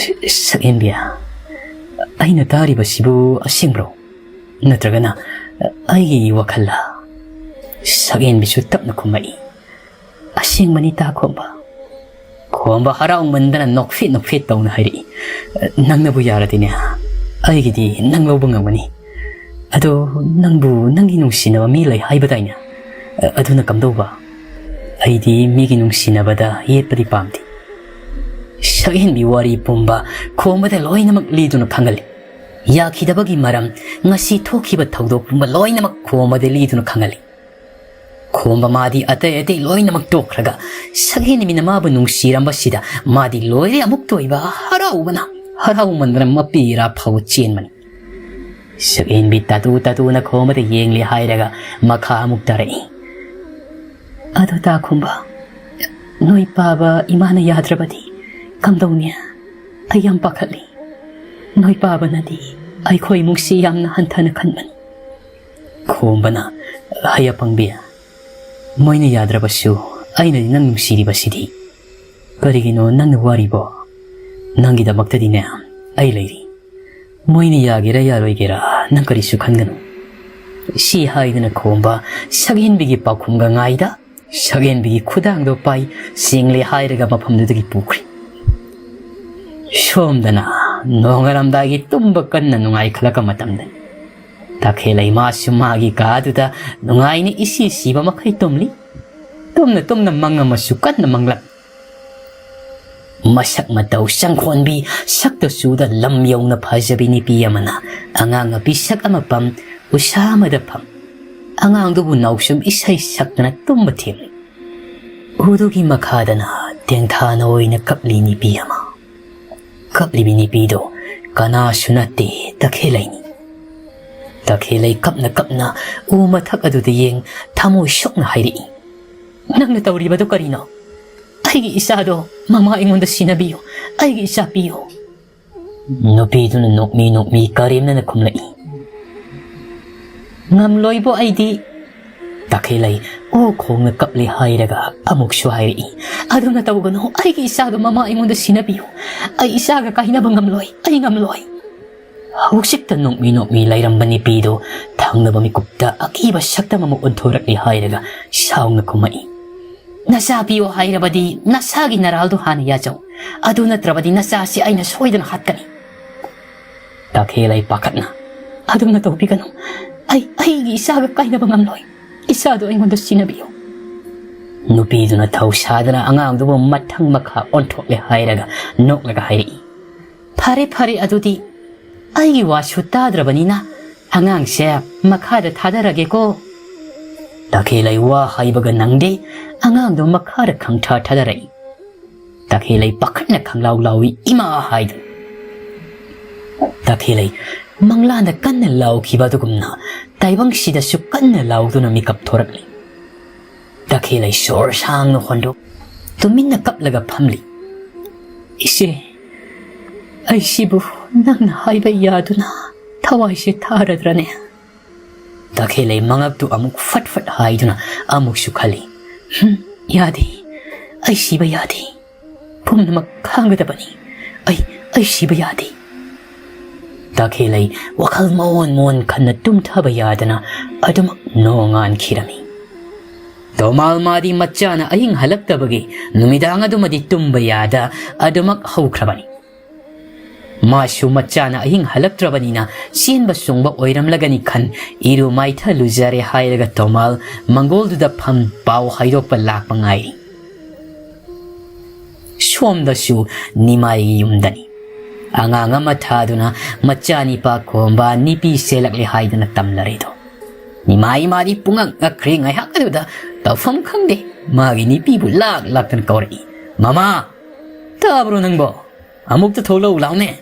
ꯁꯛꯍꯦꯟꯕꯤ, ꯑꯩꯅ ꯇꯥꯔꯤꯕꯁꯤꯕꯨ ꯑꯁꯦꯡꯕ꯭ꯔꯣ? ꯅꯠꯇ꯭ꯔꯒꯅ ꯑꯩꯒꯤ ꯋꯥꯈꯜꯂ?" ꯁꯛꯍꯦꯟꯕꯤꯁꯨ ꯇꯞꯅ ꯈꯨꯝꯃꯛꯏ, "ꯑꯁꯦꯡꯕꯅꯤ, ꯇꯥ ꯈꯣꯝꯕ꯫" ꯈꯣꯝꯕ ꯍꯔꯥꯎꯃꯟꯗꯅ ꯅꯣꯛꯐꯦꯠ ꯅꯣꯛꯐꯦꯠ ꯇꯧꯅ ꯍꯥꯏꯔꯛꯏ, "ꯅꯪꯅꯕꯨ ꯌꯥꯔꯗꯤꯅꯦ, ꯑꯩꯒꯤꯗꯤ ꯅꯪ ꯂꯧꯕ ꯉꯝꯒꯅꯤ꯫ ꯑꯗꯣ ꯅꯪꯕꯨ ꯅꯪꯒꯤ ꯅꯨꯡꯁꯤꯅꯕ ꯃꯤ ꯂꯩ ꯍꯥꯏꯕꯗꯥꯏꯅꯦ? ꯑꯗꯨꯅ ꯀꯝꯗꯧꯕ? ꯑꯩꯗꯤ ꯃꯤꯒꯤ ꯅꯨꯡꯁꯤꯅꯕꯗ ꯌꯦꯠꯄꯗꯤ ꯄꯥꯝꯗꯦ꯫" ꯁꯛꯍꯦꯟꯕꯤ ꯋꯥꯔꯤ ꯄꯨꯝꯕ ꯈꯣꯝꯕꯗ ꯂꯣꯏꯅꯃꯛ ꯂꯤꯗꯨꯅ ꯈꯪꯍꯜꯂꯤ꯫ ꯌꯥꯈꯤꯗꯕꯒꯤ ꯃꯔꯝ, ꯉꯁꯤ ꯊꯣꯛꯈꯤꯕ ꯊꯧꯗꯣꯛ ꯄꯨꯝꯕ ꯂꯣꯏꯅꯃꯛ ꯈꯣꯝꯕꯗ ꯂꯤꯗꯨꯅ ꯈꯪꯍꯜꯂꯤ꯫ ꯈꯣꯝꯕ ꯃꯥꯗꯤ ꯑꯇꯩ ꯑꯇꯩ ꯂꯣꯏꯅꯃꯛ ꯇꯣꯛꯈ꯭ꯔꯒ ꯁꯛꯍꯦꯟꯕꯤꯅ ꯃꯥꯕꯨ ꯅꯨꯡꯁꯤꯔꯝꯕꯁꯤꯗ ꯃꯥꯗꯤ ꯂꯣꯏꯔꯦ ꯑꯃꯨꯛꯇ ꯑꯣꯏꯕ ꯍꯔꯥꯎꯕꯅ, ꯍꯔꯥꯎꯃꯟꯗꯅ ꯃꯄꯤ ꯏꯔꯥ ꯐꯥꯎꯕ ꯆꯦꯟꯕꯅꯤ꯫ ꯁꯛꯍꯦꯟꯕꯤ ꯇꯥꯇꯨ ꯇꯥꯇꯨꯅ ꯈꯣꯝꯕꯗ ꯌꯦꯡꯂꯦ ꯍꯥꯏꯔꯒ ꯃꯈꯥ ꯑꯃꯨꯛ ꯇꯥꯔꯛꯏ, "ꯑꯗꯣ ꯇꯥ ꯈꯣꯝꯕ, ꯅꯣꯏ ꯄꯥꯕ ꯏꯃꯥꯅ ꯌꯥꯗ꯭ꯔꯕꯗꯤ ꯀꯝꯗꯧꯅꯤ? ꯑꯩ ꯌꯥꯝ ꯄꯥꯈꯠꯂꯤ꯫ ꯅꯣꯏ ꯄꯥꯕꯅꯗꯤ ꯑꯩꯈꯣꯏ ꯏꯃꯨꯡꯁꯤ ꯌꯥꯝꯅ ꯍꯟꯊꯅ ꯈꯟꯕꯅꯤ꯫" ꯈꯣꯝꯕꯅ, "ꯍꯩ ꯑꯄꯪꯕꯤ, ꯃꯣꯏꯅ ꯌꯥꯗ꯭ꯔꯕꯁꯨ ꯑꯩꯅꯗꯤ ꯅꯪ ꯅꯨꯡꯁꯤꯔꯤꯕꯁꯤꯗꯤ꯫ ꯀꯔꯤꯒꯤꯅꯣ ꯅꯪꯅ ꯋꯥꯔꯤꯕꯣ? ꯅꯪꯒꯤꯗꯃꯛꯇꯗꯤꯅꯦ ꯑꯩ ꯂꯩꯔꯤ꯫ ꯃꯣꯏꯅ ꯌꯥꯒꯦꯔꯥ ꯌꯥꯔꯣꯏꯒꯦꯔꯥ ꯅꯪ ꯀꯔꯤꯁꯨ ꯈꯟꯒꯅꯨ꯫" ꯁꯤ ꯍꯥꯏꯗꯨꯅ ꯈꯣꯝꯕ ꯁꯛꯍꯦꯟꯕꯤꯒꯤ ꯄꯥꯎꯈꯨꯝꯒ ꯉꯥꯏꯗ ꯁꯛꯍꯦꯟꯕꯤꯒꯤ ꯈꯨꯗꯥꯡꯗꯣ ꯄꯥꯏ ꯆꯦꯡꯂꯦ ꯍꯥꯏꯔꯒ ꯃꯐꯝꯗꯨꯗꯒꯤ ꯄꯨꯈ꯭ꯔꯦ꯫ ꯁꯣꯝꯗꯅ ꯅꯣꯡꯉꯥꯜꯂꯝꯗꯥꯏꯒꯤ ꯇꯨꯝꯕ ꯀꯟꯅ ꯅꯨꯡꯉꯥꯏꯈꯠꯂꯛꯄ ꯃꯇꯝꯗꯅꯤ꯫ ꯇꯈꯦꯜ ꯂꯩꯃꯥꯁꯨ ꯃꯥꯒꯤ ꯀꯥꯗꯨꯗ ꯅꯨꯡꯉꯥꯏꯅ ꯏꯁꯤ ꯁꯤꯕ ꯃꯈꯩ ꯇꯨꯝꯂꯤ꯫ ꯇꯨꯝꯅ ꯇꯨꯝꯅ ꯃꯪ ꯑꯃꯁꯨ ꯀꯟꯅ ꯃꯪꯂꯛ꯫ ꯃꯁꯛ ꯃꯇꯧ ꯆꯪꯈꯣꯟꯕꯤ, ꯁꯛꯇ ꯆꯨꯗ ꯂꯝ ꯌꯧꯅ ꯐꯖꯕꯤ ꯅꯨꯄꯤ ꯑꯃꯅ ꯑꯉꯥꯡ ꯅꯨꯄꯤ ꯁꯛ ꯑꯃ ꯄꯝ, ꯎꯁꯥ ꯑꯃꯗ ꯐꯝ, ꯑꯉꯥꯡꯗꯨꯕꯨ ꯅꯥꯎꯁꯨꯝ ꯏꯁꯩ ꯁꯛꯇꯅ ꯇꯨꯝꯕ ꯊꯦꯝꯂꯤ꯫ ꯎꯗꯨꯒꯤ ꯃꯈꯥꯗꯅ ꯇꯦꯡꯊꯥꯅ ꯑꯣꯏꯅ ꯀꯞꯂꯤ ꯅꯨꯄꯤ ꯑꯃ꯫ ꯀꯞꯂꯤꯕꯤ ꯅꯨꯄꯤꯗꯣ ꯀꯅꯥꯁꯨ ꯅꯠꯇꯦ, ꯇꯈꯦꯜꯂꯩꯅꯤ꯫ ꯇꯈꯦꯜꯂꯩ ꯀꯞꯅ ꯀꯞꯅ ꯎ ꯃꯊꯛ ꯑꯗꯨꯗ ꯌꯦꯡ ꯊꯃꯣꯏ ꯁꯣꯛꯅ ꯍꯥꯏꯔꯛꯏ, "ꯅꯪꯅ ꯇꯧꯔꯤꯕꯗꯨ ꯀꯔꯤꯅꯣ? ꯑꯩꯒꯤ ꯏꯆꯥꯗꯣ ꯃꯃꯥ ꯑꯩꯉꯣꯟꯗ ꯁꯤꯟꯅꯕꯤꯌꯨ, ꯑꯩꯒꯤ ꯏꯆꯥ ꯄꯤꯌꯨ"꯫ ꯅꯨꯄꯤꯗꯨꯅ ꯅꯣꯛꯃꯤ ꯅꯣꯛꯃꯤ ꯀꯔꯦꯝꯅꯅ ꯈꯨꯝꯂꯛꯏ, "ꯉꯝꯂꯣꯏꯕꯣ ꯑꯩꯗꯤ"꯫ ꯇꯈꯦꯜꯂꯩ ꯑꯣ ꯈꯣꯡꯅ ꯀꯞꯂꯤ ꯍꯥꯏꯔꯒ ꯑꯃꯨꯛꯁꯨ ꯍꯥꯏꯔꯛꯏ, "ꯑꯗꯨꯝꯅ ꯇꯧꯒꯅꯨ, ꯑꯩꯒꯤ ꯏꯆꯥꯗꯣ ꯃꯃꯥ ꯑꯩꯉꯣꯟꯗ ꯁꯤꯟꯅꯕꯤꯌꯨ, ꯑꯩ ꯏꯆꯥꯒ ꯀꯥꯏꯅꯕ ꯉꯝꯂꯣꯏ, ꯑꯩ ꯉꯝꯂꯣꯏ"꯫ ꯍꯧꯖꯤꯛꯇ ꯅꯣꯛꯃꯤ ꯅꯣꯛꯃꯤ ꯂꯩꯔꯝꯕ ꯅꯨꯄꯤꯗꯨ ꯊꯪꯅꯕ ꯃꯤꯀꯨꯞꯇ ꯑꯀꯤꯕ ꯁꯛꯇꯝ ꯑꯃ ꯑꯣꯟꯊꯣꯔꯛꯂꯤ ꯍꯥꯏꯔꯒ ꯁꯥꯎꯅ ꯈꯨꯝꯃꯛꯏ, "ꯅꯆꯥ ꯄꯤꯌꯣ ꯍꯥꯏꯔꯕꯗꯤ ꯅꯁꯥꯒꯤ ꯅꯔꯥꯜꯗꯨ ꯍꯥꯟꯅ ꯌꯥꯖꯧ, ꯑꯗꯨ ꯅꯠꯇ꯭ꯔꯕꯗꯤ ꯅꯆꯥꯁꯤ ꯑꯩꯅ ꯁꯣꯏꯗꯅ ꯍꯥꯠꯀꯅꯤ"꯫ ꯇꯈꯦꯜꯂꯩ ꯄꯥꯈꯠꯅ, "ꯑꯗꯨꯝꯅ ꯇꯧꯕꯤꯒꯅꯨ, ꯑꯩ ꯑꯩꯒꯤ ꯏꯆꯥꯒ ꯀꯥꯏꯅꯕ ꯉꯝꯂꯣꯏ, ꯏꯆꯥꯗꯨ ꯑꯩꯉꯣꯟꯗ ꯁꯤꯟꯅꯕꯤꯌꯨ"꯫ ꯅꯨꯄꯤꯗꯨꯅ ꯊꯧꯁꯥꯗꯅ ꯑꯉꯥꯡꯗꯨꯕꯨ ꯃꯊꯪ ꯃꯈꯥ ꯑꯣꯟꯊꯣꯛꯂꯦ ꯍꯥꯏꯔꯒ ꯅꯣꯛꯂꯒ ꯍꯥꯏꯔꯛꯏ, "ꯐꯔꯦ ꯐꯔꯦ, ꯑꯗꯨꯗꯤ ꯑꯩꯒꯤ ꯋꯥꯁꯨ ꯇꯥꯗ꯭ꯔꯕꯅꯤꯅ ꯑꯉꯥꯡꯁꯦ ꯃꯈꯥꯗ ꯊꯥꯗꯔꯒꯦꯀꯣ"꯫ ꯇꯈꯦꯜꯂꯩ ꯋꯥ ꯍꯥꯏꯕꯒ ꯅꯪꯗꯦ, ꯑꯉꯥꯡꯗꯨ ꯃꯈꯥꯗ ꯈꯪꯊꯥ ꯊꯥꯗꯔꯛꯏ꯫ ꯇꯈꯦꯜꯂꯩ ꯄꯥꯈꯠꯅ ꯈꯪꯂꯥꯎ ꯂꯥꯎꯏ, "ꯏꯃꯥ" ꯍꯥꯏꯗꯨꯅ꯫ ꯇꯈꯦꯜꯂꯩ ꯃꯪꯂꯥꯟꯗ ꯀꯟꯅ ꯂꯥꯎꯈꯤꯕ ꯑꯗꯨꯒꯨꯝꯅ ꯇꯥꯏꯕꯪꯁꯤꯗꯁꯨ ꯀꯟꯅ ꯂꯥꯎꯗꯨꯅ ꯃꯤꯀꯞ ꯊꯣꯔꯛꯂꯤ꯫ ꯇꯈꯦꯜꯂꯩ ꯁꯣꯔ ꯁꯥꯡꯅ ꯍꯣꯟꯗꯣꯛ, ꯇꯨꯃꯤꯟꯅ ꯀꯞꯂꯒ ꯐꯝꯂꯤ꯫ "ꯏꯆꯦ, ꯑꯩꯁꯤꯕꯨ ꯅꯪꯅ ꯍꯥꯏꯕ ꯌꯥꯗꯨꯅ ꯊꯋꯥꯏꯁꯦ ꯊꯥꯔꯗ꯭ꯔꯅꯦ?" ꯇꯈꯦꯜꯂꯩ ꯃꯉꯛꯇꯨ ꯑꯃꯨꯛ ꯐꯠ ꯐꯠ ꯍꯥꯏꯗꯨꯅ ꯑꯃꯨꯛꯁꯨ ꯈꯜꯂꯤ, "ꯍꯨꯝ, ꯌꯥꯗꯦ, ꯑꯩ ꯁꯤꯕ ꯌꯥꯗꯦ, ꯄꯨꯝꯅꯃꯛ ꯈꯥꯡꯒꯗꯕꯅꯤ, ꯑꯩ, ꯑꯩ ꯁꯤꯕ ꯌꯥꯗꯦ"꯫ ꯇꯈꯦꯜꯂꯩ ꯋꯥꯈꯜ ꯃꯑꯣꯟ ꯃꯑꯣꯟ ꯈꯟꯅ ꯇꯨꯝꯊꯕ ꯌꯥꯗꯅ ꯑꯗꯨꯃꯛ ꯅꯣꯡꯉꯥꯟꯈꯤꯔꯝꯃꯤ꯫ ꯇꯣꯃꯥꯜ ꯃꯥꯗꯤ ꯃꯆꯥꯅ ꯑꯍꯤꯡ ꯍꯜꯂꯛꯇꯕꯒꯤ ꯅꯨꯃꯤꯗꯥꯡ ꯑꯗꯨꯃꯗꯤ ꯇꯨꯝꯕ ꯌꯥꯗ ꯑꯗꯨꯃꯛ ꯍꯧꯈ꯭ꯔꯕꯅꯤ꯫ ꯃꯥꯁꯨ ꯃꯆꯥꯅ ꯑꯍꯤꯡ ꯍꯜꯂꯛꯇ꯭ꯔꯕꯅꯤꯅ ꯆꯦꯟꯕ ꯆꯣꯡꯕ ꯑꯣꯏꯔꯝꯂꯒꯅꯤ ꯈꯟ ꯏꯔꯨ ꯃꯥꯏꯊ ꯂꯨꯖꯔꯦ ꯍꯥꯏꯔꯒ ꯇꯣꯃꯥꯜ ꯃꯪꯒꯣꯜꯗꯨꯗ ꯐꯝ ꯄꯥꯎ ꯍꯥꯏꯗꯣꯛꯄ ꯂꯥꯛꯄ ꯉꯥꯏꯔꯤ꯫ ꯁꯣꯝꯗꯁꯨ ꯅꯤꯃꯥꯏꯒꯤ ꯌꯨꯝꯗꯅꯤ꯫ ꯑꯉꯥꯡ ꯑꯃ ꯊꯥꯗꯨꯅ ꯃꯆꯥ ꯅꯤꯄꯥ ꯈꯣꯝꯕ ꯅꯤꯄꯤ ꯆꯦꯜꯂꯛꯂꯦ ꯍꯥꯏꯗꯨꯅ ꯇꯝꯂꯔꯦꯗꯣ꯫ ꯅꯤꯃꯥꯏ ꯃꯥꯗꯤ ꯄꯨꯡꯉꯛ ꯉꯛꯈ꯭ꯔꯦ ꯉꯥꯏꯍꯥꯛ ꯑꯗꯨꯗ ꯇꯧꯐꯝ ꯈꯪꯗꯦ꯫ ꯃꯥꯒꯤ ꯅꯨꯄꯤꯕꯨ ꯂꯥꯛ ꯂꯥꯛꯇꯅ ꯀꯧꯔꯛꯏ꯫ "ꯃꯃꯥ, ꯇꯥꯕ꯭ꯔꯣ ꯅꯪꯕꯣ? ꯑꯃꯨꯛꯇ ꯊꯣꯛꯂꯛꯎ ꯂꯥꯎꯅꯦ!"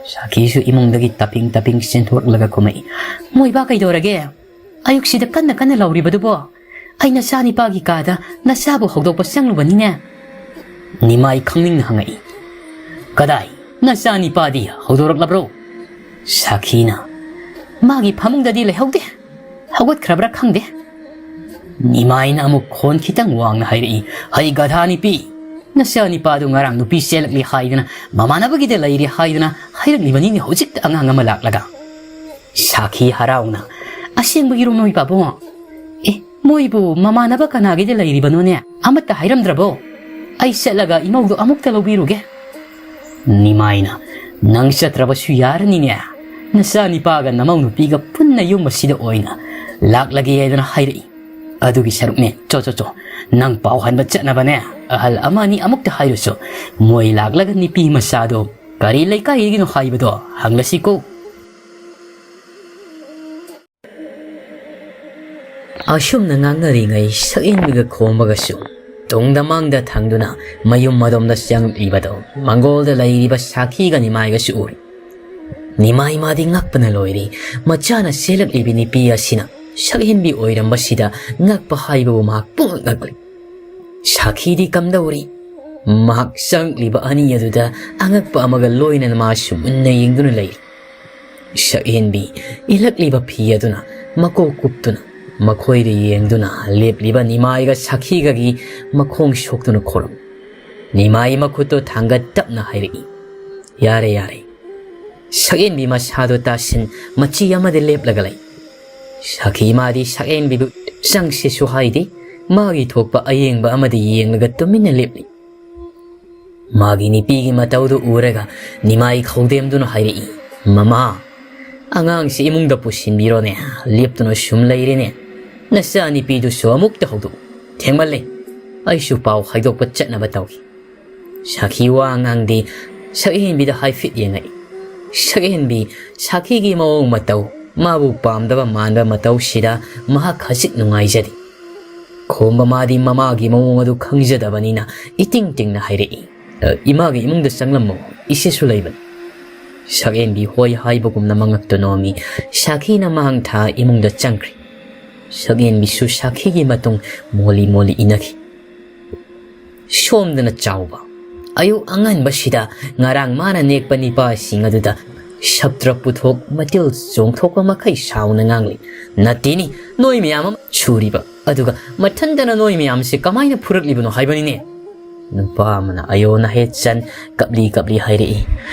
ꯁꯥꯈꯤꯁꯨ ꯏꯃꯨꯡꯗꯒꯤ ꯇꯞꯄꯤꯡ ꯇꯞꯄꯤꯡ ꯆꯦꯟꯊꯣꯔꯛꯂꯒ ꯈꯨꯝꯃꯛꯏ꯫ "ꯃꯣꯏꯕꯥ ꯀꯩꯗꯧꯔꯒꯦ? ꯑꯌꯨꯛꯁꯤꯗ ꯀꯟꯅ ꯀꯟꯅ ꯂꯥꯎꯔꯤꯕꯗꯨꯕꯣ? ꯑꯩ ꯅꯆꯥꯅꯤꯄꯥꯒꯤ ꯀꯥꯗ ꯅꯆꯥꯕꯨ ꯍꯧꯗꯣꯛꯄ ꯆꯪꯂꯨꯕꯅꯤꯅꯦ꯫" ꯅꯤꯃꯥꯏ ꯈꯪꯅꯤꯡꯅ ꯍꯪꯉꯛꯏ꯫ "ꯀꯗꯥꯏ? ꯅꯆꯥꯅꯤꯄꯥꯗꯤ ꯍꯧꯗꯣꯔꯛꯂꯕ꯭ꯔꯣ?" ꯁꯥꯈꯤꯅ, "ꯃꯥꯒꯤ ꯐꯃꯨꯡꯗꯗꯤ ꯂꯩꯍꯧꯗꯦ꯫ ꯍꯧꯒꯠꯈ꯭ꯔꯕ꯭ꯔꯥ ꯈꯪꯗꯦ꯫" ꯅꯤꯃꯥꯏꯅ ꯑꯃꯨꯛ ꯈꯣꯟ ꯈꯤꯇꯪ ꯋꯥꯡꯅ ꯍꯥꯏꯔꯛꯏ꯫ "ꯍꯩ ꯒꯙꯥ ꯅꯨꯄꯤ! ꯅꯆꯥꯅꯤꯄꯥꯗꯨ ꯉꯔꯥꯡ ꯅꯨꯄꯤ ꯆꯦꯜꯂꯛꯂꯤ ꯍꯥꯏꯗꯅ, ꯃꯃꯥꯟꯅꯕꯒꯤꯗ ꯂꯩꯔꯦ ꯍꯥꯏꯗꯅ ꯍꯥꯏꯔꯛꯂꯤꯕꯅꯤꯅꯦ ꯍꯧꯖꯤꯛꯇ ꯑꯉꯥꯡ ꯑꯃ ꯂꯥꯛꯂꯒ꯫" ꯁꯥꯈꯤ ꯍꯔꯥꯎꯅ, "ꯑꯁꯦꯡꯕꯒꯤꯔꯣ ꯃꯣꯏ ꯄꯥꯕꯨꯡ? ꯑꯦ, ꯃꯣꯏꯕꯨ ꯃꯃꯥꯟꯅꯕ ꯀꯅꯥꯒꯤꯗ ꯂꯩꯔꯤꯕꯅꯣꯅꯦ? ꯑꯃꯠꯇ ꯍꯥꯏꯔꯝꯗ꯭ꯔꯕꯣ? ꯑꯩ ꯆꯠꯂꯒ ꯏꯃꯧꯗꯣ ꯑꯃꯨꯛꯇ ꯂꯧꯕꯤꯔꯨꯒꯦ꯫" ꯅꯤꯃꯥꯏꯅ, "ꯅꯪ ꯆꯠꯇ꯭ꯔꯕꯁꯨ ꯌꯥꯔꯅꯤꯅꯦ꯫ ꯅꯆꯥꯅꯤꯄꯥꯒ ꯅꯃꯧ ꯅꯨꯄꯤꯒ ꯄꯨꯟꯅ ꯌꯨꯝ ꯑꯁꯤꯗ ꯑꯣꯏꯅ ꯂꯥꯛꯂꯒꯦ ꯍꯥꯏꯗꯅ ꯍꯥꯏꯔꯛꯏ꯫ ꯑꯗꯨꯒꯤ ꯁꯔꯨꯛꯅꯦ, ꯆꯣ, ꯆꯣ, ꯆꯣ, ꯅꯪ ꯄꯥꯎ ꯍꯟꯕ ꯆꯠꯅꯕꯅꯦ꯫ ꯑꯍꯜ ꯑꯃ ꯑꯅꯤ ꯑꯃꯨꯛꯇ ꯍꯥꯏꯔꯨꯁꯨ, ꯃꯣꯏ ꯂꯥꯛꯂꯒ ꯅꯨꯄꯤ ꯃꯆꯥꯗꯣ ꯀꯔꯤ ꯂꯩꯀꯥꯏꯒꯤꯅꯣ ꯍꯥꯏꯕꯗꯣ ꯍꯪꯂꯁꯤꯀꯣ꯫" ꯑꯁꯨꯝꯅ ꯉꯥꯡꯅꯔꯤꯉꯩ ꯁꯛꯍꯦꯟꯕꯤꯒ ꯈꯣꯝꯕꯒꯁꯨ ꯇꯨꯡꯗ ꯃꯥꯡꯗ ꯊꯪꯗꯨꯅ ꯃꯌꯨꯝ ꯑꯗꯣꯝꯗ ꯆꯪꯂꯛꯂꯤꯕꯗꯣ ꯃꯪꯒꯣꯜꯗ ꯂꯩꯔꯤꯕ ꯁꯥꯈꯤꯒ ꯅꯤꯃꯥꯏꯒꯁꯨ ꯎꯔꯤ꯫ ꯅꯤꯃꯥꯏ ꯃꯥꯗꯤ ꯉꯛꯄꯅ ꯂꯣꯏꯔꯤ꯫ ꯃꯆꯥꯅ ꯆꯦꯜꯂꯛꯂꯤꯕꯤ ꯅꯨꯄꯤ ꯑꯁꯤꯅ ꯁꯛꯍꯦꯟꯕꯤ ꯑꯣꯏꯔꯝꯕꯁꯤꯗ ꯉꯛꯄ ꯍꯥꯏꯕꯕꯨ ꯃꯍꯥꯛ ꯄꯨꯡꯉꯛ ꯉꯛꯂꯤ꯫ ꯁꯥꯈꯤꯗꯤ ꯀꯝꯗꯧꯔꯤ? ꯃꯍꯥꯛ ꯆꯪꯂꯛꯂꯤꯕ ꯑꯅꯤ ꯑꯗꯨꯗ ꯑꯉꯛꯄ ꯑꯃꯒ ꯂꯣꯏꯅꯅ ꯃꯥꯁꯨ ꯃꯨꯟꯅ ꯌꯦꯡꯗꯨꯅ ꯂꯩꯔꯤ꯫ ꯁꯛꯍꯦꯟꯕꯤ ꯏꯜꯂꯛꯂꯤꯕ ꯐꯤ ꯑꯗꯨꯅ ꯃꯀꯣꯛ ꯀꯨꯞꯇꯨꯅ ꯃꯈꯣꯏꯗ ꯌꯦꯡꯗꯨꯅ ꯂꯦꯞꯂꯤꯕ ꯅꯤꯃꯥꯏꯒ ꯁꯥꯈꯤꯒꯒꯤ ꯃꯈꯣꯡ ꯁꯣꯛꯇꯨꯅ ꯈꯣꯔꯝ꯫ ꯅꯤꯃꯥꯏ ꯃꯈꯨꯠꯇꯨ ꯊꯥꯡꯒꯠ ꯇꯞꯅ ꯍꯥꯏꯔꯛꯏ, "ꯌꯥꯔꯦ, ꯌꯥꯔꯦ꯫" ꯁꯛꯍꯦꯟꯕꯤ ꯃꯁꯥꯗꯨ ꯇꯥꯁꯤꯟ ꯃꯆꯤ ꯑꯃꯗ ꯂꯦꯞꯂꯒ ꯂꯩ꯫ ꯁꯥꯈꯤ ꯃꯥꯗꯤ ꯁꯛꯍꯦꯟꯕꯤꯕꯨ ꯆꯪꯁꯦꯁꯨ ꯍꯥꯏꯗꯦ, ꯃꯥꯒꯤ ꯊꯣꯛꯄ ꯑꯌꯦꯡꯕ ꯑꯃꯗ ꯌꯦꯡꯂꯒ ꯇꯨꯃꯤꯟꯅ ꯂꯦꯞꯂꯤ꯫ ꯃꯥꯒꯤ ꯅꯨꯄꯤꯒꯤ ꯃꯇꯧꯗꯨ ꯎꯔꯒ ꯅꯤꯃꯥꯏ ꯈꯧꯗꯦꯝꯗꯨꯅ ꯍꯥꯏꯔꯛꯏ, "ꯃꯃꯥ, ꯑꯉꯥꯡꯁꯤ ꯏꯃꯨꯡꯗ ꯄꯨꯁꯤꯟꯕꯤꯔꯣꯅꯦ, ꯂꯦꯞꯇꯨꯅ ꯁꯨꯝ ꯂꯩꯔꯦꯅꯦ꯫ ꯅꯆꯥ ꯅꯨꯄꯤꯗꯨꯁꯨ ꯑꯃꯨꯛꯇ ꯍꯧꯗꯣꯛꯎ, ꯊꯦꯡꯃꯜꯂꯦ꯫ ꯑꯩꯁꯨ ꯄꯥꯎ ꯍꯥꯏꯗꯣꯛꯄ ꯆꯠꯅꯕ ꯇꯧꯏ꯫" ꯁꯥꯈꯤ ꯋꯥ ꯉꯥꯡꯗꯦ꯫ ꯁꯛꯍꯦꯟꯕꯤꯗ ꯍꯥꯏꯐꯦꯠ ꯌꯦꯡꯉꯛꯏ꯫ ꯁꯛꯍꯦꯟꯕꯤ ꯁꯥꯈꯤꯒꯤ ꯃꯑꯣꯡ ꯃꯇꯧ, ꯃꯥꯕꯨ ꯄꯥꯝꯗꯕ ꯃꯥꯟꯕ ꯃꯇꯧꯁꯤꯗ ꯃꯍꯥꯛ ꯈꯖꯤꯛ ꯅꯨꯡꯉꯥꯏꯖꯗꯦ꯫ ꯈꯣꯝꯕ ꯃꯥꯗꯤ ꯃꯃꯥꯒꯤ ꯃꯑꯣꯡ ꯑꯗꯨ ꯈꯪꯖꯗꯕꯅꯤꯅ ꯏꯇꯤꯡ ꯇꯤꯡꯅ ꯍꯥꯏꯔꯛꯏ, "ꯑ, ꯏꯃꯥꯒꯤ ꯏꯃꯨꯡꯗ ꯆꯪꯂꯝꯃꯣ, ꯏꯆꯦꯁꯨ ꯂꯩꯕꯅꯤ꯫" ꯁꯛꯍꯦꯟꯕꯤ ꯍꯣꯏ ꯍꯥꯏꯕꯒꯨꯝꯅ ꯃꯉꯛꯇꯨ ꯅꯣꯝꯃꯤ꯫ ꯁꯥꯈꯤꯅ ꯃꯍꯥꯡ ꯊꯥ ꯏꯃꯨꯡꯗ ꯆꯪꯈ꯭ꯔꯦ꯫ ꯁꯛꯍꯦꯟꯕꯤꯁꯨ ꯁꯥꯈꯤꯒꯤ ꯃꯇꯨꯡ ꯃꯣꯜꯂꯤ ꯃꯣꯜꯂꯤ ꯏꯟꯅꯈꯤ꯫ ꯁꯣꯝꯗꯅ ꯆꯥꯎꯕ꯫ ꯑꯌꯨꯛ ꯑꯉꯟꯕꯁꯤꯗ ꯉꯔꯥꯡ ꯃꯥꯅ ꯅꯦꯛꯄ ꯅꯤꯄꯥꯁꯤꯡ ꯑꯗꯨꯗ ꯁꯞꯇ꯭ꯔ ꯄꯨꯊꯣꯛ ꯃꯇꯤꯜ ꯆꯣꯡꯊꯣꯛꯄ ꯃꯈꯩ ꯁꯥꯎꯅ ꯉꯥꯡꯂꯤ, "ꯅꯠꯇꯦꯅꯤ, ꯅꯣꯏ ꯃꯌꯥꯝ ꯑꯃ ꯁꯨꯔꯤꯕ, ꯑꯗꯨꯒ ꯃꯊꯟꯇꯅ ꯅꯣꯏ ꯃꯌꯥꯝꯁꯦ ꯀꯃꯥꯏꯅ ꯐꯨꯔꯛꯂꯤꯕꯅꯣ ꯍꯥꯏꯕꯅꯤꯅꯦ?" ꯅꯨꯄꯥ ꯑꯃꯅ ꯑꯌꯣꯟ ꯑꯍꯦꯠ ꯆꯟ ꯀꯞꯂꯤ ꯀꯞꯂꯤ ꯍꯥꯏꯔꯛꯏ,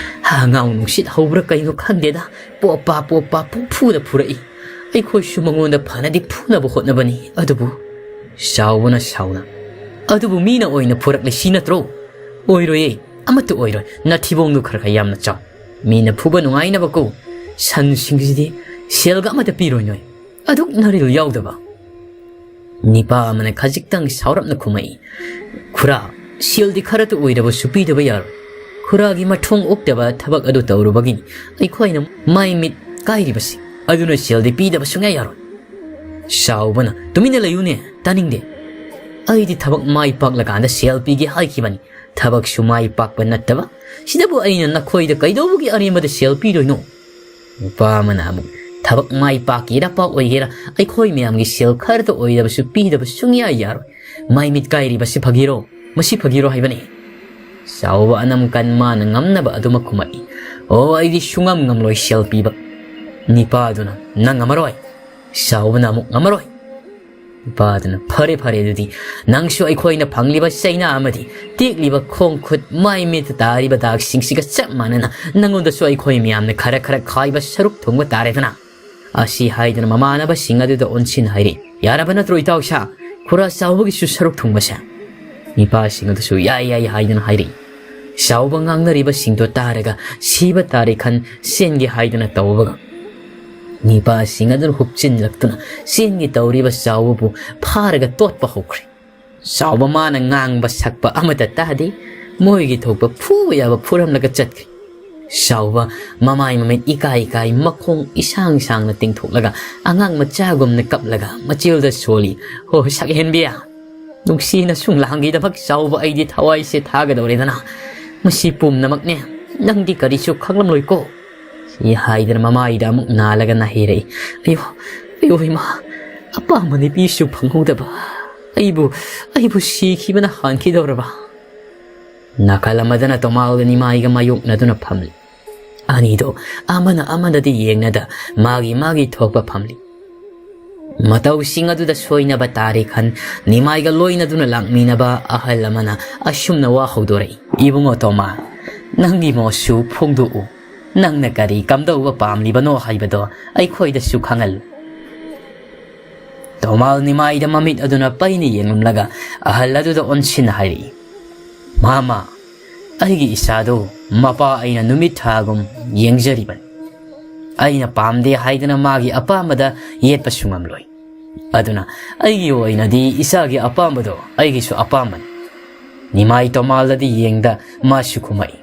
"ꯍꯥ, ꯉꯥꯎ ꯅꯨꯡꯁꯤꯠ ꯍꯧꯕ꯭ꯔꯥ ꯀꯩꯅꯣ ꯈꯪꯗꯦꯗ, ꯄꯣꯞꯄꯥ ꯄꯣꯞꯄꯥ ꯄꯨꯡꯐꯨꯗ ꯐꯨꯔꯛꯏ꯫ ꯑꯩꯈꯣꯏꯁꯨ ꯃꯉꯣꯟꯗ ꯐꯅꯗꯤ ꯐꯨꯅꯕ ꯍꯣꯠꯅꯕꯅꯤ, ꯑꯗꯨꯕꯨ..." ꯆꯥꯎꯕꯅ ꯁꯥꯎꯅ, "ꯑꯗꯨꯕꯨ ꯃꯤꯅ ꯑꯣꯏꯅ ꯐꯨꯔꯛꯂꯤꯁꯤ ꯅꯠꯇ꯭ꯔꯣ?" "ꯑꯣꯏꯔꯣꯏꯌꯦ, ꯑꯃꯠꯇ ꯑꯣꯏꯔꯣꯏ꯫ ꯅꯊꯤꯕꯣꯡꯗꯨ ꯈꯔ ꯈꯔ ꯌꯥꯝꯅ ꯆꯥꯎ꯫ ꯃꯤꯅ ꯐꯨꯕ ꯅꯨꯡꯉꯥꯏꯅꯕꯀꯣ꯫ ꯁꯟꯁꯤꯡꯁꯤꯗꯤ ꯁꯦꯜꯒ ꯑꯃꯠꯇ ꯄꯤꯔꯣꯏ ꯅꯣꯏ꯫ ꯑꯗꯨꯛ ꯅꯔꯤꯜ ꯌꯥꯎꯗꯕ꯫" ꯅꯤꯄꯥ ꯑꯃꯅ ꯈꯖꯤꯛꯇꯪ ꯁꯥꯎꯔꯞꯅ ꯈꯨꯝꯃꯛꯏ, "ꯈꯨꯔꯥ, ꯁꯦꯜꯗꯤ ꯈꯔꯇ ꯑꯣꯏꯔꯕꯁꯨ ꯄꯤꯗꯕ ꯌꯥꯔꯣꯏ꯫ ꯈꯨꯔꯥꯒꯤ ꯃꯊꯣꯡ ꯑꯣꯛꯇꯕ ꯊꯕꯛ ꯑꯗꯨ ꯇꯧꯔꯨꯕꯒꯤꯅꯤ ꯑꯩꯈꯣꯏꯅ ꯃꯥꯏ ꯃꯤꯠ ꯀꯥꯏꯔꯤꯕꯁꯤ꯫ ꯑꯗꯨꯅ ꯁꯦꯜꯗꯤ ꯄꯤꯗꯕ ꯁꯨꯡꯌꯥ ꯌꯥꯔꯣꯏ꯫" ꯆꯥꯎꯕꯅ, "ꯇꯨꯃꯤꯟꯅ ꯂꯩꯌꯨꯅꯦ, ꯇꯥꯅꯤꯡꯗꯦ꯫ ꯑꯩꯗꯤ ꯊꯕꯛ ꯃꯥꯏ ꯄꯥꯛꯂꯀꯥꯟꯗ ꯁꯦꯜ ꯄꯤꯒꯦ ꯍꯥꯏꯈꯤꯕꯅꯤ꯫ ꯊꯕꯛꯁꯨ ꯃꯥꯏ ꯄꯥꯛꯄ ꯅꯠꯇꯕ, ꯁꯤꯗꯕꯨ ꯑꯩꯅ ꯅꯈꯣꯏꯗ ꯀꯩꯗꯧꯕꯒꯤ ꯑꯔꯦꯝꯕꯗ ꯁꯦꯜ ꯄꯤꯗꯣꯏꯅꯣ?" ꯅꯨꯄꯥ ꯑꯃꯅ ꯑꯃꯨꯛ, "ꯊꯕꯛ ꯃꯥꯏ ꯄꯥꯛꯀꯦꯔꯥ ꯄꯥꯛꯑꯣꯏꯒꯦꯔꯥ, ꯑꯩꯈꯣꯏ ꯃꯌꯥꯝꯒꯤ ꯁꯦꯜ ꯈꯔꯇ ꯑꯣꯏꯔꯕꯁꯨ ꯄꯤꯗꯕ ꯁꯨꯡꯌꯥ ꯌꯥꯔꯣꯏ꯫ ꯃꯥꯏ ꯃꯤꯠ ꯀꯥꯏꯔꯤꯕꯁꯤ ꯐꯒꯤꯔꯣ? ꯃꯁꯤ ꯐꯒꯤꯔꯣ ꯍꯥꯏꯕꯅꯤ?" ꯆꯥꯎꯕ ꯑꯅꯝ ꯀꯟ ꯃꯥꯅ ꯉꯝꯅꯕ ꯑꯗꯨꯃꯛ ꯈꯨꯝꯃꯛꯏ, "ꯑꯣ, ꯑꯩꯗꯤ ꯁꯨꯡꯉꯝ ꯉꯝꯂꯣꯏ ꯁꯦꯜ ꯄꯤꯕ꯫" ꯅꯤꯄꯥꯗꯨꯅ, "ꯅꯪ ꯉꯝꯃꯔꯣꯏ꯫" ꯆꯥꯎꯕꯅ ꯑꯃꯨꯛ, "ꯉꯝꯃꯔꯣꯏ꯫" ꯅꯨꯄꯥꯗꯨꯅ, "ꯐꯔꯦ, ꯐꯔꯦ, ꯑꯗꯨꯗꯤ ꯅꯪꯁꯨ ꯑꯩꯈꯣꯏꯅ ꯐꯪꯂꯤꯕ ꯆꯩꯅꯥ ꯑꯃꯗꯤ ꯇꯦꯛꯂꯤꯕ ꯈꯣꯡ ꯈꯨꯠ, ꯃꯥꯏ ꯃꯤꯠꯇ ꯇꯥꯔꯤꯕ ꯗꯥꯛꯁꯤꯡꯁꯤꯒ ꯆꯞ ꯃꯥꯟꯅꯅ ꯅꯪꯉꯣꯟꯗꯁꯨ ꯑꯩꯈꯣꯏ ꯃꯌꯥꯝꯅ ꯈꯔ ꯈꯔ ꯈꯥꯏꯕ ꯁꯔꯨꯛ ꯊꯨꯡꯕ ꯇꯥꯔꯦꯗꯅ꯫" ꯑꯁꯤ ꯍꯥꯏꯗꯨꯅ ꯃꯃꯥꯟꯅꯕꯁꯤꯡ ꯑꯗꯨꯗ ꯑꯣꯟꯁꯤꯟ ꯍꯥꯏꯔꯤ, "ꯌꯥꯔꯕ ꯅꯠꯇ꯭ꯔꯣ ꯏꯇꯥꯎ ꯁꯥ? ꯈꯨꯔꯥ ꯆꯥꯎꯕꯒꯤꯁꯨ ꯁꯔꯨꯛ ꯊꯨꯡꯕꯁꯦ?" ꯅꯤꯄꯥꯁꯤꯡ ꯑꯗꯨꯁꯨ "ꯌꯥꯏ, ꯌꯥꯏ" ꯍꯥꯏꯗꯨꯅ ꯍꯥꯏꯔꯤ꯫ ꯆꯥꯎꯕ ꯉꯥꯡꯅꯔꯤꯕꯁꯤꯡꯗꯣ ꯇꯥꯔꯒ ꯁꯤꯕ ꯇꯥꯔꯦ ꯈꯟ ꯆꯦꯟꯒꯦ ꯍꯥꯏꯗꯨꯅ ꯇꯧꯕꯒ, ꯅꯤꯄꯥꯁꯤꯡ ꯑꯗꯨꯅ ꯍꯨꯞꯆꯤꯟꯂꯛꯇꯨꯅ ꯆꯦꯟꯒꯦ ꯇꯧꯔꯤꯕ ꯆꯥꯎꯕꯕꯨ ꯐꯥꯔꯒ ꯇꯣꯠꯄ ꯍꯧꯈ꯭ꯔꯦ꯫ ꯆꯥꯎꯕ ꯃꯥꯅ ꯉꯥꯡꯕ ꯁꯛꯄ ꯑꯃꯠꯇ ꯇꯥꯗꯦ꯫ ꯃꯣꯏꯒꯤ ꯊꯣꯛꯄ ꯐꯨꯕ ꯌꯥꯕ ꯐꯨꯔꯝꯂꯒ ꯆꯠꯈ꯭ꯔꯦ꯫ ꯆꯥꯎꯕ ꯃꯃꯥꯏ ꯃꯃꯤꯠ ꯏꯀꯥꯏ ꯏꯀꯥꯏ ꯃꯈꯣꯡ ꯏꯁꯥꯡ ꯁꯥꯡꯅ ꯇꯤꯡꯊꯣꯛꯂꯒ ꯑꯉꯥꯡ ꯃꯆꯥꯒꯨꯝꯅ ꯀꯞꯂꯒ ꯃꯆꯤꯜꯗ ꯁꯣꯜꯂꯤ꯫ "ꯍꯣ ꯁꯛꯍꯦꯟꯕꯤ, ꯅꯨꯡꯁꯤꯅ ꯁꯨꯝꯂꯥꯡꯒꯤꯗꯃꯛ ꯆꯥꯎꯕ ꯑꯩꯗꯤ ꯊꯋꯥꯏꯁꯦ ꯊꯥꯒꯗꯧꯔꯦꯗꯅ꯫ ꯃꯁꯤ ꯄꯨꯝꯅꯃꯛꯅꯦ, ꯅꯪꯗꯤ ꯀꯔꯤꯁꯨ ꯈꯪꯂꯝꯂꯣꯏꯀꯣ?" ꯁꯤ ꯍꯥꯏꯗꯅ ꯃꯃꯥꯏꯗ ꯑꯃꯨꯛ ꯅꯥꯜꯂꯒ ꯅꯥꯍꯩꯔꯛꯏ꯫ "ꯑꯌꯣ, ꯑꯌꯣ ꯏꯃꯥ, ꯑꯄꯥꯝꯕ ꯅꯨꯄꯤꯁꯨ ꯐꯪꯍꯧꯗꯕ꯫ ꯑꯩꯕꯨ, ꯑꯩꯕꯨ ꯁꯤꯈꯤꯕꯅ ꯍꯥꯟꯈꯤꯗꯧꯔꯕ?" ꯅꯥꯀꯜ ꯑꯃꯗꯅ ꯇꯣꯃꯥꯜꯒ ꯅꯤꯃꯥꯏꯒ ꯃꯥꯌꯣꯛꯅꯗꯨꯅ ꯐꯝꯂꯤ꯫ ꯑꯅꯤꯗꯣ ꯑꯃꯅ ꯑꯃꯗꯗꯤ ꯌꯦꯡꯅꯗ ꯃꯥꯒꯤ ꯃꯥꯒꯤ ꯊꯣꯛꯄ ꯐꯝꯂꯤ꯫ ꯃꯇꯧꯁꯤꯡ ꯑꯗꯨꯗ ꯁꯣꯏꯅꯕ ꯇꯥꯔꯦ ꯈꯟ ꯅꯤꯃꯥꯏꯒ ꯂꯣꯏꯅꯗꯨꯅ ꯂꯥꯛꯃꯤꯟꯅꯕ ꯑꯍꯜ ꯑꯃꯅ ꯑꯁꯨꯝꯅ ꯋꯥ ꯍꯧꯗꯣꯔꯛꯏ꯫ "ꯏꯕꯨꯡꯉꯣ ꯇꯣꯃꯥ, ꯅꯪꯒꯤ ꯃꯣꯠꯁꯨ ꯐꯣꯡꯗꯣꯛꯎ꯫ ꯅꯪꯅ ꯀꯔꯤ ꯀꯝꯗꯧꯕ ꯄꯥꯝꯂꯤꯕꯅꯣ ꯍꯥꯏꯕꯗꯣ ꯑꯩꯈꯣꯏꯗꯁꯨ ꯈꯪꯍꯜꯂꯨ꯫" ꯇꯣꯃꯥꯜ ꯅꯤꯃꯥꯏꯗ ꯃꯃꯤꯠ ꯑꯗꯨꯅ ꯄꯩꯅ ꯌꯦꯡꯂꯝꯂꯒ ꯑꯍꯜ ꯑꯗꯨꯗ ꯑꯣꯟꯁꯤꯟꯅ ꯍꯥꯏꯔꯛꯏ꯫ "ꯃꯥꯃ, ꯑꯩꯒꯤ ꯏꯆꯥꯗꯨ ꯃꯄꯥ ꯑꯩꯅ ꯅꯨꯃꯤꯠ ꯊꯥꯒꯨꯝ ꯌꯦꯡꯖꯔꯤꯕꯅꯤ꯫ ꯑꯩꯅ ꯄꯥꯝꯗꯦ ꯍꯥꯏꯗꯅ ꯃꯥꯒꯤ ꯑꯄꯥꯝꯕꯗ ꯌꯦꯠꯄꯁꯨ ꯉꯝꯂꯣꯏ꯫ ꯑꯗꯨꯅ ꯑꯩꯒꯤ ꯑꯣꯏꯅꯗꯤ ꯏꯆꯥꯒꯤ ꯑꯄꯥꯝꯕꯗꯣ ꯑꯩꯒꯤꯁꯨ ꯑꯄꯥꯝꯕꯅꯤ꯫" ꯅꯤꯃꯥꯏ ꯇꯣꯃꯥꯜꯗꯗꯤ ꯌꯦꯡꯗ ꯃꯥꯁꯨ ꯈꯨꯝꯃꯛꯏ꯫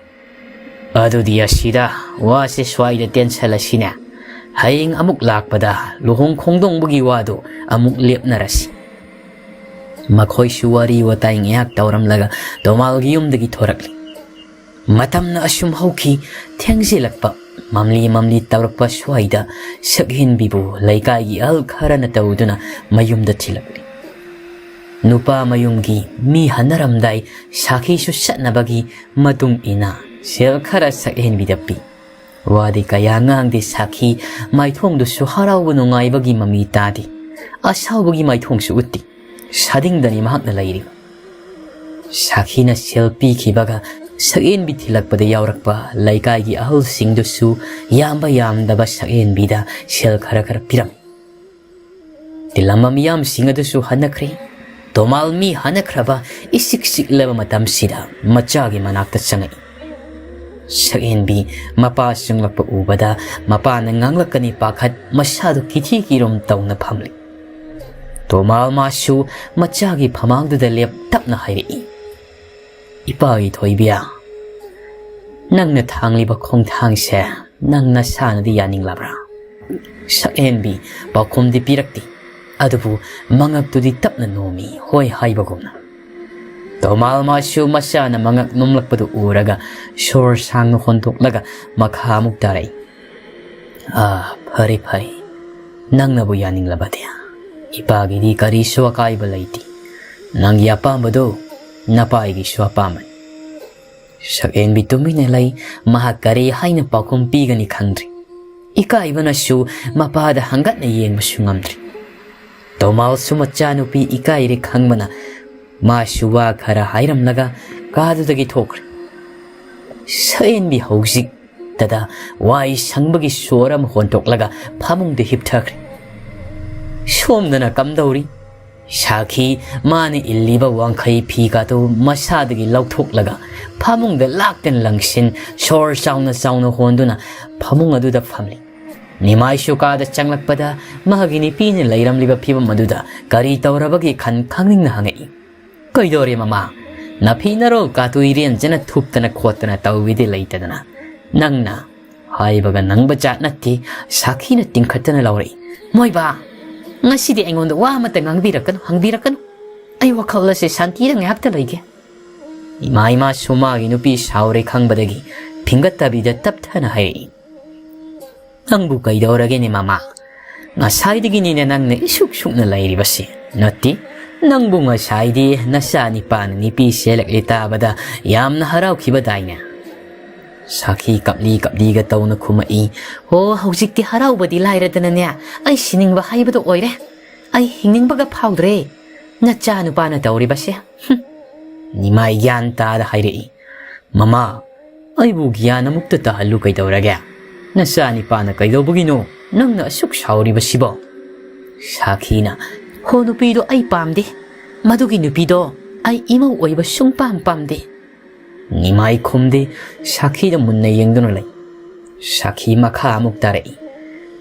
"ꯑꯗꯨꯗꯤ ꯑꯁꯤꯗ ꯋꯥꯁꯦ ꯁ꯭ꯋꯥꯏꯗ ꯇꯦꯟꯁꯜꯂꯁꯤꯅꯦ꯫ ꯍꯌꯦꯡ ꯑꯃꯨꯛ ꯂꯥꯛꯄꯗ ꯂꯨꯍꯣꯡ ꯈꯣꯡꯗꯣꯡꯕꯒꯤ ꯋꯥꯗꯨ ꯑꯃꯨꯛ ꯂꯦꯞꯅꯔꯁꯤ꯫" ꯃꯈꯣꯏꯁꯨ ꯋꯥꯔꯤ ꯋꯥꯇꯥꯏ ꯉꯥꯏꯍꯥꯛ ꯇꯧꯔꯝꯂꯒ ꯇꯣꯃꯥꯜꯒꯤ ꯌꯨꯝꯗꯒꯤ ꯊꯣꯔꯛꯂꯤ꯫ ꯃꯇꯝꯅ ꯑꯁꯨꯝ ꯍꯧꯈꯤ꯫ ꯊꯦꯡꯖꯤꯜꯂꯛꯄ, ꯃꯝꯂꯤ ꯃꯝꯂꯤ ꯇꯧꯔꯛꯄ ꯁ꯭ꯋꯥꯏꯗ ꯁꯛꯍꯦꯟꯕꯤꯕꯨ ꯂꯩꯀꯥꯏꯒꯤ ꯑꯍꯜ ꯈꯔꯅ ꯇꯧꯗꯨꯅ ꯃꯌꯨꯝꯗ ꯊꯤꯜꯂꯛꯂꯤ꯫ ꯅꯨꯄꯥ ꯃꯌꯨꯝꯒꯤ ꯃꯤ ꯍꯟꯅꯔꯝꯗꯥꯏ ꯁꯥꯈꯤꯁꯨ ꯆꯠꯅꯕꯒꯤ ꯃꯇꯨꯡ ꯏꯟꯅ ꯁꯦꯜ ꯈꯔ ꯁꯛꯍꯦꯟꯕꯤꯗ ꯄꯤ꯫ ꯋꯥꯗꯤ ꯀꯌꯥ ꯉꯥꯡꯗꯦ ꯁꯥꯈꯤ, ꯃꯥꯏꯊꯣꯡꯗꯨꯁꯨ ꯍꯔꯥꯎꯕ ꯅꯨꯡꯉꯥꯏꯕꯒꯤ ꯃꯃꯤ ꯇꯥꯗꯦ꯫ ꯑꯁꯥꯎꯕꯒꯤ ꯃꯥꯏꯊꯣꯡꯁꯨ ꯎꯠꯇꯦ꯫ ꯁꯥꯗꯤꯡꯗꯅꯤ ꯃꯍꯥꯛꯅ ꯂꯩꯔꯤꯕ꯫ ꯁꯥꯈꯤꯅ ꯁꯦꯜ ꯄꯤꯈꯤꯕꯒ ꯁꯛꯍꯦꯟꯕꯤ ꯊꯤꯜꯂꯛꯄꯗ ꯌꯥꯎꯔꯛꯄ ꯂꯩꯀꯥꯏꯒꯤ ꯑꯍꯜꯁꯤꯡꯗꯨꯁꯨ ꯌꯥꯝꯕ ꯌꯥꯝꯗꯕ ꯁꯛꯍꯦꯟꯕꯤꯗ ꯁꯦꯜ ꯈꯔ ꯈꯔ ꯄꯤꯔꯝꯃꯤ꯫ ꯇꯤꯜꯂꯝꯕ ꯃꯤꯌꯥꯝꯁꯤꯡ ꯑꯗꯨꯁꯨ ꯍꯟꯅꯈ꯭ꯔꯦ꯫ ꯇꯣꯃꯥꯜ ꯃꯤ ꯍꯟꯅꯈ꯭ꯔꯕ ꯏꯆꯤꯛ ꯆꯤꯛꯂꯕ ꯃꯇꯝꯁꯤꯗ ꯃꯆꯥꯒꯤ ꯃꯅꯥꯛꯇ ꯆꯪꯉꯛꯏ꯫ ꯁꯛꯍꯦꯟꯕꯤ ꯃꯄꯥ ꯆꯪꯂꯛꯄ ꯎꯕꯗ ꯃꯄꯥꯅ ꯉꯥꯡꯂꯛꯀꯅꯤ ꯄꯥꯈꯠ ꯃꯁꯥꯗꯨ ꯀꯤꯊꯤ ꯀꯤꯔꯨꯝ ꯇꯧꯅ ꯐꯝꯂꯤ꯫ ꯇꯣꯃꯥꯜ ꯃꯥꯁꯨ ꯃꯆꯥꯒꯤ ꯐꯃꯥꯡꯗꯨꯗ ꯂꯦꯞ ꯇꯞꯅ ꯍꯥꯏꯔꯛꯏ, "ꯏꯄꯥꯒꯤ ꯊꯣꯏꯕꯤ, "ꯅꯪꯅ ꯊꯥꯡꯂꯤꯕ ꯈꯣꯡꯊꯥꯡꯁꯦ ꯅꯪ ꯅꯁꯥꯅꯗꯤ ꯌꯥꯅꯤꯡꯂꯕ꯭ꯔꯥ?" ꯁꯛꯍꯦꯟꯕꯤ ꯄꯥꯎꯈꯨꯝꯗꯤ ꯄꯤꯔꯛꯇꯦ, ꯑꯗꯨꯕꯨ ꯃꯉꯛꯇꯨꯗꯤ ꯇꯞꯅ ꯅꯣꯝꯃꯤ, ꯍꯣꯏ ꯍꯥꯏꯕꯒꯨꯝꯅ꯫ ꯇꯣꯃꯥꯜ ꯃꯥꯁꯨ ꯃꯆꯥꯅ ꯃꯉꯛ ꯅꯣꯝꯂꯛꯄꯗꯨ ꯎꯔꯒ ꯁꯣꯔ ꯁꯥꯡꯅ ꯍꯣꯟꯗꯣꯛꯂꯒ ꯃꯈꯥ ꯑꯃꯨꯛ ꯇꯥꯔꯛꯏ, "ꯑꯥ, ꯐꯔꯦ, ꯐꯔꯦ꯫ ꯅꯪꯅꯕꯨ ꯌꯥꯅꯤꯡꯂꯕꯗꯤ ꯏꯄꯥꯒꯤꯗꯤ ꯀꯔꯤꯁꯨ ꯑꯀꯥꯏꯕ ꯂꯩꯇꯦ꯫ ꯅꯪꯒꯤ ꯑꯄꯥꯝꯕꯗꯨ ꯅꯄꯥꯏꯒꯤꯁꯨ ꯑꯄꯥꯝꯕꯅꯤ꯫" ꯁꯛꯍꯦꯟꯕꯤ ꯇꯨꯃꯤꯟꯅ ꯂꯩ꯫ ꯃꯍꯥꯛ ꯀꯔꯤ ꯍꯥꯏꯅ ꯄꯥꯎꯈꯨꯝ ꯄꯤꯒꯅꯤ ꯈꯪꯗ꯭ꯔꯤ꯫ ꯏꯀꯥꯏꯕꯅꯁꯨ ꯃꯄꯥꯗ ꯍꯪꯒꯠꯅ ꯌꯦꯡꯕꯁꯨ ꯉꯝꯗ꯭ꯔꯤ꯫ ꯇꯣꯃꯥꯜꯁꯨ ꯃꯆꯥꯅꯨꯄꯤ ꯏꯀꯥꯏꯔꯦ ꯈꯪꯕꯅ ꯃꯥꯁꯨ ꯋꯥ ꯈꯔ ꯍꯥꯏꯔꯝꯂꯒ ꯀꯥꯗꯨꯗꯒꯤ ꯊꯣꯛꯈ꯭ꯔꯦ꯫ ꯁꯛꯍꯦꯟꯕꯤ ꯍꯧꯖꯤꯛꯇꯗ ꯋꯥꯏ ꯁꯪꯕꯒꯤ ꯁꯣꯔ ꯑꯃ ꯍꯣꯟꯗꯣꯛꯂꯒ ꯐꯃꯨꯡꯗ ꯍꯤꯞꯊꯈ꯭ꯔꯦ꯫ ꯁꯣꯝꯗꯅ ꯀꯝꯗꯧꯔꯤ? ꯁꯥꯈꯤ ꯃꯥꯅ ꯏꯜꯂꯤꯕ ꯋꯥꯡꯈꯩ ꯐꯤꯒꯗꯨ ꯃꯁꯥꯗꯒꯤ ꯂꯧꯊꯣꯛꯂꯒ ꯐꯃꯨꯡꯗ ꯂꯥꯛꯇꯅ ꯂꯪꯁꯤꯟ ꯁꯣꯔ ꯆꯥꯎꯅ ꯆꯥꯎꯅ ꯍꯣꯟꯗꯨꯅ ꯐꯃꯨꯡ ꯑꯗꯨꯗ ꯐꯝꯂꯤ꯫ ꯅꯤꯃꯥꯏꯁꯨ ꯀꯥꯗ ꯆꯪꯂꯛꯄꯗ ꯃꯍꯥꯛꯀꯤ ꯅꯨꯄꯤꯅ ꯂꯩꯔꯝꯂꯤꯕ ꯐꯤꯕꯝ ꯑꯗꯨꯗ ꯀꯔꯤ ꯇꯧꯔꯕꯒꯦ ꯈꯟ ꯈꯪꯅꯤꯡꯅ ꯍꯪꯉꯛꯏ꯫ "ꯀꯩꯗꯧꯔꯦ ꯃꯃꯥ? ꯅꯐꯤ ꯅꯔꯣꯜ ꯀꯥꯇꯨ ꯏꯔꯦꯟꯖꯅ ꯊꯨꯞꯇꯅ ꯈꯣꯠꯇꯅ ꯇꯧꯏꯗꯤ ꯂꯩꯇꯗꯅ꯫ ꯅꯪꯅ ꯍꯥꯏꯕꯒ ꯅꯪꯕ ꯖꯥꯠ ꯅꯠꯇꯦ," ꯁꯥꯈꯤꯅ ꯇꯤꯡꯈꯠꯇꯅ ꯂꯥꯎꯔꯛꯏ꯫ "ꯃꯣꯏꯕꯥ, ꯉꯁꯤꯗꯤ ꯑꯩꯉꯣꯟꯗ ꯋꯥ ꯑꯃꯠꯇ ꯉꯥꯡꯕꯤꯔꯛꯀꯅꯨ, ꯍꯪꯕꯤꯔꯛꯀꯅꯨ꯫ ꯑꯩ ꯋꯥꯈꯜ ꯑꯁꯦ ꯁꯥꯟꯇꯤꯗ ꯉꯥꯏꯍꯥꯛꯇ ꯂꯩꯒꯦ꯫" ꯏꯃꯥ, ꯏꯃꯥꯁꯨ ꯃꯥꯒꯤ ꯅꯨꯄꯤ ꯁꯥꯎꯔꯦ ꯈꯪꯕꯗꯒꯤ ꯐꯤꯡꯒꯠꯇꯕꯤꯗ ꯇꯞꯊꯅ ꯍꯥꯏꯔꯛꯏ, "ꯅꯪꯕꯨ ꯀꯩꯗꯧꯔꯒꯦꯅꯦ ꯃꯃꯥ? ꯉꯁꯥꯏꯗꯒꯤꯅꯤꯅꯦ ꯅꯪꯅ ꯏꯁꯨꯛ ꯁꯨꯛꯅ ꯂꯩꯔꯤꯕꯁꯤ꯫ ꯅꯠꯇꯦ, ꯅꯪꯕꯨ ꯉꯁꯥꯏꯗꯤ ꯅꯆꯥ ꯅꯤꯄꯥꯅ ꯅꯨꯄꯤ ꯆꯦꯜꯂꯛꯂꯦ ꯇꯥꯕꯗ ꯌꯥꯝꯅ ꯍꯔꯥꯎꯈꯤꯕꯗꯥꯏꯅꯦ?" ꯁꯥꯈꯤ ꯀꯞꯂꯤ ꯀꯞꯂꯤꯒ ꯇꯧꯅ ꯈꯨꯝꯃꯛꯏ, "ꯍꯣ, ꯍꯧꯖꯤꯛꯇꯤ ꯍꯔꯥꯎꯕꯗꯤ ꯂꯥꯏꯔꯗꯅꯅꯦ, ꯑꯩ ꯁꯤꯅꯤꯡꯕ ꯍꯥꯏꯕꯗꯣ ꯑꯣꯏꯔꯦ꯫ ꯑꯩ ꯍꯤꯡꯅꯤꯡꯕꯒ ꯐꯥꯎꯗ꯭ꯔꯦ꯫ ꯅꯆꯥ ꯅꯨꯄꯥꯅ ꯇꯧꯔꯤꯕꯁꯦ, ꯍꯨꯝ꯫" ꯅꯤꯃꯥꯏ ꯒ꯭ꯌꯥꯟ ꯇꯥꯗ ꯍꯥꯏꯔꯛꯏ, "ꯃꯃꯥ, ꯑꯩꯕꯨ ꯒ꯭ꯌꯥꯟ ꯑꯃꯨꯛꯇ ꯇꯥꯍꯜꯂꯨ ꯀꯩꯗꯧꯔꯒꯦ? ꯅꯆꯥ ꯅꯤꯄꯥꯅ ꯀꯩꯗꯧꯕꯒꯤꯅꯣ ꯅꯪꯅ ꯑꯁꯨꯛ ꯁꯥꯎꯔꯤꯕꯁꯤꯕꯣ?" ꯁꯥꯈꯤꯅ, "ꯍꯣ, ꯅꯨꯄꯤꯗꯣ ꯑꯩ ꯄꯥꯝꯗꯦ꯫ ꯃꯗꯨꯒꯤ ꯅꯨꯄꯤꯗꯣ ꯑꯩ ꯏꯃꯧ ꯑꯣꯏꯕ ꯁꯨꯡꯄꯥꯝ ꯄꯥꯝꯗꯦ꯫" ꯅꯤꯃꯥꯏ ꯈꯨꯝꯗꯦ, ꯁꯥꯈꯤꯗ ꯃꯨꯟꯅ ꯌꯦꯡꯗꯨꯅ ꯂꯩ꯫ ꯁꯥꯈꯤ ꯃꯈꯥ ꯑꯃꯨꯛ ꯇꯥꯔꯛꯏ,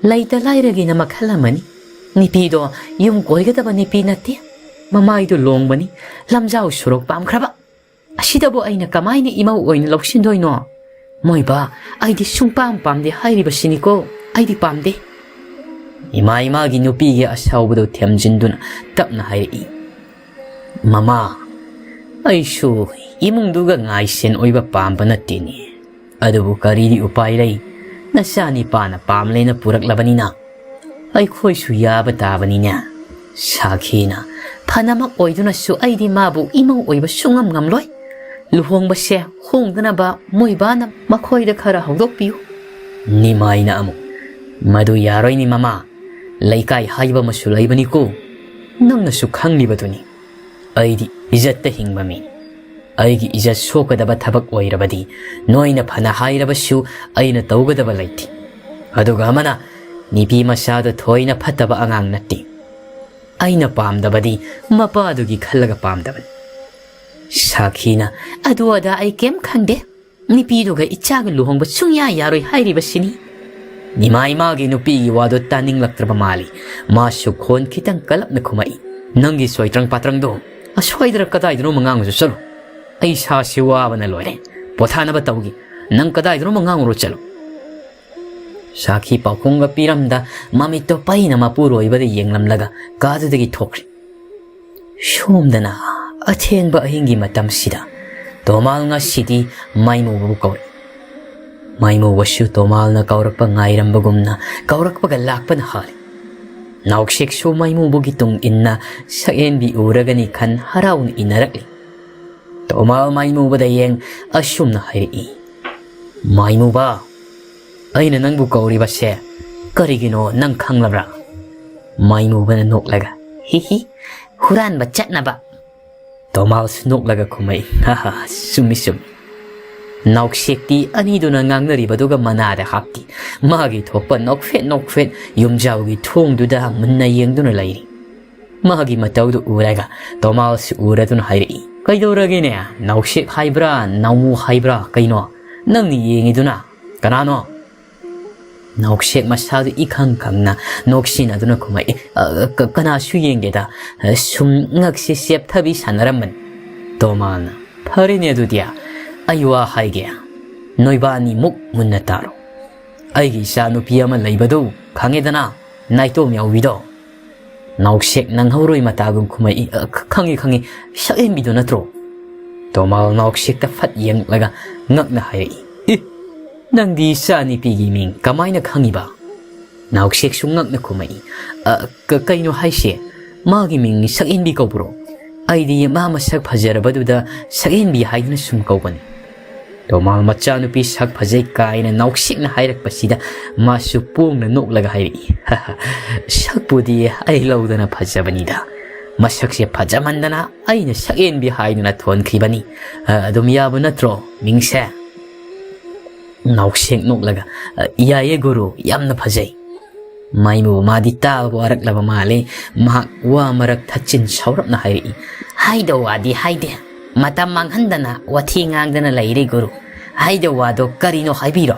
"ꯂꯩꯇ ꯂꯥꯏꯔꯒꯤꯅ ꯃꯈꯜ ꯑꯃꯅꯤ꯫ ꯅꯨꯄꯤꯗꯣ ꯌꯨꯝ ꯀꯣꯏꯒꯗꯕ ꯅꯨꯄꯤ ꯅꯠꯇꯦ꯫ ꯃꯃꯥꯏꯗꯣ ꯂꯣꯡꯕꯅꯤ, ꯂꯝꯖꯥꯎ ꯁꯣꯔꯣꯛ ꯄꯥꯝꯈ꯭ꯔꯕ꯫ ꯑꯁꯤꯗꯕꯨ ꯑꯩꯅ ꯀꯃꯥꯏꯅ ꯏꯃꯧ ꯑꯣꯏꯅ ꯂꯧꯁꯤꯟꯗꯣꯏꯅꯣ? "ꯃꯣꯏꯕꯥ, ꯑꯩꯗꯤ ꯁꯨꯡꯄꯥꯝ ꯄꯥꯝꯗꯦ ꯍꯥꯏꯔꯤꯕꯁꯤꯅꯤꯀꯣ, ꯑꯩꯗꯤ ꯄꯥꯝꯗꯦ"꯫ ꯏꯃꯥ ꯏꯃꯥꯒꯤ ꯅꯨꯄꯤꯒꯤ ꯑꯁꯥꯎꯕꯗꯨ ꯊꯦꯝꯖꯤꯟꯗꯨꯅ ꯇꯞꯅ ꯍꯥꯏꯔꯛꯏ, "ꯃꯃꯥ, ꯑꯩꯁꯨ ꯏꯃꯨꯡꯗꯨꯒ ꯉꯥꯏꯁꯦꯟ ꯑꯣꯏꯕ ꯄꯥꯝꯕ ꯅꯠꯇꯦꯅꯦ꯫ ꯑꯗꯨꯕꯨ ꯀꯔꯤꯗꯤ ꯎꯄꯥꯏ ꯂꯩ? ꯅꯆꯥ ꯅꯤꯄꯥꯅ ꯄꯥꯝꯂꯦꯅ ꯄꯨꯔꯛꯂꯕꯅꯤꯅ ꯑꯩꯈꯣꯏꯁꯨ ꯌꯥꯕ ꯇꯥꯕꯅꯤꯅꯦ"꯫ ꯁꯥꯈꯤꯅ, "ꯐꯅꯃꯛ ꯑꯣꯏꯗꯨꯅꯁꯨ ꯑꯩꯗꯤ ꯃꯥꯕꯨ ꯏꯃꯧ ꯑꯣꯏꯕ ꯁꯨꯡꯉꯝ ꯉꯝꯂꯣꯏ꯫ ꯂꯨꯍꯣꯡꯕꯁꯦ ꯍꯣꯡꯗꯅꯕ ꯃꯣꯏꯕꯥꯅ ꯃꯈꯣꯏꯗ ꯈꯔ ꯍꯧꯗꯣꯛꯄꯤꯌꯨ"꯫ ꯅꯤꯃꯥꯏꯅ ꯑꯃꯨꯛ, "ꯃꯗꯨ ꯌꯥꯔꯣꯏꯅꯤ ꯃꯃꯥ, ꯂꯩꯀꯥꯏ ꯍꯥꯏꯕ ꯑꯃꯁꯨ ꯂꯩꯕꯅꯤꯀꯣ, ꯅꯪꯅꯁꯨ ꯈꯪꯂꯤꯕꯗꯨꯅꯤ꯫ ꯑꯩꯗꯤ ꯏꯖꯠꯇ ꯍꯤꯡꯕ ꯃꯤꯅꯤ꯫ ꯑꯩꯒꯤ ꯏꯖꯠ ꯁꯣꯛꯀꯗꯕ ꯊꯕꯛ ꯑꯣꯏꯔꯕꯗꯤ ꯅꯣꯏꯅ ꯐꯅ ꯍꯥꯏꯔꯕꯁꯨ ꯑꯩꯅ ꯇꯧꯒꯗꯕ ꯂꯩꯇꯦ꯫ ꯑꯗꯨꯒ ꯑꯃꯅ ꯅꯨꯄꯤ ꯃꯆꯥꯗꯨ ꯊꯣꯏꯅ ꯐꯠꯇꯕ ꯑꯉꯥꯡ ꯅꯠꯇꯦ꯫ ꯑꯩꯅ ꯄꯥꯝꯗꯕꯗꯤ ꯃꯄꯥꯗꯨꯒꯤ ꯈꯜꯂꯒ ꯄꯥꯝꯗꯕꯅꯤ"꯫ ꯁꯥꯈꯤꯅ, "ꯑꯗꯨ ꯑꯗꯥ ꯑꯩ ꯀꯩꯝ ꯈꯪꯗꯦ꯫ ꯅꯨꯄꯤꯗꯨꯒ ꯏꯆꯥꯒ ꯂꯨꯍꯣꯡꯕ ꯁꯨꯡꯌꯥ ꯌꯥꯔꯣꯏ ꯍꯥꯏꯔꯤꯕꯁꯤꯅꯤ"꯫ ꯅꯤꯃꯥꯏ ꯃꯥꯒꯤ ꯅꯨꯄꯤꯒꯤ ꯋꯥꯗꯨ ꯇꯥꯅꯤꯡꯂꯛꯇ꯭ꯔꯕ ꯃꯥꯜꯂꯤ꯫ ꯃꯥꯁꯨ ꯈꯣꯟ ꯈꯤꯇꯪ ꯀꯜꯂꯞꯅ ꯈꯨꯝꯃꯛꯏ, "ꯅꯪꯒꯤ ꯁꯣꯏꯇ꯭ꯔꯪ ꯄꯥꯇ꯭ꯔꯪꯗꯣ ꯑꯁ꯭ꯋꯥꯏꯗꯔ ꯀꯗꯥꯏꯗꯅꯣ ꯑꯃ ꯉꯥꯡꯉꯨꯁꯨ ꯆꯠꯂꯨ꯫ ꯑꯩ ꯏꯁꯥꯁꯤ ꯋꯥꯕꯅ ꯂꯣꯏꯔꯦ꯫ ꯄꯣꯊꯥꯅꯕ ꯇꯧꯒꯦ꯫ ꯅꯪ ꯀꯗꯥꯏꯗꯅꯣ ꯑꯃ ꯉꯥꯡꯉꯨꯔꯣ ꯆꯠꯂꯨ"꯫ ꯁꯥꯈꯤ ꯄꯥꯎꯈꯨꯝꯒ ꯄꯤꯔꯝꯗ ꯃꯃꯤꯠꯇꯣ ꯄꯩꯅ ꯃꯄꯨꯔꯣꯏꯕꯗ ꯌꯦꯡꯂꯝꯂꯒ ꯀꯥꯗꯨꯗꯒꯤ ꯊꯣꯛꯈ꯭ꯔꯦ꯫ ꯁꯣꯝꯗꯅ ꯑꯊꯦꯡꯕ ꯑꯍꯤꯡꯒꯤ ꯃꯇꯝꯁꯤꯗ ꯇꯣꯃꯥꯜ ꯉꯁꯤꯗꯤ ꯃꯥꯏꯃꯨꯕꯕꯨ ꯀꯧꯔꯦ꯫ ꯃꯥꯏꯃꯨꯕꯁꯨ ꯇꯣꯃꯥꯜꯅ ꯀꯧꯔꯛꯄ ꯉꯥꯏꯔꯝꯕꯒꯨꯝꯅ ꯀꯧꯔꯛꯄꯒ ꯂꯥꯛꯄꯅ ꯍꯥꯜꯂꯦ꯫ ꯅꯥꯎꯁꯦꯛꯁꯨ ꯃꯥꯏꯃꯨꯕꯒꯤ ꯇꯨꯡ ꯏꯟꯅ ꯁꯛꯍꯦꯟꯕꯤ ꯎꯔꯒꯅꯤ ꯈꯟ ꯍꯔꯥꯎꯅ ꯏꯟꯅꯔꯛꯂꯤ꯫ ꯇꯣꯃꯥꯜ ꯃꯥꯏꯃꯨꯕꯗ ꯌꯦꯡ ꯑꯁꯨꯝꯅ ꯍꯥꯏꯔꯛꯏ, "ꯃꯥꯏꯃꯨꯕ, ꯑꯩꯅ ꯅꯪꯕꯨ ꯀꯧꯔꯤꯕꯁꯦ ꯀꯔꯤꯒꯤꯅꯣ ꯅꯪ ꯈꯪꯂꯕ꯭ꯔꯥ?" ꯃꯥꯏꯃꯨꯕꯅ ꯅꯣꯛꯂꯒ, "ꯍꯤ ꯍꯤ, ꯍꯨꯔꯥꯟꯕ ꯆꯠꯅꯕ"꯫ ꯇꯣꯃꯥꯜꯁꯨ ꯅꯣꯛꯂꯒ ꯈꯨꯝꯃꯛꯏ, "ꯍꯥ ꯍꯥ, ꯆꯨꯝꯃꯤ ꯆꯨꯝꯃꯤ"꯫ ꯅꯥꯎꯁꯦꯛꯇꯤ ꯑꯅꯤꯗꯨꯅ ꯉꯥꯡꯅꯔꯤꯕꯗꯨꯒ ꯃꯅꯥꯗ ꯍꯥꯞꯇꯦ꯫ ꯃꯥꯒꯤ ꯊꯣꯛꯄ ꯅꯣꯛꯐꯦꯠ ꯅꯣꯛꯐꯦꯠ ꯌꯨꯝꯖꯥꯎꯒꯤ ꯊꯣꯡꯗꯨꯗ ꯃꯨꯟꯅ ꯌꯦꯡꯗꯨꯅ ꯂꯩꯔꯤ꯫ ꯃꯥꯒꯤ ꯃꯇꯧꯗꯨ ꯎꯔꯒ ꯇꯣꯃꯥꯜꯁꯨ ꯎꯔꯗꯨꯅ ꯍꯥꯏꯔꯛꯏ, "ꯀꯩꯗꯧꯔꯒꯦꯅꯦ? ꯅꯥꯎꯁꯦꯛ ꯍꯥꯏꯕ꯭ꯔꯥ, ꯅꯥꯎꯃꯨ ꯍꯥꯏꯕ꯭ꯔꯥ, ꯀꯩꯅꯣ? ꯅꯪꯅ ꯌꯦꯡꯉꯤꯗꯨꯅ ꯀꯅꯥꯅꯣ?" ꯅꯥꯎꯁꯦꯛ ꯃꯁꯥꯗꯨ ꯏꯈꯪ ꯈꯪꯅ ꯅꯣꯛꯁꯤꯟꯅꯗꯨꯅ ꯈꯨꯝꯃꯛꯏ, "ꯑ, ꯀ-, ꯀꯅꯥꯁꯨ ꯌꯦꯡꯗꯦꯗ, ꯑ, ꯁꯨꯝ ꯉꯛꯁꯤ ꯆꯦꯞꯊꯕꯤ ꯁꯥꯟꯅꯔꯝꯕꯅꯤ"꯫ ꯇꯣꯃꯥꯜꯅ, "ꯐꯔꯦꯅꯦ ꯑꯗꯨꯗꯤ, ꯑꯩ ꯋꯥ ꯍꯥꯏꯒꯦ꯫ ꯅꯣꯏꯕꯥꯅꯤꯃꯨꯛ ꯃꯨꯟꯅ ꯇꯥꯔꯣ꯫ ꯑꯩꯒꯤ ꯏꯆꯥ ꯅꯨꯄꯤ ꯑꯃ ꯂꯩꯕꯗꯨ ꯈꯪꯉꯦꯗꯅ, ꯅꯥꯏꯇꯣꯝ ꯌꯥꯎꯕꯤꯗꯣ꯫ ꯅꯥꯎꯁꯦꯛ ꯅꯪꯍꯧꯔꯣꯏ ꯃꯇꯥꯒꯨꯝ ꯈꯨꯝꯃꯛꯏ꯫ "ꯑ, ꯈ-, ꯈꯪꯉꯤ, ꯈꯪꯉꯤ, ꯁꯛꯍꯦꯟꯕꯤꯗꯣ ꯅꯠꯇ꯭ꯔꯣ?" ꯇꯣꯃꯥꯜ ꯅꯥꯎꯁꯦꯛꯇ ꯐꯠ ꯌꯦꯡꯂꯒ ꯉꯛꯅ ꯍꯥꯏꯔꯛꯏ꯫ "ꯑꯦ, ꯅꯪꯗꯤ ꯏꯆꯥ ꯅꯨꯄꯤꯒꯤ ꯃꯤꯡ ꯀꯃꯥꯏꯅ ꯈꯪꯉꯤꯕ?" ꯅꯥꯎꯁꯦꯛꯁꯨ ꯉꯛꯅ ꯈꯨꯝꯃꯛꯏ꯫ "ꯑ, ꯀ-, ꯀꯩꯅꯣ ꯍꯥꯏꯁꯦ? ꯃꯥꯒꯤ ꯃꯤꯡ ꯁꯛꯍꯦꯟꯕꯤ ꯀꯧꯕ꯭ꯔꯣ? ꯑꯩꯗꯤ ꯃꯥ ꯃꯁꯛ ꯐꯖꯔꯕꯗꯨꯗ ꯁꯛꯍꯦꯟꯕꯤ ꯍꯥꯏꯗꯨꯅ ꯁꯨꯝ ꯀꯧꯕꯅꯤ꯫" ꯇꯣꯃꯥꯜ ꯃꯆꯥꯅꯨꯄꯤ ꯁꯛ ꯐꯖꯩ ꯀꯥꯏꯅ ꯅꯥꯎꯁꯦꯛꯅ ꯍꯥꯏꯔꯛꯄꯁꯤꯗ ꯃꯥꯁꯨ ꯄꯣꯡꯅ ꯅꯣꯛꯂꯒ ꯍꯥꯏꯔꯛꯏ꯫ "ꯁꯛꯄꯨꯗꯤ ꯑꯩ ꯂꯧꯗꯅ ꯐꯖꯕꯅꯤꯗ꯫ ꯃꯁꯛꯁꯦ ꯐꯖꯃꯟꯗꯅ ꯑꯩꯅ ꯁꯛꯍꯦꯟꯕꯤ ꯍꯥꯏꯗꯨꯅ ꯊꯣꯟꯈꯤꯕꯅꯤ꯫ ꯑ, ꯑꯗꯨꯝ ꯌꯥꯕ ꯅꯠꯇ꯭ꯔꯣ ꯃꯤꯡꯁꯦ?" ꯅꯥꯎꯁꯦꯛ ꯅꯣꯛꯂꯒ, "ꯑ, ꯌꯥꯏꯌꯦ ꯒꯨꯔꯨ, ꯌꯥꯝꯅ ꯐꯖꯩ꯫" ꯃꯥꯏꯃꯨ ꯃꯥꯗꯤ ꯇꯥꯕ ꯋꯥꯔꯛꯂꯕ ꯃꯥꯜꯂꯦ꯫ ꯃꯍꯥꯛ ꯋꯥ ꯃꯔꯛ ꯊꯠꯆꯤꯟ ꯁꯥꯎꯔꯞꯅ ꯍꯥꯏꯔꯛꯏ꯫ "ꯍꯥꯏꯗꯧ ꯋꯥꯗꯤ ꯍꯥꯏꯗꯦ꯫ ꯃꯇꯝ ꯃꯥꯡꯍꯟꯗꯅ ꯋꯥꯊꯤ ꯉꯥꯡꯗꯅ ꯂꯩꯔꯦ ꯒꯨꯔꯨ꯫ ꯍꯥꯏꯗꯧ ꯋꯥꯗꯣ ꯀꯔꯤꯅꯣ ꯍꯥꯏꯕꯤꯔꯣ꯫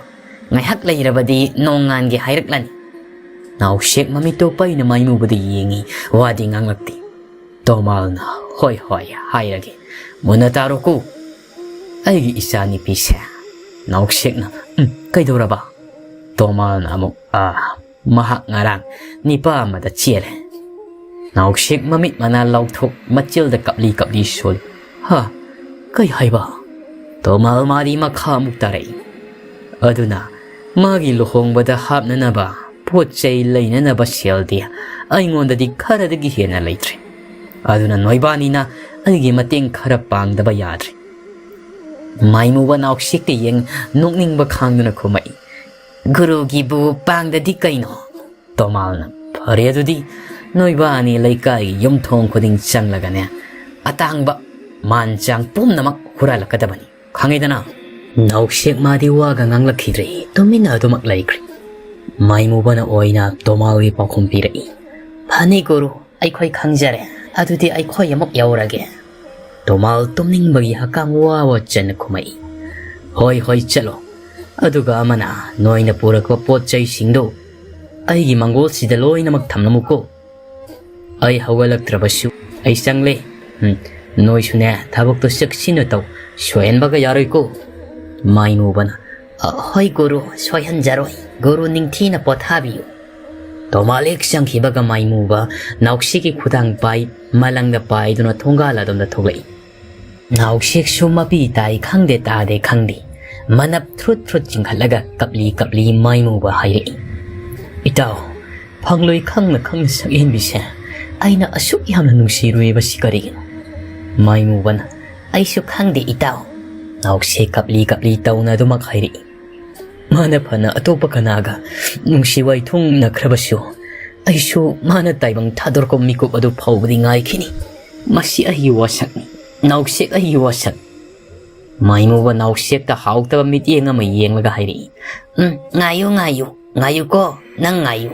ꯉꯥꯏꯍꯥꯛ ꯂꯩꯔꯕꯗꯤ ꯅꯣꯡꯉꯥꯟꯒꯦ ꯍꯥꯏꯔꯛꯂꯅꯤ꯫" ꯅꯥꯎꯁꯦꯛ ꯃꯃꯤꯠꯇꯣ ꯄꯩꯅ ꯃꯥꯏꯃꯨꯕꯗ ꯌꯦꯡꯉꯤ, ꯋꯥꯗꯤ ꯉꯥꯡꯂꯛꯇꯦ꯫ ꯇꯣꯃꯥꯜꯅ, "ꯍꯣꯏ, ꯍꯣꯏ, ꯍꯥꯏꯔꯒꯦ꯫ ꯃꯨꯟꯅ ꯇꯥꯔꯣꯀꯣ, ꯑꯩꯒꯤ ꯏꯆꯥ ꯅꯨꯄꯤꯁꯦ꯫" ꯅꯥꯎꯁꯦꯛꯅ, "ꯎꯝ, ꯀꯩꯗꯧꯔꯕ?" ꯇꯣꯃꯥꯜꯅ ꯑꯃꯨꯛ, "ꯑꯥ, ꯃꯍꯥꯛ ꯉꯔꯥꯡ ꯅꯤꯄꯥ ꯑꯃꯗ ꯆꯦꯜꯂꯦ꯫" ꯅꯥꯎꯁꯦꯛ ꯃꯃꯤꯠ ꯃꯅꯥ ꯂꯥꯎꯊꯣꯛ ꯃꯆꯤꯜꯗ ꯀꯞꯂꯤ ꯀꯞꯂꯤ ꯁꯣꯜꯂꯤ꯫ "ꯍꯥ? ꯀꯩ ꯍꯥꯏꯕ?" ꯇꯣꯃꯥꯜ ꯃꯥꯗꯤ ꯃꯈꯥ ꯑꯃꯨꯛ ꯇꯥꯔꯛꯏ꯫ "ꯑꯗꯨꯅ ꯃꯥꯒꯤ ꯂꯨꯍꯣꯡꯕꯗ ꯍꯥꯞꯅꯅꯕ ꯄꯣꯠ ꯆꯩ ꯂꯩꯅꯅꯕ ꯁꯦꯜꯗꯤ ꯑꯩꯉꯣꯟꯗꯗꯤ ꯈꯔꯗꯒꯤ ꯍꯦꯟꯅ ꯂꯩꯇ꯭ꯔꯦ꯫ ꯑꯗꯨꯅ ꯅꯣꯏꯕꯥꯅꯤꯅ ꯑꯩꯒꯤ ꯃꯇꯦꯡ ꯈꯔ ꯄꯥꯡꯗꯕ ꯌꯥꯗ꯭ꯔꯦ꯫" ꯃꯥꯏꯃꯨꯕ ꯅꯥꯎꯁꯦꯛꯇ ꯌꯦꯡ ꯅꯣꯛꯅꯤꯡꯕ ꯈꯥꯡꯗꯨꯅ ꯈꯨꯝꯃꯛꯏ꯫ "ꯒꯨꯔꯨꯒꯤꯕꯨ ꯄꯥꯡꯗꯗꯤ ꯀꯩꯅꯣ?" ꯇꯣꯃꯥꯜꯅ, "ꯐꯔꯦ ꯑꯗꯨꯗꯤ, ꯅꯣꯏꯕꯥꯅꯤ ꯂꯩꯀꯥꯏꯒꯤ ꯌꯨꯝꯊꯣꯡ ꯈꯨꯗꯤꯡ ꯆꯪꯂꯒꯅꯦ, ꯑꯇꯥꯡꯕ ꯃꯥꯟ ꯆꯥꯡ ꯄꯨꯝꯅꯃꯛ ꯍꯨꯔꯥꯜꯂꯛꯀꯗꯕꯅꯤ꯫ ꯈꯪꯉꯦꯗꯅ?" ꯅꯥꯎꯁꯦꯛ ꯃꯥꯗꯤ ꯋꯥꯒ ꯉꯥꯡꯂꯛꯈꯤꯗ꯭ꯔꯦ, ꯇꯨꯃꯤꯟꯅ ꯑꯗꯨꯃꯛ ꯂꯩꯈ꯭ꯔꯦ꯫ ꯃꯥꯏꯃꯨꯕꯅ ꯑꯣꯏꯅ ꯇꯣꯃꯥꯜꯒꯤ ꯄꯥꯎꯈꯨꯝ ꯄꯤꯔꯛꯏ꯫ "ꯐꯅꯤ ꯒꯨꯔꯨ, ꯑꯩꯈꯣꯏ ꯈꯪꯖꯔꯦ꯫ ꯑꯗꯨꯗꯤ ꯑꯩꯈꯣꯏ ꯑꯃꯨꯛ ꯌꯧꯔꯒꯦ꯫" ꯇꯣꯃꯥꯜ ꯇꯨꯝꯅꯤꯡꯕꯒꯤ ꯍꯛꯀꯥꯝ ꯋꯥ ꯋꯥ ꯆꯟꯅ ꯈꯨꯝꯃꯛꯏ꯫ "ꯍꯣꯏ, ꯍꯣꯏ, ꯆꯠꯂꯣ꯫ ꯑꯗꯨꯒ ꯑꯃꯅ ꯅꯣꯏꯅ ꯄꯨꯔꯛꯄ ꯄꯣꯠ ꯆꯩꯁꯤꯡꯗꯨ ꯑꯩꯒꯤ ꯃꯪꯒꯣꯜꯁꯤꯗ ꯂꯣꯏꯅꯃꯛ ꯊꯝꯂꯝꯃꯨꯀꯣ꯫ ꯑꯩ ꯍꯧꯒꯠꯂꯛꯇ꯭ꯔꯕꯁꯨ ꯑꯩ ꯆꯪꯂꯦ꯫ ꯎꯝ, ꯅꯣꯏꯁꯨꯅꯦ, ꯊꯕꯛꯇꯣ ꯆꯦꯛꯁꯤꯟꯅ ꯇꯧ꯫ ꯁꯣꯏꯍꯟꯕꯒ ꯌꯥꯔꯣꯏꯀꯣ꯫" ꯃꯥꯏꯃꯨꯕꯅ, "ꯑ, ꯍꯣꯏ ꯒꯨꯔꯨ, ꯁꯣꯏꯍꯟꯖꯔꯣꯏ꯫ ꯒꯨꯔꯨ ꯅꯤꯡꯊꯤꯅ ꯄꯣꯊꯥꯕꯤꯌꯨ"꯫ ꯇꯣꯃꯥꯂꯤꯛ ꯆꯪꯈꯤꯕꯒ ꯃꯥꯏꯃꯨꯕ ꯅꯥꯎꯁꯦꯛꯀꯤ ꯈꯨꯗꯥꯡ ꯄꯥꯏ ꯃꯂꯪꯗ ꯄꯥꯏꯗꯨꯅ ꯊꯣꯡꯒꯥꯜ ꯑꯗꯣꯝꯗ ꯊꯣꯛꯂꯛꯏ꯫ ꯅꯥꯎꯁꯦꯛꯁꯨ ꯃꯄꯤ ꯇꯥꯏ ꯈꯪꯗꯦ ꯇꯥꯗꯦ ꯈꯪꯗꯦ, ꯃꯅꯞ ꯊ꯭ꯔꯨꯠ ꯊ꯭ꯔꯨꯠ ꯆꯤꯡꯈꯠꯂꯒ ꯀꯞꯂꯤ ꯀꯞꯂꯤ ꯃꯥꯏꯃꯨꯕ ꯍꯥꯏꯔꯛꯏ, "ꯏꯇꯥꯎ, ꯐꯪꯂꯣꯏ ꯈꯪꯅ ꯈꯪꯅ ꯁꯛꯍꯦꯟꯕꯤꯁꯦ ꯑꯩꯅ ꯑꯁꯨꯛ ꯌꯥꯝꯅ ꯅꯨꯡꯁꯤꯔꯨꯏꯕꯁꯤ ꯀꯔꯤꯒꯤꯅꯣ?" ꯃꯥꯏꯃꯨꯕꯅ, "ꯑꯩꯁꯨ ꯈꯪꯗꯦ ꯏꯇꯥꯎ"꯫ ꯅꯥꯎꯁꯦꯛ ꯀꯞꯂꯤ ꯀꯞꯂꯤ ꯇꯧꯅ ꯑꯗꯨꯃꯛ ꯍꯥꯏꯔꯛꯏ꯫ "ꯃꯥꯅ ꯐꯅ ꯑꯇꯣꯞꯄ ꯀꯅꯥꯒ ꯅꯨꯡꯁꯤ ꯋꯥꯏꯊꯨꯡꯅꯈ꯭ꯔꯕꯁꯨ, ꯑꯩꯁꯨ ꯃꯥꯅ ꯇꯥꯏꯕꯪ ꯊꯥꯗꯣꯔꯛꯄ ꯃꯤꯀꯨꯞ ꯑꯗꯨ ꯐꯥꯎꯕꯗꯤ ꯉꯥꯏꯈꯤꯅꯤ꯫ ꯃꯁꯤ ꯑꯩꯒꯤ ꯋꯥꯁꯛꯅꯤ, ꯅꯥꯎꯁꯦꯛ ꯑꯩꯒꯤ ꯋꯥꯁꯛ"꯫ ꯃꯥꯏꯃꯨꯕ ꯅꯥꯎꯁꯦꯛꯇ ꯍꯥꯎꯇꯕ ꯃꯤꯠꯌꯦꯡ ꯑꯃ ꯌꯦꯡꯂꯒ ꯍꯥꯏꯔꯛꯏ, "ꯎꯝ, ꯉꯥꯏꯌꯨ, ꯉꯥꯏꯌꯨ, ꯉꯥꯏꯌꯨꯀꯣ, ꯅꯪ ꯉꯥꯏꯌꯨ"꯫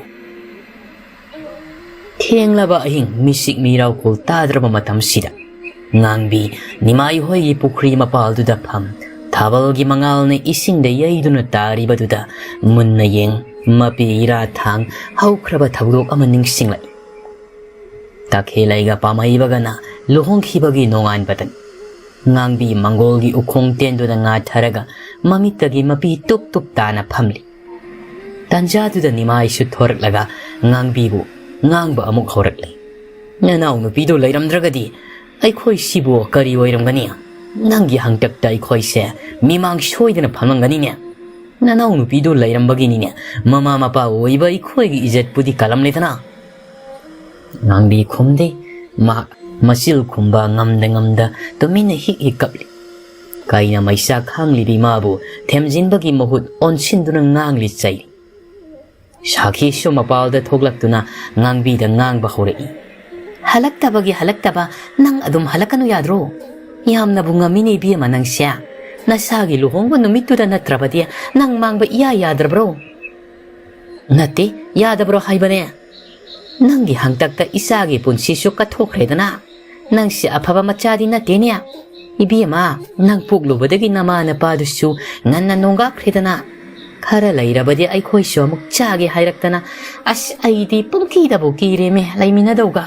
ꯊꯦꯡꯂꯕ ꯑꯍꯤꯡ ꯃꯤꯁꯤꯛ ꯃꯤꯔꯥꯎꯈꯣꯜ ꯇꯥꯗ꯭ꯔꯕ ꯃꯇꯝꯁꯤꯗ ꯉꯥꯡꯕꯤ ꯅꯤꯃꯥꯏ ꯍꯣꯏꯒꯤ ꯄꯨꯈ꯭ꯔꯤ ꯃꯄꯥꯜꯗꯨꯗ ꯐꯝ, ꯊꯥꯕꯜꯒꯤ ꯃꯉꯥꯜꯅ ꯏꯁꯤꯡꯗ ꯌꯩꯗꯨꯅ ꯇꯥꯔꯤꯕꯗꯨꯗ ꯃꯨꯟꯅ ꯌꯦꯡ, ꯃꯄꯤ ꯏꯔꯥ ꯊꯥꯡ ꯍꯧꯈ꯭ꯔꯕ ꯊꯧꯗꯣꯛ ꯑꯃ ꯅꯤꯡꯁꯤꯡꯂꯛꯏ꯫ ꯇꯈꯦꯜꯂꯩꯒ ꯄꯥꯝꯍꯩꯕꯒꯅ ꯂꯨꯍꯣꯡꯈꯤꯕꯒꯤ ꯅꯣꯡꯉꯥꯟꯕꯗꯅꯤ꯫ ꯉꯥꯡꯕꯤ ꯃꯪꯒꯣꯜꯒꯤ ꯎꯈꯣꯡ ꯇꯦꯟꯗꯨꯗ ꯉꯥꯊꯔꯒ ꯃꯃꯤꯠꯇꯒꯤ ꯃꯄꯤ ꯇꯨꯞ ꯇꯨꯞ ꯇꯥꯅ ꯐꯝꯂꯤ꯫ ꯇꯟꯖꯥꯗꯨꯗ ꯅꯤꯃꯥꯏꯁꯨ ꯊꯣꯔꯛꯂꯒ ꯉꯥꯡꯕꯤꯕꯨ ꯉꯥꯡꯕ ꯑꯃꯨꯛ ꯍꯧꯔꯛꯂꯤ꯫ "ꯅꯅꯥꯎ ꯅꯨꯄꯤꯗꯨ ꯂꯩꯔꯝꯗ꯭ꯔꯒꯗꯤ ꯑꯩꯈꯣꯏ ꯁꯤꯕꯨ ꯀꯔꯤ ꯑꯣꯏꯔꯝꯒꯅꯤ? ꯅꯪꯒꯤ ꯍꯪꯇꯛꯇ ꯑꯩꯈꯣꯏꯁꯦ ꯃꯤꯃꯥꯡ ꯁꯣꯏꯗꯅ ꯐꯝꯂꯝꯒꯅꯤꯅꯦ꯫ ꯅꯅꯥꯎ ꯅꯨꯄꯤꯗꯨ ꯂꯩꯔꯝꯕꯒꯤꯅꯤꯅꯦ ꯃꯃꯥ ꯃꯄꯥ ꯑꯣꯏꯕ ꯑꯩꯈꯣꯏꯒꯤ ꯏꯖꯠꯄꯨꯗꯤ ꯀꯜꯂꯝꯂꯦꯗꯅ"꯫ ꯉꯥꯡꯕꯤ ꯈꯨꯝꯗꯦ꯫ ꯃꯍꯥꯛ ꯃꯆꯤꯜ ꯈꯨꯝꯕ ꯉꯝꯗ ꯉꯝꯗ ꯇꯨꯃꯤꯟꯅ ꯍꯤꯛ ꯍꯤꯛ ꯀꯞꯂꯤ꯫ ꯀꯩꯅ ꯃꯩꯆꯥꯛ ꯈꯥꯡꯂꯤꯕꯤ ꯃꯥꯕꯨ ꯊꯦꯝꯖꯤꯟꯕꯒꯤ ꯃꯍꯨꯠ ꯑꯣꯟꯁꯤꯟꯗꯨꯅ ꯉꯥꯡꯂꯤ ꯆꯩ꯫ ꯁꯥꯈꯤꯁꯨ ꯃꯄꯥꯜꯗ ꯊꯣꯛꯂꯛꯇꯨꯅ ꯉꯥꯡꯕꯤꯗ ꯉꯥꯡꯕ ꯍꯧꯔꯛꯏ꯫ "ꯍꯜꯂꯛꯇꯕꯒꯤ ꯍꯜꯂꯛꯇꯕ, ꯅꯪ ꯑꯗꯨꯝ ꯍꯜꯂꯛꯀꯅꯨ ꯌꯥꯗ꯭ꯔꯣ? ꯌꯥꯝꯅꯕꯨ ꯉꯝꯃꯤꯅꯦ ꯏꯕꯦꯝꯃ ꯅꯪꯁꯦ꯫ ꯅꯁꯥꯒꯤ ꯂꯨꯍꯣꯡꯕ ꯅꯨꯃꯤꯠꯇꯨꯗ ꯅꯠꯇ꯭ꯔꯕꯗꯤ ꯅꯪ ꯃꯥꯡꯕ ꯏꯌꯥ ꯌꯥꯗ꯭ꯔꯕ꯭ꯔꯣ?" "ꯅꯠꯇꯦ, ꯌꯥꯗꯕ꯭ꯔꯣ ꯍꯥꯏꯕꯅꯦ? ꯅꯪꯒꯤ ꯍꯪꯇꯛꯇ ꯏꯆꯥꯒꯤ ꯄꯨꯟꯁꯤꯁꯨ ꯀꯠꯊꯣꯛꯈ꯭ꯔꯦꯗꯅ꯫ ꯅꯪꯁꯦ ꯑꯐꯕ ꯃꯆꯥꯗꯤ ꯅꯠꯇꯦꯅꯦ꯫ ꯏꯕꯦꯝꯃ, ꯅꯪ ꯄꯣꯛꯂꯨꯕꯗꯒꯤ ꯅꯃꯥ ꯅꯄꯥꯗꯨꯁꯨ ꯉꯟꯅ ꯅꯣꯡꯒꯥꯈ꯭ꯔꯦꯗꯅ꯫ ꯈꯔ ꯂꯩꯔꯕꯗꯤ ꯑꯩꯈꯣꯏꯁꯨ ꯑꯃꯨꯛ ꯆꯥꯒꯦ ꯍꯥꯏꯔꯛꯇꯅ꯫ ꯑꯁ, ꯑꯩꯗꯤ ꯄꯨꯡꯀꯤꯗꯕꯨ ꯀꯤꯔꯦꯃꯦ ꯂꯩꯃꯤꯟꯅꯗꯧꯒ"꯫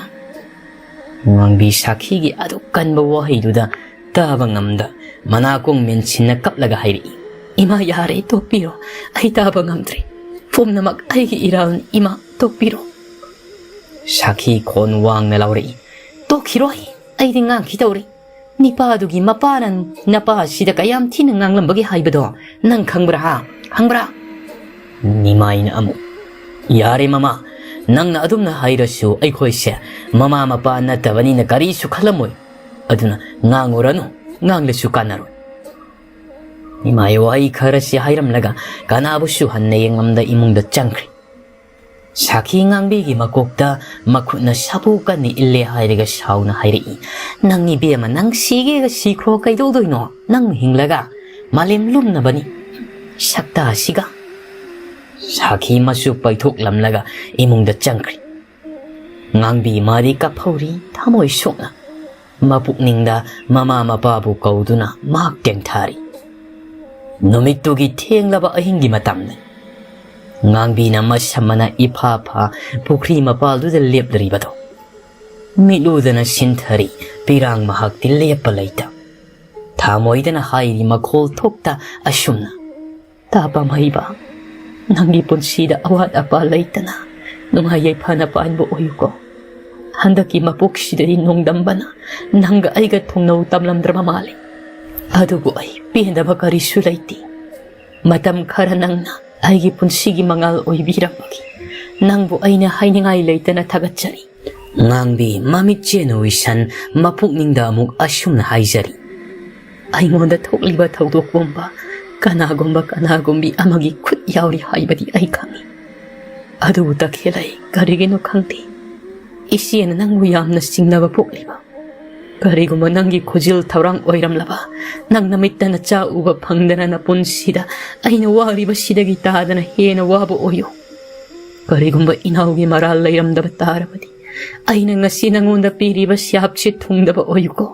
ꯉꯥꯡꯕꯤ ꯁꯥꯈꯤꯒꯤ ꯑꯗꯨꯛ ꯀꯟꯕ ꯋꯥꯍꯩꯗꯨꯗ ꯇꯥꯕ ꯉꯝꯗ ꯃꯅꯥꯀꯣꯡ ꯃꯦꯟꯁꯤꯟꯅ ꯀꯞꯂꯒ ꯍꯥꯏꯔꯛꯏ, "ꯏꯃꯥ, ꯌꯥꯔꯦ, ꯇꯣꯛꯄꯤꯔꯣ꯫ ꯑꯩ ꯇꯥꯕ ꯉꯝꯗ꯭ꯔꯦ꯫ ꯄꯨꯝꯅꯃꯛ ꯑꯩꯒꯤ ꯏꯔꯥꯜꯅꯤ, ꯏꯃꯥ, ꯇꯣꯛꯄꯤꯔꯣ"꯫ ꯁꯥꯈꯤ ꯈꯣꯟ ꯋꯥꯡꯅ ꯂꯥꯎꯔꯛꯏ, "ꯇꯣꯛꯈꯤꯔꯣꯏ, ꯑꯩꯗꯤ ꯉꯥꯡꯈꯤ ꯇꯧꯔꯤ꯫ ꯅꯤꯄꯥꯗꯨꯒꯤ ꯃꯄꯥꯅ ꯅꯄꯥꯁꯤꯗ ꯀꯌꯥꯝ ꯊꯤꯅ ꯉꯥꯡꯂꯝꯕꯒꯦ ꯍꯥꯏꯕꯗꯣ ꯅꯪ ꯈꯪꯕ꯭ꯔꯥ, ꯍꯥ? ꯈꯪꯕ꯭ꯔꯥ?" ꯅꯤꯃꯥꯏꯅ ꯑꯃꯨꯛ, "ꯌꯥꯔꯦ ꯃꯃꯥ, ꯅꯪꯅ ꯑꯗꯨꯝꯅ ꯍꯥꯏꯔꯁꯨ ꯑꯩꯈꯣꯏꯁꯦ ꯃꯃꯥ ꯃꯄꯥ ꯅꯠꯇꯕꯅꯤꯅ ꯀꯔꯤꯁꯨ ꯈꯜꯂꯝꯃꯣꯏ꯫ ꯑꯗꯨꯅ ꯉꯥꯡꯉꯨꯔꯅꯨ, ꯉꯥꯡꯂꯁꯨ ꯀꯥꯟꯅꯔꯣꯏ"꯫ ꯅꯤꯃꯥꯏ ꯋꯥꯍꯩ ꯈꯔꯁꯤ ꯍꯥꯏꯔꯝꯂꯒ ꯀꯅꯥꯕꯨꯁꯨ ꯍꯟꯅ ꯌꯦꯡꯂꯝꯗ ꯏꯃꯨꯡꯗ ꯆꯪꯈ꯭ꯔꯦ꯫ ꯁꯥꯈꯤ ꯉꯥꯡꯕꯤꯒꯤ ꯃꯀꯣꯛꯇ ꯃꯈꯨꯠꯅ ꯁꯥꯐꯨ ꯀꯟꯅ ꯏꯜꯂꯦ ꯍꯥꯏꯔꯒ ꯁꯥꯎꯅ ꯍꯥꯏꯔꯛꯏ, "ꯅꯪ ꯏꯕꯦꯝꯃ, ꯅꯪ ꯁꯤꯒꯦꯒ ꯁꯤꯈ꯭ꯔꯣ, ꯀꯩꯗꯧꯗꯣꯏꯅꯣ? ꯅꯪ ꯍꯤꯡꯂꯒ ꯃꯥꯂꯦꯝ ꯂꯨꯝꯅꯕꯅꯤ꯫ ꯁꯛꯇꯥꯁꯤꯒ"꯫ ꯁꯥꯈꯤ ꯃꯆꯨ ꯄꯩꯊꯣꯛꯂꯝꯂꯒ ꯏꯃꯨꯡꯗ ꯆꯪꯈ꯭ꯔꯦ꯫ ꯉꯥꯡꯕꯤ ꯃꯥꯗꯤ ꯀꯞꯍꯧꯔꯤ ꯊꯃꯣꯏ ꯁꯣꯛꯅ꯫ ꯃꯄꯨꯛꯅꯤꯡꯗ ꯃꯃꯥ ꯃꯄꯥꯕꯨ ꯀꯧꯗꯨꯅ ꯃꯍꯥꯛ ꯇꯦꯡꯊꯥꯔꯤ꯫ ꯅꯨꯃꯤꯠꯇꯨꯒꯤ ꯊꯦꯡꯂꯕ ꯑꯍꯤꯡꯒꯤ ꯃꯇꯝꯅꯤ꯫ ꯉꯥꯡꯕꯤꯅ ꯃꯁꯝ ꯃꯅꯥ ꯏꯐꯥ ꯐꯥ ꯄꯨꯈ꯭ꯔꯤ ꯃꯄꯥꯜꯗꯨꯗ ꯂꯦꯞꯂꯤꯕꯗꯣ꯫ ꯃꯤꯠꯂꯨꯗꯅ ꯁꯤꯟꯊꯔꯤ, ꯄꯤꯔꯥꯡ ꯃꯍꯥꯛꯇꯤ ꯂꯦꯞꯄ ꯂꯩꯇ꯫ ꯊꯥꯃꯣꯏꯗꯅ ꯍꯥꯏꯔꯤ ꯃꯈꯣꯜ ꯊꯣꯛꯇ ꯑꯁꯨꯝꯅ, "ꯇꯥꯄꯥꯝ ꯍꯩꯕ, ꯅꯪꯒꯤ ꯄꯨꯟꯁꯤꯗ ꯑꯋꯥꯠ ꯑꯄꯥ ꯂꯩꯇꯅ ꯅꯨꯡꯉꯥꯏ ꯌꯥꯏꯐꯅ ꯄꯥꯟꯕ ꯑꯣꯏꯌꯨꯀꯣ꯫ ꯍꯟꯗꯛꯀꯤ ꯃꯄꯣꯛꯁꯤꯗꯗꯤ ꯅꯣꯡꯗꯝꯕꯅ ꯅꯪꯒ ꯑꯩꯒ ꯊꯨꯡꯅꯧ ꯇꯝꯂꯝꯗ꯭ꯔꯕ ꯃꯥꯜꯂꯤ꯫ ꯑꯗꯨꯕꯨ ꯑꯩ ꯄꯦꯟꯗꯕ ꯀꯔꯤꯁꯨ ꯂꯩꯇꯦ꯫ ꯃꯇꯝ ꯈꯔ ꯅꯪꯅ ꯑꯩꯒꯤ ꯄꯨꯟꯁꯤꯒꯤ ꯃꯉꯥꯜ ꯑꯣꯏꯕꯤꯔꯝꯕꯒꯤ ꯅꯪꯕꯨ ꯑꯩꯅ ꯍꯥꯏꯅꯤꯡꯉꯥꯏ ꯂꯩꯇꯅ ꯊꯥꯒꯠꯆꯔꯤ"꯫ ꯉꯥꯡꯕꯤ ꯃꯃꯤꯠ ꯆꯦꯟ ꯎꯏꯁꯟ ꯃꯄꯨꯛꯅꯤꯡꯗ ꯑꯃꯨꯛ ꯑꯁꯨꯝꯅ ꯍꯥꯏꯖꯔꯤ, "ꯑꯩꯉꯣꯟꯗ ꯊꯣꯛꯂꯤꯕ ꯊꯧꯗꯣꯛ ꯄꯨꯝꯕ ꯀꯅꯥꯒꯨꯝꯕ ꯀꯅꯥꯒꯨꯝꯕꯤ ꯑꯃꯒꯤ ꯈꯨꯠ ꯌꯥꯎꯔꯤ ꯍꯥꯏꯕꯗꯤ ꯑꯩ ꯈꯪꯏ꯫ ꯑꯗꯨꯕꯨ ꯇꯈꯦꯜ, ꯑꯩ ꯀꯔꯤꯒꯤꯅꯣ ꯈꯪꯗꯦ, ꯏꯆꯦꯅ ꯅꯪꯕꯨ ꯌꯥꯝꯅ ꯆꯤꯡꯅꯕ ꯄꯣꯛꯂꯤꯕ꯫ ꯀꯔꯤꯒꯨꯝꯕ ꯅꯪꯒꯤ ꯈꯨꯖꯤꯜ ꯊꯧꯔꯥꯡ ꯑꯣꯏꯔꯝꯂꯕ, ꯅꯪ ꯅꯃꯤꯠꯇ ꯅꯆꯥ ꯎꯕ ꯐꯪꯗꯅ ꯅꯄꯨꯟꯁꯤꯗ ꯑꯩꯅ ꯋꯥꯔꯤꯕꯁꯤꯗꯒꯤ ꯇꯥꯗꯅ ꯍꯦꯟꯅ ꯋꯥꯕ ꯑꯣꯏꯌꯨ꯫ ꯀꯔꯤꯒꯨꯝꯕ ꯏꯅꯥꯎꯒꯤ ꯃꯔꯥꯜ ꯂꯩꯔꯝꯗꯕ ꯇꯥꯔꯕꯗꯤ ꯑꯩꯅ ꯉꯁꯤ ꯅꯉꯣꯟꯗ ꯄꯤꯔꯤꯕ ꯁ꯭ꯌꯥꯞꯁꯤ ꯊꯨꯡꯗꯕ ꯑꯣꯏꯌꯨꯀꯣ"꯫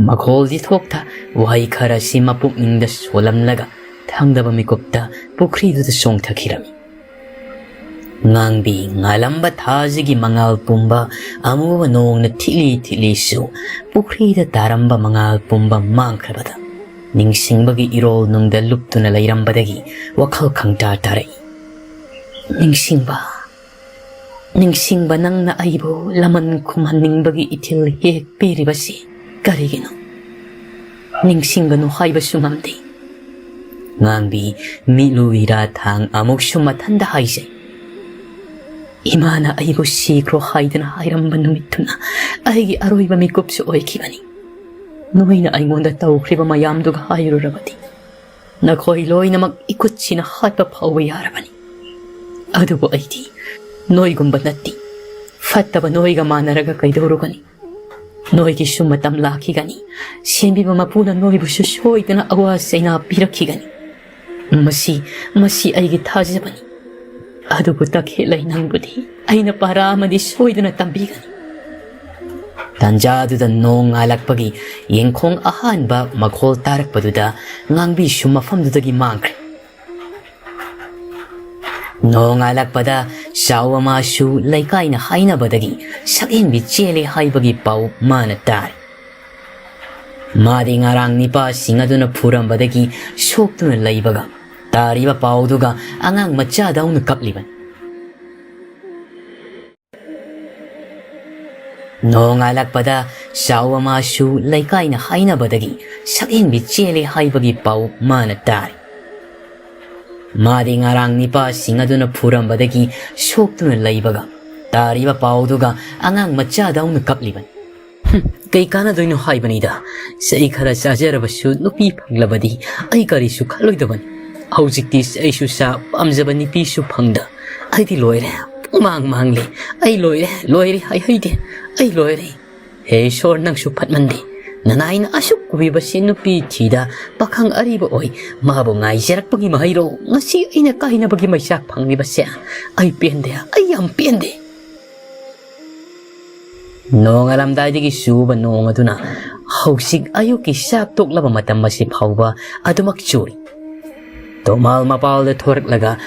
ꯃꯈꯣꯜꯗꯤ ꯊꯣꯛꯇ ꯋꯥꯍꯩ ꯈꯔꯁꯤ ꯃꯄꯨꯛꯅꯤꯡꯗ ꯁꯣꯜꯂꯝꯂꯒ ꯊꯪꯗꯕ ꯃꯤꯀꯨꯞꯇ ꯄꯨꯈ꯭ꯔꯤꯗꯨꯗ ꯆꯣꯡꯊꯈꯤꯔꯝꯃꯤ꯫ ꯉꯥꯡꯕꯤ ꯉꯥꯜꯂꯝꯕ ꯊꯥꯁꯤꯒꯤ ꯃꯉꯥꯜ ꯄꯨꯝꯕ ꯑꯃꯨꯕ ꯅꯣꯡꯅ ꯊꯤꯠꯂꯤ ꯊꯤꯠꯂꯤꯁꯨ ꯄꯨꯈ꯭ꯔꯤꯗ ꯇꯥꯔꯝꯕ ꯃꯉꯥꯜ ꯄꯨꯝꯕ ꯃꯥꯡꯈ꯭ꯔꯕꯗ ꯅꯤꯡꯁꯤꯡꯕꯒꯤ ꯏꯔꯣꯜ ꯅꯨꯡꯗ ꯂꯨꯞꯇꯨꯅ ꯂꯩꯔꯝꯕꯗꯒꯤ ꯋꯥꯈꯜ ꯈꯪꯇꯥ ꯇꯥꯔꯛꯏ꯫ ꯅꯤꯡꯁꯤꯡꯕ, ꯅꯤꯡꯁꯤꯡꯕ, ꯅꯪꯅ ꯑꯩꯕꯨ ꯂꯃꯟ ꯈꯨꯝꯍꯟꯅꯤꯡꯕꯒꯤ ꯏꯊꯤꯜ ꯍꯦꯛ ꯄꯤꯔꯤꯕꯁꯤ ꯀꯔꯤꯒꯤꯅꯣ? ꯅꯤꯡꯁꯤꯡꯒꯅꯨ ꯍꯥꯏꯕꯁꯨ ꯉꯝꯗꯦ꯫ ꯉꯥꯡꯕꯤ ꯃꯤꯠꯂꯨ ꯏꯔꯥ ꯊꯥꯡ ꯑꯃꯨꯛꯁꯨ ꯃꯊꯟꯗ ꯍꯥꯏꯖꯩ꯫ ꯏꯃꯥꯅ ꯑꯩꯕꯨ ꯁꯤꯈ꯭ꯔꯣ ꯍꯥꯏꯗꯅ ꯍꯥꯏꯔꯝꯕ ꯅꯨꯃꯤꯠꯇꯨꯅ ꯑꯩꯒꯤ ꯑꯔꯣꯏꯕ ꯃꯤꯀꯨꯞꯁꯨ ꯑꯣꯏꯈꯤꯕꯅꯤ꯫ ꯅꯣꯏꯅ ꯑꯩꯉꯣꯟꯗ ꯇꯧꯈ꯭ꯔꯤꯕ ꯃꯌꯥꯝꯗꯨꯒ ꯍꯥꯏꯔꯨꯔꯕꯗꯤ ꯅꯈꯣꯏ ꯂꯣꯏꯅꯃꯛ ꯏꯈꯨꯠꯁꯤꯅ ꯍꯥꯠꯄ ꯐꯥꯎꯕ ꯌꯥꯔꯕꯅꯤ꯫ ꯑꯗꯨꯕꯨ ꯑꯩꯗꯤ ꯅꯣꯏꯒꯨꯝꯕ ꯅꯠꯇꯦ꯫ ꯐꯠꯇꯕ ꯅꯣꯏꯒ ꯃꯥꯟꯅꯔꯒ ꯀꯩꯗꯧꯔꯨꯒꯅꯤ? ꯅꯣꯏꯒꯤꯁꯨ ꯃꯇꯝ ꯂꯥꯛꯈꯤꯒꯅꯤ꯫ ꯁꯦꯝꯕꯤꯕ ꯃꯄꯨꯅ ꯅꯣꯏꯕꯨꯁꯨ ꯁꯣꯏꯗꯅ ꯑꯋꯥ ꯆꯩꯅꯥ ꯄꯤꯔꯛꯈꯤꯒꯅꯤ꯫ ꯃꯁꯤ, ꯃꯁꯤ ꯑꯩꯒꯤ ꯊꯥꯖꯕꯅꯤ꯫ ꯑꯗꯨꯕꯨ ꯇꯈꯦꯜ ꯂꯩ ꯅꯪꯕꯨꯗꯤ ꯑꯩꯅ ꯄꯥꯔꯥ ꯑꯃꯗꯤ ꯁꯣꯏꯗꯅ ꯇꯝꯕꯤꯒꯅꯤ꯫ ꯇꯥꯟꯖꯥꯗꯨꯗ ꯅꯣꯡ ꯉꯥꯜꯂꯛꯄꯒꯤ ꯌꯦꯡꯈꯣꯡ ꯑꯍꯥꯟꯕ ꯃꯈꯣꯜ ꯇꯥꯔꯛꯄꯗꯨꯗ ꯉꯥꯡꯕꯤꯁꯨ ꯃꯐꯝꯗꯨꯗꯒꯤ ꯃꯥꯡꯈ꯭ꯔꯦ꯫ ꯅꯣꯡꯉꯥꯜꯂꯛꯄꯗ ꯆꯥꯎꯕ ꯃꯥꯁꯨ ꯂꯩꯀꯥꯏꯅ ꯍꯥꯏꯅꯕꯗꯒꯤ ꯁꯛꯍꯦꯟꯕꯤ ꯆꯦꯜꯂꯦ ꯍꯥꯏꯕꯒꯤ ꯄꯥꯎ ꯃꯥꯅ ꯇꯥꯔꯦ꯫ ꯃꯥꯗꯤ ꯉꯔꯥꯡ ꯅꯤꯄꯥꯁꯤꯡ ꯑꯗꯨꯅ ꯐꯨꯔꯝꯕꯗꯒꯤ ꯁꯣꯛꯇꯨꯅ ꯂꯩꯕꯒ ꯇꯥꯔꯤꯕ ꯄꯥꯎꯗꯨꯒ ꯑꯉꯥꯡ ꯃꯆꯥꯗꯧꯅ ꯀꯞꯂꯤꯕꯅꯤ꯫ ꯅꯣꯡꯉꯥꯜꯂꯛꯄꯗ ꯆꯥꯎꯕ ꯃꯥꯁꯨ ꯂꯩꯀꯥꯏꯅ ꯍꯥꯏꯅꯕꯗꯒꯤ ꯁꯛꯍꯦꯟꯕꯤ ꯆꯦꯜꯂꯦ ꯍꯥꯏꯕꯒꯤ ꯄꯥꯎ ꯃꯥꯅ ꯇꯥꯔꯦ꯫ ꯃꯥꯗꯤ ꯉꯔꯥꯡ ꯅꯤꯄꯥꯁꯤꯡ ꯑꯗꯨꯅ ꯐꯨꯔꯝꯕꯗꯒꯤ ꯁꯣꯛꯇꯨꯅ ꯂꯩꯕꯒ ꯇꯥꯔꯤꯕ ꯄꯥꯎꯗꯨꯒ ꯑꯉꯥꯡ ꯃꯆꯥꯗꯧꯅ ꯀꯞꯂꯤꯕꯅꯤ꯫ "ꯍꯨꯝ, ꯀꯩ ꯀꯥꯟꯅꯗꯣꯏꯅꯣ ꯍꯥꯏꯕꯅꯤꯗ꯫ ꯆꯩ ꯈꯔ ꯆꯥꯖꯔꯕꯁꯨ ꯅꯨꯄꯤ ꯐꯪꯂꯕꯗꯤ ꯑꯩ ꯀꯔꯤꯁꯨ ꯈꯜꯂꯣꯏꯗꯕꯅꯤ꯫ ꯍꯧꯖꯤꯛꯇꯤ ꯑꯩꯁꯨ ꯆꯥ ꯄꯥꯝꯖꯕ ꯅꯨꯄꯤꯁꯨ ꯐꯪꯗ꯫ ꯑꯩꯗꯤ ꯂꯣꯏꯔꯦ꯫ ꯄꯨꯡꯃꯥꯡ ꯃꯥꯡꯂꯦ꯫ ꯑꯩ ꯂꯣꯏꯔꯦ, ꯂꯣꯏꯔꯦ, ꯍꯥꯏꯍꯩꯗꯦ꯫ ꯑꯩ ꯂꯣꯏꯔꯦ꯫ ꯍꯦ ꯏꯁꯣꯔ, ꯅꯪꯁꯨ ꯐꯠꯃꯟꯗꯦ꯫ ꯅꯅꯥꯏꯅ ꯑꯁꯨꯛ ꯀꯨꯏꯕꯁꯤ ꯅꯨꯄꯤ ꯊꯤꯗ ꯄꯥꯈꯪ ꯑꯔꯤꯕ ꯑꯣꯏ ꯃꯥꯕꯨ ꯉꯥꯏꯖꯔꯛꯄꯒꯤ ꯃꯍꯩꯔꯣ ꯉꯁꯤ ꯑꯩꯅ ꯀꯥꯏꯅꯕꯒꯤ ꯃꯩꯆꯥꯛ ꯐꯪꯂꯤꯕꯁꯦ? ꯑꯩ ꯄꯦꯟꯗꯦ, ꯑꯩ ꯌꯥꯝ ꯄꯦꯟꯗꯦ꯫" ꯅꯣꯡꯉꯥꯜꯂꯝꯗꯥꯏꯗꯒꯤ ꯆꯨꯕ ꯅꯣꯡ ꯑꯗꯨꯅ ꯍꯧꯖꯤꯛ ꯑꯌꯨꯛꯀꯤ ꯆꯥꯛ ꯇꯣꯛꯂꯕ ꯃꯇꯝ ꯑꯁꯤ ꯐꯥꯎꯕ ꯑꯗꯨꯃꯛ ꯆꯨꯔꯤ꯫ ꯇꯣꯃꯥꯜ ꯃꯄꯥꯜꯗ ꯊꯣꯔꯛꯂꯒ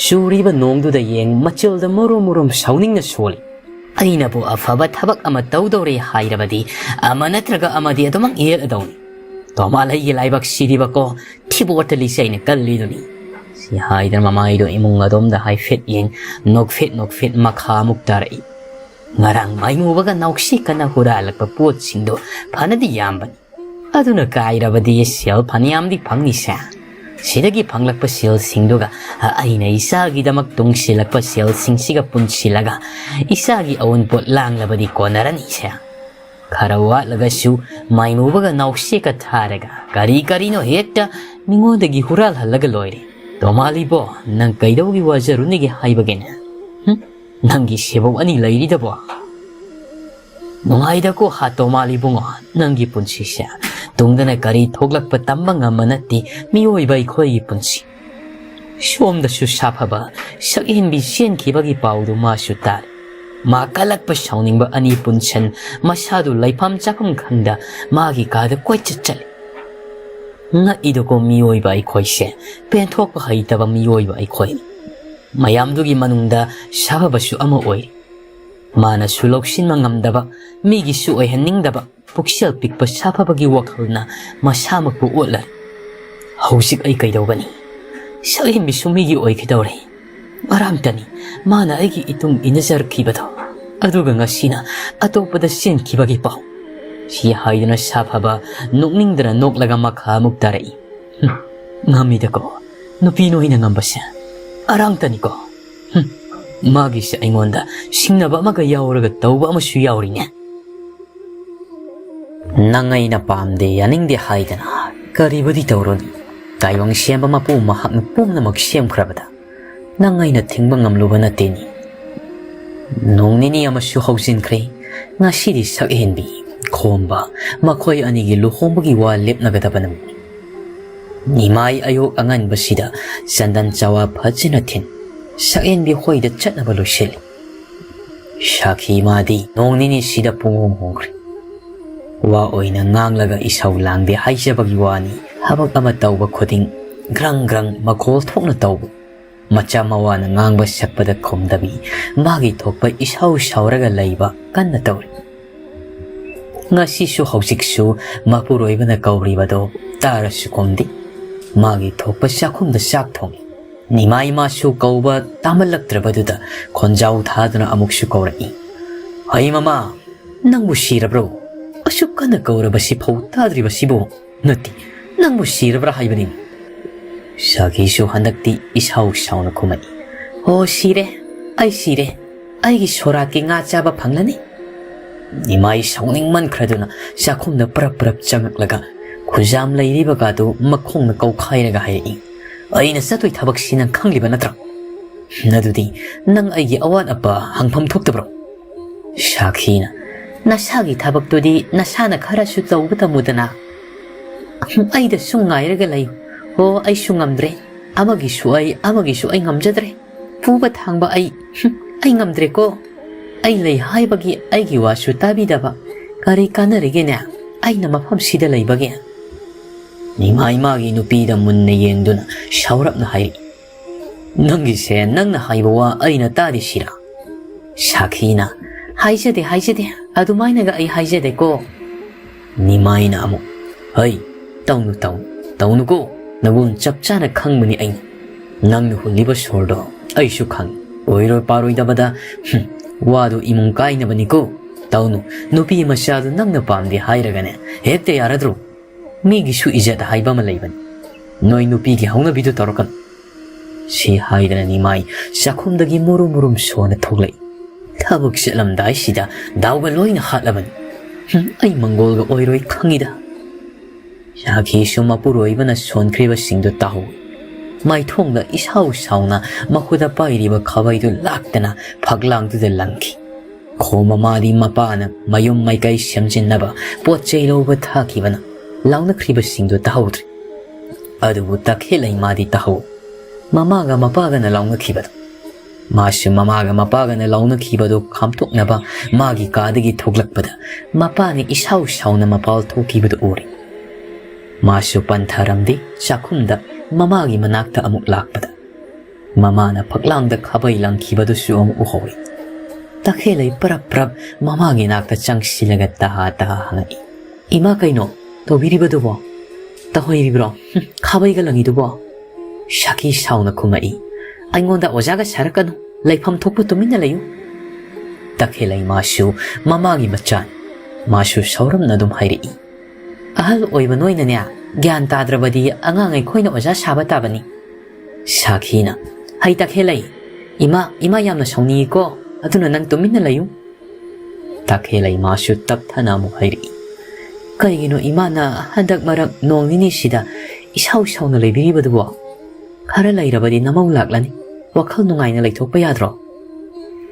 ꯆꯨꯔꯤꯕ ꯅꯣꯡꯗꯨꯗ ꯌꯦꯡ ꯃꯆꯤꯜꯗ ꯃꯔꯨꯝ ꯃꯔꯨꯝ ꯁꯥꯎꯅꯤꯡꯅ ꯁꯣꯜꯂꯤ꯫ ꯑꯩꯅꯕꯨ ꯑꯐꯕ ꯊꯕꯛ ꯑꯃ ꯇꯧꯗꯧꯔꯦ ꯍꯥꯏꯔꯕꯗꯤ ꯑꯃ ꯅꯠꯇ꯭ꯔꯒ ꯑꯃꯗꯤ ꯑꯗꯨꯃꯛ ꯌꯦꯛꯑꯗꯧꯅꯤ꯫ ꯇꯣꯃꯥꯂꯩꯒꯤ ꯂꯥꯏꯕꯛ ꯁꯤꯗꯤꯕꯀꯣ, ꯊꯤꯕꯣꯠꯇ ꯂꯤꯆꯩꯅ ꯀꯜꯂꯤꯗꯨꯅꯤ꯫ ꯁꯤ ꯍꯥꯏꯗꯅ ꯃꯃꯥꯏꯗꯣ ꯏꯃꯨꯡ ꯑꯗꯣꯝꯗ ꯍꯥꯏꯐꯦꯠ ꯌꯦꯡ, ꯅꯣꯛꯐꯦꯠ ꯅꯣꯛꯐꯦꯠ ꯃꯈꯥ ꯑꯃꯨꯛ ꯇꯥꯔꯛꯏ꯫ ꯉꯔꯥꯡ ꯃꯥꯏꯃꯨꯕꯒ ꯅꯥꯎꯁꯤꯀꯅ ꯍꯨꯔꯥꯜꯂꯛꯄ ꯄꯣꯠꯁꯤꯡꯗꯣ ꯐꯅꯗꯤ ꯌꯥꯝꯕꯅꯤ꯫ ꯑꯗꯨꯅ ꯀꯥꯏꯔꯕꯗꯤ ꯁꯦꯜ ꯐꯅꯌꯥꯝꯗꯤ ꯐꯪꯅꯤꯁꯦ꯫ ꯁꯤꯗꯒꯤ ꯐꯪꯂꯛꯄ ꯁꯦꯜꯁꯤꯡꯗꯨꯒ ꯑꯩꯅ ꯏꯆꯥꯒꯤꯗꯃꯛ ꯇꯨꯡꯁꯤꯜꯂꯛꯄ ꯁꯦꯜꯁꯤꯡꯁꯤꯒ ꯄꯨꯟꯁꯤꯜꯂꯒ ꯏꯆꯥꯒꯤ ꯑꯋꯨꯟꯄꯣꯠ ꯂꯥꯡꯂꯕꯗꯤ ꯀꯣꯟꯅꯔꯅꯤꯁꯦ꯫ ꯈꯔ ꯋꯥꯠꯂꯒꯁꯨ ꯃꯥꯏꯃꯨꯕꯒ ꯅꯥꯎꯁꯦꯛꯀ ꯊꯥꯔꯒ ꯀꯔꯤ ꯀꯔꯤꯅꯣ ꯍꯦꯛꯇ ꯃꯤꯉꯣꯟꯗꯒꯤ ꯍꯨꯔꯥꯜꯍꯜꯂꯒ ꯂꯣꯏꯔꯦ꯫ ꯇꯣꯃꯥꯂꯤꯕꯣ, ꯅꯪ ꯀꯩꯗꯧꯒꯤ ꯋꯥꯖꯔꯨꯅꯤꯒꯦ ꯍꯥꯏꯕꯒꯦꯅꯦ? ꯍꯨꯝ? ꯅꯪꯒꯤ ꯁꯦꯕꯧ ꯑꯅꯤ ꯂꯩꯔꯤꯗꯕꯣ? ꯅꯨꯡꯉꯥꯏꯗꯀꯣ ꯍꯥ ꯇꯣꯃꯥꯂꯤꯕꯨꯡꯉꯣ, ꯅꯪꯒꯤ ꯄꯨꯟꯁꯤꯁꯦ꯫ ꯇꯨꯡꯗꯅ ꯀꯔꯤ ꯊꯣꯛꯂꯛꯄ ꯇꯝꯕ ꯉꯝꯕ ꯅꯠꯇꯦ ꯃꯤꯑꯣꯏꯕ ꯑꯩꯈꯣꯏꯒꯤ ꯄꯨꯟꯁꯤ꯫ ꯁꯣꯝꯗꯁꯨ ꯁꯥꯐꯕ ꯁꯛꯍꯦꯟꯕꯤ ꯆꯦꯟꯈꯤꯕꯒꯤ ꯄꯥꯎꯗꯨ ꯃꯥꯁꯨ ꯇꯥꯔꯦ꯫ ꯃꯥ ꯀꯜꯂꯛꯄ ꯁꯥꯎꯅꯤꯡꯕ ꯑꯅꯤ ꯄꯨꯟꯁꯟ ꯃꯁꯥꯗꯨ ꯂꯩꯐꯝ ꯆꯥꯐꯝ ꯈꯪꯗ ꯃꯥꯒꯤ ꯀꯥꯗ ꯀꯣꯏꯆꯠ ꯆꯠꯂꯤ꯫ ꯉꯛꯏꯗꯀꯣ ꯃꯤꯑꯣꯏꯕ ꯑꯩꯈꯣꯏꯁꯦ, ꯄꯦꯟꯊꯣꯛꯄ ꯍꯩꯇꯕ ꯃꯤꯑꯣꯏꯕ ꯑꯩꯈꯣꯏꯅꯤ꯫ ꯃꯌꯥꯝꯗꯨꯒꯤ ꯃꯅꯨꯡꯗ ꯁꯥꯐꯕꯁꯨ ꯑꯃ ꯑꯣꯏꯔꯤ꯫ ꯃꯥꯅꯁꯨ ꯂꯧꯁꯤꯟꯕ ꯉꯝꯗꯕ, ꯃꯤꯒꯤꯁꯨ ꯑꯣꯏꯍꯟꯅꯤꯡꯗꯕ, ꯄꯨꯛꯆꯦꯜ ꯄꯤꯛꯄ ꯁꯥꯐꯕꯒꯤ ꯋꯥꯈꯜꯅ ꯃꯁꯥꯃꯛꯄꯨ ꯑꯣꯠꯂꯔꯤ꯫ ꯍꯧꯖꯤꯛ ꯑꯩ ꯀꯩꯗꯧꯒꯅꯤ? ꯁꯛꯍꯦꯟꯕꯤꯁꯨ ꯃꯤꯒꯤ ꯑꯣꯏꯈꯤꯗꯧꯔꯦ꯫ ꯉꯔꯥꯡꯇꯅꯤ ꯃꯥꯅ ꯑꯩꯒꯤ ꯏꯇꯨꯡ ꯏꯟꯅꯖꯔꯛꯈꯤꯕꯗꯣ, ꯑꯗꯨꯒ ꯉꯁꯤꯅ ꯑꯇꯣꯞꯄꯗ ꯆꯦꯟꯈꯤꯕꯒꯤ ꯄꯥꯎ꯫ ꯁꯤ ꯍꯥꯏꯗꯨꯅ ꯁꯥꯐꯕ ꯅꯣꯛꯅꯤꯡꯗꯅ ꯅꯣꯛꯂꯒ ꯃꯈꯥ ꯑꯃꯨꯛ ꯇꯥꯔꯛꯏ꯫ ꯍꯨꯝ, ꯉꯝꯃꯤꯗꯀꯣ, ꯅꯨꯄꯤ ꯅꯣꯏꯅ ꯉꯝꯕꯁꯦ꯫ ꯑꯔꯥꯡꯇꯅꯤꯀꯣ꯫ ꯍꯨꯝ, ꯃꯥꯒꯤꯁꯦ ꯑꯩꯉꯣꯟꯗ ꯁꯤꯡꯅꯕ ꯑꯃꯒ ꯌꯥꯎꯔꯒ ꯇꯧꯕ ꯑꯃꯁꯨ ꯌꯥꯎꯔꯤꯅꯦ꯫ ꯅꯪ ꯑꯩꯅ ꯄꯥꯝꯗꯦ, ꯌꯥꯅꯤꯡꯗꯦ ꯍꯥꯏꯗꯅ ꯀꯔꯤꯕꯨꯗꯤ ꯇꯧꯔꯨꯅꯤ? ꯇꯥꯏꯕꯪ ꯁꯦꯝꯕ ꯃꯄꯨ ꯃꯍꯥꯛꯅ ꯄꯨꯝꯅꯃꯛ ꯁꯦꯝꯈ꯭ꯔꯕꯗ ꯅꯪ ꯑꯩꯅ ꯊꯤꯡꯕ ꯉꯝꯂꯨꯕ ꯅꯠꯇꯦꯅꯤ꯫ ꯅꯣꯡ ꯅꯤꯅꯤ ꯑꯃꯁꯨ ꯍꯧꯖꯤꯟꯈ꯭ꯔꯦ꯫ ꯉꯁꯤꯗꯤ ꯁꯛꯍꯦꯟꯕꯤ, ꯈꯣꯝꯕ, ꯃꯈꯣꯏ ꯑꯅꯤꯒꯤ ꯂꯨꯍꯣꯡꯕꯒꯤ ꯋꯥ ꯂꯦꯞꯅꯒꯗꯕ ꯅꯨꯃꯤꯠꯅꯤ꯫ ꯅꯤꯃꯥꯏ ꯑꯌꯣꯛ ꯑꯉꯟꯕꯁꯤꯗ ꯆꯟꯗꯟ ꯆꯋꯥ ꯐꯖꯅ ꯊꯤꯟ, ꯁꯛꯍꯦꯟꯕꯤ ꯍꯣꯏꯗ ꯆꯠꯅꯕ ꯂꯣꯏꯁꯤꯜꯂꯤ꯫ ꯁꯥꯈꯤ ꯃꯥꯗꯤ ꯅꯣꯡ ꯅꯤꯅꯤꯁꯤꯗ ꯄꯨꯡꯍꯣꯡ ꯍꯣꯡꯈ꯭ꯔꯦ꯫ ꯋꯥ ꯑꯣꯏꯅ ꯉꯥꯡꯂꯒ ꯏꯁꯧ ꯂꯥꯡꯗꯦ ꯍꯥꯏꯖꯕꯒꯤ ꯋꯥꯅꯤ, ꯊꯕꯛ ꯑꯃ ꯇꯧꯕ ꯈꯨꯗꯤꯡ ꯒ꯭ꯔꯪ ꯒ꯭ꯔꯪ ꯃꯈꯣꯜ ꯊꯣꯛꯅ ꯇꯧꯕ꯫ ꯃꯆꯥ ꯃꯋꯥꯅ ꯉꯥꯡꯕ ꯁꯛꯄꯗ ꯈꯨꯝꯗꯕꯤ, ꯃꯥꯒꯤ ꯊꯣꯛꯄ ꯏꯁꯥꯎ ꯁꯥꯎꯔꯒ ꯂꯩꯕ ꯀꯟꯅ ꯇꯧꯔꯤ꯫ ꯉꯁꯤꯁꯨ ꯍꯧꯖꯤꯛꯁꯨ ꯃꯄꯨꯔꯣꯏꯕꯅ ꯀꯧꯔꯤꯕꯗꯣ ꯇꯥꯔꯁꯨ ꯈꯨꯝꯗꯦ꯫ ꯃꯥꯒꯤ ꯊꯣꯛꯄ ꯆꯥꯛꯈꯨꯝꯗ ꯆꯥꯛ ꯊꯣꯡꯏ꯫ ꯅꯤꯃꯥꯏ ꯃꯥꯁꯨ ꯀꯧꯕ ꯇꯥꯃꯜꯂꯛꯇ꯭ꯔꯕꯗꯨꯗ ꯈꯣꯟꯖꯥꯎ ꯊꯥꯗꯨꯅ ꯑꯃꯨꯛꯁꯨ ꯀꯧꯔꯛꯏ, "ꯍꯩ ꯃꯃꯥ, ꯅꯪꯕꯨ ꯁꯤꯔꯕ꯭ꯔꯣ? ꯑꯁꯨꯛ ꯀꯟꯅ ꯀꯧꯔꯕꯁꯤ ꯐꯥꯎ ꯇꯥꯗ꯭ꯔꯤꯕꯁꯤꯕꯨ? ꯅꯠꯇꯦ, ꯅꯪꯕꯨ ꯁꯤꯔꯕ꯭ꯔꯥ ꯍꯥꯏꯕꯅꯤ?" ꯁꯥꯈꯤꯁꯨ ꯍꯟꯗꯛꯇꯤ ꯏꯁꯥꯎ ꯁꯥꯎꯅ ꯈꯨꯝꯃꯛꯏ, "ꯑꯣ, ꯁꯤꯔꯦ, ꯑꯩ ꯁꯤꯔꯦ꯫ ꯑꯩꯒꯤ ꯁꯣꯔꯥꯠꯀꯤ ꯉꯥ ꯆꯥꯕ ꯐꯪꯂꯅꯤ?" ꯅꯤꯃꯥꯏ ꯁꯥꯎꯅꯤꯡꯃꯟꯈ꯭ꯔꯗꯨꯅ ꯆꯥꯛꯈꯨꯝꯗ ꯄꯔꯞ ꯄꯔꯞ ꯆꯪꯉꯛꯂꯒ ꯈꯨꯖꯥꯝ ꯂꯩꯔꯤꯕꯒꯗꯨ ꯃꯈꯣꯡꯅ ꯀꯧꯈꯥꯏꯔꯒ ꯍꯥꯏꯔꯛꯏ, "ꯑꯩꯅ ꯆꯠꯇꯣꯏ ꯊꯕꯛꯁꯤ ꯅꯪ ꯈꯪꯂꯤꯕ ꯅꯠꯇ꯭ꯔꯣ? ꯑꯗꯨꯗꯤ ꯅꯪ ꯑꯩꯒꯤ ꯑꯋꯥꯠ ꯑꯄꯥ ꯍꯪꯐꯝ ꯊꯣꯛꯇꯕ꯭ꯔꯣ?" ꯁꯥꯈꯤꯅ, "ꯅꯁꯥꯒꯤ ꯊꯕꯛꯇꯨꯗꯤ ꯅꯁꯥꯅ ꯈꯔꯁꯨ ꯇꯧꯕ ꯇꯝꯃꯨꯗꯅ꯫ ꯑꯩꯗ ꯁꯨꯝ ꯉꯥꯏꯔꯒ ꯂꯩꯌꯨ꯫ ꯑꯣ, ꯑꯩꯁꯨ ꯉꯝꯗ꯭ꯔꯦ꯫ ꯑꯃꯒꯤꯁꯨ ꯑꯩ, ꯑꯃꯒꯤꯁꯨ ꯑꯩ ꯉꯝꯖꯗ꯭ꯔꯦ꯫ ꯄꯨꯕ ꯊꯥꯡꯕ ꯑꯩ, ꯍꯨꯝ, ꯑꯩ ꯉꯝꯗ꯭ꯔꯦꯀꯣ꯫ ꯑꯩ ꯂꯩ ꯍꯥꯏꯕꯒꯤ ꯑꯩꯒꯤ ꯋꯥꯁꯨ ꯇꯥꯕꯤꯗꯕ꯫ ꯀꯔꯤ ꯀꯥꯟꯅꯔꯤꯒꯦꯅꯦ ꯑꯩꯅ ꯃꯐꯝꯁꯤꯗ ꯂꯩꯕꯒꯤ?" ꯅꯤꯃꯥꯏ ꯃꯥꯒꯤ ꯅꯨꯄꯤꯗ ꯃꯨꯟꯅ ꯌꯦꯡꯗꯨꯅ ꯁꯥꯎꯔꯞꯅ ꯍꯥꯏꯔꯛꯏ, "ꯅꯪꯒꯤꯁꯦ ꯅꯪꯅ ꯍꯥꯏꯕ ꯋꯥ ꯑꯩꯅ ꯇꯥꯗꯦ ꯁꯤꯔꯥ?" ꯁꯥꯈꯤꯅ, "ꯍꯥꯏꯖꯗꯦ, ꯍꯥꯏꯖꯗꯦ, ꯑꯗꯨꯃꯥꯏꯅꯒ ꯑꯩ ꯍꯥꯏꯖꯗꯦꯀꯣ꯫" ꯅꯤꯃꯥꯏꯅ ꯑꯃꯨꯛ, "ꯍꯩ, ꯇꯧꯅꯨ, ꯇꯧꯅꯨ, ꯇꯧꯅꯨꯀꯣ꯫ ꯅꯒꯨꯟ ꯆꯞ ꯆꯥꯅ ꯈꯪꯕꯅꯤ ꯑꯩꯅ꯫ ꯅꯪꯅ ꯍꯨꯜꯂꯤꯕ ꯁꯣꯔꯗꯣ ꯑꯩꯁꯨ ꯈꯪꯏ꯫ ꯑꯣꯏꯔꯣꯏ ꯄꯥꯔꯣꯏꯗꯕꯗ, ꯍꯨꯝ, ꯋꯥꯗꯨ ꯏꯃꯨꯡ ꯀꯥꯏꯅꯕꯅꯤꯀꯣ꯫ ꯇꯧꯅꯨ, ꯅꯨꯄꯤ ꯃꯆꯥꯗꯨ ꯅꯪꯅ ꯄꯥꯝꯗꯦ ꯍꯥꯏꯔꯒꯅꯦ ꯍꯦꯛꯇ ꯌꯥꯔꯗ꯭ꯔꯣ? ꯃꯤꯒꯤꯁꯨ ꯏꯖꯠ ꯍꯥꯏꯕ ꯑꯃ ꯂꯩꯕꯅꯤ꯫ ꯅꯣꯏ ꯅꯨꯄꯤꯒꯤ ꯍꯧꯅꯕꯤꯗꯨ ꯇꯧꯔꯛꯀꯅꯨ꯫" ꯁꯤ ꯍꯥꯏꯗꯅ ꯅꯤꯃꯥꯏ ꯆꯥꯛꯈꯨꯝꯗꯒꯤ ꯃꯨꯔꯨꯝ ꯃꯨꯔꯨꯝ ꯁꯣꯟꯅ ꯊꯣꯛꯂꯛꯏ꯫ ꯊꯕꯛ ꯆꯠꯂꯝꯗꯥꯏꯁꯤꯗ ꯗꯥꯎꯒ ꯂꯣꯏꯅ ꯍꯥꯠꯂꯕꯅꯤ꯫ ꯍꯨꯝ, ꯑꯩ ꯃꯪꯒꯣꯜꯒ ꯑꯣꯏꯔꯣꯏ ꯈꯪꯉꯤꯗ꯫ ꯁꯥꯈꯤꯁꯨ ꯃꯄꯨꯔꯣꯏꯕꯅ ꯁꯣꯟꯈ꯭ꯔꯤꯕꯁꯤꯡꯗꯨ ꯇꯥꯍꯧꯏ꯫ ꯃꯥꯏꯊꯣꯡꯗ ꯏꯁꯥꯎ ꯁꯥꯎꯅ ꯃꯈꯨꯠꯇ ꯄꯥꯏꯔꯤꯕ ꯈꯥꯕꯩꯗꯨ ꯂꯥꯛꯇꯅ ꯐꯛꯂꯥꯡꯗꯨꯗ ꯂꯪꯈꯤ꯫ ꯈꯣꯝ ꯃꯃꯥꯗꯤ ꯃꯄꯥꯅ ꯃꯌꯨꯝ ꯃꯥꯏꯀꯩ ꯁꯦꯝꯖꯤꯟꯅꯕ ꯄꯣꯠ ꯆꯩ ꯂꯧꯕ ꯊꯥꯈꯤꯕꯅ ꯂꯥꯎꯅꯈ꯭ꯔꯤꯕꯁꯤꯡꯗꯨ ꯇꯥꯍꯧꯗ꯭ꯔꯦ꯫ ꯑꯗꯨꯕꯨ ꯇꯈꯦꯜ ꯂꯩꯃꯥꯗꯤ ꯇꯥꯍꯧꯏ꯫ ꯃꯃꯥꯒ ꯃꯄꯥꯒꯅ ꯂꯥꯎꯅꯈꯤꯕꯗꯨ꯫ ꯃꯥꯁꯨ ꯃꯃꯥꯒ ꯃꯄꯥꯒꯅ ꯂꯥꯎꯅꯈꯤꯕꯗꯨ ꯈꯥꯝꯇꯣꯛꯅꯕ ꯃꯥꯒꯤ ꯀꯥꯗꯒꯤ ꯊꯣꯛꯂꯛꯄꯗ ꯃꯄꯥꯅ ꯏꯁꯥꯎ ꯁꯥꯎꯅ ꯃꯄꯥꯜ ꯊꯣꯛꯈꯤꯕꯗꯨ ꯎꯔꯦ꯫ ꯃꯥꯁꯨ ꯄꯟꯊꯔꯝꯗꯦ ꯆꯥꯛꯈꯨꯝꯗ ꯃꯃꯥꯒꯤ ꯃꯅꯥꯛꯇ ꯑꯃꯨꯛ ꯂꯥꯛꯄꯗ꯫ ꯃꯃꯥꯅ ꯐꯛꯂꯥꯡꯗ ꯈꯥꯕꯩ ꯂꯪꯈꯤꯕꯗꯨꯁꯨ ꯑꯃꯨꯛ ꯎꯍꯧꯏ꯫ ꯇꯈꯦꯜꯂꯩ ꯄꯔꯞ ꯄꯔꯞ ꯃꯃꯥꯒꯤ ꯅꯥꯛꯇ ꯆꯪꯁꯤꯜꯂꯒ ꯇꯍꯥ ꯇꯍꯥ ꯍꯪꯉꯛꯏ, "ꯏꯃꯥ, ꯀꯩꯅꯣ ꯇꯧꯕꯤꯔꯤꯕꯗꯨꯕꯣ? ꯇꯧꯍꯩꯔꯤꯕ꯭ꯔꯣ? ꯍꯨꯝ, ꯈꯥꯕꯩꯒ ꯂꯪꯉꯤꯗꯨꯕꯣ?" ꯁꯥꯈꯤ ꯁꯥꯎꯅ ꯈꯨꯝꯃꯛꯏ, "ꯑꯩꯉꯣꯟꯗ ꯑꯣꯖꯥꯒ ꯁꯥꯔꯛꯀꯅꯨ, ꯂꯩꯐꯝ ꯊꯣꯛꯄ ꯇꯨꯃꯤꯟꯅ ꯂꯩꯌꯨ꯫" ꯇꯈꯦꯜꯂꯩ ꯃꯥꯁꯨ ꯃꯃꯥꯒꯤ ꯃꯆꯥꯅꯤ, ꯃꯥꯁꯨ ꯁꯥꯎꯔꯞꯅ ꯑꯗꯨꯝ ꯍꯥꯏꯔꯛꯏ, "ꯑꯍꯜ ꯑꯣꯏꯕ ꯅꯣꯏꯅꯅꯦ, ꯒ꯭ꯌꯥꯟ ꯇꯥꯗ꯭ꯔꯕꯗꯤ ꯑꯉꯥꯡ ꯑꯩꯈꯣꯏꯅ ꯑꯣꯖꯥ ꯁꯥꯕ ꯇꯥꯕꯅꯤ꯫" ꯁꯥꯈꯤꯅ, "ꯍꯩ ꯇꯈꯦꯜꯂꯩ, ꯏꯃꯥ, ꯏꯃꯥ ꯌꯥꯝꯅ ꯁꯥꯎꯅꯤꯡꯉꯤꯀꯣ, ꯑꯗꯨꯅ ꯅꯪ ꯇꯨꯃꯤꯟꯅ ꯂꯩꯌꯨ꯫" ꯇꯈꯦꯜꯂꯩ ꯃꯥꯁꯨ ꯇꯞꯊꯅ ꯑꯃꯨꯛ ꯍꯥꯏꯔꯛꯏ, "ꯀꯩꯒꯤꯅꯣ ꯏꯃꯥꯅ ꯍꯟꯗꯛ ꯃꯔꯛ ꯅꯣꯡ ꯅꯤꯅꯤꯁꯤꯗ ꯏꯁꯥꯎ ꯁꯥꯎꯅ ꯂꯩꯕꯤꯔꯤꯕꯗꯨꯕꯣ? ꯈꯔ ꯂꯩꯔꯕꯗꯤ ꯅꯃꯧ ꯂꯥꯛꯂꯅꯤ, ꯋꯥꯈꯜ ꯅꯨꯡꯉꯥꯏꯅ ꯂꯩꯊꯣꯛꯄ ꯌꯥꯗ꯭ꯔꯣ?"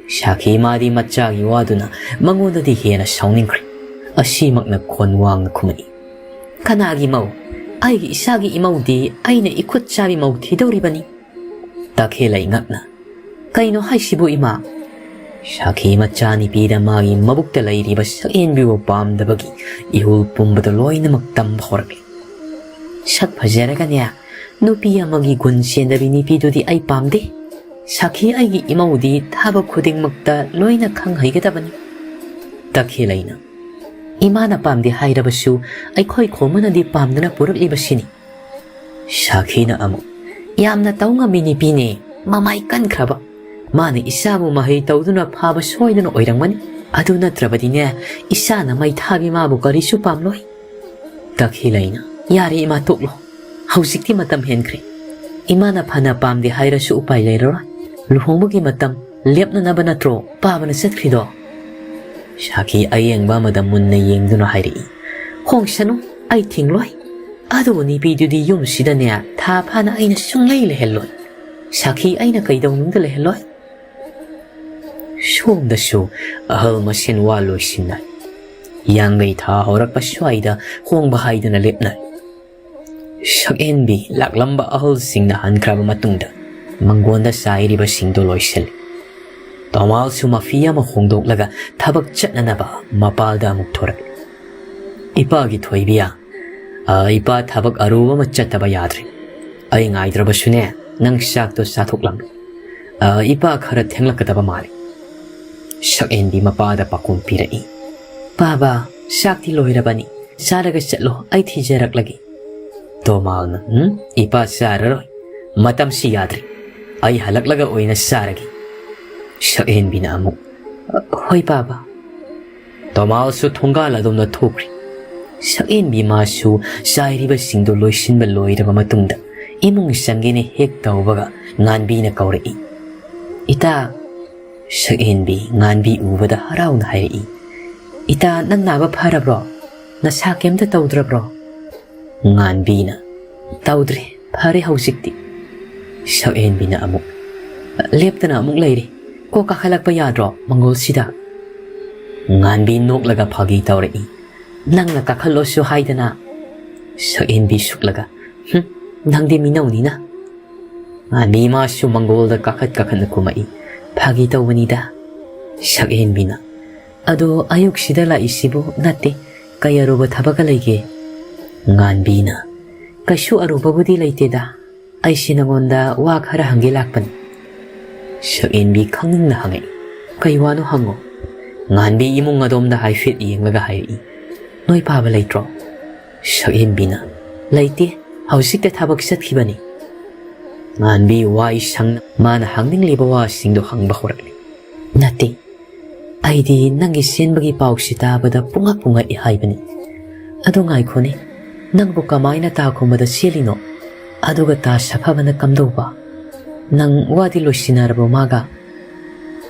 ꯁꯥꯈꯤ ꯃꯥꯗꯤ ꯃꯆꯥꯒꯤ ꯋꯥꯗꯨꯅ ꯃꯉꯣꯟꯗꯗꯤ ꯍꯦꯟꯅ ꯁꯥꯎꯅꯤꯡꯈ꯭ꯔꯦ꯫ ꯑꯁꯤꯃꯛꯅ ꯈꯣꯟ ꯋꯥꯡꯅ ꯈꯨꯝꯃꯛꯏ, "ꯀꯅꯥꯒꯤ ꯃꯧ? ꯑꯩꯒꯤ ꯏꯁꯥꯒꯤ ꯏꯃꯧꯗꯤ ꯑꯩꯅ ꯏꯈꯨꯠ ꯆꯥꯕꯤ ꯃꯧ ꯊꯤꯗꯧꯔꯤꯕꯅꯤ꯫" ꯇꯈꯦꯜꯂꯩ ꯉꯛꯅ, "ꯀꯩꯅꯣ ꯍꯥꯏꯁꯤꯕꯨ ꯏꯃꯥ?" ꯁꯥꯈꯤ ꯃꯆꯥꯅꯤꯄꯤꯗ ꯃꯥꯒꯤ ꯃꯕꯨꯛꯇ ꯂꯩꯔꯤꯕ ꯁꯛꯍꯦꯟꯕꯤꯕꯨ ꯄꯥꯝꯗꯕꯒꯤ ꯏꯍꯨꯜ ꯄꯨꯝꯕꯗꯨ ꯂꯣꯏꯅꯃꯛ ꯇꯝꯕ ꯍꯧꯔꯛꯂꯦ꯫ "ꯁꯛ ꯐꯖꯔꯒꯅꯦ, ꯅꯨꯄꯤ ꯑꯃꯒꯤ ꯒꯨꯟ ꯆꯦꯟꯗꯕꯤ ꯅꯨꯄꯤꯗꯨꯗꯤ ꯑꯩ ꯄꯥꯝꯗꯦ꯫ ꯁꯥꯈꯤ ꯑꯩꯒꯤ ꯏꯃꯧꯗꯤ ꯊꯕꯛ ꯈꯨꯗꯤꯡꯃꯛꯇ ꯂꯣꯏꯅ ꯈꯪ ꯍꯩꯒꯗꯕꯅꯤ꯫" ꯇꯈꯦꯜꯂꯩꯅ, "ꯏꯃꯥꯅ ꯄꯥꯝꯗꯦ ꯍꯥꯏꯔꯕꯁꯨ ꯑꯩꯈꯣꯏ ꯈꯣꯝꯕꯅꯗꯤ ꯄꯥꯝꯗꯅ ꯄꯨꯔꯛꯂꯤꯕꯁꯤꯅꯤ꯫" ꯁꯥꯈꯤꯅ ꯑꯃꯨꯛ, "ꯌꯥꯝꯅ ꯇꯧ ꯉꯝꯃꯤ ꯅꯨꯄꯤꯅꯦ, ꯃꯃꯥꯏ ꯀꯟꯈ꯭ꯔꯕ꯫ ꯃꯥꯅ ꯏꯆꯥꯕꯨ ꯃꯍꯩ ꯇꯧꯗꯨꯅ ꯐꯥꯕ ꯁꯣꯏꯗꯅ ꯑꯣꯏꯔꯝꯒꯅꯤ꯫ ꯑꯗꯨ ꯅꯠꯇ꯭ꯔꯕꯗꯤꯅꯦ, ꯏꯆꯥꯅ ꯃꯩ ꯊꯥꯕꯤ ꯃꯥꯕꯨ ꯀꯔꯤꯁꯨ ꯄꯥꯝꯂꯣꯏ꯫" ꯇꯈꯦꯜꯂꯩꯅ, "ꯌꯥꯔꯦ ꯏꯃꯥ, ꯇꯣꯛꯂꯣ꯫ ꯍꯧꯖꯤꯛꯇꯤ ꯃꯇꯝ ꯍꯦꯟꯈ꯭ꯔꯦ꯫ ꯏꯃꯥꯅ ꯐꯅ ꯄꯥꯝꯗꯦ ꯍꯥꯏꯔꯁꯨ ꯎꯄꯥꯏ ꯂꯩꯔꯔꯣꯏ꯫ ꯂꯨꯍꯣꯡꯕꯒꯤ ꯃꯇꯝ ꯂꯦꯞꯅꯅꯕ ꯅꯠꯇ꯭ꯔꯣ ꯄꯥꯕꯅ ꯆꯠꯈ꯭ꯔꯤꯗꯣ?" ꯁꯥꯈꯤ ꯑꯌꯦꯡꯕ ꯑꯃꯗ ꯃꯨꯟꯅ ꯌꯦꯡꯗꯨꯅ ꯍꯥꯏꯔꯛꯏ, "ꯍꯣꯡꯁꯅꯨ, ꯑꯩ ꯊꯤꯡꯂꯣꯏ꯫ ꯑꯗꯨꯕꯨ ꯅꯨꯄꯤꯗꯨꯗꯤ ꯌꯨꯝꯁꯤꯗꯅꯦ ꯊꯥ ꯐꯥꯅ ꯑꯩꯅ ꯁꯨꯡꯂꯩ ꯂꯩꯍꯜꯂꯣꯏ꯫ ꯁꯥꯈꯤ ꯑꯩꯅ ꯀꯩꯗꯧꯅꯨꯡꯗ ꯂꯩꯍꯜꯂꯣꯏ꯫" ꯁꯣꯝꯗꯁꯨ ꯑꯍꯜ ꯃꯁꯦꯟ ꯋꯥ ꯂꯣꯏꯁꯤꯟꯅꯔꯦ꯫ ꯌꯥꯡꯒꯩ ꯊꯥ ꯍꯧꯔꯛꯄ ꯁ꯭ꯋꯥꯏꯗ ꯍꯣꯡꯕ ꯍꯥꯏꯗꯨꯅ ꯂꯦꯞꯅꯔꯦ꯫ ꯁꯛꯍꯦꯟꯕꯤ ꯂꯥꯛꯂꯝꯕ ꯑꯍꯜꯁꯤꯡꯅ ꯍꯟꯈ꯭ꯔꯕ ꯃꯇꯨꯡꯗ ꯃꯪꯒꯣꯟꯗ ꯆꯥꯏꯔꯤꯕꯁꯤꯡꯗꯨ ꯂꯣꯏꯁꯤꯜꯂꯤ꯫ ꯇꯣꯃꯥꯜꯁꯨ ꯃꯐꯤ ꯑꯃ ꯍꯣꯡꯗꯣꯛꯂꯒ ꯊꯕꯛ ꯆꯠꯅꯅꯕ ꯃꯄꯥꯜꯗ ꯑꯃꯨꯛ ꯊꯣꯔꯛꯂꯤ꯫ "ꯏꯄꯥꯒꯤ ꯊꯣꯏꯕꯤꯌꯥ, ꯑ, ꯏꯄꯥ ꯊꯕꯛ ꯑꯔꯨꯕ ꯑꯃ ꯆꯠꯇꯕ ꯌꯥꯗ꯭ꯔꯦ꯫ ꯑꯩ ꯉꯥꯏꯗ꯭ꯔꯕꯁꯨꯅꯦ, ꯅꯪ ꯆꯥꯛꯇꯣ ꯆꯥꯊꯣꯛꯂꯝꯂꯣ꯫ ꯑ, ꯏꯄꯥ ꯈꯔ ꯊꯦꯡꯂꯛꯀꯗꯕ ꯃꯥꯜꯂꯤ꯫ ꯁꯛꯍꯦꯟꯕꯤ ꯃꯄꯥꯗ ꯄꯥꯎꯈꯨꯝ ꯄꯤꯔꯛꯏ꯫ "ꯄꯥꯕ, ꯆꯥꯛꯇꯤ ꯂꯣꯏꯔꯕꯅꯤ꯫ ꯆꯥꯔꯒ ꯆꯠꯂꯣ, ꯑꯩ ꯊꯤꯖꯔꯛꯂꯒꯦ"꯫ ꯇꯣꯃꯥꯜꯅ, "ꯎꯝ, ꯏꯄꯥ ꯆꯥꯔꯔꯣꯏ꯫ ꯃꯇꯝꯁꯤ ꯌꯥꯗ꯭ꯔꯤ꯫ ꯑꯩ ꯍꯜꯂꯛꯂꯒ ꯑꯣꯏꯅ ꯆꯥꯔꯒꯦ"꯫ ꯁꯛꯍꯦꯟꯕꯤꯅ ꯑꯃꯨꯛ, "ꯍꯣꯏ ꯄꯥꯕ"꯫ ꯇꯣꯃꯥꯜꯁꯨ ꯊꯣꯡꯒꯥꯜ ꯑꯗꯣꯝꯗ ꯊꯣꯛꯈ꯭ꯔꯤ꯫ ꯁꯛꯍꯦꯟꯕꯤ ꯃꯥꯁꯨ ꯆꯥꯏꯔꯤꯕꯁꯤꯡꯗꯨ ꯂꯣꯏꯁꯤꯟꯕ ꯂꯣꯏꯔꯕ ꯃꯇꯨꯡꯗ ꯏꯃꯨꯡ ꯆꯪꯒꯦꯅ ꯍꯦꯛ ꯇꯧꯕꯒ ꯉꯥꯟꯕꯤꯅ ꯀꯧꯔꯛꯏ꯫ "ꯏꯇꯥ"꯫ ꯁꯛꯍꯦꯟꯕꯤ ꯉꯥꯟꯕꯤ ꯎꯕꯗ ꯍꯔꯥꯎꯅ ꯍꯥꯏꯔꯛꯏ, "ꯏꯇꯥ, ꯅꯪ ꯅꯥꯕ ꯐꯔꯕ꯭ꯔꯣ? ꯅꯁꯥ ꯀꯩꯝꯇ ꯇꯧꯗ꯭ꯔꯕ꯭ꯔꯣ?" ꯉꯥꯟꯕꯤꯅ, "ꯇꯧꯗ꯭ꯔꯦ, ꯐꯔꯦ ꯍꯧꯖꯤꯛꯇꯤ"꯫ ꯁꯛꯍꯦꯟꯕꯤꯅ ꯑꯃꯨꯛ, "ꯂꯦꯞꯇꯅ ꯑꯃꯨꯛ ꯂꯩꯔꯦ꯫ ꯀꯣꯛ ꯀꯥꯈꯠꯂꯛꯄ ꯌꯥꯗ꯭ꯔꯣ ꯃꯪꯒꯣꯜꯁꯤꯗ?" ꯉꯥꯟꯕꯤ ꯅꯣꯛꯂꯒ ꯐꯥꯒꯤ ꯇꯧꯔꯛꯏ, "ꯅꯪꯅ ꯀꯥꯈꯠꯂꯣꯁꯨ ꯍꯥꯏꯗꯅ"꯫ ꯁꯛꯍꯦꯟꯕꯤ ꯁꯨꯛꯂꯒ, "ꯍꯨꯝ, ꯅꯪꯗꯤ ꯃꯤꯅꯧꯅꯤꯅ"꯫ ꯉꯥꯟꯕꯤ ꯃꯥꯁꯨ ꯃꯪꯒꯣꯜꯗ ꯀꯥꯈꯠ ꯀꯥꯈꯠꯅ ꯀꯨꯝꯃꯛꯏ꯫ "ꯐꯥꯒꯤ ꯇꯧꯕꯅꯤꯗ"꯫ ꯁꯛꯍꯦꯟꯕꯤꯅ, "ꯑꯗꯣ ꯑꯌꯨꯛꯁꯤꯗ ꯂꯥꯛꯏꯁꯤꯕꯨ ꯅꯠꯇꯦ, ꯀꯩ ꯑꯔꯨꯕ ꯊꯕꯛꯀ ꯂꯩꯒꯦ?" ꯉꯥꯟꯕꯤꯅ, "ꯀꯩꯁꯨ ꯑꯔꯨꯕꯕꯨꯗꯤ ꯂꯩꯇꯦꯗ, ꯑꯩꯁꯦ ꯅꯉꯣꯟꯗ ꯋꯥ ꯈꯔ ꯍꯪꯒꯦ ꯂꯥꯛꯄꯅꯤ"꯫ ꯁꯛꯍꯦꯟꯕꯤ ꯈꯪꯅꯤꯡꯅ ꯍꯪꯉꯛꯏ, "ꯀꯩ ꯋꯥꯅꯣ ꯍꯪꯉꯣ"꯫ ꯉꯥꯟꯕꯤ ꯏꯃꯨꯡ ꯑꯗꯣꯝꯗ ꯍꯥꯏꯐꯦꯠ ꯌꯦꯡꯂꯒ ꯍꯥꯏꯔꯛꯏ, "ꯅꯣꯏ ꯄꯥꯕ ꯂꯩꯇ꯭ꯔꯣ?" ꯁꯛꯍꯦꯟꯕꯤꯅ, "ꯂꯩꯇꯦ, ꯍꯧꯖꯤꯛꯇ ꯊꯕꯛ ꯆꯠꯈꯤꯕꯅꯤ"꯫ ꯉꯥꯟꯕꯤ ꯋꯥꯏ ꯁꯪꯅ ꯃꯥꯅ ꯍꯪꯅꯤꯡꯂꯤꯕ ꯋꯥꯁꯤꯡꯗꯣ ꯍꯪꯕ ꯍꯧꯔꯛꯂꯤ꯫ "ꯅꯠꯇꯦ, ꯑꯩꯗꯤ ꯅꯪꯒꯤ ꯆꯦꯟꯕꯒꯤ ꯄꯥꯎꯁꯤ ꯇꯥꯕꯗ ꯄꯨꯡꯉꯛ ꯄꯨꯡꯉꯛꯏ ꯍꯥꯏꯕꯅꯤ꯫ ꯑꯗꯨ ꯉꯥꯏꯈꯣꯅꯦ, ꯅꯪꯕꯨ ꯀꯃꯥꯏꯅ ꯇꯥ ꯈꯨꯝꯕꯗ ꯆꯦꯜꯂꯤꯅꯣ? ꯑꯗꯨꯒ ꯇꯥ ꯁꯥꯐꯕꯅ ꯀꯝꯗꯧꯕ? ꯅꯪ ꯋꯥꯗꯤ ꯂꯣꯏꯁꯤꯟꯅꯔꯕꯣ ꯃꯥꯒ?"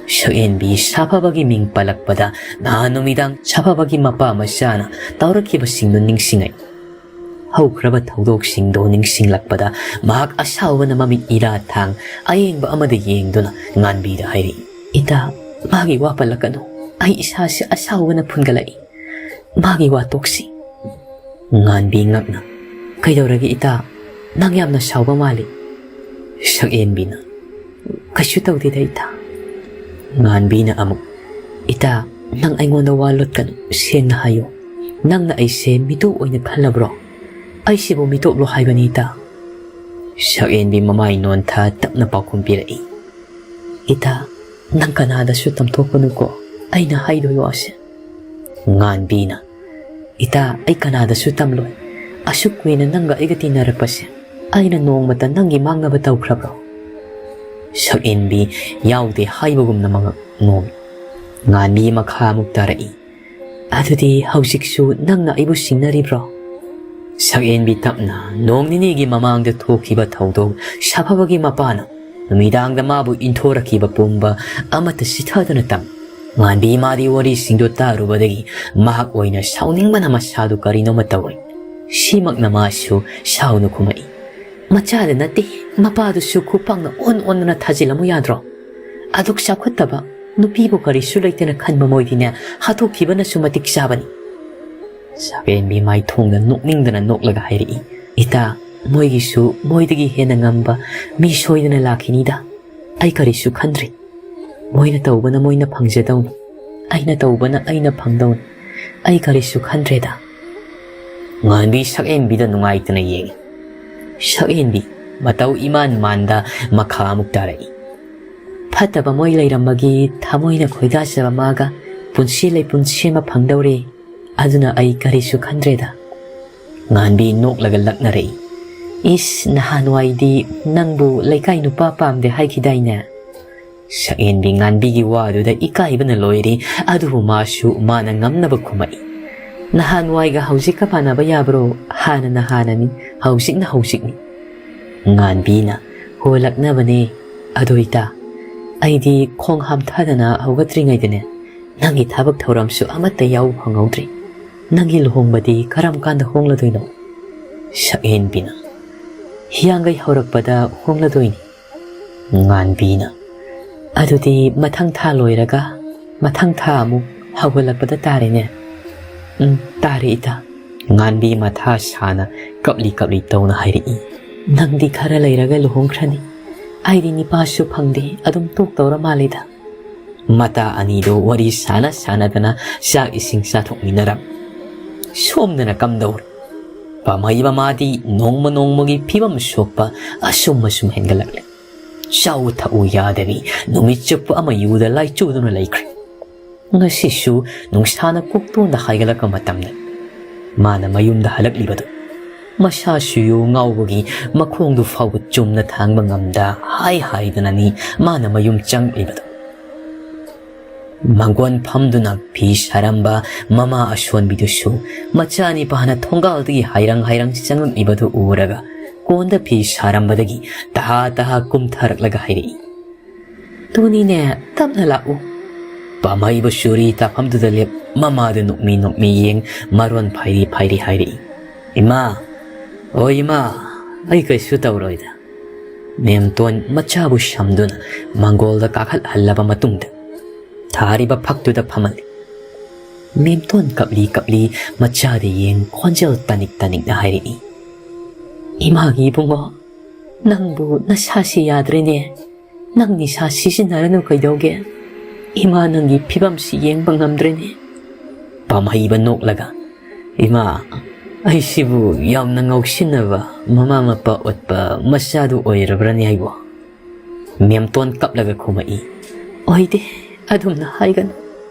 ꯁꯛꯍꯦꯟꯕꯤ ꯁꯥꯐꯕꯒꯤ ꯃꯤꯡ ꯄꯜꯂꯛꯄꯗ ꯅꯍꯥꯟ ꯅꯨꯃꯤꯗꯥꯡ ꯁꯥꯐꯕꯒꯤ ꯃꯄꯥ ꯃꯆꯥꯅ ꯇꯧꯔꯛꯈꯤꯕꯁꯤꯡꯗꯨ ꯅꯤꯡꯁꯤꯡꯉꯛꯏ꯫ ꯍꯧꯈ꯭ꯔꯕ ꯊꯧꯗꯣꯛꯁꯤꯡꯗꯣ ꯅꯤꯡꯁꯤꯡꯂꯛꯄꯗ ꯃꯍꯥꯛ ꯑꯁꯥꯎꯕꯅ ꯃꯃꯤꯠ ꯏꯔꯥ ꯊꯥꯡ ꯑꯌꯦꯡꯕ ꯑꯃꯗ ꯌꯦꯡꯗꯨꯅ ꯉꯥꯟꯕꯤꯗ ꯍꯥꯏꯔꯛꯏ, "ꯏꯇꯥ, ꯃꯥꯒꯤ ꯋꯥ ꯄꯜꯂꯛꯀꯅꯨ꯫ ꯑꯩ ꯏꯁꯥꯁꯤ ꯑꯁꯥꯎꯕꯅ ꯐꯨꯟꯒꯠꯂꯛꯏ꯫ ꯃꯥꯒꯤ ꯋꯥ ꯇꯣꯛꯁꯤ"꯫ ꯉꯥꯟꯕꯤ ꯉꯛꯅ, "ꯀꯩꯗꯧꯔꯒꯦ ꯏꯇꯥ? ꯅꯪ ꯌꯥꯝꯅ ꯁꯥꯎꯕ ꯃꯥꯜꯂꯤ"꯫ ꯁꯛꯍꯦꯟꯕꯤꯅ, "ꯀꯩꯁꯨ ꯇꯧꯗꯦꯗ ꯏꯇꯥ"꯫ ꯉꯥꯟꯕꯤꯅ ꯑꯃꯨꯛ, "ꯏꯇꯥ, ꯅꯪ ꯑꯩꯉꯣꯟꯗ ꯋꯥ ꯂꯣꯠꯀꯅꯨ, ꯁꯦꯡꯅ ꯍꯥꯏꯌꯨ꯫ ꯅꯪꯅ ꯑꯩꯁꯦ ꯃꯤꯇꯣꯞ ꯑꯣꯏꯅ ꯈꯜꯂꯕ꯭ꯔꯣ? ꯑꯩꯁꯤꯕꯨ ꯃꯤꯇꯣꯞꯂꯣ ꯍꯥꯏꯕꯅꯤ ꯏꯇꯥ"꯫ ꯁꯛꯍꯦꯟꯕꯤ ꯃꯃꯥꯏ ꯅꯣꯟꯊ ꯇꯞꯅ ꯄꯥꯎꯈꯨꯝ ꯄꯤꯔꯛꯏ꯫ "ꯏꯇꯥ, ꯅꯪ ꯀꯅꯥꯗꯁꯨ ꯇꯝꯊꯣꯛꯀꯅꯨꯀꯣ ꯑꯩꯅ ꯍꯥꯏꯗꯣꯏ ꯋꯥꯁꯦ꯫" ꯉꯥꯟꯕꯤꯅ, "ꯏꯇꯥ, ꯑꯩ ꯀꯅꯥꯗꯁꯨ ꯇꯝꯂꯣꯏ꯫ ꯑꯁꯨꯛ ꯀꯨꯏꯅ ꯅꯪꯒ ꯑꯩꯒ ꯇꯤꯟꯅꯔꯛꯄꯁꯦ ꯑꯩꯅ ꯅꯣꯡꯃꯇ ꯅꯪꯒꯤ ꯃꯥꯡꯅꯕ ꯇꯧꯈ꯭ꯔꯕ꯭ꯔꯣ?" ꯁꯛꯍꯦꯟꯕꯤ ꯌꯥꯎꯗꯦ ꯍꯥꯏꯕꯒꯨꯝꯅ ꯃꯉꯛ ꯅꯣꯝꯃꯤ꯫ ꯉꯥꯟꯕꯤ ꯃꯈꯥ ꯑꯃꯨꯛ ꯇꯥꯔꯛꯏ꯫ "ꯑꯗꯨꯗꯤ ꯍꯧꯖꯤꯛꯁꯨ ꯅꯪꯅ ꯑꯩꯕꯨ ꯁꯤꯡꯅꯔꯤꯕ꯭ꯔꯣ?" ꯁꯛꯍꯦꯟꯕꯤ ꯇꯞꯅ ꯅꯣꯡ ꯅꯤꯅꯤꯒꯤ ꯃꯃꯥꯡꯗ ꯊꯣꯛꯈꯤꯕ ꯊꯧꯗꯣꯛ ꯁꯥꯐꯕꯒꯤ ꯃꯄꯥꯅ ꯅꯨꯃꯤꯗꯥꯡꯗ ꯃꯥꯕꯨ ꯏꯟꯊꯣꯔꯛꯈꯤꯕ ꯄꯨꯝꯕ ꯑꯃꯠꯇ ꯆꯤꯊꯗꯨꯅ ꯇꯝꯃꯤ꯫ ꯉꯥꯟꯕꯤ ꯃꯥꯗꯤ ꯋꯥꯔꯤꯁꯤꯡꯗꯨ ꯇꯥꯔꯨꯕꯗꯒꯤ ꯃꯍꯥꯛ ꯑꯣꯏꯅ ꯁꯥꯎꯅꯤꯡꯕꯅ ꯃꯁꯥꯗꯨ ꯀꯔꯤꯅꯣꯃ ꯇꯧꯔꯤ꯫ ꯁꯤꯃꯛꯅ ꯃꯥꯁꯨ ꯁꯥꯎꯅ ꯈꯨꯝꯃꯛꯏ꯫ "ꯃꯆꯥꯗ ꯅꯠꯇꯦ, ꯃꯄꯥꯗꯨꯁꯨ ꯈꯨꯄꯥꯛꯅ ꯑꯣꯟ ꯑꯣꯟꯗꯨꯅ ꯊꯥꯖꯤꯜꯂꯝꯃꯨ ꯌꯥꯗ꯭ꯔꯣ? ꯑꯗꯨꯛ ꯆꯥꯎꯈꯠꯇꯕ ꯅꯨꯄꯤꯕꯨ ꯀꯔꯤꯁꯨ ꯂꯩꯇꯅ ꯈꯟꯕ ꯃꯣꯏꯗꯤꯅꯦ ꯍꯥꯠꯇꯣꯛꯈꯤꯕꯅꯁꯨ ꯃꯇꯤꯛ ꯆꯥꯕꯅꯤ꯫" ꯁꯛꯍꯦꯟꯕꯤ ꯃꯥꯏꯊꯣꯡꯗ ꯅꯣꯛꯅꯤꯡꯗꯅ ꯅꯣꯛꯂꯒ ꯍꯥꯏꯔꯛꯏ꯫ "ꯏꯇꯥ, ꯃꯣꯏꯒꯤꯁꯨ ꯃꯣꯏꯗꯒꯤ ꯍꯦꯟꯅ ꯉꯝꯕ ꯃꯤ ꯁꯣꯏꯗꯅ ꯂꯥꯛꯈꯤꯅꯤꯗ꯫ ꯑꯩ ꯀꯔꯤꯁꯨ ꯈꯟꯗ꯭ꯔꯦ꯫ ꯃꯣꯏꯅ ꯇꯧꯕꯅ ꯃꯣꯏꯅ ꯐꯪꯖꯗꯧꯅꯤ꯫ ꯑꯩꯅ ꯇꯧꯕꯅ ꯑꯩꯅ ꯐꯪꯗꯧꯅꯤ꯫ ꯑꯩ ꯀꯔꯤꯁꯨ ꯈꯟꯗ꯭ꯔꯦꯗ꯫" ꯉꯥꯟꯕꯤ ꯁꯛꯍꯦꯟꯕꯤꯗ ꯅꯨꯡꯉꯥꯏꯇꯅ ꯌꯦꯡꯏ꯫ ꯁꯛꯍꯦꯟꯕꯤ ꯃꯇꯧ ꯏꯃꯥꯟ ꯃꯥꯟꯗ ꯃꯈꯥ ꯑꯃꯨꯛ ꯇꯥꯔꯛꯏ꯫ "ꯐꯠꯇꯕ ꯃꯣꯏ ꯂꯩꯔꯝꯕꯒꯤ ꯊꯃꯣꯏꯅ ꯈꯣꯏꯗꯥꯖꯕ ꯃꯥꯒ ꯄꯨꯟꯁꯤ ꯂꯩꯄꯨꯟꯁꯤ ꯑꯃ ꯐꯪꯗꯧꯔꯦ꯫ ꯑꯗꯨꯅ ꯑꯩ ꯀꯔꯤꯁꯨ ꯈꯟꯗ꯭ꯔꯦꯗ꯫" ꯉꯥꯟꯕꯤ ꯅꯣꯛꯂꯒ ꯂꯛꯅꯔꯛꯏ꯫ "ꯏꯁ, ꯅꯍꯥꯟꯋꯥꯏꯗꯤ ꯅꯪꯕꯨ ꯂꯩꯀꯥꯏ ꯅꯨꯄꯥ ꯄꯥꯝꯗꯦ ꯍꯥꯏꯈꯤꯗꯥꯏꯅꯦ?" ꯁꯛꯍꯦꯟꯕꯤ ꯉꯥꯟꯕꯤꯒꯤ ꯋꯥꯗꯨꯗ ꯏꯀꯥꯏꯕꯅ ꯂꯣꯏꯔꯦ, ꯑꯗꯨꯕꯨ ꯃꯥꯁꯨ ꯃꯥꯅ ꯉꯝꯅꯕ ꯈꯨꯝꯃꯛꯏ꯫ "ꯅꯍꯥꯟꯋꯥꯏꯒ ꯍꯧꯖꯤꯛꯀ ꯃꯥꯟꯅꯕ ꯌꯥꯕ꯭ꯔꯣ? ꯍꯥꯟꯅꯅ ꯍꯥꯟꯅꯅꯤ, ꯍꯧꯖꯤꯛꯅ ꯍꯧꯖꯤꯛꯅꯤ꯫" ꯉꯥꯟꯕꯤꯅ, "ꯍꯣ, ꯂꯛꯅꯕꯅꯦ꯫ ꯑꯗꯣ ꯏꯇꯥ, ꯑꯩꯗꯤ ꯈꯣꯡ ꯍꯥꯝꯊꯗꯅ ꯍꯧꯒꯠꯇ꯭ꯔꯤꯉꯩꯗꯅꯦ ꯅꯪꯒꯤ ꯊꯕꯛ ꯊꯧꯔꯝꯁꯨ ꯑꯃꯠꯇ ꯌꯥꯎꯕ ꯐꯪꯍꯧꯗ꯭ꯔꯤ꯫ ꯅꯪꯒꯤ ꯂꯨꯍꯣꯡꯕꯗꯤ ꯀꯔꯝ ꯀꯥꯟꯗ ꯍꯣꯡꯂꯗꯣꯏꯅꯣ?" ꯁꯛꯍꯦꯟꯕꯤꯅ, "ꯍꯤꯌꯥꯡꯒꯩ ꯍꯧꯔꯛꯄꯗ ꯍꯣꯡꯂꯗꯣꯏꯅꯤ꯫" ꯉꯥꯟꯕꯤꯅ, "ꯑꯗꯨꯗꯤ ꯃꯊꯪ ꯊꯥ ꯂꯣꯏꯔꯒ ꯃꯊꯪ ꯊꯥ ꯑꯃꯨꯛ ꯍꯧꯒꯠꯂꯛꯄꯗ ꯇꯥꯔꯦꯅꯦ?" "ꯎꯝ, ꯇꯥꯔꯦ ꯏꯇꯥ꯫" ꯉꯥꯟꯕꯤ ꯃꯊꯥ ꯁꯥꯅ ꯀꯞꯂꯤ ꯀꯞꯂꯤ ꯇꯧꯅ ꯍꯥꯏꯔꯛꯏ꯫ "ꯅꯪꯗꯤ ꯈꯔ ꯂꯩꯔꯒ ꯂꯨꯍꯣꯡꯈ꯭ꯔꯅꯤ꯫ ꯑꯩꯗꯤ ꯅꯤꯄꯥꯁꯨ ꯐꯪꯗꯦ, ꯑꯗꯨꯝ ꯇꯣꯛꯇꯧꯔ ꯃꯥꯜꯂꯦꯗ꯫" ꯃꯇꯥ ꯑꯅꯤꯗꯣ ꯋꯥꯔꯤ ꯁꯥꯟꯅ ꯁꯥꯟꯅꯗꯅ ꯆꯥꯛ ꯏꯁꯤꯡ ꯆꯥꯊꯣꯛꯃꯤꯟꯅꯔꯝ꯫ ꯁꯣꯝꯗꯅ ꯀꯝꯗꯧꯔꯦ? ꯄꯥꯝꯍꯩꯕ ꯃꯥꯗꯤ ꯅꯣꯡꯃ ꯅꯣꯡꯃꯒꯤ ꯐꯤꯕꯝ ꯁꯣꯛꯄ ꯑꯁꯨꯝ ꯑꯁꯨꯝ ꯍꯦꯟꯒꯠꯂꯛꯂꯦ꯫ ꯆꯥꯎ ꯊꯛꯎ ꯌꯥꯗꯕꯤ ꯅꯨꯃꯤꯠ ꯆꯨꯞꯄ ꯑꯃ ꯌꯨꯗ ꯂꯥꯏꯆꯨꯗꯨꯅ ꯂꯩꯈ꯭ꯔꯦ꯫ ꯉꯁꯤꯁꯨ ꯅꯨꯡꯁꯥꯅ ꯀꯣꯛꯇꯣꯟꯗ ꯍꯥꯏꯒꯠꯂꯛꯄ ꯃꯇꯝꯗ ꯃꯥꯅ ꯃꯌꯨꯝꯗ ꯍꯜꯂꯛꯂꯤꯕꯗꯨ ꯃꯁꯥꯁꯨ ꯌꯨ ꯉꯥꯎꯕꯒꯤ ꯃꯈꯣꯡꯗꯨ ꯐꯥꯎꯕ ꯆꯨꯝꯅ ꯊꯥꯡꯕ ꯉꯝꯗ ꯍꯥꯏ ꯍꯥꯏꯗꯅꯅꯤ ꯃꯥꯅ ꯃꯌꯨꯝ ꯆꯪꯂꯤꯕꯗꯨ꯫ ꯃꯪꯒꯣꯟ ꯐꯝꯗꯨꯅ ꯐꯤ ꯁꯥꯔꯝꯕ ꯃꯃꯥ ꯑꯁꯣꯟꯕꯤꯗꯨꯁꯨ ꯃꯆꯥꯅꯤꯄꯥꯅ ꯊꯣꯡꯒꯥꯜꯗꯒꯤ ꯍꯥꯏꯔꯪ ꯍꯥꯏꯔꯪ ꯆꯪꯂꯛꯂꯤꯕꯗꯨ ꯎꯔꯒ ꯀꯣꯟꯗ ꯐꯤ ꯁꯥꯔꯝꯕꯗꯒꯤ ꯇꯍꯥ ꯇꯍꯥ ꯀꯨꯝꯊꯔꯛꯂꯒ ꯍꯥꯏꯔꯛꯏ, "ꯇꯨꯅꯤꯅꯦ, ꯇꯞꯅ ꯂꯥꯛꯎ꯫" ꯄꯥꯝꯍꯩꯕ ꯁꯨꯔꯤ ꯇꯥꯐꯝꯗꯨꯗ ꯂꯦꯞ ꯃꯃꯥꯗꯨ ꯅꯣꯛꯃꯤ ꯅꯣꯛꯃꯤ ꯌꯦꯡ ꯃꯔꯣꯟ ꯐꯥꯏꯔꯤ ꯐꯥꯏꯔꯤ ꯍꯥꯏꯔꯛꯏ, "ꯏꯃꯥ, ꯑꯣ ꯏꯃꯥ, ꯑꯩ ꯀꯩꯁꯨ ꯇꯧꯔꯣꯏꯗ꯫" ꯃꯦꯝꯇꯣꯟ ꯃꯆꯥꯕꯨ ꯁꯝꯗꯨꯅ ꯃꯪꯒꯣꯜꯗ ꯀꯥꯈꯠꯍꯜꯂꯕ ꯃꯇꯨꯡꯗ ꯊꯥꯔꯤꯕ ꯐꯛꯇꯨꯗ ꯐꯝꯍꯜꯂꯤ꯫ ꯃꯦꯝꯇꯣꯟ ꯀꯞꯂꯤ ꯀꯞꯂꯤ ꯃꯆꯥꯗ ꯌꯦꯡ ꯈꯣꯟꯖꯦꯜ ꯇꯅꯤꯛ ꯇꯅꯤꯛꯅ ꯍꯥꯏꯔꯛꯏ, "ꯏꯃꯥꯒꯤ ꯏꯕꯨꯡꯉꯣ, ꯅꯪꯕꯨ ꯅꯁꯥꯁꯤ ꯌꯥꯗ꯭ꯔꯦꯅꯦ꯫ ꯅꯪ ꯅꯤꯁꯥ ꯁꯤꯖꯤꯟꯅꯔꯅꯨ ꯀꯩꯗꯧꯒꯦ? ꯏꯃꯥ ꯅꯪꯒꯤ ꯐꯤꯕꯝꯁꯤ ꯌꯦꯡꯕ ꯉꯝꯗ꯭ꯔꯦꯅꯦ꯫" ꯄꯥꯝꯍꯩꯕ ꯅꯣꯛꯂꯒ, "ꯏꯃꯥ, ꯑꯩꯁꯤꯕꯨ ꯌꯥꯝꯅ ꯉꯥꯎꯁꯤꯟꯅꯕ ꯃꯃꯥ ꯃꯄꯥ ꯑꯣꯠꯄ ꯃꯆꯥꯗꯨ ꯑꯣꯏꯔꯕ꯭ꯔꯅꯦ ꯑꯩꯕꯣ?" ꯃꯦꯝꯇꯣꯟ ꯀꯞꯂꯒ ꯈꯨꯝꯃꯛꯏ, "ꯑꯣꯏꯗꯦ, ꯑꯗꯨꯝꯅ ꯍꯥꯏꯒꯅꯨ꯫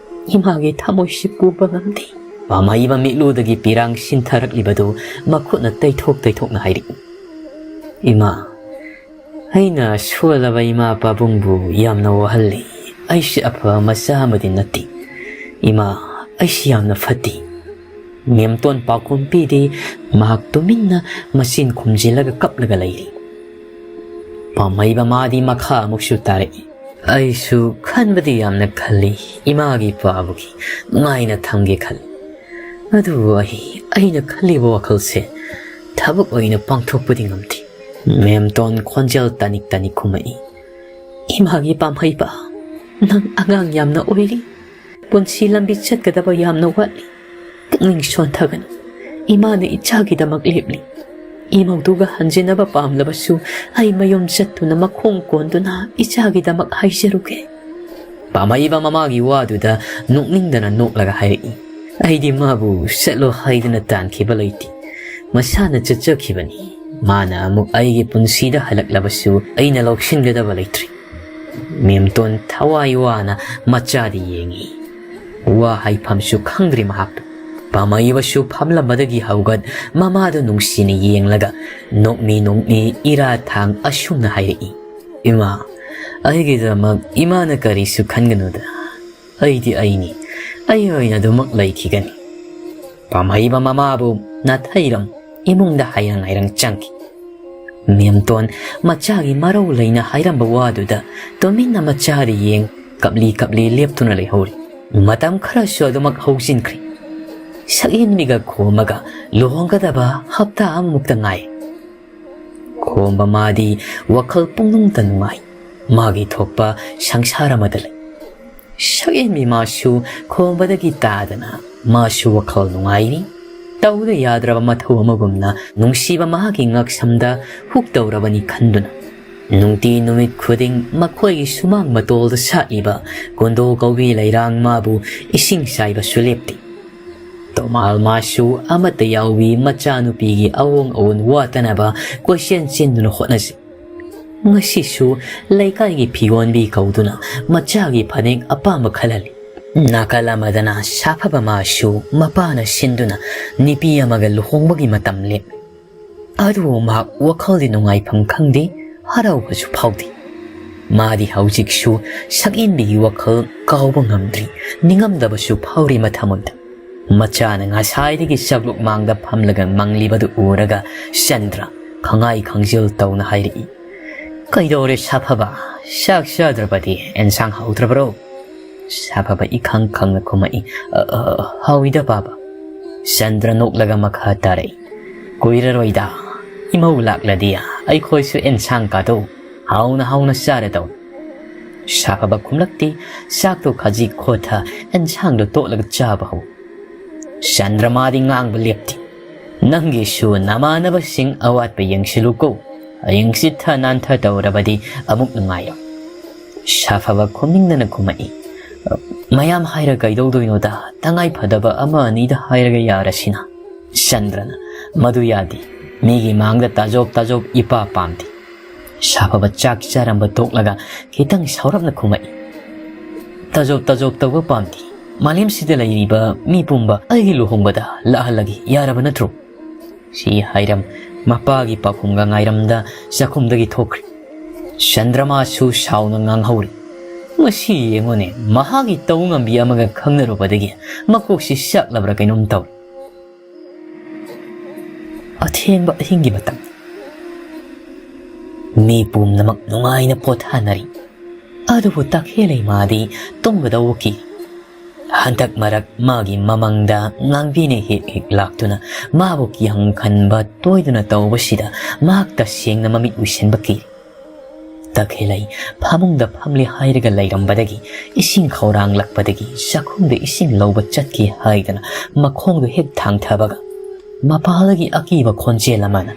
ꯏꯃꯥꯒꯤ ꯊꯃꯣꯏꯁꯤ ꯄꯨꯕ ꯉꯝꯗꯦ꯫" ꯄꯥꯝꯍꯩꯕ ꯃꯤꯠꯂꯨꯗꯒꯤ ꯄꯤꯔꯥꯡ ꯁꯤꯟꯊꯔꯛꯂꯤꯕꯗꯨ ꯃꯈꯨꯠꯅ ꯇꯩꯊꯣꯛ ꯇꯩꯊꯣꯛꯅ ꯍꯥꯏꯔꯛꯏ, "ꯏꯃꯥ, ꯑꯩꯅ ꯁꯣꯜꯂꯕ ꯏꯃꯥ ꯄꯥꯕꯨꯡꯕꯨ ꯌꯥꯝꯅ ꯋꯥꯍꯜꯂꯤ꯫ ꯑꯩꯁꯦ ꯑꯐꯕ ꯃꯆꯥ ꯑꯃꯗꯤ ꯅꯠꯇꯦ꯫ ꯏꯃꯥ, ꯑꯩꯁꯤ ꯌꯥꯝꯅ ꯐꯠꯇꯦ꯫" ꯃꯦꯝꯇꯣꯟ ꯄꯥꯎꯈꯨꯝ ꯄꯤꯗꯦ꯫ ꯃꯍꯥꯛ ꯇꯨꯃꯤꯟꯅ ꯃꯆꯤꯟ ꯈꯨꯝꯖꯤꯜꯂꯒ ꯀꯞꯂꯒ ꯂꯩꯔꯤ꯫ ꯄꯥꯝꯍꯩꯕ ꯃꯥꯗꯤ ꯃꯈꯥ ꯑꯃꯨꯛꯁꯨ ꯇꯥꯔꯛꯏ, "ꯑꯩꯁꯨ ꯈꯟꯕꯗꯤ ꯌꯥꯝꯅ ꯈꯜꯂꯤ, ꯏꯃꯥꯒꯤ ꯄꯥꯕꯒꯤ ꯅꯨꯡꯉꯥꯏꯅ ꯊꯝꯒꯦ ꯈꯜꯂꯤ꯫ ꯑꯗꯨꯕꯨ ꯑꯩ, ꯑꯩꯅ ꯈꯜꯂꯤꯕ ꯋꯥꯈꯜꯁꯦ ꯊꯕꯛ ꯑꯣꯏꯅ ꯄꯥꯡꯊꯣꯛꯄꯗꯤ ꯉꯝꯗꯦ꯫" ꯃꯦꯝꯇꯣꯟ ꯈꯣꯟꯖꯦꯜ ꯇꯅꯤꯛ ꯇꯅꯤꯛ ꯈꯨꯝꯃꯛꯏ, "ꯏꯃꯥꯒꯤ ꯄꯥꯝꯍꯩꯕ, ꯅꯪ ꯑꯉꯥꯡ ꯌꯥꯝꯅ ꯑꯣꯏꯔꯤ꯫ ꯄꯨꯟꯁꯤ ꯂꯝꯕꯤ ꯆꯠꯀꯗꯕ ꯌꯥꯝꯅ ꯋꯥꯠꯂꯤ꯫ ꯄꯨꯛꯅꯤꯡ ꯁꯣꯟꯊꯒꯅꯨ꯫ ꯏꯃꯥꯅ ꯏꯆꯥꯒꯤꯗꯃꯛ ꯂꯦꯞꯂꯤ꯫ ꯏꯃꯧꯗꯨꯒ ꯍꯟꯖꯤꯟꯅꯕ ꯄꯥꯝꯂꯕꯁꯨ ꯑꯩ ꯃꯌꯨꯝ ꯆꯠꯇꯨꯅ ꯃꯈꯣꯡ ꯀꯣꯟꯗꯨꯅ ꯏꯆꯥꯒꯤꯗꯃꯛ ꯍꯥꯏꯖꯔꯨꯒꯦ꯫" ꯄꯥꯝꯍꯩꯕ ꯃꯃꯥꯒꯤ ꯋꯥꯗꯨꯗ ꯅꯣꯛꯅꯤꯡꯗꯅ ꯅꯣꯛꯂꯒ ꯍꯥꯏꯔꯛꯏ, "ꯑꯩꯗꯤ ꯃꯥꯕꯨ ꯆꯠꯂꯣ ꯍꯥꯏꯗꯨꯅ ꯇꯥꯟꯈꯤꯕ ꯂꯩꯇꯦ꯫ ꯃꯁꯥꯅ ꯆꯠꯆꯈꯤꯕꯅꯤ꯫ ꯃꯥꯅ ꯑꯃꯨꯛ ꯑꯩꯒꯤ ꯄꯨꯟꯁꯤꯗ ꯍꯜꯂꯛꯂꯕꯁꯨ ꯑꯩꯅ ꯂꯧꯁꯤꯟꯒꯗꯕ ꯂꯩꯇ꯭ꯔꯤ꯫ ꯃꯦꯝꯇꯣꯟ ꯊꯋꯥꯏ ꯋꯥꯅ ꯃꯆꯥꯗ ꯌꯦꯡꯏ꯫ ꯋꯥ ꯍꯥꯏꯐꯝꯁꯨ ꯈꯪꯗ꯭ꯔꯤ ꯃꯍꯥꯛꯄꯨ꯫ ꯄꯥꯝꯃꯩꯕꯁꯨ ꯐꯝꯂꯝꯕꯗꯒꯤ ꯍꯧꯒꯠ ꯃꯃꯥꯗꯨ ꯅꯨꯡꯁꯤꯅ ꯌꯦꯡꯂꯒ ꯅꯣꯛꯃꯤ ꯅꯣꯛꯃꯤ ꯏꯔꯥ ꯊꯥꯡ ꯑꯁꯨꯝꯅ ꯍꯥꯏꯔꯛꯏ, "ꯏꯃꯥ, ꯑꯩꯒꯤꯗꯃꯛ ꯏꯃꯥꯅ ꯀꯔꯤꯁꯨ ꯈꯟꯒꯅꯨꯗ꯫ ꯑꯩꯗꯤ ꯑꯩꯅꯤ꯫ ꯑꯩ ꯑꯣꯏꯅ ꯑꯗꯨꯃꯛ ꯂꯩꯈꯤꯒꯅꯤ꯫" ꯄꯥꯝꯍꯩꯕ ꯃꯃꯥꯕꯨ ꯅꯥꯊꯩꯔꯝ ꯏꯃꯨꯡꯗ ꯍꯥꯏꯔꯪ ꯍꯥꯏꯔꯪ ꯆꯪꯈꯤ꯫ ꯃꯦꯝꯇꯣꯟ ꯃꯆꯥꯒꯤ ꯃꯔꯧ ꯂꯩꯅ ꯍꯥꯏꯔꯝꯕ ꯋꯥꯗꯨꯗ ꯇꯨꯃꯤꯟꯅ ꯃꯆꯥꯗ ꯌꯦꯡ ꯀꯞꯂꯤ ꯀꯞꯂꯤ ꯂꯦꯞꯇꯨꯅ ꯂꯩꯍꯧꯔꯤ꯫ ꯃꯇꯝ ꯈꯔꯁꯨ ꯑꯗꯨꯃꯛ ꯍꯧꯖꯤꯟꯈ꯭ꯔꯦ꯫ ꯁꯛꯍꯦꯟꯕꯤꯒ ꯈꯣꯝꯃꯒ ꯂꯨꯍꯣꯡꯒꯗꯕ ꯍꯞꯇꯥ ꯑꯃꯃꯨꯛꯇ ꯉꯥꯏ꯫ ꯈꯣꯝꯕ ꯃꯥꯗꯤ ꯋꯥꯈꯜ ꯄꯨꯛꯅꯤꯡꯇ ꯅꯨꯡꯉꯥꯏ꯫ ꯃꯥꯒꯤ ꯊꯣꯛꯄ ꯁꯪꯁꯥꯔ ꯑꯃꯗ ꯂꯩ꯫ ꯁꯛꯍꯦꯟꯕꯤ ꯃꯥꯁꯨ ꯈꯣꯝꯕꯗꯒꯤ ꯇꯥꯗꯅ ꯃꯥꯁꯨ ꯋꯥꯈꯜ ꯅꯨꯡꯉꯥꯏꯔꯤ꯫ ꯇꯧꯗ ꯌꯥꯗ꯭ꯔꯕ ꯃꯊꯧ ꯑꯃꯒꯨꯝꯅ ꯅꯨꯡꯁꯤꯕ ꯃꯍꯥꯛꯀꯤ ꯉꯛꯁꯝꯗ ꯍꯨꯛ ꯇꯧꯔꯕꯅꯤ ꯈꯟꯗꯨꯅ ꯅꯨꯡꯇꯤ ꯅꯨꯃꯤꯠ ꯈꯨꯗꯤꯡ ꯃꯈꯣꯏꯒꯤ ꯁꯨꯃꯥꯡ ꯃꯇꯣꯜꯗ ꯁꯥꯠꯂꯤꯕ ꯀꯣꯟꯗꯣ ꯀꯧꯕꯤ ꯂꯩꯔꯥꯡ ꯃꯥꯕꯨ ꯏꯁꯤꯡ ꯆꯥꯏꯕꯁꯨ ꯂꯦꯞꯇꯦ꯫ ꯇꯣꯃꯥꯜ ꯃꯥꯁꯨ ꯑꯃꯠꯇ ꯌꯥꯎꯕꯤ ꯃꯆꯥꯅꯨꯄꯤꯒꯤ ꯑꯑꯣꯡ ꯑꯑꯣꯟ ꯋꯥꯠꯇꯅꯕ ꯀꯣꯏꯆꯦꯟ ꯆꯦꯟꯗꯨꯅ ꯍꯣꯠꯅꯖꯩ꯫ ꯉꯁꯤꯁꯨ ꯂꯩꯀꯥꯏꯒꯤ ꯐꯤꯌꯣꯟꯕꯤ ꯀꯧꯗꯨꯅ ꯃꯆꯥꯒꯤ ꯐꯅꯦꯛ ꯑꯄꯥꯝꯕ ꯈꯜꯍꯜꯂꯤ꯫ ꯅꯥꯀꯜ ꯑꯃꯗꯅ ꯁꯥꯐꯕ ꯃꯥꯁꯨ ꯃꯄꯥꯅ ꯁꯤꯟꯗꯨꯅ ꯅꯨꯄꯤ ꯑꯃꯒ ꯂꯨꯍꯣꯡꯕꯒꯤ ꯃꯇꯝ ꯂꯦꯞꯂꯤ꯫ ꯑꯗꯨꯕꯨ ꯃꯍꯥꯛ ꯋꯥꯈꯜꯗꯤ ꯅꯨꯡꯉꯥꯏꯐꯝ ꯈꯪꯗꯦ, ꯍꯔꯥꯎꯕꯁꯨ ꯐꯥꯎꯗꯦ꯫ ꯃꯥꯗꯤ ꯍꯧꯖꯤꯛꯁꯨ ꯁꯛꯍꯦꯟꯕꯤꯒꯤ ꯋꯥꯈꯜ ꯀꯥꯎꯕ ꯉꯝꯗ꯭ꯔꯤ, ꯅꯤꯡꯉꯝꯗꯕꯁꯨ ꯐꯥꯎꯔꯤ ꯃꯊꯃꯣꯏꯗ꯫ ꯃꯆꯥꯅ ꯉꯁꯥꯏꯗꯒꯤ ꯆꯥꯛꯂꯨꯛ ꯃꯥꯡꯗ ꯐꯝꯂꯒ ꯃꯪꯂꯤꯕꯗꯨ ꯎꯔꯒ ꯆꯟꯗ꯭ꯔ ꯈꯉꯥꯏ ꯈꯪꯖꯤꯜ ꯇꯧꯅ ꯍꯥꯏꯔꯛꯏ, "ꯀꯩꯗꯧꯔꯦ ꯁꯥꯐꯕ? ꯆꯥꯛ ꯆꯥꯗ꯭ꯔꯕꯗꯤ? ꯑꯦꯟꯁꯥꯡ ꯍꯥꯎꯗ꯭ꯔꯕ꯭ꯔꯣ?" ꯁꯥꯐꯕ ꯏꯈꯪ ꯈꯪꯅ ꯈꯨꯝꯃꯛꯏ, "ꯑ, ꯑ, ꯍꯥꯎꯏꯗ ꯕꯥꯕꯥ꯫" ꯆꯟꯗ꯭ꯔ ꯅꯣꯛꯂꯒ ꯃꯈꯥ ꯇꯥꯔꯛꯏ, "ꯀꯨꯏꯔꯔꯣꯏꯗ, ꯏꯃꯧ ꯂꯥꯛꯂꯗꯤ ꯑꯩꯈꯣꯏꯁꯨ ꯑꯦꯟꯁꯥꯡ ꯀꯥꯗꯣ ꯍꯥꯎꯅ ꯍꯥꯎꯅ ꯆꯥꯔꯗꯧ꯫" ꯁꯥꯐꯕ ꯈꯨꯝꯂꯛꯇꯦ꯫ ꯆꯥꯛꯇꯣ ꯈꯖꯤꯛ ꯈꯣꯠꯊ ꯑꯦꯟꯁꯥꯡꯗꯣ ꯇꯣꯠꯂꯒ ꯆꯥꯕ ꯍꯧ꯫ ꯆꯟꯗ꯭ꯔꯃꯥꯗꯤ ꯉꯥꯡꯕ ꯂꯦꯞꯇꯦ꯫ "ꯅꯪꯒꯤꯁꯨ ꯅꯃꯥꯟꯅꯕꯁꯤꯡ ꯑꯋꯥꯠꯄ ꯌꯦꯡꯁꯤꯜꯂꯨꯀꯣ꯫ ꯍꯌꯦꯡ ꯆꯤꯠꯊ ꯅꯥꯟꯊ ꯇꯧꯔꯕꯗꯤ ꯑꯃꯨꯛ ꯅꯨꯡꯉꯥꯏꯔꯣꯏ꯫" ꯁꯥꯐꯕ ꯈꯨꯝꯅꯤꯡꯗꯅ ꯈꯨꯝꯃꯛꯏ, "ꯃꯌꯥꯝ ꯍꯥꯏꯔ ꯀꯩꯗꯧꯗꯣꯏꯅꯣꯗ, ꯇꯉꯥꯏ ꯐꯗꯕ ꯑꯃ ꯑꯅꯤꯗ ꯍꯥꯏꯔꯒ ꯌꯥꯔꯁꯤꯅ꯫" ꯆꯟꯗ꯭ꯔꯅ "ꯃꯗꯨ ꯌꯥꯗꯦ꯫ ꯃꯤꯒꯤ ꯃꯥꯡꯗ ꯇꯥꯖꯣꯞ ꯇꯥꯖꯣꯞ ꯏꯄꯥ ꯄꯥꯝꯗꯦ꯫" ꯁꯥꯐꯕ ꯆꯥꯛ ꯆꯥꯔꯝꯕ ꯇꯣꯛꯂꯒ ꯈꯤꯇꯪ ꯁꯥꯎꯔꯞꯅ ꯈꯨꯝꯃꯛꯏ꯫ "ꯇꯥꯖꯣꯞ ꯇꯥꯖꯣꯞ ꯇꯧꯕ ꯄꯥꯝꯗꯦ꯫ ꯃꯥꯂꯦꯝꯁꯤꯗ ꯂꯩꯔꯤꯕ ꯃꯤ ꯄꯨꯝꯕ ꯑꯩꯒꯤ ꯂꯨꯍꯣꯡꯕꯗ ꯂꯥꯛꯍꯜꯂꯒꯦ, ꯌꯥꯔꯕ ꯅꯠꯇ꯭ꯔꯣ?" ꯁꯤ ꯍꯥꯏꯔꯝ ꯃꯄꯥꯒꯤ ꯄꯥꯎꯈꯨꯝꯒ ꯉꯥꯏꯔꯝꯗ ꯆꯥꯛꯈꯨꯝꯗꯒꯤ ꯊꯣꯛꯈ꯭ꯔꯦ꯫ ꯆꯟꯗ꯭ꯔꯃꯥꯁꯨ ꯁꯥꯎꯅ ꯉꯥꯡꯍꯧꯔꯤ꯫ "ꯃꯁꯤ ꯌꯦꯡꯉꯨꯅꯦ, ꯃꯍꯥꯛꯀꯤ ꯇꯧ ꯉꯝꯕꯤ ꯑꯃꯒ ꯈꯪꯅꯔꯨꯕꯗꯒꯤ ꯃꯀꯣꯛꯁꯤ ꯆꯥꯛꯂꯕ꯭ꯔꯥ ꯀꯩꯅꯣꯝ ꯇꯧꯔꯦ꯫" ꯑꯊꯦꯡꯕ ꯑꯍꯤꯡꯒꯤ ꯃꯇꯝ꯫ ꯃꯤ ꯄꯨꯝꯅꯃꯛ ꯅꯨꯡꯉꯥꯏꯅ ꯄꯣꯊꯥꯅꯔꯤ꯫ ꯑꯗꯨꯕꯨ ꯇꯈꯦꯜ ꯂꯩꯃꯥꯗꯤ ꯇꯨꯝꯒꯗꯧꯕ ꯀꯤ꯫ ꯍꯟꯗꯛ ꯃꯔꯛ ꯃꯥꯒꯤ ꯃꯃꯪꯗ ꯉꯥꯡꯕꯤꯅ ꯍꯦꯛ ꯍꯦꯛ ꯂꯥꯛꯇꯨꯅ ꯃꯥꯕꯨ ꯀꯤꯍꯪ ꯈꯟꯕ ꯇꯣꯏꯗꯨꯅ ꯇꯧꯕꯁꯤꯗ ꯃꯍꯥꯛ ꯇꯁꯦꯡꯅ ꯃꯃꯤꯠ ꯎꯏꯁꯤꯟꯕ ꯀꯤ꯫ ꯇꯈꯦꯜꯂꯩ ꯐꯃꯨꯡꯗ ꯐꯝꯂꯦ ꯍꯥꯏꯔꯒ ꯂꯩꯔꯝꯕꯗꯒꯤ ꯏꯁꯤꯡ ꯈꯧꯔꯥꯡꯂꯛꯄꯗꯒꯤ ꯆꯥꯛꯈꯨꯝꯗ ꯏꯁꯤꯡ ꯂꯧꯕ ꯆꯠꯀꯦ ꯍꯥꯏꯗꯅ ꯃꯈꯣꯡꯗꯨ ꯍꯦꯛ ꯊꯥꯡꯊꯕꯒ ꯃꯄꯥꯜꯗꯒꯤ ꯑꯀꯤꯕ ꯈꯣꯟꯖꯦꯜ ꯑꯃꯅ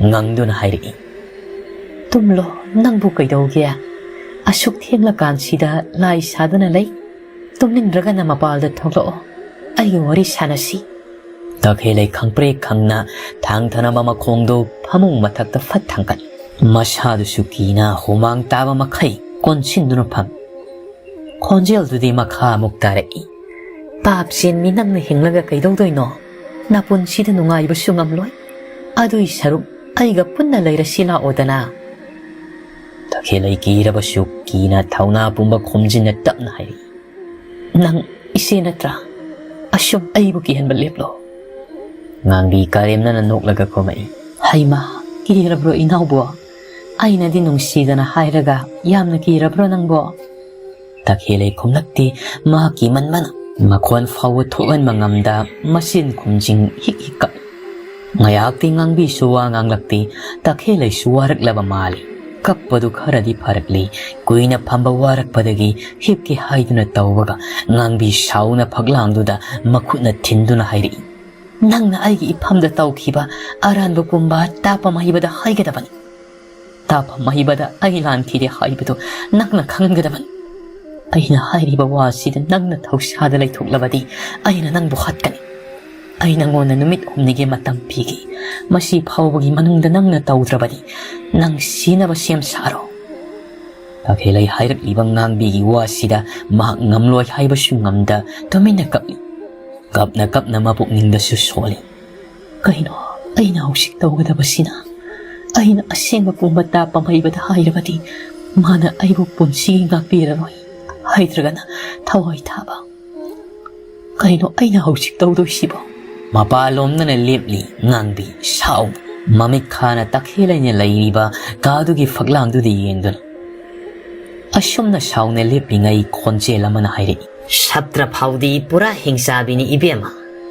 ꯉꯪꯗꯨꯅ ꯍꯥꯏꯔꯛꯏ, "ꯇꯨꯝꯂꯣ, ꯅꯪꯕꯨ ꯀꯩꯗꯧꯒꯦ? ꯑꯁꯨꯛ ꯊꯦꯡꯂꯀꯥꯟꯁꯤꯗ ꯂꯥꯏ ꯁꯥꯗꯨꯅ ꯂꯩ? ꯇꯨꯝꯅꯤꯡꯗ꯭ꯔꯒꯅ ꯃꯄꯥꯜꯗ ꯊꯣꯛꯂꯛꯑꯣ, ꯑꯩꯒ ꯋꯥꯔꯤ ꯁꯥꯟꯅꯁꯤ꯫" ꯇꯈꯦꯜꯂꯩ ꯈꯪꯄ꯭ꯔꯦꯛ ꯈꯪꯅ ꯊꯥꯡ ꯊꯅꯕ ꯃꯈꯣꯡꯗꯨ ꯐꯃꯨꯡ ꯃꯊꯛꯇ ꯐꯠ ꯊꯥꯡꯒꯠ꯫ ꯃꯁꯥꯗꯨꯁꯨ ꯀꯤꯅ ꯍꯨꯃꯥꯡ ꯇꯥꯕ ꯃꯈꯩ ꯀꯣꯟꯁꯤꯟꯗꯨꯅ ꯐꯝ꯫ ꯈꯣꯟꯖꯦꯜꯗꯨꯗꯤ ꯃꯈꯥ ꯑꯃꯨꯛ ꯇꯥꯔꯛꯏ, "ꯄꯥꯞ ꯆꯦꯟꯕꯤ ꯅꯪꯅ ꯍꯤꯡꯂꯒ ꯀꯩꯗꯧꯗꯣꯏꯅꯣ? ꯅꯄꯨꯟꯁꯤꯗ ꯅꯨꯡꯉꯥꯏꯕꯁꯨ ꯉꯝꯂꯣꯏ꯫ ꯑꯗꯨꯏ ꯁꯔꯨꯛ ꯑꯩꯒ ꯄꯨꯟꯅ ꯂꯩꯔꯁꯤ ꯂꯥꯛꯑꯣꯗꯅ꯫" ꯇꯈꯦꯜꯂꯩ ꯀꯤꯔꯕꯁꯨ ꯀꯤꯅ ꯊꯧꯅꯥ ꯄꯨꯝꯕ ꯈꯣꯝꯖꯤꯟꯅ ꯇꯞꯅ ꯍꯥꯏꯔꯛꯏ, "ꯅꯪ ꯏꯆꯦ ꯅꯠꯇ꯭ꯔꯥ? ꯑꯁꯨꯝ ꯑꯩꯕꯨ ꯀꯤꯍꯟꯕ ꯂꯦꯞꯂꯣ꯫" ꯉꯥꯡꯕꯤ ꯀꯔꯦꯝꯅꯅ ꯅꯣꯛꯂꯒ ꯈꯨꯝꯃꯛꯏ, "ꯍꯩꯃꯥ, ꯀꯤꯔꯕ꯭ꯔꯣ ꯏꯅꯥꯎꯕꯣ? ꯑꯩꯅꯗꯤ ꯅꯨꯡꯁꯤꯗꯅ ꯍꯥꯏꯔꯒ ꯌꯥꯝꯅ ꯀꯤꯔꯕ꯭ꯔꯣ ꯅꯪꯕꯣ?" ꯇꯈꯦꯜꯂꯩ ꯈꯨꯝꯂꯛꯇꯦ꯫ ꯃꯍꯥꯛ ꯀꯤꯃꯟꯕꯅ ꯃꯈꯣꯟ ꯐꯥꯎꯕ ꯊꯣꯛꯍꯟꯕ ꯉꯝꯗ ꯃꯆꯤꯟ ꯈꯨꯝꯖꯤꯡ ꯍꯤꯛ ꯍꯤꯛ ꯀꯞ꯫ ꯉꯥꯏꯍꯥꯛꯇꯤ ꯉꯥꯡꯕꯤꯁꯨ ꯋꯥ ꯉꯥꯡꯂꯛꯇꯦ꯫ ꯇꯈꯦꯜꯂꯩꯁꯨ ꯋꯥꯔꯛꯂꯕ ꯃꯥꯜꯂꯤ꯫ ꯀꯞꯄꯗꯨ ꯈꯔꯗꯤ ꯐꯔꯛꯂꯤ꯫ ꯀꯨꯏꯅ ꯐꯝꯕ ꯋꯥꯔꯛꯄꯗꯒꯤ ꯍꯤꯞꯀꯦ ꯍꯥꯏꯗꯨꯅ ꯇꯧꯕꯒ ꯉꯥꯡꯕꯤ ꯁꯥꯎꯅ ꯐꯛꯂꯥꯡꯗꯨꯗ ꯃꯈꯨꯠꯅ ꯊꯤꯟꯗꯨꯅ ꯍꯥꯏꯔꯛꯏ, "ꯅꯪꯅ ꯑꯩꯒꯤ ꯏꯐꯝꯗ ꯇꯧꯈꯤꯕ ꯑꯔꯥꯟꯕ ꯄꯨꯝꯕ ꯇꯥꯐꯝ ꯍꯩꯕꯗ ꯍꯥꯏꯒꯗꯕꯅꯤ꯫ ꯇꯥꯐꯝ ꯍꯩꯕꯗ ꯑꯩ ꯂꯥꯟꯈꯤꯗꯦ ꯍꯥꯏꯕꯗꯨ ꯅꯪꯅ ꯈꯪꯍꯟꯒꯗꯕꯅꯤ꯫ ꯑꯩꯅ ꯍꯥꯏꯔꯤꯕ ꯋꯥꯁꯤꯗ ꯅꯪꯅ ꯊꯧꯁꯥꯗ ꯂꯩꯊꯣꯛꯂꯕꯗꯤ ꯑꯩꯅ ꯅꯪꯕꯨ ꯍꯥꯠꯀꯅꯤ꯫" ꯑꯩ ꯅꯪꯉꯣꯟꯗ ꯅꯨꯃꯤꯠ ꯍꯨꯝꯅꯤꯒꯤ ꯃꯇꯝ ꯄꯤꯒꯦ꯫ ꯃꯁꯤ ꯐꯥꯎꯕꯒꯤ ꯃꯅꯨꯡꯗ ꯅꯪꯅ ꯇꯧꯗ꯭ꯔꯕꯗꯤ ꯅꯪ ꯁꯤꯅꯕ ꯁꯦꯝ ꯁꯥꯔꯣ꯫ ꯇꯈꯦꯜꯂꯩ ꯍꯥꯏꯔꯛꯂꯤꯕ ꯉꯥꯡꯕꯤꯒꯤ ꯋꯥꯁꯤꯗ ꯃꯍꯥꯛ ꯉꯝꯂꯣꯏ ꯍꯥꯏꯕꯁꯨ ꯉꯝꯗ ꯇꯨꯃꯤꯟꯅ ꯀꯞꯂꯤ꯫ ꯀꯞꯅ ꯀꯞꯅ ꯃꯄꯨꯛꯅꯤꯡꯗꯁꯨ ꯁꯣꯜꯂꯤ꯫ ꯀꯩꯅꯣ ꯑꯩꯅ ꯍꯧꯖꯤꯛ ꯇꯧꯒꯗꯕꯁꯤꯅ? ꯑꯩꯅ ꯑꯁꯦꯡꯕ ꯄꯨꯝꯕ ꯇꯥ ꯄꯥꯝꯍꯩꯕꯗ ꯍꯥꯏꯔꯕꯗꯤ ꯃꯥꯅ ꯑꯩꯕꯨ ꯄꯨꯟꯁꯤꯒꯤ ꯉꯥꯛꯄꯤꯔꯔꯣꯏ꯫ ꯍꯥꯏꯗ꯭ꯔꯒꯅ ꯊꯋꯥꯏ ꯊꯥꯕ꯫ ꯀꯩꯅꯣ ꯑꯩꯅ ꯍꯧꯖꯤꯛ ꯇꯧꯗꯣꯏꯁꯤꯕꯣ? ꯃꯄꯥꯂꯣꯝꯗꯅ ꯂꯦꯞꯂꯤ ꯉꯥꯡꯕꯤ ꯁꯥꯎ꯫ ꯃꯃꯤꯠ ꯈꯥꯅ ꯇꯈꯦꯜꯂꯩꯅ ꯂꯩꯔꯤꯕ ꯀꯥꯗꯨꯒꯤ ꯐꯛꯂꯥꯡꯗꯨꯗ ꯌꯦꯡꯗꯨꯅ꯫ ꯑꯁꯨꯝꯅ ꯁꯥꯎꯅ ꯂꯦꯞꯂꯤꯉꯩ ꯈꯣꯟꯖꯦꯜ ꯑꯃꯅ ꯍꯥꯏꯔꯛꯏ꯫ ꯁꯞꯇ꯭ꯔ ꯐꯥꯎꯗꯤ ꯄꯨꯔꯥ ꯍꯤꯡꯆꯥꯕꯤꯅꯤ ꯏꯕꯦꯝꯃ꯫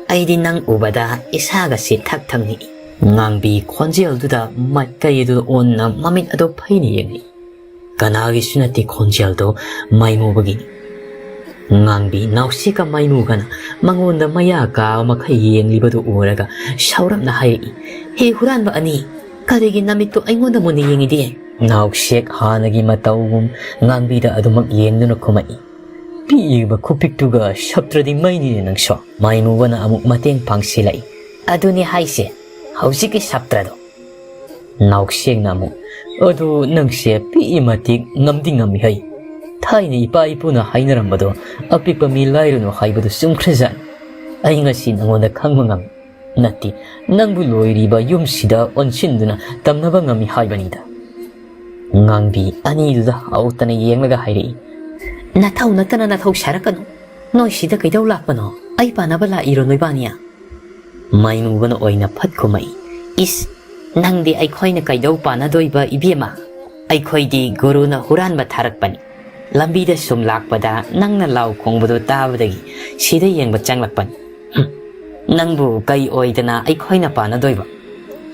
ꯑꯩꯗꯤ ꯅꯪ ꯎꯕꯗ ꯏꯁꯥꯒꯁꯤ ꯊꯛ ꯊꯛ ꯅꯤꯛꯏ꯫ ꯉꯥꯡꯕꯤ ꯈꯣꯟꯖꯦꯜꯗꯨꯗ ꯃꯥꯏꯀꯩ ꯑꯗꯨ ꯑꯣꯟꯅ ꯃꯃꯤꯠ ꯑꯗꯨ ꯐꯩꯅ ꯌꯦꯡꯂꯤ꯫ ꯀꯅꯥꯒꯤꯁꯨ ꯅꯠꯇꯦ ꯈꯣꯟꯖꯦꯜꯗꯣ, ꯃꯩꯃꯨꯕꯒꯤꯅꯤ꯫ ꯉꯥꯡꯕꯤ ꯅꯥꯎꯁꯦꯛꯀ ꯃꯩꯃꯨꯒꯅ ꯃꯉꯣꯟꯗ ꯃꯌꯥ ꯀꯥꯕ ꯃꯈꯩ ꯌꯦꯡꯂꯤꯕꯗꯨ ꯎꯔꯒ ꯁꯥꯎꯔꯞꯅ ꯍꯥꯏꯔꯛꯏ, "ꯍꯦ ꯍꯨꯔꯥꯟꯕ ꯑꯅꯤ, ꯀꯔꯤꯒꯤ ꯅꯃꯤꯠꯇꯨ ꯑꯩꯉꯣꯟꯗ ꯃꯨꯟꯅ ꯌꯦꯡꯉꯤꯗꯤ?" ꯅꯥꯎꯁꯦꯛ ꯍꯥꯟꯅꯒꯤ ꯃꯇꯧꯒꯨꯝ ꯉꯥꯡꯕꯤꯗ ꯑꯗꯨꯃꯛ ꯌꯦꯡꯗꯨꯅ ꯈꯨꯝꯃꯛꯏ꯫ "ꯄꯤꯛꯏꯕ ꯈꯨꯄꯤꯛꯇꯨꯒ ꯁꯞꯇ꯭ꯔꯗꯤ ꯃꯩꯅꯤꯅꯦ ꯅꯪꯁꯨ!" ꯃꯩꯃꯨꯕꯅ ꯑꯃꯨꯛ ꯃꯇꯦꯡ ꯄꯥꯡꯁꯤꯜꯂꯛꯏ꯫ "ꯑꯗꯨꯅꯤ ꯍꯥꯏꯁꯦ, ꯍꯧꯖꯤꯛꯀꯤ ꯁꯞꯇ꯭ꯔꯗꯣ!" ꯅꯥꯎꯁꯦꯛꯅ ꯑꯃꯨꯛ, "ꯑꯗꯨ ꯅꯪꯁꯦ ꯄꯤꯛꯏ ꯃꯇꯤꯛ ꯉꯝꯗꯤ ꯉꯝꯃꯤ ꯍꯩ꯫ ꯊꯥꯏꯅ ꯏꯄꯥ ꯏꯄꯨꯅ ꯍꯥꯏꯅꯔꯝꯕꯗꯣ, 'ꯑꯄꯤꯛꯄ ꯃꯤ ꯂꯥꯏꯔꯅꯨ' ꯍꯥꯏꯕꯗꯨ ꯆꯨꯝꯈ꯭ꯔꯖꯥꯠꯅꯤ꯫ ꯑꯩ ꯉꯁꯤ ꯅꯉꯣꯟꯗ ꯈꯪꯕ ꯉꯝꯃꯤ꯫ ꯅꯠꯇꯦ, ꯅꯪꯕꯨ ꯂꯣꯏꯔꯤꯕ ꯌꯨꯝꯁꯤꯗ ꯑꯣꯟꯁꯤꯟꯗꯨꯅ ꯇꯝꯅꯕ ꯉꯝꯃꯤ ꯍꯥꯏꯕꯅꯤꯗ꯫" ꯉꯥꯡꯕꯤ ꯑꯅꯤꯗꯨꯗ ꯍꯥꯎꯇꯅ ꯌꯦꯡꯂꯒ ꯍꯥꯏꯔꯛꯏ, "ꯅꯊꯧ ꯅꯠꯇꯅ ꯅꯊꯧ ꯁꯥꯔꯛꯀꯅꯨ꯫ ꯅꯣꯏ ꯁꯤꯗ ꯀꯩꯗꯧ ꯂꯥꯛꯄꯅꯣ? ꯑꯩ ꯄꯥꯟꯅꯕ ꯂꯥꯛꯏꯔꯣ ꯅꯣꯏꯕꯥꯅꯤ?" ꯃꯩꯃꯨꯕꯅ ꯑꯣꯏꯅ ꯐꯠ ꯈꯨꯝꯃꯛꯏ, "ꯏꯁ, ꯅꯪꯗꯤ ꯑꯩꯈꯣꯏꯅ ꯀꯩꯗꯧ ꯄꯥꯟꯅꯗꯣꯏꯕ ꯏꯕꯦꯝꯃ? ꯑꯩꯈꯣꯏꯗꯤ ꯒꯨꯔꯨꯅ ꯍꯨꯔꯥꯟꯕ ꯊꯥꯔꯛꯄꯅꯤ꯫ ꯂꯝꯕꯤꯗ ꯁꯨꯝ ꯂꯥꯛꯄꯗ ꯅꯪꯅ ꯂꯥꯎ ꯈꯣꯡꯕꯗꯨ ꯇꯥꯕꯗꯒꯤ ꯁꯤꯗ ꯌꯦꯡꯕ ꯆꯪꯂꯛꯄꯅꯤ꯫ ꯍꯨꯝ, ꯅꯪꯕꯨ ꯀꯩ ꯑꯣꯏꯗꯅ ꯑꯩꯈꯣꯏꯅ ꯄꯥꯟꯅꯗꯣꯏꯕ?"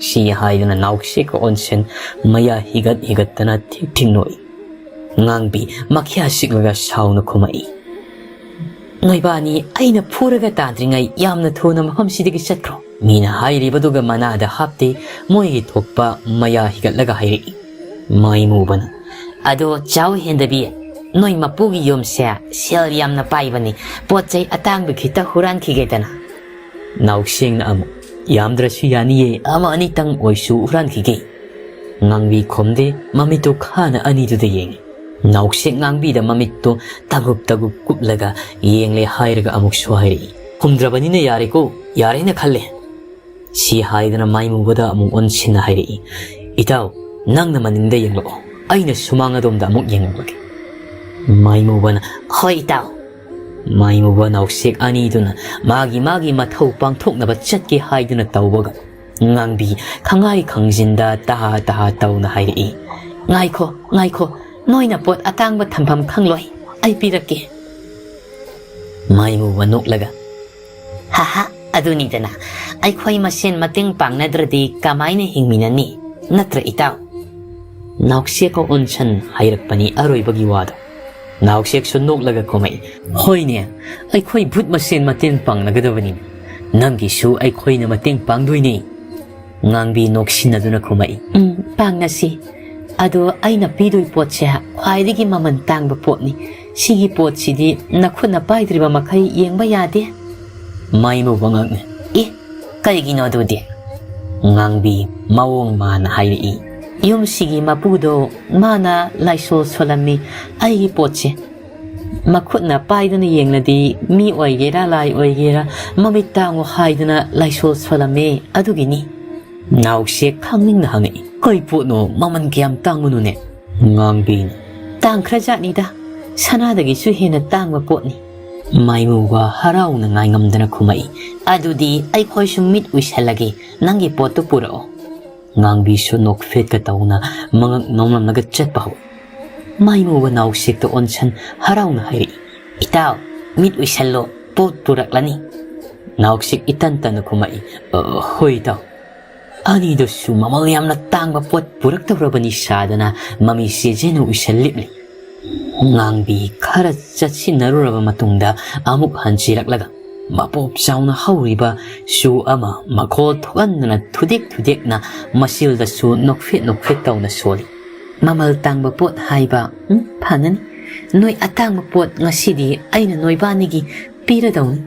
ꯁꯤ ꯍꯥꯏꯗꯨꯅ ꯅꯥꯎꯁꯦꯛꯀ ꯑꯣꯟꯁꯤꯟ ꯃꯌꯥ ꯍꯤꯒꯠ ꯍꯤꯒꯠꯇꯅ ꯊꯤꯛ ꯊꯤꯛ ꯅꯣꯛꯏ꯫ ꯉꯥꯡꯕꯤ ꯃꯈ꯭ꯌꯥ ꯁꯤꯛꯂꯒ ꯁꯥꯎꯅ ꯈꯨꯝꯃꯛꯏ, "ꯅꯣꯏꯕꯥꯅꯤ ꯑꯩꯅ ꯐꯨꯔꯒ ꯇꯥꯟꯗ꯭ꯔꯤꯉꯩ ꯌꯥꯝꯅ ꯊꯨꯅ ꯃꯐꯝꯁꯤꯗꯒꯤ ꯆꯠꯈ꯭ꯔꯣ꯫" ꯃꯤꯅ ꯍꯥꯏꯔꯤꯕꯗꯨꯒ ꯃꯅꯥꯗ ꯍꯥꯞꯇꯦ, ꯃꯣꯏꯒꯤ ꯊꯣꯛꯄ ꯃꯌꯥ ꯍꯤꯒꯠꯂꯒ ꯍꯥꯏꯔꯛꯏ꯫ ꯃꯩꯃꯨꯕꯅ, "ꯑꯗꯣ ꯆꯥꯎ ꯍꯦꯟꯗꯕꯤ, ꯅꯣꯏ ꯃꯄꯨꯒꯤ ꯌꯨꯝꯁꯦ ꯁꯦꯜ ꯌꯥꯝꯅ ꯄꯥꯏꯕꯅꯤ, ꯄꯣꯠ ꯆꯩ ꯑꯇꯥꯡꯕ ꯈꯤꯇ ꯍꯨꯔꯥꯟꯈꯤꯒꯦꯗꯅ?" ꯅꯥꯎꯁꯦꯛꯅ ꯑꯃꯨꯛ, "ꯌꯥꯝꯗ꯭ꯔꯁꯨ ꯌꯥꯅꯤꯌꯦ, ꯑꯃ ꯑꯅꯤꯇꯪ ꯑꯣꯏꯁꯨ ꯍꯨꯔꯥꯟꯈꯤꯒꯦ"꯫ ꯉꯥꯡꯕꯤ ꯈꯨꯝꯗꯦ, ꯃꯃꯤꯠꯇꯨ ꯈꯥꯅ ꯑꯅꯤꯗꯨꯗ ꯌꯦꯡꯉꯤ꯫ ꯅꯥꯎꯁꯦꯛ ꯉꯥꯡꯕꯤꯗ ꯃꯃꯤꯠꯇꯨ ꯇꯒꯨꯞ ꯇꯒꯨꯞ ꯀꯨꯞꯂꯒ ꯌꯦꯡꯂꯦ ꯍꯥꯏꯔꯒ ꯑꯃꯨꯛꯁꯨ ꯍꯥꯏꯔꯛꯏ, "ꯈꯨꯝꯗ꯭ꯔꯕꯅꯤꯅ ꯌꯥꯔꯦꯀꯣ, ꯌꯥꯔꯦꯅ ꯈꯜꯂꯦ"꯫ ꯁꯤ ꯍꯥꯏꯗꯅ ꯃꯥꯏꯃꯨꯕꯗ ꯑꯃꯨꯛ ꯑꯣꯟꯁꯤꯟꯅ ꯍꯥꯏꯔꯛꯏ, "ꯏꯇꯥꯎ, ꯅꯪꯅ ꯃꯅꯤꯡꯗ ꯌꯦꯡꯂꯛꯑꯣ, ꯑꯩꯅ ꯁꯨꯃꯥꯡ ꯑꯗꯣꯝꯗ ꯑꯃꯨꯛ ꯌꯦꯡꯂꯛꯑꯒꯦ"꯫ ꯃꯥꯏꯃꯨꯕꯅ, "ꯍꯣꯏ ꯏꯇꯥꯎ"꯫ ꯃꯥꯏꯃꯨꯕ ꯅꯥꯎꯁꯦꯛ ꯑꯅꯤꯗꯨꯅ ꯃꯥꯒꯤ ꯃꯥꯒꯤ ꯃꯊꯧ ꯄꯥꯡꯊꯣꯛꯅꯕ ꯆꯠꯀꯦ ꯍꯥꯏꯗꯨꯅ ꯇꯧꯕꯒ, ꯉꯥꯡꯕꯤ ꯈꯪꯉꯥꯏ ꯈꯪꯖꯤꯟꯗ ꯇꯍꯥ ꯇꯍꯥ ꯇꯧꯅ ꯍꯥꯏꯔꯛꯏ, "ꯉꯥꯏꯈꯣ, ꯉꯥꯏꯈꯣ, ꯅꯣꯏꯅ ꯄꯣꯠ ꯑꯇꯥꯡꯕ ꯊꯝꯐꯝ ꯈꯪꯂꯣꯏ, ꯑꯩ ꯄꯤꯔꯛꯀꯦ"꯫ ꯃꯥꯏꯃꯨꯕ ꯅꯣꯛꯂꯒ, "ꯍꯥꯍꯥ, ꯑꯗꯨꯅꯤꯗꯅ, ꯑꯩꯈꯣꯏ ꯃꯁꯦꯟ ꯃꯇꯦꯡ ꯄꯥꯡꯅꯗ꯭ꯔꯗꯤ ꯀꯃꯥꯏꯅ ꯍꯤꯡꯃꯤꯟꯅꯅꯤ? ꯅꯠꯇ꯭ꯔ ꯏꯇꯥꯎ?" ꯅꯥꯎꯁꯦꯛꯀ ꯑꯣꯟꯁꯟ ꯍꯥꯏꯔꯛꯄꯅꯤ ꯑꯔꯣꯏꯕꯒꯤ ꯋꯥꯗꯣ꯫ ꯅꯥꯎꯁꯦꯛꯁꯨ ꯅꯣꯛꯂꯒ ꯈꯨꯝꯃꯛꯏ, "ꯍꯣꯏꯅꯦ, ꯑꯩꯈꯣꯏ ꯚꯨꯠ ꯃꯁꯦꯟ ꯃꯇꯦꯡ ꯄꯥꯡꯅꯒꯗꯕꯅꯤ꯫ ꯅꯪꯒꯤꯁꯨ ꯑꯩꯈꯣꯏꯅ ꯃꯇꯦꯡ ꯄꯥꯡꯗꯣꯏꯅꯦ"꯫ ꯉꯥꯡꯕꯤ ꯅꯣꯛꯁꯤꯟꯅꯗꯨꯅ ꯈꯨꯝꯃꯛꯏ, "ꯎꯝ, ꯄꯥꯡꯅꯁꯤ꯫ ꯑꯗꯣ ꯑꯩꯅ ꯄꯤꯗꯣꯏ ꯄꯣꯠꯁꯦ ꯈ꯭ꯋꯥꯏꯗꯒꯤ ꯃꯃꯜ ꯇꯥꯡꯕ ꯄꯣꯠꯅꯤ꯫ ꯁꯤꯒꯤ ꯄꯣꯠꯁꯤꯗꯤ ꯅꯈꯨꯠꯅ ꯄꯥꯏꯗ꯭ꯔꯤꯕ ꯃꯈꯩ ꯌꯦꯡꯕ ꯌꯥꯗꯦ"꯫ ꯃꯥꯏꯃꯨꯕ ꯉꯛꯅ, "ꯑꯦ, ꯀꯔꯤꯒꯤꯅꯣ ꯑꯗꯨꯗꯤ?" ꯉꯥꯡꯕꯤ ꯃꯑꯣꯡ ꯃꯥꯟꯅ ꯍꯥꯏꯔꯛꯏ, "ꯌꯨꯝꯁꯤꯒꯤ ꯃꯄꯨꯗꯣ ꯃꯥꯅ ꯂꯥꯏꯁꯣꯜ ꯁꯣꯜꯂꯝꯃꯤ ꯑꯩꯒꯤ ꯄꯣꯠꯁꯦ꯫ ꯃꯈꯨꯠꯅ ꯄꯥꯏꯗꯅ ꯌꯦꯡꯂꯗꯤ ꯃꯤ ꯑꯣꯏꯒꯦꯔꯥ ꯂꯥꯏ ꯑꯣꯏꯒꯦꯔꯥ ꯃꯃꯤꯠ ꯇꯥꯡꯉꯨ ꯍꯥꯏꯗꯅ ꯂꯥꯏꯁꯣꯜ ꯁꯣꯜꯂꯝꯃꯦ, ꯑꯗꯨꯒꯤꯅꯤ"꯫ ꯅꯥꯎꯁꯦꯛ ꯈꯪꯅꯤꯡꯅ ꯍꯪꯉꯛꯏ, "ꯀꯩ ꯄꯣꯠꯅꯣ ꯃꯃꯜ ꯀꯌꯥꯝ ꯇꯥꯡꯕꯅꯣꯅꯦ?" ꯉꯥꯡꯕꯤꯅ, "ꯇꯥꯡꯈ꯭ꯔꯖꯥꯠꯅꯤꯗ, ꯁꯅꯥꯗꯒꯤꯁꯨ ꯍꯦꯟꯅ ꯇꯥꯡꯕ ꯄꯣꯠꯅꯤ"꯫ ꯃꯥꯏꯃꯨꯕ ꯍꯔꯥꯎꯅ ꯉꯥꯏꯉꯝꯗꯅ ꯈꯨꯝꯃꯛꯏ, "ꯑꯗꯨꯗꯤ ꯑꯩꯈꯣꯏꯁꯨ ꯃꯤꯠ ꯎꯏꯁꯜꯂꯒꯦ, ꯅꯪꯒꯤ ꯄꯣꯠꯇꯨ ꯄꯨꯔꯛꯑꯣ"꯫ ꯉꯥꯡꯕꯤꯁꯨ ꯅꯣꯛꯐꯦꯠꯀ ꯇꯧꯅ ꯃꯉꯛ ꯅꯣꯝꯂꯝꯂꯒ ꯆꯠꯄ ꯍꯧꯏ꯫ ꯃꯥꯏꯃꯨꯕ ꯅꯥꯎꯁꯦꯛꯇ ꯑꯣꯟꯁꯟ ꯍꯔꯥꯎꯅ ꯍꯥꯏꯔꯛꯏ, "ꯏꯇꯥꯎ, ꯃꯤꯠ ꯎꯏꯁꯜꯂꯣ, ꯄꯣꯠ ꯄꯨꯔꯛꯂꯅꯤ"꯫ ꯅꯥꯎꯁꯦꯛ ꯏꯇꯟ ꯇꯟꯅ ꯈꯨꯝꯃꯛꯏ, "ꯑ, ꯍꯣꯏ ꯏꯇꯥꯎ"꯫ ꯑꯅꯤꯗꯨꯁꯨ ꯃꯃꯜ ꯌꯥꯝꯅ ꯇꯥꯡꯕ ꯄꯣꯠ ꯄꯨꯔꯛꯇꯧꯔꯕꯅꯤ ꯁꯥꯗꯅ ꯃꯃꯤ ꯆꯦꯖꯦꯟꯅ ꯎꯏꯁꯜꯂꯤꯞꯂꯤ꯫ ꯉꯥꯡꯕꯤ ꯈꯔ ꯆꯠꯁꯤꯟꯅꯔꯨꯔꯕ ꯃꯇꯨꯡꯗ ꯑꯃꯨꯛ ꯍꯟꯖꯤꯔꯛꯂꯒ ꯃꯄꯣꯞ ꯆꯥꯎꯅ ꯍꯧꯔꯤꯕ ꯆꯨ ꯑꯃ ꯃꯈꯣꯜ ꯊꯣꯛꯍꯟꯗꯅ ꯊꯨꯗꯦꯛ ꯊꯨꯗꯦꯛꯅ ꯃꯆꯤꯜꯗꯁꯨ ꯅꯣꯛꯐꯦꯠ ꯅꯣꯛꯐꯦꯠ ꯇꯧꯅ ꯁꯣꯜꯂꯤ꯫ "ꯃꯃꯜ ꯇꯥꯡꯕ ꯄꯣꯠ ꯍꯥꯏꯕ, ꯎꯝ, ꯐꯅꯅꯤ꯫ ꯅꯣꯏ ꯑꯇꯥꯡꯕ ꯄꯣꯠ ꯉꯁꯤꯗꯤ ꯑꯩꯅ ꯅꯣꯏꯕꯥꯅꯤꯒꯤ ꯄꯤꯔꯗꯧꯅꯤ"꯫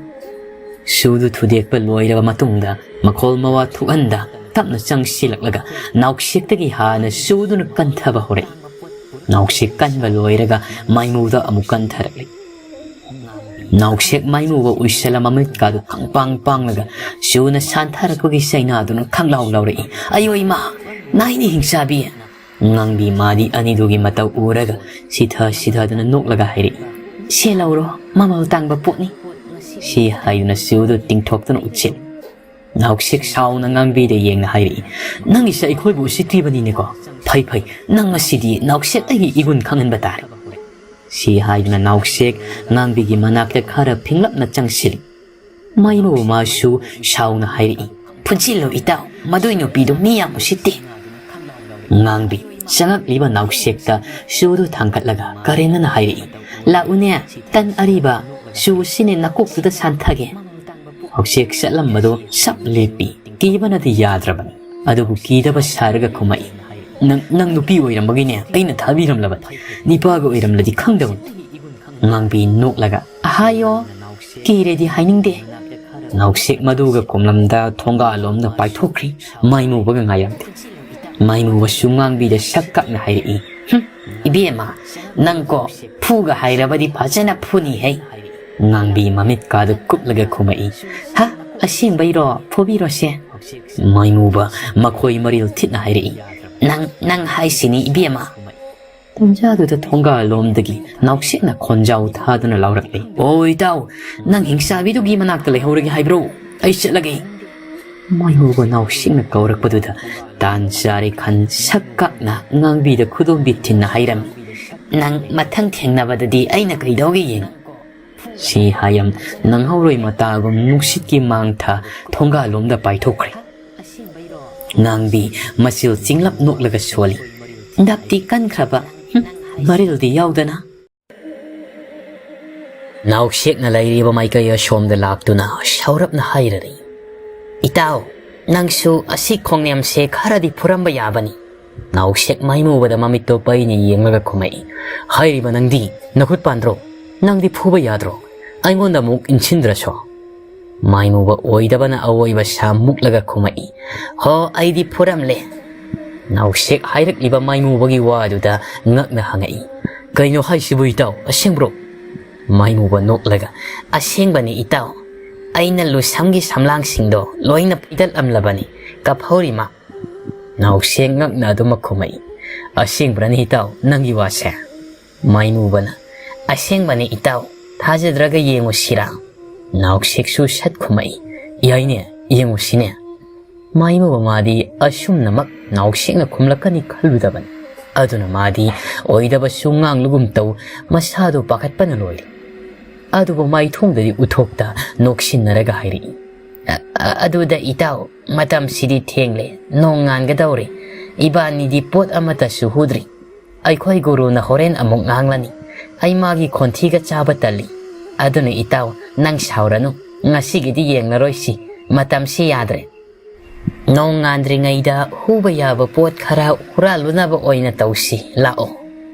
ꯁꯨꯗꯨ ꯊꯨꯗꯦꯛꯄ ꯂꯣꯏꯔꯕ ꯃꯇꯨꯡꯗ ꯃꯈꯣꯜ ꯃꯋꯥ ꯊꯣꯛꯍꯟꯗ ꯇꯞꯅ ꯆꯪꯁꯤꯜꯂꯛꯂꯒ ꯅꯥꯎꯁꯦꯛꯇꯒꯤ ꯍꯥꯟꯅ ꯁꯨꯗꯨꯅ ꯀꯟꯊꯕ ꯍꯧꯔꯛꯏ꯫ ꯅꯥꯎꯁꯦꯛ ꯀꯟꯕ ꯂꯣꯏꯔꯒ ꯃꯥꯏꯃꯨꯗ ꯑꯃꯨꯛ ꯀꯟꯊꯔꯛꯂꯤ꯫ ꯅꯥꯎꯁꯦꯛ ꯃꯥꯏꯃꯨꯕ ꯎꯏꯁꯜꯂ ꯃꯃꯤꯠꯀꯥꯗꯨ ꯈꯪꯄꯥꯡ ꯄꯥꯡꯂꯒ ꯁꯨꯅ ꯁꯥꯟꯊꯔꯛꯄꯒꯤ ꯆꯩꯅꯥꯗꯨꯅ ꯈꯪꯂꯥꯎ ꯂꯥꯎꯔꯛꯏ꯫ "ꯑꯌꯣ ꯏꯃꯥ, ꯅꯥꯏꯅꯤ ꯍꯤꯡꯆꯥꯕꯤ!" ꯉꯥꯡꯕꯤ ꯃꯥꯗꯤ ꯑꯅꯤꯗꯨꯒꯤ ꯃꯇꯧ ꯎꯔꯒ ꯁꯤꯊ ꯁꯤꯊꯗꯨꯅ ꯅꯣꯛꯂꯒ ꯍꯥꯏꯔꯛꯏ, "ꯁꯦ ꯂꯧꯔꯣ, ꯃꯃꯜ ꯇꯥꯡꯕ ꯄꯣꯠꯅꯤ"꯫ ꯁꯤ ꯍꯥꯏꯗꯨꯅ ꯁꯨꯗꯨ ꯇꯤꯡꯊꯣꯛꯇꯨꯅ ꯎꯠꯁꯤꯜꯂꯤ꯫ ꯅꯥꯎꯁꯦꯛ ꯁꯥꯎꯅ ꯉꯥꯡꯕꯤꯗ ꯌꯦꯡꯅ ꯍꯥꯏꯔꯛꯏ, "ꯅꯪꯒꯤꯁꯦ ꯑꯩꯈꯣꯏꯕꯨ ꯎꯁꯤꯠꯇ꯭ꯔꯤꯕꯅꯤꯅꯦꯀꯣ꯫ ꯐꯩ ꯐꯩ, ꯅꯪ ꯉꯁꯤꯗꯤ ꯅꯥꯎꯁꯦꯛ ꯑꯩꯒꯤ ꯏꯒꯨꯟ ꯈꯪꯍꯟꯕ ꯇꯥꯔꯦ"꯫ ꯁꯤ ꯍꯥꯏꯗꯨꯅ ꯅꯥꯎꯁꯦꯛ ꯉꯥꯡꯕꯤꯒꯤ ꯃꯅꯥꯛꯇ ꯈꯔ ꯐꯤꯡꯂꯞꯅ ꯆꯪꯁꯤꯜꯂꯤ꯫ ꯃꯥꯏꯃꯧ ꯃꯥꯁꯨ ꯁꯥꯎꯅ ꯍꯥꯏꯔꯛꯏ, "ꯐꯨꯖꯤꯜꯂꯨ ꯏꯇꯥꯎ, ꯃꯗꯨꯏ ꯅꯨꯄꯤꯗꯨ ꯃꯤ ꯌꯥꯝ ꯎꯁꯤꯠꯇꯦ"꯫ ꯉꯥꯡꯕꯤ ꯆꯪꯉꯛꯂꯤꯕ ꯅꯥꯎꯁꯦꯛꯇ ꯁꯨꯗꯨ ꯊꯥꯡꯒꯠꯂꯒ ꯀꯔꯦꯟꯅꯅ ꯍꯥꯏꯔꯛꯏ, "ꯂꯥꯛꯎꯅꯦ, ꯇꯟ ꯑꯔꯤꯕ, ꯁꯨ ꯁꯤꯅꯦ ꯅꯀꯣꯛꯇꯨꯗ ꯁꯥꯟꯊꯒꯦ"꯫ ꯅꯥꯎꯁꯦꯛ ꯆꯠꯂꯝꯕꯗꯣ ꯁꯞ ꯂꯦꯞꯄꯤ꯫ ꯀꯤꯕꯅꯗꯤ ꯌꯥꯗ꯭ꯔꯕꯅꯤ, ꯑꯗꯨꯕꯨ ꯀꯤꯗꯕ ꯁꯥꯔꯒ ꯈꯨꯝꯃꯛꯏ, "ꯅꯪ, ꯅꯪ ꯅꯨꯄꯤ ꯑꯣꯏꯔꯝꯕꯒꯤꯅꯦ ꯑꯩꯅ ꯊꯥꯕꯤꯔꯝꯂꯕꯅꯤ, ꯅꯤꯄꯥꯒ ꯑꯣꯏꯔꯝꯂꯗꯤ ꯈꯪꯗꯕꯅꯤ"꯫ ꯉꯥꯡꯕꯤ ꯅꯣꯛꯂꯒ, "ꯑꯍꯥꯌꯣ, ꯀꯤꯔꯦꯗꯤ ꯍꯥꯏꯅꯤꯡꯗꯦ"꯫ ꯅꯥꯎꯁꯦꯛ ꯃꯗꯨꯒ ꯀꯣꯝꯂꯝꯗ ꯊꯣꯡꯒꯥꯜꯂꯣꯝꯗ ꯄꯥꯏꯊꯣꯛꯈ꯭ꯔꯤ꯫ ꯃꯥꯏꯃꯨꯕꯒ ꯉꯥꯏꯔꯝꯗꯦ꯫ ꯃꯥꯏꯃꯨꯕꯁꯨ ꯉꯥꯡꯕꯤꯗ ꯁꯛ ꯀꯛꯅ ꯍꯥꯏꯔꯛꯏ, "ꯍꯨꯝ, ꯏꯕꯦꯝꯃ, ꯅꯪꯀꯣ ꯐꯨꯒ ꯍꯥꯏꯔꯕꯗꯤ ꯐꯖꯅ ꯐꯨꯅꯤꯍꯦ"꯫ ꯉꯥꯡꯕꯤ ꯃꯃꯤꯠꯀꯥꯗꯨ ꯀꯨꯞꯂꯒ ꯈꯨꯝꯃꯛꯏ, "ꯍꯥ, ꯑꯁꯦꯡꯕꯩꯔꯣ? ꯐꯨꯕꯤꯔꯣꯁꯦ"꯫ ꯃꯥꯏꯃꯨꯕ ꯃꯈꯣꯏ ꯃꯔꯤꯜ ꯊꯤꯠꯅ ꯍꯥꯏꯔꯛꯏ, "ꯅꯪ, ꯅꯪ ꯍꯥꯏꯁꯤꯅꯤ ꯏꯕꯦꯝꯃ"꯫ ꯇꯟꯖꯥꯗꯨꯗ ꯊꯣꯡꯒꯥꯜꯂꯣꯝꯗꯒꯤ ꯅꯥꯎꯁꯦꯛꯅ ꯈꯣꯟꯖꯥꯎ ꯊꯥꯗꯨꯅ ꯂꯥꯎꯔꯛꯂꯦ, "ꯑꯣ ꯏꯇꯥꯎ, ꯅꯪ ꯍꯤꯡꯆꯥꯕꯤꯗꯨꯒꯤ ꯃꯅꯥꯛꯇ ꯂꯩꯍꯧꯔꯒꯦ ꯍꯥꯏꯕ꯭ꯔꯣ? ꯑꯩ ꯆꯠꯂꯒꯦ"꯫ ꯃꯥꯏꯃꯨꯕ ꯅꯥꯎꯁꯦꯛꯅ ꯀꯧꯔꯛꯄꯗꯨꯗ ꯇꯥꯟ ꯆꯥꯔꯦ ꯈꯟ ꯁꯛ ꯀꯥꯛꯅ ꯉꯥꯡꯕꯤꯗ ꯈꯨꯗꯣꯝꯕꯤ ꯊꯤꯟꯅ ꯍꯥꯏꯔꯝꯃꯤ, "ꯅꯪ ꯃꯊꯪ ꯊꯦꯡꯅꯕꯗꯗꯤ ꯑꯩꯅ ꯀꯩꯗꯧꯒꯦ ꯌꯦꯡꯉꯨ"꯫ ꯁꯤ ꯍꯥꯏꯌꯝ ꯅꯪꯍꯧꯔꯣꯏ ꯃꯇꯥꯒꯨꯝ ꯅꯨꯡꯁꯤꯠꯀꯤ ꯃꯥꯡꯊ ꯊꯣꯡꯒꯥꯜꯂꯣꯝꯗ ꯄꯥꯏꯊꯣꯛꯈ꯭ꯔꯦ꯫ ꯉꯥꯡꯕꯤ ꯃꯆꯤꯜ ꯆꯤꯡꯂꯞ ꯅꯣꯛꯂꯒ ꯁꯣꯜꯂꯤ, "ꯗꯞꯇꯤ ꯀꯟꯈ꯭ꯔꯕ, ꯍꯨꯝ, ꯃꯔꯤꯜꯗꯤ ꯌꯥꯎꯗꯅ"꯫ ꯅꯥꯎꯁꯦꯛꯅ ꯂꯩꯔꯤꯕ ꯃꯥꯏꯀꯩ ꯑꯁꯣꯝꯗ ꯂꯥꯛꯇꯨꯅ ꯁꯥꯎꯔꯞꯅ ꯍꯥꯏꯔꯔꯤ, "ꯏꯇꯥꯎ, ꯅꯪꯁꯨ ꯑꯁꯤ ꯈꯣꯡꯅꯦꯝꯁꯦ ꯈꯔꯗꯤ ꯐꯨꯔꯝꯕ ꯌꯥꯕꯅꯤ"꯫ ꯅꯥꯎꯁꯦꯛ ꯃꯥꯏꯃꯨꯕꯗ ꯃꯃꯤꯠꯇꯣ ꯄꯩꯅ ꯌꯦꯡꯂꯒ ꯈꯨꯝꯃꯛꯏ, "ꯍꯥꯏꯔꯤꯕ ꯅꯪꯗꯤ ꯅꯈꯨꯠ ꯄꯥꯟꯗ꯭ꯔꯣ? ꯅꯪꯗꯤ ꯐꯨꯕ ꯌꯥꯗ꯭ꯔꯣ? ꯑꯩꯉꯣꯟꯗ ꯑꯃꯨꯛ ꯏꯟꯁꯤꯟꯗ꯭ꯔꯁꯨ"꯫ ꯃꯥꯏꯃꯨꯕ ꯑꯣꯏꯗꯕꯅ ꯑꯋꯣꯏꯕ ꯁꯥ ꯃꯨꯛꯂꯒ ꯈꯨꯝꯃꯛꯏ, "ꯍꯣ, ꯑꯩꯗꯤ ꯐꯨꯔꯝꯂꯦ"꯫ ꯅꯥꯎꯁꯦꯛ ꯍꯥꯏꯔꯛꯂꯤꯕ ꯃꯥꯏꯃꯨꯕꯒꯤ ꯋꯥꯗꯨꯗ ꯉꯛꯅ ꯍꯪꯉꯛꯏ, "ꯀꯩꯅꯣ ꯍꯥꯏꯁꯤꯕꯨ ꯏꯇꯥꯎ, ꯑꯁꯦꯡꯕ꯭ꯔꯣ?" ꯃꯥꯏꯃꯨꯕ ꯅꯣꯛꯂꯒ, "ꯑꯁꯦꯡꯕꯅꯤ ꯏꯇꯥꯎ, ꯑꯩꯅ ꯂꯨꯁꯝꯒꯤ ꯁꯝꯂꯥꯡꯁꯤꯡꯗꯣ ꯂꯣꯏꯅ ꯄꯤꯗꯠꯂꯝꯂꯕꯅꯤ ꯀꯐꯧꯔꯤꯃ"꯫ ꯅꯥꯎꯁꯦꯛ ꯉꯛꯅ ꯑꯗꯨꯃꯛ ꯈꯨꯝꯃꯛꯏ, "ꯑꯁꯦꯡꯕ꯭ꯔꯅꯤ ꯏꯇꯥꯎ, ꯅꯪꯒꯤ ꯋꯥꯁꯦ?" ꯃꯥꯏꯃꯨꯕꯅ, "ꯑꯁꯦꯡꯕꯅꯤ ꯏꯇꯥꯎ, ꯊꯥꯖꯗ꯭ꯔꯒ ꯌꯦꯡꯉꯨꯁꯤꯔꯥ?" ꯅꯥꯎꯁꯦꯛꯁꯨ ꯁꯠ ꯈꯨꯝꯃꯛꯏ, "ꯌꯥꯏꯅꯦ, ꯌꯦꯡꯉꯨꯁꯤꯅꯦ"꯫ ꯃꯥꯏꯃꯨꯕ ꯃꯥꯗꯤ ꯑꯁꯨꯝꯅꯃꯛ ꯅꯥꯎꯁꯦꯛꯅ ꯈꯨꯝꯂꯛꯀꯅꯤ ꯈꯜꯂꯨꯗꯕꯅꯤ꯫ ꯑꯗꯨꯅ ꯃꯥꯗꯤ ꯑꯣꯏꯗꯕꯁꯨ ꯉꯥꯡꯂꯒꯨꯝ ꯇꯧ, ꯃꯁꯥꯗꯣ ꯄꯥꯈꯠꯄꯅ ꯂꯣꯏꯔꯦ꯫ ꯑꯗꯨꯕꯨ ꯃꯥꯏꯊꯣꯡꯗꯗꯤ ꯎꯠꯊꯣꯛꯇ ꯅꯣꯛꯁꯤꯟꯅꯔꯒ ꯍꯥꯏꯔꯛꯏ, "ꯑ-, ꯑ-, ꯑꯗꯨꯗ ꯏꯇꯥꯎ, ꯃꯇꯝꯁꯤꯗꯤ ꯊꯦꯡꯂꯦ, ꯅꯣꯡ ꯉꯥꯟꯒꯗꯧꯔꯦ꯫ ꯏꯕꯥꯅꯤꯗꯤ ꯄꯣꯠ ꯑꯃꯠꯇꯁꯨ ꯍꯨꯗ꯭ꯔꯤ꯫ ꯑꯩꯈꯣꯏ ꯒꯨꯔꯨꯅ ꯍꯣꯔꯦꯟ ꯑꯃꯨꯛ ꯉꯥꯡꯂꯅꯤ꯫ ꯑꯩ ꯃꯥꯒꯤ ꯈꯣꯟꯊꯤꯒ ꯆꯥꯕ ꯇꯜꯂꯤ꯫ ꯑꯗꯨꯅ ꯏꯇꯥꯎ, ꯅꯪ ꯁꯥꯎꯔꯅꯨ, ꯉꯁꯤꯒꯤꯗꯤ ꯌꯦꯡꯂꯔꯣꯏꯁꯤ, ꯃꯇꯝꯁꯤ ꯌꯥꯗ꯭ꯔꯦ꯫ ꯅꯣꯡ ꯉꯥꯟꯗ꯭ꯔꯤꯉꯩꯗ ꯍꯨꯕ ꯌꯥꯕ ꯄꯣꯠ ꯈꯔ ꯍꯨꯔꯥꯜꯂꯨꯅꯕ ꯑꯣꯏꯅ ꯇꯧꯁꯤ, ꯂꯥꯛꯑꯣ"꯫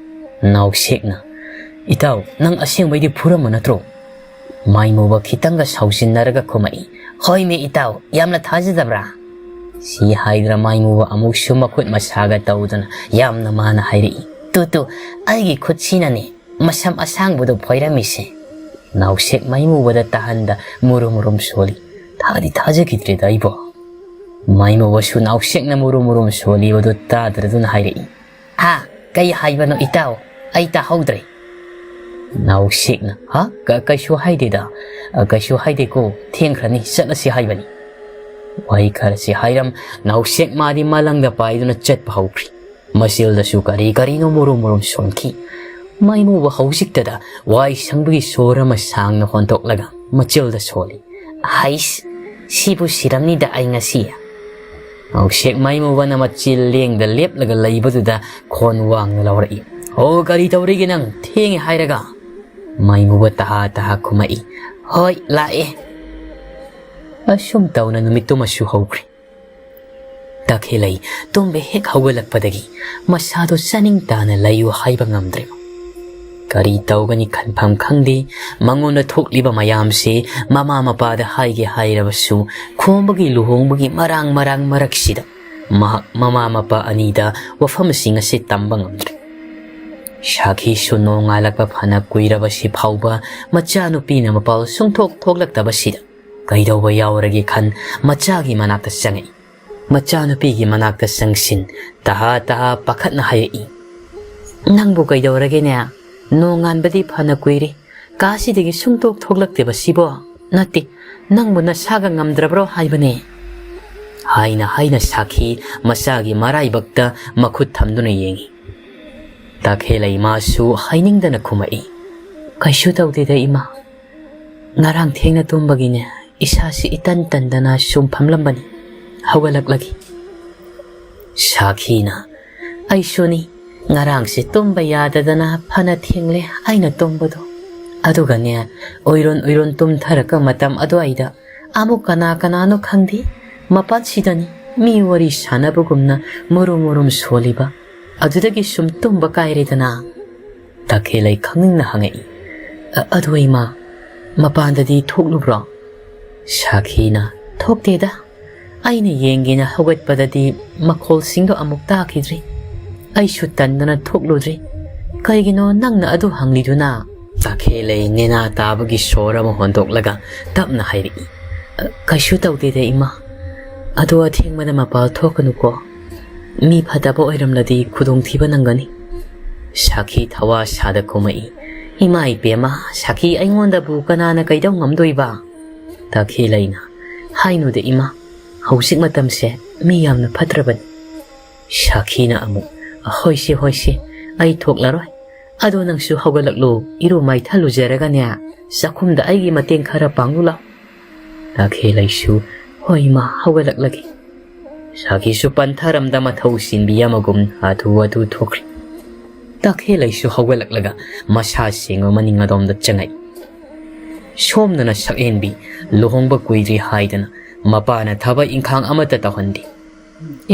ꯅꯥꯎꯁꯦꯛꯅ, "ꯏꯇꯥꯎ, ꯅꯪ ꯑꯁꯦꯡꯕꯩꯗꯤ ꯐꯨꯔꯝꯕ ꯅꯠꯇ꯭ꯔꯣ?" ꯃꯥꯏꯃꯨꯕ ꯈꯤꯇꯪꯒ ꯁꯥꯎꯖꯤꯟꯅꯔꯒ ꯈꯨꯝꯃꯛꯏ, "ꯍꯣꯏꯃꯤ ꯏꯇꯥꯎ, ꯌꯥꯝꯅ ꯊꯥꯖꯗꯕ꯭ꯔꯥ?" ꯁꯤ ꯍꯥꯏꯗꯅ ꯃꯥꯏꯃꯨꯕ ꯑꯃꯨꯛꯁꯨ ꯃꯈꯨꯠ ꯃꯁꯥꯒ ꯇꯧꯗꯨꯅ ꯌꯥꯝꯅ ꯃꯥꯅ ꯍꯥꯏꯔꯛꯏ, "ꯇꯨ ꯇꯨ, ꯑꯩꯒꯤ ꯈꯨꯠꯁꯤꯅꯅꯦ ꯃꯁꯝ ꯑꯁꯥꯡꯕꯗꯣ ꯐꯣꯏꯔꯝꯃꯤꯁꯦ"꯫ ꯅꯥꯎꯁꯦꯛ ꯃꯥꯏꯃꯨꯕꯗ ꯇꯥꯍꯟꯗ ꯃꯨꯔꯨꯝ ꯃꯨꯔꯨꯝ ꯁꯣꯜꯂꯤ꯫ "ꯊꯥꯗꯤ ꯊꯥꯖꯈꯤꯗ꯭ꯔꯦꯗ ꯑꯩꯕꯣ"꯫ ꯃꯥꯏꯃꯨꯕꯁꯨ ꯅꯥꯎꯁꯦꯛꯅ ꯃꯨꯔꯨꯝ ꯃꯨꯔꯨꯝ ꯁꯣꯜꯂꯤꯕꯗꯨ ꯇꯥꯗ꯭ꯔꯗꯨꯅ ꯍꯥꯏꯔꯛꯏ, "ꯍꯥ? ꯀꯩ ꯍꯥꯏꯕꯅꯣ ꯏꯇꯥꯎ? ꯑꯩ ꯇꯥꯍꯧꯗ꯭ꯔꯦ"꯫ ꯅꯥꯎꯁꯦꯛꯅ, "ꯍꯥ? ꯀ-, ꯀꯩꯁꯨ ꯍꯥꯏꯗꯦꯗ꯫ ꯑ, ꯀꯩꯁꯨ ꯍꯥꯏꯗꯦꯀꯣ꯫ ꯊꯦꯡꯈ꯭ꯔꯅꯤ, ꯆꯠꯂꯁꯤ ꯍꯥꯏꯕꯅꯤ"꯫ ꯋꯥꯍꯩ ꯈꯔꯁꯤ ꯍꯥꯏꯔꯝ ꯅꯥꯎꯁꯦꯛ ꯃꯥꯗꯤ ꯃꯂꯪꯗ ꯄꯥꯏꯗꯨꯅ ꯆꯠꯄ ꯍꯧꯈ꯭ꯔꯤ꯫ ꯃꯆꯤꯜꯗꯁꯨ ꯀꯔꯤ ꯀꯔꯤꯅꯣ ꯃꯨꯔꯨꯝ ꯃꯨꯔꯨꯝ ꯁꯣꯟꯈꯤ꯫ ꯃꯥꯏꯃꯨꯕ ꯍꯧꯖꯤꯛꯇꯗ ꯋꯥꯏ ꯁꯪꯕꯒꯤ ꯁꯣꯔ ꯑꯃ ꯁꯥꯡꯅ ꯍꯣꯟꯗꯣꯛꯂꯒ ꯃꯆꯤꯜꯗ ꯁꯣꯜꯂꯤ꯫ "ꯍꯩꯁ, ꯁꯤꯕꯨ ꯁꯤꯔꯝꯅꯤꯗ ꯑꯩ ꯉꯁꯤ"꯫ ꯅꯥꯎꯁꯦꯛ ꯃꯥꯏꯃꯨꯕꯅ ꯃꯆꯤꯜ ꯂꯦꯡꯗ ꯂꯦꯞꯂꯒ ꯂꯩꯕꯗꯨꯗ ꯈꯣꯟ ꯋꯥꯡꯅ ꯂꯥꯎꯔꯛꯏ, "ꯑꯣ, ꯀꯔꯤ ꯇꯧꯔꯤꯒꯦ ꯅꯪ? ꯊꯦꯡꯉꯦ ꯍꯥꯏꯔꯒ?" ꯃꯥꯏꯃꯨꯕ ꯇꯍꯥ ꯇꯍꯥ ꯈꯨꯝꯃꯛꯏ, "ꯍꯣꯏ, ꯂꯥꯛꯑꯦ"꯫ ꯑꯁꯨꯝ ꯇꯧꯅ ꯅꯨꯃꯤꯠꯇꯨꯃꯁꯨ ꯍꯧꯈ꯭ꯔꯦ꯫ ꯇꯈꯦꯜꯂꯩ ꯇꯨꯝꯕ ꯍꯦꯛ ꯍꯧꯒꯠꯂꯛꯄꯗꯒꯤ ꯃꯁꯥꯗꯣ ꯆꯥꯅꯤꯡ ꯇꯥꯅ ꯂꯩꯌꯨ ꯍꯥꯏꯕ ꯉꯝꯗ꯭ꯔꯦ꯫ ꯀꯔꯤ ꯇꯧꯒꯅꯤ ꯈꯟꯐꯝ ꯈꯪꯗꯦ꯫ ꯃꯉꯣꯟꯗ ꯊꯣꯛꯂꯤꯕ ꯃꯌꯥꯝꯁꯤ ꯃꯃꯥ ꯃꯄꯥꯗ ꯍꯥꯏꯒꯦ ꯍꯥꯏꯔꯕꯁꯨ, ꯈꯣꯝꯕꯒꯤ ꯂꯨꯍꯣꯡꯕꯒꯤ ꯃꯔꯥꯡ ꯃꯔꯥꯡ ꯃꯔꯛꯁꯤꯗ ꯃꯍꯥꯛ ꯃꯃꯥ ꯃꯄꯥ ꯑꯅꯤꯗ ꯋꯥꯐꯝꯁꯤꯡ ꯑꯁꯤ ꯇꯝꯕ ꯉꯝꯗ꯭ꯔꯦ꯫ ꯁꯥꯈꯤꯁꯨ ꯅꯣꯡꯉꯥꯜꯂꯛꯄ ꯐꯅ ꯀꯨꯏꯔꯕꯁꯤ ꯐꯥꯎꯕ ꯃꯆꯥꯅꯨꯄꯤꯅ ꯃꯄꯥꯜ ꯁꯨꯡꯊꯣꯛ ꯊꯣꯛꯂꯛꯇꯕꯁꯤꯗ ꯀꯩꯗꯧꯕ ꯌꯥꯎꯔꯒꯦ ꯈꯟ ꯃꯆꯥꯒꯤ ꯃꯅꯥꯛꯇ ꯆꯪꯉꯛꯏ꯫ ꯃꯆꯥꯅꯨꯄꯤꯒꯤ ꯃꯅꯥꯛꯇ ꯆꯪꯁꯤꯟ ꯇꯍꯥ ꯇꯍꯥ ꯄꯥꯈꯠꯅ ꯍꯥꯏꯔꯛꯏ, "ꯅꯪꯕꯨ ꯀꯩꯗꯧꯔꯒꯦꯅꯦ? ꯅꯣꯡꯉꯥꯟꯕꯗꯤ ꯐꯅ ꯀꯨꯏꯔꯦ, ꯀꯥꯁꯤꯗꯒꯤ ꯁꯨꯡꯊꯣꯛ ꯊꯣꯛꯂꯛꯇꯦꯕ ꯁꯤꯕꯣ꯫ ꯅꯠꯇꯦ, ꯅꯪꯕꯨ ꯅꯁꯥꯒ ꯉꯝꯗ꯭ꯔꯕ꯭ꯔꯣ ꯍꯥꯏꯕꯅꯦ?" ꯍꯥꯏꯅ ꯍꯥꯏꯅ ꯁꯥꯈꯤ ꯃꯆꯥꯒꯤ ꯃꯔꯥꯏꯕꯛꯇ ꯃꯈꯨꯠ ꯊꯝꯗꯨꯅ ꯌꯦꯡꯉꯤ꯫ ꯇꯈꯦꯜꯂꯩ ꯃꯥꯁꯨ ꯍꯥꯏꯅꯤꯡꯗꯅ ꯈꯨꯝꯃꯛꯏ, "ꯀꯩꯁꯨ ꯇꯧꯗꯦꯗ ꯏꯃꯥ, ꯉꯔꯥꯡ ꯊꯦꯡꯅ ꯇꯨꯝꯕꯒꯤꯅꯦ, ꯏꯁꯥꯁꯤ ꯏꯇꯟ ꯇꯟꯗꯅ ꯁꯨꯝ ꯐꯝꯂꯝꯕꯅꯤ, ꯍꯧꯒꯠꯂꯛꯂꯒꯦ꯫" ꯁꯥꯈꯤꯅ, "ꯑꯩꯁꯨꯅꯤ, ꯉꯔꯥꯡꯁꯦ ꯇꯨꯝꯕ ꯌꯥꯗꯗꯅ ꯐꯅ ꯊꯦꯡꯂꯦ ꯑꯩꯅ ꯇꯨꯝꯕꯗꯣ꯫ ꯑꯗꯨꯒꯅꯦ, ꯎꯏꯔꯣꯟ ꯎꯏꯔꯣꯟ ꯇꯨꯝꯊꯔꯛꯄ ꯃꯇꯝ ꯑꯗꯨꯋꯥꯏꯗ ꯑꯃꯨꯛ ꯀꯅꯥ ꯀꯅꯥꯅꯣ ꯈꯪꯗꯦ, ꯃꯄꯥꯟꯁꯤꯗꯅꯤ ꯃꯤ ꯋꯥꯔꯤ ꯁꯥꯟꯅꯕꯒꯨꯝꯅ ꯃꯨꯔꯨꯝ ꯃꯨꯔꯨꯝ ꯁꯣꯜꯂꯤꯕ꯫ ꯑꯗꯨꯗꯒꯤ ꯁꯨꯝ ꯇꯨꯝꯕ ꯀꯥꯏꯔꯦꯗꯅ꯫" ꯇꯈꯦꯜꯂꯩ ꯈꯪꯅꯤꯡꯅ ꯍꯪꯉꯛꯏ, "ꯑ-, ꯑꯗꯨ ꯏꯃꯥ, ꯃꯄꯥꯟꯗꯗꯤ ꯊꯣꯛꯂꯨꯕ꯭ꯔꯣ?" ꯁꯥꯈꯤꯅ, "ꯊꯣꯛꯇꯦꯗ꯫ ꯑꯩꯅ ꯌꯦꯡꯒꯦꯅ ꯍꯧꯒꯠꯄꯗꯗꯤ ꯃꯈꯣꯜꯁꯤꯡꯗꯣ ꯑꯃꯨꯛ ꯇꯥꯈꯤꯗ꯭ꯔꯤ꯫ ꯑꯩꯁꯨ ꯇꯟꯗꯅ ꯊꯣꯛꯂꯨꯗ꯭ꯔꯤ꯫ ꯀꯩꯒꯤꯅꯣ ꯅꯪꯅ ꯑꯗꯨ ꯍꯪꯂꯤꯗꯨꯅ?" ꯇꯈꯦꯜꯂꯩ ꯅꯦꯅꯥ ꯇꯥꯕꯒꯤ ꯁꯣꯔ ꯑꯃ ꯍꯣꯟꯗꯣꯛꯂꯒ ꯇꯞꯅ ꯍꯥꯏꯔꯛꯏ, "ꯑ, ꯀꯩꯁꯨ ꯇꯧꯗꯦꯗ ꯏꯃꯥ꯫ ꯑꯗꯣ ꯑꯊꯦꯡꯕꯗ ꯃꯄꯥꯜ ꯊꯣꯛꯀꯅꯨꯀꯣ꯫ ꯃꯤ ꯐꯠꯇꯕ ꯑꯣꯏꯔꯝꯂꯗꯤ ꯈꯨꯗꯣꯡꯊꯤꯕ ꯅꯪꯒꯅꯤ꯫" ꯁꯥꯈꯤ ꯊꯋꯥ ꯁꯥꯗ ꯈꯨꯝꯃꯛꯏ, "ꯏꯃꯥ ꯏꯕꯦꯝꯃ, ꯁꯥꯈꯤ ꯑꯩꯉꯣꯟꯗꯕꯨ ꯀꯅꯥꯅ ꯀꯩꯗꯧ ꯉꯝꯗꯣꯏꯕ?" ꯇꯈꯦꯜꯂꯩꯅ, "ꯍꯥꯏꯅꯨꯗ ꯏꯃꯥ, ꯍꯧꯖꯤꯛ ꯃꯇꯝꯁꯦ ꯃꯤ ꯌꯥꯝꯅ ꯐꯠꯇ꯭ꯔꯕꯅꯤ꯫" ꯁꯥꯈꯤꯅ ꯑꯃꯨꯛ, "ꯍꯣꯏꯁꯦ, ꯍꯣꯏꯁꯦ, ꯑꯩ ꯊꯣꯛꯂꯔꯣꯏ꯫ ꯑꯗꯣ ꯅꯪꯁꯨ ꯍꯧꯒꯠꯂꯛꯂꯨ, ꯏꯔꯨ ꯃꯥꯏꯊ ꯂꯨꯖꯔꯒꯅꯦ, ꯆꯥꯛꯈꯨꯝꯗ ꯑꯩꯒꯤ ꯃꯇꯦꯡ ꯈꯔ ꯄꯥꯡꯂꯨ ꯂꯥꯎ꯫" ꯇꯈꯦꯜꯂꯩꯁꯨ, "ꯍꯣꯏ ꯏꯃꯥ, ꯍꯧꯒꯠꯂꯛꯂꯒꯦ꯫" ꯁꯥꯈꯤꯁꯨ ꯄꯟꯊꯔꯝꯗ ꯃꯊꯧ ꯆꯤꯟꯕꯤ ꯑꯃꯒꯨꯝ ꯍꯥꯊꯨ ꯍꯥꯊꯨ ꯊꯣꯛꯈ꯭ꯔꯦ꯫ ꯇꯈꯦꯜꯂꯩꯁꯨ ꯍꯧꯒꯠꯂꯛꯂꯒ ꯃꯁꯥ ꯁꯦꯡꯕ ꯃꯅꯤꯡ ꯑꯗꯣꯝꯗ ꯆꯪꯉꯛꯏ꯫ ꯁꯣꯝꯗꯅ ꯁꯛꯍꯦꯟꯕꯤ ꯂꯨꯍꯣꯡꯕ ꯀꯨꯏꯗ꯭ꯔꯤ ꯍꯥꯏꯗꯅ ꯃꯄꯥꯅ ꯊꯕꯛ ꯏꯪꯈꯥꯡ ꯑꯃꯠꯇ ꯇꯧꯍꯟꯗꯦ꯫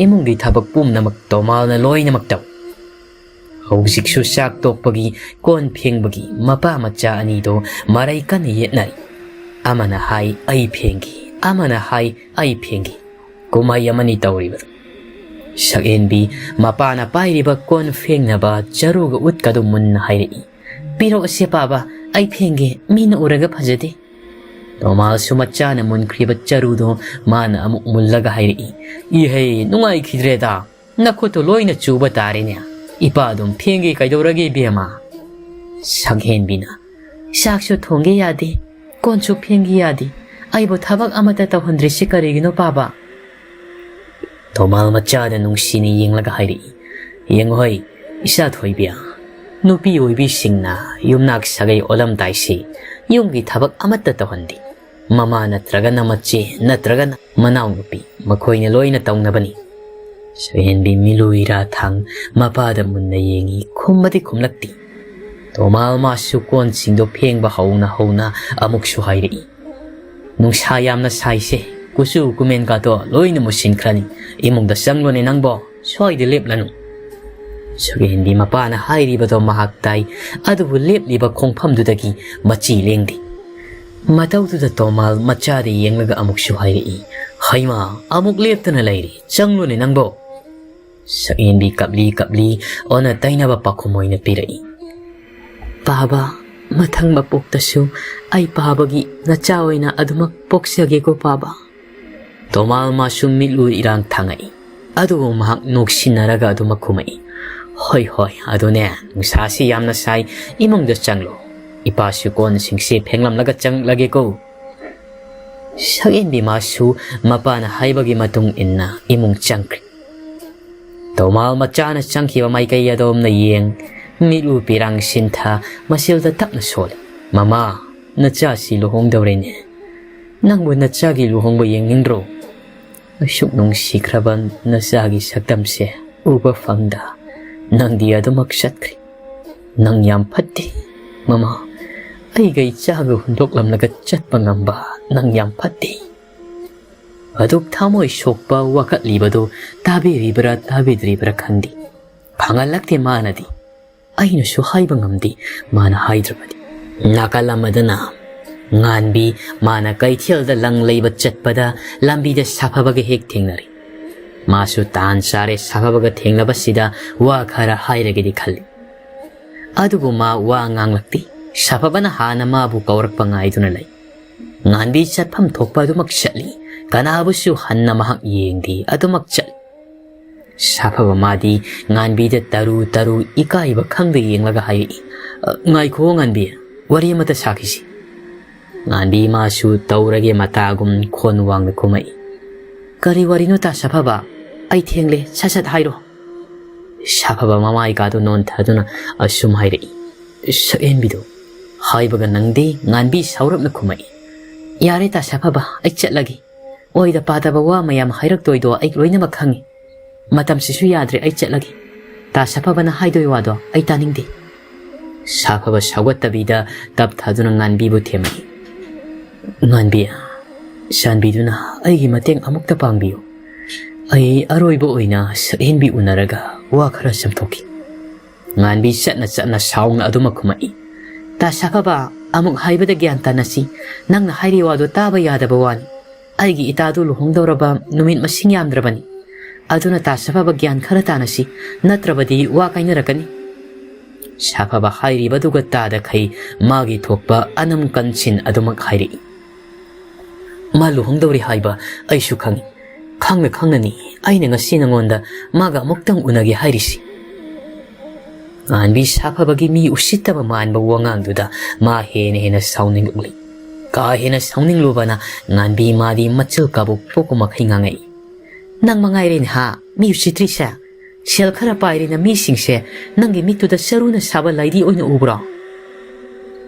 ꯏꯃꯨꯡꯒꯤ ꯊꯕꯛ ꯄꯨꯝꯅꯃꯛ ꯇꯣꯃꯥꯜꯅ ꯂꯣꯏꯅꯃꯛ ꯇꯧ꯫ ꯍꯧꯖꯤꯛꯁꯨ ꯆꯥꯛ ꯇꯣꯛꯄꯒꯤ ꯀꯣꯟ ꯐꯦꯡꯕꯒꯤ ꯃꯄꯥ ꯃꯆꯥ ꯑꯅꯤꯗꯣ ꯃꯔꯩ ꯀꯟꯅ ꯌꯦꯠꯅꯔꯤ꯫ ꯑꯃꯅ ꯍꯥꯏ, "ꯑꯩ ꯐꯦꯡꯒꯦ"꯫ ꯑꯃꯅ ꯍꯥꯏ, "ꯑꯩ ꯐꯦꯡꯒꯦ"꯫ ꯀꯨꯝꯍꯩ ꯑꯃꯅꯤ ꯇꯧꯔꯤꯕ꯫ ꯁꯛꯍꯦꯟꯕꯤ ꯃꯄꯥꯅ ꯄꯥꯏꯔꯤꯕ ꯀꯣꯟ ꯐꯦꯡꯅꯕ ꯆꯔꯨꯒ ꯎꯠꯀꯗꯨ ꯃꯨꯟꯅ ꯍꯥꯏꯔꯛꯏ꯫ "ꯄꯤꯔꯛꯑꯣꯁꯦ ꯄꯥꯕ, ꯑꯩ ꯐꯦꯡꯒꯦ, ꯃꯤꯅ ꯎꯔꯒ ꯐꯖꯗꯦ"꯫ ꯇꯣꯃꯥꯜꯁꯨ ꯃꯆꯥꯅ ꯃꯨꯟꯈ꯭ꯔꯤꯕ ꯆꯔꯨꯗꯣ ꯃꯥꯅ ꯑꯃꯨꯛ ꯃꯨꯜꯂꯒ ꯍꯥꯏꯔꯛꯏ꯫ "ꯏꯍꯩ, ꯅꯨꯡꯉꯥꯏꯈꯤꯗ꯭ꯔꯦꯗ꯫ ꯅꯈꯨꯠꯇꯨ ꯂꯣꯏꯅ ꯆꯨꯕ ꯇꯥꯔꯦꯅꯦ꯫ ꯏꯄꯥ ꯑꯗꯨꯝ ꯐꯦꯡꯒꯦ ꯀꯩꯗꯧꯔꯒꯦ ꯏꯕꯦꯝꯃ?" ꯁꯛꯍꯦꯟꯕꯤꯅ, "ꯆꯥꯛꯁꯨ ꯊꯣꯡꯒꯦ ꯌꯥꯗꯦ, ꯀꯣꯟꯁꯨ ꯐꯦꯡꯒꯦ ꯌꯥꯗꯦ꯫ ꯑꯩꯕꯨ ꯊꯕꯛ ꯑꯃꯠꯇ ꯇꯧꯍꯟꯗ꯭ꯔꯤꯁꯤ ꯀꯔꯤꯒꯤꯅꯣ ꯄꯥꯕ?" ꯇꯣꯃꯥꯜ ꯃꯆꯥꯗ ꯅꯨꯡꯁꯤꯅ ꯌꯦꯡꯂꯒ ꯍꯥꯏꯔꯛꯏ, "ꯌꯦꯡꯉꯨꯍꯩ, ꯏꯆꯥ ꯊꯣꯏꯕꯤ, ꯅꯨꯄꯤ ꯑꯣꯏꯕꯤꯁꯤꯡꯅ ꯌꯨꯝꯅꯥꯛ ꯁꯥꯒꯩ ꯑꯣꯜꯂꯝꯗꯥꯏꯁꯤ ꯌꯨꯝꯒꯤ ꯊꯕꯛ ꯑꯃꯠꯇ ꯇꯧꯍꯟꯗꯦ꯫ ꯃꯃꯥ ꯅꯠꯇ꯭ꯔꯒꯅ ꯃꯆꯦ ꯅꯠꯇ꯭ꯔꯒꯅ ꯃꯅꯥꯎꯅꯨꯄꯤ, ꯃꯈꯣꯏꯅ ꯂꯣꯏꯅ ꯇꯧꯅꯕꯅꯤ"꯫ ꯁꯛꯍꯦꯟꯕꯤ ꯃꯤꯂꯨ ꯏꯔꯥ ꯊꯥꯡ ꯃꯄꯥꯗ ꯃꯨꯟꯅ ꯌꯦꯡꯏ, ꯈꯨꯝꯕꯗꯤ ꯈꯨꯝꯂꯛꯇꯦ꯫ ꯇꯣꯃꯥꯜ ꯃꯥꯁꯨ ꯀꯣꯟꯁꯤꯡꯗꯣ ꯐꯦꯡꯕ ꯍꯧꯅ ꯍꯧꯅ ꯑꯃꯨꯛꯁꯨ ꯍꯥꯏꯔꯛꯏ, "ꯅꯨꯡꯁꯥ ꯌꯥꯝꯅ ꯁꯥꯏꯁꯦ, ꯀꯨꯆꯨ ꯀꯨꯃꯦꯟꯒꯥꯗꯣ ꯂꯣꯏꯅ ꯃꯨꯁꯤꯟꯈ꯭ꯔꯅꯤ꯫ ꯏꯃꯨꯡꯗ ꯆꯪꯂꯣꯅꯦ ꯅꯪꯕꯣ, ꯁ꯭ꯋꯥꯏꯗ ꯂꯦꯞꯂꯅꯨ"꯫ ꯁꯛꯍꯦꯟꯕꯤ ꯃꯄꯥꯅ ꯍꯥꯏꯔꯤꯕꯗꯣ ꯃꯍꯥꯛ ꯇꯥꯏ, ꯑꯗꯨꯕꯨ ꯂꯦꯞꯂꯤꯕ ꯈꯣꯡꯐꯝꯗꯨꯗꯒꯤ ꯃꯆꯤ ꯂꯦꯡꯗꯦ꯫ ꯃꯇꯧꯗꯨꯗ ꯇꯣꯃꯥꯜ ꯃꯆꯥꯗ ꯌꯦꯡꯂꯒ ꯑꯃꯨꯛꯁꯨ ꯍꯥꯏꯔꯛꯏ, "ꯍꯩꯃꯥ, ꯑꯃꯨꯛ ꯂꯦꯞꯇꯅ ꯂꯩꯔꯤ, ꯆꯪꯂꯨꯅꯦ ꯅꯪꯕꯣ"꯫ ꯁꯛꯍꯦꯟꯕꯤ ꯀꯞꯂꯤ ꯀꯞꯂꯤ ꯑꯣꯟꯅ ꯇꯩꯅꯕ ꯄꯥꯎꯈꯨꯝ ꯑꯣꯏꯅ ꯄꯤꯔꯛꯏ, "ꯄꯥꯕ, ꯃꯊꯪ ꯃꯄꯣꯛꯇꯁꯨ ꯑꯩ ꯄꯥꯕꯒꯤ ꯅꯆꯥ ꯑꯣꯏꯅ ꯑꯗꯨꯃꯛ ꯄꯣꯛꯆꯒꯦꯀꯣ ꯄꯥꯕ"꯫ ꯇꯣꯃꯥꯜ ꯃꯥꯁꯨ ꯃꯤꯠꯂꯨ ꯏꯔꯥꯡ ꯊꯥꯡꯉꯛꯏ꯫ ꯑꯗꯨꯕꯨ ꯃꯍꯥꯛ ꯅꯣꯛꯁꯤꯟꯅꯔꯒ ꯑꯗꯨꯃꯛ ꯈꯨꯝꯃꯛꯏ, "ꯍꯣꯏ, ꯍꯣꯏ, ꯑꯗꯨꯅꯦ, ꯅꯨꯡꯁꯥꯁꯤ ꯌꯥꯝꯅ ꯁꯥꯏ, ꯏꯃꯨꯡꯗ ꯆꯪꯂꯣ꯫ ꯏꯄꯥꯁꯨ ꯀꯣꯟꯁꯤꯡꯁꯦ ꯐꯦꯡꯂꯝꯂꯒ ꯆꯪꯂꯒꯦꯀꯣ"꯫ ꯁꯛꯍꯦꯟꯕꯤ ꯃꯥꯁꯨ ꯃꯄꯥꯅ ꯍꯥꯏꯕꯒꯤ ꯃꯇꯨꯡ ꯏꯟꯅ ꯏꯃꯨꯡ ꯆꯪꯈ꯭ꯔꯦ꯫ ꯇꯣꯃꯥꯜ ꯃꯆꯥꯅ ꯆꯪꯈꯤꯕ ꯃꯥꯏꯀꯩ ꯑꯗꯣꯝꯗ ꯌꯦꯡ, ꯃꯤꯠꯂꯨ ꯄꯤꯔꯥꯡ ꯁꯤꯟꯊ, ꯃꯆꯤꯜꯗ ꯇꯞꯅ ꯁꯣꯜꯂꯤ, "ꯃꯃꯥ, ꯅꯆꯥꯁꯤ ꯂꯨꯍꯣꯡꯗꯧꯔꯦꯅꯦ꯫ ꯅꯪꯕꯨ ꯅꯆꯥꯒꯤ ꯂꯨꯍꯣꯡꯕ ꯌꯦꯡꯅꯤꯡꯗ꯭ꯔꯣ? ꯑꯁꯨꯛ ꯅꯨꯡꯁꯤꯈ꯭ꯔꯕ ꯅꯆꯥꯒꯤ ꯁꯛꯇꯝꯁꯦ ꯎꯕ ꯐꯪꯗ ꯅꯪꯗꯤ ꯑꯗꯨꯃꯛ ꯆꯠꯈ꯭ꯔꯦ꯫ ꯅꯪ ꯌꯥꯝ ꯐꯠꯇꯦ, ꯃꯃꯥ꯫ ꯑꯩꯒ ꯏꯆꯥꯒ ꯍꯨꯟꯗꯣꯛꯂꯝꯂꯒ ꯆꯠꯄ ꯉꯝꯕ ꯅꯪ ꯌꯥꯝ ꯐꯠꯇꯦ"꯫ ꯑꯗꯨꯛ ꯊꯃꯣꯏ ꯁꯣꯛꯄ ꯋꯥꯀꯠꯂꯤꯕꯗꯨ ꯇꯥꯕꯤꯔꯤꯕ꯭ꯔꯥ ꯇꯥꯕꯤꯗ꯭ꯔꯤꯕ꯭ꯔꯥ ꯈꯪꯗꯦ꯫ ꯐꯪꯍꯜꯂꯛꯇꯦ ꯃꯥꯅꯗꯤ꯫ ꯑꯩꯅꯁꯨ ꯍꯥꯏꯕ ꯉꯝꯗꯦ ꯃꯥꯅ ꯍꯥꯏꯗ꯭ꯔꯕꯗꯤ꯫ ꯅꯥꯀꯜ ꯑꯃꯗꯅ ꯉꯥꯟꯕꯤ ꯃꯥꯅ ꯀꯩꯊꯦꯜꯗ ꯂꯪ ꯂꯩꯕ ꯆꯠꯄꯗ ꯂꯝꯕꯤꯗ ꯁꯥꯐꯕꯒ ꯍꯦꯛ ꯊꯦꯡꯅꯔꯦ꯫ ꯃꯥꯁꯨ ꯇꯥꯟ ꯆꯥꯔꯦ ꯁꯥꯐꯕꯒ ꯊꯦꯡꯅꯕꯁꯤꯗ ꯋꯥ ꯈꯔ ꯍꯥꯏꯔꯒꯦꯗꯤ ꯈꯜꯂꯤ꯫ ꯑꯗꯨꯕꯨ ꯃꯥ ꯋꯥ ꯉꯥꯡꯂꯛꯇꯦ꯫ ꯁꯥꯐꯕꯅ ꯍꯥꯟꯅ ꯃꯥꯕꯨ ꯀꯧꯔꯛꯄ ꯉꯥꯏꯗꯨꯅ ꯂꯩ꯫ ꯉꯥꯟꯕꯤ ꯆꯠꯐꯝ ꯊꯣꯛꯄ ꯑꯗꯨꯃꯛ ꯆꯠꯂꯤ꯫ ꯀꯅꯥꯕꯨꯁꯨ ꯍꯟꯅ ꯃꯍꯥꯛ ꯌꯦꯡꯗꯦ, ꯑꯗꯨꯃꯛ ꯆꯠꯂꯤ꯫ ꯁꯥꯐꯕ ꯃꯥꯗꯤ ꯉꯥꯟꯕꯤꯗ ꯇꯔꯨ ꯇꯔꯨ ꯏꯀꯥꯏꯕ ꯈꯪꯗ ꯌꯦꯡꯂꯒ ꯍꯥꯏꯔꯛꯏ, "ꯑ, ꯉꯥꯏꯈꯣ ꯉꯥꯟꯕꯤ, ꯋꯥꯔꯤ ꯑꯃꯇ ꯁꯥꯈꯤꯁꯤ꯫" ꯉꯥꯟꯕꯤ ꯃꯥꯁꯨ ꯇꯧꯔꯒꯦ ꯃꯇꯥꯒꯨꯝ ꯈꯣꯟ ꯋꯥꯡꯅ ꯈꯨꯝꯃꯛꯏ, "ꯀꯔꯤ ꯋꯥꯔꯤꯅꯣ ꯇꯥ ꯁꯥꯐꯕ? ꯑꯩ ꯊꯦꯡꯂꯦ, ꯁꯠ ꯁꯠ ꯍꯥꯏꯔꯣ꯫" ꯁꯥꯐꯕ ꯃꯃꯥꯏꯀꯥꯗꯨ ꯅꯣꯟꯊꯗꯨꯅ ꯑꯁꯨꯝ ꯍꯥꯏꯔꯛꯏ, "ꯁꯛꯍꯦꯟꯕꯤꯗꯨ ꯍꯥꯏꯕꯒ ꯅꯪꯗꯦ꯫" ꯉꯥꯟꯕꯤ ꯁꯥꯎꯔꯞꯅ ꯈꯨꯝꯃꯛꯏ, "ꯌꯥꯔꯦ ꯇꯥ ꯁꯥꯐꯕ, ꯑꯩ ꯆꯠꯂꯒꯦ꯫ ꯑꯣꯏꯗ ꯄꯥꯗꯕ ꯋꯥ ꯃꯌꯥꯝ ꯍꯥꯏꯔꯛꯇꯣꯏꯗꯣ ꯑꯩ ꯂꯣꯏꯅꯃꯛ ꯈꯪꯉꯤ꯫ ꯃꯇꯝꯁꯤꯁꯨ ꯌꯥꯗ꯭ꯔꯦ, ꯑꯩ ꯆꯠꯂꯒꯦ꯫ ꯇꯥ ꯁꯥꯐꯕꯅ ꯍꯥꯏꯗꯣꯏ ꯋꯥꯗꯣ ꯑꯩ ꯇꯥꯅꯤꯡꯗꯦ꯫" ꯁꯥꯐꯕ ꯁꯥꯎꯒꯠꯇꯕꯤꯗ ꯇꯞꯊꯗꯨꯅ ꯉꯥꯟꯕꯤꯕꯨ ꯊꯦꯝꯃꯛꯏ, "ꯉꯥꯟꯕꯤ, ꯆꯥꯟꯕꯤꯗꯨꯅ ꯑꯩꯒꯤ ꯃꯇꯦꯡ ꯑꯃꯨꯛꯇ ꯄꯥꯡꯕꯤꯌꯨ꯫ ꯑꯩ ꯑꯔꯣꯏꯕ ꯑꯣꯏꯅ ꯁꯛꯍꯦꯟꯕꯤ ꯎꯅꯔꯒ ꯋꯥ ꯈꯔ ꯆꯝꯊꯣꯛꯈꯤ꯫" ꯉꯥꯟꯕꯤ ꯆꯠꯅ ꯆꯠꯅ ꯁꯥꯎꯅ ꯑꯗꯨꯃꯛ ꯈꯨꯝꯃꯛꯏ, "ꯇꯥ ꯁꯥꯐꯕ, ꯑꯃꯨꯛ ꯍꯥꯏꯕꯗ ꯒ꯭ꯌꯥꯟ ꯇꯥꯅꯁꯤ꯫ ꯅꯪꯅ ꯍꯥꯏꯔꯤ ꯋꯥꯗꯣ ꯇꯥꯕ ꯌꯥꯗꯕ ꯋꯥꯅꯤ꯫ ꯑꯩꯒꯤ ꯏꯇꯥꯗꯨ ꯂꯨꯍꯣꯡꯗꯧꯔꯕ ꯅꯨꯃꯤꯠ ꯃꯁꯤꯡ ꯌꯥꯝꯗ꯭ꯔꯕꯅꯤ꯫ ꯑꯗꯨꯅ ꯇꯥ ꯁꯥꯐꯕ ꯒ꯭ꯌꯥꯟ ꯈꯔ ꯇꯥꯅꯁꯤ, ꯅꯠꯇ꯭ꯔꯕꯗꯤ ꯋꯥ ꯀꯥꯏꯅꯔꯛꯀꯅꯤ꯫" ꯁꯥꯐꯕ ꯍꯥꯏꯔꯤꯕꯗꯨꯒ ꯇꯥꯗꯈꯩ ꯃꯥꯒꯤ ꯊꯣꯛꯄ ꯑꯅꯝ ꯀꯟꯁꯤꯟ ꯑꯗꯨꯃꯛ ꯍꯥꯏꯔꯛꯏ, "ꯃꯥ ꯂꯨꯍꯣꯡꯗꯧꯔꯤ ꯍꯥꯏꯕ ꯑꯩꯁꯨ ꯈꯪꯏ꯫ ꯈꯪꯅ ꯈꯪꯅꯅꯤ ꯑꯩꯅ ꯉꯁꯤ ꯅꯉꯣꯟꯗ ꯃꯥꯒ ꯑꯃꯨꯛꯇꯪ ꯎꯅꯒꯦ ꯍꯥꯏꯔꯤꯁꯤ꯫" ꯉꯥꯟꯕꯤ ꯁꯥꯐꯕꯒꯤ ꯃꯤ ꯎꯁꯤꯠꯇꯕ ꯃꯥꯟꯕ ꯋꯥꯉꯥꯡꯗꯨꯗ ꯃꯥ ꯍꯦꯟꯅ ꯍꯦꯟꯅ ꯁꯥꯎꯅꯤꯡꯂꯛꯂꯤ꯫ ꯀꯥ ꯍꯦꯟꯅ ꯁꯥꯎꯅꯤꯡꯂꯨꯕꯅ ꯉꯥꯟꯕꯤ ꯃꯥꯗꯤ ꯃꯆꯤꯜ ꯀꯥꯕꯨ ꯄꯣꯛꯄ ꯃꯈꯩ ꯉꯥꯡꯉꯛꯏ, "ꯅꯪ ꯃꯉꯥꯏꯔꯦꯅꯦ ꯍꯥ ꯃꯤ ꯎꯁꯤꯠꯇ꯭ꯔꯤꯁꯦ? ꯁꯦꯜ ꯈꯔ ꯄꯥꯏꯔꯤꯅ ꯃꯤꯁꯤꯡꯁꯦ ꯅꯪꯒꯤ ꯃꯤꯠꯇꯨꯗ ꯆꯔꯨꯅ ꯁꯥꯕ ꯂꯥꯏꯗꯤ ꯑꯣꯏꯅ ꯎꯕ꯭ꯔꯣ?"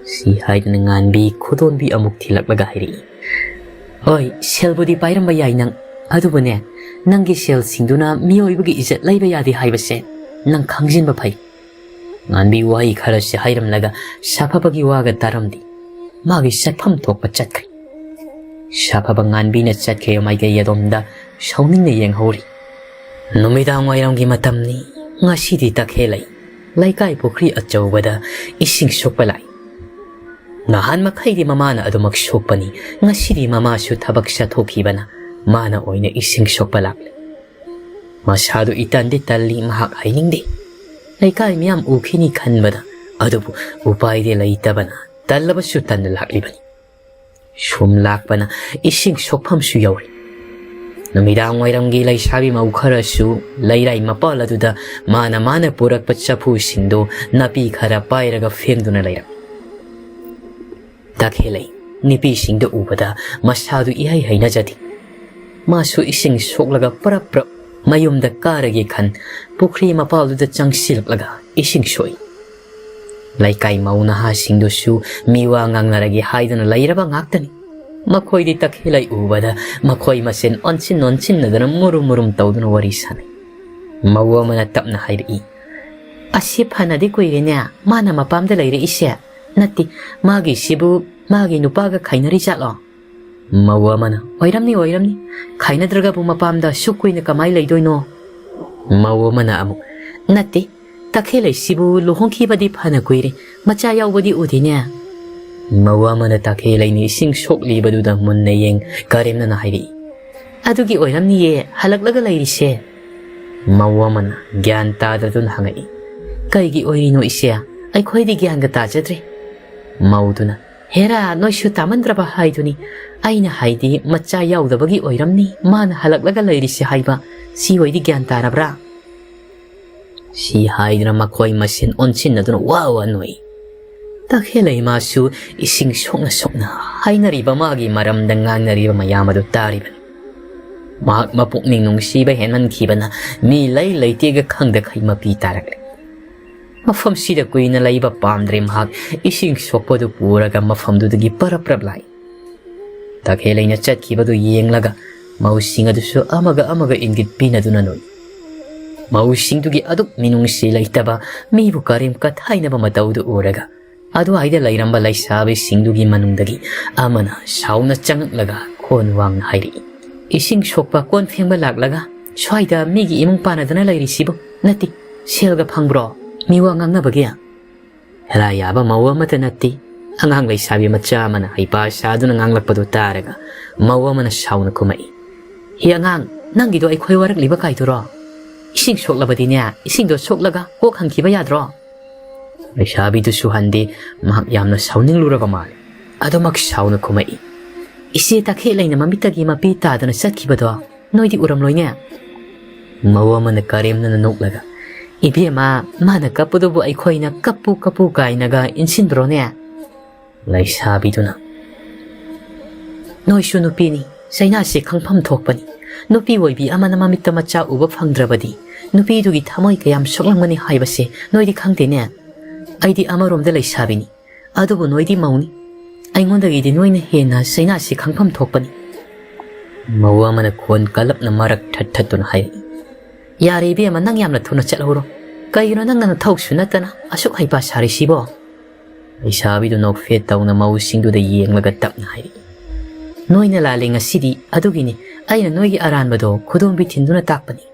ꯁꯤ ꯍꯥꯏꯗꯨꯅ ꯉꯥꯟꯕꯤ ꯈꯨꯗꯣꯟꯕꯤ ꯑꯃꯨꯛ ꯊꯤꯜꯂꯛꯂꯒ ꯍꯥꯏꯔꯛꯏ, "ꯍꯣꯏ, ꯁꯦꯜꯕꯨꯗꯤ ꯄꯥꯏꯔꯝꯕ ꯌꯥꯏ ꯅꯪ, ꯑꯗꯨꯕꯨꯅꯦ, ꯅꯪꯒꯤ ꯁꯦꯜꯁꯤꯡꯗꯨꯅ ꯃꯤꯑꯣꯏꯕꯒꯤ ꯏꯖꯠ ꯂꯩꯕ ꯌꯥꯗꯦ ꯍꯥꯏꯕꯁꯦ ꯅꯪ ꯈꯪꯖꯤꯟꯕ ꯐꯩ꯫" ꯉꯥꯟꯕꯤ ꯋꯥꯍꯩ ꯈꯔꯁꯤ ꯍꯥꯏꯔꯝꯂꯒ ꯁꯥꯐꯕꯒꯤ ꯋꯥꯒ ꯇꯥꯔꯝꯗꯦ꯫ ꯃꯥꯒꯤ ꯆꯠꯐꯝ ꯊꯣꯛꯄ ꯆꯠꯈ꯭ꯔꯦ꯫ ꯁꯥꯐꯕ ꯉꯥꯟꯕꯤꯅ ꯆꯠꯈꯤꯕ ꯃꯥꯏꯀꯩ ꯑꯗꯣꯝꯗ ꯁꯥꯎꯅꯤꯡꯅ ꯌꯦꯡꯍꯧꯔꯤ꯫ ꯅꯨꯃꯤꯗꯥꯡ ꯋꯥꯏꯔꯝꯒꯤ ꯃꯇꯝꯅꯤ꯫ ꯉꯁꯤꯗꯤ ꯇꯈꯦꯜ ꯂꯩ꯫ ꯂꯩꯀꯥꯏ ꯄꯨꯈ꯭ꯔꯤ ꯑꯆꯧꯕꯗ ꯏꯁꯤꯡ ꯁꯣꯛꯄ ꯂꯥꯛꯏ꯫ ꯅꯍꯥꯟ ꯃꯈꯩꯗꯤ ꯃꯃꯥꯅ ꯑꯗꯨꯃꯛ ꯁꯣꯛꯄꯅꯤ, ꯉꯁꯤꯗꯤ ꯃꯃꯥꯁꯨ ꯊꯕꯛ ꯆꯠꯊꯣꯛꯈꯤꯕꯅ ꯃꯥꯅ ꯑꯣꯏꯅ ꯏꯁꯤꯡ ꯁꯣꯛꯄ ꯂꯥꯛꯂꯦ꯫ ꯃꯁꯥꯗꯨ ꯏꯇꯟꯗꯤ ꯇꯜꯂꯤ, ꯃꯍꯥꯛ ꯍꯥꯏꯅꯤꯡꯗꯦ꯫ ꯂꯩꯀꯥꯏ ꯃꯤꯌꯥꯝ ꯎꯈꯤꯅꯤ ꯈꯟꯕꯗ, ꯑꯗꯨꯕꯨ ꯎꯄꯥꯏꯗꯤ ꯂꯩꯇꯕꯅ ꯇꯜꯂꯕꯁꯨ ꯇꯟꯅ ꯂꯥꯛꯂꯤꯕꯅꯤ꯫ ꯁꯨꯝ ꯂꯥꯛꯄꯅ ꯏꯁꯤꯡ ꯁꯣꯛꯐꯝꯁꯨ ꯌꯧꯔꯤ꯫ ꯅꯨꯃꯤꯗꯥꯡ ꯋꯥꯏꯔꯝꯒꯤ ꯂꯩꯁꯥꯕꯤ ꯃꯧ ꯈꯔꯁꯨ ꯂꯩꯔꯥꯏ ꯃꯄꯥꯜ ꯑꯗꯨꯗ ꯃꯥꯅ ꯃꯥꯅ ꯄꯨꯔꯛꯄ ꯆꯐꯨꯁꯤꯡꯗꯨ ꯅꯥꯄꯤ ꯈꯔ ꯄꯥꯏꯔꯒ ꯐꯦꯡꯗꯨꯅ ꯂꯩꯔꯝꯃꯤ꯫ ꯇꯈꯦꯜꯂꯩ ꯅꯨꯄꯤꯁꯤꯡꯗꯨ ꯎꯕꯗ ꯃꯁꯥꯗꯨ ꯏꯍꯩ ꯍꯩꯅꯖꯗꯦ꯫ ꯃꯥꯁꯨ ꯏꯁꯤꯡ ꯁꯣꯛꯂꯒ ꯄꯔꯞ ꯄꯔꯞ ꯃꯌꯨꯝꯗ ꯀꯥꯔꯒꯦ ꯈꯟ ꯄꯨꯈ꯭ꯔꯤ ꯃꯄꯥꯜꯗꯨꯗ ꯆꯪꯁꯤꯜꯂꯛꯂꯒ ꯏꯁꯤꯡ ꯁꯣꯛꯏ꯫ ꯂꯩꯀꯥꯏ ꯃꯧ ꯅꯍꯥꯁꯤꯡꯗꯨꯁꯨ ꯃꯤꯋꯥ ꯉꯥꯡꯅꯔꯒꯦ ꯍꯥꯏꯗꯨꯅ ꯂꯩꯔꯕ ꯉꯥꯛꯇꯅꯤ꯫ ꯃꯈꯣꯏꯗꯤ ꯇꯈꯦꯜꯂꯩ ꯎꯕꯗ ꯃꯈꯣꯏ ꯃꯁꯦꯟ ꯑꯣꯟꯁꯤꯟ ꯑꯣꯟꯁꯤꯟꯅꯗꯨꯅ ꯃꯨꯔꯨꯝ ꯃꯨꯔꯨꯝ ꯇꯧꯗꯨꯅ ꯋꯥꯔꯤ ꯁꯥꯟꯅꯩ꯫ ꯃꯧ ꯑꯃꯅ ꯇꯞꯅ ꯍꯥꯏꯔꯛꯏ, "ꯑꯁꯤ ꯐꯅꯗꯤ ꯀꯨꯏꯔꯦꯅꯦ ꯃꯥꯅ ꯃꯄꯥꯝꯗ ꯂꯩꯔꯛꯏꯁꯦ꯫ ꯅꯠꯇꯦ, ꯃꯥꯒꯤꯁꯤꯕꯨ ꯃꯥꯒꯤ ꯅꯨꯄꯥꯒ ꯈꯥꯏꯅꯔꯤ ꯖꯥꯠꯂꯣ?" ꯃꯧ ꯑꯃꯅ, "ꯑꯣꯏꯔꯝꯅꯤ, ꯑꯣꯏꯔꯝꯅꯤ꯫ ꯈꯥꯏꯅꯗ꯭ꯔꯒꯕꯨ ꯃꯄꯥꯝꯗ ꯁꯨꯛ ꯀꯨꯏꯅ ꯀꯃꯥꯏ ꯂꯩꯗꯣꯏꯅꯣ?" ꯃꯧ ꯑꯃꯅ ꯑꯃꯨꯛ, "ꯅꯠꯇꯦ, ꯇꯈꯦꯜꯂꯩꯁꯤꯕꯨ ꯂꯨꯍꯣꯡꯈꯤꯕꯗꯤ ꯐꯅ ꯀꯨꯏꯔꯦ, ꯃꯆꯥ ꯌꯥꯎꯕꯗꯤ ꯎꯗꯦꯅꯦ?" ꯃꯧ ꯑꯃꯅ ꯇꯈꯦꯜꯂꯩꯅ ꯏꯁꯤꯡ ꯁꯣꯛꯂꯤꯕꯗꯨꯗ ꯃꯨꯟꯅ ꯌꯦꯡ ꯀꯔꯦꯝꯅꯅ ꯍꯥꯏꯔꯛꯏ, "ꯑꯗꯨꯒꯤ ꯑꯣꯏꯔꯝꯅꯤꯌꯦ ꯍꯜꯂꯛꯂꯒ ꯂꯩꯔꯤꯁꯦ꯫" ꯃꯧ ꯑꯃꯅ ꯒ꯭ꯌꯥꯟ ꯇꯥꯗꯗꯨꯅ ꯍꯪꯉꯛꯏ, "ꯀꯩꯒꯤ ꯑꯣꯏꯔꯤꯅꯣ ꯏꯆꯦ? ꯑꯩꯈꯣꯏꯗꯤ ꯒ꯭ꯌꯥꯟꯒ ꯇꯥꯖꯗ꯭ꯔꯦ꯫" ꯃꯧꯗꯨꯅ, "ꯍꯦꯔꯥ, ꯅꯣꯏꯁꯨ ꯇꯥꯃꯟꯗ꯭ꯔꯕ ꯍꯥꯏꯗꯨꯅꯤ꯫ ꯑꯩꯅ ꯍꯥꯏꯗꯤ ꯃꯆꯥ ꯌꯥꯎꯗꯕꯒꯤ ꯑꯣꯏꯔꯝꯅꯤ ꯃꯥꯅ ꯍꯜꯂꯛꯂꯒ ꯂꯩꯔꯤꯁꯦ ꯍꯥꯏꯕ꯫ ꯁꯤ ꯑꯣꯏꯗꯤ ꯒ꯭ꯌꯥꯟ ꯇꯥꯔꯕ꯭ꯔꯥ?" ꯁꯤ ꯍꯥꯏꯗꯨꯅ ꯃꯈꯣꯏ ꯃꯁꯦꯟ ꯑꯣꯟꯁꯤꯟꯅꯗꯨꯅ ꯋꯥ ꯋꯥ ꯅꯣꯛꯏ꯫ ꯇꯈꯦꯜꯂꯩ ꯃꯥꯁꯨ ꯏꯁꯤꯡ ꯁꯣꯛꯅ ꯁꯣꯛꯅ ꯍꯥꯏꯅꯔꯤꯕ ꯃꯥꯒꯤ ꯃꯔꯝꯗ ꯉꯥꯡꯅꯔꯤꯕ ꯃꯌꯥꯝ ꯑꯗꯨ ꯇꯥꯔꯤꯕꯅꯤ꯫ ꯃꯍꯥꯛ ꯃꯄꯨꯛꯅꯤꯡ ꯅꯨꯡꯁꯤꯕ ꯍꯦꯟꯃꯟꯈꯤꯕꯅ ꯃꯤ ꯂꯩ ꯂꯩꯇꯦꯒ ꯈꯪꯗꯈꯩ ꯃꯄꯤ ꯇꯥꯔꯛꯂꯦ꯫ ꯃꯐꯝꯁꯤꯗ ꯀꯨꯏꯅ ꯂꯩꯕ ꯄꯥꯝꯗ꯭ꯔꯦ ꯃꯍꯥꯛ꯫ ꯏꯁꯤꯡ ꯁꯣꯛꯄꯗꯨ ꯄꯨꯔꯒ ꯃꯐꯝꯗꯨꯗꯒꯤ ꯄꯔꯞ ꯄꯔꯞ ꯂꯥꯛꯏ꯫ ꯇꯈꯦꯜꯂꯩꯅ ꯆꯠꯈꯤꯕꯗꯨ ꯌꯦꯡꯂꯒ ꯃꯧꯁꯤꯡ ꯑꯗꯨꯁꯨ ꯑꯃꯒ ꯑꯃꯒ ꯏꯪꯒꯤꯠ ꯄꯤꯅꯗꯨꯅ ꯅꯣꯛꯏ꯫ ꯃꯧꯁꯤꯡꯗꯨꯒꯤ ꯑꯗꯨꯛ ꯃꯤꯅꯨꯡꯁꯤ ꯂꯩꯇꯕ, ꯃꯤꯕꯨ ꯀꯔꯦꯝ ꯀꯊꯥꯏꯅꯕ ꯃꯇꯧꯗꯨ ꯎꯔꯒ ꯑꯗꯨꯋꯥꯏꯗ ꯂꯩꯔꯝꯕ ꯂꯩꯁꯥꯕꯤꯁꯤꯡꯗꯨꯒꯤ ꯃꯅꯨꯡꯗꯒꯤ ꯑꯃꯅ ꯁꯥꯎꯅ ꯆꯪꯉꯛꯂꯒ ꯈꯣꯟ ꯋꯥꯡꯅ ꯍꯥꯏꯔꯛꯏ, "ꯏꯁꯤꯡ ꯁꯣꯛꯄ ꯀꯣꯟ ꯐꯦꯡꯕ ꯂꯥꯛꯂꯒ ꯁ꯭ꯋꯥꯏꯗ ꯃꯤꯒꯤ ꯏꯃꯨꯡ ꯄꯥꯟꯅꯗꯅ ꯂꯩꯔꯤꯁꯤꯕꯨ? ꯅꯠꯇꯦ, ꯁꯦꯜꯒ ꯐꯪꯕ꯭ꯔꯣ?" ꯃꯤꯋꯥ ꯉꯥꯡꯅꯕꯒꯤ? ꯍꯦꯔꯥ ꯌꯥꯕ ꯃꯧ ꯑꯃꯠꯇ ꯅꯠꯇꯦ꯫ ꯑꯉꯥꯡ ꯂꯩꯁꯥꯕꯤ ꯃꯆꯥ ꯑꯃꯅ ꯍꯩꯄꯥ ꯁꯥꯗꯨꯅ ꯉꯥꯡꯂꯛꯄꯗꯨ ꯇꯥꯔꯒ ꯃꯧ ꯑꯃꯅ ꯁꯥꯎꯅ ꯈꯨꯝꯃꯛꯏ, "ꯍꯤ ꯑꯉꯥꯡ, ꯅꯪꯒꯤꯗꯣ ꯑꯩꯈꯣꯏ ꯋꯥꯔꯛꯂꯤꯕ ꯀꯥꯏꯗꯨꯔꯣ? ꯏꯁꯤꯡ ꯁꯣꯛꯂꯕꯗꯤꯅꯦ, ꯏꯁꯤꯡꯗꯣ ꯁꯣꯛꯂꯒ ꯀꯣꯛ ꯍꯪꯈꯤꯕ ꯌꯥꯗ꯭ꯔꯣ?" ꯂꯩꯁꯥꯕꯤꯗꯨꯁꯨ ꯍꯟꯗꯦ, ꯃꯍꯥꯛ ꯌꯥꯝꯅ ꯁꯥꯎꯅꯤꯡꯂꯨꯔꯕ ꯃꯥꯜꯂꯦ꯫ ꯑꯗꯨꯃꯛ ꯁꯥꯎꯅ ꯈꯨꯝꯃꯛꯏ, "ꯏꯆꯦ ꯇꯈꯦꯜ ꯂꯩꯅ ꯃꯃꯤꯠꯇꯒꯤ ꯃꯄꯤ ꯇꯥꯗꯅ ꯆꯠꯈꯤꯕꯗꯣ ꯅꯣꯏꯗꯤ ꯎꯔꯝꯂꯣꯏꯅꯦ?" ꯃꯧ ꯑꯃꯅ ꯀꯔꯦꯝꯅꯅ ꯅꯣꯛꯂꯒ, "ꯏꯕꯦꯝꯃ, ꯃꯥꯅ ꯀꯞꯄꯗꯨꯕꯨ ꯑꯩꯈꯣꯏꯅ ꯀꯞꯄꯨ ꯀꯞꯄꯨ ꯀꯥꯏꯅꯒ ꯏꯟꯁꯤꯟꯕ꯭ꯔꯣꯅꯦ?" ꯂꯩꯁꯥꯕꯤꯗꯨꯅ, "ꯅꯣꯏꯁꯨ ꯅꯨꯄꯤꯅꯤ, ꯆꯩꯅꯥꯁꯤ ꯈꯪꯐꯝ ꯊꯣꯛꯄꯅꯤ꯫ ꯅꯨꯄꯤ ꯑꯣꯏꯕꯤ ꯑꯃꯅ ꯃꯃꯤꯠꯇ ꯃꯆꯥ ꯎꯕ ꯐꯪꯗ꯭ꯔꯕꯗꯤ ꯅꯨꯄꯤꯗꯨꯒꯤ ꯊꯃꯣꯏ ꯀꯌꯥꯝ ꯁꯣꯛꯂꯝꯒꯅꯤ ꯍꯥꯏꯕꯁꯦ ꯅꯣꯏꯗꯤ ꯈꯪꯗꯦꯅꯦ꯫ ꯑꯩꯗꯤ ꯑꯃꯔꯣꯝꯗ ꯂꯩꯁꯥꯕꯤꯅꯤ, ꯑꯗꯨꯕꯨ ꯅꯣꯏꯗꯤ ꯃꯧꯅꯤ꯫ ꯑꯩꯉꯣꯟꯗꯒꯤꯗꯤ ꯅꯣꯏꯅ ꯍꯦꯟꯅ ꯆꯩꯅꯥꯁꯤ ꯈꯪꯐꯝ ꯊꯣꯛꯄꯅꯤ꯫" ꯃꯧ ꯑꯃꯅ ꯈꯣꯟ ꯀꯜꯂꯞꯅ ꯃꯔꯛ ꯊꯠ ꯊꯠꯇꯨꯅ ꯍꯥꯏꯔꯛꯏ, "ꯌꯥꯔꯦ ꯏꯕꯦꯝꯃ, ꯅꯪ ꯌꯥꯝꯅ ꯊꯨꯅ ꯆꯠꯍꯧꯔꯣ꯫ ꯀꯩꯒꯤꯅꯣ ꯅꯪꯅ ꯅꯊꯧꯁꯨ ꯅꯠꯇꯅ ꯑꯁꯨꯛ ꯍꯩꯄꯥ ꯁꯥꯔꯤꯁꯤꯕꯣ?" ꯂꯩꯁꯥꯕꯤꯗꯨ ꯅꯣꯛꯐꯦꯠ ꯇꯧꯅ ꯃꯧꯁꯤꯡꯗꯨꯗ ꯌꯦꯡꯂꯒ ꯇꯞꯅ ꯍꯥꯏꯔꯛꯏ, "ꯅꯣꯏꯅ ꯂꯥꯜꯂꯦ ꯉꯁꯤꯗꯤ, ꯑꯗꯨꯒꯤꯅꯤ ꯑꯩꯅ ꯅꯣꯏꯒꯤ ꯑꯔꯥꯟꯕꯗꯣ ꯈꯨꯗꯣꯝꯕꯤ ꯊꯤꯟꯗꯨꯅ ꯇꯥꯛꯄꯅꯤ꯫"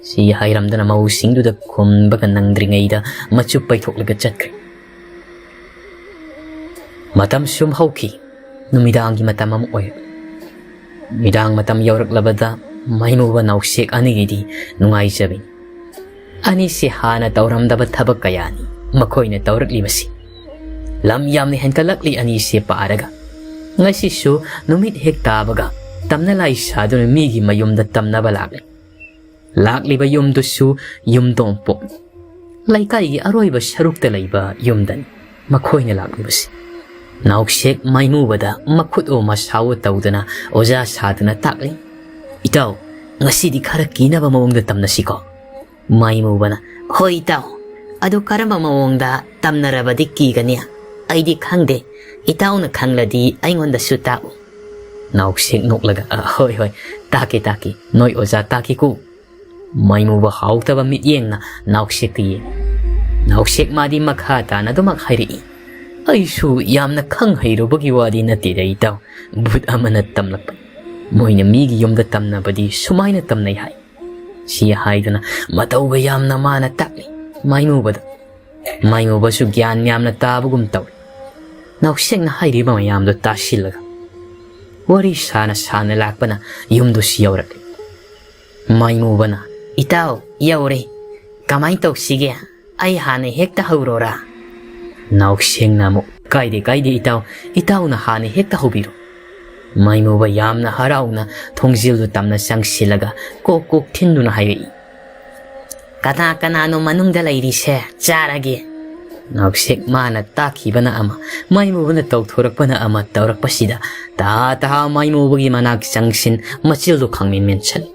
ꯁꯤ ꯍꯥꯏꯔꯝꯗꯅ ꯃꯧꯁꯤꯡꯗꯨꯗ ꯈꯨꯝꯕꯒ ꯅꯪꯗ꯭ꯔꯤꯉꯩꯗ ꯃꯆꯨ ꯄꯩꯊꯣꯛꯂꯒ ꯆꯠꯈ꯭ꯔꯦ꯫ ꯃꯇꯝ ꯁꯨꯝ ꯍꯧꯈꯤ꯫ ꯅꯨꯃꯤꯗꯥꯡꯒꯤ ꯃꯇꯝ ꯑꯃ ꯑꯣꯏꯔꯛꯂꯦ꯫ ꯅꯨꯃꯤꯗꯥꯡ ꯃꯇꯝ ꯌꯧꯔꯛꯂꯕꯗ ꯃꯩꯃꯨꯕ ꯅꯥꯎꯁꯦꯛ ꯑꯅꯤꯒꯤꯗꯤ ꯅꯨꯡꯉꯥꯏꯖꯕꯤꯅꯤ꯫ ꯑꯅꯤꯁꯤ ꯍꯥꯟꯅ ꯇꯧꯔꯝꯗꯕ ꯊꯕꯛ ꯀꯌꯥꯅꯤ ꯃꯈꯣꯏꯅ ꯇꯧꯔꯛꯂꯤꯕꯁꯤ꯫ ꯂꯝ ꯌꯥꯝꯅ ꯍꯦꯟꯒꯠꯂꯛꯂꯤ ꯑꯅꯤꯁꯤ ꯄꯥꯔꯒ꯫ ꯉꯁꯤꯁꯨ ꯅꯨꯃꯤꯠ ꯍꯦꯛ ꯇꯥꯕꯒ ꯇꯝꯅ ꯂꯥꯏ ꯁꯥꯗꯨꯅ ꯃꯤꯒꯤ ꯃꯌꯨꯝꯗ ꯇꯝꯅꯕ ꯂꯥꯛꯂꯤ꯫ ꯂꯥꯛꯂꯤꯕ ꯌꯨꯝꯗꯨꯁꯨ ꯌꯨꯝꯗꯣꯡꯄꯣꯛ, ꯂꯩꯀꯥꯏꯒꯤ ꯑꯔꯣꯏꯕ ꯁꯔꯨꯛꯇ ꯂꯩꯕ ꯌꯨꯝꯗꯅꯤ ꯃꯈꯣꯏꯅ ꯂꯥꯛꯂꯤꯕꯁꯤ꯫ ꯅꯥꯎꯁꯦꯛ ꯃꯩꯃꯨꯕꯗ ꯃꯈꯨꯠ ꯑꯣ ꯃꯁꯥꯋꯣ ꯇꯧꯗꯨꯅ ꯑꯣꯖꯥ ꯁꯥꯗꯨꯅ ꯇꯥꯛꯂꯤ꯫ "ꯏꯇꯥꯎ, ꯉꯁꯤꯗꯤ ꯈꯔ ꯀꯤꯅꯕ ꯃꯑꯣꯡꯗ ꯇꯝꯅꯁꯤꯀꯣ?" ꯃꯩꯃꯨꯕꯅ, "ꯍꯣꯏ ꯏꯇꯥꯎ, ꯑꯗꯨ ꯀꯔꯝꯕ ꯃꯑꯣꯡꯗ ꯇꯝꯅꯔꯕꯗꯤ ꯀꯤꯒꯅꯤ? ꯑꯩꯗꯤ ꯈꯪꯗꯦ, ꯏꯇꯥꯎꯅ ꯈꯪꯂꯗꯤ ꯑꯩꯉꯣꯟꯗꯁꯨ ꯇꯥꯛꯎ꯫" ꯅꯥꯎꯁꯦꯛ ꯅꯣꯛꯂꯒ, "ꯑ, ꯍꯣꯏ, ꯍꯣꯏ, ꯇꯥꯛꯀꯦ, ꯇꯥꯛꯀꯦ, ꯅꯣꯏ ꯑꯣꯖꯥ ꯇꯥꯛꯀꯦꯀꯣ꯫" ꯃꯩꯃꯨꯕ ꯍꯥꯎꯇꯕ ꯃꯤꯠꯌꯦꯡꯅ ꯅꯥꯎꯁꯦꯛꯇ ꯌꯦꯡꯉꯤ꯫ ꯅꯥꯎꯁꯦꯛ ꯃꯥꯗꯤ ꯃꯈꯥ ꯇꯥꯅ ꯑꯗꯨꯃꯛ ꯍꯥꯏꯔꯛꯏ, "ꯑꯩꯁꯨ ꯌꯥꯝꯅ ꯈꯪ ꯍꯩꯔꯨꯕꯒꯤ ꯋꯥꯗꯤ ꯅꯠꯇꯦꯗ ꯏꯇꯥꯎ, ꯚꯨꯠ ꯑꯃꯅ ꯇꯝꯂꯛꯄꯅꯤ꯫ ꯃꯣꯏꯅ ꯃꯤꯒꯤ ꯌꯨꯝꯗ ꯇꯝꯅꯕꯗꯤ ꯁꯨꯃꯥꯏꯅ ꯇꯝꯅꯩ ꯍꯥꯏ꯫" ꯁꯤ ꯍꯥꯏꯗꯨꯅ ꯃꯇꯧꯒ ꯌꯥꯝꯅ ꯃꯥꯅ ꯇꯥꯛꯂꯤ꯫ ꯃꯩꯃꯨꯕꯗ, ꯃꯥꯏꯃꯨꯕꯁꯨ ꯒ꯭ꯌꯥꯟ ꯌꯥꯝꯅ ꯇꯥꯕꯒꯨꯝ ꯇꯧꯏ꯫ ꯅꯥꯎꯁꯦꯛꯅ ꯍꯥꯏꯔꯤꯕ ꯃꯌꯥꯝꯗꯣ ꯇꯥꯁꯤꯜꯂꯒ ꯋꯥꯔꯤ ꯁꯥꯅ ꯁꯥꯅ ꯂꯥꯛꯄꯅ ꯌꯨꯝꯗꯨꯁꯨ ꯌꯧꯔꯛꯂꯦ꯫ ꯃꯥꯏꯃꯨꯕꯅ, "ꯏꯇꯥꯎ, ꯌꯧꯔꯦ꯫ ꯀꯃꯥꯏ ꯇꯧꯁꯤꯒꯦ? ꯑꯩ ꯍꯥꯟꯅ ꯍꯦꯛꯇ ꯍꯧꯔꯣꯔꯥ?" ꯅꯥꯎꯁꯦꯛꯅ ꯑꯃꯨꯛ, "ꯀꯥꯏꯗꯦ, ꯀꯥꯏꯗꯦ ꯏꯇꯥꯎ, ꯏꯇꯥꯎꯅ ꯍꯥꯟꯅ ꯍꯦꯛꯇ ꯍꯧꯕꯤꯔꯣ꯫" ꯃꯥꯏꯃꯨꯕ ꯌꯥꯝꯅ ꯍꯔꯥꯎꯅ ꯊꯣꯡꯖꯤꯜꯗꯨ ꯇꯝꯅ ꯆꯪꯁꯤꯜꯂꯒ ꯀꯣꯛ ꯀꯣꯛ ꯊꯤꯟꯗꯨꯅ ꯍꯥꯏꯔꯛꯏ, "ꯀꯅꯥ ꯀꯅꯥꯅꯣ ꯃꯅꯨꯡꯗ ꯂꯩꯔꯤꯁꯦ? ꯆꯥꯔꯒꯦ꯫" ꯅꯥꯎꯁꯦꯛ ꯃꯥꯅ ꯇꯥꯛꯈꯤꯕꯅ ꯑꯃ, ꯃꯥꯏꯃꯨꯕꯅ ꯇꯧꯊꯣꯔꯛꯄꯅ ꯑꯃ ꯇꯧꯔꯛꯄꯁꯤꯗ ꯇꯍꯥ ꯇꯍꯥ ꯃꯥꯏꯃꯨꯕꯒꯤ ꯃꯅꯥꯛ ꯆꯪꯁꯤꯟ ꯃꯆꯤꯜꯗꯨ ꯈꯪꯃꯦꯟ ꯃꯦꯟꯁꯤꯜꯂꯤ꯫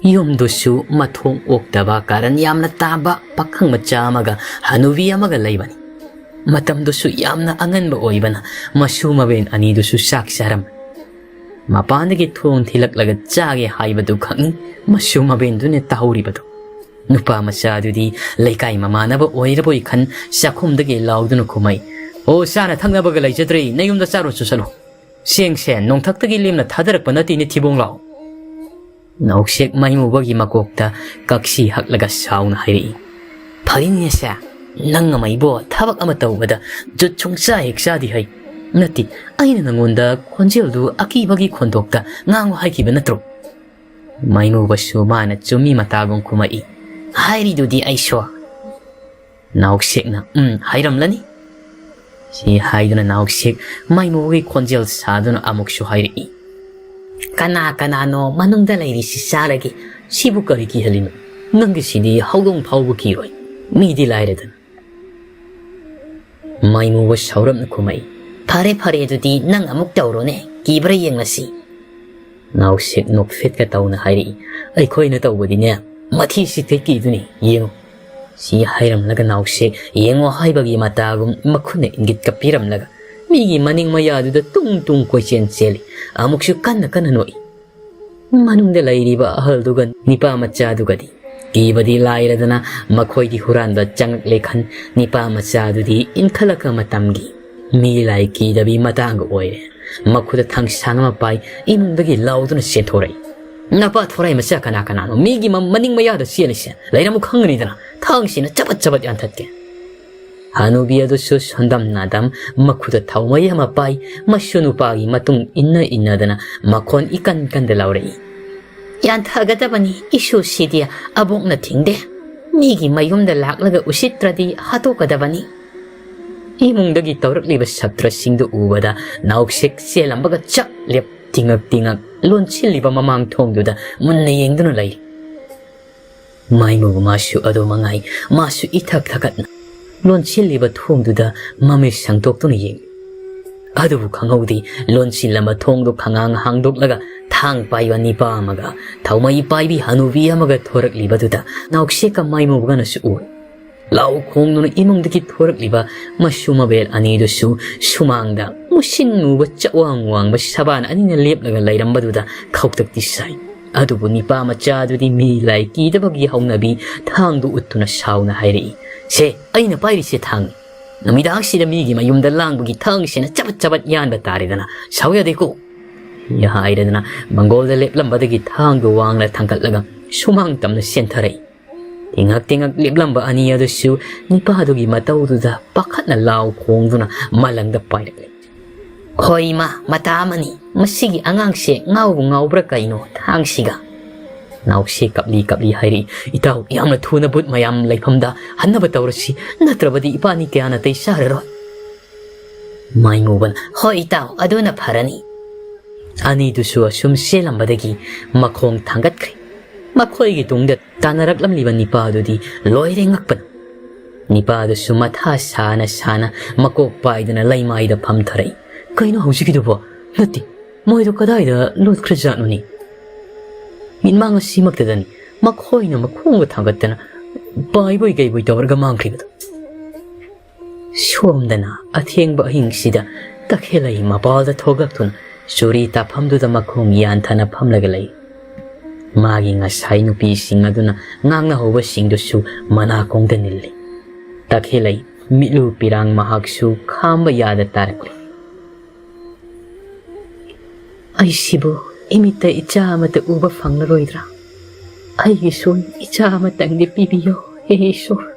ꯌꯨꯝꯗꯨꯁꯨ ꯃꯊꯣꯡ ꯑꯣꯛꯇꯕ, ꯀꯥꯔꯟ ꯌꯥꯝꯅ ꯇꯥꯕ ꯄꯥꯈꯪ ꯃꯆꯥ ꯑꯃꯒ ꯍꯅꯨꯕꯤ ꯑꯃꯒ ꯂꯩꯕꯅꯤ꯫ ꯃꯇꯝꯗꯨꯁꯨ ꯌꯥꯝꯅ ꯑꯉꯟꯕ ꯑꯣꯏꯕꯅ ꯃꯁꯨ ꯃꯕꯦꯟ ꯑꯅꯤꯗꯨꯁꯨ ꯆꯥꯛ ꯆꯥꯔꯝꯃꯤ꯫ ꯃꯄꯥꯟꯗꯒꯤ ꯊꯣꯡ ꯊꯤꯜꯂꯛꯂꯒ ꯆꯥꯒꯦ ꯍꯥꯏꯕꯗꯨ ꯈꯛꯅꯤ ꯃꯁꯨ ꯃꯕꯦꯟꯗꯨꯅ ꯇꯥꯍꯧꯔꯤꯕꯗꯨ꯫ ꯅꯨꯄꯥ ꯃꯆꯥꯗꯨꯗꯤ ꯂꯩꯀꯥꯏ ꯃꯃꯥꯟꯅꯕ ꯑꯣꯏꯔꯕꯣꯏ ꯈꯟ ꯆꯥꯛꯈꯨꯝꯗꯒꯤ ꯂꯥꯎꯗꯨꯅ ꯈꯨꯝꯃꯛꯏ, "ꯑꯣ, ꯆꯥꯅ ꯊꯛꯅꯕꯒ ꯂꯩꯖꯗ꯭ꯔꯦ, ꯅꯌꯨꯝꯗ ꯆꯥꯔꯨꯆꯣ ꯆꯠꯂꯣ꯫ ꯆꯦꯡꯁꯦ ꯅꯣꯡꯊꯛꯇꯒꯤ ꯂꯦꯝꯅ ꯊꯥꯗꯔꯛꯄ ꯅꯠꯇꯦꯅꯦ, ꯊꯤꯕꯣꯡ ꯂꯥꯎ꯫" ꯅꯥꯎꯁꯦꯛ ꯃꯥꯏꯃꯨꯕꯒꯤ ꯃꯀꯣꯛꯇ ꯀꯛꯁꯤ ꯍꯛꯂꯒ ꯁꯥꯎꯅ ꯍꯥꯏꯔꯛꯏ, "ꯐꯔꯤꯅꯦꯁꯦ, ꯅꯪ ꯑꯃ ꯏꯕꯣ ꯊꯕꯛ ꯑꯃ ꯇꯧꯕꯗ ꯖꯨꯠ ꯁꯨꯡꯆꯥ ꯍꯦꯛ ꯆꯥꯗꯦ ꯍꯩ꯫ ꯅꯠꯇꯦ, ꯑꯩꯅ ꯅꯪꯉꯣꯟꯗ ꯈꯣꯟꯖꯦꯜꯗꯨ ꯑꯀꯤꯕꯒꯤ ꯈꯣꯟꯊꯣꯛꯇ ꯉꯥꯡꯉꯨ ꯍꯥꯏꯈꯤꯕ ꯅꯠꯇ꯭ꯔꯣ?" ꯃꯥꯏꯃꯨꯕꯁꯨ ꯃꯥꯅ ꯆꯨꯝꯃꯤ ꯃꯇꯥꯒꯨꯝ ꯈꯨꯝꯃꯛꯏ, "ꯍꯥꯏꯔꯤꯗꯨꯗꯤ ꯑꯩꯁꯨ꯫" ꯅꯥꯎꯁꯦꯛꯅ, "ꯎꯝ, ꯍꯥꯏꯔꯝꯂꯅꯤ꯫" ꯁꯤ ꯍꯥꯏꯗꯨꯅ ꯅꯥꯎꯁꯦꯛ ꯃꯥꯏꯃꯨꯕꯒꯤ ꯈꯣꯟꯖꯦꯜ ꯁꯥꯗꯨꯅ ꯑꯃꯨꯛꯁꯨ ꯍꯥꯏꯔꯛꯏ, "ꯀꯅꯥ ꯀꯅꯥꯅꯣ ꯃꯅꯨꯡꯗ ꯂꯩꯔꯤꯁꯤ ꯆꯥꯔꯒꯦ? ꯁꯤꯕꯨ ꯀꯔꯤ ꯀꯤꯍꯜꯂꯤꯅꯣ? ꯅꯪꯒꯤꯁꯤꯗꯤ ꯍꯧꯗꯣꯡ ꯐꯥꯎꯕ ꯀꯤꯔꯣꯏ, ꯃꯤꯗꯤ ꯂꯥꯏꯔꯗꯅ꯫" ꯃꯥꯏꯃꯨꯕ ꯁꯥꯎꯔꯞꯅ ꯈꯨꯝꯃꯛꯏ, "ꯐꯔꯦ ꯐꯔꯦ, ꯑꯗꯨꯗꯤ ꯅꯪ ꯑꯃꯨꯛ ꯇꯧꯔꯣꯅꯦ, ꯀꯤꯕ꯭ꯔꯥ ꯌꯦꯡꯂꯁꯤ꯫" ꯅꯥꯎꯁꯦꯛ ꯅꯣꯛꯐꯦꯠꯀ ꯇꯧꯅ ꯍꯥꯏꯔꯛꯏ, "ꯑꯩꯈꯣꯏꯅ ꯇꯧꯕꯗꯤꯅꯦ, ꯃꯊꯤ ꯁꯤꯠꯈꯩ ꯀꯤꯗꯨꯅꯤ, ꯌꯦꯡꯉꯨ꯫" ꯁꯤ ꯍꯥꯏꯔꯝꯂꯒ ꯅꯥꯎꯁꯦꯛ ꯌꯦꯡꯉꯣ ꯍꯥꯏꯕꯒꯤ ꯃꯇꯥꯒꯨꯝ ꯃꯈꯨꯠꯅ ꯏꯪꯒꯤꯠꯀ ꯄꯤꯔꯝꯂꯒ ꯃꯤꯒꯤ ꯃꯅꯤꯡ ꯃꯌꯥꯗꯨꯗ ꯇꯨꯡ ꯇꯨꯡ ꯀꯣꯏꯆꯦꯟ ꯆꯦꯜꯂꯤ꯫ ꯑꯃꯨꯛꯁꯨ ꯀꯟꯅ ꯀꯟꯅ ꯅꯣꯛꯏ꯫ ꯃꯅꯨꯡꯗ ꯂꯩꯔꯤꯕ ꯑꯍꯜꯗꯨꯒ ꯅꯤꯄꯥ ꯃꯆꯥꯗꯨꯒꯗꯤ ꯀꯤꯕꯗꯤ ꯂꯥꯏꯔꯗꯅ ꯃꯈꯣꯏꯗꯤ ꯍꯨꯔꯥꯟꯕ ꯆꯪꯉꯛꯂꯦ ꯈꯟ ꯅꯤꯄꯥ ꯃꯆꯥꯗꯨꯗꯤ ꯏꯟꯈꯠꯂꯛꯄ ꯃꯇꯝꯒꯤ ꯃꯤ ꯂꯥꯏ ꯀꯤꯗꯕꯤ ꯃꯇꯥꯡꯒ ꯑꯣꯏꯔꯦ꯫ ꯃꯈꯨꯠꯇ ꯊꯥꯡꯁꯥꯡ ꯑꯃ ꯄꯥꯏ ꯏꯃꯨꯡꯗꯒꯤ ꯂꯥꯎꯗꯨꯅ ꯆꯦꯟꯊꯣꯔꯛꯏ꯫ "ꯅꯄꯥ ꯊꯣꯔꯥꯏ ꯃꯆꯥ ꯀꯅꯥ ꯀꯅꯥꯅꯣ ꯃꯤꯒꯤ ꯃ-, ꯃꯅꯤꯡ ꯃꯌꯥꯗ ꯆꯦꯜꯂꯤꯁꯦ? ꯂꯩꯔꯝꯃꯨ ꯈꯪꯒꯅꯤꯗꯅ, ꯊꯥꯡꯁꯤꯅ ꯆꯕꯠ ꯆꯕꯠ ꯌꯥꯟꯊꯠꯀꯦ"꯫ ꯍꯅꯨꯕꯤ ꯑꯗꯨꯁꯨ ꯁꯣꯟꯗꯝ ꯅꯥꯗꯝ ꯃꯈꯨꯠꯇ ꯊꯥꯎꯃꯩ ꯑꯃ ꯄꯥꯏ, ꯃꯁꯨ ꯅꯨꯄꯥꯒꯤ ꯃꯇꯨꯡ ꯏꯟꯅ ꯏꯟꯅꯗꯅ ꯃꯈꯣꯟ ꯏꯀꯟ ꯀꯟꯗ ꯂꯥꯎꯔꯛꯏ, "ꯌꯥꯟꯊꯒꯗꯕꯅꯤ, ꯏꯁꯨꯁꯤꯗꯤ ꯑꯕꯣꯛꯅ ꯊꯤꯡꯗꯦ꯫ ꯃꯤꯒꯤ ꯃꯌꯨꯝꯗ ꯂꯥꯛꯂꯒ ꯎꯁꯤꯠꯇ꯭ꯔꯗꯤ ꯍꯥꯠꯇꯣꯛꯀꯗꯕꯅꯤ"꯫ ꯏꯃꯨꯡꯗꯒꯤ ꯇꯧꯔꯛꯂꯤꯕ ꯁꯛꯇ꯭ꯔꯁꯤꯡꯗꯨ ꯎꯕꯗ ꯅꯥꯎꯁꯦꯛ ꯆꯦꯜꯂꯝꯕꯒ ꯆꯞ ꯂꯦꯞ ꯇꯤꯡꯉꯛ ꯇꯤꯡꯉꯛ ꯂꯣꯟꯁꯤꯜꯂꯤꯕ ꯃꯃꯥꯡ ꯊꯣꯡꯗꯨꯗ ꯃꯨꯟꯅ ꯌꯦꯡꯗꯨꯅ ꯂꯩ꯫ ꯃꯥꯏꯃꯨꯕ ꯃꯥꯁꯨ ꯑꯗꯨ ꯃꯉꯥꯏ, ꯃꯥꯁꯨ ꯏꯊꯛ ꯊꯛꯀꯠꯅ ꯂꯣꯟꯁꯤꯜꯂꯤꯕ ꯊꯣꯡꯗꯨꯗ ꯃꯃꯤꯠ ꯁꯪꯇꯣꯛꯇꯨꯅ ꯌꯦꯡꯏ꯫ ꯑꯗꯨꯕꯨ ꯈꯪꯍꯧꯗꯦ, ꯂꯣꯟꯁꯤꯜꯂꯝꯕ ꯊꯣꯡꯗꯨ ꯈꯉꯥꯡ ꯍꯥꯡꯗꯣꯛꯂꯒ ꯊꯥꯡ ꯄꯥꯏꯕ ꯅꯤꯄꯥ ꯑꯃꯒ ꯊꯧꯃꯩ ꯄꯥꯏꯕꯤ ꯍꯅꯨꯕꯤ ꯑꯃꯒ ꯊꯣꯔꯛꯂꯤꯕꯗꯨꯗ ꯅꯥꯎꯁꯦꯛꯀ ꯃꯥꯏꯃꯨꯕꯒꯅꯁꯨ ꯎꯏ꯫ ꯂꯥꯎ ꯈꯣꯡꯗꯨꯅ ꯏꯃꯨꯡꯗꯒꯤ ꯊꯣꯔꯛꯂꯤꯕ ꯃꯁꯨ ꯃꯕꯦꯜ ꯑꯅꯤꯗꯨꯁꯨ ꯁꯨꯃꯥꯡꯗ ꯃꯨꯁꯤꯟ ꯃꯨꯕ ꯆꯋꯥꯡ ꯋꯥꯡꯕ ꯁꯕꯥꯟ ꯑꯅꯤꯅ ꯂꯦꯞꯂꯒ ꯂꯩꯔꯝꯕꯗꯨꯗ ꯈꯧꯇꯛꯇꯤ ꯁꯥꯏ꯫ ꯑꯗꯨꯕꯨ ꯅꯤꯄꯥ ꯃꯆꯥꯗꯨꯗꯤ ꯃꯤ ꯂꯥꯏ ꯀꯤꯗꯕꯒꯤ ꯍꯧꯅꯕꯤ ꯊꯥꯡꯗꯨ ꯎꯠꯇꯨꯅ ꯁꯥꯎꯅ ꯍꯥꯏꯔꯛꯏ, "ꯁꯦ, ꯑꯩꯅ ꯄꯥꯏꯔꯤꯁꯦ ꯊꯥꯡꯅꯤ꯫ ꯅꯨꯃꯤꯗꯥꯡꯁꯤꯗ ꯃꯤꯒꯤ ꯃꯌꯨꯝꯗ ꯂꯥꯡꯕꯒꯤ ꯊꯥꯡꯁꯤꯅ ꯆꯕꯠ ꯆꯕꯠ ꯌꯥꯟꯕ ꯇꯥꯔꯦꯗꯅ, ꯁꯥꯎ ꯌꯥꯗꯦꯀꯣ"꯫ ꯍꯥꯏꯔꯗꯅ ꯃꯪꯒꯣꯜꯗ ꯂꯦꯞꯂꯝꯕꯗꯒꯤ ꯊꯥꯡꯗꯨ ꯋꯥꯡꯅ ꯊꯥꯡꯒꯠꯂꯒ ꯁꯨꯃꯥꯡ ꯇꯝꯅ ꯆꯦꯟꯊꯔꯛꯏ꯫ ꯇꯤꯡꯉꯛ ꯇꯤꯡꯉꯛ ꯂꯦꯞꯂꯝꯕ ꯑꯅꯤ ꯑꯗꯨꯁꯨ ꯅꯤꯄꯥꯗꯨꯒꯤ ꯃꯇꯧꯗꯨꯗ ꯄꯥꯈꯠꯅ ꯂꯥꯎ ꯈꯣꯡꯗꯨꯅ ꯃꯂꯪꯗ ꯄꯥꯏꯔꯛꯂꯦ꯫ "ꯍꯣꯏ ꯏꯃꯥ, ꯃꯇꯥ ꯑꯃꯅꯤ꯫ ꯃꯁꯤꯒꯤ ꯑꯉꯥꯡꯁꯦ ꯉꯥꯎꯕꯨ ꯉꯥꯎꯕ꯭ꯔꯥ ꯀꯩꯅꯣ ꯊꯥꯡꯁꯤꯒ?" ꯅꯥꯎꯁꯦ ꯀꯞꯂꯤ ꯀꯞꯂꯤ ꯍꯥꯏꯔꯛꯏ, "ꯏꯇꯥꯎ, ꯌꯥꯝꯅ ꯊꯨꯅ ꯕꯨꯠ ꯃꯌꯥꯝ ꯂꯩꯐꯝꯗ ꯍꯟꯅꯕ ꯇꯧꯔꯁꯤ, ꯅꯠꯇ꯭ꯔꯕꯗꯤ ꯏꯄꯥꯅꯤ ꯀꯌꯥ ꯅꯥꯇꯩ ꯆꯥꯔꯔꯣꯏ"꯫ ꯃꯥꯏꯃꯨꯕꯅ, "ꯍꯣꯏ ꯏꯇꯥꯎ, ꯑꯗꯨꯅ ꯐꯔꯅꯤ"꯫ ꯑꯅꯤꯗꯨꯁꯨ ꯑꯁꯨꯝ ꯆꯦꯜꯂꯝꯕꯗꯒꯤ ꯃꯈꯣꯡ ꯊꯥꯡꯒꯠꯈ꯭ꯔꯦ꯫ ꯃꯈꯣꯏꯒꯤ ꯇꯨꯡꯗ ꯇꯥꯟꯅꯔꯛꯂꯝꯂꯤꯕ ꯅꯤꯄꯥꯗꯨꯗꯤ ꯂꯣꯏꯔꯦ ꯉꯛꯄꯅ꯫ ꯅꯤꯄꯥꯗꯨꯁꯨ ꯃꯊꯥ ꯁꯥꯅ ꯁꯥꯅ ꯃꯀꯣꯛ ꯄꯥꯏꯗꯨꯅ ꯂꯩꯃꯥꯏꯗ ꯐꯝꯊꯔꯛꯏ꯫ "ꯀꯩꯅꯣ ꯍꯧꯖꯤꯛꯀꯤꯗꯨꯕꯣ? ꯅꯠꯇꯦ, ꯃꯣꯏꯗꯣ ꯀꯗꯥꯏꯗ ꯂꯣꯠꯈ꯭ꯔꯖꯥꯠꯅꯣꯅꯦ? ꯃꯤꯠꯃꯥꯡ ꯑꯁꯤꯃꯛꯇꯗꯅꯤ ꯃꯈꯣꯏꯅ ꯃꯈꯣꯡꯒ ꯊꯥꯡꯒꯠꯇꯅ ꯄꯥꯏꯕꯣꯏ ꯀꯩꯕꯣꯏ ꯇꯧꯔꯒ ꯃꯥꯡꯈ꯭ꯔꯤꯕꯗꯣ"꯫ ꯁꯣꯝꯗꯅ ꯑꯊꯦꯡꯕ ꯑꯍꯤꯡꯁꯤꯗ ꯇꯈꯦꯜꯂꯩ ꯃꯄꯥꯜꯗ ꯊꯣꯛꯂꯛꯇꯨꯅ ꯆꯨꯔꯤ ꯇꯥꯐꯝꯗꯨꯗ ꯃꯈꯣꯡ ꯌꯥꯟꯊꯅ ꯐꯝꯂꯒ ꯂꯩ꯫ ꯃꯥꯒꯤ ꯉꯁꯥꯏ ꯅꯨꯄꯤꯁꯤꯡ ꯑꯗꯨꯅ ꯉꯥꯡꯅꯍꯧꯕꯁꯤꯡꯗꯨꯁꯨ ꯃꯅꯥꯀꯣꯡꯗ ꯅꯤꯜꯂꯤ꯫ ꯇꯈꯦꯜꯂꯩ ꯃꯤꯠꯂꯨ ꯄꯤꯔꯥꯡ ꯃꯍꯥꯛꯁꯨ ꯈꯥꯝꯕ ꯌꯥꯗ ꯇꯥꯔꯛꯂꯤ꯫ "ꯑꯩꯁꯤꯕꯨ ꯏꯃꯤꯠꯇ ꯏꯆꯥ ꯑꯃꯠꯇ ꯎꯕ ꯐꯪꯂꯔꯣꯏꯗ꯭ꯔꯥ? ꯑꯩꯒꯤꯁꯨ ꯏꯆꯥ ꯑꯃꯇꯪꯗꯤ ꯄꯤꯕꯤꯌꯣ, ꯍꯦ ꯏꯁꯣꯔ꯫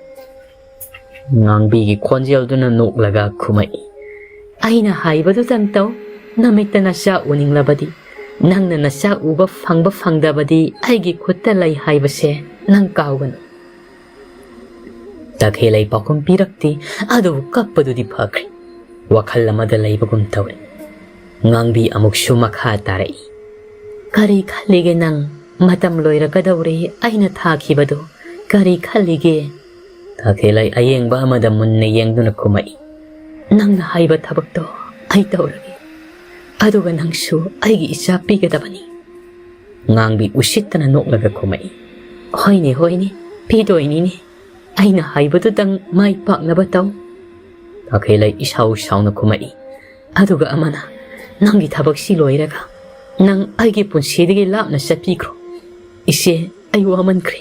ꯉꯥꯡꯕꯤꯒꯤ ꯈꯣꯟꯖꯦꯜꯗꯨꯅ ꯅꯣꯛꯂꯒ ꯈꯨꯝꯃꯛꯏ, "ꯑꯩꯅ ꯍꯥꯏꯕꯗꯨꯇꯪ ꯇꯧ꯫ ꯅꯃꯤꯠꯇ ꯅꯆꯥ ꯎꯅꯤꯡꯂꯕꯗꯤ, ꯅꯪꯅ ꯅꯆꯥ ꯎꯕ ꯐꯪꯕ ꯐꯪꯗꯕꯗꯤ ꯑꯩꯒꯤ ꯈꯨꯠꯇ ꯂꯩ ꯍꯥꯏꯕꯁꯦ ꯅꯪ ꯀꯥꯎꯒꯅꯨ꯫" ꯇꯈꯦꯜꯂꯩ ꯄꯥꯎꯈꯨꯝ ꯄꯤꯔꯛꯇꯦ, ꯑꯗꯨꯕꯨ ꯀꯞꯄꯗꯨꯗꯤ ꯐꯈ꯭ꯔꯦ꯫ ꯋꯥꯈꯜ ꯑꯃꯗ ꯂꯩꯕꯒꯨꯝ ꯇꯧꯔꯦ꯫ ꯉꯥꯡꯕꯤ ꯑꯃꯨꯛꯁꯨ ꯃꯈꯥ ꯇꯥꯔꯛꯏ, "ꯀꯔꯤ ꯈꯜꯂꯤꯒꯦ ꯅꯪ? ꯃꯇꯝ ꯂꯣꯏꯔꯛꯀꯗꯧꯔꯦ ꯑꯩꯅ ꯊꯥꯈꯤꯕꯗꯣ꯫ ꯀꯔꯤ ꯈꯜꯂꯤꯒꯦ?" ꯇꯈꯦꯜꯂꯩ ꯑꯌꯦꯡꯕ ꯑꯃꯗ ꯃꯨꯟꯅ ꯌꯦꯡꯗꯨꯅ ꯈꯨꯝꯃꯛꯏ, "ꯅꯪꯅ ꯍꯥꯏꯕ ꯊꯕꯛꯇꯣ ꯑꯩ ꯇꯧꯔꯒꯦ꯫ ꯑꯗꯨꯒ ꯅꯪꯁꯨ ꯑꯩꯒꯤ ꯏꯆꯥ ꯄꯤꯒꯗꯕꯅꯤ꯫" ꯉꯥꯡꯕꯤ ꯎꯁꯤꯠꯇꯅ ꯅꯣꯛꯂꯒ ꯈꯨꯝꯃꯛꯏ, "ꯍꯣꯏꯅꯦ, ꯍꯣꯏꯅꯦ, ꯄꯤꯗꯣꯏꯅꯤꯅꯦ꯫ ꯑꯩꯅ ꯍꯥꯏꯕꯗꯨꯗꯪ ꯃꯥꯏ ꯄꯥꯛꯅꯕ ꯇꯧ꯫" ꯇꯈꯦꯜꯂꯩ ꯏꯁꯥꯎ ꯁꯥꯎꯅ ꯈꯨꯝꯃꯛꯏ, ꯑꯗꯨꯒ ꯑꯃꯅ, "ꯅꯪꯒꯤ ꯊꯕꯛꯁꯤ ꯂꯣꯏꯔꯒ ꯅꯪ ꯑꯩꯒꯤ ꯄꯨꯟꯁꯤꯗꯒꯤ ꯂꯥꯞꯅ ꯆꯠꯄꯤꯈ꯭ꯔꯣ꯫ ꯏꯆꯦ, ꯑꯩ ꯋꯥꯃꯟꯈ꯭ꯔꯦ꯫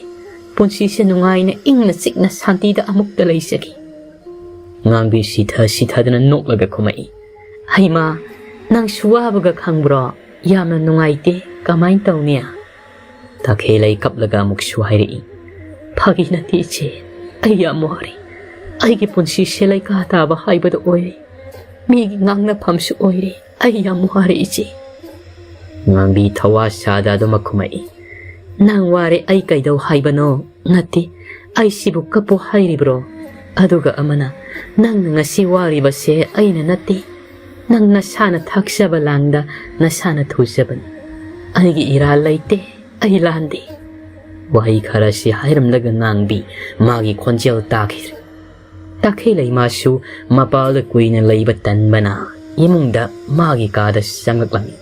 ꯄꯨꯟꯁꯤꯁꯦ ꯅꯨꯡꯉꯥꯏꯅ ꯏꯪꯅ ꯆꯤꯛꯅ ꯁꯥꯟꯇꯤꯗ ꯑꯃꯨꯛꯇ ꯂꯩꯖꯒꯦ꯫" ꯉꯥꯡꯕꯤ ꯁꯤꯊ ꯁꯤꯊꯗꯨꯅ ꯅꯣꯛꯂꯒ ꯈꯨꯝꯃꯛꯏ, "ꯍꯩꯃꯥ, ꯅꯪꯁꯨ ꯋꯥꯕꯒ ꯈꯪꯕ꯭ꯔꯣ? ꯌꯥꯝꯅ ꯅꯨꯡꯉꯥꯏꯇꯦ꯫ ꯀꯃꯥꯏꯅ ꯇꯧꯅꯤ?" ꯇꯈꯦꯜꯂꯩ ꯀꯞꯂꯒ ꯑꯃꯨꯛꯁꯨ ꯍꯥꯏꯔꯛꯏ, "ꯐꯥꯒꯤ ꯅꯠꯇꯦ ꯏꯆꯦ, ꯑꯩ ꯌꯥꯝ ꯋꯥꯔꯦ꯫ ꯑꯩꯒꯤ ꯄꯨꯟꯁꯤꯁꯦ ꯂꯩꯀꯥ ꯇꯥꯕ ꯍꯥꯏꯕꯗꯨ ꯑꯣꯏꯔꯦ꯫ ꯃꯤꯒꯤ ꯉꯥꯡꯅꯐꯝꯁꯨ ꯑꯣꯏꯔꯦ꯫ ꯑꯩ ꯌꯥꯝ ꯋꯥꯔꯦ ꯏꯆꯦ꯫" ꯉꯥꯡꯕꯤ ꯊꯋꯥ ꯁꯥꯗ ꯑꯗꯨꯃꯛ ꯈꯨꯝꯃꯛꯏ, "ꯅꯪ ꯋꯥꯔꯦ ꯑꯩ ꯀꯩꯗꯧ ꯍꯥꯏꯕꯅꯣ? ꯅꯠꯇꯦ, ꯑꯩꯁꯤꯕꯨ ꯀꯞꯄꯨ ꯍꯥꯏꯔꯤꯕ꯭ꯔꯣ? ꯑꯗꯨꯒ ꯑꯃꯅ, ꯅꯪꯅ ꯉꯁꯤ ꯋꯥꯔꯤꯕꯁꯦ ꯑꯩꯅ ꯅꯠꯇꯦ꯫ ꯅꯪ ꯅꯁꯥꯅ ꯊꯥꯛꯆꯕ ꯂꯥꯡꯗ ꯅꯁꯥꯅ ꯊꯨꯖꯕꯅꯤ꯫ ꯑꯩꯒꯤ ꯏꯔꯥꯜ ꯂꯩꯇꯦ, ꯑꯩ ꯂꯥꯟꯗꯦ꯫" ꯋꯥꯍꯩ ꯈꯔꯁꯤ ꯍꯥꯏꯔꯝꯂꯒ ꯉꯥꯡꯕꯤ ꯃꯥꯒꯤ ꯈꯣꯟꯖꯦꯜ ꯇꯥꯈꯤꯗ꯭ꯔꯦ꯫ ꯇꯈꯦꯜꯂꯩ ꯃꯥꯁꯨ ꯃꯄꯥꯜꯗ ꯀꯨꯏꯅ ꯂꯩꯕ ꯇꯟꯕꯅ ꯏꯃꯨꯡꯗ ꯃꯥꯒꯤ ꯀꯥꯗ ꯆꯪꯂꯛꯂꯝꯃꯤ꯫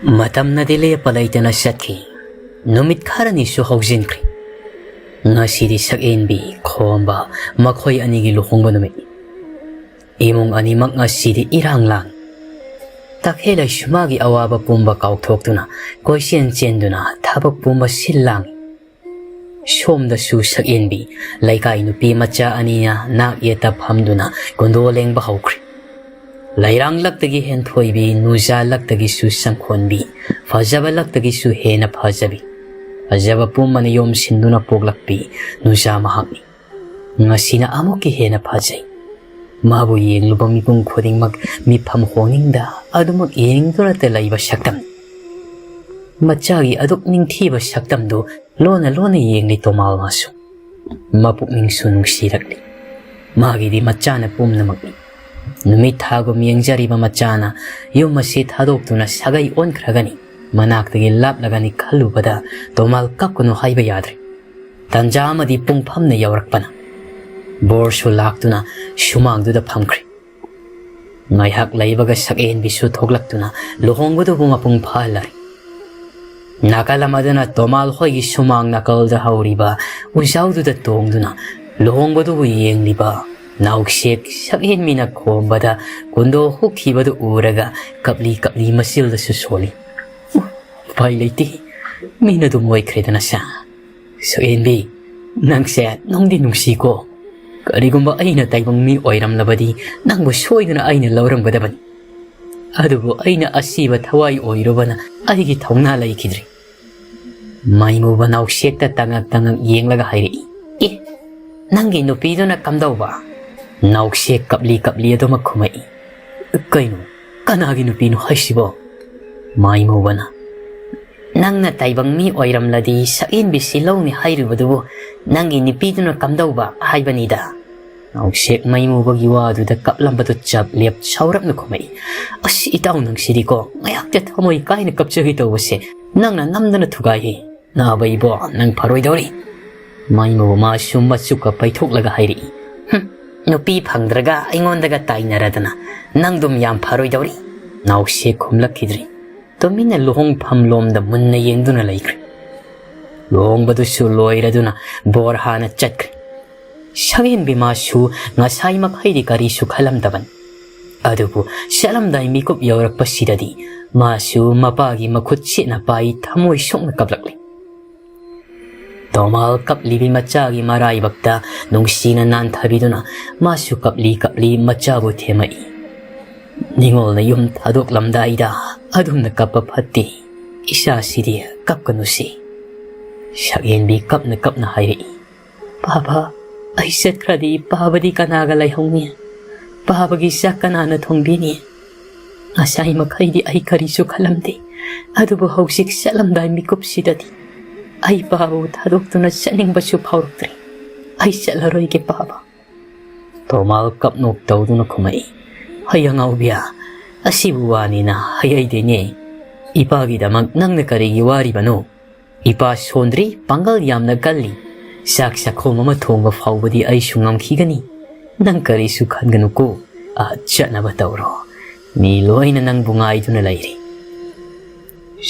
ꯃꯇꯝꯅꯗꯤ ꯂꯦꯞꯄ ꯂꯩꯇꯅ ꯆꯠꯈꯤ꯫ ꯅꯨꯃꯤꯠ ꯈꯔꯅꯤꯁꯨ ꯍꯧꯖꯤꯟꯈ꯭ꯔꯦ꯫ ꯉꯁꯤꯗꯤ ꯁꯛꯍꯦꯟꯕꯤ, ꯈꯣꯝꯕ ꯃꯈꯣꯏ ꯑꯅꯤꯒꯤ ꯂꯨꯍꯣꯡꯕ ꯅꯨꯃꯤꯠꯅꯤ꯫ ꯏꯃꯨꯡ ꯑꯅꯤꯃꯛ ꯉꯁꯤꯗꯤ ꯏꯔꯥꯡ ꯂꯥꯡ꯫ ꯇꯈꯦꯜꯂꯩꯁꯨ ꯃꯥꯒꯤ ꯑꯋꯥꯕ ꯄꯨꯝꯕ ꯀꯥꯎꯊꯣꯛꯇꯨꯅ ꯀꯣꯏꯆꯦꯟ ꯆꯦꯟꯗꯨꯅ ꯊꯕꯛ ꯄꯨꯝꯕ ꯁꯤꯜ ꯂꯥꯡꯏ꯫ ꯁꯣꯝꯗꯁꯨ ꯁꯛꯍꯦꯟꯕꯤ ꯂꯩꯀꯥꯏ ꯅꯨꯄꯤ ꯃꯆꯥ ꯑꯅꯤꯅ ꯅꯥꯛ ꯌꯦꯠꯇ ꯐꯝꯗꯨꯅ ꯀꯨꯟꯗꯣ ꯂꯦꯡꯕ ꯍꯧꯈ꯭ꯔꯦ꯫ ꯂꯩꯔꯥꯡꯂꯛꯇꯒꯤ ꯍꯦꯟꯊꯣꯏꯕꯤ, ꯅꯨꯖꯥꯂꯛꯇꯒꯤꯁꯨ ꯁꯪꯈꯣꯟꯕꯤ, ꯐꯖꯕꯂꯛꯇꯒꯤꯁꯨ ꯍꯦꯟꯅ ꯐꯖꯕꯤ, ꯐꯖꯕ ꯄꯨꯝꯕꯅ ꯌꯣꯝꯁꯤꯟꯗꯨꯅ ꯄꯣꯛꯂꯛꯄꯤ ꯅꯨꯖꯥ ꯃꯍꯥꯛꯅꯤ꯫ ꯉꯁꯤꯅ ꯑꯃꯨꯛꯀ ꯍꯦꯟꯅ ꯐꯖꯩ꯫ ꯃꯥꯕꯨ ꯌꯦꯡꯂꯨꯕ ꯃꯤꯄꯨꯝ ꯈꯨꯗꯤꯡꯃꯛ ꯃꯤꯐꯝ ꯍꯣꯡꯅꯤꯡꯗ ꯑꯗꯨꯃꯛ ꯌꯦꯡꯗꯨꯅꯇ ꯂꯩꯕ ꯁꯛꯇꯝꯅꯤ꯫ ꯃꯆꯥꯒꯤ ꯑꯗꯨꯛ ꯅꯤꯡꯊꯤꯕ ꯁꯛꯇꯝꯗꯨ ꯂꯣꯟꯅ ꯂꯣꯟꯅ ꯌꯦꯡꯂꯤ ꯇꯣꯃꯥꯜ ꯃꯥꯁꯨ꯫ ꯃꯄꯨꯛꯅꯤꯡꯁꯨ ꯅꯨꯡꯁꯤꯔꯛꯂꯤ꯫ ꯃꯥꯒꯤꯗꯤ ꯃꯆꯥꯅ ꯄꯨꯝꯅꯃꯛꯅꯤ꯫ ꯅꯨꯃꯤꯠ ꯊꯥꯒꯨꯝ ꯌꯦꯡꯖꯔꯤꯕ ꯃꯆꯥꯅ ꯌꯨꯝ ꯑꯁꯤ ꯊꯥꯗꯣꯛꯇꯨꯅ ꯁꯥꯒꯩ ꯑꯣꯟꯈ꯭ꯔꯒꯅꯤ, ꯃꯅꯥꯛꯇꯒꯤ ꯂꯥꯞꯂꯒꯅꯤ ꯈꯜꯂꯨꯕꯗ ꯇꯣꯃꯥꯜ ꯀꯞꯀꯅꯨ ꯍꯥꯏꯕ ꯌꯥꯗ꯭ꯔꯦ꯫ ꯇꯟꯖꯥ ꯑꯃꯗꯤ ꯄꯨꯡꯐꯝꯅ ꯌꯧꯔꯛꯄꯅ ꯕꯣꯔꯁꯨ ꯂꯥꯛꯇꯨꯅ ꯁꯨꯃꯥꯡꯗꯨꯗ ꯐꯝꯈ꯭ꯔꯦ꯫ ꯉꯥꯏꯍꯥꯛ ꯂꯩꯕꯒ ꯁꯛꯍꯦꯟꯕꯤꯁꯨ ꯊꯣꯛꯂꯛꯇꯨꯅ ꯂꯨꯍꯣꯡꯕꯗꯨꯕꯨ ꯃꯄꯨꯡ ꯐꯥꯍꯜꯂꯔꯦ꯫ ꯅꯥꯀꯜ ꯑꯃꯗꯅ ꯇꯣꯃꯥꯜ ꯍꯣꯏꯒꯤ ꯁꯨꯃꯥꯡ ꯅꯥꯀꯜꯗ ꯍꯧꯔꯤꯕ ꯎꯖꯥꯎꯗꯨꯗ ꯇꯣꯡꯗꯨꯅ ꯂꯨꯍꯣꯡꯕꯗꯨꯕꯨ ꯌꯦꯡꯂꯤꯕ ꯅꯥꯎꯁꯦꯛ ꯁꯛꯍꯦꯟꯕꯤꯅ ꯈꯣꯝꯕꯗ ꯀꯨꯟꯗꯣ ꯍꯨꯛꯈꯤꯕꯗꯨ ꯎꯔꯒ ꯀꯞꯂꯤ ꯀꯞꯂꯤ ꯃꯆꯤꯜꯗꯁꯨ ꯁꯣꯜꯂꯤ꯫ "ꯎ, ꯎꯄꯥꯏ ꯂꯩꯇꯦ, ꯃꯤꯅ ꯑꯗꯨꯝ ꯑꯣꯏꯈ꯭ꯔꯦꯗꯅ ꯁꯥ꯫ ꯁꯛꯍꯦꯟꯕꯤ, ꯅꯪꯁꯦ ꯅꯨꯡꯗꯤ ꯅꯨꯡꯁꯤꯀꯣ꯫ ꯀꯔꯤꯒꯨꯝꯕ ꯑꯩꯅ ꯇꯥꯏꯕꯪ ꯃꯤ ꯑꯣꯏꯔꯝꯂꯕꯗꯤ ꯅꯪꯕꯨ ꯁꯣꯏꯗꯅ ꯑꯩꯅ ꯂꯧꯔꯝꯒꯗꯕꯅꯤ꯫ ꯑꯗꯨꯕꯨ ꯑꯩꯅ ꯑꯁꯤꯕ ꯊꯋꯥꯏ ꯑꯣꯏꯔꯨꯕꯅ ꯑꯩꯒꯤ ꯊꯧꯅꯥ ꯂꯩꯈꯤꯗ꯭ꯔꯦ꯫" ꯃꯥꯏꯃꯨꯕ ꯅꯥꯎꯁꯦꯛꯇ ꯇꯉꯛ ꯇꯉꯛ ꯌꯦꯡꯂꯒ ꯍꯥꯏꯔꯛꯏ꯫ "ꯑꯦ, ꯅꯪꯒꯤ ꯅꯨꯄꯤꯗꯨꯅ ꯀꯝꯗꯧꯕ?" ꯅꯥꯎꯁꯦꯛ ꯀꯞꯂꯤ ꯀꯞꯂꯤ ꯑꯗꯨꯃꯛ ꯈꯨꯝꯃꯛꯏ꯫ "ꯀꯩꯅꯣ, ꯀꯅꯥꯒꯤ ꯅꯨꯄꯤꯅꯣ ꯍꯥꯏꯁꯤꯕꯣ?" ꯃꯥꯏꯃꯨꯕꯅ, "ꯅꯪꯅ ꯇꯥꯏꯕꯪ ꯃꯤ ꯑꯣꯏꯔꯝꯂꯗꯤ ꯁꯛꯍꯦꯟꯕꯤꯁꯤ ꯂꯧꯅꯤ ꯍꯥꯏꯔꯤꯕꯗꯨꯕꯨ ꯅꯪꯒꯤ ꯅꯨꯄꯤꯗꯨꯅ ꯀꯝꯗꯧꯕ ꯍꯥꯏꯕꯅꯤꯗ?" ꯅꯥꯎꯁꯦꯛ ꯃꯩꯃꯨꯕꯒꯤ ꯋꯥꯗꯨꯗ ꯀꯞꯂꯝꯕꯗꯨ ꯆꯞ ꯂꯦꯞ ꯁꯥꯎꯔꯞꯅ ꯈꯨꯝꯃꯛꯏ꯫ "ꯑꯁ, ꯏꯇꯥꯎ ꯅꯪꯁꯤꯗꯤꯀꯣ, ꯉꯥꯏꯍꯥꯛꯇ ꯊꯃꯣꯏ ꯀꯥꯏꯅ ꯀꯞꯆꯒꯦ ꯇꯧꯕꯁꯦ ꯅꯪꯅ ꯅꯝꯗꯅ ꯊꯨꯒꯥꯏꯍꯦ꯫ ꯅꯥꯕ ꯏꯕꯣ, ꯅꯪ ꯐꯔꯣꯏꯗꯧꯔꯤ꯫" ꯃꯩꯃꯨꯕ ꯃꯥꯁꯨ ꯃꯆꯨꯀ ꯄꯩꯊꯣꯛꯂꯒ ꯍꯥꯏꯔꯛꯏ꯫ "ꯍꯨꯝ, ꯅꯨꯄꯤ ꯐꯪꯗ꯭ꯔꯒ ꯑꯩꯉꯣꯟꯗꯒ ꯇꯥꯏꯅꯔꯗꯅ ꯅꯪꯗꯨꯝ ꯌꯥꯝ ꯐꯔꯣꯏꯗꯧꯔꯤ꯫" ꯅꯥꯎꯁꯦꯛ ꯈꯨꯝꯂꯛꯈꯤꯗ꯭ꯔꯤ꯫ ꯇꯨꯃꯤꯟꯅ ꯂꯨꯍꯣꯡꯐꯝ ꯂꯣꯝꯗ ꯃꯨꯟꯅ ꯌꯦꯡꯗꯨꯅ ꯂꯩꯈ꯭ꯔꯦ꯫ ꯂꯨꯍꯣꯡꯕꯗꯨꯁꯨ ꯂꯣꯏꯔꯗꯨꯅ ꯕꯣꯔ ꯍꯥꯟꯅ ꯆꯠꯈ꯭ꯔꯦ꯫ ꯁꯛꯍꯦꯟꯕꯤ ꯃꯥꯁꯨ ꯉꯁꯥꯏ ꯃꯈꯩꯗꯤ ꯀꯔꯤꯁꯨ ꯈꯜꯂꯝꯗꯕꯅꯤ꯫ ꯑꯗꯨꯕꯨ ꯆꯠꯂꯝꯗꯥꯏ ꯃꯤꯀꯨꯞ ꯌꯧꯔꯛꯄꯁꯤꯗꯗꯤ ꯃꯥꯁꯨ ꯃꯄꯥꯒꯤ ꯃꯈꯨꯠ ꯁꯦꯠꯅ ꯄꯥꯏ ꯊꯃꯣꯏ ꯁꯣꯛꯅ ꯀꯞꯂꯛꯂꯤ꯫ ꯇꯣꯃꯥꯜ ꯀꯞꯂꯤꯕꯤ ꯃꯆꯥꯒꯤ ꯃꯔꯥꯏꯕꯛꯇ ꯅꯨꯡꯁꯤꯅ ꯅꯥꯟꯊꯕꯤꯗꯨꯅ ꯃꯥꯁꯨ ꯀꯞꯂꯤ ꯀꯞꯂꯤ ꯃꯆꯥꯕꯨ ꯊꯦꯝꯃꯛꯏ꯫ ꯅꯤꯉꯣꯜꯅ ꯌꯨꯝ ꯊꯥꯗꯣꯛꯂꯝꯗꯥꯏꯗ ꯑꯗꯨꯝꯅ ꯀꯞꯄ ꯐꯠꯇꯦ꯫ ꯏꯆꯥꯁꯤꯗꯤ ꯀꯞꯀꯅꯨꯁꯤ꯫ ꯁꯛꯍꯦꯟꯕꯤ ꯀꯞꯅ ꯀꯞꯅ ꯍꯥꯏꯔꯛꯏ꯫ "ꯄꯥꯕ, ꯑꯩ ꯆꯠꯈ꯭ꯔꯗꯤ ꯄꯥꯕꯗꯤ ꯀꯅꯥꯒ ꯂꯩꯍꯧꯅꯤ? ꯄꯥꯕꯒꯤ ꯆꯥꯛ ꯀꯅꯥꯅ ꯊꯣꯡꯕꯤꯅꯤ? ꯉꯁꯥꯏ ꯃꯈꯩꯗꯤ ꯑꯩ ꯀꯔꯤꯁꯨ ꯈꯜꯂꯝꯗꯦ, ꯑꯗꯨꯕꯨ ꯍꯧꯖꯤꯛ ꯆꯠꯂꯝꯗꯥꯏ ꯃꯤꯀꯨꯞꯁꯤꯗꯗꯤ ꯑꯩ ꯄꯥꯕꯕꯨ ꯊꯥꯗꯣꯛꯇꯨꯅ ꯆꯠꯅꯤꯡꯕꯁꯨ ꯐꯥꯎꯔꯛꯇ꯭ꯔꯦ꯫ ꯑꯩ ꯆꯠꯂꯔꯣꯏꯒꯦ ꯄꯥꯕ"꯫ ꯇꯣꯃꯥꯜ ꯀꯞꯅꯣꯛ ꯇꯧꯗꯨꯅ ꯈꯨꯝꯃꯛꯏ꯫ "ꯍꯩ ꯑꯉꯥꯎꯕꯤꯌꯥ, ꯑꯁꯤꯕꯨ ꯋꯥꯅꯤꯅ ꯍꯩꯍꯩꯗꯦꯅꯦ꯫ ꯏꯄꯥꯒꯤꯗꯃꯛ ꯅꯪꯅ ꯀꯔꯤꯒꯤ ꯋꯥꯔꯤꯕꯅꯣ? ꯏꯄꯥ ꯁꯣꯟꯗ꯭ꯔꯤ, ꯄꯥꯡꯒꯜ ꯌꯥꯝꯅ ꯀꯜꯂꯤ꯫ ꯆꯥꯛ ꯆꯥꯛꯈꯣꯝ ꯑꯃ ꯊꯣꯡꯕ ꯐꯥꯎꯕꯗꯤ ꯑꯩꯁꯨ ꯉꯝꯈꯤꯒꯅꯤ꯫ ꯅꯪ ꯀꯔꯤꯁꯨ ꯈꯟꯒꯅꯨꯀꯣ꯫ ꯑꯥ, ꯆꯠꯅꯕ ꯇꯧꯔꯣ꯫ ꯃꯤ ꯂꯣꯏꯅ ꯅꯪꯕꯨ ꯉꯥꯏꯗꯨꯅ ꯂꯩꯔꯤ"꯫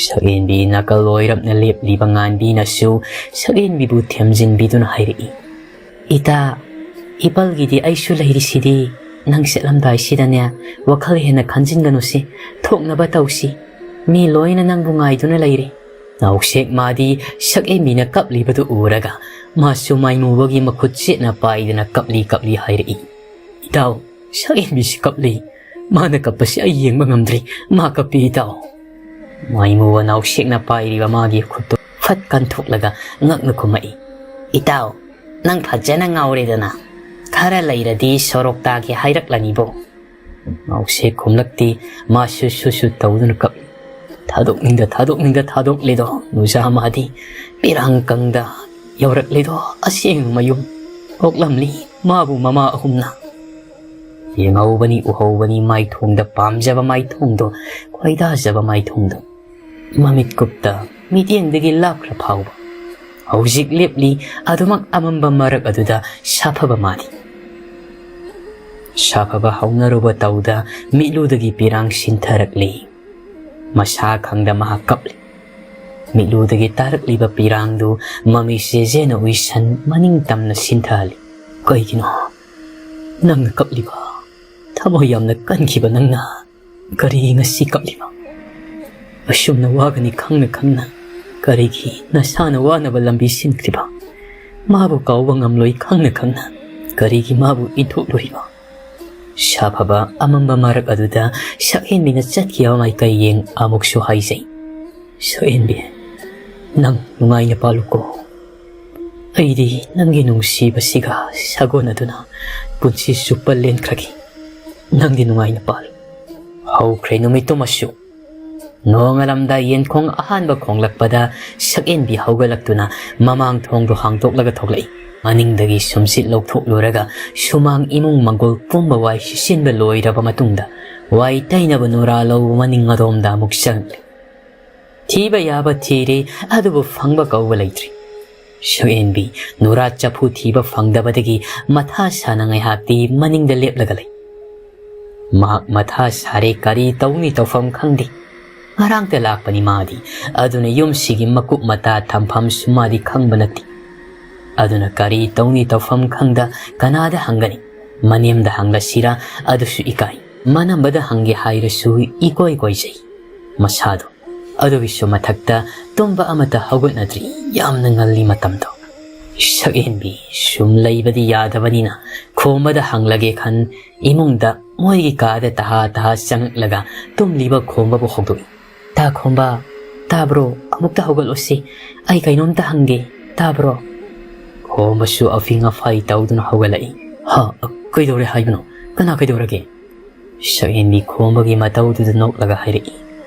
ꯁꯛꯍꯦꯟꯕꯤ ꯅꯥꯀꯜ ꯑꯣꯏꯔꯞꯅ ꯂꯦꯞꯂꯤꯕ ꯉꯥꯟꯕꯤꯅꯁꯨ ꯁꯛꯍꯦꯟꯕꯤꯕꯨ ꯊꯦꯝꯖꯤꯟꯕꯤꯗꯨꯅ ꯍꯥꯏꯔꯛꯏ꯫ "ꯏꯇꯥ, ꯏꯄꯜꯒꯤꯗꯤ ꯑꯩꯁꯨ ꯂꯩꯔꯤꯁꯤꯗꯤ꯫ ꯅꯪ ꯆꯠꯂꯝꯗꯥꯏꯁꯤꯗꯅꯦ, ꯋꯥꯈꯜ ꯍꯦꯟꯅ ꯈꯟꯖꯤꯟꯒꯅꯨꯁꯤ, ꯊꯣꯛꯅꯕ ꯇꯧꯁꯤ꯫ ꯃꯤ ꯂꯣꯏꯅ ꯅꯪꯕꯨ ꯉꯥꯏꯗꯨꯅ ꯂꯩꯔꯤ"꯫ ꯅꯥꯎꯁꯦꯛ ꯃꯥꯗꯤ ꯁꯛꯍꯦꯟꯕꯤꯅ ꯀꯞꯂꯤꯕꯗꯨ ꯎꯔꯒ ꯃꯥꯁꯨ ꯃꯥꯏꯃꯨꯕꯒꯤ ꯃꯈꯨꯠ ꯆꯦꯠꯅ ꯄꯥꯏꯗꯨꯅ ꯀꯞꯂꯤ ꯀꯞꯂꯤ ꯍꯥꯏꯔꯛꯏ꯫ "ꯏꯇꯥꯎ, ꯁꯛꯍꯦꯟꯕꯤꯁꯤ ꯀꯞꯂꯤ꯫ ꯃꯥꯅ ꯀꯞꯄꯁꯤ ꯑꯩ ꯌꯦꯡꯕ ꯉꯝꯗ꯭ꯔꯤ꯫ ꯃꯥ ꯀꯞꯄꯤ ꯏꯇꯥꯎ"꯫ ꯃꯥꯏꯃꯨꯕ ꯅꯥꯎꯁꯦꯛꯅ ꯄꯥꯏꯔꯤꯕ ꯃꯥꯒꯤ ꯈꯨꯠꯇꯨ ꯐꯠ ꯀꯟꯊꯣꯛꯂꯒ ꯉꯛꯅ ꯈꯨꯝꯃꯛꯏ꯫ "ꯏꯇꯥꯎ, ꯅꯪ ꯐꯖꯅ ꯉꯥꯎꯔꯦꯗꯅ꯫ ꯈꯔ ꯂꯩꯔꯗꯤ ꯁꯣꯔꯣꯛ ꯇꯥꯒꯦ ꯍꯥꯏꯔꯛꯂꯅꯤꯕꯣ"꯫ ꯅꯥꯎꯁꯦꯛ ꯈꯨꯝꯂꯛꯇꯦ꯫ ꯃꯥꯁꯨ ꯁꯨ ꯁꯨ ꯇꯧꯗꯨꯅ ꯀꯞꯂꯤ꯫ ꯊꯥꯗꯣꯛꯅꯤꯡꯗ ꯊꯥꯗꯣꯛꯅꯤꯡꯗ ꯊꯥꯗꯣꯛꯂꯤꯗꯣ ꯅꯨꯖꯥ ꯃꯥꯗꯤ꯫ ꯄꯤꯔꯥꯡ ꯀꯪꯗ ꯌꯧꯔꯛꯂꯤꯗꯣ ꯑꯁꯦꯡꯕ ꯃꯌꯨꯝ꯫ ꯑꯣꯛꯂꯝꯂꯤ ꯃꯥꯕꯨ ꯃꯃꯥ ꯑꯍꯨꯝꯅ꯫ ꯌꯦꯡꯍꯧꯕꯅꯤ ꯎꯍꯧꯕꯅꯤ ꯃꯥꯏꯊꯣꯡꯗ ꯄꯥꯝꯖꯕ ꯃꯥꯏꯊꯣꯡꯗꯣ, ꯈꯣꯏꯗꯥꯖꯕ ꯃꯥꯏꯊꯣꯡꯗꯣ꯫ ꯃꯃꯤꯠ ꯀꯨꯞꯇ ꯃꯤꯠꯌꯦꯡꯗꯒꯤ ꯂꯥꯞꯈ꯭ꯔ ꯐꯥꯎꯕ꯫ ꯍꯧꯖꯤꯛ ꯂꯦꯞꯂꯤ ꯑꯗꯨꯃꯛ ꯑꯃꯝꯕ ꯃꯔꯛ ꯑꯗꯨꯗ ꯁꯥꯐꯕ ꯃꯥꯜꯂꯤ꯫ ꯁꯥꯐꯕ ꯍꯧꯅꯔꯨꯕ ꯇꯧꯗ ꯃꯤꯠꯂꯨꯗꯒꯤ ꯄꯤꯔꯥꯡ ꯁꯤꯟꯊꯔꯛꯂꯤ꯫ ꯃꯁꯥ ꯈꯪꯗ ꯃꯍꯥꯛ ꯀꯞꯂꯤ꯫ ꯃꯤꯠꯂꯨꯗꯒꯤ ꯇꯥꯔꯛꯂꯤꯕ ꯄꯤꯔꯥꯡꯗꯨ ꯃꯃꯤꯠ ꯆꯦꯖꯦꯅ ꯎꯏꯁꯟ ꯃꯅꯤꯡ ꯇꯝꯅ ꯁꯤꯟꯊꯍꯜꯂꯤ꯫ "ꯀꯩꯒꯤꯅꯣ ꯅꯪꯅ ꯀꯞꯂꯤꯕ? ꯊꯃꯣꯏ ꯌꯥꯝꯅ ꯀꯟꯈꯤꯕ ꯅꯪꯅ ꯀꯔꯤꯒꯤ ꯉꯁꯤ ꯀꯞꯂꯤꯕ? ꯑꯁꯨꯝꯅ ꯋꯥꯒꯅꯤ ꯈꯪꯅ ꯈꯪꯅ ꯀꯔꯤꯒꯤ ꯅꯁꯥꯅ ꯋꯥꯅꯕ ꯂꯝꯕꯤ ꯁꯤꯟꯈ꯭ꯔꯤꯕ? ꯃꯥꯕꯨ ꯀꯥꯎꯕ ꯉꯝꯂꯣꯏ ꯈꯪꯅ ꯈꯪꯅ ꯀꯔꯤꯒꯤ ꯃꯥꯕꯨ ꯏꯟꯊꯣꯛꯂꯨꯔꯤꯕ?" ꯁꯥꯐꯕ ꯑꯃꯝꯕ ꯃꯔꯛ ꯑꯗꯨꯗ ꯁꯛꯍꯦꯟꯕꯤꯅ ꯆꯠꯈꯤꯕ ꯃꯥꯏꯀꯩ ꯌꯦꯡ ꯑꯃꯨꯛꯁꯨ ꯍꯥꯏꯖꯩ, "ꯁꯛꯍꯦꯟꯕꯤ, ꯅꯪ ꯅꯨꯡꯉꯥꯏꯅ ꯄꯥꯜꯂꯨꯀꯣ꯫ ꯑꯩꯗꯤ ꯅꯪꯒꯤ ꯅꯨꯡꯁꯤꯕꯁꯤꯒ ꯁꯥꯒꯣꯟꯅꯗꯨꯅ ꯄꯨꯟꯁꯤ ꯆꯨꯞꯄ ꯂꯦꯟꯈ꯭ꯔꯒꯦ꯫ ꯅꯪꯗꯤ ꯅꯨꯡꯉꯥꯏꯅ ꯄꯥꯜꯂꯨ꯫" ꯍꯧꯈ꯭ꯔꯦ ꯅꯨꯃꯤꯠꯇꯨꯃꯁꯨ꯫ ꯅꯣꯡꯉꯥꯜꯂꯝꯗꯥꯏ ꯌꯦꯟꯈꯣꯡ ꯑꯍꯥꯟꯕ ꯈꯣꯡꯂꯛꯄꯗ ꯁꯛꯍꯦꯟꯕꯤ ꯍꯧꯒꯠꯂꯛꯇꯨꯅ ꯃꯃꯥꯡ ꯊꯣꯡꯗꯨ ꯍꯥꯡꯗꯣꯛꯂꯒ ꯊꯣꯛꯂꯛꯏ꯫ ꯃꯅꯤꯡꯗꯒꯤ ꯁꯨꯝꯁꯤꯠ ꯂꯧꯊꯣꯛꯂꯨꯔꯒ ꯁꯨꯃꯥꯡ ꯏꯃꯨꯡ ꯃꯪꯒꯣꯜ ꯄꯨꯝꯕ ꯋꯥꯏ ꯁꯤꯠꯆꯤꯟꯕ ꯂꯣꯏꯔꯕ ꯃꯇꯨꯡꯗ ꯋꯥꯏ ꯇꯩꯅꯕ ꯅꯨꯔꯥ ꯂꯧ ꯃꯅꯤꯡ ꯑꯗꯣꯝꯗ ꯑꯃꯨꯛ ꯆꯪꯂꯛꯂꯤ꯫ ꯊꯤꯕ ꯌꯥꯕ ꯊꯤꯔꯦ, ꯑꯗꯨꯕꯨ ꯐꯪꯕ ꯀꯧꯕ ꯂꯩꯇ꯭ꯔꯤ꯫ ꯁꯛꯍꯦꯟꯕꯤ ꯅꯨꯔꯥ ꯆꯐꯨ ꯊꯤꯕ ꯐꯪꯗꯕꯗꯒꯤ ꯃꯊꯥ ꯁꯥꯅ ꯉꯥꯏꯍꯥꯛꯇꯤ ꯃꯅꯤꯡꯗ ꯂꯦꯞꯂꯒ ꯂꯩ꯫ ꯃꯍꯥꯛ ꯃꯊꯥ ꯁꯥꯔꯦ, ꯀꯔꯤ ꯇꯧꯅꯤ ꯇꯧꯐꯝ ꯈꯪꯗꯦ꯫ ꯉꯔꯥꯡꯇ ꯂꯥꯛꯄꯅꯤ ꯃꯥꯗꯤ, ꯑꯗꯨꯅ ꯌꯨꯝꯁꯤꯒꯤ ꯃꯀꯨꯞ ꯃꯇꯥ ꯊꯝꯐꯝꯁꯨ ꯃꯥꯗꯤ ꯈꯪꯕ ꯅꯠꯇꯦ꯫ ꯑꯗꯨꯅ ꯀꯔꯤ ꯇꯧꯅꯤ ꯇꯧꯐꯝ ꯈꯪꯗ ꯀꯅꯥꯗ ꯍꯪꯒꯅꯤ? ꯃꯅꯦꯝꯗ ꯍꯪꯂꯁꯤꯔꯥ? ꯑꯗꯨꯁꯨ ꯏꯀꯥꯏ꯫ ꯃꯅꯝꯕꯗ ꯍꯪꯒꯦ ꯍꯥꯏꯔꯁꯨ ꯏꯀꯣꯏ ꯀꯣꯏꯖꯩ ꯃꯁꯥꯗꯣ꯫ ꯑꯗꯨꯒꯤꯁꯨ ꯃꯊꯛꯇ ꯇꯨꯝꯕ ꯑꯃꯠꯇ ꯍꯧꯒꯠꯅꯗ꯭ꯔꯤ, ꯌꯥꯝꯅ ꯉꯜꯂꯤ ꯃꯇꯝꯗꯣ꯫ ꯁꯛꯍꯦꯟꯕꯤ ꯁꯨꯝ ꯂꯩꯕꯗꯤ ꯌꯥꯗꯕꯅꯤꯅ ꯈꯣꯝꯕꯗ ꯍꯪꯂꯒꯦ ꯈꯟ ꯏꯃꯨꯡꯗ ꯃꯣꯏꯒꯤ ꯀꯥꯗ ꯇꯍꯥ ꯇꯍꯥ ꯆꯪꯂꯛꯂꯒ ꯇꯨꯝꯂꯤꯕ ꯈꯣꯝꯕꯕꯨ ꯍꯧꯗꯣꯛꯏ꯫ "ꯇꯥ ꯈꯣꯝꯕ, ꯇꯥꯕ꯭ꯔꯣ? ꯑꯃꯨꯛꯇ ꯍꯧꯒꯠꯂꯣꯁꯤ, ꯑꯩ ꯀꯩꯅꯣꯝꯇ ꯍꯪꯒꯦ, ꯇꯥꯕ꯭ꯔꯣ?" ꯈꯣꯝꯕꯁꯨ ꯑꯐꯤꯡ ꯑꯐꯥꯏ ꯇꯧꯗꯨꯅ ꯍꯧꯒꯠꯂꯛꯏ꯫ "ꯍꯥ? ꯀꯩꯗꯧꯔꯦ ꯍꯥꯏꯕꯅꯣ? ꯀꯅꯥ ꯀꯩꯗꯧꯔꯒꯦ?" ꯁꯛꯍꯦꯟꯕꯤ ꯈꯣꯝꯕꯒꯤ ꯃꯇꯧꯗꯨꯗ ꯅꯣꯛꯂꯒ ꯍꯥꯏꯔꯛꯏ꯫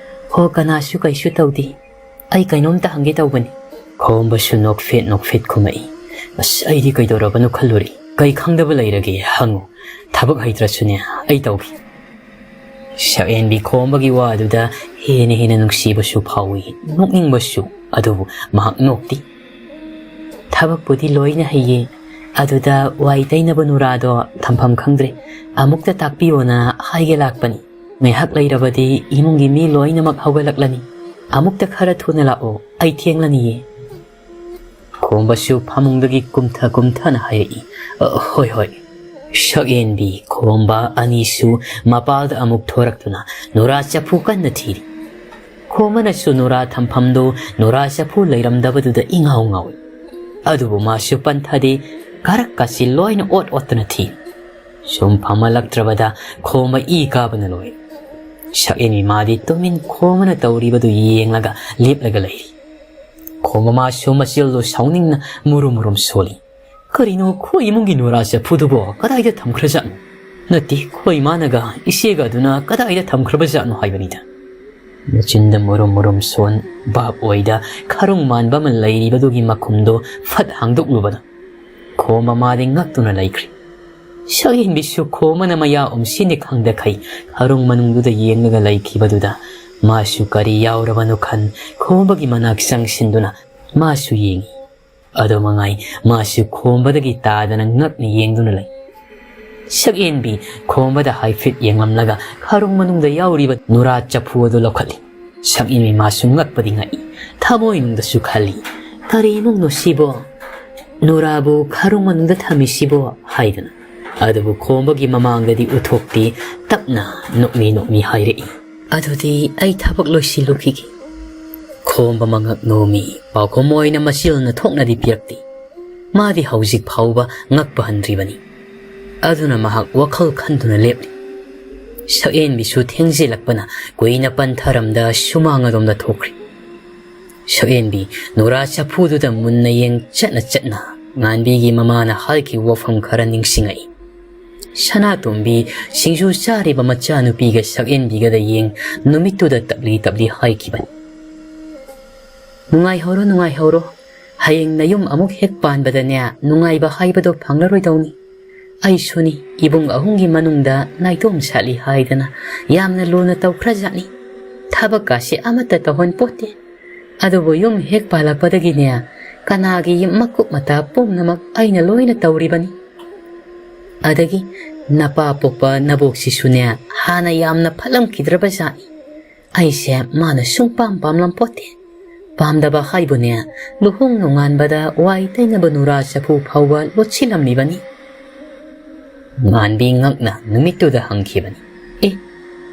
"ꯍꯣ, ꯀꯅꯥꯁꯨ ꯀꯩꯁꯨ ꯇꯧꯗꯦ, ꯑꯩ ꯀꯩꯅꯣꯝꯇ ꯍꯪꯒꯦ ꯇꯧꯕꯅꯤ꯫" ꯈꯣꯝꯕꯁꯨ ꯅꯣꯛꯐꯦꯠ ꯅꯣꯛꯐꯦꯠ ꯈꯨꯝꯃꯛꯏ꯫ "ꯑꯁ, ꯑꯩꯗꯤ ꯀꯩꯗꯧꯔꯕꯅꯣ ꯈꯜꯂꯨꯔꯦ꯫ ꯀꯩ ꯈꯪꯗꯕ ꯂꯩꯔꯒꯦ? ꯍꯪꯉꯨ꯫ ꯊꯕꯛ ꯍꯩꯇ꯭ꯔꯁꯨꯅꯦ, ꯑꯩ ꯇꯧꯒꯦ꯫" ꯁꯛꯍꯦꯟꯕꯤ ꯈꯣꯝꯕꯒꯤ ꯋꯥꯗꯨꯗ ꯍꯦꯟꯅ ꯍꯦꯟꯅ ꯅꯨꯡꯁꯤꯕꯁꯨ ꯐꯥꯎꯏ, ꯅꯣꯛꯅꯤꯡꯕꯁꯨ꯫ ꯑꯗꯨꯕꯨ ꯃꯍꯥꯛ ꯅꯣꯛꯇꯦ꯫ "ꯊꯕꯛꯄꯨꯗꯤ ꯂꯣꯏꯅ ꯍꯩꯌꯦ, ꯑꯗꯨꯗ ꯋꯥꯏ ꯇꯩꯅꯕ ꯅꯨꯔꯥꯗꯣ ꯊꯝꯐꯝ ꯈꯪꯗ꯭ꯔꯦ꯫ ꯑꯃꯨꯛꯇ ꯇꯥꯛꯄꯤꯌꯣꯅ ꯍꯥꯏꯒꯦ ꯂꯥꯛꯄꯅꯤ꯫ ꯉꯥꯏꯍꯥꯛ ꯂꯩꯔꯕꯗꯤ ꯏꯃꯨꯡꯒꯤ ꯃꯤ ꯂꯣꯏꯅꯃꯛ ꯍꯧꯒꯠꯂꯛꯂꯅꯤ꯫ ꯑꯃꯨꯛꯇ ꯈꯔ ꯊꯨꯅ ꯂꯥꯛꯑꯣ, ꯑꯩ ꯊꯦꯡꯂꯅꯤꯌꯦ꯫" ꯈꯣꯝꯕꯁꯨ ꯐꯃꯨꯡꯗꯒꯤ ꯀꯨꯝꯊ ꯀꯨꯝꯊꯅ ꯍꯥꯏꯔꯛꯏ, "ꯑ, ꯍꯣꯏ, ꯍꯣꯏ꯫" ꯁꯛꯍꯦꯟꯕꯤ ꯈꯣꯝꯕ ꯑꯅꯤꯁꯨ ꯃꯄꯥꯜꯗ ꯑꯃꯨꯛ ꯊꯣꯔꯛꯇꯨꯅ ꯅꯨꯔꯥ ꯆꯐꯨ ꯀꯟꯅ ꯊꯤꯔꯤ꯫ ꯈꯣꯝꯕꯅꯁꯨ ꯅꯨꯔꯥ ꯊꯝꯐꯝꯗꯨ ꯅꯨꯔꯥ ꯆꯐꯨ ꯂꯩꯔꯝꯗꯕꯗꯨꯗ ꯏꯉꯥꯎ ꯉꯥꯎꯏ꯫ ꯑꯗꯨꯕꯨ ꯃꯥꯁꯨ ꯄꯟꯊꯗꯦ, ꯀꯥꯔꯛꯀꯁꯤ ꯂꯣꯏꯅ ꯑꯣꯠ ꯑꯣꯠꯇꯨꯅ ꯊꯤ꯫ ꯁꯨꯝ ꯐꯝꯍꯜꯂꯛꯇ꯭ꯔꯕꯗ ꯈꯣꯝꯕ ꯏ ꯀꯥꯕꯅ ꯂꯣꯏꯔꯦ꯫ ꯁꯛꯍꯦꯟꯕꯤ ꯃꯥꯗꯤ ꯇꯨꯃꯤꯟ ꯈꯣꯝꯕꯅ ꯇꯧꯔꯤꯕꯗꯨ ꯌꯦꯡꯂꯒ ꯂꯦꯞꯂꯒ ꯂꯩꯔꯤ꯫ ꯈꯣꯝꯕ ꯃꯥꯁꯨ ꯃꯆꯤꯜꯗꯨ ꯁꯥꯎꯅꯤꯡꯅ ꯃꯨꯔꯨꯝ ꯃꯨꯔꯨꯝ ꯁꯣꯜꯂꯤ꯫ "ꯀꯔꯤꯅꯣ, ꯑꯩꯈꯣꯏ ꯏꯃꯨꯡꯒꯤ ꯅꯨꯔꯥ ꯆꯐꯨꯗꯨꯕꯣ ꯀꯗꯥꯏꯗ ꯊꯝꯈ꯭ꯔꯖꯥꯠꯅꯣ? ꯅꯠꯇꯦ, ꯑꯩꯈꯣꯏ ꯏꯃꯥꯅꯒ ꯏꯆꯦꯒ ꯑꯗꯨꯅ ꯀꯗꯥꯏꯗ ꯊꯝꯈ꯭ꯔꯕꯖꯥꯠꯅꯣ ꯍꯥꯏꯕꯅꯤꯗ꯫" ꯃꯆꯤꯟꯗ ꯃꯨꯔꯨꯝ ꯃꯨꯔꯨꯝ ꯁꯣꯟ, ꯚꯥꯞ ꯑꯣꯏꯗ ꯈꯔꯨꯡ ꯃꯥꯟꯕ ꯑꯃ ꯂꯩꯔꯤꯕꯗꯨꯒꯤ ꯃꯈꯨꯝꯗꯣ ꯐꯠ ꯍꯥꯡꯗꯣꯛꯂꯨꯕꯗ ꯈꯣꯝꯕ ꯃꯥꯗꯤ ꯉꯛꯇꯨꯅ ꯂꯩꯈ꯭ꯔꯦ꯫ ꯁꯛꯍꯦꯟꯕꯤꯁꯨ ꯈꯣꯝꯕꯅ ꯃꯌꯥ ꯎꯝꯁꯤꯟꯅꯤ ꯈꯪꯗꯈꯩ ꯈꯔꯨꯡ ꯃꯅꯨꯡꯗꯨꯗ ꯌꯦꯡꯂꯒ ꯂꯩꯈꯤꯕꯗꯨꯗ ꯃꯥꯁꯨ ꯀꯔꯤ ꯌꯥꯎꯔꯕꯅꯣ ꯈꯟ ꯈꯣꯝꯕꯒꯤ ꯃꯅꯥꯛ ꯆꯪꯁꯤꯟꯗꯨꯅ ꯃꯥꯁꯨ ꯌꯦꯡꯏ꯫ ꯑꯗꯨ ꯃꯉꯥꯏ, ꯃꯥꯁꯨ ꯈꯣꯝꯕꯗꯒꯤ ꯇꯥꯗꯅ ꯉꯛꯅ ꯌꯦꯡꯗꯨꯅ ꯂꯩ꯫ ꯁꯛꯍꯦꯟꯕꯤ ꯈꯣꯝꯕꯗ ꯍꯥꯏꯐꯦꯠ ꯌꯦꯡꯂꯝꯂꯒ ꯈꯔꯨꯡ ꯃꯅꯨꯡꯗ ꯌꯥꯎꯔꯤꯕ ꯅꯨꯔꯥ ꯆꯐꯨ ꯑꯗꯨ ꯂꯧꯈꯠꯂꯤ꯫ ꯁꯛꯍꯦꯟꯕꯤ ꯃꯥꯁꯨ ꯉꯛꯄꯗꯤ ꯉꯛꯏ, ꯊꯃꯣꯏꯅꯨꯡꯗꯁꯨ ꯈꯜꯂꯤ, "ꯀꯔꯤ ꯏꯃꯨꯡꯅꯣ ꯁꯤꯕꯣ? ꯅꯨꯔꯥꯕꯨ ꯈꯔꯨꯡ ꯃꯅꯨꯡꯗ ꯊꯝꯃꯤꯁꯤꯕꯣ?" ꯍꯥꯏꯗꯅ꯫ ꯑꯗꯨꯕꯨ ꯈꯣꯝꯕꯒꯤ ꯃꯃꯥꯡꯗꯗꯤ ꯎꯠꯊꯣꯛꯇꯦ, ꯇꯞꯅ ꯅꯣꯛꯃꯤ ꯅꯣꯛꯃꯤ ꯍꯥꯏꯔꯛꯏ, "ꯑꯗꯨꯗꯤ ꯑꯩ ꯊꯕꯛ ꯂꯣꯏꯁꯤꯜꯂꯨꯈꯤꯒꯦ꯫" ꯈꯣꯝꯕ ꯃꯉꯛ ꯅꯣꯝꯃꯤ, ꯄꯥꯎꯈꯨꯝ ꯑꯣꯏꯅ ꯃꯆꯤꯜꯅ ꯊꯣꯛꯅꯗꯤ ꯄꯤꯔꯛꯇꯦ꯫ ꯃꯥꯗꯤ ꯍꯧꯖꯤꯛ ꯐꯥꯎꯕ ꯉꯛꯄ ꯍꯟꯗ꯭ꯔꯤꯕꯅꯤ꯫ ꯑꯗꯨꯅ ꯃꯍꯥꯛ ꯋꯥꯈꯜ ꯈꯟꯗꯨꯅ ꯂꯦꯞꯂꯤ꯫ ꯁꯛꯍꯦꯟꯕꯤꯁꯨ ꯊꯦꯡꯖꯤꯜꯂꯛꯄꯅ ꯀꯨꯏꯅ ꯄꯟꯊꯔꯝꯗ ꯁꯨꯃꯥꯡ ꯑꯗꯣꯝꯗ ꯊꯣꯛꯈ꯭ꯔꯦ꯫ ꯁꯛꯍꯦꯟꯕꯤ ꯅꯨꯔꯥ ꯆꯐꯨꯗꯨꯗ ꯃꯨꯟꯅ ꯌꯦꯡ ꯆꯠꯅ ꯆꯠꯅ ꯉꯥꯟꯕꯤꯒꯤ ꯃꯃꯥꯅ ꯍꯥꯏꯈꯤꯕ ꯋꯥꯐꯝ ꯈꯔ ꯅꯤꯡꯁꯤꯡꯉꯛꯏ꯫ ꯁꯅꯥꯇꯣꯝꯕꯤ ꯁꯤꯡꯖꯨ ꯆꯥꯔꯤꯕ ꯃꯆꯥꯅꯨꯄꯤꯒ ꯁꯛꯍꯦꯟꯕꯤꯒꯗ ꯌꯦꯡ ꯅꯨꯃꯤꯠꯇꯨꯗ ꯇꯞꯂꯤ ꯇꯞꯂꯤ ꯍꯥꯏꯈꯤꯕꯅꯤ, "ꯅꯨꯡꯉꯥꯏꯍꯧꯔꯣ, ꯅꯨꯡꯉꯥꯏꯍꯧꯔꯣ꯫ ꯍꯌꯦꯡ ꯅꯌꯨꯝ ꯑꯃꯨꯛ ꯍꯦꯛ ꯄꯥꯟꯕꯗꯅꯦ, ꯅꯨꯡꯉꯥꯏꯕ ꯍꯥꯏꯕꯗꯣ ꯐꯪꯂꯔꯣꯏꯗꯧꯅꯤ꯫ ꯑꯩꯁꯨꯅꯤ, ꯏꯕꯨꯡ ꯑꯍꯨꯝꯒꯤ ꯃꯅꯨꯡꯗ ꯅꯥꯏꯇꯣꯝ ꯁꯥꯠꯂꯤ ꯍꯥꯏꯗꯅ ꯌꯥꯝꯅ ꯂꯨꯅ ꯇꯧꯈ꯭ꯔꯖꯥꯠꯅꯤ꯫ ꯊꯕꯛꯀꯥꯁꯦ ꯑꯃꯠꯇ ꯇꯧꯍꯟ ꯄꯣꯠꯇꯦ꯫ ꯑꯗꯨꯕꯨ ꯌꯨꯝ ꯍꯦꯛ ꯄꯥꯜꯂꯛꯄꯗꯒꯤꯅꯦ, ꯀꯅꯥꯒꯤ ꯃꯀꯨꯞ ꯃꯇꯥ ꯄꯨꯝꯅꯃꯛ ꯑꯩꯅ ꯂꯣꯏꯅ ꯇꯧꯔꯤꯕꯅꯤ꯫ ꯑꯗꯒꯤ ꯅꯄꯥ ꯄꯣꯛꯄ ꯅꯕꯣꯛꯁꯤꯁꯨꯅꯦ, ꯍꯥꯟꯅ ꯌꯥꯝꯅ ꯐꯠꯂꯝꯈꯤꯗ꯭ꯔꯕ ꯖꯥꯠꯅꯤ꯫ ꯑꯩꯁꯦ ꯃꯥꯅ ꯁꯨꯡꯄꯥꯝ ꯄꯥꯝꯂꯝ ꯄꯣꯠꯇꯦ꯫ ꯄꯥꯝꯗꯕ ꯍꯥꯏꯕꯨꯅꯦ, ꯂꯨꯍꯣꯡ ꯅꯣꯡꯉꯥꯟꯕꯗ ꯋꯥꯏ ꯇꯩꯅꯕ ꯅꯨꯔꯥ ꯆꯐꯨ ꯐꯥꯎꯕ ꯂꯣꯠꯁꯤꯜꯂꯝꯂꯤꯕꯅꯤ꯫" ꯉꯥꯟꯕꯤ ꯉꯛꯅ ꯅꯨꯃꯤꯠꯇꯨꯗ ꯍꯪꯈꯤꯕꯅꯤ, "ꯑꯦ,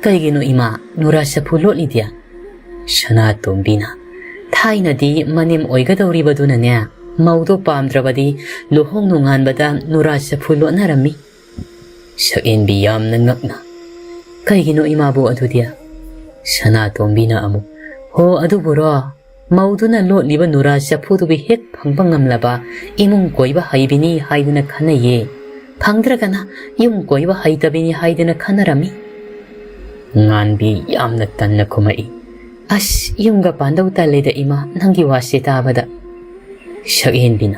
ꯀꯩꯒꯤꯅꯣ ꯏꯃꯥ, ꯅꯨꯔꯥ ꯆꯐꯨ ꯂꯣꯠꯂꯤꯗꯤ?" ꯁꯅꯥꯇꯣꯝꯕꯤꯅ, "ꯊꯥꯏꯅꯗꯤ ꯃꯅꯦꯝ ꯑꯣꯏꯒꯗꯧꯔꯤꯕꯗꯨꯅꯅꯦ, ꯃꯧꯗꯣ ꯄꯥꯝꯗ꯭ꯔꯕꯗꯤ ꯂꯨꯍꯣꯡ ꯅꯣꯡꯉꯥꯟꯕꯗ ꯅꯨꯔꯥ ꯆꯐꯨ ꯂꯣꯠꯅꯔꯝꯃꯤ꯫ ꯁꯛꯍꯦꯟꯕꯤ ꯌꯥꯝꯅ ꯉꯛꯅ, "ꯀꯩꯒꯤꯅꯣ ꯏꯃꯥꯕꯣꯛ ꯑꯗꯨꯗꯤ?" ꯁꯅꯥꯇꯣꯝꯕꯤꯅ ꯑꯃꯨꯛ, "ꯍꯣ, ꯑꯗꯨꯕꯨꯔꯣ, ꯃꯧꯗꯨꯅ ꯂꯣꯠꯂꯤꯕ ꯅꯨꯔꯥ ꯆꯐꯨꯗꯨꯕꯨ ꯍꯦꯛ ꯐꯪꯕ ꯉꯝꯂꯕ ꯏꯃꯨꯡ ꯀꯣꯏꯕ ꯍꯩꯕꯤꯅꯤ ꯍꯥꯏꯗꯨꯅ ꯈꯟꯅꯩꯌꯦ꯫ ꯐꯪꯗ꯭ꯔꯒꯅ ꯌꯨꯝ ꯀꯣꯏꯕ ꯍꯩꯇꯕꯤꯅꯤ ꯍꯥꯏꯗꯨꯅ ꯈꯟꯅꯔꯝꯃꯤ꯫" ꯉꯥꯟꯕꯤ ꯌꯥꯝꯅ ꯇꯟꯅ ꯈꯨꯝꯃꯛꯏ, "ꯑꯁ, ꯌꯨꯝꯒ ꯄꯥꯟꯗꯧ ꯇꯜꯂꯦꯗ ꯏꯃꯥ, ꯅꯪꯒꯤ ꯋꯥꯁꯦ ꯇꯥꯕꯗ꯫" ꯁꯛꯍꯦꯟꯕꯤꯅ,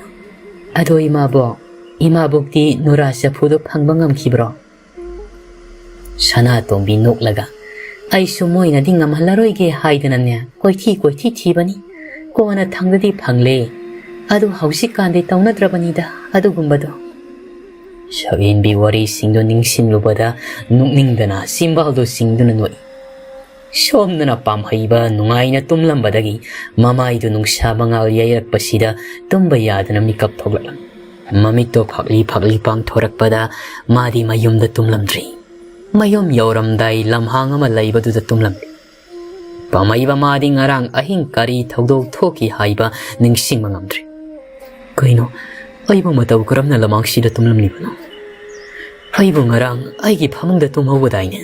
"ꯑꯗꯣ ꯏꯃꯥꯕꯣꯛ, ꯏꯃꯥꯕꯣꯛꯇꯤ ꯅꯨꯔꯥ ꯆꯐꯨꯗꯣ ꯐꯪꯕ ꯉꯝꯈꯤꯕ꯭ꯔꯣ?" ꯁꯅꯥꯇꯣꯝꯕꯤ ꯅꯣꯛꯂꯒ, "ꯑꯩꯁꯨ ꯃꯣꯏꯅꯗꯤ ꯉꯝꯍꯜꯂꯔꯣꯏꯒꯦ ꯍꯥꯏꯗꯅꯅꯦ ꯀꯣꯏꯊꯤ ꯀꯣꯏꯊꯤ ꯊꯤꯕꯅꯤ꯫ ꯀꯣꯟꯅ ꯊꯪꯗꯗꯤ ꯐꯪꯂꯦ꯫ ꯑꯗꯨ ꯍꯧꯖꯤꯛꯀꯥꯟꯗꯤ ꯇꯧꯅꯗ꯭ꯔꯕꯅꯤꯗ ꯑꯗꯨꯒꯨꯝꯕꯗꯣ꯫" ꯁꯛꯍꯦꯟꯕꯤ ꯋꯥꯔꯤꯁꯤꯡꯗꯨ ꯅꯤꯡꯁꯤꯡꯂꯨꯕꯗ ꯅꯣꯛꯅꯤꯡꯗꯅ ꯆꯤꯝꯕꯥꯜꯗꯨ ꯆꯤꯡꯗꯨꯅ ꯅꯣꯛꯏ꯫ ꯁꯣꯝꯗꯅ ꯄꯥꯝꯍꯩꯕ ꯅꯨꯡꯉꯥꯏꯅ ꯇꯨꯝꯂꯝꯕꯗꯒꯤ ꯃꯃꯥꯏꯗꯨ ꯅꯨꯡꯁꯥ ꯃꯉꯥꯜ ꯌꯩꯔꯛꯄꯁꯤꯗ ꯇꯨꯝꯕ ꯌꯥꯗꯅ ꯃꯤꯀꯞ ꯊꯣꯛꯂꯛꯂꯝꯃꯤ꯫ ꯃꯃꯤꯠꯇꯣ ꯐꯛꯂꯤ ꯐꯛꯂꯤ ꯄꯥꯡꯊꯣꯔꯛꯄꯗ ꯃꯥꯗꯤ ꯃꯌꯨꯝꯗ ꯇꯨꯝꯂꯝꯗ꯭ꯔꯤ꯫ ꯃꯌꯨꯝ ꯌꯧꯔꯝꯗꯥꯏ ꯂꯝꯍꯥꯡ ꯑꯃ ꯂꯩꯕꯗꯨꯗ ꯇꯨꯝꯂꯝꯂꯤ꯫ ꯄꯥꯝꯍꯩꯕ ꯃꯥꯗꯤ ꯉꯔꯥꯡ ꯑꯍꯤꯡ ꯀꯔꯤ ꯊꯧꯗꯣꯛ ꯊꯣꯛꯈꯤ ꯍꯥꯏꯕ ꯅꯤꯡꯁꯤꯡꯕ ꯉꯝꯗ꯭ꯔꯤ꯫ "ꯀꯩꯅꯣ, ꯑꯩꯕꯨ ꯃꯇꯧ ꯀꯔꯝꯅ ꯂꯃꯥꯡꯁꯤꯗ ꯇꯨꯝꯂꯝꯂꯤꯕꯅꯣ? ꯑꯩꯕꯨ ꯉꯔꯥꯡ ꯑꯩꯒꯤ ꯐꯃꯨꯡꯗ ꯇꯨꯝꯍꯧꯕꯗꯥꯏꯅꯦ?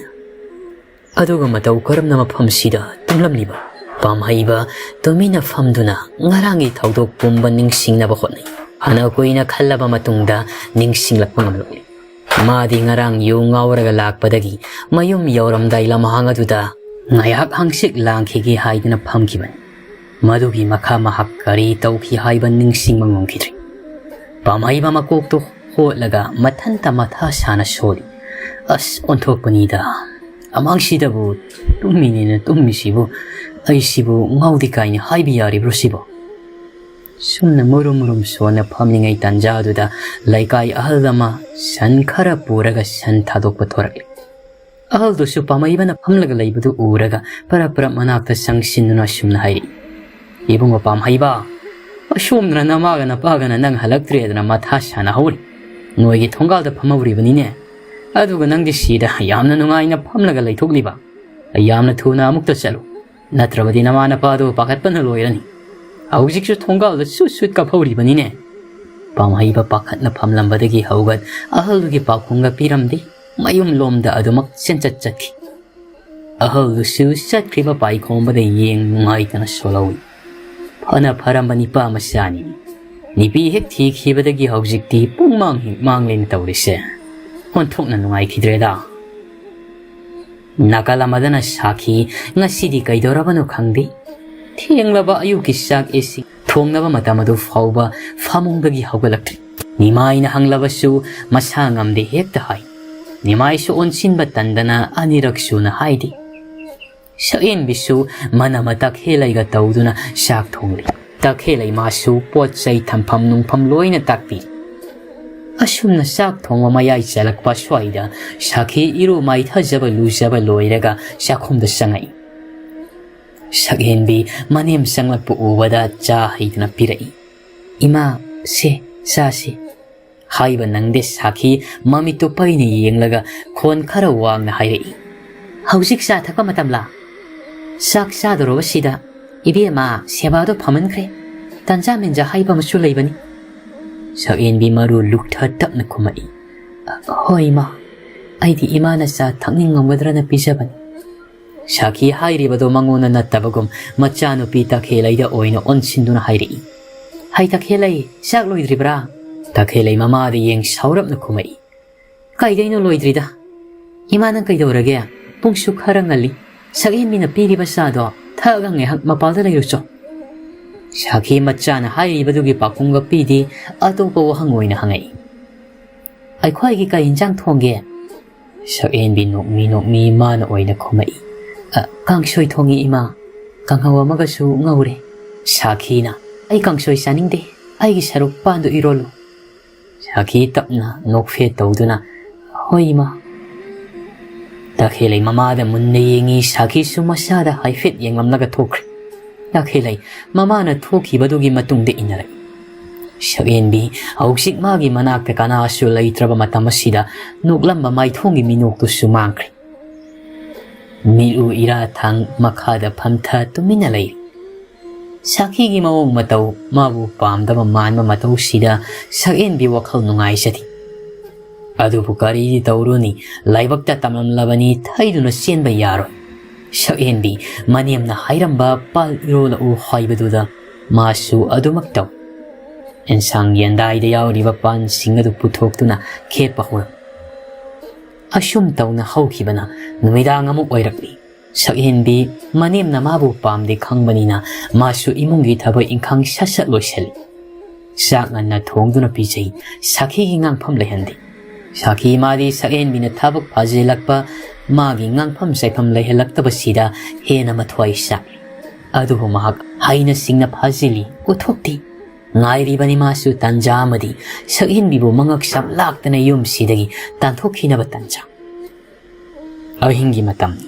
ꯑꯗꯨꯒ ꯃꯇꯧ ꯀꯔꯝꯅ ꯃꯐꯝꯁꯤꯗ ꯇꯨꯝꯂꯝꯂꯤꯕ?" ꯄꯥꯝꯍꯩꯕ ꯇꯨꯃꯤꯟꯅ ꯐꯝꯗꯨꯅ ꯉꯔꯥꯡꯒꯤ ꯊꯧꯗꯣꯛ ꯄꯨꯝꯕ ꯅꯤꯡꯁꯤꯡꯅꯕ ꯍꯣꯠꯅꯩ꯫ ꯐꯅ ꯀꯨꯏꯅ ꯈꯜꯂꯕ ꯃꯇꯨꯡꯗ ꯅꯤꯡꯁꯤꯡꯂꯛꯄ ꯉꯝꯂꯛꯂꯤ꯫ ꯃꯥꯗꯤ ꯉꯔꯥꯡ ꯌꯨ ꯉꯥꯎꯔꯒ ꯂꯥꯛꯄꯗꯒꯤ ꯃꯌꯨꯝ ꯌꯧꯔꯝꯗꯥꯏ ꯂꯝꯍꯥꯡ ꯑꯗꯨꯗ ꯉꯥꯏꯍꯥꯛ ꯍꯪꯆꯤꯠ ꯂꯥꯡꯈꯤꯒꯦ ꯍꯥꯏꯗꯨꯅ ꯐꯝꯈꯤꯕꯅꯤ꯫ ꯃꯗꯨꯒꯤ ꯃꯈꯥ ꯃꯍꯥꯛ ꯀꯔꯤ ꯇꯧꯈꯤ ꯍꯥꯏꯕ ꯅꯤꯡꯁꯤꯡꯕ ꯉꯝꯈꯤꯗ꯭ꯔꯤ꯫ ꯄꯥꯝꯍꯩꯕ ꯃꯀꯣꯛꯇꯨ ꯍꯣꯠꯂꯒ ꯃꯊꯟꯇ ꯃꯊꯥ ꯁꯥꯅ ꯁꯣꯜꯂꯤ꯫ "ꯑꯁ, ꯑꯣꯟꯊꯣꯛꯄꯅꯤꯗ꯫ ꯑꯃꯥꯡꯁꯤꯗꯕꯨ ꯇꯨꯝꯃꯤꯅꯦꯅ ꯇꯨꯝꯃꯤꯁꯤꯕꯨ, ꯑꯩꯁꯤꯕꯨ ꯉꯥꯎꯗꯦ ꯀꯥꯏꯅ ꯍꯥꯏꯕ ꯌꯥꯔꯤꯕ꯭ꯔꯣ ꯁꯤꯕꯣ?" ꯁꯨꯝꯅ ꯃꯨꯔꯨꯝ ꯃꯨꯔꯨꯝ ꯁꯣꯟꯅ ꯐꯝꯂꯤꯉꯩ ꯇꯥꯟꯖꯥꯗꯨꯗ ꯂꯩꯀꯥꯏ ꯑꯍꯜ ꯑꯃ ꯁꯟ ꯈꯔ ꯄꯨꯔꯒ ꯁꯟ ꯊꯥꯗꯣꯛꯄ ꯊꯣꯔꯛꯂꯤ꯫ ꯑꯍꯜꯗꯨꯁꯨ ꯄꯥꯝꯍꯩꯕꯅ ꯐꯝꯂꯒ ꯂꯩꯕꯗꯨ ꯎꯔꯒ ꯄꯔꯞ ꯄꯔꯞ ꯃꯅꯥꯛꯇ ꯆꯪꯁꯤꯟꯗꯨꯅ ꯑꯁꯨꯝꯅ ꯍꯥꯏꯔꯛꯏ, "ꯏꯕꯨꯡꯉꯣ ꯄꯥꯝꯍꯩꯕ, ꯑꯁꯣꯝꯗꯅ ꯅꯃꯥꯒ ꯅꯄꯥꯒꯅ ꯅꯪ ꯍꯜꯂꯛꯇ꯭ꯔꯦꯗꯅ ꯃꯊꯥ ꯁꯥꯅꯍꯧꯔꯤ꯫ ꯅꯣꯏꯒꯤ ꯊꯣꯡꯒꯥꯜꯗ ꯐꯝꯍꯧꯔꯤꯕꯅꯤꯅꯦ꯫ ꯑꯗꯨꯒ ꯅꯪꯗꯤ ꯁꯤꯗ ꯌꯥꯝꯅ ꯅꯨꯡꯉꯥꯏꯅ ꯐꯝꯂꯒ ꯂꯩꯊꯣꯛꯂꯤꯕ꯫ ꯌꯥꯝꯅ ꯊꯨꯅ ꯑꯃꯨꯛꯇ ꯆꯠꯂꯨ꯫ ꯅꯠꯇ꯭ꯔꯕꯗꯤ ꯅꯃꯥ ꯅꯄꯥꯗꯣ ꯄꯥꯈꯠꯄꯅ ꯂꯣꯏꯔꯅꯤ꯫ ꯍꯧꯖꯤꯛꯁꯨ ꯊꯣꯡꯒꯥꯜꯗ ꯁꯨꯠ ꯁꯨꯠ ꯀꯥꯞꯍꯧꯔꯤꯕꯅꯤꯅꯦ꯫" ꯄꯥꯝꯍꯩꯕ ꯄꯥꯈꯠꯅ ꯐꯝꯂꯝꯕꯗꯒꯤ ꯍꯧꯒꯠ ꯑꯍꯜꯗꯨꯒꯤ ꯄꯥꯎꯈꯨꯝꯒ ꯄꯤꯔꯝꯗꯦ꯫ ꯃꯌꯨꯝꯂꯣꯝꯗ ꯑꯗꯨꯃꯛ ꯆꯦꯟꯆꯠ ꯆꯠꯈꯤ꯫ ꯑꯍꯜꯗꯨꯁꯨ ꯆꯠꯈ꯭ꯔꯤꯕ ꯄꯥꯏꯈꯣꯝꯕꯗ ꯌꯦꯡ ꯅꯨꯡꯉꯥꯏꯇꯅ ꯁꯣꯜꯍꯧꯏ꯫ ꯐꯅ ꯐꯔꯝꯕ ꯅꯤꯄꯥ ꯃꯆꯥꯅꯤ꯫ ꯅꯨꯄꯤ ꯍꯦꯛ ꯊꯤꯈꯤꯕꯗꯒꯤ ꯍꯧꯖꯤꯛꯇꯤ ꯄꯨꯡꯃꯥꯡ ꯍꯦꯛ ꯃꯥꯡꯂꯦꯅ ꯇꯧꯔꯤꯁꯦ꯫ ꯑꯣꯟꯊꯣꯛꯅ ꯅꯨꯡꯉꯥꯏꯈꯤꯗ꯭ꯔꯦꯗ꯫ ꯅꯥꯀꯜ ꯑꯃꯗꯅ ꯁꯥꯈꯤ꯫ ꯉꯁꯤꯗꯤ ꯀꯩꯗꯧꯔꯕꯅꯣ ꯈꯪꯗꯦ꯫ ꯊꯦꯡꯂꯕ ꯑꯌꯨꯛꯀꯤ ꯆꯥꯛ ꯏꯁꯤꯡ ꯊꯣꯡꯅꯕ ꯃꯇꯝ ꯑꯗꯨ ꯐꯥꯎꯕ ꯐꯃꯨꯡꯗꯒꯤ ꯍꯧꯒꯠꯂꯛꯇ꯭ꯔꯤ꯫ ꯅꯤꯃꯥꯏꯅ ꯍꯪꯂꯕꯁꯨ ꯃꯁꯥ ꯉꯝꯗꯦ ꯍꯦꯛꯇ ꯍꯥꯏ꯫ ꯅꯤꯃꯥꯏꯁꯨ ꯑꯣꯟꯁꯤꯟꯕ ꯇꯟꯗꯅ ꯑꯅꯤꯔꯛ ꯁꯨꯅ ꯍꯥꯏꯗꯦ꯫ ꯁꯛꯍꯦꯟꯕꯤꯁꯨ ꯃꯅꯝ ꯇꯈꯦꯜꯂꯩꯒ ꯇꯧꯗꯨꯅ ꯆꯥꯛ ꯊꯣꯡꯂꯤ꯫ ꯇꯈꯦꯜꯂꯩ ꯃꯥꯁꯨ ꯄꯣꯠ ꯆꯩ ꯊꯝꯐꯝ ꯅꯨꯡꯐꯝ ꯂꯣꯏꯅ ꯇꯥꯛꯄꯤ꯫ ꯑꯁꯨꯝꯅ ꯆꯥꯛ ꯊꯣꯡꯕ ꯃꯌꯥꯏ ꯆꯜꯂꯛꯄ ꯁ꯭ꯋꯥꯏꯗ ꯁꯥꯈꯤ ꯏꯔꯨ ꯃꯥꯏꯊꯖꯕ ꯂꯨꯖꯕ ꯂꯣꯏꯔꯒ ꯆꯥꯛꯈꯨꯝꯗ ꯆꯪꯉꯛꯏ꯫ ꯁꯛꯍꯦꯟꯕꯤ ꯃꯅꯦꯝ ꯆꯪꯂꯛꯄ ꯎꯕꯗ ꯆꯥ ꯍꯩꯗꯨꯅ ꯄꯤꯔꯛꯏ꯫ "ꯏꯃꯥ, ꯁꯦ, ꯆꯥꯁꯤ꯫" ꯍꯥꯏꯕ ꯅꯪꯗꯦ ꯁꯥꯈꯤ ꯃꯃꯤꯠꯇꯨ ꯄꯩꯅ ꯌꯦꯡꯂꯒ ꯈꯣꯟ ꯈꯔ ꯋꯥꯡꯅ ꯍꯥꯏꯔꯛꯏ꯫ "ꯍꯧꯖꯤꯛ ꯆꯥ ꯊꯛꯄ ꯃꯇꯝꯂꯥ? ꯆꯥꯛ ꯆꯥꯗꯧꯔꯕꯁꯤꯗ ꯏꯕꯦꯝꯃ ꯁꯦꯕꯥꯗꯣ ꯐꯃꯟꯈ꯭ꯔꯦ꯫ ꯇꯟꯖꯥ ꯃꯦꯟꯖꯥ ꯍꯥꯏꯕ ꯑꯃꯁꯨ ꯂꯩꯕꯅꯤ꯫" ꯁꯛꯍꯦꯟꯕꯤ ꯃꯔꯨ ꯂꯨꯛꯊ ꯇꯞꯅ ꯈꯨꯝꯃꯛꯏ꯫ "ꯍꯣꯏ ꯏꯃꯥ, ꯑꯩꯗꯤ ꯏꯃꯥꯅ ꯆꯥ ꯊꯛꯅꯤꯡꯉꯝꯒꯗ꯭ꯔꯅ ꯄꯤꯖꯕꯅꯤ꯫" ꯁꯥꯈꯤ ꯍꯥꯏꯔꯤꯕꯗꯣ ꯃꯉꯣꯟꯗ ꯅꯠꯇꯕꯒꯨꯝ ꯃꯆꯥꯅꯨꯄꯤ ꯇꯈꯦꯜꯂꯩꯗ ꯑꯣꯏꯅ ꯑꯣꯟꯁꯤꯟꯗꯨꯅ ꯍꯥꯏꯔꯛꯏ꯫ "ꯍꯩ ꯇꯈꯦꯜꯂꯩ, ꯆꯥꯛ ꯂꯣꯏꯗ꯭ꯔꯤꯕ꯭ꯔꯥ?" ꯇꯈꯦꯜꯂꯩ ꯃꯃꯥꯗ ꯌꯦꯡ ꯁꯥꯎꯔꯞꯅ ꯈꯨꯝꯃꯛꯏ꯫ "ꯀꯩꯗꯩꯅꯣ ꯂꯣꯏꯗ꯭ꯔꯤꯗ꯫ ꯏꯃꯥ, ꯅꯪ ꯀꯩꯗꯧꯔꯒꯦ? ꯄꯨꯡꯁꯨ ꯈꯔ ꯉꯜꯂꯤ꯫ ꯁꯛꯍꯦꯟꯕꯤꯅ ꯄꯤꯔꯤꯕ ꯆꯥꯗꯣ ꯊꯛꯑꯒ ꯉꯥꯏꯍꯥꯛ ꯃꯄꯥꯜꯗ ꯂꯩꯔꯨꯆꯣ꯫" ꯁꯥꯈꯤ ꯃꯆꯥꯅ ꯍꯥꯏꯔꯤꯕꯗꯨꯒꯤ ꯄꯥꯎꯈꯨꯝꯒ ꯄꯤꯗꯦ, ꯑꯇꯣꯞꯄ ꯋꯥꯍꯪ ꯑꯣꯏꯅ ꯍꯪꯉꯛꯏ꯫ "ꯑꯩꯈꯣꯏꯒꯤ ꯀꯩ ꯏꯟꯖꯥꯡ ꯊꯣꯡꯒꯦ?" ꯁꯛꯍꯦꯟꯕꯤ ꯅꯣꯛꯃꯤ ꯅꯣꯛꯃꯤ ꯃꯥꯅ ꯑꯣꯏꯅ ꯈꯨꯝꯃꯛꯏ꯫ "ꯑ, ꯀꯥꯡꯁꯣꯏ ꯊꯣꯡꯉꯤ ꯏꯃꯥ, ꯀꯥꯡꯍꯧ ꯑꯃꯒꯁꯨ ꯉꯧꯔꯦ꯫" ꯁꯥꯈꯤꯅ, "ꯑꯩ ꯀꯥꯡꯁꯣꯏ ꯆꯥꯅꯤꯡꯗꯦ, ꯑꯩꯒꯤ ꯁꯔꯨꯛ ꯄꯥꯟꯗꯨ ꯏꯔꯣꯜꯂꯨ꯫" ꯁꯥꯈꯤ ꯇꯞꯅ ꯅꯣꯛꯐꯦꯠ ꯇꯧꯗꯨꯅ, "ꯍꯣꯏ ꯏꯃꯥ꯫" ꯇꯈꯦꯜꯂꯩ ꯃꯃꯥꯗ ꯃꯨꯟꯅ ꯌꯦꯡꯉꯤ, ꯁꯥꯈꯤꯁꯨ ꯃꯁꯥꯗ ꯍꯥꯏꯐꯦꯠ ꯌꯦꯡꯂꯝꯂꯒ ꯊꯣꯛꯈ꯭ꯔꯦ꯫ ꯇꯈꯦꯜꯂꯩ ꯃꯃꯥꯅ ꯊꯣꯛꯈꯤꯕꯗꯨꯒꯤ ꯃꯇꯨꯡꯗ ꯏꯟꯅꯔꯛꯏ꯫ ꯁꯛꯍꯦꯟꯕꯤ ꯍꯧꯖꯤꯛ ꯃꯥꯒꯤ ꯃꯅꯥꯛꯇ ꯀꯅꯥꯁꯨ ꯂꯩꯇ꯭ꯔꯕ ꯃꯇꯝ ꯑꯁꯤꯗ ꯅꯣꯛꯂꯝꯕ ꯃꯥꯏꯊꯣꯡꯒꯤ ꯃꯤꯅꯣꯛꯇꯨꯁꯨ ꯃꯥꯡꯈ꯭ꯔꯦ꯫ ꯃꯤꯠꯎ ꯏꯔꯥ ꯊꯥꯡ ꯃꯈꯥꯗ ꯐꯝꯊ ꯇꯨꯃꯤꯟꯅ ꯂꯩ꯫ ꯁꯥꯈꯤꯒꯤ ꯃꯑꯣꯡ ꯃꯇꯧ, ꯃꯥꯕꯨ ꯄꯥꯝꯗꯕ ꯃꯥꯟꯕ ꯃꯇꯧꯁꯤꯗ ꯁꯛꯍꯦꯟꯕꯤ ꯋꯥꯈꯜ ꯅꯨꯡꯉꯥꯏꯖꯗꯦ꯫ ꯑꯗꯨꯕꯨ ꯀꯔꯤꯗꯤ ꯇꯧꯔꯨꯅꯤ, ꯂꯥꯏꯕꯛꯇ ꯇꯝꯂꯝꯂꯕꯅꯤ, ꯊꯩꯗꯨꯅ ꯆꯦꯟꯕ ꯌꯥꯔꯣꯏ꯫ ꯁꯛꯍꯦꯟꯕꯤ ꯃꯅꯦꯝꯅ ꯍꯥꯏꯔꯝꯕ "ꯄꯥꯜ ꯏꯔꯣꯜꯂꯛꯎ" ꯍꯥꯏꯕꯗꯨꯗ ꯃꯥꯁꯨ ꯑꯗꯨꯃꯛ ꯇꯧ꯫ ꯑꯦꯟꯁꯥꯡ ꯌꯦꯟꯗꯥꯏꯗ ꯌꯥꯎꯔꯤꯕ ꯄꯥꯟꯁꯤꯡ ꯑꯗꯨ ꯄꯨꯊꯣꯛꯇꯨꯅ ꯈꯦꯠꯄ ꯍꯧꯔꯝꯃꯤ꯫ ꯑꯁꯨꯝ ꯇꯧꯅ ꯍꯧꯈꯤꯕꯅ ꯅꯨꯃꯤꯗꯥꯡ ꯑꯃꯨꯛ ꯑꯣꯏꯔꯛꯂꯤ꯫ ꯁꯛꯍꯦꯟꯕꯤ ꯃꯅꯦꯝꯅ ꯃꯥꯕꯨ ꯄꯥꯝꯗꯦ ꯈꯪꯕꯅꯤꯅ ꯃꯥꯁꯨ ꯏꯃꯨꯡꯒꯤ ꯊꯕꯛ ꯏꯪꯈꯥꯡ ꯁꯠ ꯁꯠ ꯂꯣꯏꯁꯤꯜꯂꯤ꯫ ꯆꯥꯛ ꯉꯟꯅ ꯊꯣꯡꯗꯨꯅ ꯄꯤꯖꯩ꯫ ꯁꯥꯈꯤꯒꯤ ꯉꯥꯡꯐꯝ ꯂꯩꯍꯟꯗꯦ꯫ ꯁꯥꯈꯤ ꯃꯥꯗꯤ ꯁꯛꯍꯦꯟꯕꯤꯅ ꯊꯕꯛ ꯐꯖꯤꯜꯂꯛꯄ ꯃꯥꯒꯤ ꯉꯥꯡꯐꯝ ꯆꯩꯐꯝ ꯂꯩꯍꯜꯂꯛꯇꯕꯁꯤꯗ ꯍꯦꯟꯅ ꯃꯊ꯭ꯋꯥꯏ ꯆꯥꯛꯏ꯫ ꯑꯗꯨꯕꯨ ꯃꯍꯥꯛ ꯍꯩꯅ ꯁꯤꯡꯅ ꯐꯥꯖꯤꯜꯂꯤ, ꯎꯠꯊꯣꯛꯇꯦ꯫ ꯉꯥꯏꯔꯤꯕꯅꯤ ꯃꯥꯁꯨ ꯇꯟꯖꯥ ꯑꯃꯗꯤ ꯁꯛꯍꯦꯟꯕꯤꯕꯨ ꯃꯉꯛ ꯁꯝ ꯂꯥꯛꯇꯅ ꯌꯨꯝꯁꯤꯗꯒꯤ ꯇꯥꯟꯊꯣꯛꯈꯤꯅꯕ ꯇꯟꯖꯥ꯫ ꯑꯍꯤꯡꯒꯤ ꯃꯇꯝꯅꯤ꯫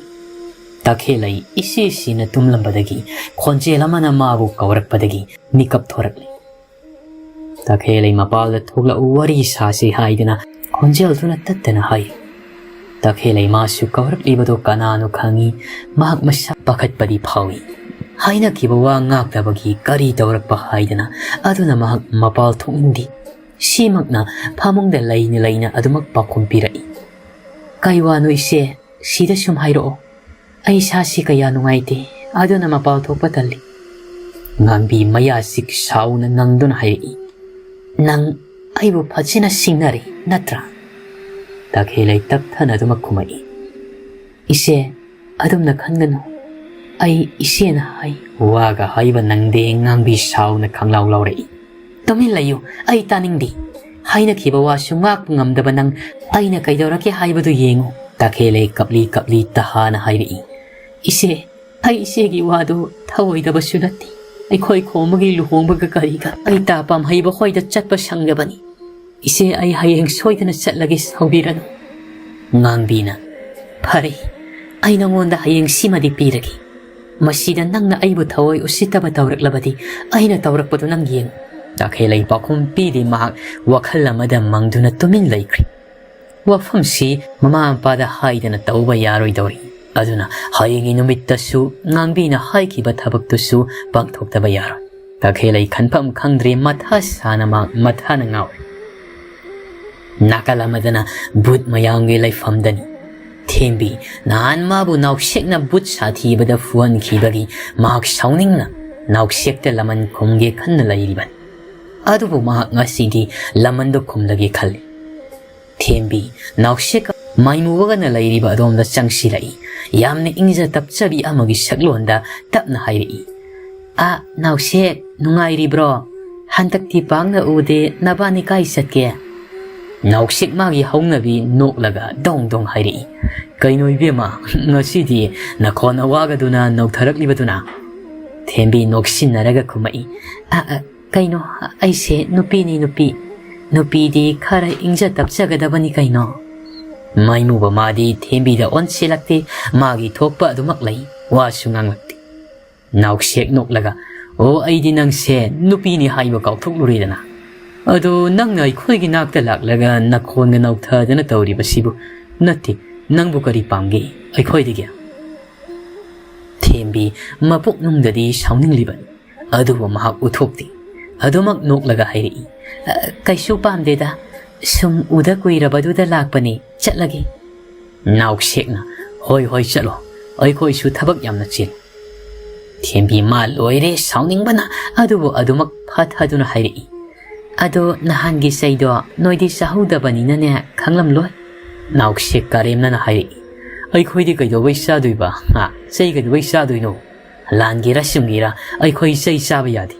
ꯇꯈꯦꯜꯂꯩ ꯏꯆꯦ ꯁꯤꯅ ꯇꯨꯝꯂꯝꯕꯗꯒꯤ ꯈꯣꯟꯖꯦꯜ ꯑꯃꯅ ꯃꯥꯕꯨ ꯀꯧꯔꯛꯄꯗꯒꯤ ꯃꯤꯀꯞ ꯊꯣꯔꯛꯂꯤ꯫ ꯇꯈꯦꯜꯂꯩ ꯃꯄꯥꯜꯗ ꯊꯣꯛꯂꯛꯎ, ꯋꯥꯔꯤ ꯁꯥꯁꯤ ꯍꯥꯏꯗꯨꯅ ꯈꯣꯟꯖꯦꯜꯗꯨꯅ ꯇꯠꯇꯅ ꯍꯥꯏ꯫ ꯇꯈꯦꯜꯂꯩ ꯃꯥꯁꯨ ꯀꯧꯔꯛꯂꯤꯕꯗꯣ ꯀꯅꯥꯅꯣ ꯈꯪꯏ꯫ ꯃꯍꯥꯛ ꯃꯁꯥ ꯄꯥꯈꯠꯄꯗꯤ ꯐꯥꯎꯏ꯫ ꯍꯥꯏꯅꯈꯤꯕ ꯋꯥ ꯉꯥꯛꯇꯕꯒꯤ ꯀꯔꯤ ꯇꯧꯔꯛꯄ ꯍꯥꯏꯗꯅ ꯑꯗꯨꯅ ꯃꯍꯥꯛ ꯃꯄꯥꯜ ꯊꯣꯛꯅꯤꯡꯗꯦ꯫ ꯁꯤꯃꯛꯅ ꯐꯃꯨꯡꯗ ꯂꯩꯅ ꯂꯩꯅ ꯑꯗꯨꯃꯛ ꯄꯥꯎꯈꯨꯝ ꯄꯤꯔꯛꯏ꯫ "ꯀꯩ ꯋꯥꯅꯣ ꯏꯆꯦ? ꯁꯤꯗ ꯁꯨꯝ ꯍꯥꯏꯔꯛꯑꯣ꯫ ꯑꯩ ꯏꯁꯥꯁꯤ ꯀꯌꯥ ꯅꯨꯡꯉꯥꯏꯇꯦ, ꯑꯗꯨꯅ ꯃꯄꯥꯜ ꯊꯣꯛꯄ ꯇꯜꯂꯤ꯫" ꯉꯥꯡꯕꯤ ꯃꯌꯥ ꯆꯤꯛ ꯁꯥꯎꯅ ꯉꯪꯗꯨꯅ ꯍꯥꯏꯔꯛꯏ꯫ "ꯅꯪ ꯑꯩꯕꯨ ꯐꯖꯅ ꯁꯤꯡꯅꯔꯤ ꯅꯠꯇ꯭ꯔꯥ?" ꯇꯈꯦꯜꯂꯩ ꯇꯞꯊꯅ ꯑꯗꯨꯃꯛ ꯈꯨꯝꯃꯛꯏ꯫ "ꯏꯆꯦ, ꯑꯗꯨꯝꯅ ꯈꯟꯒꯅꯨ꯫ ꯑꯩ ꯏꯆꯦꯅ ꯍꯥꯏ꯫" ꯋꯥꯒ ꯍꯥꯏꯕ ꯅꯪꯗꯦ, ꯉꯥꯡꯕꯤ ꯁꯥꯎꯅ ꯈꯪꯂꯥꯎ ꯂꯥꯎꯔꯛꯏ꯫ "ꯇꯨꯃꯤꯟ ꯂꯩꯌꯨ, ꯑꯩ ꯇꯥꯅꯤꯡꯗꯦ꯫ ꯍꯥꯏꯅꯈꯤꯕ ꯋꯥꯁꯨ ꯉꯥꯛꯄ ꯉꯝꯗꯕ ꯅꯪ ꯑꯩꯅ ꯀꯩꯗꯧꯔꯛꯀꯦ ꯍꯥꯏꯕꯗꯨ ꯌꯦꯡꯉꯨ꯫" ꯇꯈꯦꯜꯂꯩ ꯀꯞꯂꯤ ꯀꯞꯂꯤ ꯇꯍꯥꯅ ꯍꯥꯏꯔꯛꯏ꯫ "ꯏꯆꯦ, ꯑꯩ ꯏꯆꯦꯒꯤ ꯋꯥꯗꯨ ꯊꯧꯑꯣꯏꯗꯕꯁꯨ ꯅꯠꯇꯦ꯫ ꯑꯩꯈꯣꯏ ꯈꯣꯝꯕꯒꯤ ꯂꯨꯍꯣꯡꯕꯒ ꯀꯔꯤꯒ ꯑꯩ ꯇꯥ ꯄꯥꯝꯍꯩꯕ ꯈꯣꯏꯗ ꯆꯠꯄ ꯁꯪꯗꯕꯅꯤ꯫ ꯏꯆꯦ, ꯑꯩ ꯍꯌꯦꯡ ꯁꯣꯏꯗꯅ ꯆꯠꯂꯒꯦ, ꯁꯥꯎꯕꯤꯔꯅꯨ꯫" ꯉꯥꯡꯕꯤꯅ, "ꯐꯔꯦ, ꯑꯩ ꯅꯉꯣꯟꯗ ꯍꯌꯦꯡ ꯁꯤꯃꯗꯤ ꯄꯤꯔꯒꯦ꯫ ꯃꯁꯤꯗ ꯅꯪꯅ ꯑꯩꯕꯨ ꯊꯑꯣꯏ ꯎꯁꯤꯠꯇꯕ ꯇꯧꯔꯛꯂꯕꯗꯤ ꯑꯩꯅ ꯇꯧꯔꯛꯄꯗꯨ ꯅꯪ ꯌꯦꯡꯉꯨ꯫" ꯇꯈꯦꯜꯂꯩ ꯄꯥꯎꯈꯨꯝ ꯄꯤꯗꯦ, ꯃꯍꯥꯛ ꯋꯥꯈꯜ ꯑꯃꯗ ꯃꯪꯗꯨꯅ ꯇꯨꯃꯤꯟ ꯂꯩꯈ꯭ꯔꯦ꯫ ꯋꯥꯐꯝꯁꯤ ꯃꯃꯥ ꯃꯄꯥꯗ ꯍꯥꯏꯗꯅ ꯇꯧꯕ ꯌꯥꯔꯣꯏꯗꯧꯔꯤ꯫ ꯑꯗꯨꯅ ꯍꯌꯦꯡꯒꯤ ꯅꯨꯃꯤꯠꯇꯁꯨ ꯉꯥꯡꯕꯤꯅ ꯍꯥꯏꯈꯤꯕ ꯊꯕꯛꯇꯨꯁꯨ ꯄꯥꯡꯊꯣꯛꯇꯕ ꯌꯥꯔꯣꯏ꯫ ꯇꯈꯦꯜꯂꯩ ꯈꯟꯐꯝ ꯈꯪꯗ꯭ꯔꯦ, ꯃꯊꯥ ꯁꯥꯅ ꯃꯥ ꯃꯊꯥꯅ ꯉꯥꯎꯔꯦ꯫ ꯅꯥꯀꯜ ꯑꯃꯗꯅ ꯚꯨꯠ ꯃꯌꯥꯝꯒꯤ ꯂꯩꯐꯝꯗꯅꯤ꯫ ꯊꯦꯝꯕꯤ ꯅꯍꯥꯟ ꯃꯥꯕꯨ ꯅꯥꯎꯁꯦꯛꯅ ꯚꯨꯠ ꯁꯥꯊꯤꯕꯗ ꯐꯨꯍꯟꯈꯤꯕꯒꯤ ꯃꯍꯥꯛ ꯁꯥꯎꯅꯤꯡꯅ ꯅꯥꯎꯁꯦꯛꯇ ꯂꯃꯟ ꯈꯨꯝꯒꯦ ꯈꯟꯅ ꯂꯩꯔꯤꯕꯅꯤ꯫ ꯑꯗꯨꯕꯨ ꯃꯍꯥꯛ ꯉꯁꯤꯗꯤ ꯂꯃꯟꯗꯨ ꯈꯨꯝꯂꯒꯦ ꯈꯜꯂꯤ꯫ ꯊꯦꯝꯕꯤ ꯅꯥꯎꯁꯦꯛ ꯃꯥꯏꯃꯨꯕꯒꯅ ꯂꯩꯔꯤꯕ ꯑꯗꯣꯝꯗ ꯆꯪꯁꯤꯜꯂꯛꯏ꯫ ꯌꯥꯝꯅ ꯏꯪꯖ ꯇꯞꯆꯕꯤ ꯑꯃꯒꯤ ꯁꯛꯂꯣꯟꯗ ꯇꯞꯅ ꯍꯥꯏꯔꯛꯏ, "ꯑ, ꯅꯥꯎꯁꯦꯛ, ꯅꯨꯡꯉꯥꯏꯔꯤꯕ꯭ꯔꯣ? ꯍꯟꯗꯛꯇꯤ ꯄꯥꯛꯅ ꯎꯗꯦ, ꯅꯕꯥꯅꯤ ꯀꯥꯏ ꯆꯠꯀꯦ?" ꯅꯥꯎꯁꯦꯛ ꯃꯥꯒꯤ ꯍꯧꯅꯕꯤ ꯅꯣꯛꯂꯒ ꯗꯣꯡ ꯗꯣꯡ ꯍꯥꯏꯔꯛꯏ, "ꯀꯩꯅꯣ ꯏꯕꯦꯝꯃ, ꯉꯁꯤꯗꯤ ꯅꯈꯣꯟ ꯑꯋꯥꯒꯗꯨꯅ ꯅꯧꯊꯔꯛꯂꯤꯕꯗꯨꯅ?" ꯊꯦꯝꯕꯤ ꯅꯣꯛꯁꯤꯟꯅꯔꯒ ꯈꯨꯝꯃꯛꯏ, "ꯑ, ꯑ, ꯀꯩꯅꯣ, ꯑꯩꯁꯦ ꯅꯨꯄꯤꯅꯤ, ꯅꯨꯄꯤ꯫ ꯅꯨꯄꯤꯗꯤ ꯈꯔ ꯏꯪꯖ ꯇꯞꯆꯒꯗꯕꯅꯤ ꯀꯩꯅꯣ?" ꯃꯥꯏꯃꯨꯕ ꯃꯥꯗꯤ ꯊꯦꯝꯕꯤꯗ ꯑꯣꯟꯁꯤꯜꯂꯛꯇꯦ, ꯃꯥꯒꯤ ꯊꯣꯛꯄ ꯑꯗꯨꯃꯛ ꯂꯩ, ꯋꯥꯁꯨ ꯉꯥꯡꯂꯛꯇꯦ꯫ ꯅꯥꯎꯁꯦꯛ ꯅꯣꯛꯂꯒ, "ꯑꯣ, ꯑꯩꯗꯤ ꯅꯪꯁꯦ ꯅꯨꯄꯤꯅꯤ ꯍꯥꯏꯕ ꯀꯥꯎꯊꯣꯛꯂꯨꯔꯦꯗꯅ꯫ ꯑꯗꯣ ꯅꯪꯅ ꯑꯩꯈꯣꯏꯒꯤ ꯅꯥꯛꯇ ꯂꯥꯛꯂꯒ ꯅꯈꯣꯟꯒ ꯅꯧꯊꯗꯅ ꯇꯧꯔꯤꯕꯁꯤꯕꯨ? ꯅꯠꯇꯦ, ꯅꯪꯕꯨ ꯀꯔꯤ ꯄꯥꯝꯒꯦ ꯑꯩꯈꯣꯏꯗꯒꯤ?" ꯊꯦꯝꯕꯤ ꯃꯄꯨꯛꯅꯨꯡꯗꯗꯤ ꯁꯥꯎꯅꯤꯡꯂꯤꯕꯅꯤ, ꯑꯗꯨꯕꯨ ꯃꯍꯥꯛ ꯎꯊꯣꯛꯇꯦ꯫ ꯑꯗꯨꯃꯛ ꯅꯣꯛꯂꯒ ꯍꯥꯏꯔꯛꯏ, "ꯑ, ꯀꯩꯁꯨ ꯄꯥꯝꯗꯦꯗ, ꯁꯨꯝ ꯎꯗ ꯀꯨꯏꯔꯕꯗꯨꯗ ꯂꯥꯛꯄꯅꯤ, ꯆꯠꯂꯒꯦ꯫" ꯅꯥꯎꯁꯦꯛꯅ, "ꯍꯣꯏ, ꯍꯣꯏ, ꯆꯠꯂꯣ, ꯑꯩꯈꯣꯏꯁꯨ ꯊꯕꯛ ꯌꯥꯝꯅ ꯆꯤꯜꯂꯤ꯫" ꯊꯦꯝꯕꯤ ꯃꯥ ꯂꯣꯏꯔꯦ ꯁꯥꯎꯅꯤꯡꯕꯅ, ꯑꯗꯨꯕꯨ ꯑꯗꯨꯃꯛ ꯐꯠ ꯍꯥꯏꯗꯨꯅ ꯍꯥꯏꯔꯛꯏ, "ꯑꯗꯣ ꯅꯍꯥꯟꯒꯤ ꯆꯩꯗꯣ ꯅꯣꯏꯗꯤ ꯆꯥꯍꯧꯗꯕꯅꯤꯅꯅꯦ, ꯈꯪꯂꯝꯂꯣꯏ꯫" ꯅꯥꯎꯁꯦꯛ ꯀꯔꯦꯝꯅꯅ ꯍꯥꯏꯔꯛꯏ, "ꯑꯩꯈꯣꯏꯗꯤ ꯀꯩꯗꯧꯕꯩ ꯆꯥꯗꯣꯏꯕ? ꯍꯥ? ꯆꯩ ꯀꯩꯗꯧꯕꯩ ꯆꯥꯗꯣꯏꯅꯣ? ꯂꯥꯟꯒꯦꯔꯥ ꯁꯤꯡꯒꯦꯔꯥ, ꯑꯩꯈꯣꯏ ꯆꯩ ꯆꯥꯕ ꯌꯥꯗꯦ꯫"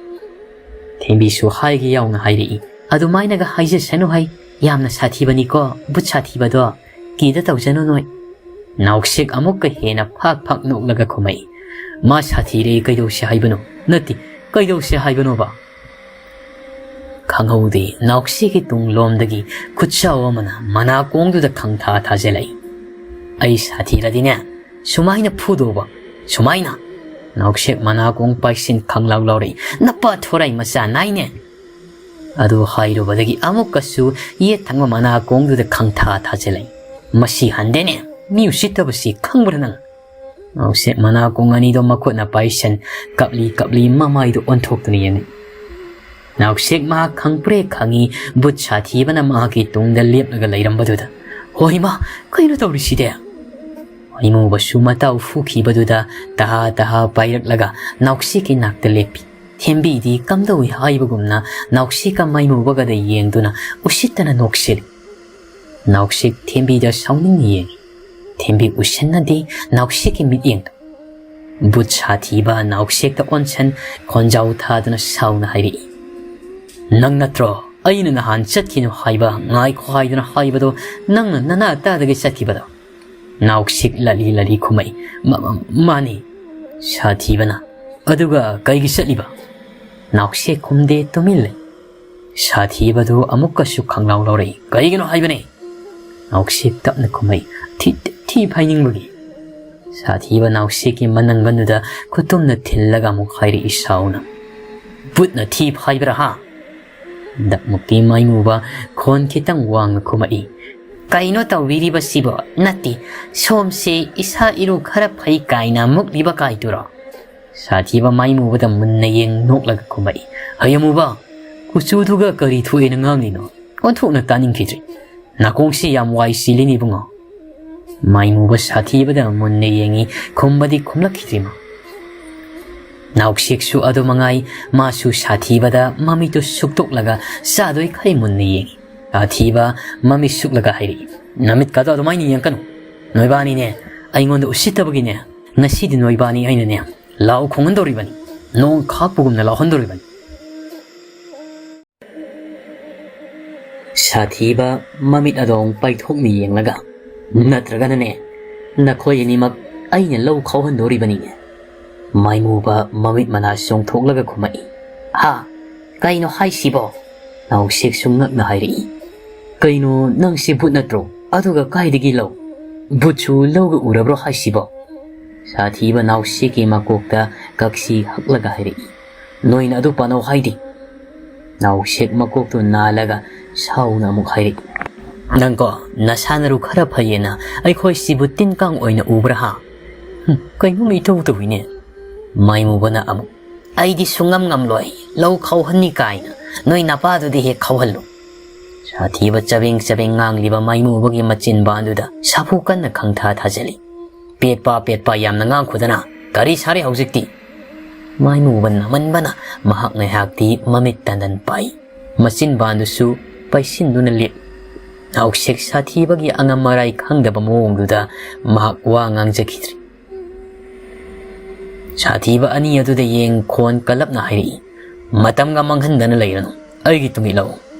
ꯊꯦꯝꯕꯤꯁꯨ ꯍꯥꯏꯒꯦ ꯌꯥꯎꯅ ꯍꯥꯏꯔꯛꯏ, "ꯑꯗꯨꯃꯥꯏꯅꯒ ꯍꯥꯏꯖꯁꯅꯨ ꯍꯩ, ꯌꯥꯝꯅ ꯁꯥꯊꯤꯕꯅꯤꯀꯣ ꯚꯨꯠ ꯁꯥꯊꯤꯕꯗꯣ, ꯀꯤꯗ ꯇꯧꯖꯅꯨ ꯅꯣꯏ꯫" ꯅꯥꯎꯁꯦꯛ ꯑꯃꯨꯛꯀ ꯍꯦꯟꯅ ꯐꯥꯛ ꯐꯥꯛ ꯅꯣꯛꯂꯒ ꯈꯨꯝꯃꯛꯏ, "ꯃꯥ ꯁꯥꯊꯤꯔꯦ, ꯀꯩꯗꯧꯁꯦ ꯍꯥꯏꯕꯅꯣ? ꯅꯠꯇꯦ, ꯀꯩꯗꯧꯁꯦ ꯍꯥꯏꯕꯅꯣꯕ?" ꯈꯪꯍꯧꯗꯦ, ꯅꯥꯎꯁꯦꯛꯀꯤ ꯇꯨꯡꯂꯣꯝꯗꯒꯤ ꯈꯨꯠꯁꯥꯎ ꯑꯃꯅ ꯃꯅꯥꯀꯣꯡꯗꯨꯗ ꯈꯪꯊꯥ ꯊꯥꯖꯤꯜꯂꯛꯏ꯫ "ꯑꯩ ꯁꯥꯊꯤꯔꯗꯤꯅꯦ, ꯁꯨꯃꯥꯏꯅ ꯐꯨꯗꯧꯕ, ꯁꯨꯃꯥꯏꯅ!" ꯅꯥꯎꯁꯦꯛ ꯃꯅꯥꯀꯣꯡ ꯄꯥꯏꯁꯤꯟ ꯈꯪꯂꯥꯎ ꯂꯥꯎꯔꯛꯏ, "ꯅꯄꯥ ꯊꯣꯔꯥꯏ ꯃꯆꯥ ꯅꯥꯏꯅꯦ!" ꯑꯗꯨ ꯍꯥꯏꯔꯨꯕꯗꯒꯤ ꯑꯃꯨꯛꯀꯁꯨ ꯌꯦꯠ ꯊꯪꯕ ꯃꯅꯥꯀꯣꯡꯗꯨꯗ ꯈꯪꯊꯥ ꯊꯥꯖꯤꯜꯂꯛꯏ꯫ "ꯃꯁꯤ ꯍꯟꯗꯦꯅꯦ, ꯃꯤ ꯎꯁꯤꯠꯇꯕꯁꯤ ꯈꯪꯕ꯭ꯔꯥ ꯅꯪ?" ꯅꯥꯎꯁꯦꯛ ꯃꯅꯥꯀꯣꯡ ꯑꯅꯤꯗꯣ ꯃꯈꯨꯠꯅ ꯄꯥꯏꯁꯟ, ꯀꯞꯂꯤ ꯀꯞꯂꯤ ꯃꯃꯥꯏꯗꯨ ꯑꯣꯟꯊꯣꯛꯇꯨꯅ ꯌꯦꯡꯉꯤ꯫ ꯅꯥꯎꯁꯦꯛ ꯃꯍꯥꯛ ꯈꯪꯄ꯭ꯔꯦꯛ ꯈꯪꯉꯤ, ꯚꯨꯠ ꯁꯥꯊꯤꯕꯅ ꯃꯍꯥꯛꯀꯤ ꯇꯨꯡꯗ ꯂꯦꯞꯂꯒ ꯂꯩꯔꯝꯕꯗꯨꯗ, "ꯍꯣꯏ ꯃꯥ, ꯀꯩꯅꯣ ꯇꯧꯔꯤꯁꯤꯗꯤ?" ꯃꯥꯏꯃꯨꯕꯁꯨ ꯃꯇꯥꯎ ꯐꯨꯈꯤꯕꯗꯨꯗ ꯇꯍꯥ ꯇꯍꯥ ꯄꯥꯏꯔꯛꯂꯒ ꯅꯥꯎꯁꯦꯛꯀꯤ ꯅꯥꯛꯇ ꯂꯦꯞꯄꯤ꯫ ꯊꯦꯝꯕꯤꯗꯤ ꯀꯝꯗꯧꯏ ꯍꯥꯏꯕꯒꯨꯝꯅ ꯅꯥꯎꯁꯦꯛꯀ ꯃꯥꯏꯃꯨꯕꯒꯗ ꯌꯦꯡꯗꯨꯅ ꯎꯁꯤꯠꯇꯅ ꯅꯣꯛꯁꯤꯜꯂꯤ꯫ ꯅꯥꯎꯁꯦꯛ ꯊꯦꯝꯕꯤꯗ ꯁꯥꯎꯅꯤꯡꯅ ꯌꯦꯡꯉꯤ꯫ ꯊꯦꯝꯕꯤ ꯎꯁꯤꯟꯅꯗꯦ ꯅꯥꯎꯁꯦꯛꯀꯤ ꯃꯤꯠꯌꯦꯡꯗ꯫ ꯚꯨꯠ ꯁꯥꯊꯤꯕ ꯅꯥꯎꯁꯦꯛꯇ ꯑꯣꯟꯁꯟ, ꯈꯣꯟꯖꯥꯎ ꯊꯥꯗꯨꯅ ꯁꯥꯎꯅ ꯍꯥꯏꯔꯛꯏ, "ꯅꯪ ꯅꯠꯇ꯭ꯔꯣ ꯑꯩꯅ ꯅꯍꯥꯟ ꯆꯠꯈꯤꯅꯨ ꯍꯥꯏꯕ, ꯉꯥꯏꯈꯣ ꯍꯥꯏꯗꯨꯅ ꯍꯥꯏꯕꯗꯣ? ꯅꯪꯅ ꯅꯅꯥ ꯇꯥꯗꯒꯩ ꯆꯠꯈꯤꯕꯗꯣ?" ꯅꯥꯎꯁꯦꯛ ꯂꯂꯤ ꯂꯂꯤ ꯈꯨꯝꯃꯛꯏ, "ꯃ-, ꯃ-, ꯃꯥꯅꯤ꯫" ꯁꯥꯊꯤꯕꯅ, "ꯑꯗꯨꯒ ꯀꯩꯒꯤ ꯆꯠꯂꯤꯕ?" ꯅꯥꯎꯁꯦꯛ ꯈꯨꯝꯗꯦ, ꯇꯨꯃꯤꯟ ꯂꯩ꯫ ꯁꯥꯊꯤꯕꯗꯨ ꯑꯃꯨꯛꯀꯁꯨ ꯈꯪꯂꯥꯎ ꯂꯥꯎꯔꯛꯏ, "ꯀꯔꯤꯒꯤꯅꯣ ꯍꯥꯏꯕꯅꯦ?" ꯅꯥꯎꯁꯦꯛ ꯇꯞꯅ ꯈꯨꯝꯃꯛꯏ, "ꯊꯤ-, ꯊꯤ ꯐꯥꯏꯅꯤꯡꯕꯒꯤ꯫" ꯁꯥꯊꯤꯕ ꯅꯥꯎꯁꯦꯛꯀꯤ ꯃꯅꯪꯒꯟꯗꯨꯗ ꯈꯨꯇꯨꯝꯅ ꯊꯤꯜꯂꯒ ꯑꯃꯨꯛ ꯍꯥꯏꯔꯛꯏ ꯁꯥꯎꯅ, "ꯚꯨꯠꯅ ꯊꯤ ꯐꯥꯏꯕ꯭ꯔꯥ ꯍꯥ?" ꯗꯛꯃꯨꯛꯇꯤ ꯃꯥꯏꯃꯨꯕ ꯈꯣꯟ ꯈꯤꯇꯪ ꯋꯥꯡꯅ ꯈꯨꯝꯃꯛꯏ, "ꯀꯩꯅꯣ ꯇꯧꯕꯤꯔꯤꯕꯁꯤꯕꯣ? ꯅꯠꯇꯦ, ꯁꯣꯝꯁꯦ ꯏꯁꯥ ꯏꯔꯨ ꯈꯔ ꯐꯩ ꯀꯥꯏꯅ ꯃꯨꯛꯂꯤꯕ ꯀꯥꯏꯗꯨꯔꯣ?" ꯁꯥꯊꯤꯕ ꯃꯥꯏꯃꯨꯕꯗ ꯃꯨꯟꯅ ꯌꯦꯡ ꯅꯣꯛꯂꯒ ꯈꯨꯝꯃꯛꯏ, "ꯍꯌꯦꯃꯨꯕ, ꯀꯨꯆꯨꯗꯨꯒ ꯀꯔꯤ ꯊꯣꯛꯑꯦꯅ ꯉꯥꯡꯂꯤꯅꯣ? ꯑꯣꯟꯊꯣꯛꯅ ꯇꯥꯅꯤꯡꯈꯤꯗ꯭ꯔꯦ꯫ ꯅꯥꯀꯣꯡꯁꯤ ꯌꯥꯝ ꯋꯥꯏ ꯆꯤꯜꯂꯤꯅꯦ ꯏꯕꯨꯡꯉꯣ꯫" ꯃꯥꯏꯃꯨꯕ ꯁꯥꯊꯤꯕꯗ ꯃꯨꯟꯅ ꯌꯦꯡꯉꯤ, ꯈꯨꯝꯕꯗꯤ ꯈꯨꯝꯂꯛꯈꯤꯗ꯭ꯔꯤ ꯃꯥ꯫ ꯅꯥꯎꯁꯦꯛꯁꯨ ꯑꯗꯨ ꯃꯉꯥꯏ, ꯃꯥꯁꯨ ꯁꯥꯊꯤꯕꯗ ꯃꯃꯤꯠꯇꯨ ꯁꯨꯛꯇꯣꯛꯂꯒ ꯆꯥꯗꯣꯏꯈꯩ ꯃꯨꯟꯅ ꯌꯦꯡꯉꯤ꯫ ꯁꯥꯊꯤꯕ ꯃꯃꯤꯠ ꯁꯨꯛꯂꯒ ꯍꯥꯏꯔꯛꯏ, "ꯅꯃꯤꯠꯀꯗꯣ ꯑꯗꯨꯃꯥꯏꯅ ꯌꯦꯡꯀꯅꯨ꯫ ꯅꯣꯏꯕꯥꯅꯤꯅꯦ, ꯑꯩꯉꯣꯟꯗ ꯎꯁꯤꯠꯇꯕꯒꯤꯅꯦ, ꯉꯁꯤꯗꯤ ꯅꯣꯏꯕꯥꯅꯤ ꯑꯩꯅꯅꯦ ꯂꯥꯎ ꯈꯣꯡꯍꯟꯗꯧꯔꯤꯕꯅꯤ, ꯅꯣꯡ ꯈꯥꯛꯄꯒꯨꯝꯅ ꯂꯥꯎꯍꯟꯗꯧꯔꯤꯕꯅꯤ꯫" ꯁꯥꯊꯤꯕ ꯃꯃꯤꯠ ꯑꯗꯣ ꯄꯥꯏꯊꯣꯛꯅ ꯌꯦꯡꯂꯒ, "ꯅꯠꯇ꯭ꯔꯒꯅꯅꯦ, ꯅꯈꯣꯏ ꯑꯅꯤꯃꯛ ꯑꯩꯅ ꯂꯧ ꯈꯥꯎꯍꯟꯗꯧꯔꯤꯕꯅꯤꯅꯦ?" ꯃꯥꯏꯃꯨꯕ ꯃꯃꯤꯠ ꯃꯅꯥ ꯆꯣꯡꯊꯣꯛꯂꯒ ꯈꯨꯝꯃꯛꯏ, "ꯍꯥ? ꯀꯩꯅꯣ ꯍꯥꯏꯁꯤꯕꯣ?" ꯅꯥꯎꯁꯦꯛꯁꯨ ꯉꯛꯅ ꯍꯥꯏꯔꯛꯏ, "ꯀꯩꯅꯣ, ꯅꯪꯁꯤ ꯚꯨꯠ ꯅꯠꯇ꯭ꯔꯣ? ꯑꯗꯨꯒ ꯀꯥꯏꯗꯒꯤ ꯂꯧ? ꯚꯨꯠꯁꯨ ꯂꯧꯒ ꯎꯔꯕ꯭ꯔꯣ ꯍꯥꯏꯁꯤꯕꯣ?" ꯁꯥꯊꯤꯕ ꯅꯥꯎꯁꯦꯛꯀꯤ ꯃꯀꯣꯛꯇ ꯀꯛꯁꯤ ꯍꯛꯂꯒ ꯍꯥꯏꯔꯛꯏ, "ꯅꯣꯏꯅ ꯑꯗꯨ ꯄꯥꯅꯧ ꯍꯥꯏꯗꯦ꯫" ꯅꯥꯎꯁꯦꯛ ꯃꯀꯣꯛꯇꯨ ꯅꯥꯜꯂꯒ ꯁꯥꯎꯅ ꯑꯃꯨꯛ ꯍꯥꯏꯔꯛꯏ, "ꯅꯪꯀꯣ, ꯅꯁꯥ ꯅꯔꯨ ꯈꯔ ꯐꯩꯌꯦꯅ ꯑꯩꯈꯣꯏ ꯁꯤꯕꯨ ꯇꯤꯟ ꯀꯥꯡ ꯑꯣꯏꯅ ꯎꯕ꯭ꯔꯥ ꯍꯥ? "ꯍꯨꯝ, ꯀꯩꯅꯣꯝ ꯏꯇꯧ ꯇꯧꯏꯅꯦ"꯫ ꯃꯥꯏꯃꯨꯕꯅ ꯑꯃꯨꯛ, "ꯑꯩꯗꯤ ꯁꯨꯡꯉꯝ ꯉꯝꯂꯣꯏ, ꯂꯧ ꯈꯧꯍꯟꯅꯤ ꯀꯥꯏꯅ꯫ ꯅꯣꯏ ꯅꯄꯥꯗꯨꯗꯤ ꯍꯦꯛ ꯈꯧꯍꯜꯂꯨ"꯫ ꯁꯥꯊꯤꯕ ꯆꯕꯦꯡ ꯆꯕꯦꯡ ꯉꯥꯡꯂꯤꯕ ꯃꯥꯏꯃꯨꯕꯒꯤ ꯃꯆꯤꯟꯕꯥꯟꯗꯨꯗ ꯁꯥꯐꯨ ꯀꯟꯅ ꯈꯪꯊꯥ ꯊꯥꯖꯤꯜꯂꯤ꯫ "ꯄꯦꯠꯄ ꯄꯦꯠꯄ ꯌꯥꯝꯅ ꯉꯥꯡꯈꯣꯗꯅ, ꯀꯔꯤ ꯁꯥꯔꯦ ꯍꯧꯖꯤꯛꯇꯤ?" ꯃꯥꯏꯃꯨꯕ ꯅꯝꯃꯟꯕꯅ ꯃꯍꯥꯛ ꯉꯥꯏꯍꯥꯛꯇꯤ ꯃꯃꯤꯠ ꯇꯟꯗꯟ ꯄꯥꯏ꯫ ꯃꯆꯤꯟꯕꯥꯟꯗꯨꯁꯨ ꯄꯩꯁꯤꯟꯗꯨꯅ ꯂꯦꯞ-, ꯅꯥꯎꯁꯦꯛ ꯁꯥꯊꯤꯕꯒꯤ ꯑꯉꯝ ꯑꯔꯥꯏ ꯈꯪꯗꯕ ꯃꯑꯣꯡꯗꯨꯗ ꯃꯍꯥꯛ ꯋꯥ ꯉꯥꯡꯖꯈꯤꯗ꯭ꯔꯦ꯫ ꯁꯥꯊꯤꯕ ꯑꯅꯤ ꯑꯗꯨꯗ ꯌꯦꯡ ꯈꯣꯟ ꯀꯜꯂꯞꯅ ꯍꯥꯏꯔꯛꯏ, "ꯃꯇꯝꯒ ꯃꯥꯡꯍꯟꯗꯅ ꯂꯩꯔꯅꯨ, ꯑꯩꯒꯤ ꯇꯨꯡ ꯏꯜꯂꯛꯎ꯫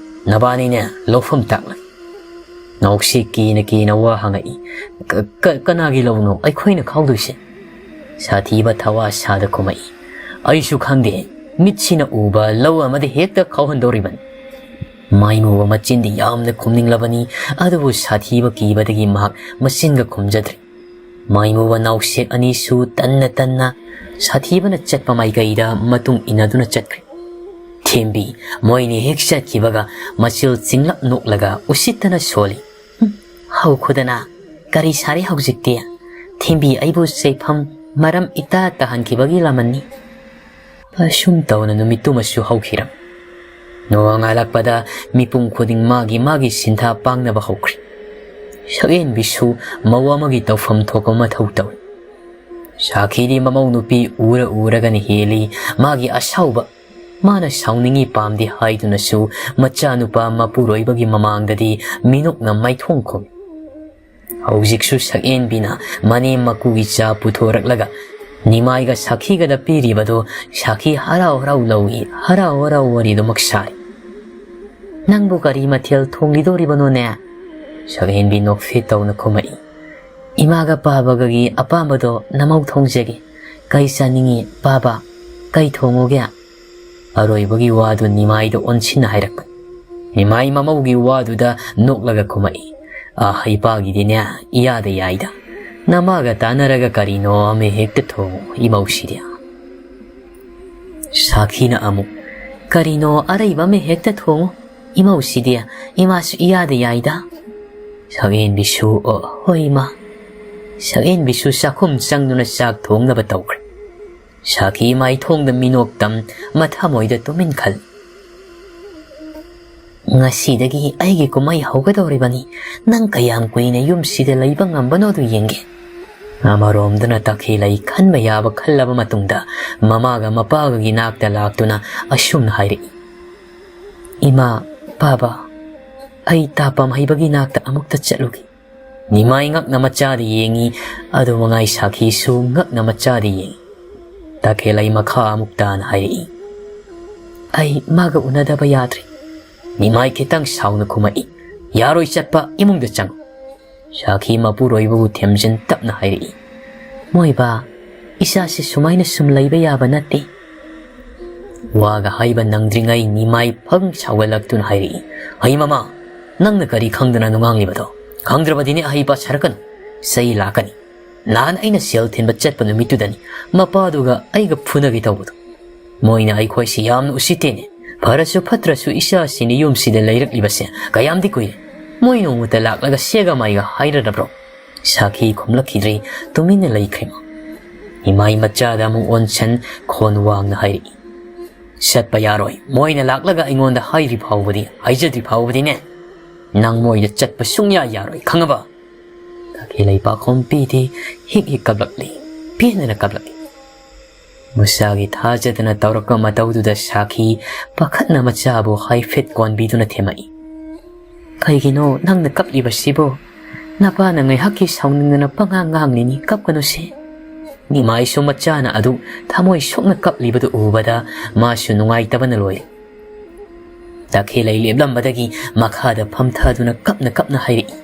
ꯅꯕꯥꯅꯤꯅꯦ ꯂꯧꯐꯝ ꯇꯥꯛꯂꯒꯦ"꯫ ꯅꯥꯎꯁꯦꯛ ꯀꯤꯅ ꯀꯤꯅ ꯋꯥ ꯍꯪꯉꯛꯏ, "ꯀ-, ꯀ-, ꯀꯅꯥꯒꯤ ꯂꯧꯅꯣ ꯑꯩꯈꯣꯏꯅ ꯈꯥꯎꯗꯣꯏꯁꯦ?" ꯁꯥꯊꯤꯕ ꯊꯋꯥ ꯁꯥꯗ ꯈꯨꯝꯃꯛꯏ, "ꯑꯩꯁꯨ ꯈꯪꯗꯦ, ꯃꯤꯠꯁꯤꯅ ꯎꯕ ꯂꯧ ꯑꯃꯗ ꯍꯦꯛꯇ ꯈꯥꯎꯍꯟꯗꯧꯔꯤꯕꯅꯤ"꯫ ꯃꯥꯏꯃꯨꯕ ꯃꯆꯤꯟꯗꯤ ꯌꯥꯝꯅ ꯈꯨꯝꯅꯤꯡꯂꯕꯅꯤ, ꯑꯗꯨꯕꯨ ꯁꯥꯊꯤꯕ ꯀꯤꯕꯗꯒꯤ ꯃꯍꯥꯛ ꯃꯆꯤꯟꯒ ꯈꯨꯝꯖꯗ꯭ꯔꯦ꯫ ꯃꯥꯏꯃꯨꯕ ꯅꯥꯎꯁꯦꯛ ꯑꯅꯤꯁꯨ ꯇꯟꯅ ꯇꯟꯅ ꯁꯥꯊꯤꯕꯅ ꯆꯠꯄ ꯃꯥꯏꯀꯩꯗ ꯃꯇꯨꯡ ꯏꯟꯅꯗꯨꯅ ꯆꯠꯈ꯭ꯔꯦ꯫ ꯊꯦꯝꯕꯤ ꯃꯣꯏꯅꯤ ꯍꯦꯛ ꯆꯠꯈꯤꯕꯒ ꯃꯆꯤꯜ ꯆꯤꯡꯂꯞ ꯅꯣꯛꯂꯒ ꯎꯁꯤꯠꯇꯅ ꯁꯣꯜꯂꯤ꯫ "ꯍꯨꯝ, ꯍꯧꯈꯣꯗꯅ, ꯀꯔꯤ ꯁꯥꯔꯦ ꯍꯧꯖꯤꯛꯇꯤ? ꯊꯦꯝꯕꯤ ꯑꯩꯕꯨ ꯆꯩꯐꯝ ꯃꯔꯝ ꯏꯇꯥ ꯇꯥꯍꯟꯈꯤꯕꯒꯤ ꯂꯃꯟꯅꯤ"꯫ ꯑꯁꯨꯝ ꯇꯧꯅ ꯅꯨꯃꯤꯠꯇꯨꯃꯁꯨ ꯍꯧꯈꯤꯔꯝ꯫ ꯅꯣꯡꯉꯥꯜꯂꯛꯄꯗ ꯃꯤꯄꯨꯝ ꯈꯨꯗꯤꯡ ꯃꯥꯒꯤ ꯃꯥꯒꯤ ꯁꯤꯟꯊꯥ ꯄꯥꯡꯅꯕ ꯍꯧꯈ꯭ꯔꯦ꯫ ꯁꯛꯍꯦꯟꯕꯤꯁꯨ ꯃꯧ ꯑꯃꯒꯤ ꯇꯧꯐꯝ ꯊꯣꯛꯄ ꯃꯊꯧ ꯇꯧꯏ꯫ ꯁꯥꯈꯤꯗꯤ ꯃꯃꯧ ꯅꯨꯄꯤ ꯎꯔ ꯎꯔꯒꯅ ꯍꯦꯜꯂꯤ ꯃꯥꯒꯤ ꯑꯁꯥꯎꯕ꯫ ꯃꯥꯅ ꯁꯥꯎꯅꯤꯡꯉꯤ ꯄꯥꯝꯗꯦ ꯍꯥꯏꯗꯨꯅꯁꯨ ꯃꯆꯥꯅꯨꯄꯥ ꯃꯄꯨꯔꯣꯏꯕꯒꯤ ꯃꯃꯥꯡꯗꯗꯤ ꯃꯤꯅꯣꯛꯅ ꯃꯥꯏꯊꯣꯡ ꯈꯨꯝꯃꯤ꯫ ꯍꯧꯖꯤꯛꯁꯨ ꯁꯛꯍꯦꯟꯕꯤꯅ ꯃꯅꯦꯝ ꯃꯀꯨꯒꯤ ꯆꯥ ꯄꯨꯊꯣꯔꯛꯂꯒ ꯅꯤꯃꯥꯏꯒ ꯁꯥꯈꯤꯒꯗ ꯄꯤꯔꯤꯕꯗꯣ ꯁꯥꯈꯤ ꯍꯔꯥꯎ ꯍꯔꯥꯎ ꯂꯧꯏ, ꯍꯔꯥꯎ ꯍꯔꯥꯎ ꯋꯥꯔꯤꯗꯨꯃꯛ ꯁꯥꯔꯤ꯫ "ꯅꯪꯕꯨ ꯀꯔꯤ ꯃꯊꯦꯜ ꯊꯣꯡꯂꯤꯗꯣꯔꯤꯕꯅꯣꯅꯦ?" ꯁꯛꯍꯦꯟꯕꯤ ꯅꯣꯛꯐꯦꯠ ꯇꯧꯅ ꯈꯨꯝꯃꯛꯏ꯫ "ꯏꯃꯥꯒ ꯄꯥꯕꯒꯒꯤ ꯑꯄꯥꯝꯕꯗꯣ ꯅꯃꯧ ꯊꯣꯡꯖꯒꯦ꯫ ꯀꯩ ꯆꯥꯅꯤꯡꯉꯤ ꯄꯥꯕ? ꯀꯩ ꯊꯣꯡꯉꯨꯒꯦ?" ꯑꯔꯣꯏꯕꯒꯤ ꯋꯥꯗꯨ ꯅꯤꯃꯥꯏꯗ ꯑꯣꯟꯁꯤꯟꯅ ꯍꯥꯏꯔꯛꯄ꯫ ꯅꯤꯃꯥꯏ ꯃꯃꯧꯒꯤ ꯋꯥꯗꯨꯗ ꯅꯣꯛꯂꯒ ꯈꯨꯝꯃꯛꯏ, "ꯑ, ꯏꯄꯥꯒꯤꯗꯤꯅꯦ ꯏꯌꯥꯗ ꯌꯥꯏꯗ꯫ ꯅꯃꯥꯒ ꯇꯥꯟꯅꯔꯒ ꯀꯔꯤꯅꯣ ꯑꯃ ꯍꯦꯛꯇ ꯊꯣꯡꯉꯨ ꯏꯃꯧꯁꯤꯗꯤ"꯫ ꯁꯥꯈꯤꯅ ꯑꯃꯨꯛ, "ꯀꯔꯤꯅꯣ ꯑꯔꯩꯕ ꯑꯃ ꯍꯦꯛꯇ ꯊꯣꯡꯉꯨ ꯏꯃꯧꯁꯤꯗꯤ, ꯏꯃꯥꯁꯨ ꯏꯌꯥꯗ ꯌꯥꯏꯗ"꯫ ꯁꯛꯍꯦꯟꯕꯤꯁꯨ, "ꯑꯣ, ꯍꯣꯏ ꯏꯃꯥ"꯫ ꯁꯛꯍꯦꯟꯕꯤꯁꯨ ꯆꯥꯛꯈꯨꯝ ꯆꯪꯗꯨꯅ ꯆꯥꯛ ꯊꯣꯡꯅꯕ ꯇꯧꯈ꯭ꯔꯦ꯫ ꯁꯥꯈꯤ ꯃꯥꯏꯊꯣꯡꯗ ꯃꯤꯅꯣꯛꯇꯝ, ꯃꯊꯃꯣꯏꯗ ꯇꯨꯃꯤꯟ ꯈꯜꯂꯤ꯫ "ꯉꯁꯤꯗꯒꯤ ꯑꯩꯒꯤ ꯀꯨꯝꯍꯩ ꯍꯧꯒꯗꯧꯔꯤꯕꯅꯤ꯫ ꯅꯪ ꯀꯌꯥꯝ ꯀꯨꯏꯅ ꯌꯨꯝꯁꯤꯗ ꯂꯩꯕ ꯉꯝꯕꯅꯣꯗꯨ ꯌꯦꯡꯒꯦ꯫" ꯑꯃꯔꯣꯝꯗꯅ ꯇꯈꯦꯜꯂꯩ ꯈꯟꯕ ꯌꯥꯕ ꯈꯜꯂꯕ ꯃꯇꯨꯡꯗ ꯃꯃꯥꯒ ꯃꯄꯥꯒꯒꯤ ꯅꯥꯛꯇ ꯂꯥꯛꯇꯨꯅ ꯑꯁꯨꯝꯅ ꯍꯥꯏꯔꯛꯏ, "ꯏꯃꯥ, ꯄꯥꯕ, ꯑꯩ ꯇꯥꯄꯝ ꯍꯩꯕꯒꯤ ꯅꯥꯛꯇ ꯑꯃꯨꯛꯇ ꯆꯠꯂꯨꯒꯦ꯫" ꯅꯤꯃꯥꯏ ꯉꯛꯅ ꯃꯆꯥꯗ ꯌꯦꯡꯉꯤ, ꯑꯗꯨ ꯃꯉꯥꯏ ꯁꯥꯈꯤꯁꯨ ꯉꯛꯅ ꯃꯆꯥꯗ ꯌꯦꯡꯉꯤ꯫ ꯇꯈꯦꯜꯂꯩ ꯃꯈꯥ ꯑꯃꯨꯛ ꯇꯥꯅ ꯍꯥꯏꯔꯛꯏ, "ꯑꯩ ꯃꯥꯒ ꯎꯅꯗꯕ ꯌꯥꯗ꯭ꯔꯦ꯫" ꯅꯤꯃꯥꯏ ꯈꯤꯇꯪ ꯁꯥꯎꯅ ꯈꯨꯝꯃꯛꯏ, "ꯌꯥꯔꯣꯏ ꯆꯠꯄ, ꯏꯃꯨꯡꯗ ꯆꯪꯉꯨ꯫" ꯁꯥꯈꯤ ꯃꯄꯨꯔꯣꯏꯕꯕꯨ ꯊꯦꯝꯖꯤꯟ ꯇꯞꯅ ꯍꯥꯏꯔꯛꯏ, "ꯃꯣꯏꯕꯥ, ꯏꯆꯥꯁꯤ ꯁꯨꯃꯥꯏꯅ ꯁꯨꯝ ꯂꯩꯕ ꯌꯥꯕ ꯅꯠꯇꯦ꯫" ꯋꯥꯒ ꯍꯥꯏꯕ ꯅꯪꯗ꯭ꯔꯤꯉꯩ ꯅꯤꯃꯥꯏ ꯐꯪ ꯁꯥꯎꯒꯠꯂꯛꯇꯨꯅ ꯍꯥꯏꯔꯛꯏ, "ꯍꯩ ꯃꯃꯥ, ꯅꯪꯅ ꯀꯔꯤ ꯈꯪꯗꯅ ꯅꯨꯡꯉꯥꯡꯂꯤꯕꯗꯣ? ꯈꯪꯗ꯭ꯔꯕꯗꯤꯅꯦ ꯑꯍꯩ ꯄꯥ ꯁꯥꯔꯛꯀꯅꯨ꯫ ꯆꯩ ꯂꯥꯛꯀꯅꯤ꯫ ꯅꯍꯥꯟ ꯑꯩꯅ ꯁꯦꯜ ꯊꯤꯟꯕ ꯆꯠꯄ ꯅꯨꯃꯤꯠꯇꯨꯗꯅꯤ ꯃꯄꯥꯗꯨꯒ ꯑꯩꯒ ꯐꯨꯅꯒꯦ ꯇꯧꯕꯗꯣ꯫ ꯃꯣꯏꯅ ꯑꯩꯈꯣꯏꯁꯤ ꯌꯥꯝꯅ ꯎꯁꯤꯠꯇꯦꯅꯦ꯫ ꯐꯔꯁꯨ ꯐꯠꯇ꯭ꯔꯁꯨ ꯏꯆꯥꯁꯤꯅ ꯌꯨꯝꯁꯤꯗ ꯂꯩꯔꯛꯂꯤꯕꯁꯦ ꯀꯌꯥꯝꯗꯤ ꯀꯨꯏꯔꯦ꯫ ꯃꯣꯏ ꯅꯣꯡꯃꯇ ꯂꯥꯛꯂꯒ ꯁꯦꯒ ꯃꯥꯏꯒ ꯍꯥꯏꯔꯔꯕ꯭ꯔꯣ?" ꯁꯥꯈꯤ ꯈꯨꯝꯂꯛꯈꯤꯗ꯭ꯔꯤ, ꯇꯨꯃꯤꯟꯅ ꯂꯩꯈ꯭ꯔꯦ꯫ ꯏꯃꯥꯏ ꯃꯆꯥꯗ ꯑꯃꯨꯛ ꯑꯣꯟꯁꯟ ꯈꯣꯟ ꯋꯥꯡꯅ ꯍꯥꯏꯔꯛꯏ, "ꯆꯠꯄ ꯌꯥꯔꯣꯏ꯫ ꯃꯣꯏꯅ ꯂꯥꯛꯂꯒ ꯑꯩꯉꯣꯟꯗ ꯍꯥꯏꯗ꯭ꯔꯤ ꯐꯥꯎꯕꯗꯤ, ꯍꯥꯏꯖꯗ꯭ꯔꯤ ꯐꯥꯎꯕꯗꯤꯅꯦ, ꯅꯪ ꯃꯣꯏꯗ ꯆꯠꯄ ꯁꯨꯡꯌꯥ ꯌꯥꯔꯣꯏ, ꯈꯪꯉꯕ?" ꯇꯈꯦꯜꯂꯩ ꯄꯥꯈꯣꯝ ꯄꯤꯗꯦ, ꯍꯤꯛ ꯍꯤꯛ ꯀꯞꯂꯛꯂꯤ, ꯄꯦꯟꯗꯅ ꯀꯞꯂꯛꯂꯤ꯫ ꯃꯆꯥꯒꯤ ꯊꯥꯖꯗꯅ ꯇꯧꯔꯛꯄ ꯃꯇꯧꯗꯨꯗ ꯁꯥꯈꯤ ꯄꯥꯈꯠꯅ ꯃꯆꯥꯕꯨ ꯍꯥꯏꯐꯦꯠ ꯀꯣꯟꯕꯤꯗꯨꯅ ꯊꯦꯝꯃꯛꯏ, "ꯀꯩꯒꯤꯅꯣ ꯅꯪꯅ ꯀꯞꯂꯤꯕꯁꯤꯕꯨ? ꯅꯄꯥꯅ ꯉꯥꯏꯍꯥꯛꯀꯤ ꯁꯥꯎꯅꯤꯡꯗꯅ ꯄꯉꯥꯡ ꯉꯥꯡꯂꯤꯅꯤ, ꯀꯞꯀꯅꯨꯁꯦ꯫" ꯅꯤꯃꯥꯏꯁꯨ ꯃꯆꯥꯅ ꯑꯗꯨ ꯊꯃꯣꯏ ꯁꯣꯛꯅ ꯀꯞꯂꯤꯕꯗꯨ ꯎꯕꯗ ꯃꯥꯁꯨ ꯅꯨꯡꯉꯥꯏꯇꯕꯅ ꯂꯣꯏꯔꯦ꯫ ꯇꯈꯦꯜꯂꯩ ꯂꯦꯞꯂꯝꯕꯗꯒꯤ ꯃꯈꯥꯗ ꯐꯝꯊꯗꯨꯅ ꯀꯞꯅ ꯀꯞꯅ ꯍꯥꯏꯔꯛꯏ,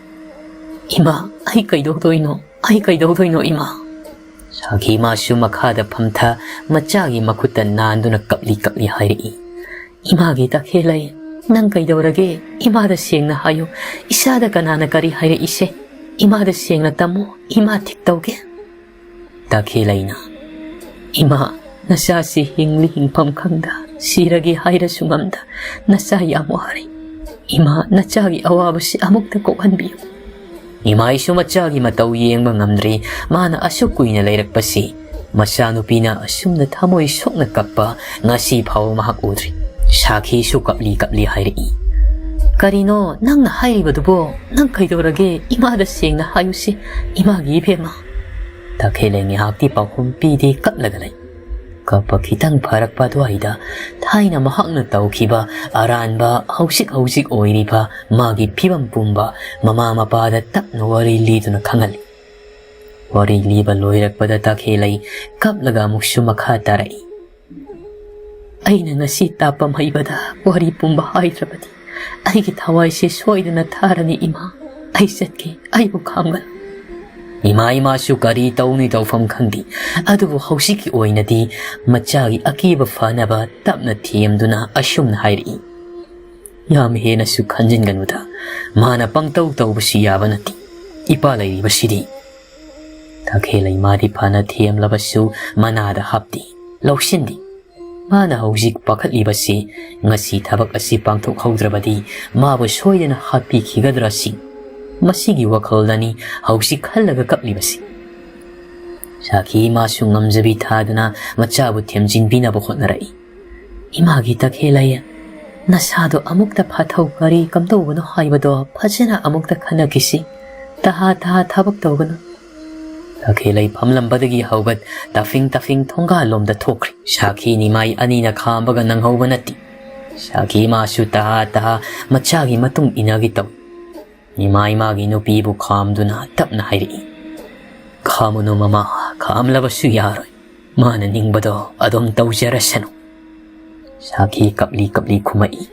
"ꯏꯃꯥ, ꯑꯩ ꯀꯩꯗꯧꯗꯣꯏꯅꯣ? ꯑꯩ ꯀꯩꯗꯧꯗꯣꯏꯅꯣ, ꯏꯃꯥ?" ꯁꯥꯈꯤ ꯃꯥꯁꯨ ꯃꯈꯥꯗ ꯐꯝꯊ ꯃꯆꯥꯒꯤ ꯃꯈꯨꯠꯇ ꯅꯥꯟꯗꯨꯅ ꯀꯞꯂꯤ ꯀꯞꯂꯤ ꯍꯥꯏꯔꯛꯏ, "ꯏꯃꯥꯒꯤ ꯇꯈꯦꯜꯂꯩ, ꯅꯪ ꯀꯩꯗꯧꯔꯒꯦ? ꯏꯃꯥꯗ ꯁꯦꯡꯅ ꯍꯥꯏꯌꯨ꯫ ꯏꯆꯥꯗ ꯀꯅꯥꯅ ꯀꯔꯤ ꯍꯥꯏꯔꯛꯏꯁꯦ? ꯏꯃꯥꯗ ꯁꯦꯡꯅ ꯇꯝꯃꯨ, ꯏꯃꯥ ꯊꯤꯛ ꯇꯧꯒꯦ꯫" ꯇꯈꯦꯜꯂꯩꯅ, "ꯏꯃꯥ, ꯅꯆꯥꯁꯤ ꯍꯤꯡꯂꯤ ꯍꯤꯡꯐꯝ ꯈꯪꯗ, ꯁꯤꯔꯒꯦ ꯍꯥꯏꯔꯁꯨ ꯉꯝꯗ ꯅꯆꯥ ꯌꯥꯝ ꯋꯥꯔꯦ꯫ ꯏꯃꯥ, ꯅꯆꯥꯒꯤ ꯑꯋꯥꯕꯁꯤ ꯑꯃꯨꯛꯇ ꯀꯣꯛꯍꯟꯕꯤꯌꯨ꯫" ꯏꯃꯥꯏꯁꯨ ꯃꯆꯥꯒꯤ ꯃꯇꯧ ꯌꯦꯡꯕ ꯉꯝꯗ꯭ꯔꯤ꯫ ꯃꯥꯅ ꯑꯁꯨꯛ ꯀꯨꯏꯅ ꯂꯩꯔꯛꯄꯁꯤ ꯃꯆꯥꯅꯨꯄꯤꯅ ꯑꯁꯨꯝꯅ ꯊꯃꯣꯏ ꯁꯣꯛꯅ ꯀꯞꯄ ꯉꯁꯤ ꯐꯥꯎꯕ ꯃꯍꯥꯛ ꯎꯗ꯭ꯔꯤ꯫ ꯁꯥꯈꯤꯁꯨ ꯀꯞꯂꯤ ꯀꯞꯂꯤ ꯍꯥꯏꯔꯛꯏ꯫ "ꯀꯔꯤꯅꯣ ꯅꯪꯅ ꯍꯥꯏꯔꯤꯕꯗꯨꯕꯣ? ꯅꯪ ꯀꯩꯗꯧꯔꯒꯦ? ꯏꯃꯥꯗ ꯁꯦꯡꯅ ꯍꯥꯏꯌꯨꯁꯤ, ꯏꯃꯥꯒꯤ ꯏꯕꯦꯝꯃ꯫" ꯇꯈꯦꯜꯂꯩ ꯉꯥꯏꯍꯥꯛꯇꯤ ꯄꯥꯎꯈꯨꯝ ꯄꯤꯗꯦ, ꯀꯞꯂꯒ ꯂꯩ꯫ ꯀꯞꯄ ꯈꯤꯇꯪ ꯐꯔꯛꯄ ꯑꯗꯨꯋꯥꯏꯗ ꯊꯥꯏꯅ ꯃꯍꯥꯛꯅ ꯇꯧꯈꯤꯕ ꯑꯔꯥꯟꯕ, ꯍꯧꯖꯤꯛ ꯍꯧꯖꯤꯛ ꯑꯣꯏꯔꯤꯕ ꯃꯥꯒꯤ ꯐꯤꯕꯝ ꯄꯨꯝꯕ ꯃꯃꯥ ꯃꯄꯥꯗ ꯇꯞꯅ ꯋꯥꯔꯤ ꯂꯤꯗꯨꯅ ꯈꯪꯍꯜꯂꯤ꯫ ꯋꯥꯔꯤ ꯂꯤꯕ ꯂꯣꯏꯔꯛꯄꯗ ꯇꯈꯦꯜꯂꯩ ꯀꯞꯂꯒ ꯑꯃꯨꯛꯁꯨ ꯃꯈꯥ ꯇꯥꯔꯛꯏ꯫ "ꯑꯩꯅ ꯉꯁꯤ ꯇꯥꯄꯝ ꯍꯩꯕꯗ ꯋꯥꯔꯤ ꯄꯨꯝꯕ ꯍꯥꯏꯗ꯭ꯔꯕꯗꯤ ꯑꯩꯒꯤ ꯊꯋꯥꯏꯁꯦ ꯁꯣꯏꯗꯅ ꯊꯥꯔꯅꯤ ꯏꯃꯥ꯫ ꯑꯩ ꯆꯠꯀꯦ, ꯑꯩꯕꯨ ꯈꯥꯝꯒꯅꯨ꯫" ꯏꯃꯥ ꯏꯃꯥꯁꯨ ꯀꯔꯤ ꯇꯧꯅꯤ ꯇꯧꯐꯝ ꯈꯪꯗꯦ꯫ ꯑꯗꯨꯕꯨ ꯍꯧꯖꯤꯛꯀꯤ ꯑꯣꯏꯅꯗꯤ ꯃꯆꯥꯒꯤ ꯑꯀꯤꯕ ꯐꯅꯕ ꯇꯞꯅ ꯊꯦꯝꯗꯨꯅ ꯑꯁꯨꯝꯅ ꯍꯥꯏꯔꯛꯏ꯫ "ꯌꯥꯝ ꯍꯦꯟꯅꯁꯨ ꯈꯟꯖꯤꯟꯒꯅꯨꯗ, ꯃꯥꯅ ꯄꯪꯇꯧ ꯇꯧꯕꯁꯨ ꯌꯥꯕ ꯅꯠꯇꯦ꯫ ꯏꯄꯥ ꯂꯩꯔꯤꯕꯁꯤꯗꯤ꯫" ꯇꯈꯦꯜꯂꯩ ꯃꯥꯗꯤ ꯐꯅ ꯊꯦꯝꯂꯕꯁꯨ ꯃꯅꯥꯗ ꯍꯥꯞꯇꯦ, ꯂꯧꯁꯤꯟꯗꯦ꯫ ꯃꯥꯅ ꯍꯧꯖꯤꯛ ꯄꯥꯈꯠꯂꯤꯕꯁꯤ ꯉꯁꯤ ꯊꯕꯛ ꯑꯁꯤ ꯄꯥꯡꯊꯣꯛꯍꯧꯗ꯭ꯔꯕꯗꯤ ꯃꯥꯕꯨ ꯁꯣꯏꯗꯅ ꯍꯥꯠꯄꯤꯈꯤꯒꯗ꯭ꯔꯥ ꯁꯤ꯫ ꯃꯁꯤꯒꯤ ꯋꯥꯈꯜꯗꯅꯤ ꯍꯧꯖꯤꯛ ꯈꯜꯂꯒ ꯀꯞꯂꯤꯕꯁꯤ꯫ ꯁꯥꯈꯤ ꯃꯥꯁꯨ ꯉꯝꯖꯕꯤ ꯊꯥꯗꯨꯅ ꯃꯆꯥꯕꯨ ꯊꯦꯝꯖꯤꯟꯕꯤꯅꯕ ꯍꯣꯠꯅꯔꯛꯏ꯫ "ꯏꯃꯥꯒꯤ ꯇꯈꯦꯜꯂꯩ, ꯅꯁꯥꯗꯣ ꯑꯃꯨꯛꯇ ꯐꯥꯊꯧ, ꯀꯔꯤ ꯀꯝꯗꯧꯕꯅꯣ ꯍꯥꯏꯕꯗꯣ ꯐꯖꯅ ꯑꯃꯨꯛꯇ ꯈꯟꯅꯈꯤꯁꯤ꯫ ꯇꯍꯥ ꯇꯍꯥ ꯊꯕꯛ ꯇꯧꯒꯅꯨ꯫" ꯇꯈꯦꯜꯂꯩ ꯐꯝꯂꯝꯕꯗꯒꯤ ꯍꯧꯒꯠ ꯇꯥꯐꯤꯡ ꯇꯥꯐꯤꯡ ꯊꯣꯡꯒꯥꯜꯂꯣꯝꯗ ꯊꯣꯛꯈ꯭ꯔꯤ꯫ ꯁꯥꯈꯤ ꯅꯤꯃꯥꯏ ꯑꯅꯤꯅ ꯈꯥꯝꯕꯒ ꯅꯪꯍꯧꯕ ꯅꯠꯇꯦ꯫ ꯁꯥꯈꯤ ꯃꯥꯁꯨ ꯇꯍꯥ ꯇꯍꯥ ꯃꯆꯥꯒꯤ ꯃꯇꯨꯡ ꯏꯟꯅꯒꯦ ꯇꯧꯏ꯫ ꯅꯤꯃꯥꯏ ꯃꯥꯒꯤ ꯅꯨꯄꯤꯕꯨ ꯈꯥꯝꯗꯨꯅ ꯇꯞꯅ ꯍꯥꯏꯔꯛꯏ, "ꯈꯥꯝꯃꯨꯅꯨ ꯃꯃꯥ, ꯈꯥꯝꯂꯕꯁꯨ ꯌꯥꯔꯣꯏ꯫ ꯃꯥꯅ ꯅꯤꯡꯕꯗꯣ ꯑꯗꯨꯝ ꯇꯧꯖꯔꯁꯅꯨ꯫" ꯁꯥꯈꯤ ꯀꯞꯂꯤ ꯀꯞꯂꯤ ꯈꯨꯝꯃꯛꯏ,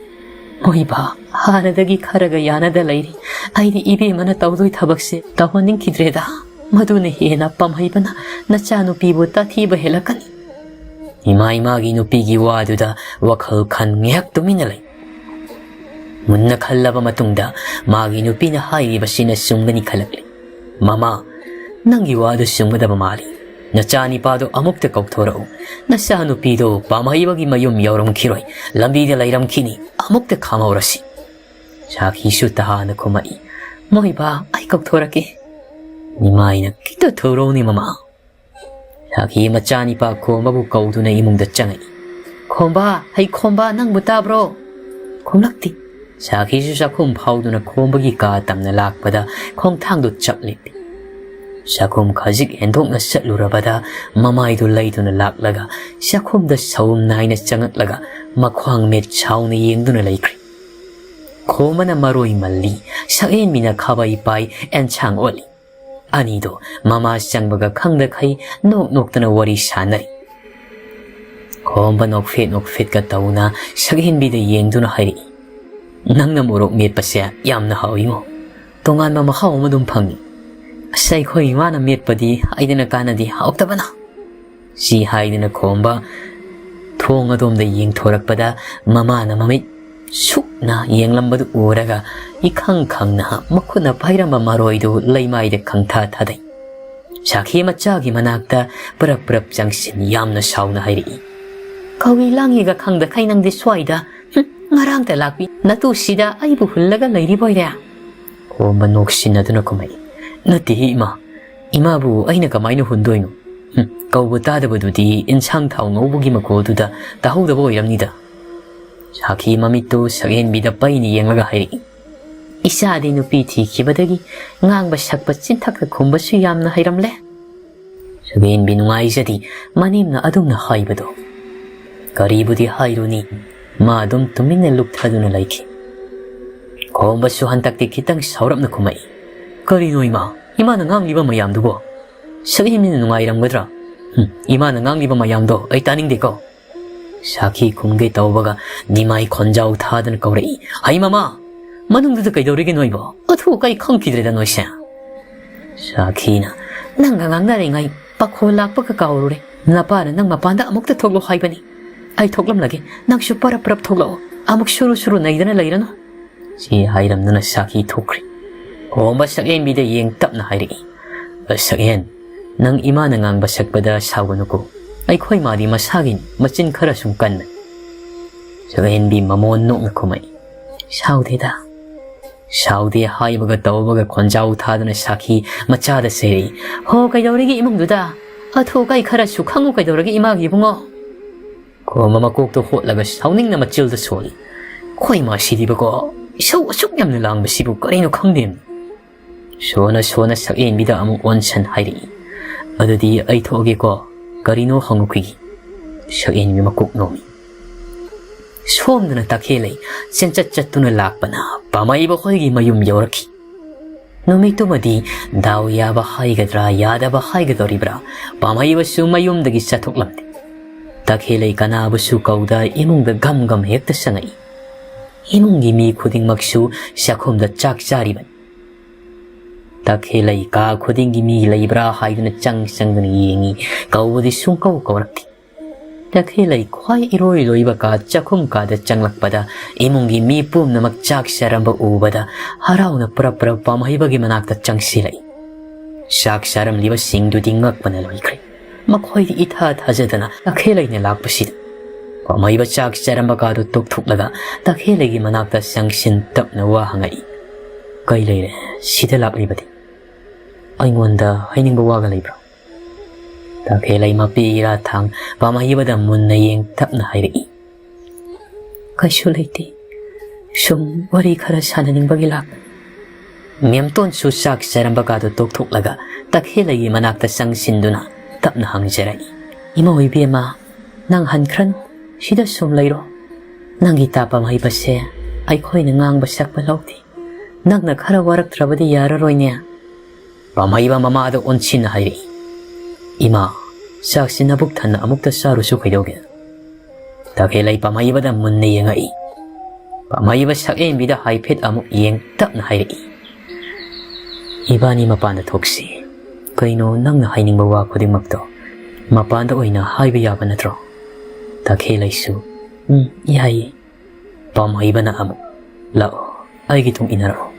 "ꯍꯣꯏ ꯕꯥ, ꯍꯥꯟꯅꯗꯒꯤ ꯈꯔꯒ ꯌꯥꯅꯗ ꯂꯩꯔꯤ꯫ ꯑꯩꯗꯤ ꯏꯕꯦꯝꯃꯅ ꯇꯧꯗꯣꯏ ꯊꯕꯛꯁꯦ ꯇꯧꯍꯟꯅꯤꯡꯈꯤꯗ꯭ꯔꯦꯗ꯫ ꯃꯗꯨꯅ ꯍꯦꯟꯅ ꯄꯥꯝꯍꯩꯕꯅ ꯅꯆꯥꯅꯨꯄꯤꯕꯨ ꯇꯥꯊꯤꯕ ꯍꯦꯜꯂꯛꯀꯅꯤ꯫" ꯏꯃꯥ ꯏꯃꯥꯒꯤ ꯅꯨꯄꯤꯒꯤ ꯋꯥꯗꯨꯗ ꯋꯥꯈꯜ ꯈꯟ ꯉꯥꯏꯍꯥꯛ ꯇꯨꯃꯤꯟꯅ ꯂꯩ꯫ ꯃꯨꯟꯅ ꯈꯜꯂꯕ ꯃꯇꯨꯡꯗ ꯃꯥꯒꯤ ꯅꯨꯄꯤꯅ ꯍꯥꯏꯔꯤꯕꯁꯤꯅ ꯆꯨꯝꯒꯅꯤ ꯈꯜꯂꯛꯂꯤ꯫ "ꯃꯃꯥ, ꯅꯪꯒꯤ ꯋꯥꯗꯨ ꯆꯨꯝꯒꯗꯕ ꯃꯥꯜꯂꯤ꯫ ꯅꯆꯥꯅꯤꯄꯥꯗꯨ ꯑꯃꯨꯛꯇ ꯀꯧꯊꯣꯔꯛꯎ꯫ ꯅꯆꯥꯅꯨꯄꯤꯗꯨ ꯄꯥꯝꯍꯩꯕꯒꯤ ꯃꯌꯨꯝ ꯌꯧꯔꯝꯈꯤꯔꯣꯏ, ꯂꯝꯕꯤꯗ ꯂꯩꯔꯝꯈꯤꯅꯤ꯫ ꯑꯃꯨꯛꯇ ꯈꯥꯝꯍꯧꯔꯁꯤ꯫" ꯁꯥꯈꯤꯁꯨ ꯇꯍꯥꯅ ꯈꯨꯝꯃꯛꯏ, "ꯃꯣꯏꯕꯥ, ꯑꯩ ꯀꯧꯊꯣꯔꯛꯀꯦ꯫ ꯅꯤꯃꯥꯏꯅ ꯈꯤꯇ ꯊꯧꯔꯧꯅꯦ ꯃꯃꯥ꯫ ꯁꯥꯈꯤ ꯃꯆꯥꯅꯤꯄꯥ ꯈꯣꯝꯕꯕꯨ ꯀꯧꯗꯨꯅ ꯏꯃꯨꯡꯗ ꯆꯪꯉꯛꯏ꯫ "ꯈꯣꯝꯕ, ꯍꯩ ꯈꯣꯝꯕ, ꯅꯪꯕꯨ ꯇꯥꯕ꯭ꯔꯣ?" ꯈꯨꯝꯂꯛꯇꯦ꯫ ꯁꯥꯈꯤꯁꯨ ꯆꯥꯛꯈꯨꯝ ꯐꯥꯎꯗꯨꯅ ꯈꯣꯝꯕꯒꯤ ꯀꯥ ꯇꯝꯅ ꯂꯥꯛꯄꯗ ꯈꯣꯡꯊꯥꯡꯗꯨ ꯆꯞ ꯂꯦꯞꯄꯤ꯫ ꯆꯥꯛꯈꯨꯝ ꯈꯖꯤꯛ ꯍꯦꯟꯗꯣꯛꯅ ꯆꯠꯂꯨꯔꯕꯗ ꯃꯃꯥꯏꯗꯨ ꯂꯩꯗꯨꯅ ꯂꯥꯛꯂꯒ ꯆꯥꯛꯈꯨꯝꯗ ꯁꯎꯝ ꯅꯥꯏꯅ ꯆꯪꯉꯛꯂꯒ ꯃꯈ꯭ꯋꯥꯡ ꯃꯤꯠ ꯁꯥꯎꯅ ꯌꯦꯡꯗꯨꯅ ꯂꯩꯈ꯭ꯔꯦ꯫ ꯈꯣꯝꯕꯅ ꯃꯔꯣꯏ ꯃꯜꯂꯤ, ꯁꯛꯍꯦꯟꯕꯤꯅ ꯈꯥꯕꯩ ꯄꯥꯏ ꯑꯦꯟꯁꯥꯡ ꯑꯣꯠꯂꯤ꯫ ꯑꯅꯤꯗꯣ ꯃꯃꯥ ꯆꯪꯕꯒ ꯈꯪꯗꯈꯩ ꯅꯣꯛ ꯅꯣꯛꯇꯅ ꯋꯥꯔꯤ ꯁꯥꯟꯅꯔꯤ꯫ ꯈꯣꯝꯕ ꯅꯣꯛꯐꯦꯠ ꯅꯣꯛꯐꯦꯠꯀ ꯇꯧꯅ ꯁꯛꯍꯦꯟꯕꯤꯗ ꯌꯦꯡꯗꯨꯅ ꯍꯥꯏꯔꯛꯏ, "ꯅꯪꯅ ꯃꯣꯔꯣꯛ ꯃꯦꯠꯄꯁꯦ ꯌꯥꯝꯅ ꯍꯥꯎꯏꯉꯣ꯫ ꯇꯣꯉꯥꯟꯕ ꯃꯍꯥꯎ ꯑꯃ ꯑꯗꯨꯝ ꯐꯪꯉꯤ꯫ ꯑꯁ, ꯑꯩꯈꯣꯏ ꯏꯃꯥꯅ ꯃꯦꯠꯄꯗꯤ ꯍꯥꯏꯗꯅ ꯀꯥꯟꯅꯗꯦ, ꯍꯥꯎꯇꯕꯅ"꯫ ꯁꯤ ꯍꯥꯏꯗꯨꯅ ꯈꯣꯝꯕ ꯊꯣꯡ ꯑꯗꯣꯝꯗ ꯌꯦꯡꯊꯣꯔꯛꯄꯗ ꯃꯃꯥꯅ ꯃꯃꯤꯠ ꯁꯨꯛꯅ ꯌꯦꯡꯂꯝꯕꯗꯨ ꯎꯔꯒ ꯏꯈꯪ ꯈꯪꯅ ꯃꯈꯨꯠꯅ ꯄꯥꯏꯔꯝꯕ ꯃꯔꯣꯏꯗꯨ ꯂꯩꯃꯥꯏꯗ ꯈꯪꯊꯥ ꯊꯥꯗꯩ꯫ ꯁꯥꯈꯤ ꯃꯆꯥꯒꯤ ꯃꯅꯥꯛꯇ ꯄꯔꯞ ꯄꯔꯞ ꯆꯪꯁꯤꯟ ꯌꯥꯝꯅ ꯁꯥꯎꯅ ꯍꯥꯏꯔꯛꯏ, "ꯀꯧꯏ ꯂꯥꯡꯉꯤꯒ ꯈꯪꯗꯈꯩ ꯅꯪꯗꯤ ꯁ꯭ꯋꯥꯏꯗ, ꯍꯨꯝ, ꯉꯔꯥꯡꯇ ꯂꯥꯛꯄꯤ ꯅꯇꯨꯁꯤꯗ ꯑꯩꯕꯨ ꯍꯨꯜꯂꯒ ꯂꯩꯔꯤꯕꯣꯏꯔꯦ?" ꯈꯣꯝꯕ ꯅꯣꯛꯁꯤꯟꯅꯗꯨꯅ ꯈꯨꯝꯃꯛꯏ, "ꯅꯠꯇꯦꯍꯦ ꯏꯃꯥ, ꯏꯃꯥꯕꯨ ꯑꯩꯅ ꯀꯃꯥꯏꯅ ꯍꯨꯟꯗꯣꯏꯅꯣ? ꯍꯨꯝ, ꯀꯧꯕ ꯇꯥꯗꯕꯗꯨꯗꯤ ꯏꯟꯁꯥꯡ ꯊꯥꯎ ꯉꯧꯕꯒꯤ ꯃꯈꯣꯜꯗꯨꯗ ꯇꯥꯍꯧꯗꯕ ꯑꯣꯏꯔꯝꯅꯤꯗ"꯫ ꯁꯥꯈꯤ ꯃꯃꯤꯠꯇꯨ ꯁꯛꯍꯦꯟꯕꯤꯗ ꯄꯩꯅ ꯌꯦꯡꯂꯒ ꯍꯥꯏꯔꯛꯏ, "ꯏꯆꯥꯗꯤ ꯅꯨꯄꯤ ꯊꯤꯈꯤꯕꯗꯒꯤ ꯉꯥꯡꯕ ꯁꯛꯄ ꯆꯤꯟꯊꯛꯇ ꯈꯨꯝꯕꯁꯨ ꯌꯥꯝꯅ ꯍꯩꯔꯝꯂꯦ"꯫ ꯁꯛꯍꯦꯟꯕꯤ ꯅꯨꯡꯉꯥꯏꯖꯗꯦ ꯃꯅꯦꯝꯅ ꯑꯗꯨꯝꯅ ꯍꯥꯏꯕꯗꯣ꯫ ꯀꯔꯤꯕꯨꯗꯤ ꯍꯥꯏꯔꯨꯅꯤ, ꯃꯥ ꯑꯗꯨꯝ ꯇꯨꯃꯤꯟꯅ ꯂꯨꯞꯊꯗꯨꯅ ꯂꯩꯈꯤ꯫ ꯈꯣꯝꯕꯁꯨ ꯍꯟꯗꯛꯇꯤ ꯈꯤꯇꯪ ꯁꯥꯎꯔꯞꯅ ꯈꯨꯝꯃꯛꯏ, "ꯀꯔꯤꯅꯣ ꯏꯃꯥ, ꯏꯃꯥꯅ ꯉꯥꯡꯂꯤꯕ ꯃꯌꯥꯝꯗꯨꯕꯣ? ꯁꯛꯍꯦꯟꯕꯤꯅ ꯅꯨꯡꯉꯥꯏꯔꯝꯒꯗ꯭ꯔꯥ? ꯍꯨꯝ, ꯏꯃꯥꯅ ꯉꯥꯡꯂꯤꯕ ꯃꯌꯥꯝꯗꯣ ꯑꯩ ꯇꯥꯅꯤꯡꯗꯦꯀꯣ"꯫ ꯁꯥꯈꯤ ꯈꯨꯝꯒꯦ ꯇꯧꯕꯒ ꯅꯤꯃꯥꯏ ꯈꯣꯟꯖꯥꯎ ꯊꯥꯗꯨꯅ ꯀꯧꯔꯛꯏ, "ꯍꯩ ꯃꯃꯥ, ꯃꯅꯨꯡꯗꯨꯗ ꯀꯩꯗꯧꯔꯤꯒꯦ ꯅꯣꯏꯕꯣ? ꯑꯊꯨ ꯑꯀꯥꯏ ꯈꯪꯈꯤꯗ꯭ꯔꯦꯗ ꯅꯣꯏꯁꯦ"꯫ ꯁꯥꯈꯤꯅ, "ꯅꯪꯒ ꯉꯥꯡꯅꯔꯤꯉꯩ ꯄꯥꯈꯣꯜ ꯂꯥꯛꯄꯒ ꯀꯥꯎꯔꯨꯔꯦ꯫ ꯅꯄꯥꯅ ꯅꯪ ꯃꯄꯥꯟꯗ ꯑꯃꯨꯛꯇ ꯊꯣꯛꯂꯣ ꯍꯥꯏꯕꯅꯤ꯫ ꯑꯩ ꯊꯣꯛꯂꯝꯂꯒꯦ, ꯅꯪꯁꯨ ꯄꯔꯞ ꯄꯔꯞ ꯊꯣꯛꯂꯛꯑꯣ꯫ ꯑꯃꯨꯛ ꯁꯨꯔꯨ ꯁꯨꯔꯨ ꯅꯩꯗꯅ ꯂꯩꯔꯅꯨ"꯫ ꯁꯤ ꯍꯥꯏꯔꯝꯗꯨꯅ ꯁꯥꯈꯤ ꯊꯣꯛꯈ꯭ꯔꯦ꯫ ꯈꯣꯝꯕ ꯁꯛꯍꯦꯟꯕꯤꯗ ꯌꯦꯡ ꯇꯞꯅ ꯍꯥꯏꯔꯛꯏ, "ꯁꯛꯍꯦꯟ, ꯅꯪ ꯏꯃꯥꯅ ꯉꯥꯡꯕ ꯁꯛꯄꯗ ꯁꯥꯎꯒꯅꯨꯀꯣ꯫ ꯑꯩꯈꯣꯏ ꯃꯥꯗꯤ ꯃꯁꯥꯒꯤꯅꯤ, ꯃꯆꯤꯟ ꯈꯔ ꯁꯨꯝ ꯀꯟꯕꯅꯤ"꯫ ꯁꯛꯍꯦꯟꯕꯤ ꯃꯃꯣꯟ ꯅꯣꯛꯅ ꯈꯨꯝꯃꯛꯏ, "ꯁꯥꯎꯗꯦꯗ"꯫ ꯁꯥꯎꯗꯦ ꯍꯥꯏꯕꯒ ꯇꯧꯕꯒ ꯈꯣꯟꯖꯥꯎ ꯊꯥꯗꯨꯅ ꯁꯥꯈꯤ ꯃꯆꯥꯗ ꯁꯩꯔꯛꯏ꯫ "ꯍꯣ, ꯀꯩꯗꯧꯔꯤꯒꯦ ꯏꯃꯨꯡꯗꯨꯗ? ꯑꯊꯨ ꯑꯀꯥꯏ ꯈꯔꯁꯨ ꯈꯪꯉꯨ ꯀꯩꯗꯧꯔꯒꯦ ꯏꯃꯥꯒꯤ ꯏꯕꯨꯡꯉꯣ?" ꯈꯣꯝꯕ ꯃꯀꯣꯛꯇꯣ ꯍꯣꯠꯂꯒ ꯁꯥꯎꯅꯤꯡꯅ ꯃꯆꯤꯜꯗ ꯁꯣꯜꯂꯤ꯫ "ꯈꯣꯏ ꯃꯥꯁꯤꯗꯤꯕꯀꯣ, ꯏꯁꯧ ꯑꯁꯨꯛ ꯌꯥꯝꯅ ꯂꯥꯡꯕꯁꯤꯕꯨ ꯀꯔꯤꯅꯣ ꯈꯪꯗꯦ"꯫ ꯁꯣꯟꯅ ꯁꯣꯟꯅ ꯁꯛꯍꯦꯟꯕꯤꯗ ꯑꯃꯨꯛ ꯑꯣꯟꯁꯟ ꯍꯥꯏꯔꯛꯏ꯫ "ꯑꯗꯨꯗꯤ ꯑꯩ ꯊꯣꯛꯑꯒꯦꯀꯣ, ꯀꯔꯤꯅꯣ ꯍꯪꯉꯨꯈꯤꯒꯦ"꯫ ꯁꯛꯍꯦꯟꯕꯤ ꯃꯀꯣꯛ ꯅꯣꯝꯃꯤ꯫ ꯁꯣꯝꯗꯅ ꯇꯈꯦꯜꯂꯩ ꯆꯦꯟꯆꯠ ꯆꯠꯇꯨꯅ ꯂꯥꯛꯄꯅ ꯄꯥꯝꯍꯩꯕ ꯍꯣꯏꯒꯤ ꯃꯌꯨꯝ ꯌꯧꯔꯛꯈꯤ꯫ ꯅꯨꯃꯤꯠꯇꯨꯃꯗꯤ ꯗꯥꯎ ꯌꯥꯕ ꯍꯥꯏꯒꯗ꯭ꯔꯥ, ꯌꯥꯗꯕ ꯍꯥꯏꯒꯗꯧꯔꯤꯕ꯭ꯔꯥ, ꯄꯥꯝꯍꯩꯕꯁꯨ ꯃꯌꯨꯝꯗꯒꯤ ꯆꯠꯊꯣꯛꯂꯝꯗꯦ꯫ ꯇꯈꯦꯜꯂꯩ ꯀꯅꯥꯕꯨꯁꯨ ꯀꯧꯗ ꯏꯃꯨꯡꯗ ꯒꯝ ꯒꯝ ꯍꯦꯛꯇ ꯆꯪꯉꯛꯏ꯫ ꯏꯃꯨꯡꯒꯤ ꯃꯤ ꯈꯨꯗꯤꯡꯃꯛꯁꯨ ꯆꯥꯛꯈꯨꯝꯗ ꯆꯥꯛ ꯆꯥꯔꯤꯕꯅꯤ꯫ ꯇꯈꯦꯜꯂꯩ ꯀꯥ ꯈꯨꯗꯤꯡꯒꯤ ꯃꯤ ꯂꯩꯕ꯭ꯔꯥ ꯍꯥꯏꯗꯨꯅ ꯆꯪ ꯆꯪꯗꯨꯅ ꯌꯦꯡꯉꯤ, ꯀꯧꯕꯗꯤ ꯁꯨꯡꯀꯧ ꯀꯧꯔꯛꯇꯦ꯫ ꯇꯈꯦꯜꯂꯩ ꯈ꯭ꯋꯥꯏ ꯏꯔꯣꯏ ꯂꯣꯏꯕ ꯀꯥ ꯆꯥꯛꯈꯨꯝ ꯀꯥꯗ ꯆꯪꯂꯛꯄꯗ ꯏꯃꯨꯡꯒꯤ ꯃꯤ ꯄꯨꯝꯅꯃꯛ ꯆꯥꯛ ꯆꯥꯔꯝꯕ ꯎꯕꯗ ꯍꯔꯥꯎꯅ ꯄ꯭ꯔꯞ ꯄ꯭ꯔꯞ ꯄꯥꯝꯍꯩꯕꯒꯤ ꯃꯅꯥꯛꯇ ꯆꯪꯁꯤꯜꯂꯛꯏ꯫ ꯆꯥꯛ ꯆꯥꯔꯝꯂꯤꯕꯁꯤꯡꯗꯨꯗꯤ ꯉꯛꯄꯅ ꯂꯣꯏꯈ꯭ꯔꯦ꯫ ꯃꯈꯣꯏꯗꯤ ꯏꯊꯥ ꯊꯥꯖꯗꯅ ꯇꯈꯦꯜꯂꯩꯅ ꯂꯥꯛꯄꯁꯤꯗ꯫ ꯄꯥꯝꯍꯩꯕ ꯆꯥꯛ ꯆꯥꯔꯝꯕ ꯀꯥꯗꯨ ꯇꯣꯛꯊꯣꯛꯂꯒ ꯇꯈꯦꯜꯂꯩꯒꯤ ꯃꯅꯥꯛꯇ ꯆꯪꯁꯤꯟ ꯇꯞꯅ ꯋꯥ ꯍꯪꯉꯛꯏ꯫ "ꯀꯩ ꯂꯩꯔꯦ? ꯁꯤꯗ ꯂꯥꯛꯂꯤꯕꯗꯤ? ꯑꯩꯉꯣꯟꯗ ꯍꯥꯏꯅꯤꯡꯕ ꯋꯥꯒ ꯂꯩꯕ꯭ꯔꯥ?" ꯇꯈꯦꯜꯂꯩ ꯃꯄꯤ ꯏꯔꯥ ꯊꯥꯡ ꯄꯥꯝꯍꯩꯕꯗ ꯃꯨꯟꯅ ꯌꯦꯡ ꯇꯞꯅ ꯍꯥꯏꯔꯛꯏ꯫ "ꯀꯩꯁꯨ ꯂꯩꯇꯦ꯫ ꯁꯨꯝ ꯋꯥꯔꯤ ꯈꯔ ꯁꯥꯟꯅꯅꯤꯡꯕꯒꯤ ꯂꯥꯛꯄꯅꯤ"꯫ ꯃꯦꯝꯇꯣꯟꯁꯨ ꯆꯥꯛ ꯆꯥꯔꯝꯕ ꯀꯥꯗꯨ ꯇꯣꯛꯊꯣꯛꯂꯒ ꯇꯈꯦꯜꯂꯩꯒꯤ ꯃꯅꯥꯛꯇ ꯆꯪꯁꯤꯟꯗꯨꯅ ꯇꯞꯅ ꯍꯪꯖꯔꯛꯏ꯫ "ꯏꯃꯧ ꯏꯕꯦꯝꯃ, ꯅꯪ ꯍꯟꯈ꯭ꯔꯅꯨ꯫ ꯁꯤꯗ ꯁꯨꯝ ꯂꯩꯔꯣ꯫ ꯅꯪꯒꯤ ꯇꯥ ꯄꯥꯝꯍꯩꯕꯁꯦ ꯑꯩꯈꯣꯏꯅ ꯉꯥꯡꯕ ꯁꯛꯄ ꯂꯧꯗꯦ꯫ ꯅꯪꯅ ꯈꯔ ꯋꯥꯔꯛꯇ꯭ꯔꯕꯗꯤ ꯌꯥꯔꯔꯣꯏꯅꯦ"꯫ ꯄꯥꯝꯍꯩꯕ ꯃꯃꯥꯗ ꯑꯣꯟꯁꯤꯟꯅ ꯍꯥꯏꯔꯛꯏ꯫ "ꯏꯃꯥ, ꯆꯥꯛꯁꯤ ꯅꯕꯨꯛ ꯊꯟꯅ ꯑꯃꯨꯛꯇ ꯆꯥꯔꯨꯁꯨ ꯀꯩꯗꯧꯒꯦ?" ꯇꯈꯦꯜꯂꯩ ꯄꯥꯝꯍꯩꯕꯗ ꯃꯨꯟꯅ ꯌꯦꯡꯉꯛꯏ꯫ ꯄꯥꯝꯍꯩꯕ ꯁꯛꯍꯦꯟꯕꯤꯗ ꯍꯥꯏꯐꯦꯠ ꯑꯃꯨꯛ ꯌꯦꯡ ꯇꯞꯅ ꯍꯥꯏꯔꯛꯏ꯫ "ꯏꯕꯥꯅꯤ ꯃꯄꯥꯟꯗ ꯊꯣꯛꯁꯤ꯫ ꯀꯩꯅꯣ ꯅꯪꯅ ꯍꯥꯏꯅꯤꯡꯕ ꯋꯥ ꯈꯨꯗꯤꯡꯃꯛꯇꯣ ꯃꯄꯥꯟꯗ ꯑꯣꯏꯅ ꯍꯥꯏꯕ ꯌꯥꯕ ꯅꯠꯇ꯭ꯔꯣ?" ꯇꯈꯦꯜꯂꯩꯁꯨ, "ꯎꯝ, ꯌꯥꯏꯌꯦ"꯫ ꯄꯥꯝꯍꯩꯕꯅ ꯑꯃꯨꯛ, "ꯂꯥꯛꯑꯣ, ꯑꯩꯒꯤ ꯇꯨꯡ ꯏꯟꯅꯔꯛꯑꯣ"꯫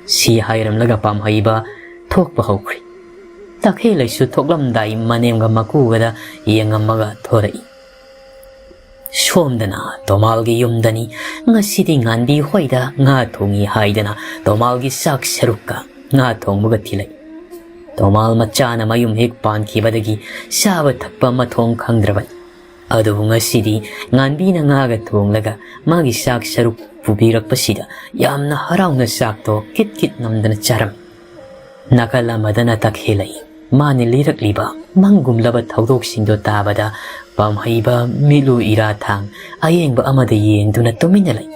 ꯁꯤ ꯍꯥꯏꯔꯝꯂꯒ ꯄꯥꯝꯍꯩꯕ ꯊꯣꯛꯄ ꯍꯧꯈ꯭ꯔꯦ꯫ ꯇꯈꯦꯜꯂꯩꯁꯨ ꯊꯣꯛꯂꯝꯗꯥꯏ ꯃꯅꯦꯝꯒ ꯃꯀꯨꯒꯗ ꯌꯦꯡꯉꯝꯃꯒ ꯊꯣꯔꯛꯏ꯫ ꯁꯣꯝꯗꯅ ꯇꯣꯃꯥꯜꯒꯤ ꯌꯨꯝꯗꯅꯤ꯫ ꯉꯁꯤꯗꯤ ꯉꯥꯟꯕꯤ ꯍꯣꯏꯗ ꯉꯥ ꯊꯣꯡꯉꯤ ꯍꯥꯏꯗꯅ ꯇꯣꯃꯥꯜꯒꯤ ꯆꯥꯛ ꯁꯔꯨꯛꯀ ꯉꯥ ꯊꯣꯡꯕꯒ ꯊꯤꯜꯂꯛꯏ꯫ ꯇꯣꯃꯥꯜ ꯃꯆꯥꯅ ꯃꯌꯨꯝ ꯍꯦꯛ ꯄꯥꯟꯈꯤꯕꯗꯒꯤ ꯆꯥꯕ ꯊꯛꯄ ꯃꯊꯣꯡ ꯈꯪꯗ꯭ꯔꯕꯅꯤ꯫ ꯑꯗꯨꯕꯨ ꯉꯁꯤꯗꯤ ꯉꯥꯟꯕꯤꯅ ꯉꯥꯒ ꯊꯣꯡꯂꯒ ꯃꯥꯒꯤ ꯆꯥꯛ ꯁꯔꯨꯛ ꯄꯨꯕꯤꯔꯛꯄꯁꯤꯗ ꯌꯥꯝꯅ ꯍꯔꯥꯎꯅ ꯆꯥꯛꯇꯣ ꯀꯤꯠ ꯀꯤꯠ ꯅꯝꯗꯅ ꯆꯥꯔꯝꯃꯤ꯫ ꯅꯥꯀꯜ ꯑꯃꯗꯅ ꯇꯈꯦꯜꯂꯩ꯫ ꯃꯥꯅ ꯂꯤꯔꯛꯂꯤꯕ ꯃꯪꯒꯨꯝꯂꯕ ꯊꯧꯗꯣꯛꯁꯤꯡꯗꯣ ꯇꯥꯕꯗ ꯄꯥꯝꯍꯩꯕ ꯃꯤꯠꯂꯨ ꯏꯔꯥ ꯊꯥꯡ ꯑꯌꯦꯡꯕ ꯑꯃꯗ ꯌꯦꯡꯗꯨꯅ ꯇꯨꯃꯤꯟꯅ ꯂꯩ꯫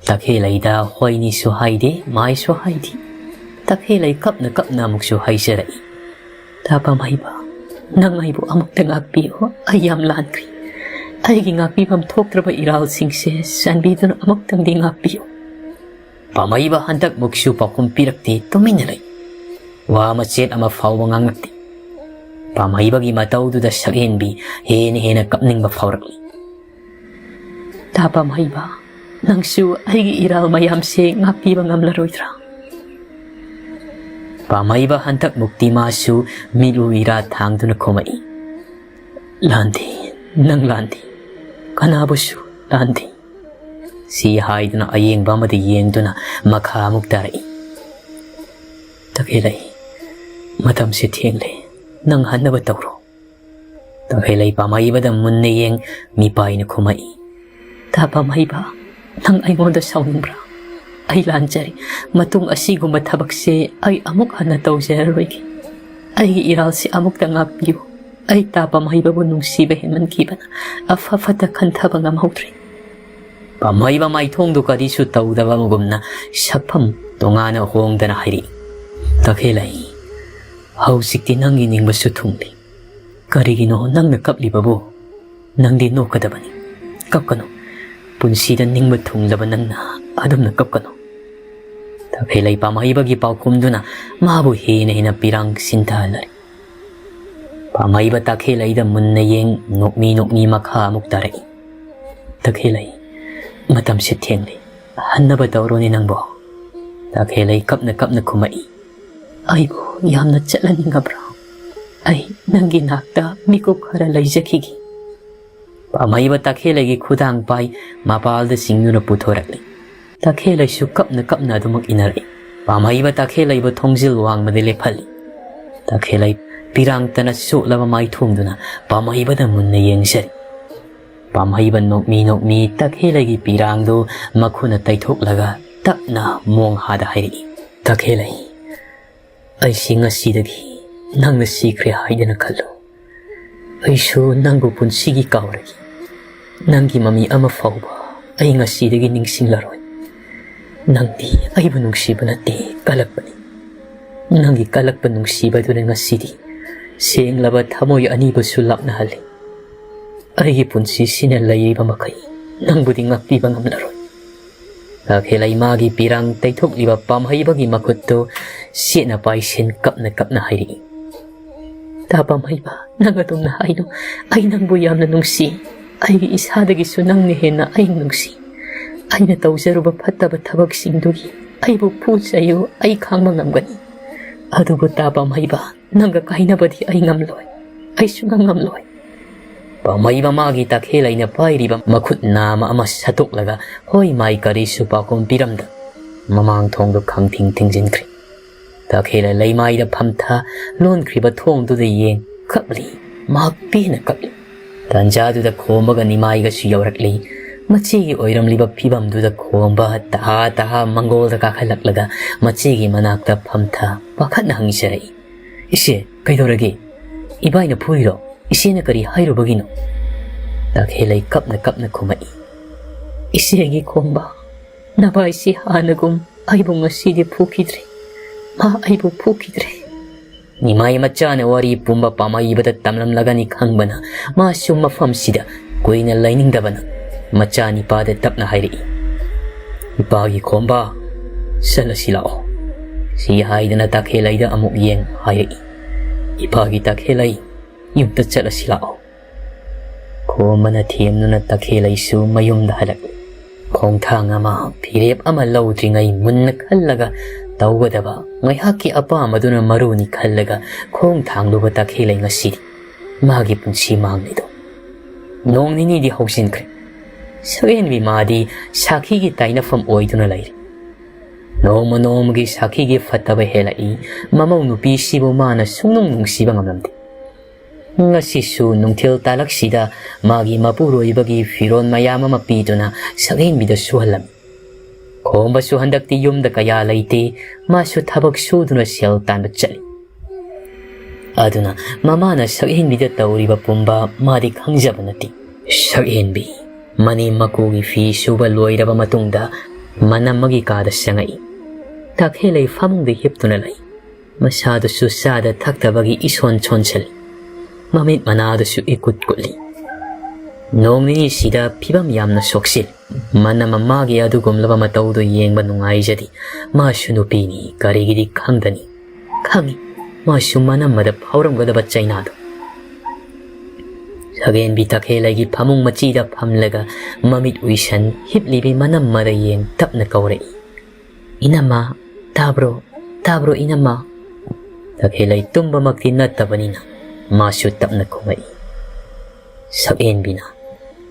ꯇꯈꯦꯜꯂꯩꯗ ꯍꯣꯏꯅꯤꯁꯨ ꯍꯥꯏꯗꯦ, ꯃꯥꯏꯁꯨ ꯍꯥꯏꯗꯦ꯫ ꯇꯈꯦꯜꯂꯩ ꯀꯞꯅ ꯀꯞꯅ ꯑꯃꯨꯛꯁꯨ ꯍꯥꯏꯖꯔꯛꯏ, "ꯇꯥ ꯄꯥꯝꯍꯩꯕ, ꯅꯪ ꯑꯩꯕꯨ ꯑꯃꯨꯛꯇ ꯉꯥꯛꯄꯤꯌꯨ꯫ ꯑꯩ ꯌꯥꯝ ꯂꯥꯟꯈ꯭ꯔꯦ꯫ ꯑꯩꯒꯤ ꯉꯥꯛꯄꯤꯐꯝ ꯊꯣꯛꯇ꯭ꯔꯕ ꯏꯔꯥꯜꯁꯤꯡꯁꯦ ꯆꯥꯟꯕꯤꯗꯨꯅ ꯑꯃꯨꯛꯇꯪꯗꯤ ꯉꯥꯛꯄꯤꯌꯨ꯫" ꯄꯥꯝꯍꯩꯕ ꯍꯟꯗꯛꯃꯨꯛꯁꯨ ꯄꯥꯎꯈꯨꯝ ꯄꯤꯔꯛꯇꯦ, ꯇꯨꯃꯤꯟꯅ ꯂꯩ꯫ ꯋꯥ ꯃꯆꯦꯠ ꯑꯃ ꯐꯥꯎꯕ ꯉꯥꯡꯂꯛꯇꯦ꯫ ꯄꯥꯝꯍꯩꯕꯒꯤ ꯃꯇꯧꯗꯨꯗ ꯁꯛꯍꯦꯟꯕꯤ ꯍꯦꯟꯅ ꯍꯦꯟꯅ ꯀꯞꯅꯤꯡꯕ ꯐꯥꯎꯔꯛꯂꯤ꯫ "ꯇꯥ ꯄꯥꯝꯍꯩꯕ, ꯅꯪꯁꯨ ꯑꯩꯒꯤ ꯏꯔꯥꯜ ꯃꯌꯥꯝꯁꯦ ꯉꯥꯛꯄꯤꯕ ꯉꯝꯂꯔꯣꯏꯗ꯭ꯔꯥ?" ꯄꯥꯝꯍꯩꯕ ꯍꯟꯗꯛꯃꯨꯛꯇꯤ ꯃꯥꯁꯨ ꯃꯤꯠꯂꯨ ꯏꯔꯥ ꯊꯥꯡꯗꯨꯅ ꯈꯨꯝꯃꯛꯏ, "ꯂꯥꯟꯗꯦ, ꯅꯪ ꯂꯥꯟꯗꯦ, ꯀꯅꯥꯕꯨꯁꯨ ꯂꯥꯟꯗꯦ꯫" ꯁꯤ ꯍꯥꯏꯗꯨꯅ ꯑꯌꯦꯡꯕ ꯑꯃꯗ ꯌꯦꯡꯗꯨꯅ ꯃꯈꯥ ꯑꯃꯨꯛ ꯇꯥꯔꯛꯏ, "ꯇꯈꯦꯜꯂꯩ, ꯃꯇꯝꯁꯦ ꯊꯦꯡꯂꯦ, ꯅꯪ ꯍꯟꯅꯕ ꯇꯧꯔꯣ꯫" ꯇꯈꯦꯜꯂꯩ ꯄꯥꯝꯍꯩꯕꯗ ꯃꯨꯟꯅ ꯌꯦꯡ ꯃꯤꯄꯥꯏꯅ ꯈꯨꯝꯃꯛꯏ, "ꯇꯥ ꯄꯥꯝꯍꯩꯕ, ꯅꯪ ꯑꯩꯉꯣꯟꯗ ꯁꯥꯎꯅꯤꯡꯕ꯭ꯔꯥ? ꯑꯩ ꯂꯥꯟꯖꯔꯦ꯫ ꯃꯇꯨꯡ ꯑꯁꯤꯒꯨꯝꯕ ꯊꯕꯛꯁꯦ ꯑꯩ ꯑꯃꯨꯛ ꯍꯟꯅ ꯇꯧꯖꯔꯔꯣꯏꯒꯦ꯫ ꯑꯩꯒꯤ ꯏꯔꯥꯜꯁꯤ ꯑꯃꯨꯛꯇ ꯉꯥꯛꯄꯤꯌꯨ꯫ ꯑꯩ ꯇꯥ ꯄꯥꯝꯍꯩꯕꯕꯨ ꯅꯨꯡꯁꯤꯕ ꯍꯦꯟꯃꯟꯈꯤꯕꯅ ꯑꯐ ꯐꯠꯇ ꯈꯟꯊꯕ ꯉꯝꯍꯧꯗ꯭ꯔꯦ꯫" ꯄꯥꯝꯍꯩꯕ ꯃꯥꯏꯊꯣꯡꯗꯨ ꯀꯔꯤꯁꯨ ꯇꯧꯗꯕ ꯑꯃꯒꯨꯝꯅ ꯁꯛꯐꯝ ꯇꯣꯉꯥꯟꯅ ꯍꯣꯡꯗꯅ ꯍꯥꯏꯔꯛꯏ, "ꯇꯈꯦꯜꯂꯩ, ꯍꯧꯖꯤꯛꯇꯤ ꯅꯪꯒꯤ ꯅꯤꯡꯕꯁꯨ ꯊꯨꯡꯂꯤ꯫ ꯀꯔꯤꯒꯤꯅꯣ ꯅꯪꯅ ꯀꯞꯂꯤꯕꯕꯨ? ꯅꯪꯗꯤ ꯅꯣꯛꯀꯗꯕꯅꯤ꯫ ꯀꯞꯀꯅꯨ꯫ ꯄꯨꯟꯁꯤꯗ ꯅꯤꯡꯕ ꯊꯨꯡꯂꯕ ꯅꯪꯅ ꯑꯗꯨꯝꯅ ꯀꯞꯀꯅꯨ꯫" ꯇꯈꯦꯜꯂꯩ ꯄꯥꯝꯍꯩꯕꯒꯤ ꯄꯥꯎꯈꯨꯝꯗꯨꯅ ꯃꯥꯕꯨ ꯍꯦꯟꯅ ꯍꯦꯟꯅ ꯄꯤꯔꯥꯡ ꯁꯤꯟꯊꯍꯜꯂꯔꯤ꯫ ꯄꯥꯝꯍꯩꯕ ꯇꯈꯦꯜꯂꯩꯗ ꯃꯨꯟꯅ ꯌꯦꯡ ꯅꯣꯛꯃꯤ ꯅꯣꯛꯃꯤ ꯃꯈꯥ ꯑꯃꯨꯛ ꯇꯥꯔꯛꯏ, "ꯇꯈꯦꯜꯂꯩ, ꯃꯇꯝꯁꯦ ꯊꯦꯡꯂꯦ꯫ ꯍꯟꯅꯕ ꯇꯧꯔꯣꯅꯦ ꯅꯪꯕꯣ꯫" ꯇꯈꯦꯜꯂꯩ ꯀꯞꯅ ꯀꯞꯅ ꯈꯨꯝꯃꯛꯏ, "ꯑꯩꯕꯨ ꯌꯥꯝꯅ ꯆꯠꯍꯟꯅꯤꯡꯉꯕ꯭ꯔꯥ? ꯑꯩ ꯅꯪꯒꯤ ꯅꯥꯛꯇ ꯃꯤꯀꯨꯞ ꯈꯔ ꯂꯩꯖꯈꯤꯒꯦ꯫" ꯄꯥꯝꯍꯩꯕ ꯇꯈꯦꯜꯂꯩꯒꯤ ꯈꯨꯗꯥꯡ ꯄꯥꯏ ꯃꯄꯥꯜꯗ ꯆꯤꯡꯗꯨꯅ ꯄꯨꯊꯣꯔꯛꯂꯤ꯫ ꯇꯈꯦꯜꯂꯩꯁꯨ ꯀꯞꯅ ꯀꯞꯅ ꯑꯗꯨꯃꯛ ꯏꯟꯅꯔꯛꯏ꯫ ꯄꯥꯝꯍꯩꯕ ꯇꯈꯦꯜꯂꯩꯕꯨ ꯊꯣꯡꯖꯤꯜ ꯋꯥꯡꯃꯗ ꯂꯦꯞꯍꯜꯂꯤ꯫ ꯇꯈꯦꯜꯂꯩ ꯄꯤꯔꯥꯡꯇꯅ ꯆꯣꯠꯂꯕ ꯃꯥꯏꯊꯣꯡꯗꯨꯅ ꯄꯥꯝꯍꯩꯕꯗ ꯃꯨꯟꯅ ꯌꯦꯡꯖꯔꯤ꯫ ꯄꯥꯝꯍꯩꯕ ꯅꯣꯛꯃꯤ ꯅꯣꯛꯃꯤ ꯇꯈꯦꯜꯂꯩꯒꯤ ꯄꯤꯔꯥꯡꯗꯨ ꯃꯈꯨꯠꯅ ꯇꯩꯊꯣꯛꯂꯒ ꯇꯞꯅ ꯃꯣꯡꯍꯥꯗ ꯍꯥꯏꯔꯛꯏ, "ꯇꯈꯦꯜꯂꯩ, ꯑꯩꯁꯤ ꯉꯁꯤꯗꯒꯤ ꯅꯪꯅ ꯁꯤꯈ꯭ꯔꯦ ꯍꯥꯏꯗꯅ ꯈꯜꯂꯨ꯫ ꯑꯩꯁꯨ ꯅꯪꯕꯨ ꯄꯨꯟꯁꯤꯒꯤ ꯀꯥꯎꯔꯒꯦ꯫ ꯅꯪꯒꯤ ꯃꯃꯤ ꯑꯃ ꯐꯥꯎꯕ ꯑꯩ ꯉꯁꯤꯗꯒꯤ ꯅꯤꯡꯁꯤꯡꯂꯔꯣꯏ꯫ ꯅꯪꯗꯤ ꯑꯩꯕꯨ ꯅꯨꯡꯁꯤꯕ ꯅꯠꯇꯦ, ꯀꯜꯂꯛꯄꯅꯤ꯫ ꯅꯪꯒꯤ ꯀꯜꯂꯛꯄ ꯅꯨꯡꯁꯤꯕꯗꯨꯅ ꯉꯁꯤꯗꯤ ꯁꯦꯡꯂꯕ ꯊꯃꯣꯏ ꯑꯅꯤꯕꯨꯁꯨ ꯂꯥꯞꯅꯍꯜꯂꯤ꯫ ꯑꯩꯒꯤ ꯄꯨꯟꯁꯤꯁꯤꯅ ꯂꯩꯔꯤꯕ ꯃꯈꯩ ꯅꯪꯕꯨꯗꯤ ꯉꯥꯛꯄꯤꯕ ꯉꯝꯂꯔꯣꯏ"꯫ ꯇꯈꯦꯜꯂꯩ ꯃꯥꯒꯤ ꯄꯤꯔꯥꯡ ꯇꯩꯊꯣꯛꯂꯤꯕ ꯄꯥꯝꯍꯩꯕꯒꯤ ꯃꯈꯨꯠꯇꯨ ꯁꯦꯠꯅ ꯄꯥꯏꯁꯤꯟ ꯀꯞꯅ ꯀꯞꯅ ꯍꯥꯏꯔꯛꯏ, "ꯇꯥ ꯄꯥꯝꯍꯩꯕ, ꯅꯪ ꯑꯗꯨꯝꯅ ꯍꯥꯏꯅꯨ꯫ ꯑꯩ ꯅꯪꯕꯨ ꯌꯥꯝꯅ ꯅꯨꯡꯁꯤ꯫ ꯑꯩꯒꯤ ꯏꯁꯥꯗꯒꯤꯁꯨ ꯅꯪꯅ ꯍꯦꯟꯅ ꯑꯩ ꯅꯨꯡꯁꯤ꯫ ꯑꯩꯅ ꯇꯧꯖꯔꯨꯕ ꯐꯠꯇꯕ ꯊꯕꯛꯁꯤꯡꯗꯨꯒꯤ ꯑꯩꯕꯨ ꯐꯨ ꯆꯩꯌꯨ, ꯑꯩ ꯈꯥꯡꯕ ꯉꯝꯒꯅꯤ꯫ ꯑꯗꯨꯕꯨ ꯇꯥ ꯄꯥꯝꯍꯩꯕ, ꯅꯪꯒ ꯀꯥꯏꯅꯕꯗꯤ ꯑꯩ ꯉꯝꯂꯣꯏ꯫ ꯑꯩ ꯁꯨꯡꯉꯝ ꯉꯝꯂꯣꯏ"꯫ ꯄꯥꯝꯍꯩꯕ ꯃꯥꯒꯤ ꯇꯈꯦꯜꯂꯩꯅ ꯄꯥꯏꯔꯤꯕ ꯃꯈꯨꯠ ꯅꯥꯝꯃ ꯑꯃ ꯁꯠꯇꯣꯛꯂꯒ ꯍꯣꯏ ꯃꯥꯏ ꯀꯔꯤꯁꯨ ꯄꯥꯎꯈꯨꯝ ꯄꯤꯔꯝꯗ ꯃꯃꯥꯡ ꯊꯣꯡꯗꯨ ꯈꯪꯊꯤꯡ ꯊꯤꯡꯖꯤꯟꯈ꯭ꯔꯦ꯫ ꯇꯈꯦꯜꯂꯩ ꯂꯩꯃꯥꯏꯗ ꯐꯝꯊ ꯂꯣꯟꯈ꯭ꯔꯤꯕ ꯊꯣꯡꯗꯨꯗ ꯌꯦꯡ ꯀꯞꯂꯤ, ꯃꯍꯥꯛ ꯄꯦꯟꯅ ꯀꯞꯂꯤ꯫ ꯇꯥꯟꯖꯥꯗꯨꯗ ꯈꯣꯝꯕꯒ ꯅꯤꯃꯥꯏꯒꯁꯨ ꯌꯧꯔꯛꯂꯤ꯫ ꯃꯆꯦꯒꯤ ꯑꯣꯏꯔꯝꯂꯤꯕ ꯐꯤꯕꯝꯗꯨꯗ ꯈꯣꯝꯕ ꯇꯍꯥ ꯇꯍꯥ ꯃꯪꯒꯣꯜꯗ ꯀꯥꯈꯠꯂꯛꯂꯒ ꯃꯆꯦꯒꯤ ꯃꯅꯥꯛꯇ ꯐꯝꯊ ꯄꯥꯈꯠꯅ ꯍꯪꯖꯔꯛꯏ, "ꯏꯆꯦ, ꯀꯩꯗꯧꯔꯒꯦ? ꯏꯕꯥꯏꯅ ꯐꯨꯔꯤꯔꯣ? ꯏꯆꯦꯅ ꯀꯔꯤ ꯍꯥꯏꯔꯨꯕꯒꯤꯅꯣ?" ꯇꯈꯦꯜꯂꯩ ꯀꯞꯅ ꯀꯞꯅ ꯈꯨꯝꯃꯛꯏ, "ꯏꯆꯦꯒꯤ ꯈꯣꯝꯕ, ꯅꯚꯥꯏꯁꯤ ꯍꯥꯟꯅꯒꯨꯝ ꯑꯩꯕꯨ ꯉꯁꯤꯗꯤ ꯐꯨꯈꯤꯗ꯭ꯔꯦ꯫ ꯃꯥ ꯑꯩꯕꯨ ꯐꯨꯈꯤꯗ꯭ꯔꯦ"꯫ ꯅꯤꯃꯥꯏ ꯃꯆꯥꯅ ꯋꯥꯔꯤ ꯄꯨꯝꯕ ꯄꯥꯝꯍꯩꯕꯗ ꯇꯝꯂꯝꯂꯒꯅꯤ ꯈꯪꯕꯅ ꯃꯥꯁꯨ ꯃꯐꯝꯁꯤꯗ ꯀꯨꯏꯅ ꯂꯩꯅꯤꯡꯗꯕꯅ ꯃꯆꯥ ꯅꯤꯄꯥꯗ ꯇꯞꯅ ꯍꯥꯏꯔꯛꯏ, "ꯏꯄꯥꯒꯤ ꯈꯣꯝꯕ, ꯆꯠꯂꯁꯤ ꯂꯥꯛꯑꯣ"꯫ ꯁꯤ ꯍꯥꯏꯗꯅ ꯇꯈꯦꯜꯂꯩꯗ ꯑꯃꯨꯛ ꯌꯦꯡ ꯍꯥꯏꯔꯛꯏ, "ꯏꯄꯥꯒꯤ ꯇꯈꯦꯜꯂꯩ, ꯌꯨꯝꯗ ꯆꯠꯂꯁꯤ ꯂꯥꯛꯑꯣ"꯫ ꯈꯣꯝꯕꯅ ꯊꯦꯝꯗꯨꯅ ꯇꯈꯦꯜꯂꯩꯁꯨ ꯃꯌꯨꯝꯗ ꯍꯜꯂꯛꯂꯤ꯫ ꯈꯣꯡꯊꯥꯡ ꯑꯃ, ꯐꯤꯔꯦꯞ ꯑꯃ ꯂꯧꯗ꯭ꯔꯤꯉꯩ ꯃꯨꯟꯅ ꯈꯜꯂꯒ ꯇꯧꯒꯗꯕ ꯉꯥꯏꯍꯥꯛꯀꯤ ꯑꯄꯥꯝꯕꯗꯨꯅ ꯃꯔꯨꯅꯤ ꯈꯜꯂꯒ ꯈꯣꯡ ꯊꯥꯡꯂꯨꯕ ꯇꯈꯦꯜꯂꯩ ꯉꯁꯤꯗꯤ ꯃꯥꯒꯤ ꯄꯨꯟꯁꯤ ꯃꯥꯡꯂꯤꯗꯣ꯫ ꯅꯣꯡ ꯅꯤꯅꯤꯗꯤ ꯍꯧꯖꯤꯟꯈ꯭ꯔꯦ꯫ ꯁꯛꯍꯦꯟꯕꯤ ꯃꯥꯗꯤ ꯁꯥꯈꯤꯒꯤ ꯇꯥꯏꯅꯐꯝ ꯑꯣꯏꯗꯨꯅ ꯂꯩꯔꯤ꯫ ꯅꯣꯡꯃ ꯅꯣꯡꯃꯒꯤ ꯁꯥꯈꯤꯒꯤ ꯐꯠꯇꯕ ꯍꯦꯜꯂꯛꯏ꯫ ꯃꯃꯧ ꯅꯨꯄꯤꯁꯤꯕꯨ ꯃꯥꯅ ꯁꯨꯡꯅꯨꯡ ꯅꯨꯡꯁꯤꯕ ꯉꯝꯂꯝꯗꯦ꯫ ꯉꯁꯤꯁꯨ ꯅꯨꯡꯊꯤꯜ ꯇꯥꯂꯛꯁꯤꯗ ꯃꯥꯒꯤ ꯃꯄꯨꯔꯣꯏꯕꯒꯤ ꯐꯤꯔꯣꯜ ꯃꯌꯥꯝ ꯑꯃ ꯄꯤꯗꯨꯅ ꯁꯛꯍꯦꯟꯕꯤꯗ ꯁꯨꯍꯜꯂꯝꯃꯤ꯫ ꯈꯣꯝꯕꯁꯨ ꯍꯟꯗꯛꯇꯤ ꯌꯨꯝꯗ ꯀꯌꯥ ꯂꯩꯇꯦ꯫ ꯃꯥꯁꯨ ꯊꯕꯛ ꯁꯨꯗꯨꯅ ꯁꯦꯜ ꯇꯥꯟꯕ ꯆꯠꯂꯤ꯫ ꯑꯗꯨꯅ ꯃꯃꯥꯅ ꯁꯛꯍꯦꯟꯕꯤꯗ ꯇꯧꯔꯤꯕ ꯄꯨꯝꯕ ꯃꯥꯗꯤ ꯈꯪꯖꯕ ꯅꯠꯇꯦ꯫ ꯁꯛꯍꯦꯟꯕꯤ ꯃꯅꯦꯝ ꯃꯀꯨꯒꯤ ꯐꯤ ꯁꯨꯕ ꯂꯣꯏꯔꯕ ꯃꯇꯨꯡꯗ ꯃꯅꯝꯃꯒꯤ ꯀꯥꯗ ꯆꯪꯉꯛꯏ꯫ ꯇꯈꯦꯜꯂꯩ ꯐꯃꯨꯡꯗ ꯍꯤꯞꯇꯨꯅ ꯂꯩ꯫ ꯃꯁꯥꯗꯨꯁꯨ ꯆꯥꯗ ꯊꯛꯇꯕꯒꯤ ꯏꯁꯣꯟ ꯁꯣꯟꯁꯤꯜꯂꯤ꯫ ꯃꯃꯤꯠ ꯃꯅꯥꯗꯨꯁꯨ ꯏꯀꯨꯠ ꯀꯨꯠꯂꯤ꯫ ꯅꯣꯡ ꯅꯤꯅꯤꯁꯤꯗ ꯐꯤꯕꯝ ꯌꯥꯝꯅ ꯁꯣꯛꯆꯤꯜꯂꯤ꯫ ꯃꯅꯝꯃꯒꯤ ꯑꯗꯨꯒꯨꯝꯂꯕ ꯃꯇꯧꯗꯨ ꯌꯦꯡꯕ ꯅꯨꯡꯉꯥꯏꯖꯗꯦ꯫ ꯃꯥꯁꯨ ꯅꯨꯄꯤꯅꯤ, ꯀꯔꯤꯒꯤꯗꯤ ꯈꯪꯗꯅꯤ? ꯈꯪꯏ, ꯃꯥꯁꯨ ꯃꯅꯝꯃꯗ ꯐꯥꯎꯔꯝꯒꯗꯕ ꯆꯩꯅꯥꯗꯣ꯫ ꯁꯛꯍꯦꯟꯕꯤ ꯇꯈꯦꯜꯂꯩꯒꯤ ꯐꯃꯨꯡ ꯃꯆꯤꯗ ꯐꯝꯂꯒ ꯃꯃꯤꯠ ꯎꯏꯁꯟ ꯍꯤꯞꯂꯤꯕꯤ ꯃꯅꯝꯃꯗ ꯌꯦꯡ ꯇꯞꯅ ꯀꯧꯔꯛꯏ꯫ "ꯏꯅꯝꯃ, ꯇꯥꯕ꯭ꯔꯣ? ꯇꯥꯕ꯭ꯔꯣ, ꯏꯅꯝꯃ?" ꯇꯈꯦꯜꯂꯩ ꯇꯨꯝꯕꯃꯛꯇꯤ ꯅꯠꯇꯕꯅꯤꯅ ꯃꯥꯁꯨ ꯇꯞꯅ ꯈꯨꯝꯃꯛꯏ꯫ ꯁꯛꯍꯦꯟꯕꯤꯅ,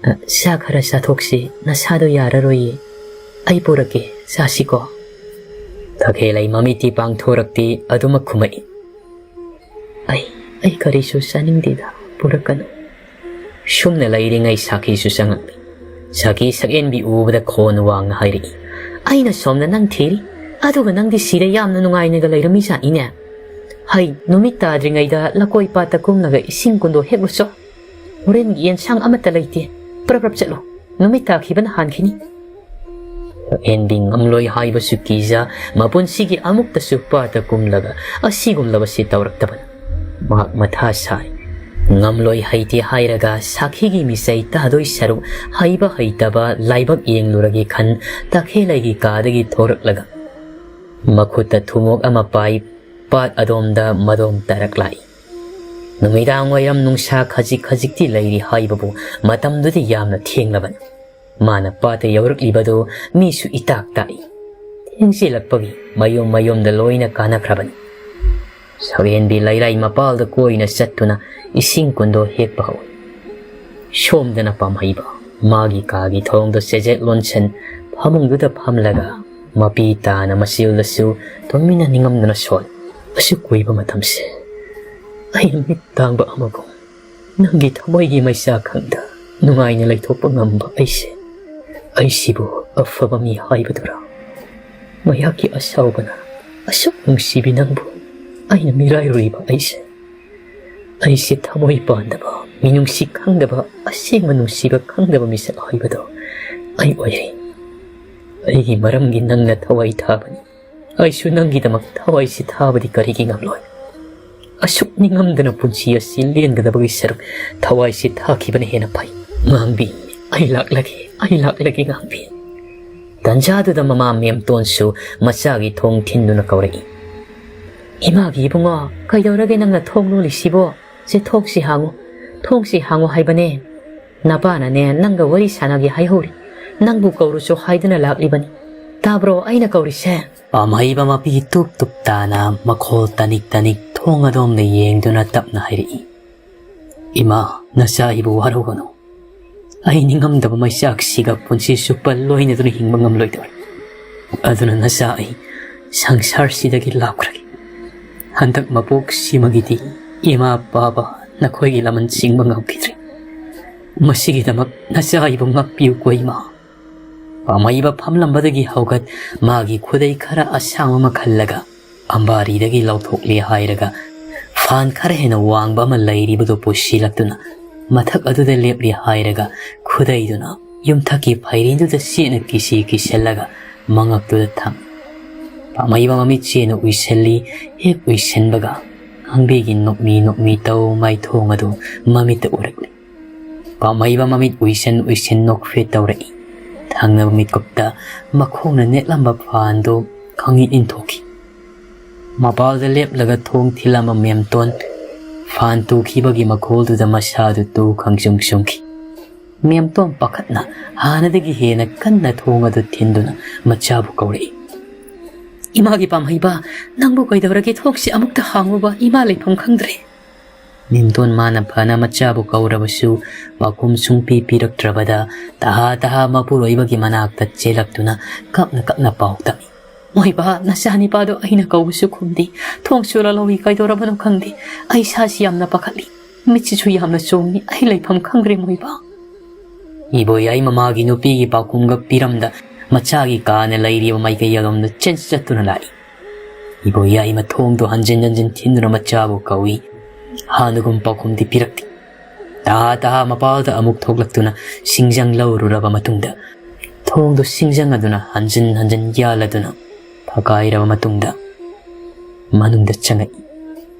"ꯑ, ꯆꯥ ꯈꯔ ꯆꯥꯊꯣꯛꯁꯤ, ꯅꯁꯥꯗꯣ ꯌꯥꯔꯔꯣꯏꯌꯦ꯫ ꯑꯩ ꯄꯨꯔꯛꯀꯦ, ꯆꯥꯁꯤꯀꯣ?" ꯇꯈꯦꯜꯂꯩ ꯃꯃꯤꯠꯇꯤ ꯄꯥꯡꯊꯣꯔꯛꯇꯦ, ꯑꯗꯨꯃꯛ ꯈꯨꯝꯃꯛꯏ꯫ "ꯑꯩ, ꯑꯩ ꯀꯔꯤꯁꯨ ꯆꯥꯅꯤꯡꯗꯦꯗ, ꯄꯨꯔꯛꯀꯅꯨ꯫" ꯁꯨꯝꯅ ꯂꯩꯔꯤꯉꯩ ꯁꯥꯈꯤꯁꯨ ꯆꯪꯉꯛꯂꯤ꯫ ꯁꯥꯈꯤ ꯁꯛꯍꯦꯟꯕꯤ ꯎꯕꯗ ꯈꯣꯟ ꯋꯥꯡꯅ ꯍꯥꯏꯔꯛꯏ, "ꯑꯩꯅ ꯁꯣꯝꯗ ꯅꯪ ꯊꯤꯔꯤ, ꯑꯗꯨꯒ ꯅꯪꯗꯤ ꯁꯤꯗ ꯌꯥꯝꯅ ꯅꯨꯡꯉꯥꯏꯅꯒ ꯂꯩꯔꯝꯃꯤꯖꯥꯠꯅꯤꯅꯦ꯫ ꯍꯩ, ꯅꯨꯃꯤꯠ ꯇꯥꯗ꯭ꯔꯤꯉꯩꯗ ꯂꯀꯣꯏ ꯄꯥꯠꯇ ꯀꯨꯝꯂꯒ ꯏꯁꯤꯡ ꯀꯨꯟꯗꯣ ꯍꯦꯛꯂꯨꯆꯣ꯫ ꯍꯣꯔꯦꯟꯒꯤ ꯌꯦꯟꯁꯥꯡ ꯑꯃꯠꯇ ꯂꯩꯇꯦ꯫ ꯄ꯭ꯔꯞ ꯄ꯭ꯔꯞ ꯆꯠꯂꯨ, ꯅꯨꯃꯤꯠ ꯇꯥꯈꯤꯕꯅ ꯍꯥꯟꯈꯤꯅꯤ꯫" ꯁꯛꯍꯦꯟꯕꯤ ꯉꯝꯂꯣꯏ ꯍꯥꯏꯕꯁꯨ ꯀꯤꯖ, ꯃꯄꯨꯟꯁꯤꯒꯤ ꯑꯃꯨꯛꯇꯁꯨ ꯄꯥꯠꯇ ꯀꯨꯝꯂꯒ ꯑꯁꯤꯒꯨꯝꯂꯕꯁꯤ ꯇꯧꯔꯛꯇꯕꯅꯤ꯫ ꯃꯍꯥꯛ ꯃꯊꯥ ꯁꯥꯏ꯫ ꯉꯝꯂꯣꯏ ꯍꯩꯇꯦ ꯍꯥꯏꯔꯒ ꯁꯥꯈꯤꯒꯤ ꯃꯤꯆꯩ ꯇꯥꯗꯣꯏ ꯁꯔꯨꯛ ꯍꯩꯕ ꯍꯩꯇꯕ ꯂꯥꯏꯕꯛ ꯌꯦꯡꯂꯨꯔꯒꯦ ꯈꯟ ꯇꯈꯦꯜꯂꯩꯒꯤ ꯀꯥꯗꯒꯤ ꯊꯣꯔꯛꯂꯒ ꯃꯈꯨꯠꯇ ꯊꯨꯝꯃꯣꯛ ꯑꯃ ꯄꯥꯏ ꯄꯥꯠ ꯑꯗꯣꯝꯗ ꯃꯗꯣꯝ ꯇꯥꯔꯛꯂꯥꯛꯏ꯫ ꯅꯨꯃꯤꯗꯥꯡ ꯋꯥꯏꯔꯝ ꯅꯨꯡꯁꯥ ꯈꯖꯤꯛ ꯈꯖꯤꯛꯇꯤ ꯂꯩꯔꯤ ꯍꯥꯏꯕꯕꯨ ꯃꯇꯝꯗꯨꯗꯤ ꯌꯥꯝꯅ ꯊꯦꯡꯂꯕꯅꯤ꯫ ꯃꯥꯅ ꯄꯥꯠꯇ ꯌꯧꯔꯛꯂꯤꯕꯗꯨ ꯃꯤꯁꯨ ꯏꯇꯥꯛ ꯇꯥꯛꯏ꯫ ꯊꯦꯡꯖꯤꯜꯂꯛꯄꯒꯤ ꯃꯌꯨꯝ ꯃꯌꯨꯝꯗ ꯂꯣꯏꯅ ꯀꯥꯅꯈ꯭ꯔꯕꯅꯤ꯫ ꯁꯛꯍꯦꯟꯕꯤ ꯂꯩꯔꯥꯏ ꯃꯄꯥꯜꯗ ꯀꯣꯏꯅ ꯆꯠꯇꯨꯅ ꯏꯁꯤꯡ ꯀꯨꯟꯗꯣ ꯍꯦꯛꯄ ꯍꯧꯏ꯫ ꯁꯣꯝꯗꯅ ꯄꯥꯝꯍꯩꯕ ꯃꯥꯒꯤ ꯀꯥꯒꯤ ꯊꯣꯡꯗꯣ ꯆꯦꯖꯦꯠ ꯂꯣꯟꯁꯟ ꯐꯃꯨꯡꯗꯨꯗ ꯐꯝꯂꯒ ꯃꯄꯤ ꯇꯥꯅ ꯃꯆꯤꯜꯗꯁꯨ ꯇꯨꯃꯤꯟꯅ ꯅꯤꯡꯉꯝꯗꯅ ꯁꯣꯜ꯫ ꯑꯁꯨꯛ ꯀꯨꯏꯕ ꯃꯇꯝꯁꯦ ꯑꯩꯅ ꯃꯤꯠ ꯇꯥꯡꯕ ꯑꯃꯒꯨꯝ ꯅꯪꯒꯤ ꯊꯃꯣꯏꯒꯤ ꯃꯩꯆꯥꯛ ꯈꯪꯗ ꯅꯨꯡꯉꯥꯏꯅ ꯂꯩꯊꯣꯛꯄ ꯉꯝꯕ ꯑꯩꯁꯦ, ꯑꯩꯁꯤꯕꯨ ꯑꯐꯕ ꯃꯤ ꯍꯥꯏꯕꯗꯨꯔꯥ? ꯃꯌꯥꯛꯀꯤ ꯑꯁꯥꯎꯕꯅ ꯑꯁꯨꯛ ꯅꯨꯡꯁꯤꯕꯤ ꯅꯪꯕꯨ ꯑꯩꯅ ꯃꯤꯔꯥꯏꯔꯨꯔꯤꯕ ꯑꯩꯁꯦ, ꯑꯩꯁꯦ ꯊꯃꯣꯏ ꯄꯥꯟꯗꯕ, ꯃꯤꯅꯨꯡꯁꯤ ꯈꯪꯗꯕ, ꯑꯁꯦꯡꯕ ꯅꯨꯡꯁꯤꯕ ꯈꯪꯗꯕ ꯃꯤꯁꯛ ꯍꯥꯏꯕꯗꯣ ꯑꯩ ꯑꯣꯏꯔꯦ꯫ ꯑꯩꯒꯤ ꯃꯔꯝꯒꯤ ꯅꯪꯅ ꯊꯋꯥꯏ ꯊꯥꯕꯅꯤ꯫ ꯑꯩꯁꯨ ꯅꯪꯒꯤꯗꯃꯛ ꯊꯋꯥꯏꯁꯤ ꯊꯥꯕꯗꯤ ꯀꯔꯤꯒꯤ ꯉꯝꯂꯣꯏ? ꯑꯁꯨꯛ ꯅꯤꯡꯉꯝꯗꯅ ꯄꯨꯟꯁꯤ ꯑꯁꯤ ꯂꯦꯟꯒꯗꯕꯒꯤ ꯁꯔꯨꯛ ꯊꯋꯥꯏꯁꯤ ꯊꯥꯈꯤꯕꯅ ꯍꯦꯟꯅ ꯐꯩ꯫ ꯉꯥꯡꯕꯤ, ꯑꯩ ꯂꯥꯛꯂꯒꯦ, ꯑꯩ ꯂꯥꯛꯂꯒꯦ, ꯉꯥꯡꯕꯤ꯫ ꯇꯟꯖꯥꯗꯨꯗ ꯃꯃꯥ ꯃꯦꯝꯇꯣꯟꯁꯨ ꯃꯆꯥꯒꯤ ꯊꯣꯡ ꯊꯤꯟꯗꯨꯅ ꯀꯧꯔꯛꯏ꯫ "ꯏꯃꯥꯒꯤ ꯏꯕꯨꯡꯉꯣ, ꯀꯩꯗꯧꯔꯒꯦ ꯅꯪꯅ ꯊꯣꯡ ꯂꯣꯜꯂꯤꯁꯤꯕꯣ? ꯁꯦ, ꯊꯣꯡꯁꯤ ꯍꯥꯡꯉꯨ, ꯊꯣꯡꯁꯤ ꯍꯥꯡꯉꯨ ꯍꯥꯏꯕꯅꯦ꯫ ꯅꯄꯥꯅꯅꯦ ꯅꯪꯒ ꯋꯥꯔꯤ ꯁꯥꯟꯅꯒꯦ ꯍꯥꯏꯍꯧꯔꯤ꯫ ꯅꯪꯕꯨ ꯀꯧꯔꯨꯆꯣ ꯍꯥꯏꯗꯨꯅ ꯂꯥꯛꯂꯤꯕꯅꯤ꯫ ꯇꯥꯕ꯭ꯔꯣ ꯑꯩꯅ ꯀꯧꯔꯤꯁꯦ?" ꯄꯥꯝꯍꯩꯕ ꯃꯄꯤ ꯇꯨꯞ ꯇꯨꯞ ꯇꯥꯅ ꯃꯈꯣꯜ ꯇꯅꯤꯛ ꯇꯅꯤꯛ ꯊꯣꯡ ꯑꯗꯣꯝꯗ ꯌꯦꯡꯗꯨꯅ ꯇꯞꯅ ꯍꯥꯏꯔꯛꯏ꯫ "ꯏꯃꯥ, ꯅꯆꯥ ꯑꯩꯕꯨ ꯋꯥꯔꯧꯒꯅꯨ꯫ ꯑꯩ ꯅꯤꯡꯉꯝꯗꯕ ꯃꯩꯆꯥꯛꯁꯤꯒ ꯄꯨꯟꯁꯤ ꯆꯨꯞꯄ ꯂꯣꯏꯅꯗꯨꯅ ꯍꯤꯡꯕ ꯉꯝꯂꯣꯏꯗꯧꯔꯦ꯫ ꯑꯗꯨꯅ ꯅꯆꯥ ꯑꯩ ꯁꯪꯁꯥꯔꯁꯤꯗꯒꯤ ꯂꯥꯞꯈ꯭ꯔꯒꯦ꯫ ꯍꯟꯗꯛ ꯃꯄꯣꯛꯁꯤꯃꯒꯤꯗꯤ ꯏꯃꯥ ꯄꯥꯕ ꯅꯈꯣꯏꯒꯤ ꯂꯃꯟ ꯆꯤꯡꯕ ꯉꯝꯈꯤꯗ꯭ꯔꯦ꯫ ꯃꯁꯤꯒꯤꯗꯃꯛ ꯅꯆꯥ ꯑꯩꯕꯨ ꯉꯥꯛꯄꯤꯌꯨꯀꯣ ꯏꯃꯥ꯫" ꯄꯥꯝꯍꯩꯕ ꯐꯝꯂꯝꯕꯗꯒꯤ ꯍꯧꯒꯠ ꯃꯥꯒꯤ ꯈꯨꯗꯩ ꯈꯔ ꯑꯁꯥꯡꯕ ꯑꯃ ꯈꯜꯂꯒ ꯑꯝꯕꯥꯔꯤꯗꯒꯤ ꯂꯧꯊꯣꯛꯂꯦ ꯍꯥꯏꯔꯒ ꯐꯥꯟ ꯈꯔ ꯍꯦꯟꯅ ꯋꯥꯡꯕ ꯑꯃ ꯂꯩꯔꯤꯕꯗꯨ ꯄꯨꯁꯤꯜꯂꯛꯇꯨꯅ ꯃꯊꯛ ꯑꯗꯨꯗ ꯂꯦꯞꯂꯦ ꯍꯥꯏꯔꯒ ꯈꯨꯗꯩꯗꯨꯅ ꯌꯨꯝꯊꯛꯀꯤ ꯐꯩꯔꯦꯟꯗꯨꯗ ꯆꯦꯠꯅ ꯀꯤꯁꯤ ꯀꯤꯁꯤꯜꯂꯒ ꯃꯉꯛꯇꯨꯗ ꯊꯝꯃꯤ꯫ ꯄꯥꯝꯍꯩꯕ ꯃꯃꯤꯠ ꯆꯦꯅ ꯎꯏꯁꯜꯂꯤ꯫ ꯍꯦꯛ ꯎꯏꯁꯟꯕꯒ ꯉꯥꯡꯕꯤꯒꯤ ꯅꯣꯛꯃꯤ ꯅꯣꯛꯃꯤ ꯇꯧ ꯃꯥꯏꯊꯣꯡ ꯑꯗꯨ ꯃꯃꯤꯠꯇ ꯎꯔꯛꯂꯤ꯫ ꯄꯥꯝꯍꯩꯕ ꯃꯃꯤꯠ ꯎꯏꯁꯟ ꯎꯏꯁꯟ ꯅꯣꯛꯐꯦꯠ ꯇꯧꯔꯛꯏ꯫ ꯊꯪꯅꯕ ꯃꯤꯀꯨꯞꯇ ꯃꯈꯣꯡꯅ ꯅꯦꯠꯂꯝꯕ ꯐꯥꯟꯗꯨ ꯈꯪꯏꯟ ꯏꯟꯊꯣꯛꯈꯤ꯫ ꯃꯄꯥꯜꯗ ꯂꯦꯞꯂꯒ ꯊꯣꯡ ꯊꯤꯜꯂꯝꯕ ꯃꯦꯝꯇꯣꯟ ꯐꯥꯟ ꯇꯨꯈꯤꯕꯒꯤ ꯃꯈꯣꯜꯗꯨꯗ ꯃꯁꯥꯗꯨ ꯇꯨ ꯈꯪꯆꯨꯡ ꯆꯨꯡꯈꯤ꯫ ꯃꯦꯝꯇꯣꯟ ꯄꯥꯈꯠꯅ ꯍꯥꯟꯅꯗꯒꯤ ꯍꯦꯟꯅ ꯀꯟꯅ ꯊꯣꯡ ꯑꯗꯨ ꯊꯤꯟꯗꯨꯅ ꯃꯆꯥꯕꯨ ꯀꯧꯔꯛꯏ꯫ "ꯏꯃꯥꯒꯤ ꯄꯥꯝꯍꯩꯕ, ꯅꯪꯕꯨ ꯀꯩꯗꯧꯔꯒꯦ? ꯊꯣꯡꯁꯤ ꯑꯃꯨꯛꯇ ꯍꯥꯡꯉꯨꯕ, ꯏꯃꯥ ꯂꯩꯐꯝ ꯈꯪꯗ꯭ꯔꯦ꯫" ꯅꯤꯝꯇꯣꯟ ꯃꯥꯅ ꯐꯅ ꯃꯆꯥꯕꯨ ꯀꯧꯔꯕꯁꯨ ꯄꯥꯎꯈꯨꯝ ꯁꯨꯡꯄꯤ ꯄꯤꯔꯛꯇ꯭ꯔꯕꯗ ꯇꯍꯥ ꯇꯍꯥ ꯃꯄꯨꯔꯣꯏꯕꯒꯤ ꯃꯅꯥꯛꯇ ꯆꯦꯜꯂꯛꯇꯨꯅ ꯀꯞꯅ ꯀꯞꯅ ꯄꯥꯎ ꯇꯝꯃꯤ꯫ "ꯃꯣꯏꯕꯥ, ꯅꯆꯥꯅꯤꯄꯥꯗꯣ ꯑꯩꯅ ꯀꯧꯕꯁꯨ ꯈꯨꯝꯗꯦ꯫ ꯊꯣꯡ ꯆꯣꯠꯂ ꯂꯧꯏ ꯀꯩꯗꯧꯔꯕꯅꯣ ꯈꯪꯗꯦ꯫ ꯑꯩ ꯏꯁꯥꯁꯤ ꯌꯥꯝꯅ ꯄꯥꯈꯠꯂꯤ꯫ ꯃꯤꯠꯁꯤꯁꯨ ꯌꯥꯝꯅ ꯆꯣꯡꯉꯤ꯫ ꯑꯩ ꯂꯩꯐꯝ ꯈꯪꯗ꯭ꯔꯦ ꯃꯣꯏꯕꯥ꯫" ꯏꯕꯣꯌꯥꯏꯃ ꯃꯥꯒꯤ ꯅꯨꯄꯤꯒꯤ ꯄꯥꯎꯈꯨꯝꯒ ꯄꯤꯔꯝꯗ ꯃꯆꯥꯒꯤ ꯀꯥꯅ ꯂꯩꯔꯤꯕ ꯃꯥꯏꯀꯩ ꯑꯗꯣꯝꯗ ꯆꯦꯟ ꯆꯠꯇꯨꯅ ꯂꯥꯛꯏ꯫ ꯏꯕꯣꯌꯥꯏꯃ ꯊꯣꯡꯗꯣ ꯍꯟꯖꯤꯟ ꯍꯟꯖꯤꯟ ꯊꯤꯟꯗꯨꯅ ꯃꯆꯥꯕꯨ ꯀꯧꯏ꯫ ꯍꯥꯟꯅꯒꯨꯝ ꯄꯥꯎꯈꯨꯝꯗꯤ ꯄꯤꯔꯛꯇꯦ꯫ ꯇꯍꯥ ꯇꯍꯥ ꯃꯄꯥꯜꯗ ꯑꯃꯨꯛ ꯊꯣꯛꯂꯛꯇꯨꯅ ꯁꯤꯡꯖꯪ ꯂꯧꯔꯨꯔꯕ ꯃꯇꯨꯡꯗ ꯊꯣꯡꯗꯣ ꯁꯤꯡꯖꯪ ꯑꯗꯨꯅ ꯍꯟꯖꯤꯟ ꯍꯟꯖꯤꯟ ꯌꯥꯜꯂꯗꯨꯅ ꯐꯀꯥꯏꯔꯕ ꯃꯇꯨꯡꯗ ꯃꯅꯨꯡꯗ ꯆꯪꯉꯛꯏ꯫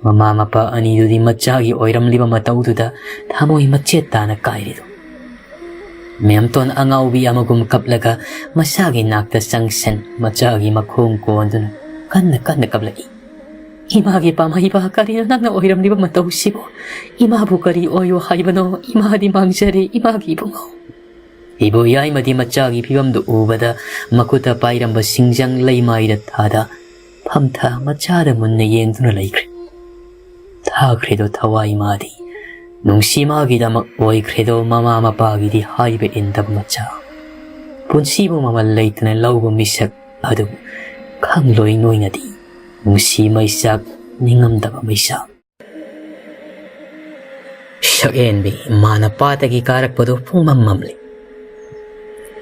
ꯃꯃꯥ ꯃꯄꯥ ꯑꯅꯤꯗꯨꯗꯤ ꯃꯆꯥꯒꯤ ꯑꯣꯏꯔꯝꯂꯤꯕ ꯃꯇꯧꯗꯨꯗ ꯊꯃꯣꯏ ꯃꯆꯦꯠ ꯇꯥꯅ ꯀꯥꯏꯔꯤꯗꯨ꯫ ꯃꯦꯝꯇꯣꯟ ꯑꯉꯥꯎꯕꯤ ꯑꯃꯒꯨꯝ ꯀꯞꯂꯒ ꯃꯆꯥꯒꯤ ꯅꯥꯛꯇ ꯆꯪꯁꯟ ꯃꯆꯥꯒꯤ ꯃꯈꯣꯡ ꯀꯣꯟꯗꯨꯅ ꯀꯟꯅ ꯀꯟꯅ ꯀꯞꯂꯛꯏ꯫ "ꯏꯃꯥꯒꯤ ꯄꯥꯝꯍꯩꯕ, ꯀꯔꯤꯅꯣ ꯅꯪꯅ ꯑꯣꯏꯔꯝꯂꯤꯕ ꯃꯇꯧꯁꯤꯕꯨ? ꯏꯃꯥꯕꯨ ꯀꯔꯤ ꯑꯣꯏꯌꯣ ꯍꯥꯏꯕꯅꯣ? ꯏꯃꯥꯗꯤ ꯃꯥꯡꯖꯔꯦ, ꯏꯃꯥꯒꯤ ꯏꯕꯨꯡꯉꯣ꯫" ꯏꯕꯣꯌꯥꯏꯃꯗꯤ ꯃꯆꯥꯒꯤ ꯐꯤꯕꯝꯗꯨ ꯎꯕꯗ ꯃꯈꯨꯠꯇ ꯄꯥꯏꯔꯝꯕ ꯁꯤꯡꯖꯪ ꯂꯩꯃꯥꯏꯗ ꯊꯥꯗ ꯐꯝꯊ ꯃꯆꯥꯗ ꯃꯨꯟꯅ ꯌꯦꯡꯗꯨꯅ ꯂꯩꯈ꯭ꯔꯦ꯫ ꯊꯥꯈ꯭ꯔꯦꯗꯣ ꯊꯋꯥꯏ ꯃꯥꯗꯤ꯫ ꯅꯨꯡꯁꯤ ꯃꯥꯒꯤꯗꯃꯛ ꯑꯣꯏꯈ꯭ꯔꯦꯗꯣ ꯃꯃꯥ ꯃꯄꯥꯒꯤꯗꯤ ꯍꯥꯏꯕ ꯏꯟꯗꯕ ꯃꯆꯥ꯫ ꯄꯨꯟꯁꯤꯕꯨ ꯃꯃꯜ ꯂꯩꯇꯅ ꯂꯧꯕ ꯃꯤꯁꯛ ꯑꯗꯨꯕꯨ ꯈꯪꯂꯣꯏ ꯅꯣꯏꯅꯗꯤ꯫ ꯅꯨꯡꯁꯤ ꯃꯩꯆꯥꯛ, ꯅꯤꯡꯉꯝꯗꯕ ꯃꯩꯆꯥꯛ꯫ ꯁꯛꯍꯦꯟꯕꯤ ꯃꯥꯅ ꯄꯥꯠꯇꯒꯤ ꯀꯥꯔꯛꯄꯗꯨ ꯄꯨꯡꯃꯝ ꯃꯝꯂꯤ꯫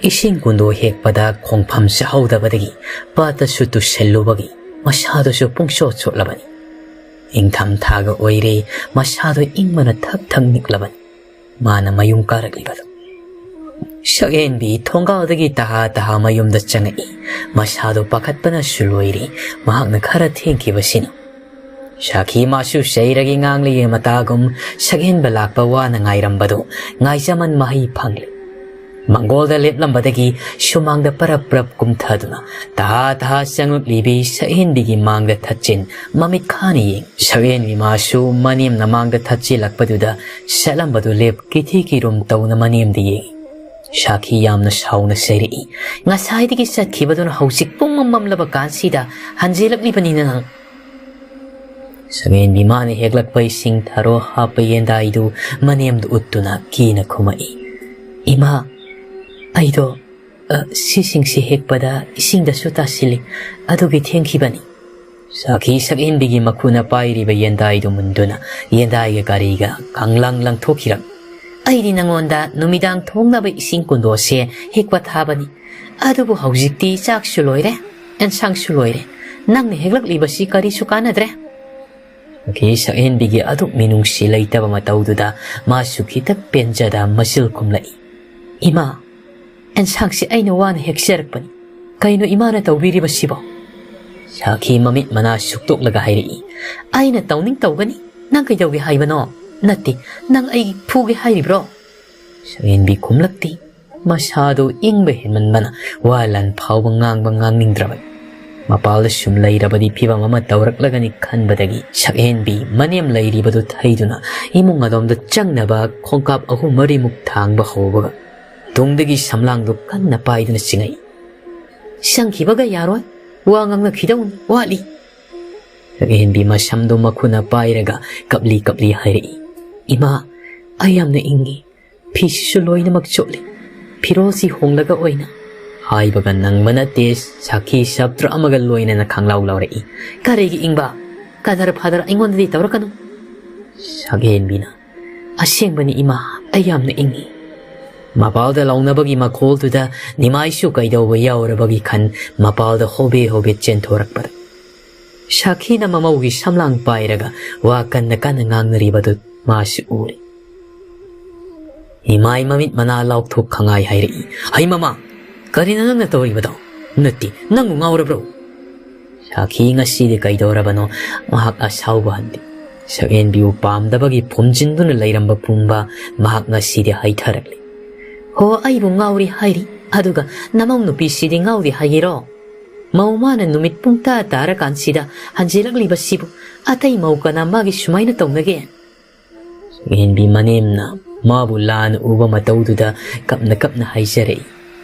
ꯏꯁꯤꯡ ꯀꯨꯟꯗꯣ ꯍꯦꯛꯄꯗ ꯈꯣꯡꯐꯝ ꯆꯥꯍꯧꯗꯕꯗꯒꯤ ꯄꯥꯠꯇꯁꯨ ꯇꯨꯁꯜꯂꯨꯕꯒꯤ ꯃꯁꯥꯗꯨꯁꯨ ꯄꯨꯡꯁꯣꯠ ꯁꯣꯠꯂꯕꯅꯤ꯫ ꯏꯪꯊꯝ ꯊꯥꯒ ꯑꯣꯏꯔꯦ, ꯃꯁꯥꯗꯨ ꯏꯪꯕꯅ ꯊꯛ ꯊꯛ ꯅꯤꯛꯂꯕꯅꯤ꯫ ꯃꯥꯅ ꯃꯌꯨꯝ ꯀꯥꯔꯛꯂꯤꯕꯗꯨ꯫ ꯁꯛꯍꯦꯟꯕꯤ ꯊꯣꯡꯒꯥꯜꯗꯒꯤ ꯇꯍꯥ ꯇꯍꯥ ꯃꯌꯨꯝꯗ ꯆꯪꯉꯛꯏ꯫ ꯃꯁꯥꯗꯨ ꯄꯥꯈꯠꯄꯅꯁꯨ ꯂꯣꯏꯔꯤ꯫ ꯃꯍꯥꯛꯅ ꯈꯔ ꯊꯦꯡꯈꯤꯕꯁꯤꯅ꯫ ꯁꯥꯈꯤ ꯃꯥꯁꯨ ꯆꯩꯔꯒꯤ ꯉꯥꯡꯂꯤꯒꯤ ꯃꯇꯥꯒꯨꯝ ꯁꯛꯍꯦꯟꯕ ꯂꯥꯛꯄ ꯋꯥꯅ ꯉꯥꯏꯔꯝꯕꯗꯨ ꯉꯥꯏꯖꯃꯟ ꯃꯍꯩ ꯐꯪꯂꯦ꯫ ꯃꯪꯒꯣꯜꯗ ꯂꯦꯞꯂꯝꯕꯗꯒꯤ ꯁꯨꯃꯥꯡꯗ ꯄꯔꯞ ꯄꯔꯞ ꯀꯨꯝꯊꯗꯨꯅ ꯇꯍꯥ ꯇꯍꯥ ꯆꯪꯂꯛꯂꯤꯕꯤ ꯁꯛꯍꯦꯟꯕꯤꯒꯤ ꯃꯥꯡꯗ ꯊꯠꯆꯤꯟ ꯃꯃꯤꯠ ꯈꯥꯅ ꯌꯦꯡ꯫ ꯁꯛꯍꯦꯟꯕꯤ ꯃꯥꯁꯨ ꯃꯅꯦꯝꯅ ꯃꯥꯡꯗ ꯊꯠꯆꯤꯜꯂꯛꯄꯗꯨꯗ ꯆꯠꯂꯝꯕꯗꯨ ꯂꯦꯞ ꯀꯤꯊꯤ ꯀꯤꯔꯨꯝ ꯇꯧꯅ ꯃꯅꯦꯝꯗ ꯌꯦꯡꯉꯤ꯫ ꯁꯥꯈꯤ ꯌꯥꯝꯅ ꯁꯥꯎꯅ ꯆꯩꯔꯛꯏ꯫ "ꯉꯁꯥꯏꯗꯒꯤ ꯆꯠꯈꯤꯕꯗꯨꯅ ꯍꯧꯖꯤꯛ ꯄꯨꯡ ꯃꯝꯂꯕ ꯀꯥꯟꯁꯤꯗ ꯍꯟꯖꯤꯜꯂꯛꯂꯤꯕꯅꯤꯅ ꯅꯪ?" ꯁꯛꯍꯦꯟꯕꯤ ꯃꯥꯅ ꯍꯦꯛꯂꯛꯄ ꯏꯁꯤꯡ ꯊꯔꯣ ꯍꯥꯞꯄ ꯌꯦꯟꯗꯥꯏꯗꯨ ꯃꯅꯦꯝꯗ ꯎꯠꯇꯨꯅ ꯀꯤꯅ ꯈꯨꯝꯃꯛꯏ, "ꯏꯃꯥ, ꯑꯩꯗꯣ, ꯑ, ꯁꯤꯁꯤꯡꯁꯤ ꯍꯦꯛꯄꯗ ꯏꯁꯤꯡꯗꯁꯨ ꯇꯥꯁꯤꯜꯂꯤ, ꯑꯗꯨꯒꯤ ꯊꯦꯡꯈꯤꯕꯅꯤ"꯫ ꯁꯥꯈꯤ ꯁꯛꯍꯦꯟꯕꯤꯒꯤ ꯃꯈꯨꯅ ꯄꯥꯏꯔꯤꯕ ꯌꯦꯟꯗꯥꯏꯗꯨ ꯃꯨꯟꯗꯨꯅ ꯌꯦꯟꯗꯥꯏꯒ ꯒꯥꯔꯤꯒ ꯀꯪꯂꯪ ꯂꯪꯊꯣꯛꯈꯤꯔꯝꯃꯤ꯫ "ꯑꯩꯗꯤ ꯅꯉꯣꯟꯗ ꯅꯨꯃꯤꯗꯥꯡ ꯊꯣꯡꯅꯕ ꯏꯁꯤꯡ ꯀꯨꯟꯗꯣꯁꯦ ꯍꯦꯛꯄ ꯊꯥꯕꯅꯤ, ꯑꯗꯨꯕꯨ ꯍꯧꯖꯤꯛꯇꯤ ꯆꯥꯛꯁꯨ ꯂꯣꯏꯔꯦ, ꯑꯦꯟꯁꯥꯡꯁꯨ ꯂꯣꯏꯔꯦ, ꯅꯪꯅ ꯍꯦꯛꯂꯛꯂꯤꯕꯁꯤ ꯀꯔꯤꯁꯨ ꯀꯥꯟꯅꯗ꯭ꯔꯦ"꯫ ꯁꯥꯈꯤ ꯁꯛꯍꯦꯟꯕꯤꯒꯤ ꯑꯗꯨꯛ ꯃꯤꯅꯨꯡꯁꯤ ꯂꯩꯇꯕ ꯃꯇꯧꯗꯨꯗ ꯃꯥꯁꯨ ꯈꯤꯇꯪ ꯄꯦꯟꯖꯗ ꯃꯆꯤꯜ ꯈꯨꯝꯂꯛꯏ, "ꯏꯃꯥ, ꯑꯦꯟꯁꯥꯡꯁꯤ ꯑꯩꯅ ꯋꯥꯅ ꯍꯦꯛꯆꯔꯛꯄꯅꯤ, ꯀꯩꯅꯣ ꯏꯃꯥꯅ ꯇꯧꯕꯤꯔꯤꯕꯁꯤꯕꯣ?" ꯁꯥꯈꯤ ꯃꯃꯤꯠ ꯃꯅꯥ ꯁꯨꯛꯇꯣꯛꯂꯒ ꯍꯥꯏꯔꯛꯏ, "ꯑꯩꯅ ꯇꯧꯅꯤꯡ ꯇꯧꯒꯅꯤ, ꯅꯪ ꯀꯩꯗꯧꯒꯦ ꯍꯥꯏꯕꯅꯣ? ꯅꯠꯇꯦ, ꯅꯪ ꯑꯩ ꯐꯨꯒꯦ ꯍꯥꯏꯔꯤꯕ꯭ꯔꯣ?" ꯁꯛꯍꯦꯟꯕꯤ ꯈꯨꯝꯂꯛꯇꯦ꯫ ꯃꯁꯥꯗꯨ ꯏꯪꯕ ꯍꯦꯟꯃꯟꯕꯅ ꯋꯥ ꯂꯥꯟ ꯐꯥꯎꯕ ꯉꯥꯡꯕ ꯉꯥꯡꯅꯤꯡꯗ꯭ꯔꯕꯅꯤ꯫ ꯃꯄꯥꯜꯗ ꯁꯨꯝ ꯂꯩꯔꯕꯗꯤ ꯐꯤꯕꯝ ꯑꯃ ꯇꯧꯔꯛꯂꯒꯅꯤ ꯈꯟꯕꯗꯒꯤ ꯁꯛꯍꯦꯟꯕꯤ ꯃꯅꯦꯝ ꯂꯩꯔꯤꯕꯗꯨ ꯊꯩꯗꯨꯅ ꯏꯃꯨꯡ ꯑꯗꯣꯝꯗ ꯆꯪꯅꯕ ꯈꯣꯡꯀꯥꯞ ꯑꯍꯨꯝ ꯃꯔꯤꯃꯨꯛ ꯊꯥꯡꯕ ꯍꯧꯕꯒ ꯇꯨꯡꯗꯒꯤ ꯁꯝꯂꯥꯡꯗꯨ ꯀꯟꯅ ꯄꯥꯏꯗꯨꯅ ꯆꯤꯡꯉꯛꯏ, "ꯆꯪꯈꯤꯕꯒ ꯌꯥꯔꯣꯏ, ꯋꯥ ꯉꯥꯡꯅꯈꯤꯗꯧꯅꯤ, ꯋꯥꯠꯂꯤ"꯫ ꯁꯛꯍꯦꯟꯕꯤ ꯃꯁꯝꯗꯨ ꯃꯈꯨꯅ ꯄꯥꯏꯔꯒ ꯀꯞꯂꯤ ꯀꯞꯂꯤ ꯍꯥꯏꯔꯛꯏ, "ꯏꯃꯥ, ꯑꯩ ꯌꯥꯝꯅ ꯏꯪꯉꯤ, ꯐꯤꯁꯤꯁꯨ ꯂꯣꯏꯅꯃꯛ ꯆꯣꯠꯂꯤ, ꯐꯤꯔꯣꯜꯁꯤ ꯍꯣꯡꯂꯒ ꯑꯣꯏꯅ"꯫ ꯍꯥꯏꯕꯒ ꯅꯪꯕ ꯅꯠꯇꯦ, ꯁꯥꯈꯤ ꯁꯞꯇ꯭ꯔ ꯑꯃꯒ ꯂꯣꯏꯅꯅ ꯈꯪꯂꯥꯎ ꯂꯥꯎꯔꯛꯏ, "ꯀꯔꯤꯒꯤ ꯏꯪꯕ? ꯀꯗꯔ ꯐꯗꯔ ꯑꯩꯉꯣꯟꯗꯗꯤ ꯇꯧꯔꯛꯀꯅꯨ"꯫ ꯁꯛꯍꯦꯟꯕꯤꯅ, "ꯑꯁꯦꯡꯕꯅꯤ ꯏꯃꯥ, ꯑꯩ ꯌꯥꯝꯅ ꯏꯪꯉꯤ"꯫ ꯃꯄꯥꯜꯗ ꯂꯥꯎꯅꯕꯒꯤ ꯃꯈꯣꯜꯗꯨꯗ ꯅꯤꯃꯥꯏꯁꯨ ꯀꯩꯗꯧꯕ ꯌꯥꯎꯔꯕꯒꯤ ꯈꯟ ꯃꯄꯥꯜꯗ ꯍꯣꯕꯦ ꯍꯣꯕꯦ ꯆꯦꯟꯊꯣꯔꯛꯄꯗ ꯁꯥꯈꯤꯅ ꯃꯃꯧꯒꯤ ꯁꯝꯂꯥꯡ ꯄꯥꯏꯔꯒ ꯋꯥ ꯀꯟꯅ ꯀꯟꯅ ꯉꯥꯡꯅꯔꯤꯕꯗꯨ ꯃꯥꯁꯨ ꯎꯔꯦ꯫ ꯏꯃꯥꯏ ꯃꯃꯤꯠ ꯃꯅꯥ ꯂꯥꯎꯊꯣꯛ ꯈꯉꯥꯏ ꯍꯥꯏꯔꯛꯏ, "ꯍꯩ ꯃꯃꯥ, ꯀꯔꯤꯅꯣ ꯅꯪꯅ ꯇꯧꯔꯤꯕꯗꯣ? ꯅꯠꯇꯦ, ꯅꯪꯕꯨ ꯉꯥꯎꯔꯕ꯭ꯔꯣ?" ꯁꯥꯈꯤ ꯉꯁꯤꯗꯤ ꯀꯩꯗꯧꯔꯕꯅꯣ? ꯃꯍꯥꯛ ꯑꯁꯥꯎꯕ ꯍꯟꯗꯦ꯫ ꯁꯛꯍꯦꯟꯕꯤꯕꯨ ꯄꯥꯝꯗꯕꯒꯤ ꯐꯨꯝꯖꯤꯟꯗꯨꯅ ꯂꯩꯔꯝꯕ ꯄꯨꯝꯕ ꯃꯍꯥꯛ ꯉꯁꯤꯗꯤ ꯍꯩꯊꯔꯛꯂꯤ꯫ "ꯍꯣ, ꯑꯩꯕꯨ ꯉꯥꯎꯔꯤ ꯍꯥꯏꯔꯤ, ꯑꯗꯨꯒ ꯅꯃꯧ ꯅꯨꯄꯤꯁꯤꯗꯤ ꯉꯥꯎꯔꯤ ꯍꯥꯏꯒꯦꯔꯣ? ꯃꯧ ꯃꯥꯅ ꯅꯨꯃꯤꯠ ꯄꯨꯡ ꯇꯔꯥ ꯇꯥꯔꯀꯥꯟꯁꯤꯗ ꯍꯟꯖꯤꯜꯂꯛꯂꯤꯕꯁꯤꯕꯨ ꯑꯇꯩ ꯃꯧ ꯀꯅꯥ ꯃꯥꯒꯤ ꯁꯨꯃꯥꯏꯅ ꯇꯧꯅꯒꯦ?" ꯁꯛꯍꯦꯟꯕꯤ ꯃꯅꯦꯝꯅ ꯃꯥꯕꯨ ꯂꯥꯟꯅ ꯎꯕ ꯃꯇꯧꯗꯨꯗ ꯀꯞꯅ ꯀꯞꯅ ꯍꯥꯏꯖꯔꯛꯏ,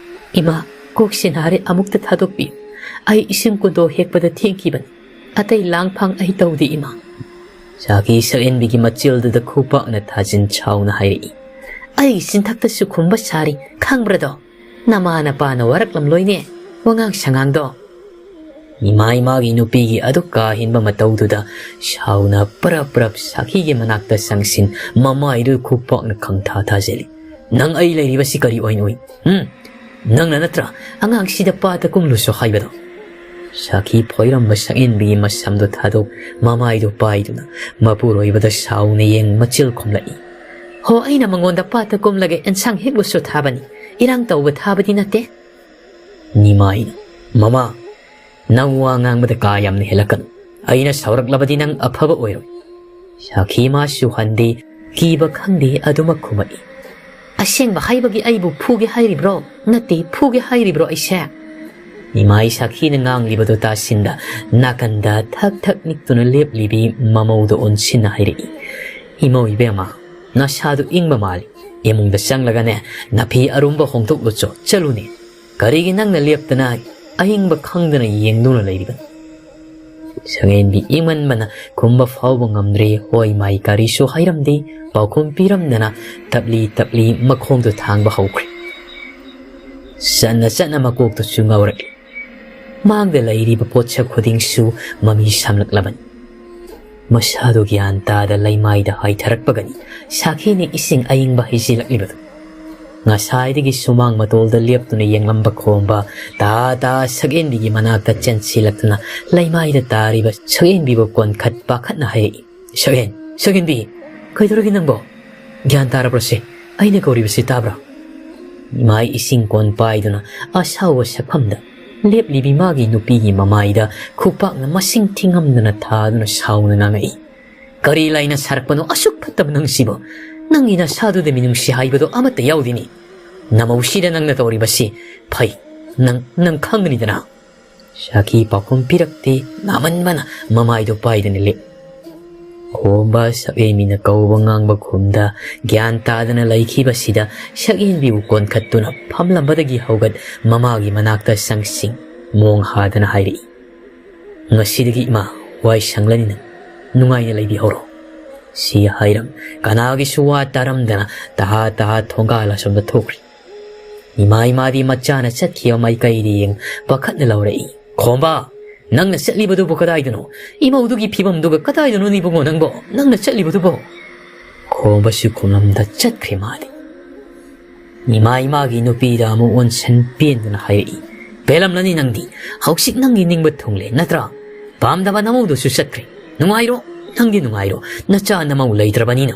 "ꯏꯃꯥ, ꯀꯣꯛꯁꯦ ꯅꯥꯔꯦ, ꯑꯃꯨꯛꯇ ꯊꯥꯗꯣꯛꯄꯤꯌꯨ꯫ ꯑꯩ ꯏꯁꯤꯡ ꯀꯨꯟꯗꯣ ꯍꯦꯛꯄꯗ ꯊꯦꯡꯈꯤꯕꯅꯤ꯫ ꯑꯇꯩ ꯂꯥꯡ ꯐꯥꯡ ꯑꯩ ꯇꯧꯗꯦ ꯏꯃꯥ"꯫ ꯁꯥꯈꯤ ꯁꯛꯍꯦꯟꯕꯤꯒꯤ ꯃꯆꯤꯜꯗꯨꯗ ꯈꯨꯄꯥꯛꯅ ꯊꯥꯖꯤꯟ ꯁꯥꯎꯅ ꯍꯥꯏꯔꯛꯏ꯫ ꯑꯩꯒꯤ ꯆꯤꯟꯊꯛꯇꯁꯨ ꯈꯨꯝꯕ ꯁꯥꯔꯤ, ꯈꯪꯕ꯭ꯔꯗꯣ? ꯅꯃꯥ ꯅꯄꯥꯅ ꯋꯥꯔꯛꯂꯝꯂꯣꯏꯅꯦ, ꯋꯥꯉꯥꯡ ꯁꯉꯥꯡꯗꯣ꯫ ꯏꯃꯥ ꯏꯃꯥꯒꯤ ꯅꯨꯄꯤꯒꯤ ꯑꯗꯨꯛ ꯀꯥ ꯍꯦꯟꯕ ꯃꯇꯧꯗꯨꯗ ꯁꯥꯎꯅ ꯄꯔꯞ ꯄꯔꯞ ꯁꯥꯈꯤꯒꯤ ꯃꯅꯥꯛꯇ ꯆꯪꯁꯤꯟ ꯃꯃꯥꯏꯗꯨ ꯈꯨꯄꯥꯛꯅ ꯈꯪꯊꯥ ꯊꯥꯖꯤꯜꯂꯤ꯫ ꯅꯪ ꯑꯩ ꯂꯩꯔꯤꯕꯁꯤ ꯀꯔꯤ ꯑꯣꯏꯅ ꯎꯏ? ꯎꯝ? ꯅꯪꯅ ꯅꯠꯇ꯭ꯔꯥ ꯑꯉꯥꯡꯁꯤꯗ ꯄꯥꯠꯇ ꯀꯨꯝꯂꯨꯁꯨ ꯍꯥꯏꯕꯗꯣ? ꯁꯥꯈꯤ ꯐꯣꯏꯔꯝꯕ ꯁꯛꯍꯦꯟꯕꯤꯒꯤ ꯃꯁꯝꯗꯣ ꯊꯥꯗꯣꯛ ꯃꯃꯥꯏꯗꯣ ꯄꯥꯏꯗꯨꯅ ꯃꯄꯨꯔꯣꯏꯕꯗ ꯁꯥꯎꯅ ꯌꯦꯡ ꯃꯆꯤꯜ ꯈꯨꯝꯂꯛꯏ꯫ ꯍꯣ, ꯑꯩꯅ ꯃꯉꯣꯟꯗ ꯄꯥꯠꯇ ꯀꯨꯝꯂꯒ ꯑꯦꯟꯁꯥꯡ ꯍꯦꯛꯂꯨꯁꯨ ꯊꯥꯕꯅꯤ, ꯏꯔꯥꯡ ꯇꯧꯕ ꯊꯥꯕꯗꯤ ꯅꯠꯇꯦ꯫ ꯅꯤꯃꯥꯏꯅ, ꯃꯃꯥ, ꯅꯪ ꯋꯥ ꯉꯥꯡꯕꯗ ꯀꯥ ꯌꯥꯝꯅ ꯍꯦꯜꯂꯛꯀꯅꯨ꯫ ꯑꯩꯅ ꯁꯥꯎꯔꯛꯂꯕꯗꯤ ꯅꯪ ꯑꯐꯕ ꯑꯣꯏꯔꯣꯏ꯫ ꯁꯥꯈꯤ ꯃꯥꯁꯨ ꯍꯟꯗꯦ, ꯀꯤꯕ ꯈꯪꯗꯦ ꯑꯗꯨꯃꯛ ꯈꯨꯝꯃꯛꯏ꯫ ꯑꯁꯦꯡꯕ ꯍꯥꯏꯕꯒꯤ ꯑꯩꯕꯨ ꯐꯨꯒꯦ ꯍꯥꯏꯔꯤꯕ꯭ꯔꯣ? ꯅꯠꯇꯦ, ꯐꯨꯒꯦ ꯍꯥꯏꯔꯤꯕ꯭ꯔꯣ ꯑꯩꯁꯦ? ꯅꯤꯃꯥꯏ ꯁꯥꯈꯤꯅ ꯉꯥꯡꯂꯤꯕꯗꯨ ꯇꯥꯁꯤꯟꯗ ꯅꯥꯀꯟꯗ ꯊꯛ ꯊꯛ ꯅꯤꯛꯇꯨꯅ ꯂꯦꯞꯂꯤꯕꯤ ꯃꯃꯧꯗꯣ ꯑꯣꯟꯁꯤꯟꯅ ꯍꯥꯏꯔꯛꯏ꯫ ꯏꯃꯧ ꯏꯕꯦꯝꯃ, ꯅꯁꯥꯗꯨ ꯏꯪꯕ ꯃꯥꯜꯂꯤ꯫ ꯏꯃꯨꯡꯗ ꯆꯪꯂꯒꯅꯦ, ꯅꯐꯤ ꯑꯔꯨꯝꯕ ꯍꯣꯡꯗꯣꯛꯂꯨꯆꯣ, ꯆꯠꯂꯨꯅꯦ꯫ ꯀꯔꯤꯒꯤ ꯅꯪꯅ ꯂꯦꯞꯇꯅ ꯑꯍꯤꯡꯕ ꯈꯪꯗꯅ ꯌꯦꯡꯗꯨꯅ ꯂꯩꯔꯤꯕꯅꯤ? ꯁꯛꯍꯦꯟꯕꯤ ꯏꯪꯃꯟꯕꯅ ꯈꯨꯝꯕ ꯐꯥꯎꯕ ꯉꯝꯗ꯭ꯔꯦ, ꯍꯣꯏ ꯃꯥꯏ ꯀꯔꯤꯁꯨ ꯍꯥꯏꯔꯝꯗꯦ, ꯄꯥꯎꯈꯨꯝ ꯄꯤꯔꯝꯗꯅ ꯇꯞꯂꯤ ꯇꯞꯂꯤ ꯃꯈꯣꯡꯗꯨ ꯊꯥꯡꯕ ꯍꯧꯈ꯭ꯔꯦ꯫ ꯆꯠꯅ ꯆꯠꯅ ꯃꯀꯣꯛꯇꯨꯁꯨ ꯉꯥꯎꯔꯛꯂꯦ꯫ ꯃꯥꯡꯗ ꯂꯩꯔꯤꯕ ꯄꯣꯠꯁꯛ ꯈꯨꯗꯤꯡꯁꯨ ꯃꯃꯤ ꯁꯥꯝꯂꯛꯂꯕꯅꯤ꯫ ꯃꯁꯥꯗꯨ ꯒ꯭ꯌꯥꯟ ꯇꯥꯗ ꯂꯩꯃꯥꯏꯗ ꯍꯥꯏꯊꯔꯛꯄꯒꯅꯤ ꯁꯥꯈꯤꯅ ꯏꯁꯤꯡ ꯑꯏꯪꯕ ꯍꯩꯖꯤꯜꯂꯛꯂꯤꯕꯗꯨ꯫ ꯉꯁꯥꯏꯗꯒꯤ ꯁꯨꯃꯥꯡ ꯃꯇꯣꯜꯗ ꯂꯦꯞꯇꯨꯅ ꯌꯦꯡꯂꯝꯕ ꯈꯣꯝꯕ ꯇꯥ ꯇꯥ ꯁꯛꯍꯦꯟꯕꯤꯒꯤ ꯃꯅꯥꯛꯇ ꯆꯦꯟꯁꯤꯜꯂꯛꯇꯨꯅ ꯂꯩꯃꯥꯏꯗ ꯇꯥꯔꯤꯕ ꯁꯛꯍꯦꯟꯕꯤꯕꯨ ꯀꯣꯟꯈꯠ ꯄꯥꯈꯠꯅ ꯍꯥꯏꯔꯛꯏ꯫ ꯁꯛꯍꯦꯟ, ꯁꯛꯍꯦꯟꯕꯤ, ꯀꯩꯗꯧꯔꯒꯦ ꯅꯪꯕꯣ? ꯒ꯭ꯌꯥꯟ ꯇꯥꯔꯕ꯭ꯔꯣ ꯁꯦ? ꯑꯩꯅ ꯀꯧꯔꯤꯕꯁꯤ ꯇꯥꯕ꯭ꯔꯥ? ꯃꯥꯏ ꯏꯁꯤꯡ ꯀꯣꯟ ꯄꯥꯏꯗꯨꯅ ꯑꯁꯥꯎꯕ ꯁꯛꯐꯝꯗ ꯂꯦꯞꯂꯤꯕꯤ ꯃꯥꯒꯤ ꯅꯨꯄꯤꯒꯤ ꯃꯃꯥꯏꯗ ꯈꯨꯄꯥꯛꯅ ꯃꯁꯤꯡ ꯊꯤꯉꯝꯗꯅ ꯊꯥꯗꯨꯅ ꯁꯥꯎꯅ ꯉꯥꯡꯉꯛꯏ꯫ ꯀꯔꯤ ꯂꯥꯏꯅ ꯁꯥꯔꯛꯄꯅꯣ ꯑꯁꯨꯛ ꯐꯠꯇꯕ ꯅꯪꯁꯤꯕꯣ? ꯅꯪꯒꯤ ꯅꯁꯥꯗꯨꯗ ꯃꯤꯅꯨꯡꯁꯤ ꯍꯥꯏꯕꯗꯣ ꯑꯃꯠꯇ ꯌꯥꯎꯗꯦꯅꯤ꯫ ꯅꯃꯧꯁꯤꯗ ꯅꯪꯅ ꯇꯧꯔꯤꯕꯁꯤ ꯐꯩ꯫ ꯅꯪ, ꯅꯪ ꯈꯪꯒꯅꯤꯗꯅ꯫ ꯁꯥꯈꯤ ꯄꯥꯎꯈꯨꯝ ꯄꯤꯔꯛꯇꯦ, ꯅꯥꯃꯟꯕꯅ ꯃꯃꯥꯏꯗꯨ ꯄꯥꯏꯗꯨꯅ ꯂꯦꯞ꯫ ꯈꯣꯝꯕ ꯁꯛꯍꯦꯟꯕꯤꯅ ꯀꯧꯕ ꯉꯥꯡꯕ ꯈꯨꯝꯗ ꯒ꯭ꯌꯥꯟ ꯇꯥꯗꯅ ꯂꯩꯈꯤꯕꯁꯤꯗ ꯁꯛꯍꯦꯟꯕꯤꯕꯨ ꯀꯣꯟꯈꯠꯇꯨꯅ ꯐꯝꯂꯝꯕꯗꯒꯤ ꯍꯧꯒꯠ ꯃꯃꯥꯒꯤ ꯃꯅꯥꯛꯇ ꯆꯪꯁꯤꯡ ꯃꯣꯡ ꯍꯥꯗꯅ ꯍꯥꯏꯔꯛꯏ꯫ ꯉꯁꯤꯗꯒꯤ ꯏꯃꯥ ꯋꯥꯏ ꯁꯪꯂꯅꯤ ꯅꯪ꯫ ꯅꯨꯡꯉꯥꯏꯅ ꯂꯩꯕꯤꯍꯧꯔꯣ" ꯁꯤ ꯍꯥꯏꯔꯝ ꯀꯅꯥꯒꯤꯁꯨ ꯋꯥ ꯇꯥꯔꯝꯗꯅ ꯇꯍꯥ ꯇꯍꯥ ꯊꯣꯡꯒꯥꯜ ꯑꯁꯣꯝꯗ ꯊꯣꯛꯈ꯭ꯔꯦ꯫ ꯏꯃꯥ ꯏꯃꯥꯗꯤ ꯃꯆꯥꯅ ꯆꯠꯈꯤꯕ ꯃꯥꯏꯀꯩꯗ ꯌꯦꯡ ꯄꯥꯈꯠꯅ ꯂꯥꯎꯔꯛꯏ, "ꯈꯣꯝꯕ, ꯅꯪꯅ ꯆꯠꯂꯤꯕꯗꯨꯕꯨ ꯀꯗꯥꯏꯗꯅꯣ? ꯏꯃꯧꯗꯨꯒꯤ ꯐꯤꯕꯝꯗꯨꯒ ꯀꯗꯥꯏꯗꯅꯣ ꯏꯕꯨꯡꯉꯣ ꯅꯪꯕꯣ? ꯅꯪꯅ ꯆꯠꯂꯤꯕꯗꯨꯕꯣ?" ꯈꯣꯝꯕꯁꯨ ꯈꯨꯝꯂꯝꯗ ꯆꯠꯈ꯭ꯔꯦ ꯃꯥꯗꯤ꯫ ꯏꯃꯥ ꯏꯃꯥꯒꯤ ꯅꯨꯄꯤꯗ ꯑꯃꯨꯛ ꯑꯣꯟꯁꯟ ꯄꯦꯟꯗꯨꯅ ꯍꯥꯏꯔꯛꯏ, "ꯄꯦꯜꯂꯝꯂꯅꯤ ꯅꯪꯗꯤ꯫ ꯍꯧꯖꯤꯛ ꯅꯪꯒꯤ ꯅꯤꯡꯕ ꯊꯨꯡꯂꯦ ꯅꯠꯇ꯭ꯔꯥ? ꯄꯥꯝꯗꯕ ꯅꯃꯧꯗꯨꯁꯨ ꯆꯠꯈ꯭ꯔꯦ꯫ ꯅꯨꯡꯉꯥꯏꯔꯣ, ꯅꯪꯗꯤ ꯅꯨꯡꯉꯥꯏꯔꯣ, ꯅꯆꯥ ꯅꯃꯧ ꯂꯩꯇ꯭ꯔꯕꯅꯤꯅ"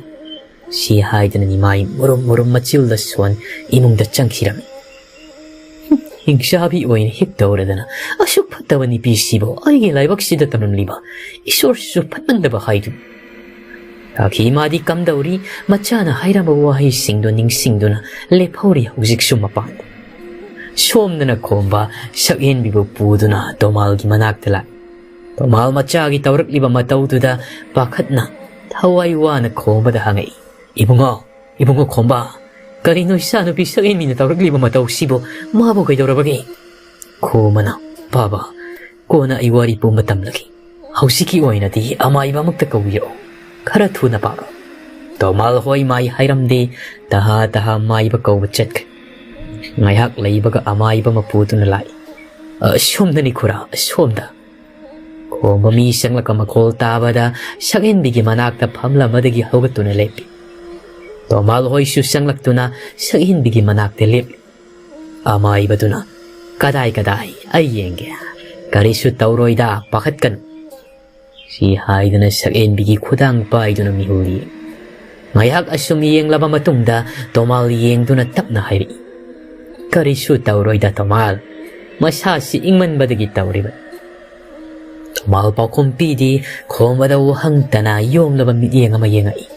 ꯁꯤ ꯍꯥꯏꯗꯨꯅ ꯅꯤꯃꯥꯏ ꯃꯨꯔꯨꯝ ꯃꯨꯔꯨꯝ ꯃꯆꯤꯜꯗ ꯁꯣꯟ ꯏꯃꯨꯡꯗ ꯆꯪꯈꯤꯔꯝꯃꯤ꯫ ꯍꯤꯡꯆꯥꯕꯤ ꯑꯣꯏꯅ ꯍꯤꯞ ꯇꯧꯔꯗꯅ ꯑꯁꯨꯛ ꯐꯠꯇꯕ ꯅꯨꯄꯤꯁꯤꯕꯨ ꯑꯩꯒꯤ ꯂꯥꯏꯕꯛꯁꯤꯗ ꯇꯝꯂꯝꯂꯤꯕ ꯏꯁꯣꯔꯁꯤꯁꯨ ꯐꯠꯃꯟꯗꯕ ꯍꯥꯏꯗꯨꯅꯤ꯫ ꯇꯥꯈꯤ ꯃꯥꯗꯤ ꯀꯝꯗꯧꯔꯤ, ꯃꯆꯥꯅ ꯍꯥꯏꯔꯝꯕ ꯋꯥꯍꯩꯁꯤꯡꯗꯣ ꯅꯤꯡꯁꯤꯡꯗꯨꯅ ꯂꯦꯞꯍꯧꯔꯤ ꯍꯧꯖꯤꯛꯁꯨ ꯃꯄꯥꯟꯗ꯫ ꯁꯣꯝꯗꯅ ꯈꯣꯝꯕ ꯁꯛꯍꯦꯟꯕꯤꯕꯨ ꯄꯨꯗꯨꯅ ꯇꯣꯃꯥꯜꯒꯤ ꯃꯅꯥꯛꯇ ꯂꯥꯛꯏ꯫ ꯇꯣꯃꯥꯜ ꯃꯆꯥꯒꯤ ꯇꯧꯔꯛꯂꯤꯕ ꯃꯇꯧꯗꯨꯗ ꯄꯥꯈꯠꯅ ꯊꯋꯥꯏ ꯋꯥꯅ ꯈꯣꯝꯕꯗ ꯍꯪꯉꯛꯏ, "ꯏꯕꯨꯡꯉꯣ, ꯏꯕꯨꯡꯉꯣ ꯈꯣꯝꯕ, ꯀꯔꯤꯅꯣ ꯏꯆꯥꯅꯨꯄꯤ ꯁꯛꯍꯦꯟꯕꯤꯅ ꯇꯧꯔꯛꯂꯤꯕ ꯃꯇꯧꯁꯤꯕꯨ? ꯃꯥꯕꯨ ꯀꯩꯗꯧꯔꯕꯒꯦ?" ꯈꯣꯝꯕꯅ, "ꯄꯥꯕ, ꯀꯣꯟꯅ ꯑꯩ ꯋꯥꯔꯤ ꯄꯨꯝꯕ ꯇꯝꯂꯒꯦ꯫ ꯍꯧꯖꯤꯛꯀꯤ ꯑꯣꯏꯅꯗꯤ ꯑꯃꯥꯏꯕ ꯑꯃꯛꯇ ꯀꯧꯕꯤꯔꯛꯑꯣ꯫ ꯈꯔ ꯊꯨꯅ ꯄꯥꯕ꯫" ꯇꯣꯃꯥꯜ ꯍꯣꯏ ꯃꯥꯏ ꯍꯥꯏꯔꯝꯗꯦ꯫ ꯇꯍꯥ ꯇꯍꯥ ꯃꯥꯏꯕ ꯀꯧꯕ ꯆꯠꯈ꯭ꯔꯦ꯫ ꯉꯥꯏꯍꯥꯛ ꯂꯩꯕꯒ ꯑꯃꯥꯏꯕ ꯃꯄꯨꯗꯨꯅ ꯂꯥꯛꯏ꯫ "ꯑ, ꯁꯣꯝꯗꯅꯤ ꯈꯨꯔꯥ, ꯁꯣꯝꯗ꯫" ꯈꯣꯝꯕ ꯃꯤ ꯆꯪꯂꯛꯄ ꯃꯈꯣꯜ ꯇꯥꯕꯗ ꯁꯛꯍꯦꯟꯕꯤꯒꯤ ꯃꯅꯥꯛꯇ ꯐꯝꯂꯝꯕꯗꯒꯤ ꯍꯧꯒꯠꯇꯨꯅ ꯂꯦꯞꯄꯤ꯫ ꯇꯣꯃꯥꯜ ꯍꯣꯏꯁꯨ ꯆꯪꯂꯛꯇꯨꯅ ꯁꯛꯍꯦꯟꯕꯤꯒꯤ ꯃꯅꯥꯛꯇ ꯂꯦꯞꯂꯤ꯫ ꯑꯃꯥꯏꯕꯗꯨꯅ, "ꯀꯗꯥꯏ ꯀꯗꯥꯏ ꯑꯩ ꯌꯦꯡꯒꯦ꯫ ꯀꯔꯤꯁꯨ ꯇꯧꯔꯣꯏꯗ, ꯄꯥꯈꯠꯀꯅꯨ" ꯁꯤ ꯍꯥꯏꯗꯨꯅ ꯁꯛꯍꯦꯟꯕꯤꯒꯤ ꯈꯨꯗꯥꯡ ꯄꯥꯏꯗꯨꯅ ꯃꯤꯍꯨꯜ ꯌꯦꯡ꯫ ꯉꯥꯏꯍꯥꯛ ꯑꯁꯨꯝ ꯌꯦꯡꯂꯕ ꯃꯇꯨꯡꯗ ꯇꯣꯃꯥꯜ ꯌꯦꯡꯗꯨꯅ ꯇꯞꯅ ꯍꯥꯏꯔꯛꯏ, "ꯀꯔꯤꯁꯨ ꯇꯧꯔꯣꯏꯗ ꯇꯣꯃꯥꯜ, ꯃꯁꯥꯁꯤ ꯏꯪꯃꯟꯕꯗꯒꯤ ꯇꯧꯔꯤꯕꯅꯤ꯫" ꯇꯣꯃꯥꯜ ꯄꯥꯎꯈꯨꯝ ꯄꯤꯗꯦ꯫ ꯈꯣꯝꯕꯗ ꯋꯥꯍꯪ ꯇꯅ ꯌꯣꯝꯂꯕ ꯃꯤꯠꯌꯦꯡ ꯑꯃ ꯌꯦꯡꯉꯛꯏ꯫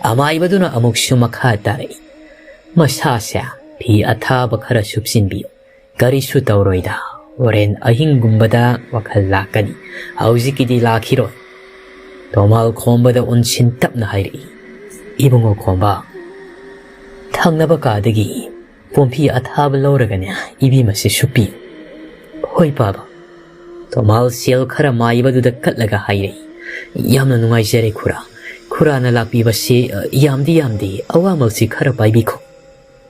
ꯑꯃꯥꯏꯕꯗꯨꯅ ꯑꯃꯨꯛꯁꯨ ꯃꯈꯥ ꯇꯥꯔꯛꯏ, "ꯃꯁꯥꯁꯦ ꯐꯤ ꯑꯊꯥꯕ ꯈꯔ ꯁꯨꯞꯆꯤꯟꯕꯤꯌꯨ꯫ ꯀꯔꯤꯁꯨ ꯇꯧꯔꯣꯏꯗ꯫ ꯍꯣꯔꯦꯟ ꯑꯍꯤꯡꯒꯨꯝꯕꯗ ꯋꯥꯈꯜ ꯂꯥꯛꯀꯅꯤ꯫ ꯍꯧꯖꯤꯛꯀꯤꯗꯤ ꯂꯥꯛꯈꯤꯔꯣꯏ꯫" ꯇꯣꯃꯥꯜ ꯈꯣꯝꯕꯗ ꯑꯣꯟꯁꯤꯟ ꯇꯞꯅ ꯍꯥꯏꯔꯛꯏ, "ꯏꯕꯨꯡꯉꯣ ꯈꯣꯝꯕ, ꯊꯪꯅꯕ ꯀꯥꯗꯒꯤ ꯄꯣꯝꯐꯤ ꯑꯊꯥꯕ ꯂꯧꯔꯒꯅꯦ ꯏꯕꯦꯝꯃꯁꯦ ꯁꯨꯞꯄꯤꯌꯨ꯫" "ꯍꯣꯏ ꯄꯥꯕ꯫" ꯇꯣꯃꯥꯜ ꯁꯦꯜ ꯈꯔ ꯃꯥꯏꯕꯗꯨꯗ ꯀꯠꯂꯒ ꯍꯥꯏꯔꯛꯏ, "ꯌꯥꯝꯅ ꯅꯨꯡꯉꯥꯏꯖꯔꯦ ꯈꯨꯔꯥ꯫ ꯈꯨꯔꯥꯅ ꯂꯥꯛꯄꯤꯕꯁꯤ, ꯑ, ꯌꯥꯝꯗꯤ ꯌꯥꯝꯗꯦ, ꯑꯋꯥꯃꯜꯁꯤ ꯈꯔ ꯄꯥꯏꯕꯤꯈꯣ꯫"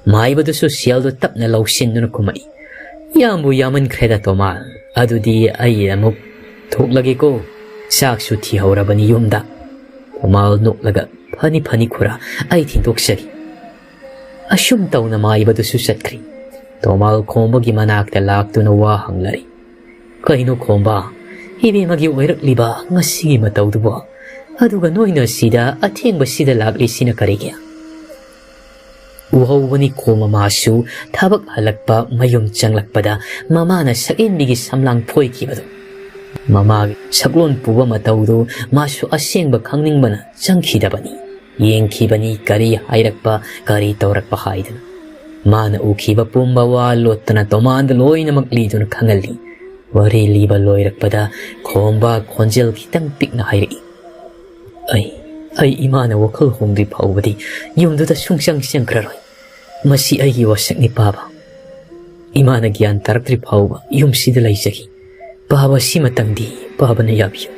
ꯃꯥꯏꯕꯗꯨꯁꯨ ꯁꯦꯜꯗꯨ ꯇꯞꯅ ꯂꯧꯁꯤꯟꯗꯨꯅ ꯈꯨꯝꯃꯛꯏ, "ꯌꯥꯝꯕꯨ ꯌꯥꯝꯃꯟꯈ꯭ꯔꯦꯗ ꯇꯣꯃꯥꯜ꯫ ꯑꯗꯨꯗꯤ ꯑꯩ ꯑꯃꯨꯛ ꯊꯣꯛꯂꯒꯦꯀꯣ꯫ ꯆꯥꯛꯁꯨ ꯊꯤꯍꯧꯔꯕꯅꯤ ꯌꯨꯝꯗ꯫" ꯇꯣꯃꯥꯜ ꯅꯣꯛꯂꯒ, "ꯐꯅꯤ ꯐꯅꯤ ꯈꯨꯔꯥ, ꯑꯩ ꯊꯤꯟꯗꯣꯛꯆꯒꯦ꯫" ꯑꯁꯨꯝ ꯇꯧꯅ ꯃꯥꯏꯕꯗꯨꯁꯨ ꯆꯠꯈ꯭ꯔꯤ꯫ ꯇꯣꯃꯥꯜ ꯈꯣꯝꯕꯒꯤ ꯃꯅꯥꯛꯇ ꯂꯥꯛꯇꯨꯅ ꯋꯥ ꯍꯪꯂꯔꯤ꯫ "ꯀꯩꯅꯣ ꯈꯣꯝꯕ, ꯏꯕꯦꯝꯃꯒꯤ ꯑꯣꯏꯔꯛꯂꯤꯕ ꯉꯁꯤꯒꯤ ꯃꯇꯧꯗꯨꯕꯣ? ꯑꯗꯨꯒ ꯅꯣꯏꯅ ꯁꯤꯗ ꯑꯊꯦꯡꯕꯁꯤꯗ ꯂꯥꯛꯂꯤꯁꯤꯅ ꯀꯔꯤꯒꯤ?" ꯎꯍꯧꯕꯅꯤ ꯈꯣꯝꯕ ꯃꯥꯁꯨ ꯊꯕꯛ ꯍꯜꯂꯛꯄ ꯃꯌꯨꯝ ꯆꯪꯂꯛꯄꯗ ꯃꯃꯥꯅ ꯁꯛꯍꯦꯟꯕꯤꯒꯤ ꯁꯝꯂꯥꯡ ꯐꯣꯏꯈꯤꯕꯗꯨ꯫ ꯃꯃꯥꯒꯤ ꯁꯛꯂꯣꯟ ꯄꯨꯕ ꯃꯇꯧꯗꯨ ꯃꯥꯁꯨ ꯑꯁꯦꯡꯕ ꯈꯪꯅꯤꯡꯕꯅ ꯆꯪꯈꯤꯗꯕꯅꯤ꯫ ꯌꯦꯡꯈꯤꯕꯅꯤ ꯀꯔꯤ ꯍꯥꯏꯔꯛꯄ, ꯀꯔꯤ ꯇꯧꯔꯛꯄ ꯍꯥꯏꯗꯅ꯫ ꯃꯥꯅ ꯎꯈꯤꯕ ꯄꯨꯝꯕ ꯋꯥ ꯂꯣꯠꯇꯅ ꯇꯣꯃꯥꯟꯗ ꯂꯣꯏꯅꯃꯛ ꯂꯤꯗꯨꯅ ꯈꯪꯍꯜꯂꯤ꯫ ꯋꯥꯔꯤ ꯂꯤꯕ ꯂꯣꯏꯔꯛꯄꯗ ꯈꯣꯝꯕ ꯈꯣꯟꯖꯦꯜ ꯈꯤꯇꯪ ꯄꯤꯛꯅ ꯍꯥꯏꯔꯛꯏ, "ꯑꯩ, ꯑꯩ ꯏꯃꯥꯅ ꯋꯥꯈꯜ ꯍꯣꯡꯗ꯭ꯔꯤ ꯐꯥꯎꯕꯗꯤ ꯌꯨꯝꯗꯨꯗ ꯁꯨꯡꯆꯪ ꯆꯪꯈ꯭ꯔꯔꯣꯏ꯫ ꯃꯁꯤ ꯑꯩꯒꯤ ꯋꯥꯁꯛꯅꯤ ꯄꯥꯕ꯫ ꯏꯃꯥꯅ ꯒ꯭ꯌꯥꯟ ꯇꯥꯔꯛꯇ꯭ꯔꯤ ꯐꯥꯎꯕ ꯌꯨꯝꯁꯤꯗ ꯂꯩꯖꯒꯦ꯫ ꯄꯥꯕ ꯁꯤꯃꯇꯪꯗꯤ ꯄꯥꯕꯅ ꯌꯥꯕꯤꯌꯨ꯫"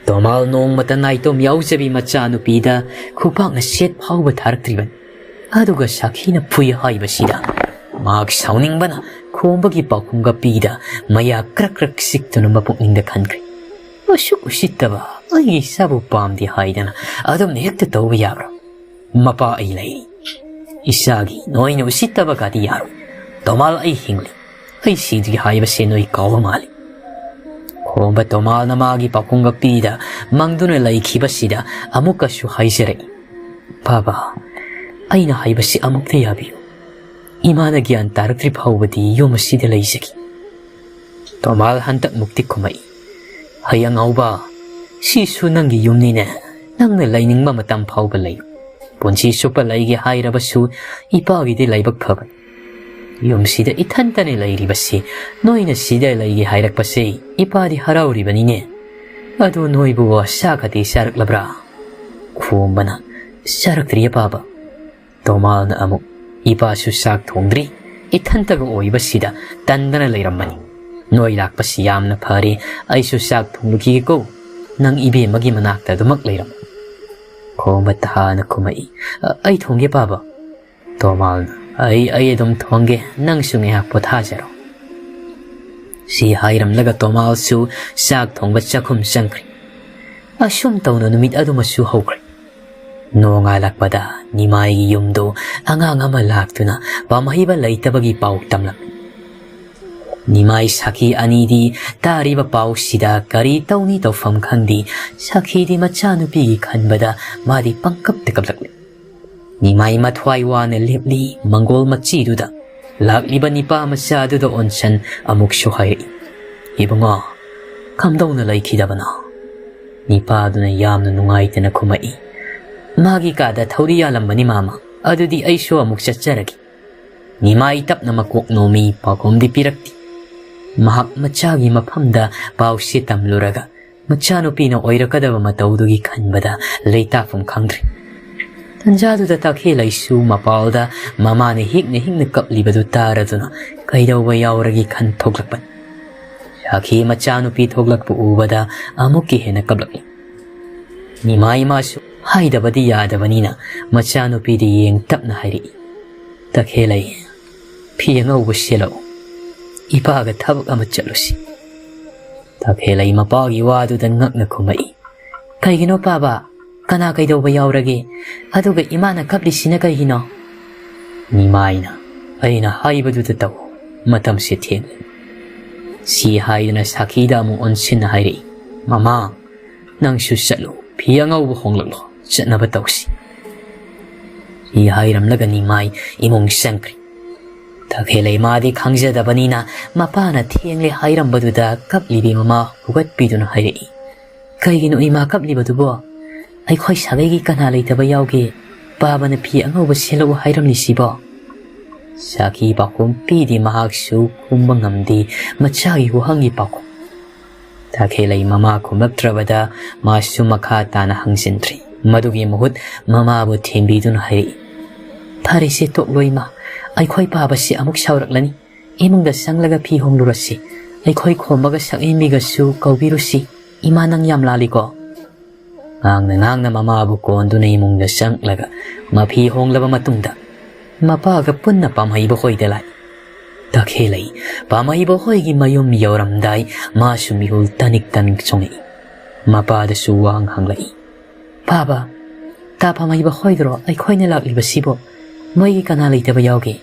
ꯇꯣꯃꯥꯜ ꯅꯣꯡꯃꯇ ꯅꯥꯏꯇꯣꯝ ꯌꯥꯎꯖꯕꯤ ꯃꯆꯥꯅꯨꯄꯤꯗ ꯈꯨꯄꯥꯛꯅ ꯁꯦꯠ ꯐꯥꯎꯕ ꯊꯥꯔꯛꯇ꯭ꯔꯤꯕꯅꯤ꯫ ꯑꯗꯨꯒ ꯁꯥꯈꯤꯅ ꯐꯨꯏ ꯍꯥꯏꯕꯁꯤꯗ ꯃꯍꯥꯛ ꯁꯥꯎꯅꯤꯡꯕꯅ ꯈꯣꯝꯕꯒꯤ ꯄꯥꯎꯈꯨꯝꯒ ꯄꯤꯗ ꯃꯌꯥ ꯀ꯭ꯔꯛ ꯀ꯭ꯔꯛ ꯆꯤꯛꯇꯨꯅ ꯃꯄꯨꯛꯅꯤꯡꯗ ꯈꯟꯈ꯭ꯔꯦ꯫ "ꯑꯁꯨꯛ ꯎꯁꯤꯠꯇꯕ ꯑꯩꯒꯤ ꯏꯆꯥꯕꯨ ꯄꯥꯝꯗꯦ ꯍꯥꯏꯗꯅ ꯑꯗꯨꯝꯅ ꯍꯦꯛꯇ ꯇꯧꯕ ꯌꯥꯕ꯭ꯔꯥ? ꯃꯄꯥ ꯑꯩ ꯂꯩꯔꯤ꯫ ꯏꯆꯥꯒꯤ ꯅꯣꯏꯅ ꯎꯁꯤꯠꯇꯕꯒꯗꯤ ꯌꯥꯔꯣꯏ꯫ ꯇꯣꯃꯥꯜ ꯑꯩ ꯍꯤꯡꯂꯤ꯫ ꯑꯩ ꯁꯤꯗ꯭ꯔꯤ ꯍꯥꯏꯕꯁꯦ ꯅꯣꯏ ꯀꯥꯎꯕ ꯃꯥꯜꯂꯤ꯫" ꯈꯣꯝꯕ ꯇꯣꯃꯥꯜꯅ ꯃꯥꯒꯤ ꯄꯥꯎꯈꯨꯝꯒ ꯄꯤꯗ ꯃꯪꯗꯨꯅ ꯂꯩꯈꯤꯕꯁꯤꯗ ꯑꯃꯨꯛꯀꯁꯨ ꯍꯥꯏꯖꯔꯛꯏ, "ꯕꯥꯕꯥ, ꯑꯩꯅ ꯍꯥꯏꯕꯁꯤ ꯑꯃꯨꯛꯇ ꯌꯥꯕꯤꯌꯨ꯫ ꯏꯃꯥꯅ ꯒ꯭ꯌꯥꯟ ꯇꯥꯔꯛꯇ꯭ꯔꯤ ꯐꯥꯎꯕꯗꯤ ꯌꯨꯝ ꯑꯁꯤꯗ ꯂꯩꯖꯒꯦ꯫" ꯇꯣꯃꯥꯜ ꯍꯟꯗꯛ ꯃꯨꯛꯇꯤ ꯈꯨꯝꯃꯛꯏ, "ꯍꯩ ꯑꯉꯥꯎꯕ, ꯁꯤꯁꯨ ꯅꯪꯒꯤ ꯌꯨꯝꯅꯤꯅꯦ꯫ ꯅꯪꯅ ꯂꯩꯅꯤꯡꯕ ꯃꯇꯝ ꯐꯥꯎꯕ ꯂꯩꯌꯨ꯫ ꯄꯨꯟꯁꯤ ꯆꯨꯞꯄ ꯂꯩꯒꯦ ꯍꯥꯏꯔꯕꯁꯨ ꯏꯄꯥꯒꯤꯗꯤ ꯂꯥꯏꯕꯛ ꯐꯕꯅꯤ꯫ ꯌꯨꯝꯁꯤꯗ ꯏꯊꯟꯇꯅ ꯂꯩꯔꯤꯕꯁꯤ, ꯅꯣꯏꯅ ꯁꯤꯗ ꯂꯩꯒꯦ ꯍꯥꯏꯔꯛꯄꯁꯦ ꯏꯄꯥꯗꯤ ꯍꯔꯥꯎꯔꯤꯕꯅꯤꯅꯦ꯫ ꯑꯗꯨ ꯅꯣꯏꯕꯨ ꯆꯥꯛꯀꯗꯤ ꯆꯥꯔꯛꯂꯕ꯭ꯔꯥ?" ꯈꯣꯝꯕꯅ, "ꯆꯥꯔꯛꯇ꯭ꯔꯤꯌꯦ ꯄꯥꯕ꯫" ꯇꯣꯃꯥꯜꯅ ꯑꯃꯨꯛ, "ꯏꯄꯥꯁꯨ ꯆꯥꯛ ꯊꯣꯡꯗ꯭ꯔꯤ, ꯏꯊꯟꯇꯒ ꯑꯣꯏꯕꯁꯤꯗ ꯇꯟꯗꯅ ꯂꯩꯔꯝꯕꯅꯤ꯫ ꯅꯣꯏ ꯂꯥꯛꯄꯁꯤ ꯌꯥꯝꯅ ꯐꯔꯦ, ꯑꯩꯁꯨ ꯆꯥꯛ ꯊꯣꯡꯂꯨꯈꯤꯒꯦꯀꯣ꯫" ꯅꯪ ꯏꯕꯦꯝꯃꯒꯤ ꯃꯅꯥꯛꯇ ꯑꯗꯨꯃꯛ ꯂꯩꯔꯝꯃꯨ꯫ ꯈꯣꯝꯕ ꯇꯍꯥꯅ ꯈꯨꯝꯃꯛꯏ, "ꯑ, ꯑꯩ ꯊꯣꯡꯒꯦ ꯄꯥꯕ?" ꯇꯣꯃꯥꯜꯅ, "ꯑꯩ, ꯑꯩ ꯑꯗꯨꯝ ꯊꯣꯡꯒꯦ, ꯅꯪꯁꯨ ꯉꯥꯏꯍꯥꯛ ꯄꯣꯊꯥꯖꯔꯣ"꯫ ꯁꯤ ꯍꯥꯏꯔꯝꯂꯒ ꯇꯣꯃꯥꯜꯁꯨ ꯆꯥꯛ ꯊꯣꯡꯕ ꯆꯥꯛꯈꯨꯝ ꯆꯪꯈ꯭ꯔꯦ꯫ ꯑꯁꯨꯝ ꯇꯧꯅ ꯅꯨꯃꯤꯠ ꯑꯗꯨꯃꯁꯨ ꯍꯧꯈ꯭ꯔꯦ꯫ ꯅꯣꯡꯉꯥꯜꯂꯛꯄꯗ ꯅꯤꯃꯥꯏꯒꯤ ꯌꯨꯝꯗꯨ ꯑꯉꯥꯡ ꯑꯃ ꯂꯥꯛꯇꯨꯅ ꯄꯥꯝꯍꯩꯕ ꯂꯩꯇꯕꯒꯤ ꯄꯥꯎ ꯇꯝꯂꯛꯂꯤ꯫ ꯅꯤꯃꯥꯏ ꯁꯥꯈꯤ ꯑꯅꯤꯗꯤ ꯇꯥꯔꯤꯕ ꯄꯥꯎꯁꯤꯗ ꯀꯔꯤ ꯇꯧꯅꯤ ꯇꯧꯐꯝ ꯈꯪꯗꯦ꯫ ꯁꯥꯈꯤꯗꯤ ꯃꯆꯥꯅꯨꯄꯤꯒꯤ ꯈꯟꯕꯗ ꯃꯥꯗꯤ ꯄꯪꯀꯞꯇ ꯀꯞꯂꯛꯂꯤ꯫ ꯅꯤꯃꯥꯏ ꯃꯊ꯭ꯋꯥꯏ ꯋꯥꯅ ꯂꯦꯞꯂꯤ ꯃꯪꯒꯣꯜ ꯃꯆꯤꯗꯨꯗ꯫ ꯂꯥꯛꯂꯤꯕ ꯅꯤꯄꯥ ꯃꯆꯥ ꯑꯗꯨꯗ ꯑꯣꯟꯁꯟ ꯑꯃꯨꯛꯁꯨ ꯍꯥꯏꯔꯛꯏ, "ꯏꯕꯨꯡꯉꯣ, ꯀꯝꯗꯧꯅ ꯂꯩꯈꯤꯗꯕꯅꯣ?" ꯅꯤꯄꯥꯗꯨꯅ ꯌꯥꯝꯅ ꯅꯨꯡꯉꯥꯏꯇꯅ ꯈꯨꯝꯃꯛꯏ, "ꯃꯥꯒꯤ ꯀꯥꯗ ꯊꯧꯔꯤ ꯌꯥꯜꯂꯝꯕꯅꯤ ꯃꯥꯃ, ꯑꯗꯨꯗꯤ ꯑꯩꯁꯨ ꯑꯃꯨꯛ ꯆꯠꯆꯔꯒꯦ"꯫ ꯅꯤꯃꯥꯏ ꯇꯞꯅ ꯃꯀꯣꯛ ꯅꯣꯝꯃꯤ, ꯄꯥꯎꯈꯨꯝꯗꯤ ꯄꯤꯔꯛꯇꯦ꯫ ꯃꯍꯥꯛ ꯃꯆꯥꯒꯤ ꯃꯐꯝꯗ ꯄꯥꯎꯁꯦ ꯇꯝꯂꯨꯔꯒ ꯃꯆꯥꯅꯨꯄꯤꯅ ꯑꯣꯏꯔꯛꯀꯗꯕ ꯃꯇꯧꯗꯨꯒꯤ ꯈꯟꯕꯗ ꯂꯩꯇꯥꯐꯝ ꯈꯪꯗ꯭ꯔꯦ꯫ ꯇꯟꯖꯥꯗꯨꯗ ꯇꯈꯦꯜꯂꯩꯁꯨ ꯃꯄꯥꯜꯗ ꯃꯃꯥꯅ ꯍꯤꯛꯅ ꯍꯤꯛꯅ ꯀꯞꯂꯤꯕꯗꯨ ꯇꯥꯔꯗꯨꯅ ꯀꯩꯗꯧꯕ ꯌꯥꯎꯔꯒꯦ ꯈꯟ ꯊꯣꯛꯂꯛꯄꯅꯤ꯫ ꯁꯥꯈꯤ ꯃꯆꯥꯅꯨꯄꯤ ꯊꯣꯛꯂꯛꯄ ꯎꯕꯗ ꯑꯃꯨꯛꯀ ꯍꯦꯟꯅ ꯀꯞꯂꯛꯂꯤ꯫ ꯅꯤꯃꯥꯏ ꯃꯥꯁꯨ ꯍꯥꯏꯗꯕꯗꯤ ꯌꯥꯗꯕꯅꯤꯅ ꯃꯆꯥꯅꯨꯄꯤꯗ ꯌꯦꯡ ꯇꯞꯅ ꯍꯥꯏꯔꯛꯏ, "ꯇꯈꯦꯜꯂꯩ, ꯐꯤ ꯑꯉꯧꯕ ꯁꯦꯠꯂꯛꯎ꯫ ꯏꯄꯥꯒ ꯊꯕꯛ ꯑꯃ ꯆꯠꯂꯨꯁꯤ"꯫ ꯇꯈꯦꯜꯂꯩ ꯃꯄꯥꯒꯤ ꯋꯥꯗꯨꯗ ꯉꯛꯅ ꯈꯨꯝꯃꯛꯏ, "ꯀꯩꯒꯤꯅꯣ ꯄꯥꯕ? ꯀꯅꯥ ꯀꯩꯗꯧꯕ ꯌꯥꯎꯔꯒꯦ? ꯑꯗꯨꯒ ꯏꯃꯥꯅ ꯀꯞꯂꯤꯁꯤꯅ ꯀꯩꯒꯤꯅꯣ?" ꯅꯤꯃꯥꯏꯅ, "ꯑꯩꯅ ꯍꯥꯏꯕꯗꯨꯗ ꯇꯧ, ꯃꯇꯝꯁꯦ ꯊꯦꯡꯂꯦ"꯫ ꯁꯤ ꯍꯥꯏꯗꯨꯅ ꯁꯥꯈꯤꯗ ꯑꯃꯨꯛ ꯑꯣꯟꯁꯤꯟꯅ ꯍꯥꯏꯔꯛꯏ, "ꯃꯃꯥ, ꯅꯪꯁꯨ ꯆꯠꯂꯨ, ꯐꯤ ꯑꯉꯧꯕ ꯍꯣꯡꯂꯛꯂꯣ, ꯆꯠꯅꯕ ꯇꯧꯁꯤ"꯫ ꯁꯤ ꯍꯥꯏꯔꯝꯂꯒ ꯅꯤꯃꯥꯏ ꯏꯃꯨꯡ ꯆꯪꯈ꯭ꯔꯦ꯫ ꯇꯈꯦꯜꯂꯩ ꯃꯥꯗꯤ ꯈꯪꯖꯗꯕꯅꯤꯅ ꯃꯄꯥꯅ ꯊꯦꯡꯂꯦ ꯍꯥꯏꯔꯝꯕꯗꯨꯗ ꯀꯞꯂꯤꯕꯤ ꯃꯃꯥ ꯍꯧꯒꯠꯄꯤꯗꯨꯅ ꯍꯥꯏꯔꯛꯏ, "ꯀꯩꯒꯤꯅꯣ ꯏꯃꯥ ꯀꯞꯂꯤꯕꯗꯨꯕꯣ? ꯑꯩꯈꯣꯏ ꯁꯥꯒꯩꯒꯤ ꯀꯅꯥ ꯂꯩꯇꯕ ꯌꯥꯎꯒꯦ ꯄꯥꯕꯅ ꯐꯤ ꯑꯉꯧꯕ ꯁꯦꯠꯂꯛꯎ ꯍꯥꯏꯔꯝꯂꯤꯁꯤꯕꯣ?" ꯁꯥꯈꯤ ꯄꯥꯎꯈꯨꯝ ꯄꯤꯗꯦ, ꯃꯍꯥꯛꯁꯨ ꯈꯨꯝꯕ ꯉꯝꯗꯦ ꯃꯆꯥꯒꯤ ꯋꯥꯍꯪꯒꯤ ꯄꯥꯎꯈꯨꯝ꯫ ꯇꯈꯦꯜꯂꯩ ꯃꯃꯥ ꯈꯨꯝꯂꯛꯇ꯭ꯔꯕꯗ ꯃꯥꯁꯨ ꯃꯈꯥ ꯇꯥꯅ ꯍꯪꯖꯤꯟꯗ꯭ꯔꯦ꯫ ꯃꯗꯨꯒꯤ ꯃꯍꯨꯠ ꯃꯃꯥꯕꯨ ꯊꯦꯝꯕꯤꯗꯨꯅ ꯍꯥꯏꯔꯛꯏ, "ꯐꯔꯦꯁꯦ, ꯇꯣꯛꯂꯣ ꯏꯃꯥ, ꯑꯩꯈꯣꯏ ꯄꯥꯕꯁꯤ ꯑꯃꯨꯛ ꯁꯥꯎꯔꯛꯂꯅꯤ꯫ ꯏꯃꯨꯡꯗ ꯆꯪꯂꯒ ꯐꯤ ꯍꯣꯡꯂꯨꯔꯁꯤ꯫ ꯑꯩꯈꯣꯏ ꯈꯣꯝꯕꯒ ꯁꯛꯍꯦꯟꯕꯤꯒꯁꯨ ꯀꯧꯕꯤꯔꯨꯁꯤ"꯫ "ꯏꯃꯥ, ꯅꯪ ꯌꯥꯝ ꯂꯥꯜꯂꯤꯀꯣ"꯫ ꯉꯥꯡꯅ ꯉꯥꯡꯅ ꯃꯃꯥꯕꯨ ꯀꯣꯟꯗꯨꯅ ꯏꯃꯨꯡꯗ ꯆꯪꯂꯒ ꯃꯐꯤ ꯍꯣꯡꯂꯕ ꯃꯇꯨꯡꯗ ꯃꯄꯥꯒ ꯄꯨꯟꯅ ꯄꯥꯝꯍꯩꯕ ꯍꯣꯏꯗ ꯂꯥꯛꯏ꯫ ꯇꯈꯦꯜꯂꯩ ꯄꯥꯝꯍꯩꯕ ꯍꯣꯏꯒꯤ ꯃꯌꯨꯝ ꯌꯧꯔꯝꯗꯥꯏ ꯃꯥꯁꯨ ꯃꯤꯍꯨꯜ ꯇꯅꯤꯛ ꯇꯅꯤꯛ ꯆꯣꯡꯉꯛꯏ꯫ ꯃꯄꯥꯗꯁꯨ ꯋꯥꯍꯪ ꯍꯪꯂꯛꯏ꯫ "ꯄꯥꯕ, ꯇꯥ ꯄꯥꯝꯍꯩꯕ ꯍꯣꯏꯗ꯭ꯔꯣ ꯑꯩꯈꯣꯏꯅ ꯂꯥꯛꯂꯤꯕꯁꯤꯕꯣ? ꯃꯣꯏꯒꯤ ꯀꯅꯥ ꯂꯩꯇꯕ ꯌꯥꯎꯒꯦ?"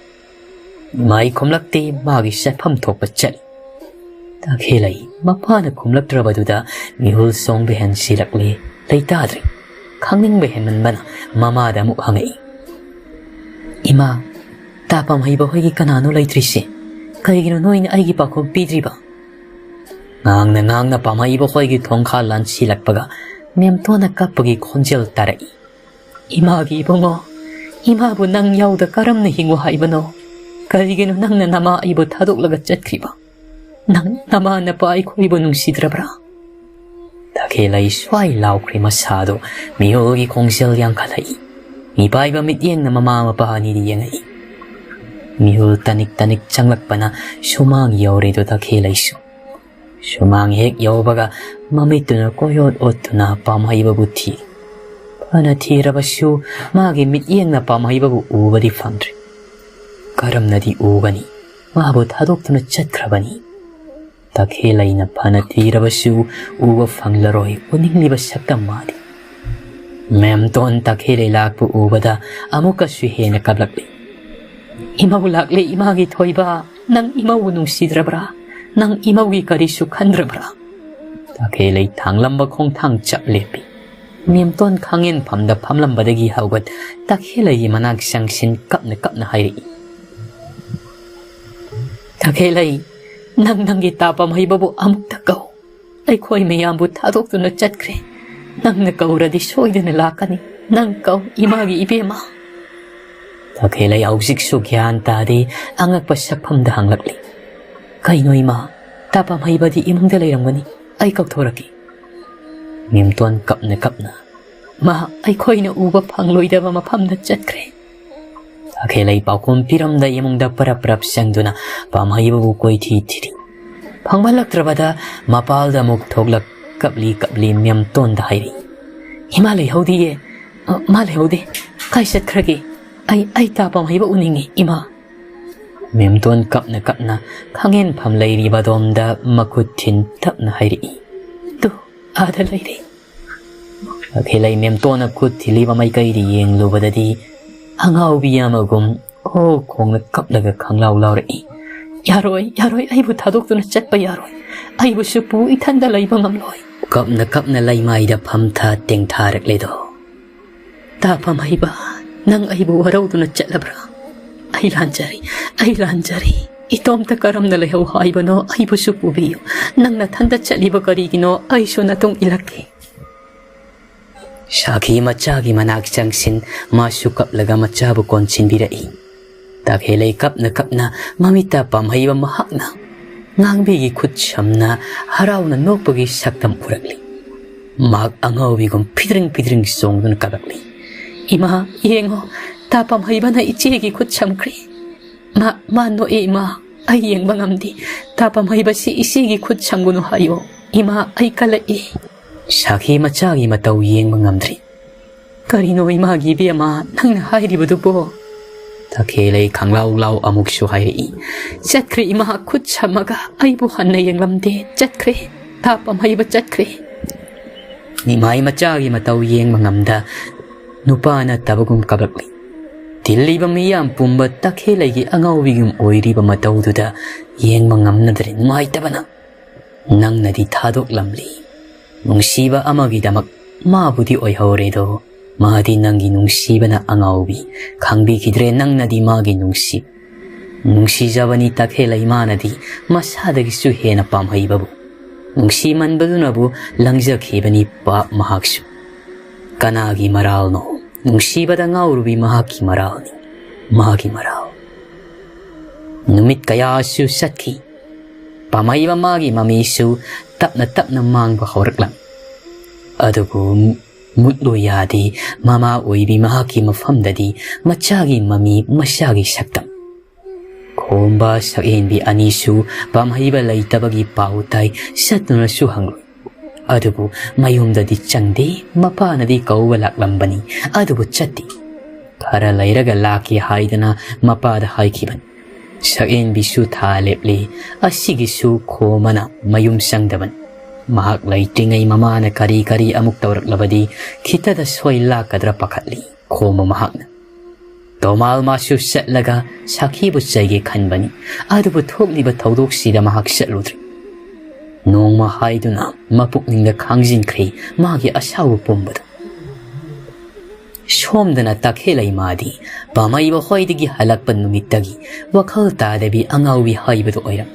ꯏꯃꯥꯏ ꯈꯨꯝꯂꯛꯇꯦ, ꯃꯥꯒꯤ ꯆꯠꯐꯝ ꯊꯣꯛꯄ ꯆꯠꯂꯤ꯫ ꯇꯈꯦꯜꯂꯩ ꯃꯄꯥꯅ ꯈꯨꯝꯂꯛꯇ꯭ꯔꯕꯗꯨꯗ ꯃꯤꯍꯨꯜ ꯆꯣꯡꯕ ꯍꯦꯟꯁꯤꯜꯂꯛꯂꯦ꯫ ꯂꯩꯇꯥꯗ꯭ꯔꯦ꯫ ꯈꯪꯅꯤꯡꯕ ꯍꯦꯟꯃꯟꯕꯅ ꯃꯃꯥꯗ ꯑꯃꯨꯛ ꯍꯪꯉꯛꯏ꯫ "ꯏꯃꯥ, ꯇꯥ ꯄꯥꯝꯍꯩꯕ ꯍꯣꯏꯒꯤ ꯀꯅꯥꯅꯣ ꯂꯩꯇ꯭ꯔꯤꯁꯦ? ꯀꯔꯤꯒꯤꯅꯣ ꯅꯣꯏꯅ ꯑꯩꯒꯤ ꯄꯥꯎꯈꯨꯝ ꯄꯤꯗ꯭ꯔꯤꯕ?" ꯉꯥꯡꯅ ꯉꯥꯡꯅ ꯄꯥꯝꯍꯩꯕ ꯍꯣꯏꯒꯤ ꯊꯣꯡꯈꯥ ꯂꯥꯟꯁꯤꯜꯂꯛꯄꯒ ꯃꯦꯝꯇꯣꯟꯅ ꯀꯞꯄꯒꯤ ꯈꯣꯟꯖꯦꯜ ꯇꯥꯔꯛꯏ꯫ "ꯏꯃꯥꯒꯤ ꯏꯕꯨꯡꯉꯣ, ꯏꯃꯥꯕꯨ ꯅꯪ ꯌꯥꯎꯗ ꯀꯔꯝꯅ ꯍꯤꯡꯉꯨ ꯍꯥꯏꯕꯅꯣ? ꯀꯔꯤꯒꯤꯅꯣ ꯅꯪꯅ ꯅꯃꯥ ꯑꯩꯕꯨ ꯊꯥꯗꯣꯛꯂꯒ ꯆꯠꯈ꯭ꯔꯤꯕ? ꯅꯪ ꯅꯃꯥ ꯅꯄꯥ ꯑꯩꯈꯣꯏꯕꯨ ꯅꯨꯡꯁꯤꯗ꯭ꯔꯕ꯭ꯔꯥ?" ꯇꯈꯦꯜꯂꯩ ꯁ꯭ꯋꯥꯏ ꯂꯥꯎꯈ꯭ꯔꯦ ꯃꯁꯥꯗꯣ꯫ ꯃꯤꯍꯨꯜꯒꯤ ꯈꯣꯡꯖꯦꯜ ꯌꯥꯡꯈꯠꯂꯛꯏ꯫ ꯃꯤꯄꯥꯏꯕ ꯃꯤꯠꯌꯦꯡꯅ ꯃꯃꯥ ꯃꯄꯥ ꯑꯅꯤꯗ ꯌꯦꯡꯉꯛꯏ꯫ ꯃꯤꯍꯨꯜ ꯇꯅꯤꯛ ꯇꯅꯤꯛ ꯆꯪꯂꯛꯄꯅ ꯁꯨꯃꯥꯡ ꯌꯧꯔꯦꯗꯣ ꯇꯈꯦꯜꯂꯩꯁꯨ꯫ ꯁꯨꯃꯥꯡ ꯍꯦꯛ ꯌꯧꯕꯒ ꯃꯃꯤꯠꯇꯨꯅ ꯀꯣꯏꯑꯣꯠ ꯑꯣꯠꯇꯨꯅ ꯄꯥꯝꯍꯩꯕꯕꯨ ꯊꯤ꯫ ꯐꯅ ꯊꯤꯔꯕꯁꯨ ꯃꯥꯒꯤ ꯃꯤꯠꯌꯦꯡꯅ ꯄꯥꯝꯍꯩꯕꯕꯨ ꯎꯕꯗꯤ ꯐꯪꯗ꯭ꯔꯦ꯫ ꯀꯔꯝꯅꯗꯤ ꯎꯒꯅꯤ? ꯃꯥꯕꯨ ꯊꯥꯗꯣꯛꯇꯨꯅ ꯆꯠꯈ꯭ꯔꯕꯅꯤ꯫ ꯇꯈꯦꯜꯂꯩꯅ ꯐꯅ ꯊꯤꯔꯕꯁꯨ ꯎꯕ ꯐꯪꯂꯔꯣꯏ ꯎꯅꯤꯡꯂꯤꯕ ꯁꯛꯇꯝ ꯃꯥꯗꯤ꯫ ꯃꯦꯝꯇꯣꯟ ꯇꯈꯦꯜꯂꯩ ꯂꯥꯛꯄ ꯎꯕꯗ ꯑꯃꯨꯛꯀꯁꯨ ꯍꯦꯟꯅ ꯀꯞꯂꯛꯂꯤ꯫ "ꯏꯃꯧ ꯂꯥꯛꯂꯦ ꯏꯃꯥꯒꯤ ꯊꯣꯏꯕ, ꯅꯪ ꯏꯃꯧꯕꯨ ꯅꯨꯡꯁꯤꯗ꯭ꯔꯕ꯭ꯔꯥ? ꯅꯪ ꯏꯃꯧꯒꯤ ꯀꯔꯤꯁꯨ ꯈꯟꯗ꯭ꯔꯕ꯭ꯔꯥ?" ꯇꯈꯦꯜꯂꯩ ꯊꯥꯡꯂꯝꯕ ꯈꯣꯡꯊꯥꯡ ꯆꯞ ꯂꯦꯞꯄꯤ꯫ ꯃꯦꯝꯇꯣꯟ ꯈꯥꯡꯉꯦꯟꯐꯝꯗ ꯐꯝꯂꯝꯕꯗꯒꯤ ꯍꯧꯒꯠ ꯇꯈꯦꯜꯂꯩꯒꯤ ꯃꯅꯥꯛ ꯆꯪꯁꯤꯟ ꯀꯞꯅ ꯀꯞꯅ ꯍꯥꯏꯔꯛꯏ꯫ "ꯇꯈꯦꯜꯂꯩ, ꯅꯪ ꯅꯪꯒꯤ ꯇꯥ ꯄꯥꯝꯍꯩꯕꯕꯨ ꯑꯃꯨꯛꯇ ꯀꯧ꯫ ꯑꯩꯈꯣꯏ ꯃꯌꯥꯝꯕꯨ ꯊꯥꯗꯣꯛꯇꯨꯅ ꯆꯠꯈ꯭ꯔꯦ꯫ ꯅꯪꯅ ꯀꯧꯔꯗꯤ ꯁꯣꯏꯗꯅ ꯂꯥꯛꯀꯅꯤ꯫ ꯅꯪ ꯀꯧ, ꯏꯃꯥꯒꯤ ꯏꯕꯦꯝꯃ꯫" ꯇꯈꯦꯜꯂꯩ ꯍꯧꯖꯤꯛꯁꯨ ꯒ꯭ꯌꯥꯟ ꯇꯥꯗꯦ, ꯑꯉꯛꯄ ꯁꯛꯐꯝꯗ ꯍꯪꯂꯛꯂꯤ꯫ "ꯀꯩꯅꯣ ꯏꯃꯥ, ꯇꯥ ꯄꯥꯝꯍꯩꯕꯗꯤ ꯏꯃꯨꯡꯗ ꯂꯩꯔꯝꯒꯅꯤ, ꯑꯩ ꯀꯧꯊꯣꯔꯛꯀꯦ꯫" ꯃꯦꯝꯇꯣꯟ ꯀꯞꯅ ꯀꯞꯅ, "ꯃꯥ ꯑꯩꯈꯣꯏꯅ ꯎꯕ ꯐꯪꯂꯣꯏꯗꯕ ꯃꯐꯝꯗ ꯆꯠꯈ꯭ꯔꯦ꯫" ꯇꯈꯦꯜꯂꯩ ꯄꯥꯎꯈꯨꯝ ꯄꯤꯔꯝꯗ ꯏꯃꯨꯡꯗ ꯄꯔꯞ ꯄꯔꯞ ꯆꯪꯗꯨꯅ ꯄꯥꯝꯍꯩꯕꯕꯨ ꯀꯣꯏꯊꯤ ꯊꯤꯔꯤ꯫ ꯐꯪꯃꯜꯂꯛꯇ꯭ꯔꯕꯗ ꯃꯄꯥꯜꯗ ꯑꯃꯨꯛ ꯊꯣꯛꯂꯛ ꯀꯞꯂꯤ ꯀꯞꯂꯤ ꯃꯦꯝꯇꯣꯟꯗ ꯍꯥꯏꯔꯛꯏ꯫ "ꯏꯃꯥ ꯂꯩꯍꯧꯗꯤꯌꯦ꯫ ꯑ, ꯃꯥ ꯂꯩꯍꯧꯗꯦ꯫ ꯀꯥꯏ ꯆꯠꯈ꯭ꯔꯒꯦ? ꯑꯩ, ꯑꯩ ꯇꯥ ꯄꯥꯝꯍꯩꯕ ꯎꯅꯤꯡꯉꯤ, ꯏꯃꯥ꯫" ꯃꯦꯝꯇꯣꯟ ꯀꯞꯅ ꯀꯞꯅ ꯈꯥꯡꯉꯦꯟꯐꯝ ꯂꯩꯔꯤꯕ ꯑꯗꯣꯝꯗ ꯃꯈꯨꯠ ꯊꯤꯟ ꯇꯞꯅ ꯍꯥꯏꯔꯛꯏ꯫ "ꯇꯨ, ꯑꯥꯗ ꯂꯩꯔꯦ꯫" ꯇꯈꯦꯜꯂꯩ ꯃꯦꯝꯇꯣꯟꯅ ꯈꯨꯠ ꯊꯤꯜꯂꯤꯕ ꯃꯥꯏꯀꯩꯗ ꯌꯦꯡꯂꯨꯕꯗꯗꯤ ꯑꯉꯥꯎꯕꯤ ꯑꯃꯒꯨꯝ ꯍꯣ ꯈꯣꯡꯅ ꯀꯞꯂꯒ ꯈꯪꯂꯥꯎ ꯂꯥꯎꯔꯛꯏ꯫ "ꯌꯥꯔꯣꯏ, ꯌꯥꯔꯣꯏ, ꯑꯩꯕꯨ ꯊꯥꯗꯣꯛꯇꯨꯅ ꯆꯠꯄ ꯌꯥꯔꯣꯏ꯫ ꯑꯩꯕꯨꯁꯨ ꯄꯨ, ꯏꯊꯟꯗ ꯂꯩꯕ ꯉꯝꯂꯣꯏ꯫" ꯀꯞꯅ ꯀꯞꯅ ꯂꯩꯃꯥꯏꯗ ꯐꯝꯊ ꯇꯦꯡꯊꯥꯔꯛꯂꯦꯗꯣ꯫ "ꯇꯥ ꯄꯥꯝꯍꯩꯕ, ꯅꯪ ꯑꯩꯕꯨ ꯋꯥꯔꯧꯗꯨꯅ ꯆꯠꯂꯕ꯭ꯔꯥ? ꯑꯩ ꯂꯥꯟꯖꯔꯦ, ꯑꯩ ꯂꯥꯟꯖꯔꯦ꯫ ꯏꯇꯣꯝꯇ ꯀꯔꯝꯅ ꯂꯩꯍꯧ ꯍꯥꯏꯕꯅꯣ? ꯑꯩꯕꯨꯁꯨ ꯄꯨꯕꯤꯌꯨ꯫ ꯅꯪ ꯅꯊꯟꯇ ꯆꯠꯂꯤꯕ ꯀꯔꯤꯒꯤꯅꯣ? ꯑꯩꯁꯨ ꯅꯇꯨꯡ ꯏꯜꯂꯛꯀꯦ꯫" ꯁꯥꯈꯤ ꯃꯆꯥꯒꯤ ꯃꯅꯥꯛ ꯆꯪꯁꯤꯟ, ꯃꯥꯁꯨ ꯀꯞꯂꯒ ꯃꯆꯥꯕꯨ ꯀꯣꯟꯁꯤꯟꯕꯤꯔꯛꯏ꯫ ꯇꯈꯦꯜꯂꯩ ꯀꯞꯅ ꯀꯞꯅ ꯃꯃꯤꯠꯇ ꯄꯥꯝꯍꯩꯕ ꯃꯍꯥꯛꯅ ꯉꯥꯡꯕꯤꯒꯤ ꯈꯨꯠ ꯁꯝꯅ ꯍꯔꯥꯎꯅ ꯅꯣꯛꯄꯒꯤ ꯁꯛꯇꯝ ꯎꯔꯛꯂꯤ꯫ ꯃꯍꯥꯛ ꯑꯉꯥꯎꯕꯤꯒꯨꯝ ꯐꯤꯗ꯭ꯔꯤꯡ ꯐꯤꯗ꯭ꯔꯤꯡ ꯆꯣꯡꯗꯨꯅ ꯀꯞꯂꯛꯂꯤ꯫ "ꯏꯃꯥ, ꯌꯦꯡꯉꯣ, ꯇꯥ ꯄꯥꯝꯍꯩꯕꯅ ꯏꯆꯦꯒꯤ ꯈꯨꯠ ꯁꯝꯈ꯭ꯔꯦ꯫ ꯃꯥ, ꯃꯥ ꯅꯣꯛꯑꯦ, ꯏꯃꯥ꯫ ꯑꯩ ꯌꯦꯡꯕ ꯉꯝꯗꯦ꯫ ꯇꯥ ꯄꯥꯝꯍꯩꯕꯁꯤ ꯏꯆꯦꯒꯤ ꯈꯨꯠ ꯁꯝꯒꯅꯨ ꯍꯥꯏꯌꯣ꯫ ꯏꯃꯥ, ꯑꯩ ꯀꯜꯂꯛꯑꯦ꯫" ꯁꯥꯈꯤ ꯃꯆꯥꯒꯤ ꯃꯇꯧ ꯌꯦꯡꯕ ꯉꯝꯗ꯭ꯔꯤ꯫ "ꯀꯔꯤꯅꯣ ꯏꯃꯥꯒꯤ ꯏꯕꯦꯝꯃ ꯅꯪꯅ ꯍꯥꯏꯔꯤꯕꯗꯨꯕꯣ?" ꯇꯈꯦꯜꯂꯩ ꯈꯪꯂꯥꯎ ꯂꯥꯎ ꯑꯃꯨꯛꯁꯨ ꯍꯥꯏꯔꯛꯏ꯫ "ꯆꯠꯈ꯭ꯔꯦ ꯏꯃꯥ, ꯈꯨꯠ ꯁꯝꯃꯒ ꯑꯩꯕꯨ ꯍꯟꯅ ꯌꯦꯡꯂꯝꯗꯦ꯫ ꯆꯠꯈ꯭ꯔꯦ, ꯇꯥ ꯄꯥꯝꯍꯩꯕ ꯆꯠꯈ꯭ꯔꯦ꯫" ꯅꯤꯃꯥꯏ ꯃꯆꯥꯒꯤ ꯃꯇꯧ ꯌꯦꯡꯕ ꯉꯝꯗ ꯅꯨꯄꯥ ꯅꯠꯇꯕꯒꯨꯝ ꯀꯞꯂꯛꯂꯤ꯫ ꯇꯤꯜꯂꯤꯕ ꯃꯤꯌꯥꯝ ꯄꯨꯝꯕ ꯇꯈꯦꯜꯂꯩꯒꯤ ꯑꯉꯥꯎꯕꯤꯒꯨꯝ ꯑꯣꯏꯔꯤꯕ ꯃꯇꯧꯗꯨꯗ ꯌꯦꯡꯕ ꯉꯝꯅꯗ꯭ꯔꯦ ꯅꯨꯡꯉꯥꯏꯇꯕꯅ꯫ "ꯅꯪꯅꯗꯤ ꯊꯥꯗꯣꯛꯂꯝꯂꯤ ꯅꯨꯡꯁꯤꯕ ꯑꯃꯒꯤꯗꯃꯛ꯫ ꯃꯥꯕꯨꯗꯤ ꯑꯣꯏꯍꯧꯔꯦꯗꯣ, ꯃꯥꯗꯤ ꯅꯪꯒꯤ ꯅꯨꯡꯁꯤꯕꯅ ꯑꯉꯥꯎꯕꯤ ꯈꯪꯕꯤꯈꯤꯗ꯭ꯔꯦ꯫ ꯅꯪꯅꯗꯤ ꯃꯥꯒꯤ ꯅꯨꯡꯁꯤ, ꯅꯨꯡꯁꯤꯖꯕꯅꯤ ꯇꯈꯦꯜꯂꯩ ꯃꯥꯅꯗꯤ ꯃꯁꯥꯗꯒꯤꯁꯨ ꯍꯦꯟꯅ ꯄꯥꯝꯍꯩꯕꯕꯨ꯫ ꯅꯨꯡꯁꯤꯃꯟꯕꯗꯨꯅꯕꯨ ꯂꯪꯖꯈꯤꯕꯅꯤ ꯄꯥꯞ ꯃꯍꯥꯛꯁꯨ꯫ ꯀꯅꯥꯒꯤ ꯃꯔꯥꯜꯅꯣ? ꯅꯨꯡꯁꯤꯕꯗ ꯉꯥꯎꯔꯨꯕꯤ ꯃꯍꯥꯛꯀꯤ ꯃꯔꯥꯜꯅꯤ, ꯃꯥꯒꯤ ꯃꯔꯥꯜ꯫" ꯅꯨꯃꯤꯠ ꯀꯌꯥꯁꯨ ꯆꯠꯈꯤ꯫ ꯄꯥꯝꯍꯩꯕ ꯃꯥꯒꯤ ꯃꯃꯤꯁꯨ ꯇꯞꯅ ꯇꯞꯅ ꯃꯥꯡꯕ ꯍꯧꯔꯛꯂꯝꯃꯤ꯫ ꯑꯗꯨꯕꯨ ꯃꯨꯠꯂꯨ ꯌꯥꯗꯦ, ꯃꯃꯥ ꯑꯣꯏꯕꯤ ꯃꯍꯥꯛꯀꯤ ꯃꯐꯝꯗꯗꯤ ꯃꯆꯥꯒꯤ ꯃꯃꯤ, ꯃꯆꯥꯒꯤ ꯁꯛꯇꯝ꯫ ꯈꯣꯝꯕ ꯁꯛꯍꯦꯟꯕꯤ ꯑꯅꯤꯁꯨ ꯄꯥꯝꯍꯩꯕ ꯂꯩꯇꯕꯒꯤ ꯄꯥꯎ ꯇꯥꯏ, ꯆꯠꯇꯨꯅꯁꯨ ꯍꯪꯂꯨꯏ꯫ ꯑꯗꯨꯕꯨ ꯃꯌꯨꯝꯗꯗꯤ ꯆꯪꯗꯦ꯫ ꯃꯄꯥꯅꯗꯤ ꯀꯧꯕ ꯂꯥꯛꯂꯝꯕꯅꯤ, ꯑꯗꯨꯕꯨ ꯆꯠꯇꯦ꯫ ꯈꯔ ꯂꯩꯔꯒ ꯂꯥꯛꯀꯦ ꯍꯥꯏꯗꯅ ꯃꯄꯥꯗ ꯍꯥꯏꯈꯤꯕꯅꯤ꯫ ꯁꯛꯍꯦꯟꯕꯤꯁꯨ ꯊꯥ ꯂꯦꯞꯂꯤ꯫ ꯑꯁꯤꯒꯤꯁꯨ ꯈꯣꯝꯕꯅ ꯃꯌꯨꯝ ꯆꯪꯗꯕꯅꯤ꯫ ꯃꯍꯥꯛ ꯂꯩꯇ꯭ꯔꯤꯉꯩ ꯃꯃꯥꯅ ꯀꯔꯤ ꯀꯔꯤ ꯑꯃꯨꯛ ꯇꯧꯔꯛꯂꯕꯗꯤ ꯈꯤꯇꯗ ꯁꯣꯏ ꯂꯥꯛꯀꯗ꯭ꯔꯥ ꯄꯥꯈꯠꯂꯤ꯫ ꯈꯣꯝꯕ ꯃꯍꯥꯛꯅ ꯇꯣꯃꯥꯜ ꯃꯥꯁꯨ ꯆꯠꯂꯒ ꯁꯥꯈꯤꯕꯨ ꯆꯩꯒꯦ ꯈꯟꯕꯅꯤ꯫ ꯑꯗꯨꯕꯨ ꯊꯣꯛꯂꯤꯕ ꯊꯧꯗꯣꯛꯁꯤꯗ ꯃꯍꯥꯛ ꯆꯠꯂꯨꯗ꯭ꯔꯤ꯫ ꯅꯣꯡꯃ ꯍꯥꯏꯗꯨꯅ ꯃꯄꯨꯛꯅꯤꯡꯗ ꯈꯥꯡꯖꯤꯟꯈ꯭ꯔꯦ ꯃꯥꯒꯤ ꯑꯁꯥꯎꯕ ꯄꯨꯝꯕꯗꯨ꯫ ꯁꯣꯝꯗꯅ ꯇꯈꯦꯜꯂꯩ ꯃꯥꯗꯤ ꯄꯥꯃꯩꯕ ꯍꯣꯏꯗꯒꯤ ꯍꯜꯂꯛꯄ ꯅꯨꯃꯤꯠꯇꯒꯤ ꯋꯥꯈꯜ ꯇꯥꯗꯕꯤ ꯑꯉꯥꯎꯕꯤ ꯍꯥꯏꯕꯗꯨ ꯑꯣꯏꯔꯝ꯫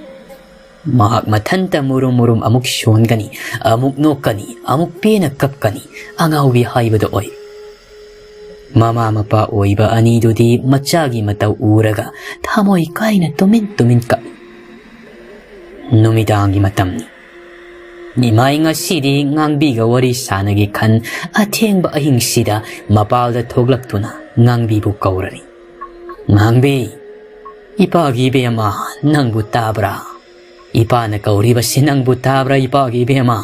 ꯃꯍꯥꯛ ꯃꯊꯟꯇ ꯃꯨꯔꯨꯝ ꯃꯨꯔꯨꯝ ꯑꯃꯨꯛ ꯁꯣꯟꯒꯅꯤ, ꯑꯃꯨꯛ ꯅꯣꯛꯀꯅꯤ, ꯑꯃꯨꯛ ꯄꯦꯟꯅ ꯀꯞꯀꯅꯤ, ꯑꯉꯥꯎꯕꯤ ꯍꯥꯏꯕꯗꯨ ꯑꯣꯏ꯫ ꯃꯃꯥ ꯃꯄꯥ ꯑꯣꯏꯕ ꯑꯅꯤꯗꯨꯗꯤ ꯃꯆꯥꯒꯤ ꯃꯇꯧ ꯎꯔꯒ ꯊꯃꯣꯏ ꯀꯥꯏꯅ ꯇꯨꯃꯤꯟ ꯇꯨꯃꯤꯟ ꯀꯞꯏ꯫ ꯅꯨꯃꯤꯗꯥꯡꯒꯤ ꯃꯇꯝꯅꯤ꯫ ꯅꯤꯃꯥꯏ ꯉꯁꯤꯗꯤ ꯉꯥꯡꯕꯤꯒ ꯋꯥꯔꯤ ꯁꯥꯟꯅꯒꯦ ꯈꯟ ꯑꯊꯦꯡꯕ ꯑꯍꯤꯡꯁꯤꯗ ꯃꯄꯥꯜꯗ ꯊꯣꯛꯂꯛꯇꯨꯅ ꯉꯥꯡꯕꯤꯕꯨ ꯀꯧꯔꯔꯤ꯫ "ꯉꯥꯡꯕꯤ, ꯏꯄꯥꯒꯤ ꯏꯕꯦꯝꯃ, ꯅꯪꯕꯨ ꯇꯥꯕ꯭ꯔꯥ? ꯏꯄꯥꯅ ꯀꯧꯔꯤꯕꯁꯤ ꯅꯪꯕꯨ ꯇꯥꯕ꯭ꯔꯥ, ꯏꯄꯥꯒꯤ ꯏꯕꯦꯝꯃ?"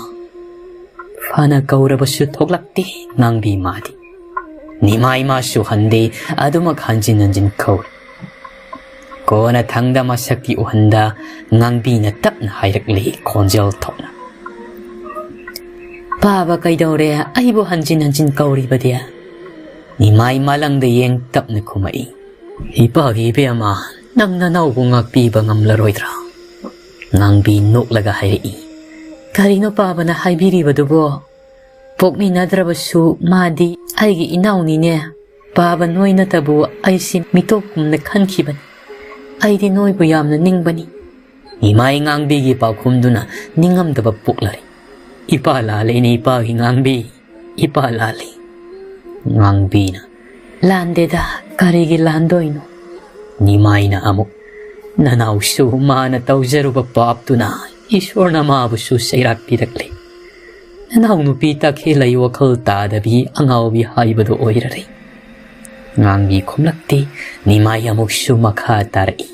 ꯐꯅ ꯀꯧꯔꯕꯁꯨ ꯊꯣꯛꯂꯛꯇꯦ ꯉꯥꯡꯕꯤ ꯃꯥꯗꯤ꯫ ꯅꯤꯃꯥꯏ ꯃꯥꯁꯨ ꯍꯟꯗꯦ, ꯑꯗꯨꯃꯛ ꯍꯟꯖꯤꯟ ꯍꯟꯖꯤꯟ ꯀꯧꯔꯤ꯫ ꯀꯣꯟꯅ ꯊꯪꯗ ꯃꯁꯛꯀꯤ ꯎꯍꯟꯗ ꯉꯥꯡꯕꯤꯅ ꯇꯞꯅ ꯍꯥꯏꯔꯛꯂꯤ ꯈꯣꯟꯖꯦꯜ ꯊꯣꯛꯅ, "ꯄꯥꯕ ꯀꯩꯗꯧꯔꯦ ꯑꯩꯕꯨ ꯍꯟꯖꯤꯟ ꯍꯟꯖꯤꯟ ꯀꯧꯔꯤꯕꯗꯤ?" ꯅꯤꯃꯥꯏ ꯃꯥꯂꯪꯗ ꯌꯦꯡ ꯇꯞꯅ ꯈꯨꯝꯃꯛꯏ, "ꯏꯄꯥꯒꯤ ꯏꯕꯦꯝꯃ, ꯅꯪ ꯅꯅꯥꯎꯕꯨ ꯉꯥꯛꯄꯤꯕ ꯉꯝꯂꯔꯣꯏꯗ꯭ꯔꯥ?" ꯉꯥꯡꯕꯤ ꯅꯣꯛꯂꯒ ꯍꯥꯏꯔꯛꯏ, "ꯀꯔꯤꯅꯣ ꯄꯥꯕꯅ ꯍꯥꯏꯕꯤꯔꯤꯕꯗꯨꯕꯣ? ꯄꯣꯛꯃꯤꯟꯅꯗ꯭ꯔꯕꯁꯨ ꯃꯥꯗꯤ ꯑꯩꯒꯤ ꯏꯅꯥꯎꯅꯤꯅꯦ꯫ ꯄꯥꯕ ꯅꯣꯏ ꯅꯠꯇꯕꯨ ꯑꯩꯁꯤ ꯃꯤꯇꯣꯞꯀꯨꯝꯅ ꯈꯟꯈꯤꯕꯅꯤ꯫ ꯑꯩꯗꯤ ꯅꯣꯏꯕꯨ ꯌꯥꯝꯅ ꯅꯤꯡꯕꯅꯤ꯫" ꯏꯃꯥ ꯏꯉꯥꯡꯕꯤꯒꯤ ꯄꯥꯎꯈꯨꯝꯗꯨꯅ ꯅꯤꯡꯉꯝꯗꯕ ꯄꯣꯛꯂꯔꯤ꯫ "ꯏꯄꯥ ꯂꯥꯜꯂꯦꯅꯦ, ꯏꯄꯥꯒꯤ ꯉꯥꯡꯕꯤ, ꯏꯄꯥ ꯂꯥꯜꯂꯤ꯫" ꯉꯥꯡꯕꯤꯅ, "ꯂꯥꯟꯗꯦꯗ, ꯀꯔꯤꯒꯤ ꯂꯥꯟꯗꯣꯏꯅꯣ?" ꯅꯤꯃꯥꯏꯅ ꯑꯃꯨꯛ, "ꯅꯅꯥꯎꯁꯨ ꯃꯥꯅ ꯇꯧꯖꯔꯨꯕ ꯄꯥꯞꯇꯨꯅ ꯏꯁꯣꯔꯅ ꯃꯥꯕꯨꯁꯨ ꯆꯩꯔꯥꯛ ꯄꯤꯔꯛꯂꯦ꯫ ꯅꯅꯥꯎ ꯅꯨꯄꯤ ꯇꯈꯦꯜꯂꯩ ꯋꯥꯈꯜ ꯇꯥꯗꯕꯤ ꯑꯉꯥꯎꯕꯤ ꯍꯥꯏꯕꯗꯨ ꯑꯣꯏꯔꯔꯦ꯫" ꯉꯥꯡꯕꯤ ꯈꯨꯝꯂꯛꯇꯦ꯫ ꯅꯤꯃꯥꯏ ꯑꯃꯨꯛꯁꯨ ꯃꯈꯥ ꯇꯥꯔꯛꯏ,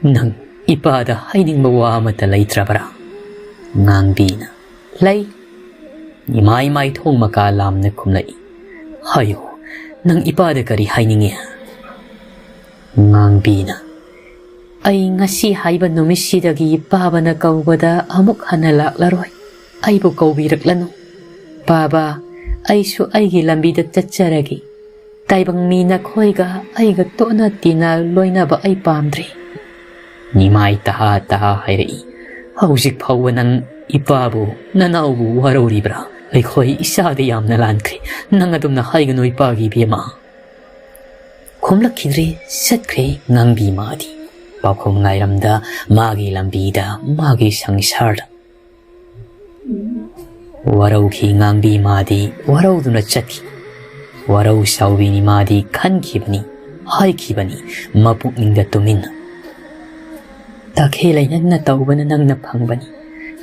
"ꯅꯪ ꯏꯄꯥꯗ ꯍꯥꯏꯅꯤꯡꯕ ꯋꯥ ꯑꯃꯠꯇ ꯂꯩꯇ꯭ꯔꯕ꯭ꯔꯥ?" ꯉꯥꯡꯕꯤꯅ, "ꯂꯩ, ꯏꯃꯥꯏ ꯃꯥꯏꯊꯣꯡ ꯃꯀꯥ ꯂꯥꯝꯅ ꯈꯨꯝꯂꯛꯏ꯫ "ꯍꯥꯏꯌꯨ, ꯅꯪ ꯏꯄꯥꯗ ꯀꯔꯤ ꯍꯥꯏꯅꯤꯡꯉꯤ?" ꯉꯥꯡꯕꯤꯅ, "ꯑꯩ ꯉꯁꯤ ꯍꯥꯏꯕ ꯅꯨꯃꯤꯠꯁꯤꯗꯒꯤ ꯄꯥꯕꯅ ꯀꯧꯕꯗ ꯑꯃꯨꯛ ꯍꯟꯅ ꯂꯥꯛꯂꯔꯣꯏ꯫ ꯑꯩꯕꯨ ꯀꯧꯕꯤꯔꯛꯂꯅꯨ꯫ ꯄꯥꯕ, ꯑꯩꯁꯨ ꯑꯩꯒꯤ ꯂꯝꯕꯤꯗ ꯆꯠꯆꯔꯒꯦ꯫ ꯇꯥꯏꯕꯪ ꯃꯤ ꯅꯈꯣꯏꯒ ꯑꯩꯒ ꯇꯣꯠꯅ ꯇꯤꯟꯅ ꯂꯣꯏꯅꯕ ꯑꯩ ꯄꯥꯝꯗ꯭ꯔꯦ꯫" ꯅꯤꯃꯥꯏ ꯇꯍꯥ ꯇꯍꯥ ꯍꯥꯏꯔꯛꯏ꯫ "ꯍꯧꯖꯤꯛ ꯐꯥꯎꯕ ꯅꯪ ꯏꯄꯥꯕꯨ, ꯅꯅꯥꯎꯕꯨ ꯋꯥꯔꯧꯔꯤꯕ꯭ꯔꯥ? ꯑꯩꯈꯣꯏ ꯏꯆꯥꯗꯤ ꯌꯥꯝꯅ ꯂꯥꯟꯈ꯭ꯔꯦ꯫ ꯅꯪ ꯑꯗꯨꯝꯅ ꯍꯥꯏꯒꯅꯨ ꯏꯄꯥꯒꯤ ꯏꯕꯦꯝꯃ꯫" ꯈꯨꯝꯂꯛꯈꯤꯗ꯭ꯔꯦ, ꯆꯠꯈ꯭ꯔꯦ ꯉꯥꯡꯕꯤ ꯃꯥꯗꯤ꯫ ꯄꯥꯎꯈꯨꯝ ꯉꯥꯏꯔꯝꯗ ꯃꯥꯒꯤ ꯂꯝꯕꯤꯗ, ꯃꯥꯒꯤ ꯁꯪꯁꯥꯔꯗ꯫ ꯋꯥꯔꯧꯈꯤ ꯉꯥꯡꯕꯤ ꯃꯥꯗꯤ, ꯋꯥꯔꯧꯗꯨꯅ ꯆꯠꯈꯤ꯫ ꯋꯥꯔꯧ ꯁꯥꯎꯕꯤꯅꯤ ꯃꯥꯗꯤ ꯈꯟꯈꯤꯕꯅꯤ, ꯍꯥꯏꯈꯤꯕꯅꯤ ꯃꯄꯨꯛꯅꯤꯡꯗ ꯇꯨꯃꯤꯟꯅ꯫ "ꯇꯈꯦꯜꯂꯩ, ꯅꯪꯅ ꯇꯧꯕꯅ ꯅꯪꯅ ꯐꯪꯕꯅꯤ꯫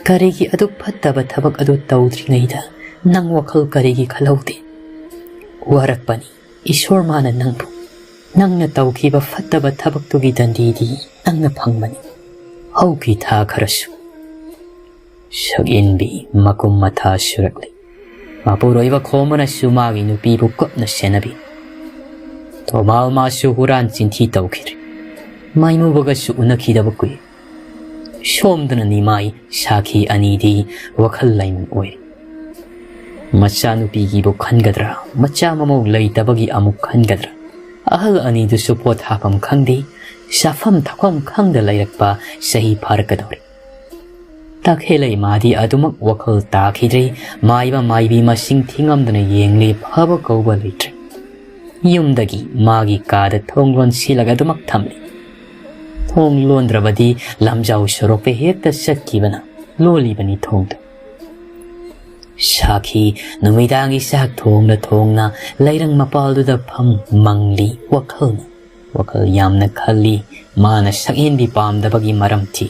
ꯀꯔꯤꯒꯤ ꯑꯗꯨꯛ ꯐꯠꯇꯕ ꯊꯕꯛ ꯑꯗꯨ ꯇꯧꯗ꯭ꯔꯤꯉꯩꯗ ꯅꯪ ꯋꯥꯈꯜ ꯀꯔꯤꯒꯤ ꯈꯜꯍꯧꯗꯦ? ꯋꯥꯔꯛꯄꯅꯤ ꯏꯁꯣꯔ ꯃꯥꯅ ꯅꯪꯕꯨ꯫ ꯅꯪꯅ ꯇꯧꯈꯤꯕ ꯐꯠꯇꯕ ꯊꯕꯛꯇꯨꯒꯤ ꯗꯟꯗꯤꯗꯤ ꯅꯪꯅ ꯐꯪꯕꯅꯤ꯫ ꯍꯧꯈꯤ ꯊꯥ ꯈꯔꯁꯨ꯫" ꯁꯛꯍꯦꯟꯕꯤ ꯃꯀꯨꯝ ꯃꯊꯥ ꯁꯨꯔꯛꯂꯤ꯫ ꯃꯄꯨꯔꯣꯏꯕ ꯈꯣꯝꯕꯅꯁꯨ ꯃꯥꯒꯤ ꯅꯨꯄꯤꯕꯨ ꯀꯨꯞꯅ ꯁꯦꯟꯅꯕꯤ꯫ ꯊꯧꯃꯥꯜ ꯃꯥꯁꯨ ꯍꯨꯔꯥꯟ ꯆꯤꯟꯊꯤ ꯇꯧꯈꯤꯗ꯭ꯔꯦ꯫ ꯃꯥꯏꯃꯨꯕꯒꯁꯨ ꯎꯅꯈꯤꯗꯕ ꯀꯨꯏ꯫ ꯁꯣꯝꯗꯅ ꯅꯤꯃꯥꯏ ꯁꯥꯈꯤ ꯑꯅꯤꯗꯤ ꯋꯥꯈꯜ ꯂꯩꯃꯟ ꯑꯣꯏꯔꯤ꯫ ꯃꯆꯥꯅꯨꯄꯤꯒꯤꯕꯨ ꯈꯟꯒꯗ꯭ꯔꯥ, ꯃꯆꯥ ꯃꯃꯧ ꯂꯩꯇꯕꯒꯤ ꯑꯃꯨꯛ ꯈꯟꯒꯗ꯭ꯔꯥ? ꯑꯍꯜ ꯑꯅꯤꯗꯨꯁꯨ ꯄꯣꯠ ꯍꯥꯞꯐꯝ ꯈꯪꯗꯦ, ꯆꯥꯐꯝ ꯊꯛꯐꯝ ꯈꯪꯗ ꯂꯩꯔꯛꯄ ꯆꯍꯤ ꯐꯥꯔꯛꯀꯗꯧꯔꯦ꯫ ꯇꯈꯦꯜꯂꯩ ꯃꯥꯗꯤ ꯑꯗꯨꯃꯛ ꯋꯥꯈꯜ ꯇꯥꯈꯤꯗ꯭ꯔꯦ꯫ ꯃꯥꯏꯕ ꯃꯥꯏꯕꯤ ꯃꯁꯤꯡ ꯊꯤꯉꯝꯗꯅ ꯌꯦꯡꯂꯦ, ꯐꯕ ꯀꯧꯕ ꯂꯩꯇ꯭ꯔꯦ꯫ ꯌꯨꯝꯗꯒꯤ ꯃꯥꯒꯤ ꯀꯥꯗ ꯊꯣꯡ ꯂꯣꯟꯁꯤꯜꯂꯒ ꯑꯗꯨꯃꯛ ꯊꯝꯂꯤ꯫ ꯊꯣꯡ ꯂꯣꯟꯗ꯭ꯔꯕꯗꯤ ꯂꯝꯖꯥꯎ ꯁꯣꯔꯣꯛꯇ ꯍꯦꯛꯇ ꯆꯠꯈꯤꯕꯅ ꯂꯣꯜꯂꯤꯕꯅꯤ ꯊꯣꯡꯗꯨ꯫ ꯁꯥꯈꯤ ꯅꯨꯃꯤꯗꯥꯡꯒꯤ ꯆꯥꯛ ꯊꯣꯡꯅ ꯊꯣꯡꯅ ꯂꯩꯔꯪ ꯃꯄꯥꯜꯗꯨꯗ ꯐꯝ ꯃꯪꯂꯤ ꯋꯥꯈꯜꯅ꯫ ꯋꯥꯈꯜ ꯌꯥꯝꯅ ꯈꯜꯂꯤ꯫ ꯃꯥꯅ ꯁꯛꯍꯦꯟꯕꯤ ꯄꯥꯝꯗꯕꯒꯤ ꯃꯔꯝ ꯊꯤ꯫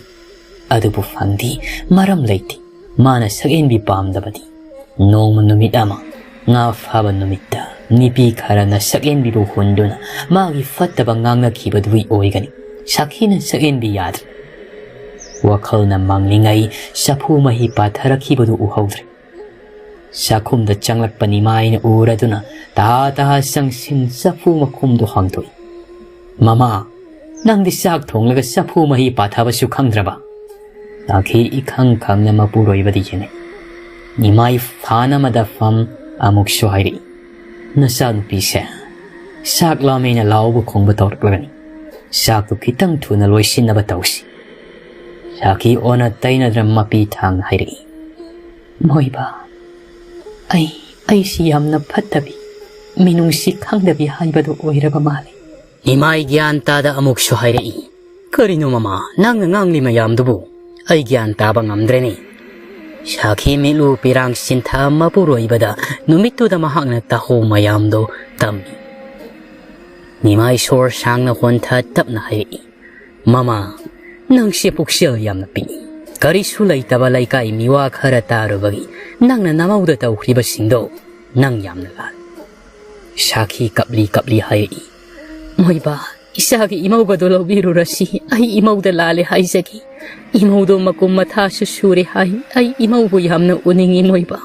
ꯑꯗꯨꯕꯨ ꯐꯪꯗꯦ, ꯃꯔꯝ ꯂꯩꯇꯦ꯫ ꯃꯥꯅ ꯁꯛꯍꯦꯟꯕꯤ ꯄꯥꯝꯗꯕꯗꯤ ꯅꯣꯡꯃ ꯅꯨꯃꯤꯠ ꯑꯃ ꯉꯥ ꯐꯥꯕ ꯅꯨꯃꯤꯠꯇ ꯅꯨꯄꯤ ꯈꯔꯅ ꯁꯛꯍꯦꯟꯕꯤꯕꯨ ꯍꯨꯟꯗꯨꯅ ꯃꯥꯒꯤ ꯐꯠꯇꯕ ꯉꯥꯡꯅꯈꯤꯕꯗꯨꯒꯤ ꯑꯣꯏꯒꯅꯤ꯫ ꯁꯥꯈꯤꯅ ꯁꯛꯍꯦꯟꯕꯤ ꯌꯥꯗ꯭ꯔꯦ꯫ ꯋꯥꯈꯜꯅ ꯃꯪꯂꯤꯉꯩ ꯆꯐꯨ ꯃꯍꯤ ꯄꯥꯊꯔꯛꯈꯤꯕꯗꯨ ꯎꯍꯧꯗ꯭ꯔꯦ꯫ ꯆꯥꯛꯈꯨꯝꯗ ꯆꯪꯂꯛꯄ ꯅꯤꯃꯥꯏꯅ ꯎꯔꯗꯨꯅ ꯇꯍꯥ ꯇꯍꯥ ꯆꯪꯁꯤꯟ ꯆꯐꯨ ꯃꯈꯨꯝꯗꯨ ꯍꯥꯡꯗꯣꯛꯏ꯫ "ꯃꯃꯥ, ꯅꯪꯗꯤ ꯆꯥꯛ ꯊꯣꯡꯂꯒ ꯆꯐꯨ ꯃꯍꯤ ꯄꯥꯊꯕꯁꯨ ꯈꯪꯗ꯭ꯔꯕ?" ꯁꯥꯈꯤ ꯏꯈꯪ ꯈꯪꯅ ꯃꯄꯨꯔꯣꯏꯕꯗ ꯌꯦꯡꯉꯤ꯫ ꯅꯤꯃꯥꯏ ꯐꯥꯟ ꯑꯃꯗ ꯐꯝ ꯑꯃꯨꯛꯁꯨ ꯍꯥꯏꯔꯛꯏ, "ꯅꯆꯥꯅꯨꯄꯤꯁꯦ ꯆꯥꯛ ꯂꯥꯝꯃꯦꯅ ꯂꯥꯎꯕ ꯈꯣꯡꯕ ꯇꯧꯔꯛꯂꯒꯅꯤ꯫ ꯆꯥꯛꯇꯨ ꯈꯤꯇꯪ ꯊꯨꯅ ꯂꯣꯏꯁꯤꯟꯅꯕ ꯇꯧꯁꯤ꯫" ꯁꯥꯈꯤ ꯑꯣꯟꯅ ꯇꯩꯅꯗ꯭ꯔ ꯃꯄꯤ ꯊꯥꯡꯅ ꯍꯥꯏꯔꯛꯏ, "ꯃꯣꯏꯕ, ꯑꯩ, ꯑꯩꯁꯤ ꯌꯥꯝꯅ ꯐꯠꯇꯕꯤ, ꯃꯤꯅꯨꯡꯁꯤ ꯈꯪꯗꯕꯤ ꯍꯥꯏꯕꯗꯨ ꯑꯣꯏꯔꯕ ꯃꯥꯜꯂꯤ꯫" ꯅꯤꯃꯥꯏ ꯒ꯭ꯌꯥꯟ ꯇꯥꯗ ꯑꯃꯨꯛꯁꯨ ꯍꯥꯏꯔꯛꯏ, "ꯀꯔꯤꯅꯣ ꯃꯃꯥ, ꯅꯪꯅ ꯉꯥꯡꯂꯤ ꯃꯌꯥꯝꯗꯨꯕꯨ? ꯑꯩ ꯒ꯭ꯌꯥꯟ ꯇꯥꯕ ꯉꯝꯗ꯭ꯔꯦꯅꯦ꯫" ꯁꯥꯈꯤ ꯃꯤꯠꯂꯨ ꯄꯤꯔꯥꯡ ꯁꯤꯟꯊꯥ ꯃꯄꯨꯔꯣꯏꯕꯗ ꯅꯨꯃꯤꯠꯇꯨꯗ ꯃꯍꯥꯛꯅ ꯇꯥꯍꯧ ꯃꯌꯥꯝꯗꯣ ꯇꯝꯃꯤ꯫ ꯅꯤꯃꯥꯏ ꯁꯣꯔ ꯁꯥꯡꯅ ꯍꯣꯟꯊ ꯇꯞꯅ ꯍꯥꯏꯔꯛꯏ, "ꯃꯃꯥ, ꯅꯪꯁꯦ ꯄꯨꯛꯆꯦꯜ ꯌꯥꯝꯅ ꯄꯤꯛꯏ꯫ ꯀꯔꯤꯁꯨ ꯂꯩꯇꯕ ꯂꯩꯀꯥꯏ ꯃꯤꯋꯥ ꯈꯔ ꯇꯥꯔꯨꯕꯒꯤ ꯅꯪꯅ ꯅꯃꯧꯗ ꯇꯧꯈ꯭ꯔꯤꯕꯁꯤꯡꯗꯣ ꯅꯪ ꯌꯥꯝꯅ ꯂꯥꯜꯂꯤ꯫" ꯁꯥꯈꯤ ꯀꯞꯂꯤ ꯀꯞꯂꯤ ꯍꯥꯏꯔꯛꯏ, "ꯃꯣꯏꯕꯥ, ꯏꯆꯥꯒꯤ ꯏꯃꯧꯒꯗꯣ ꯂꯧꯕꯤꯔꯨꯔꯁꯤ꯫ ꯑꯩ ꯏꯃꯧꯗ ꯂꯥꯜꯂꯦ ꯍꯥꯏꯖꯒꯦ꯫ ꯏꯃꯧꯗꯣ ꯃꯀꯨꯝ ꯃꯊꯥꯁꯨ ꯁꯨꯔꯦ ꯍꯥꯏ꯫ ꯑꯩ ꯏꯃꯧꯕꯨ ꯌꯥꯝꯅ ꯎꯅꯤꯡꯉꯤ ꯃꯣꯏꯕꯥ꯫"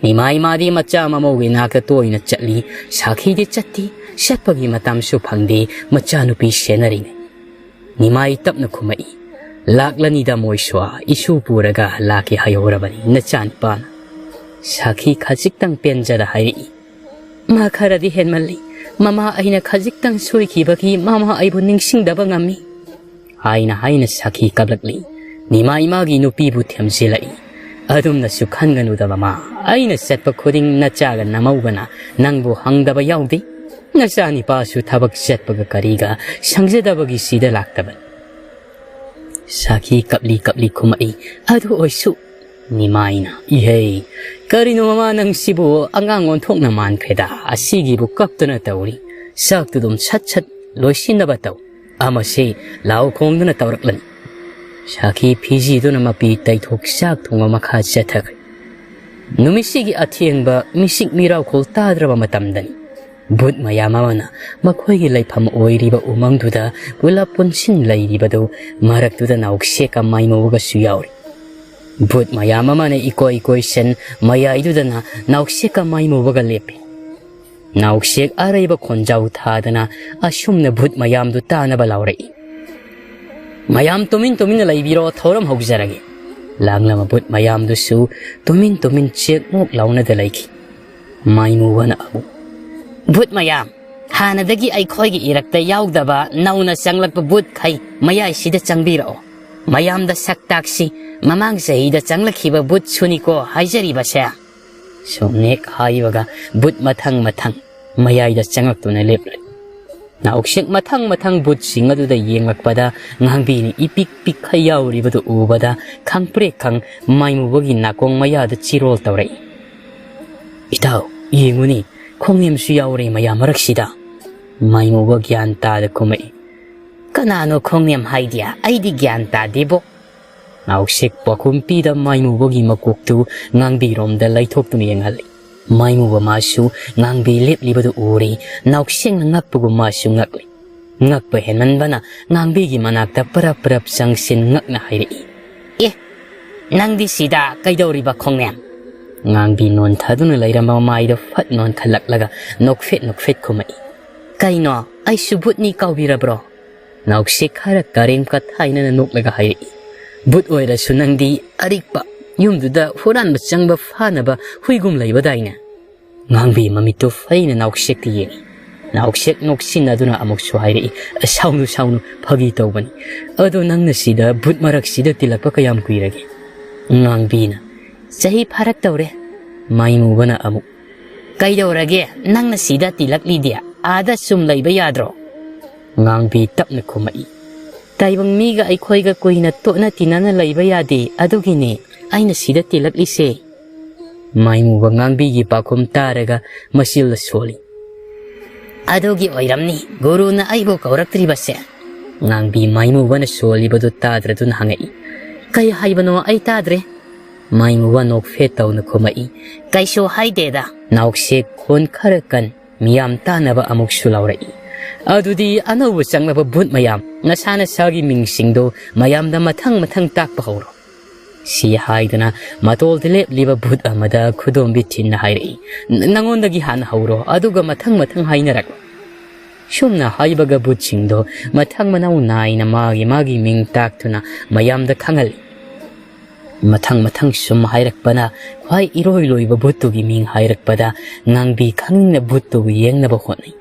ꯅꯤꯃꯥꯏ ꯃꯥꯗꯤ ꯃꯆꯥ ꯃꯃꯧꯒꯤ ꯅꯥꯛꯇ ꯇꯣꯏꯅ ꯆꯠꯂꯤ꯫ ꯁꯥꯈꯤꯗꯤ ꯆꯠꯇꯦ꯫ ꯆꯠꯄꯒꯤ ꯃꯇꯝꯁꯨ ꯐꯪꯗꯦ꯫ ꯃꯆꯥꯅꯨꯄꯤ ꯁꯦꯟꯅꯔꯤꯉꯩ꯫ ꯅꯤꯃꯥꯏ ꯇꯞꯅ ꯈꯨꯝꯃꯛꯏ, "ꯂꯥꯛꯂꯅꯤꯗ ꯃꯣꯏꯁꯨ, ꯏꯁꯨ ꯄꯨꯔꯒ ꯂꯥꯛꯀꯦ ꯍꯥꯏꯍꯧꯔꯕꯅꯤ ꯅꯆꯥꯅꯤꯄꯥꯅ꯫" ꯁꯥꯈꯤ ꯈꯖꯤꯛꯇꯪ ꯄꯦꯟꯖꯔ ꯍꯥꯏꯔꯛꯏ, "ꯃꯥ ꯈꯔꯗꯤ ꯍꯦꯟꯃꯜꯂꯤ꯫ ꯃꯃꯥ ꯑꯩꯅ ꯈꯖꯤꯛꯇꯪ ꯁꯣꯏꯈꯤꯕꯒꯤ ꯃꯃꯥ ꯑꯩꯕꯨ ꯅꯤꯡꯁꯤꯡꯗꯕ ꯉꯝꯃꯤ꯫" ꯍꯥꯏꯅ ꯍꯥꯏꯅ ꯁꯥꯈꯤ ꯀꯞꯂꯛꯂꯤ꯫ ꯅꯤꯃꯥꯏ ꯃꯥꯒꯤ ꯅꯨꯄꯤꯕꯨ ꯊꯦꯝꯖꯤꯜꯂꯛꯏ, "ꯑꯗꯨꯝꯅꯁꯨ ꯈꯟꯒꯅꯨꯗ ꯃꯃꯥ, ꯑꯩꯅ ꯆꯠꯄ ꯈꯨꯗꯤꯡ ꯅꯆꯥꯒ ꯅꯃꯧꯒꯅ ꯅꯪꯕꯨ ꯍꯪꯗꯕ ꯌꯥꯎꯗꯦ꯫ ꯅꯆꯥꯅꯤꯄꯥꯁꯨ ꯊꯕꯛ ꯆꯠꯄꯒ ꯀꯔꯤꯒ ꯁꯪꯖꯗꯕꯒꯤ ꯁꯤꯗ ꯂꯥꯛꯇꯕꯅꯤ꯫" ꯁꯥꯈꯤ ꯀꯞꯂꯤ ꯀꯞꯂꯤ ꯈꯨꯝꯃꯛꯏ, "ꯑꯗꯨ ꯑꯣꯏꯁꯨ꯫" ꯅꯤꯃꯥꯏꯅ, "ꯏꯍꯩ, ꯀꯔꯤꯅꯣ ꯃꯃꯥ ꯅꯪꯁꯤꯕꯨ ꯑꯉꯥꯡ ꯑꯣꯟꯊꯣꯛꯅ ꯃꯥꯟꯈ꯭ꯔꯦꯗ, ꯑꯁꯤꯒꯤꯕꯨ ꯀꯞꯇꯨꯅ ꯇꯧꯔꯤ꯫ ꯆꯥꯛꯇꯨ ꯑꯗꯨꯝ ꯁꯠ ꯁꯠ ꯂꯣꯏꯁꯤꯟꯅꯕ ꯇꯧ꯫ ꯑꯃꯁꯤ ꯂꯥꯎ ꯈꯣꯡꯗꯨꯅ ꯇꯧꯔꯛꯂꯅꯤ꯫" ꯁꯥꯈꯤ ꯐꯤꯖꯤꯗꯨꯅ ꯃꯄꯤ ꯇꯩꯊꯣꯛ ꯆꯥꯛ ꯊꯣꯡꯕ ꯃꯈꯥ ꯆꯠꯊꯈ꯭ꯔꯦ꯫ ꯅꯨꯃꯤꯠꯁꯤꯒꯤ ꯑꯊꯦꯡꯕ ꯃꯤꯁꯤꯛ ꯃꯤꯔꯥꯎꯈꯣꯜ ꯇꯥꯗ꯭ꯔꯕ ꯃꯇꯝꯗꯅꯤ꯫ ꯚꯨꯠ ꯃꯌꯥꯝ ꯑꯃꯅ ꯃꯈꯣꯏꯒꯤ ꯂꯩꯐꯝ ꯑꯣꯏꯔꯤꯕ ꯎꯃꯪꯗꯨꯗ ꯄꯨꯂꯞ ꯄꯨꯟꯁꯤꯟ ꯂꯩꯔꯤꯕꯗꯨ ꯃꯔꯛꯇꯨꯗ ꯅꯥꯎꯁꯦꯛꯀ ꯃꯥꯏꯃꯧꯒꯁꯨ ꯌꯥꯎꯔꯤ꯫ ꯚꯨꯠ ꯃꯌꯥꯝ ꯑꯃꯅ ꯏꯀꯣꯏ ꯀꯣꯏꯁꯟ ꯃꯌꯥꯏꯗꯨꯗꯅ ꯅꯥꯎꯁꯦꯛꯀ ꯃꯥꯏꯃꯨꯕꯒ ꯂꯦꯞꯄꯤ꯫ ꯅꯥꯎꯁꯦꯛ ꯑꯔꯩꯕ ꯈꯣꯟꯖꯥꯎ ꯊꯥꯗꯅ ꯑꯁꯨꯝꯅ ꯚꯨꯠ ꯃꯌꯥꯝꯗꯨ ꯇꯥꯅꯕ ꯂꯥꯎꯔꯛꯏ꯫ "ꯃꯌꯥꯝ ꯇꯨꯃꯤꯟ ꯇꯨꯃꯤꯟꯅ ꯂꯩꯕꯤꯔꯣ, ꯊꯧꯔꯝ ꯍꯧꯖꯔꯒꯦ꯫" ꯂꯥꯡꯂꯝꯕ ꯚꯨꯠ ꯃꯌꯥꯝꯗꯨꯁꯨ ꯇꯨꯃꯤꯟ ꯇꯨꯃꯤꯟ ꯆꯦꯛ ꯃꯣꯛ ꯂꯥꯎꯅꯗ ꯂꯩꯈꯤ꯫ ꯃꯥꯏꯃꯨꯕꯅ ꯑꯃꯨꯛ, "ꯚꯨꯠ ꯃꯌꯥꯝ, ꯍꯥꯟꯅꯗꯒꯤ ꯑꯩꯈꯣꯏꯒꯤ ꯏꯔꯛꯇ ꯌꯥꯎꯗꯕ ꯅꯧꯅ ꯆꯪꯂꯛꯄ ꯚꯨꯠꯈꯩ ꯃꯌꯥꯏꯁꯤꯗ ꯆꯪꯕꯤꯔꯛꯑꯣ꯫ ꯃꯌꯥꯝꯗ ꯁꯛ ꯇꯥꯛꯁꯤ, ꯃꯃꯥꯡ ꯆꯍꯤꯗ ꯆꯪꯂꯛꯈꯤꯕ ꯚꯨꯠꯁꯨꯅꯤꯀꯣ ꯍꯥꯏꯖꯔꯤꯕꯁꯦ꯫" ꯁꯨꯝꯅꯦꯛ ꯍꯥꯏꯕꯒ ꯚꯨꯠ ꯃꯊꯪ ꯃꯊꯪ ꯃꯌꯥꯏꯗ ꯆꯪꯂꯛꯇꯨꯅ ꯂꯦꯞꯂꯦ꯫ ꯅꯥꯎꯁꯦꯛ ꯃꯊꯪ ꯃꯊꯪ ꯚꯨꯠꯁꯤꯡ ꯑꯗꯨꯗ ꯌꯦꯡꯂꯛꯄꯗ ꯉꯥꯡꯕꯤꯅ ꯏꯄꯤꯛ ꯄꯤꯛꯈꯩ ꯌꯥꯎꯔꯤꯕꯗꯨ ꯎꯕꯗ ꯈꯪꯄ꯭ꯔꯦꯛ ꯈꯪ ꯃꯥꯏꯃꯨꯕꯒꯤ ꯅꯥꯀꯣꯡ ꯃꯌꯥꯗ ꯆꯤꯔꯣꯜ ꯇꯧꯔꯛꯏ꯫ "ꯏꯇꯥꯎ, ꯌꯦꯡꯉꯨꯅꯤ, ꯈꯣꯡꯅꯦꯝꯁꯨ ꯌꯥꯎꯔꯦ ꯃꯌꯥꯝ ꯃꯔꯛꯁꯤꯗ꯫" ꯃꯥꯏꯃꯨꯕ ꯒ꯭ꯌꯥꯟ ꯇꯥꯗ ꯈꯨꯝꯃꯛꯏ꯫ "ꯀꯅꯥꯅꯣ ꯈꯣꯡꯅꯦꯝ ꯍꯥꯏꯗꯤ? ꯑꯩꯗꯤ ꯒ꯭ꯌꯥꯟ ꯇꯥꯗꯦꯕꯣ꯫" ꯅꯥꯎꯁꯦꯛ ꯄꯥꯎꯈꯨꯝ ꯄꯤꯗ ꯃꯥꯏꯃꯨꯕꯒꯤ ꯃꯀꯣꯛꯇꯨ ꯉꯥꯡꯕꯤꯔꯣꯝꯗ ꯂꯩꯊꯣꯛꯇꯨꯅ ꯌꯦꯡꯍꯜꯂꯤ꯫ ꯃꯥꯏꯃꯨꯕ ꯃꯥꯁꯨ ꯉꯥꯡꯕꯤ ꯂꯦꯞꯂꯤꯕꯗꯨ ꯎꯔꯤ꯫ ꯅꯥꯎꯁꯦꯛꯅ ꯉꯛꯄꯒꯨꯝ ꯃꯥꯁꯨ ꯉꯛꯂꯤ꯫ ꯉꯛꯄ ꯍꯦꯟꯃꯟꯕꯅ ꯉꯥꯡꯕꯤꯒꯤ ꯃꯅꯥꯛꯇ ꯄꯔꯞ ꯄꯔꯞ ꯆꯪꯁꯤꯟ ꯉꯛꯅ ꯍꯥꯏꯔꯛꯏ꯫ "ꯑꯦ, ꯅꯪꯗꯤ ꯁꯤꯗ ꯀꯩꯗꯧꯔꯤꯕ ꯈꯣꯡꯅꯦꯝ?" ꯉꯥꯡꯕꯤ ꯅꯣꯟꯊꯗꯨꯅ ꯂꯩꯔꯝꯕ ꯃꯃꯥꯏꯗ ꯐꯠ ꯅꯣꯟꯈꯠꯂꯛꯂꯒ ꯅꯣꯛꯐꯦꯠ ꯅꯣꯛꯐꯦꯠ ꯈꯨꯝꯃꯛꯏ꯫ "ꯀꯩꯅꯣ, ꯑꯩꯁꯨ ꯚꯨꯠꯅꯤ ꯀꯥꯎꯕꯤꯔꯕ꯭ꯔꯣ?" ꯅꯥꯎꯁꯦꯛ ꯈꯔ ꯀꯔꯦꯝ ꯀꯊꯥꯏꯅꯅ ꯅꯣꯛꯂꯒ ꯍꯥꯏꯔꯛꯏ꯫ "ꯚꯨꯠ ꯑꯣꯏꯔꯁꯨ ꯅꯪꯗꯤ ꯑꯔꯤꯛꯄ ꯌꯨꯝꯗꯨꯗ ꯍꯨꯔꯥꯟꯕ ꯆꯪꯕ ꯐꯥꯅꯕ ꯍꯨꯏꯒꯨꯝ ꯂꯩꯕꯗꯥꯏꯅꯦ?" ꯉꯥꯡꯕꯤ ꯃꯃꯤꯠꯇꯨ ꯐꯩꯅ ꯅꯥꯎꯁꯦꯛꯇ ꯌꯦꯡꯉꯤ꯫ ꯅꯥꯎꯁꯦꯛ ꯅꯣꯛꯁꯤꯟꯅꯗꯨꯅ ꯑꯃꯨꯛꯁꯨ ꯍꯥꯏꯔꯛꯏ, "ꯁꯥꯎꯅꯨ, ꯁꯥꯎꯅꯨ, ꯐꯥꯒꯤ ꯇꯧꯕꯅꯤ꯫ ꯑꯗꯣ ꯅꯪꯅ ꯁꯤꯗ ꯚꯨꯠ ꯃꯔꯛꯁꯤꯗ ꯇꯤꯜꯂꯛꯄ ꯀꯌꯥꯝ ꯀꯨꯏꯔꯒꯦ?" ꯉꯥꯡꯕꯤꯅ, "ꯆꯍꯤ ꯐꯥꯔꯛ ꯇꯧꯔꯦ꯫" ꯃꯥꯏꯃꯨꯕꯅ ꯑꯃꯨꯛ, "ꯀꯩꯗꯧꯔꯒꯦ? ꯅꯪꯅ ꯁꯤꯗ ꯇꯤꯜꯂꯛꯂꯤꯗꯤ ꯑꯥꯗ ꯁꯨꯝ ꯂꯩꯕ ꯌꯥꯗ꯭ꯔꯣ?" ꯉꯥꯡꯕꯤ ꯇꯞꯅ ꯈꯨꯝꯃꯛꯏ, "ꯇꯥꯏꯕꯪ ꯃꯤꯒ ꯑꯩꯈꯣꯏꯒ ꯀꯨꯏꯅ ꯇꯣꯠꯅ ꯇꯤꯟꯅꯅ ꯂꯩꯕ ꯌꯥꯗꯦ, ꯑꯗꯨꯒꯤꯅꯦ ꯑꯩꯅ ꯁꯤꯗ ꯇꯤꯜꯂꯛꯂꯤꯁꯦ꯫" ꯃꯥꯏꯃꯨꯕ ꯉꯥꯡꯕꯤꯒꯤ ꯄꯥꯎꯈꯨꯝ ꯇꯥꯔꯒ ꯃꯆꯤꯜꯗ ꯁꯣꯜꯂꯤ꯫ "ꯑꯗꯨꯒꯤ ꯑꯣꯏꯔꯝꯅꯤ ꯒꯨꯔꯨꯅ ꯑꯩꯕꯨ ꯀꯧꯔꯛꯇ꯭ꯔꯤꯕꯁꯦ꯫" ꯉꯥꯡꯕꯤ ꯃꯥꯏꯃꯨꯕꯅ ꯁꯣꯜꯂꯤꯕꯗꯨ ꯇꯥꯗ꯭ꯔꯗꯨꯅ ꯍꯪꯉꯛꯏ, "ꯀꯩ ꯍꯥꯏꯕꯅꯣ? ꯑꯩ ꯇꯥꯗ꯭ꯔꯦ꯫" ꯃꯥꯏꯃꯨꯕ ꯅꯣꯛꯐꯦꯠ ꯇꯧꯅ ꯈꯨꯝꯃꯛꯏ, "ꯀꯩꯁꯨ ꯍꯥꯏꯗꯦꯗ꯫" ꯅꯥꯎꯁꯦꯛ ꯈꯣꯟ ꯈꯔ ꯀꯟ ꯃꯤꯌꯥꯝ ꯇꯥꯅꯕ ꯑꯃꯨꯛꯁꯨ ꯂꯥꯎꯔꯛꯏ, "ꯑꯗꯨꯗꯤ ꯑꯅꯧꯕ ꯆꯪꯂꯕ ꯚꯨꯠ ꯃꯌꯥꯝ, ꯅꯁꯥ ꯅꯁꯥꯒꯤ ꯃꯤꯡꯁꯤꯡꯗꯣ ꯃꯌꯥꯝꯗ ꯃꯊꯪ ꯃꯊꯪ ꯇꯥꯛꯄ ꯍꯧꯔꯣ꯫" ꯁꯤ ꯍꯥꯏꯗꯨꯅ ꯃꯇꯣꯜꯗ ꯂꯦꯞꯂꯤꯕ ꯚꯨꯠ ꯑꯃꯗ ꯈꯨꯗꯣꯝꯕꯤ ꯊꯤꯟꯅ ꯍꯥꯏꯔꯛꯏ, "ꯅ-, ꯅꯉꯣꯟꯗꯒꯤ ꯍꯥꯟꯅ ꯍꯧꯔꯣ, ꯑꯗꯨꯒ ꯃꯊꯪ ꯃꯊꯪ ꯍꯥꯏꯅꯔꯛꯂꯣ꯫" ꯁꯨꯝꯅ ꯍꯥꯏꯕꯒ ꯚꯨꯠꯁꯤꯡꯗꯣ ꯃꯊꯪ ꯃꯅꯥꯎ ꯅꯥꯏꯅ ꯃꯥꯒꯤ ꯃꯥꯒꯤ ꯃꯤꯡ ꯇꯥꯛꯇꯨꯅ ꯃꯌꯥꯝꯗ ꯈꯪꯍꯜꯂꯤ꯫ ꯃꯊꯪ ꯃꯊꯪ ꯁꯨꯝ ꯍꯥꯏꯔꯛꯄꯅ ꯈ꯭ꯋꯥꯏ ꯏꯔꯣꯏ ꯂꯣꯏꯕ ꯚꯨꯠꯇꯨꯒꯤ ꯃꯤꯡ ꯍꯥꯏꯔꯛꯄꯗ ꯉꯥꯡꯕꯤ ꯈꯪꯅꯤꯡꯅ ꯚꯨꯠꯇꯨꯕꯨ ꯌꯦꯡꯅꯕ ꯍꯣꯠꯅꯩ꯫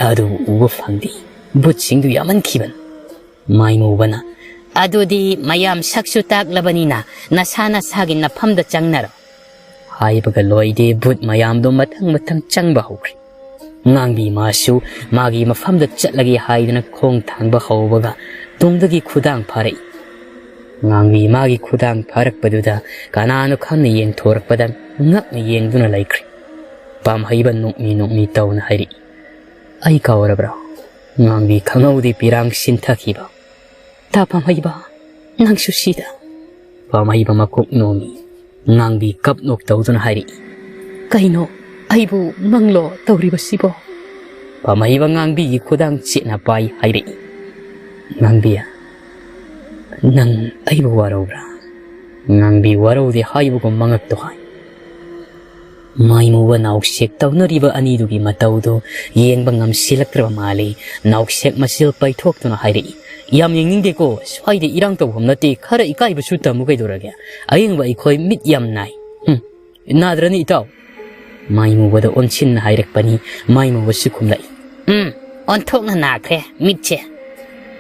ꯑꯗꯨꯕꯨ ꯎꯕ ꯐꯪꯗꯦ꯫ ꯚꯨꯠꯁꯤꯡꯗꯨ ꯌꯥꯝꯃꯟꯈꯤꯕꯅ꯫ ꯃꯥꯏꯃꯨꯕꯅ, "ꯑꯗꯨꯗꯤ ꯃꯌꯥꯝ ꯁꯛꯁꯨ ꯇꯥꯛꯂꯕꯅꯤꯅ ꯅꯁꯥ ꯅꯁꯥꯒꯤ ꯅꯐꯝꯗ ꯆꯪꯅꯔꯣ꯫" ꯍꯥꯏꯕꯒ ꯂꯣꯏꯗꯦ, ꯚꯨꯠ ꯃꯌꯥꯝꯗꯣ ꯃꯊꯪ ꯃꯊꯪ ꯆꯪꯕ ꯍꯧꯈ꯭ꯔꯦ꯫ ꯉꯥꯡꯕꯤ ꯃꯥꯁꯨ ꯃꯥꯒꯤ ꯃꯐꯝꯗ ꯆꯠꯂꯒꯦ ꯍꯥꯏꯗꯨꯅ ꯈꯣꯡ ꯊꯥꯡꯕ ꯍꯧꯕꯒ ꯇꯨꯡꯗꯒꯤ ꯈꯨꯗꯥꯡ ꯐꯥꯔꯛꯏ꯫ ꯉꯥꯡꯕꯤ ꯃꯥꯒꯤ ꯈꯨꯗꯥꯡ ꯐꯥꯔꯛꯄꯗꯨꯗ ꯀꯅꯥꯅꯣ ꯈꯪꯅ ꯌꯦꯡꯊꯣꯔꯛꯄꯗ ꯉꯛꯅ ꯌꯦꯡꯗꯨꯅ ꯂꯩꯈ꯭ꯔꯦ꯫ ꯄꯥꯝꯍꯩꯕ ꯅꯣꯛꯃꯤ ꯅꯣꯛꯃꯤ ꯇꯧꯅ ꯍꯥꯏꯔꯛꯏ, "ꯑꯩ ꯀꯥꯎꯔꯕ꯭ꯔꯥ?" ꯉꯥꯡꯕꯤ ꯈꯪꯍꯧꯗꯦ ꯄꯤꯔꯥꯡ ꯁꯤꯟꯊꯈꯤꯕ꯫ "ꯇꯥ ꯄꯥꯝꯍꯩꯕ, ꯅꯪꯁꯨ ꯁꯤꯗ?" ꯄꯥꯝꯍꯩꯕ ꯃꯀꯣꯛ ꯅꯣꯝꯃꯤ꯫ ꯉꯥꯡꯕꯤ ꯀꯞ ꯅꯣꯛ ꯇꯧꯗꯨꯅ ꯍꯥꯏꯔꯛꯏ, "ꯀꯩꯅꯣ, ꯑꯩꯕꯨ ꯃꯪꯂꯣ ꯇꯧꯔꯤꯕꯁꯤꯕꯣ?" ꯄꯥꯝꯍꯩꯕ ꯉꯥꯡꯕꯤꯒꯤ ꯈꯨꯗꯥꯡ ꯆꯦꯠꯅ ꯄꯥꯏ ꯍꯥꯏꯔꯛꯏ, "ꯉꯥꯡꯕꯤ, ꯅꯪ ꯑꯩꯕꯨ ꯋꯥꯔꯧꯕ꯭ꯔꯥ?" ꯉꯥꯡꯕꯤ ꯋꯥꯔꯧꯗꯦ ꯍꯥꯏꯕꯒꯨꯝ ꯃꯉꯛꯇꯣ ꯍꯥꯏ꯫ ꯃꯥꯏꯃꯨꯕ ꯅꯥꯎꯁꯦꯛ ꯇꯧꯅꯔꯤꯕ ꯑꯅꯤꯗꯨꯒꯤ ꯃꯇꯧꯗꯨ ꯌꯦꯡꯕ ꯉꯝꯁꯤꯜꯂꯛꯇ꯭ꯔꯕ ꯃꯥꯜꯂꯤ꯫ ꯅꯥꯎꯁꯦꯛ ꯃꯆꯤꯜ ꯄꯩꯊꯣꯛꯇꯨꯅ ꯍꯥꯏꯔꯛꯏ, "ꯌꯥꯝ ꯌꯦꯡꯅꯤꯡꯗꯦꯀꯣ, ꯁ꯭ꯋꯥꯏꯗ ꯏꯔꯥꯡ ꯇꯧꯐꯝ ꯅꯠꯇꯦ, ꯈꯔ ꯏꯀꯥꯏꯕꯁꯨ ꯇꯝꯃꯨ ꯀꯩꯗꯧꯔꯒꯦ? ꯑꯌꯦꯡꯕ ꯑꯩꯈꯣꯏ ꯃꯤꯠ ꯌꯥꯝ ꯅꯥꯏ꯫" "ꯍꯨꯝ, ꯅꯥꯗ꯭ꯔꯅꯤ ꯏꯇꯥꯎ?" ꯃꯥꯏꯃꯨꯕꯗ ꯑꯣꯟꯁꯤꯟꯅ ꯍꯥꯏꯔꯛꯄꯅꯤ꯫ ꯃꯥꯏꯃꯨꯕꯁꯨ ꯈꯨꯝꯂꯛꯏ, "ꯎꯝ, ꯑꯣꯟꯊꯣꯛꯅ ꯅꯥꯈ꯭ꯔꯦ ꯃꯤꯠꯁꯦ꯫"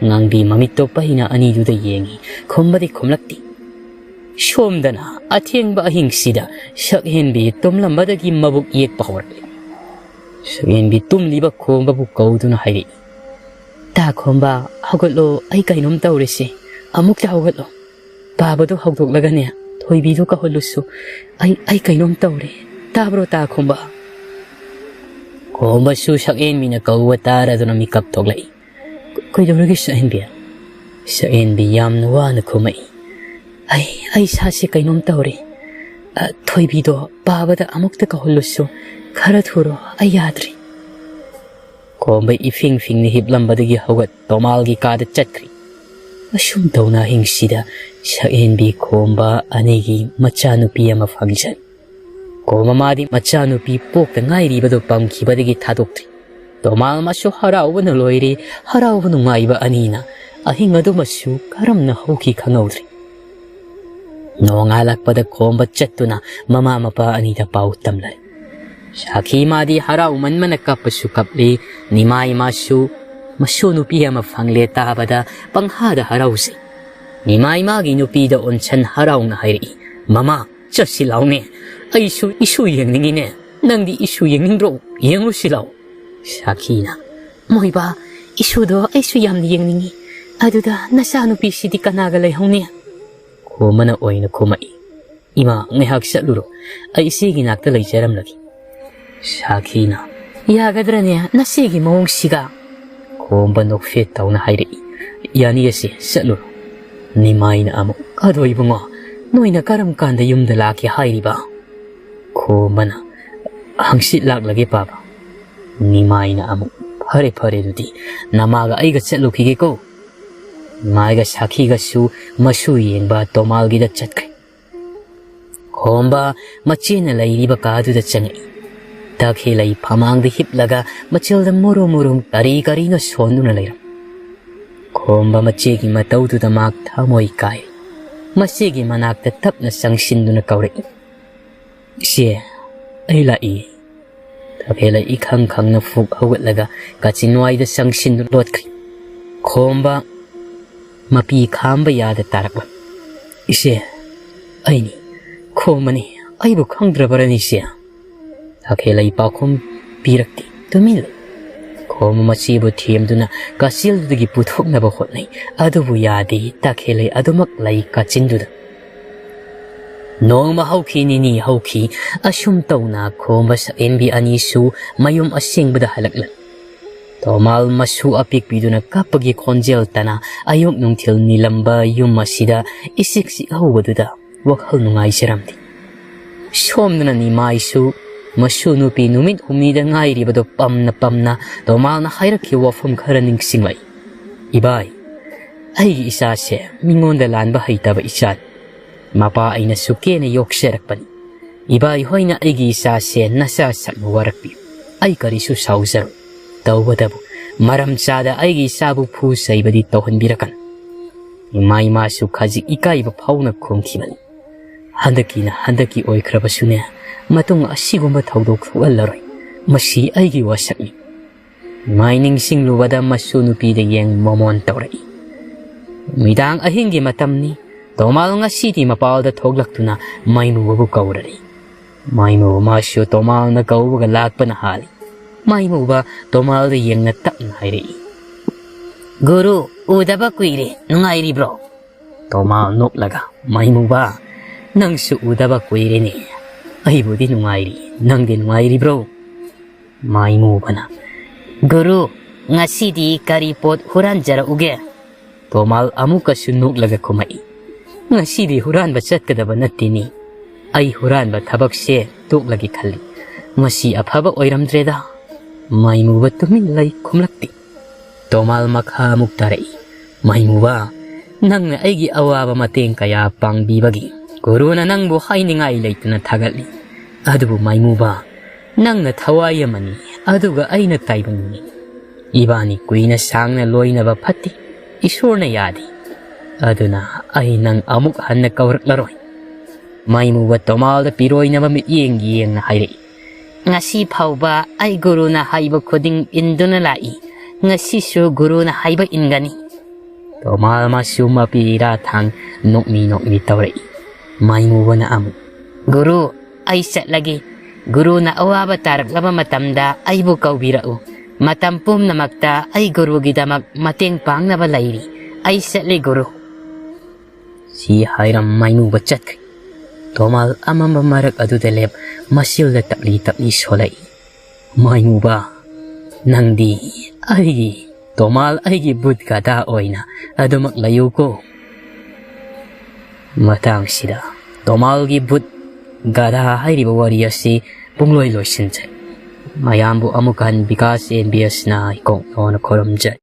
ꯉꯥꯡꯕꯤ ꯃꯃꯤꯠꯇꯣ ꯄꯩꯅ ꯑꯅꯤꯗꯨꯗ ꯌꯦꯡꯉꯤ, ꯈꯨꯝꯕꯗꯤ ꯈꯨꯝꯂꯛꯇꯦ꯫ ꯁꯣꯝꯗꯅ ꯑꯊꯦꯡꯕ ꯑꯍꯤꯡꯁꯤꯗ ꯁꯛꯍꯦꯟꯕꯤ ꯇꯨꯝꯂꯝꯕꯗꯒꯤ ꯃꯕꯨꯛ ꯌꯦꯛꯄ ꯍꯧꯔꯛꯂꯦ꯫ ꯁꯛꯍꯦꯟꯕꯤ ꯇꯨꯝꯂꯤꯕ ꯈꯣꯝꯕꯕꯨ ꯀꯧꯗꯨꯅ ꯍꯥꯏꯔꯛꯏ, "ꯇꯥ ꯈꯣꯝꯕ, ꯍꯧꯒꯠꯂꯣ, ꯑꯩ ꯀꯩꯅꯣꯝ ꯇꯧꯔꯦꯁꯦ, ꯑꯃꯨꯛꯇ ꯍꯧꯒꯠꯂꯣ꯫ ꯄꯥꯕꯗꯣ ꯍꯧꯗꯣꯛꯂꯒꯅꯦ, ꯊꯣꯏꯕꯤꯗꯣ ꯀꯧꯍꯜꯂꯨꯁꯨ, ꯑꯩ, ꯑꯩ ꯀꯩꯅꯣꯝ ꯇꯧꯔꯦ, ꯇꯥꯕ꯭ꯔꯣ ꯇꯥ ꯈꯣꯝꯕ?" ꯈꯣꯝꯕꯁꯨ ꯁꯛꯍꯦꯟꯕꯤꯅ ꯀꯧꯕ ꯇꯥꯔꯗꯨꯅ ꯃꯤꯀꯞ ꯊꯣꯛꯂꯛꯏ꯫ "ꯀ-, ꯀꯩꯗꯧꯔꯒꯦ ꯁꯛꯍꯦꯟꯕꯤ?" ꯁꯛꯍꯦꯟꯕꯤ ꯌꯥꯝꯅ ꯋꯥꯅ ꯈꯨꯝꯃꯛꯏ, "ꯑꯩ, ꯑꯩ ꯏꯁꯥꯁꯦ ꯀꯩꯅꯣꯝ ꯇꯧꯔꯦ꯫ ꯑ, ꯊꯣꯏꯕꯤꯗꯣ ꯄꯥꯕꯗ ꯑꯃꯨꯛꯇ ꯀꯧꯍꯜꯂꯨꯁꯨ, ꯈꯔ ꯊꯨꯔꯣ, ꯑꯩ ꯌꯥꯗ꯭ꯔꯦ꯫" ꯈꯣꯝꯕ ꯏꯐꯤꯡ ꯐꯤꯡꯅ ꯍꯤꯞꯂꯝꯕꯗꯒꯤ ꯍꯧꯒꯠ ꯇꯣꯃꯥꯜꯒꯤ ꯀꯥꯗ ꯆꯠꯈ꯭ꯔꯤ꯫ ꯑꯁꯨꯝ ꯇꯧꯅ ꯑꯍꯤꯡꯁꯤꯗ ꯁꯛꯍꯦꯟꯕꯤ ꯈꯣꯝꯕ ꯑꯅꯤꯒꯤ ꯃꯆꯥꯅꯨꯄꯤ ꯑꯃ ꯐꯪꯖꯩ꯫ ꯈꯣꯝꯕ ꯃꯥꯗꯤ ꯃꯆꯥꯅꯨꯄꯤ ꯄꯣꯛꯇ ꯉꯥꯏꯔꯤꯕꯗꯨ ꯄꯝꯈꯤꯕꯗꯒꯤ ꯊꯥꯗꯣꯛꯇ꯭ꯔꯤ꯫ ꯇꯣꯃꯥꯜ ꯃꯁꯨ ꯍꯔꯥꯎꯕꯅ ꯂꯣꯏꯔꯦ꯫ ꯍꯔꯥꯎꯕ ꯅꯨꯡꯉꯥꯏꯕ ꯑꯅꯤꯅ ꯑꯍꯤꯡ ꯑꯗꯨꯃꯁꯨ ꯀꯔꯝꯅ ꯍꯧꯈꯤ ꯈꯪꯍꯧꯗ꯭ꯔꯦ꯫ ꯅꯣꯡꯉꯥꯜꯂꯛꯄꯗ ꯈꯣꯝꯕ ꯆꯠꯇꯨꯅ ꯃꯃꯥ ꯃꯄꯥ ꯑꯅꯤꯗ ꯄꯥꯎ ꯇꯝꯂꯔꯦ꯫ ꯁꯥꯈꯤ ꯃꯥꯗꯤ ꯍꯔꯥꯎꯃꯟꯕꯅ ꯀꯞꯄꯁꯨ ꯀꯞꯂꯤ꯫ ꯅꯤꯃꯥꯏ ꯃꯥꯁꯨ ꯃꯁꯨ ꯅꯨꯄꯤ ꯑꯃ ꯐꯪꯂꯦ ꯇꯥꯕꯗ ꯄꯪꯍꯥꯗ ꯍꯔꯥꯎꯖꯩ꯫ ꯅꯤꯃꯥꯏ ꯃꯥꯒꯤ ꯅꯨꯄꯤꯗ ꯑꯣꯟꯁꯟ ꯍꯔꯥꯎꯅ ꯍꯥꯏꯔꯛꯏ, "ꯃꯃꯥ, ꯆꯠꯁꯤ ꯂꯥꯎꯅꯦ꯫ ꯑꯩꯁꯨ ꯏꯁꯨ ꯌꯦꯡꯅꯤꯡꯉꯤꯅꯦ꯫ ꯅꯪꯗꯤ ꯏꯁꯨ ꯌꯦꯡꯅꯤꯡꯗ꯭ꯔꯣ? ꯌꯦꯡꯉꯨꯁꯤ ꯂꯥꯎ꯫" ꯁꯥꯈꯤꯅ, "ꯃꯣꯏꯕꯥ, ꯏꯁꯨꯗꯣ ꯑꯩꯁꯨ ꯌꯥꯝꯅ ꯌꯦꯡꯅꯤꯡꯉꯤ꯫ ꯑꯗꯨꯗ ꯅꯆꯥꯅꯨꯄꯤꯁꯤꯗꯤ ꯀꯅꯥꯒ ꯂꯩꯍꯧꯅꯤ?" ꯈꯣꯝꯕꯅ ꯑꯣꯏꯅ ꯈꯨꯝꯃꯛꯏ, "ꯏꯃꯥ, ꯉꯥꯏꯍꯥꯛ ꯆꯠꯂꯨꯔꯣ꯫ ꯑꯩ ꯏꯆꯦꯒꯤ ꯅꯥꯛꯇ ꯂꯩꯖꯔꯝꯂꯒꯦ꯫" ꯁꯥꯈꯤꯅ, "ꯌꯥꯒꯗ꯭ꯔꯅꯦ ꯅꯆꯦꯒꯤ ꯃꯑꯣꯡꯁꯤꯒ?" ꯈꯣꯝꯕ ꯅꯣꯛꯐꯦꯠ ꯇꯧꯅ ꯍꯥꯏꯔꯛꯏ, "ꯌꯥꯅꯤꯌꯦꯁꯦ, ꯆꯠꯂꯨꯔꯣ꯫" ꯅꯤꯃꯥꯏꯅ ꯑꯃꯨꯛ, "ꯑꯗꯣ ꯏꯕꯨꯡꯉꯣ, ꯅꯣꯏꯅ ꯀꯔꯝ ꯀꯥꯟꯗ ꯌꯨꯝꯗ ꯂꯥꯛꯀꯦ ꯍꯥꯏꯔꯤꯕ?" ꯈꯣꯝꯕꯅ, "ꯍꯪꯆꯤꯠ ꯂꯥꯛꯂꯒꯦ ꯄꯥꯕ꯫" ꯅꯤꯃꯥꯏꯅ ꯑꯃꯨꯛ, "ꯐꯔꯦ ꯐꯔꯦ, ꯑꯗꯨꯗꯤ ꯅꯃꯥꯒ ꯑꯩꯒ ꯆꯠꯂꯨꯈꯤꯒꯦꯀꯣ꯫" ꯅꯤꯃꯥꯏꯒ ꯁꯥꯈꯤꯒꯁꯨ ꯃꯁꯨ ꯌꯦꯡꯕ ꯇꯣꯃꯥꯜꯒꯤꯗ ꯆꯠꯈ꯭ꯔꯦ꯫ ꯈꯣꯝꯕ ꯃꯆꯦꯅ ꯂꯩꯔꯤꯕ ꯀꯥꯗꯨꯗ ꯆꯪꯉꯛꯏ꯫ ꯇꯈꯦꯜꯂꯩ ꯐꯃꯥꯡꯗ ꯍꯤꯞꯂꯒ ꯃꯆꯤꯜꯗ ꯃꯨꯔꯨꯝ ꯃꯨꯔꯨꯝ ꯀꯔꯤ ꯀꯔꯤꯅꯣ ꯁꯣꯟꯗꯨꯅ ꯂꯩꯔꯝꯃꯤ꯫ ꯈꯣꯝꯕ ꯃꯆꯦꯒꯤ ꯃꯇꯧꯗꯨꯗ ꯃꯍꯥꯛ ꯊꯃꯣꯏ ꯀꯥꯏ꯫ ꯃꯆꯦꯒꯤ ꯃꯅꯥꯛꯇ ꯇꯞꯅ ꯆꯪꯁꯤꯟꯗꯨꯅ ꯀꯧꯔꯛꯏ, "ꯏꯆꯦ, ꯑꯩ ꯂꯥꯛꯏ꯫" ꯇꯈꯦꯜꯂꯩ ꯏꯈꯪ ꯈꯪꯅ ꯐꯨꯛ ꯍꯧꯒꯠꯂꯒ ꯀꯥꯆꯤꯟꯋꯥꯏꯗ ꯆꯪꯁꯤꯟꯗꯨꯅ ꯂꯣꯠꯈ꯭ꯔꯤ꯫ ꯈꯣꯝꯕ ꯃꯄꯤ ꯈꯥꯝꯕ ꯌꯥꯗ ꯇꯥꯔꯛꯂꯝꯃꯤ꯫ "ꯏꯆꯦ, ꯑꯩꯅꯤ, ꯈꯣꯝꯕꯅꯤ꯫ ꯑꯩꯕꯨ ꯈꯪꯗ꯭ꯔꯕꯔꯅꯤ ꯏꯆꯦ?" ꯇꯈꯦꯜꯂꯩ ꯄꯥꯎꯈꯨꯝ ꯄꯤꯔꯛꯇꯦ, ꯇꯨꯃꯤꯟ ꯂꯩ꯫ ꯈꯣꯝꯕ ꯃꯆꯦꯕꯨ ꯊꯦꯝꯗꯨꯅ ꯀꯥꯆꯤꯜꯗꯨꯗꯒꯤ ꯄꯨꯊꯣꯛꯅꯕ ꯍꯣꯠꯅꯩ, ꯑꯗꯨꯕꯨ ꯌꯥꯗꯦ, ꯇꯈꯦꯜꯂꯩ ꯑꯗꯨꯃꯛ ꯂꯩ ꯀꯥꯆꯤꯟꯗꯨꯗ꯫ ꯅꯣꯡꯃ ꯍꯧꯈꯤ, ꯅꯤꯅꯤ ꯍꯧꯈꯤ, ꯑꯁꯨꯝ ꯇꯧꯅ ꯈꯣꯝꯕ ꯁꯛꯍꯦꯟꯕꯤ ꯑꯅꯤꯁꯨ ꯃꯌꯨꯝ ꯑꯁꯦꯡꯕꯗ ꯍꯜꯂꯛꯂꯝꯃꯤ꯫ ꯇꯣꯃꯥꯜ ꯃꯁꯨ ꯑꯄꯤꯛꯄꯤꯗꯨꯅ ꯀꯞꯄꯒꯤ ꯈꯣꯟꯖꯦꯜ ꯇꯅ ꯑꯌꯨꯛ ꯅꯨꯡꯊꯤꯜ ꯅꯤꯜꯂꯝꯕ ꯌꯨꯝ ꯑꯁꯤꯗ ꯏꯆꯤꯛ ꯆꯤꯛꯍꯧꯕꯗꯨꯗ ꯋꯥꯈꯜ ꯅꯨꯡꯉꯥꯏꯖꯔꯝꯗꯦ꯫ ꯁꯣꯝꯗꯅ ꯅꯤꯃꯥꯏꯁꯨ ꯃꯁꯨ ꯅꯨꯄꯤ ꯅꯨꯃꯤꯠ ꯍꯨꯝꯅꯤꯗ ꯉꯥꯏꯔꯤꯕꯗꯨ ꯄꯝꯅ ꯄꯝꯅ ꯇꯣꯃꯥꯜꯅ ꯍꯥꯏꯔꯛꯈꯤꯕ ꯋꯥꯐꯝ ꯈꯔ ꯅꯤꯡꯁꯤꯡꯂꯛꯏ꯫ "ꯏꯕꯥꯏ, ꯑꯩꯒꯤ ꯏꯆꯥꯁꯦ ꯃꯤꯉꯣꯟꯗ ꯂꯥꯟꯕ ꯍꯩꯇꯕ ꯏꯆꯥꯅꯤ꯫ ꯃꯄꯥ ꯑꯩꯅ ꯁꯨꯛꯀꯦꯅ ꯌꯣꯛꯆꯔꯛꯄꯅꯤ꯫ ꯏꯕꯥꯏ ꯍꯣꯏꯅ ꯑꯩꯒꯤ ꯏꯆꯥꯁꯦ ꯅꯆꯥ ꯁꯛꯅ ꯋꯥꯔꯛꯄꯤ꯫ ꯑꯩ ꯀꯔꯤꯁꯨ ꯁꯥꯎꯖꯔꯣꯏ꯫ ꯇꯧꯕꯇꯕꯨ ꯃꯔꯝ ꯆꯥꯗ ꯑꯩꯒꯤ ꯏꯆꯥꯕꯨ ꯐꯨ ꯆꯩꯕꯗꯤ ꯇꯧꯍꯟꯕꯤꯔꯛꯀꯅꯨ꯫ ꯏꯃꯥ ꯏꯃꯥꯁꯨ ꯈꯖꯤꯛ ꯏꯀꯥꯏꯕ ꯐꯥꯎꯅ ꯈꯨꯝꯈꯤꯕꯅꯤ꯫ ꯍꯟꯗꯛꯀꯤꯅ ꯍꯟꯗꯛꯀꯤ ꯑꯣꯏꯈ꯭ꯔꯕꯁꯨꯅꯦ, ꯃꯇꯨꯡ ꯑꯁꯤꯒꯨꯝꯕ ꯊꯧꯗꯣꯛ ꯊꯣꯛꯍꯜꯂꯔꯣꯏ꯫ ꯃꯁꯤ ꯑꯩꯒꯤ ꯋꯥꯁꯛꯅꯤ꯫ ꯃꯥꯏ ꯅꯤꯡꯁꯤꯡꯂꯨꯕꯗ ꯃꯁꯨ ꯅꯨꯄꯤꯗ ꯌꯦꯡ ꯃꯣꯃꯣꯟ ꯇꯧꯔꯛꯏ꯫ ꯅꯨꯃꯤꯗꯥꯡ ꯑꯍꯤꯡꯒꯤ ꯃꯇꯝꯅꯤ꯫ ꯇꯣꯃꯥꯜ ꯉꯁꯤꯗꯤ ꯃꯄꯥꯜꯗ ꯊꯣꯛꯂꯛꯇꯨꯅ ꯃꯥꯏꯃꯨꯕꯕꯨ ꯀꯧꯔꯔꯤ꯫ ꯃꯥꯏꯃꯨꯕ ꯃꯥꯁꯨ ꯇꯣꯃꯥꯜꯅ ꯀꯧꯕꯒ ꯂꯥꯛꯄꯅ ꯍꯥꯜꯂꯤ꯫ ꯃꯥꯏꯃꯨꯕ ꯇꯣꯃꯥꯜꯗ ꯌꯦꯡꯅ ꯇꯞꯅ ꯍꯥꯏꯔꯛꯏ, "ꯒꯨꯔꯨ, ꯎꯗꯕ ꯀꯨꯏꯔꯦ, ꯅꯨꯡꯉꯥꯏꯔꯤꯕ꯭ꯔꯣ?" ꯇꯣꯃꯥꯜ ꯅꯣꯛꯂꯒ, "ꯃꯥꯏꯃꯨꯕ, ꯅꯪꯁꯨ ꯎꯗꯕ ꯀꯨꯏꯔꯦꯅꯦ꯫ ꯑꯩꯕꯨꯗꯤ ꯅꯨꯡꯉꯥꯏꯔꯤ, ꯅꯪꯗꯤ ꯅꯨꯡꯉꯥꯏꯔꯤꯕ꯭ꯔꯣ?" ꯃꯥꯏꯃꯨꯕꯅ, "ꯒꯨꯔꯨ, ꯉꯁꯤꯗꯤ ꯀꯔꯤ ꯄꯣꯠ ꯍꯨꯔꯥꯟꯖꯔꯛꯎꯒꯦ?" ꯇꯣꯃꯥꯜ ꯑꯃꯨꯛꯀꯁꯨ ꯅꯣꯛꯂꯒ ꯈꯨꯝꯃꯛꯏ, "ꯉꯁꯤꯗꯤ ꯍꯨꯔꯥꯟꯕ ꯆꯠꯀꯗꯕ ꯅꯠꯇꯦꯅꯦ꯫ ꯑꯩ ꯍꯨꯔꯥꯟꯕ ꯊꯕꯛꯁꯦ ꯇꯣꯛꯂꯒꯦ ꯈꯜꯂꯤ꯫ ꯃꯁꯤ ꯑꯐꯕ ꯑꯣꯏꯔꯝꯗ꯭ꯔꯦꯗ꯫" ꯃꯥꯏꯃꯨꯕ ꯇꯨꯃꯤꯟ ꯂꯩ, ꯈꯨꯝꯂꯛꯇꯦ꯫ ꯇꯣꯃꯥꯜ ꯃꯈꯥ ꯑꯃꯨꯛ ꯇꯥꯔꯛꯏ, "ꯃꯥꯏꯃꯨꯕ, ꯅꯪꯅ ꯑꯩꯒꯤ ꯑꯋꯥꯕ ꯃꯇꯦꯡ ꯀꯌꯥ ꯄꯥꯡꯕꯤꯕꯒꯤ ꯒꯨꯔꯨꯅ ꯅꯪꯕꯨ ꯍꯥꯏꯅꯤꯡꯉꯥꯏ ꯂꯩꯇꯅ ꯊꯥꯒꯠꯂꯤ꯫ ꯑꯗꯨꯕꯨ ꯃꯥꯏꯃꯨꯕ, ꯅꯪꯅ ꯊꯋꯥꯏ ꯑꯃꯅꯤ, ꯑꯗꯨꯒ ꯑꯩꯅ ꯇꯥꯏꯕꯪꯅꯤ꯫ ꯏꯕꯥꯅꯤ ꯀꯨꯏꯅ ꯁꯥꯡꯅ ꯂꯣꯏꯅꯕ ꯐꯠꯇꯦ, ꯏꯁꯣꯔꯅ ꯌꯥꯗꯦ꯫ ꯑꯗꯨꯅ ꯑꯩ ꯅꯪ ꯑꯃꯨꯛ ꯍꯟꯅ ꯀꯧꯔꯛꯂꯔꯣꯏ꯫" ꯃꯥꯏꯃꯨꯕ ꯇꯣꯃꯥꯜꯗ ꯄꯤꯔꯣꯏꯅꯕ ꯃꯤꯠꯌꯦꯡ ꯌꯦꯡꯅ ꯍꯥꯏꯔꯛꯏ, "ꯉꯁꯤ ꯐꯥꯎꯕ ꯑꯩ ꯒꯨꯔꯨꯅ ꯍꯥꯏꯕ ꯈꯨꯗꯤꯡ ꯏꯟꯗꯨꯅ ꯂꯥꯛꯏ꯫ ꯉꯁꯤꯁꯨ ꯒꯨꯔꯨꯅ ꯍꯥꯏꯕ ꯏꯟꯒꯅꯤ꯫" ꯇꯣꯃꯥꯜ ꯃꯁꯨ ꯃꯄꯤ ꯏꯔꯥ ꯊꯥꯡ ꯅꯣꯛꯃꯤ ꯅꯣꯛꯃꯤ ꯇꯧꯔꯛꯏ꯫ ꯃꯥꯏꯃꯨꯕꯅ ꯑꯃꯨꯛ, "ꯒꯨꯔꯨ, ꯑꯩ ꯆꯠꯂꯒꯦ꯫ ꯒꯨꯔꯨꯅ ꯑꯋꯥꯕ ꯇꯥꯔꯛꯂꯕ ꯃꯇꯝꯗ ꯑꯩꯕꯨ ꯀꯧꯕꯤꯔꯛꯎ꯫ ꯃꯇꯝ ꯄꯨꯝꯅꯃꯛꯇ ꯑꯩ ꯒꯨꯔꯨꯒꯤꯗꯃꯛ ꯃꯇꯦꯡ ꯄꯥꯡꯅꯕ ꯂꯩꯔꯤ꯫ ꯑꯩ ꯆꯠꯂꯦ ꯒꯨꯔꯨ꯫" ꯁꯤ ꯍꯥꯏꯔꯝ ꯃꯥꯏꯃꯨꯕ ꯆꯠꯈ꯭ꯔꯦ꯫ ꯇꯣꯃꯥꯜ ꯑꯃꯝꯕ ꯃꯔꯛ ꯑꯗꯨꯗ ꯂꯦꯞ ꯃꯁꯤꯜꯗ ꯇꯞꯂꯤ ꯇꯞꯂꯤ ꯁꯣꯜꯂꯛꯏ꯫ "ꯃꯥꯏꯃꯨꯕ, ꯅꯪꯗꯤ ꯑꯩꯒꯤ, ꯇꯣꯃꯥꯜ ꯑꯩꯒꯤ ꯕꯨꯠ ꯒꯙꯥ ꯑꯣꯏꯅ ꯑꯗꯨꯃꯛ ꯂꯩꯌꯨꯀꯣ꯫" ꯃꯇꯥꯡꯁꯤꯗ ꯇꯣꯃꯥꯜꯒꯤ ꯕꯨꯠ ꯒꯙꯥ ꯍꯥꯏꯔꯤꯕ ꯋꯥꯔꯤ ꯑꯁꯤ ꯄꯨꯡꯂꯣꯏ ꯂꯣꯏꯁꯤꯟꯖꯩ꯫ ꯃꯌꯥꯝꯕꯨ ꯑꯃꯨꯛ ꯍꯟ ꯕꯤꯀꯥꯁ ꯑꯦꯟ ꯕꯤ ꯑꯦꯁꯅ ꯏꯀꯣꯛ ꯅꯣꯟꯅ ꯈꯨꯔꯨꯝꯖꯩ꯫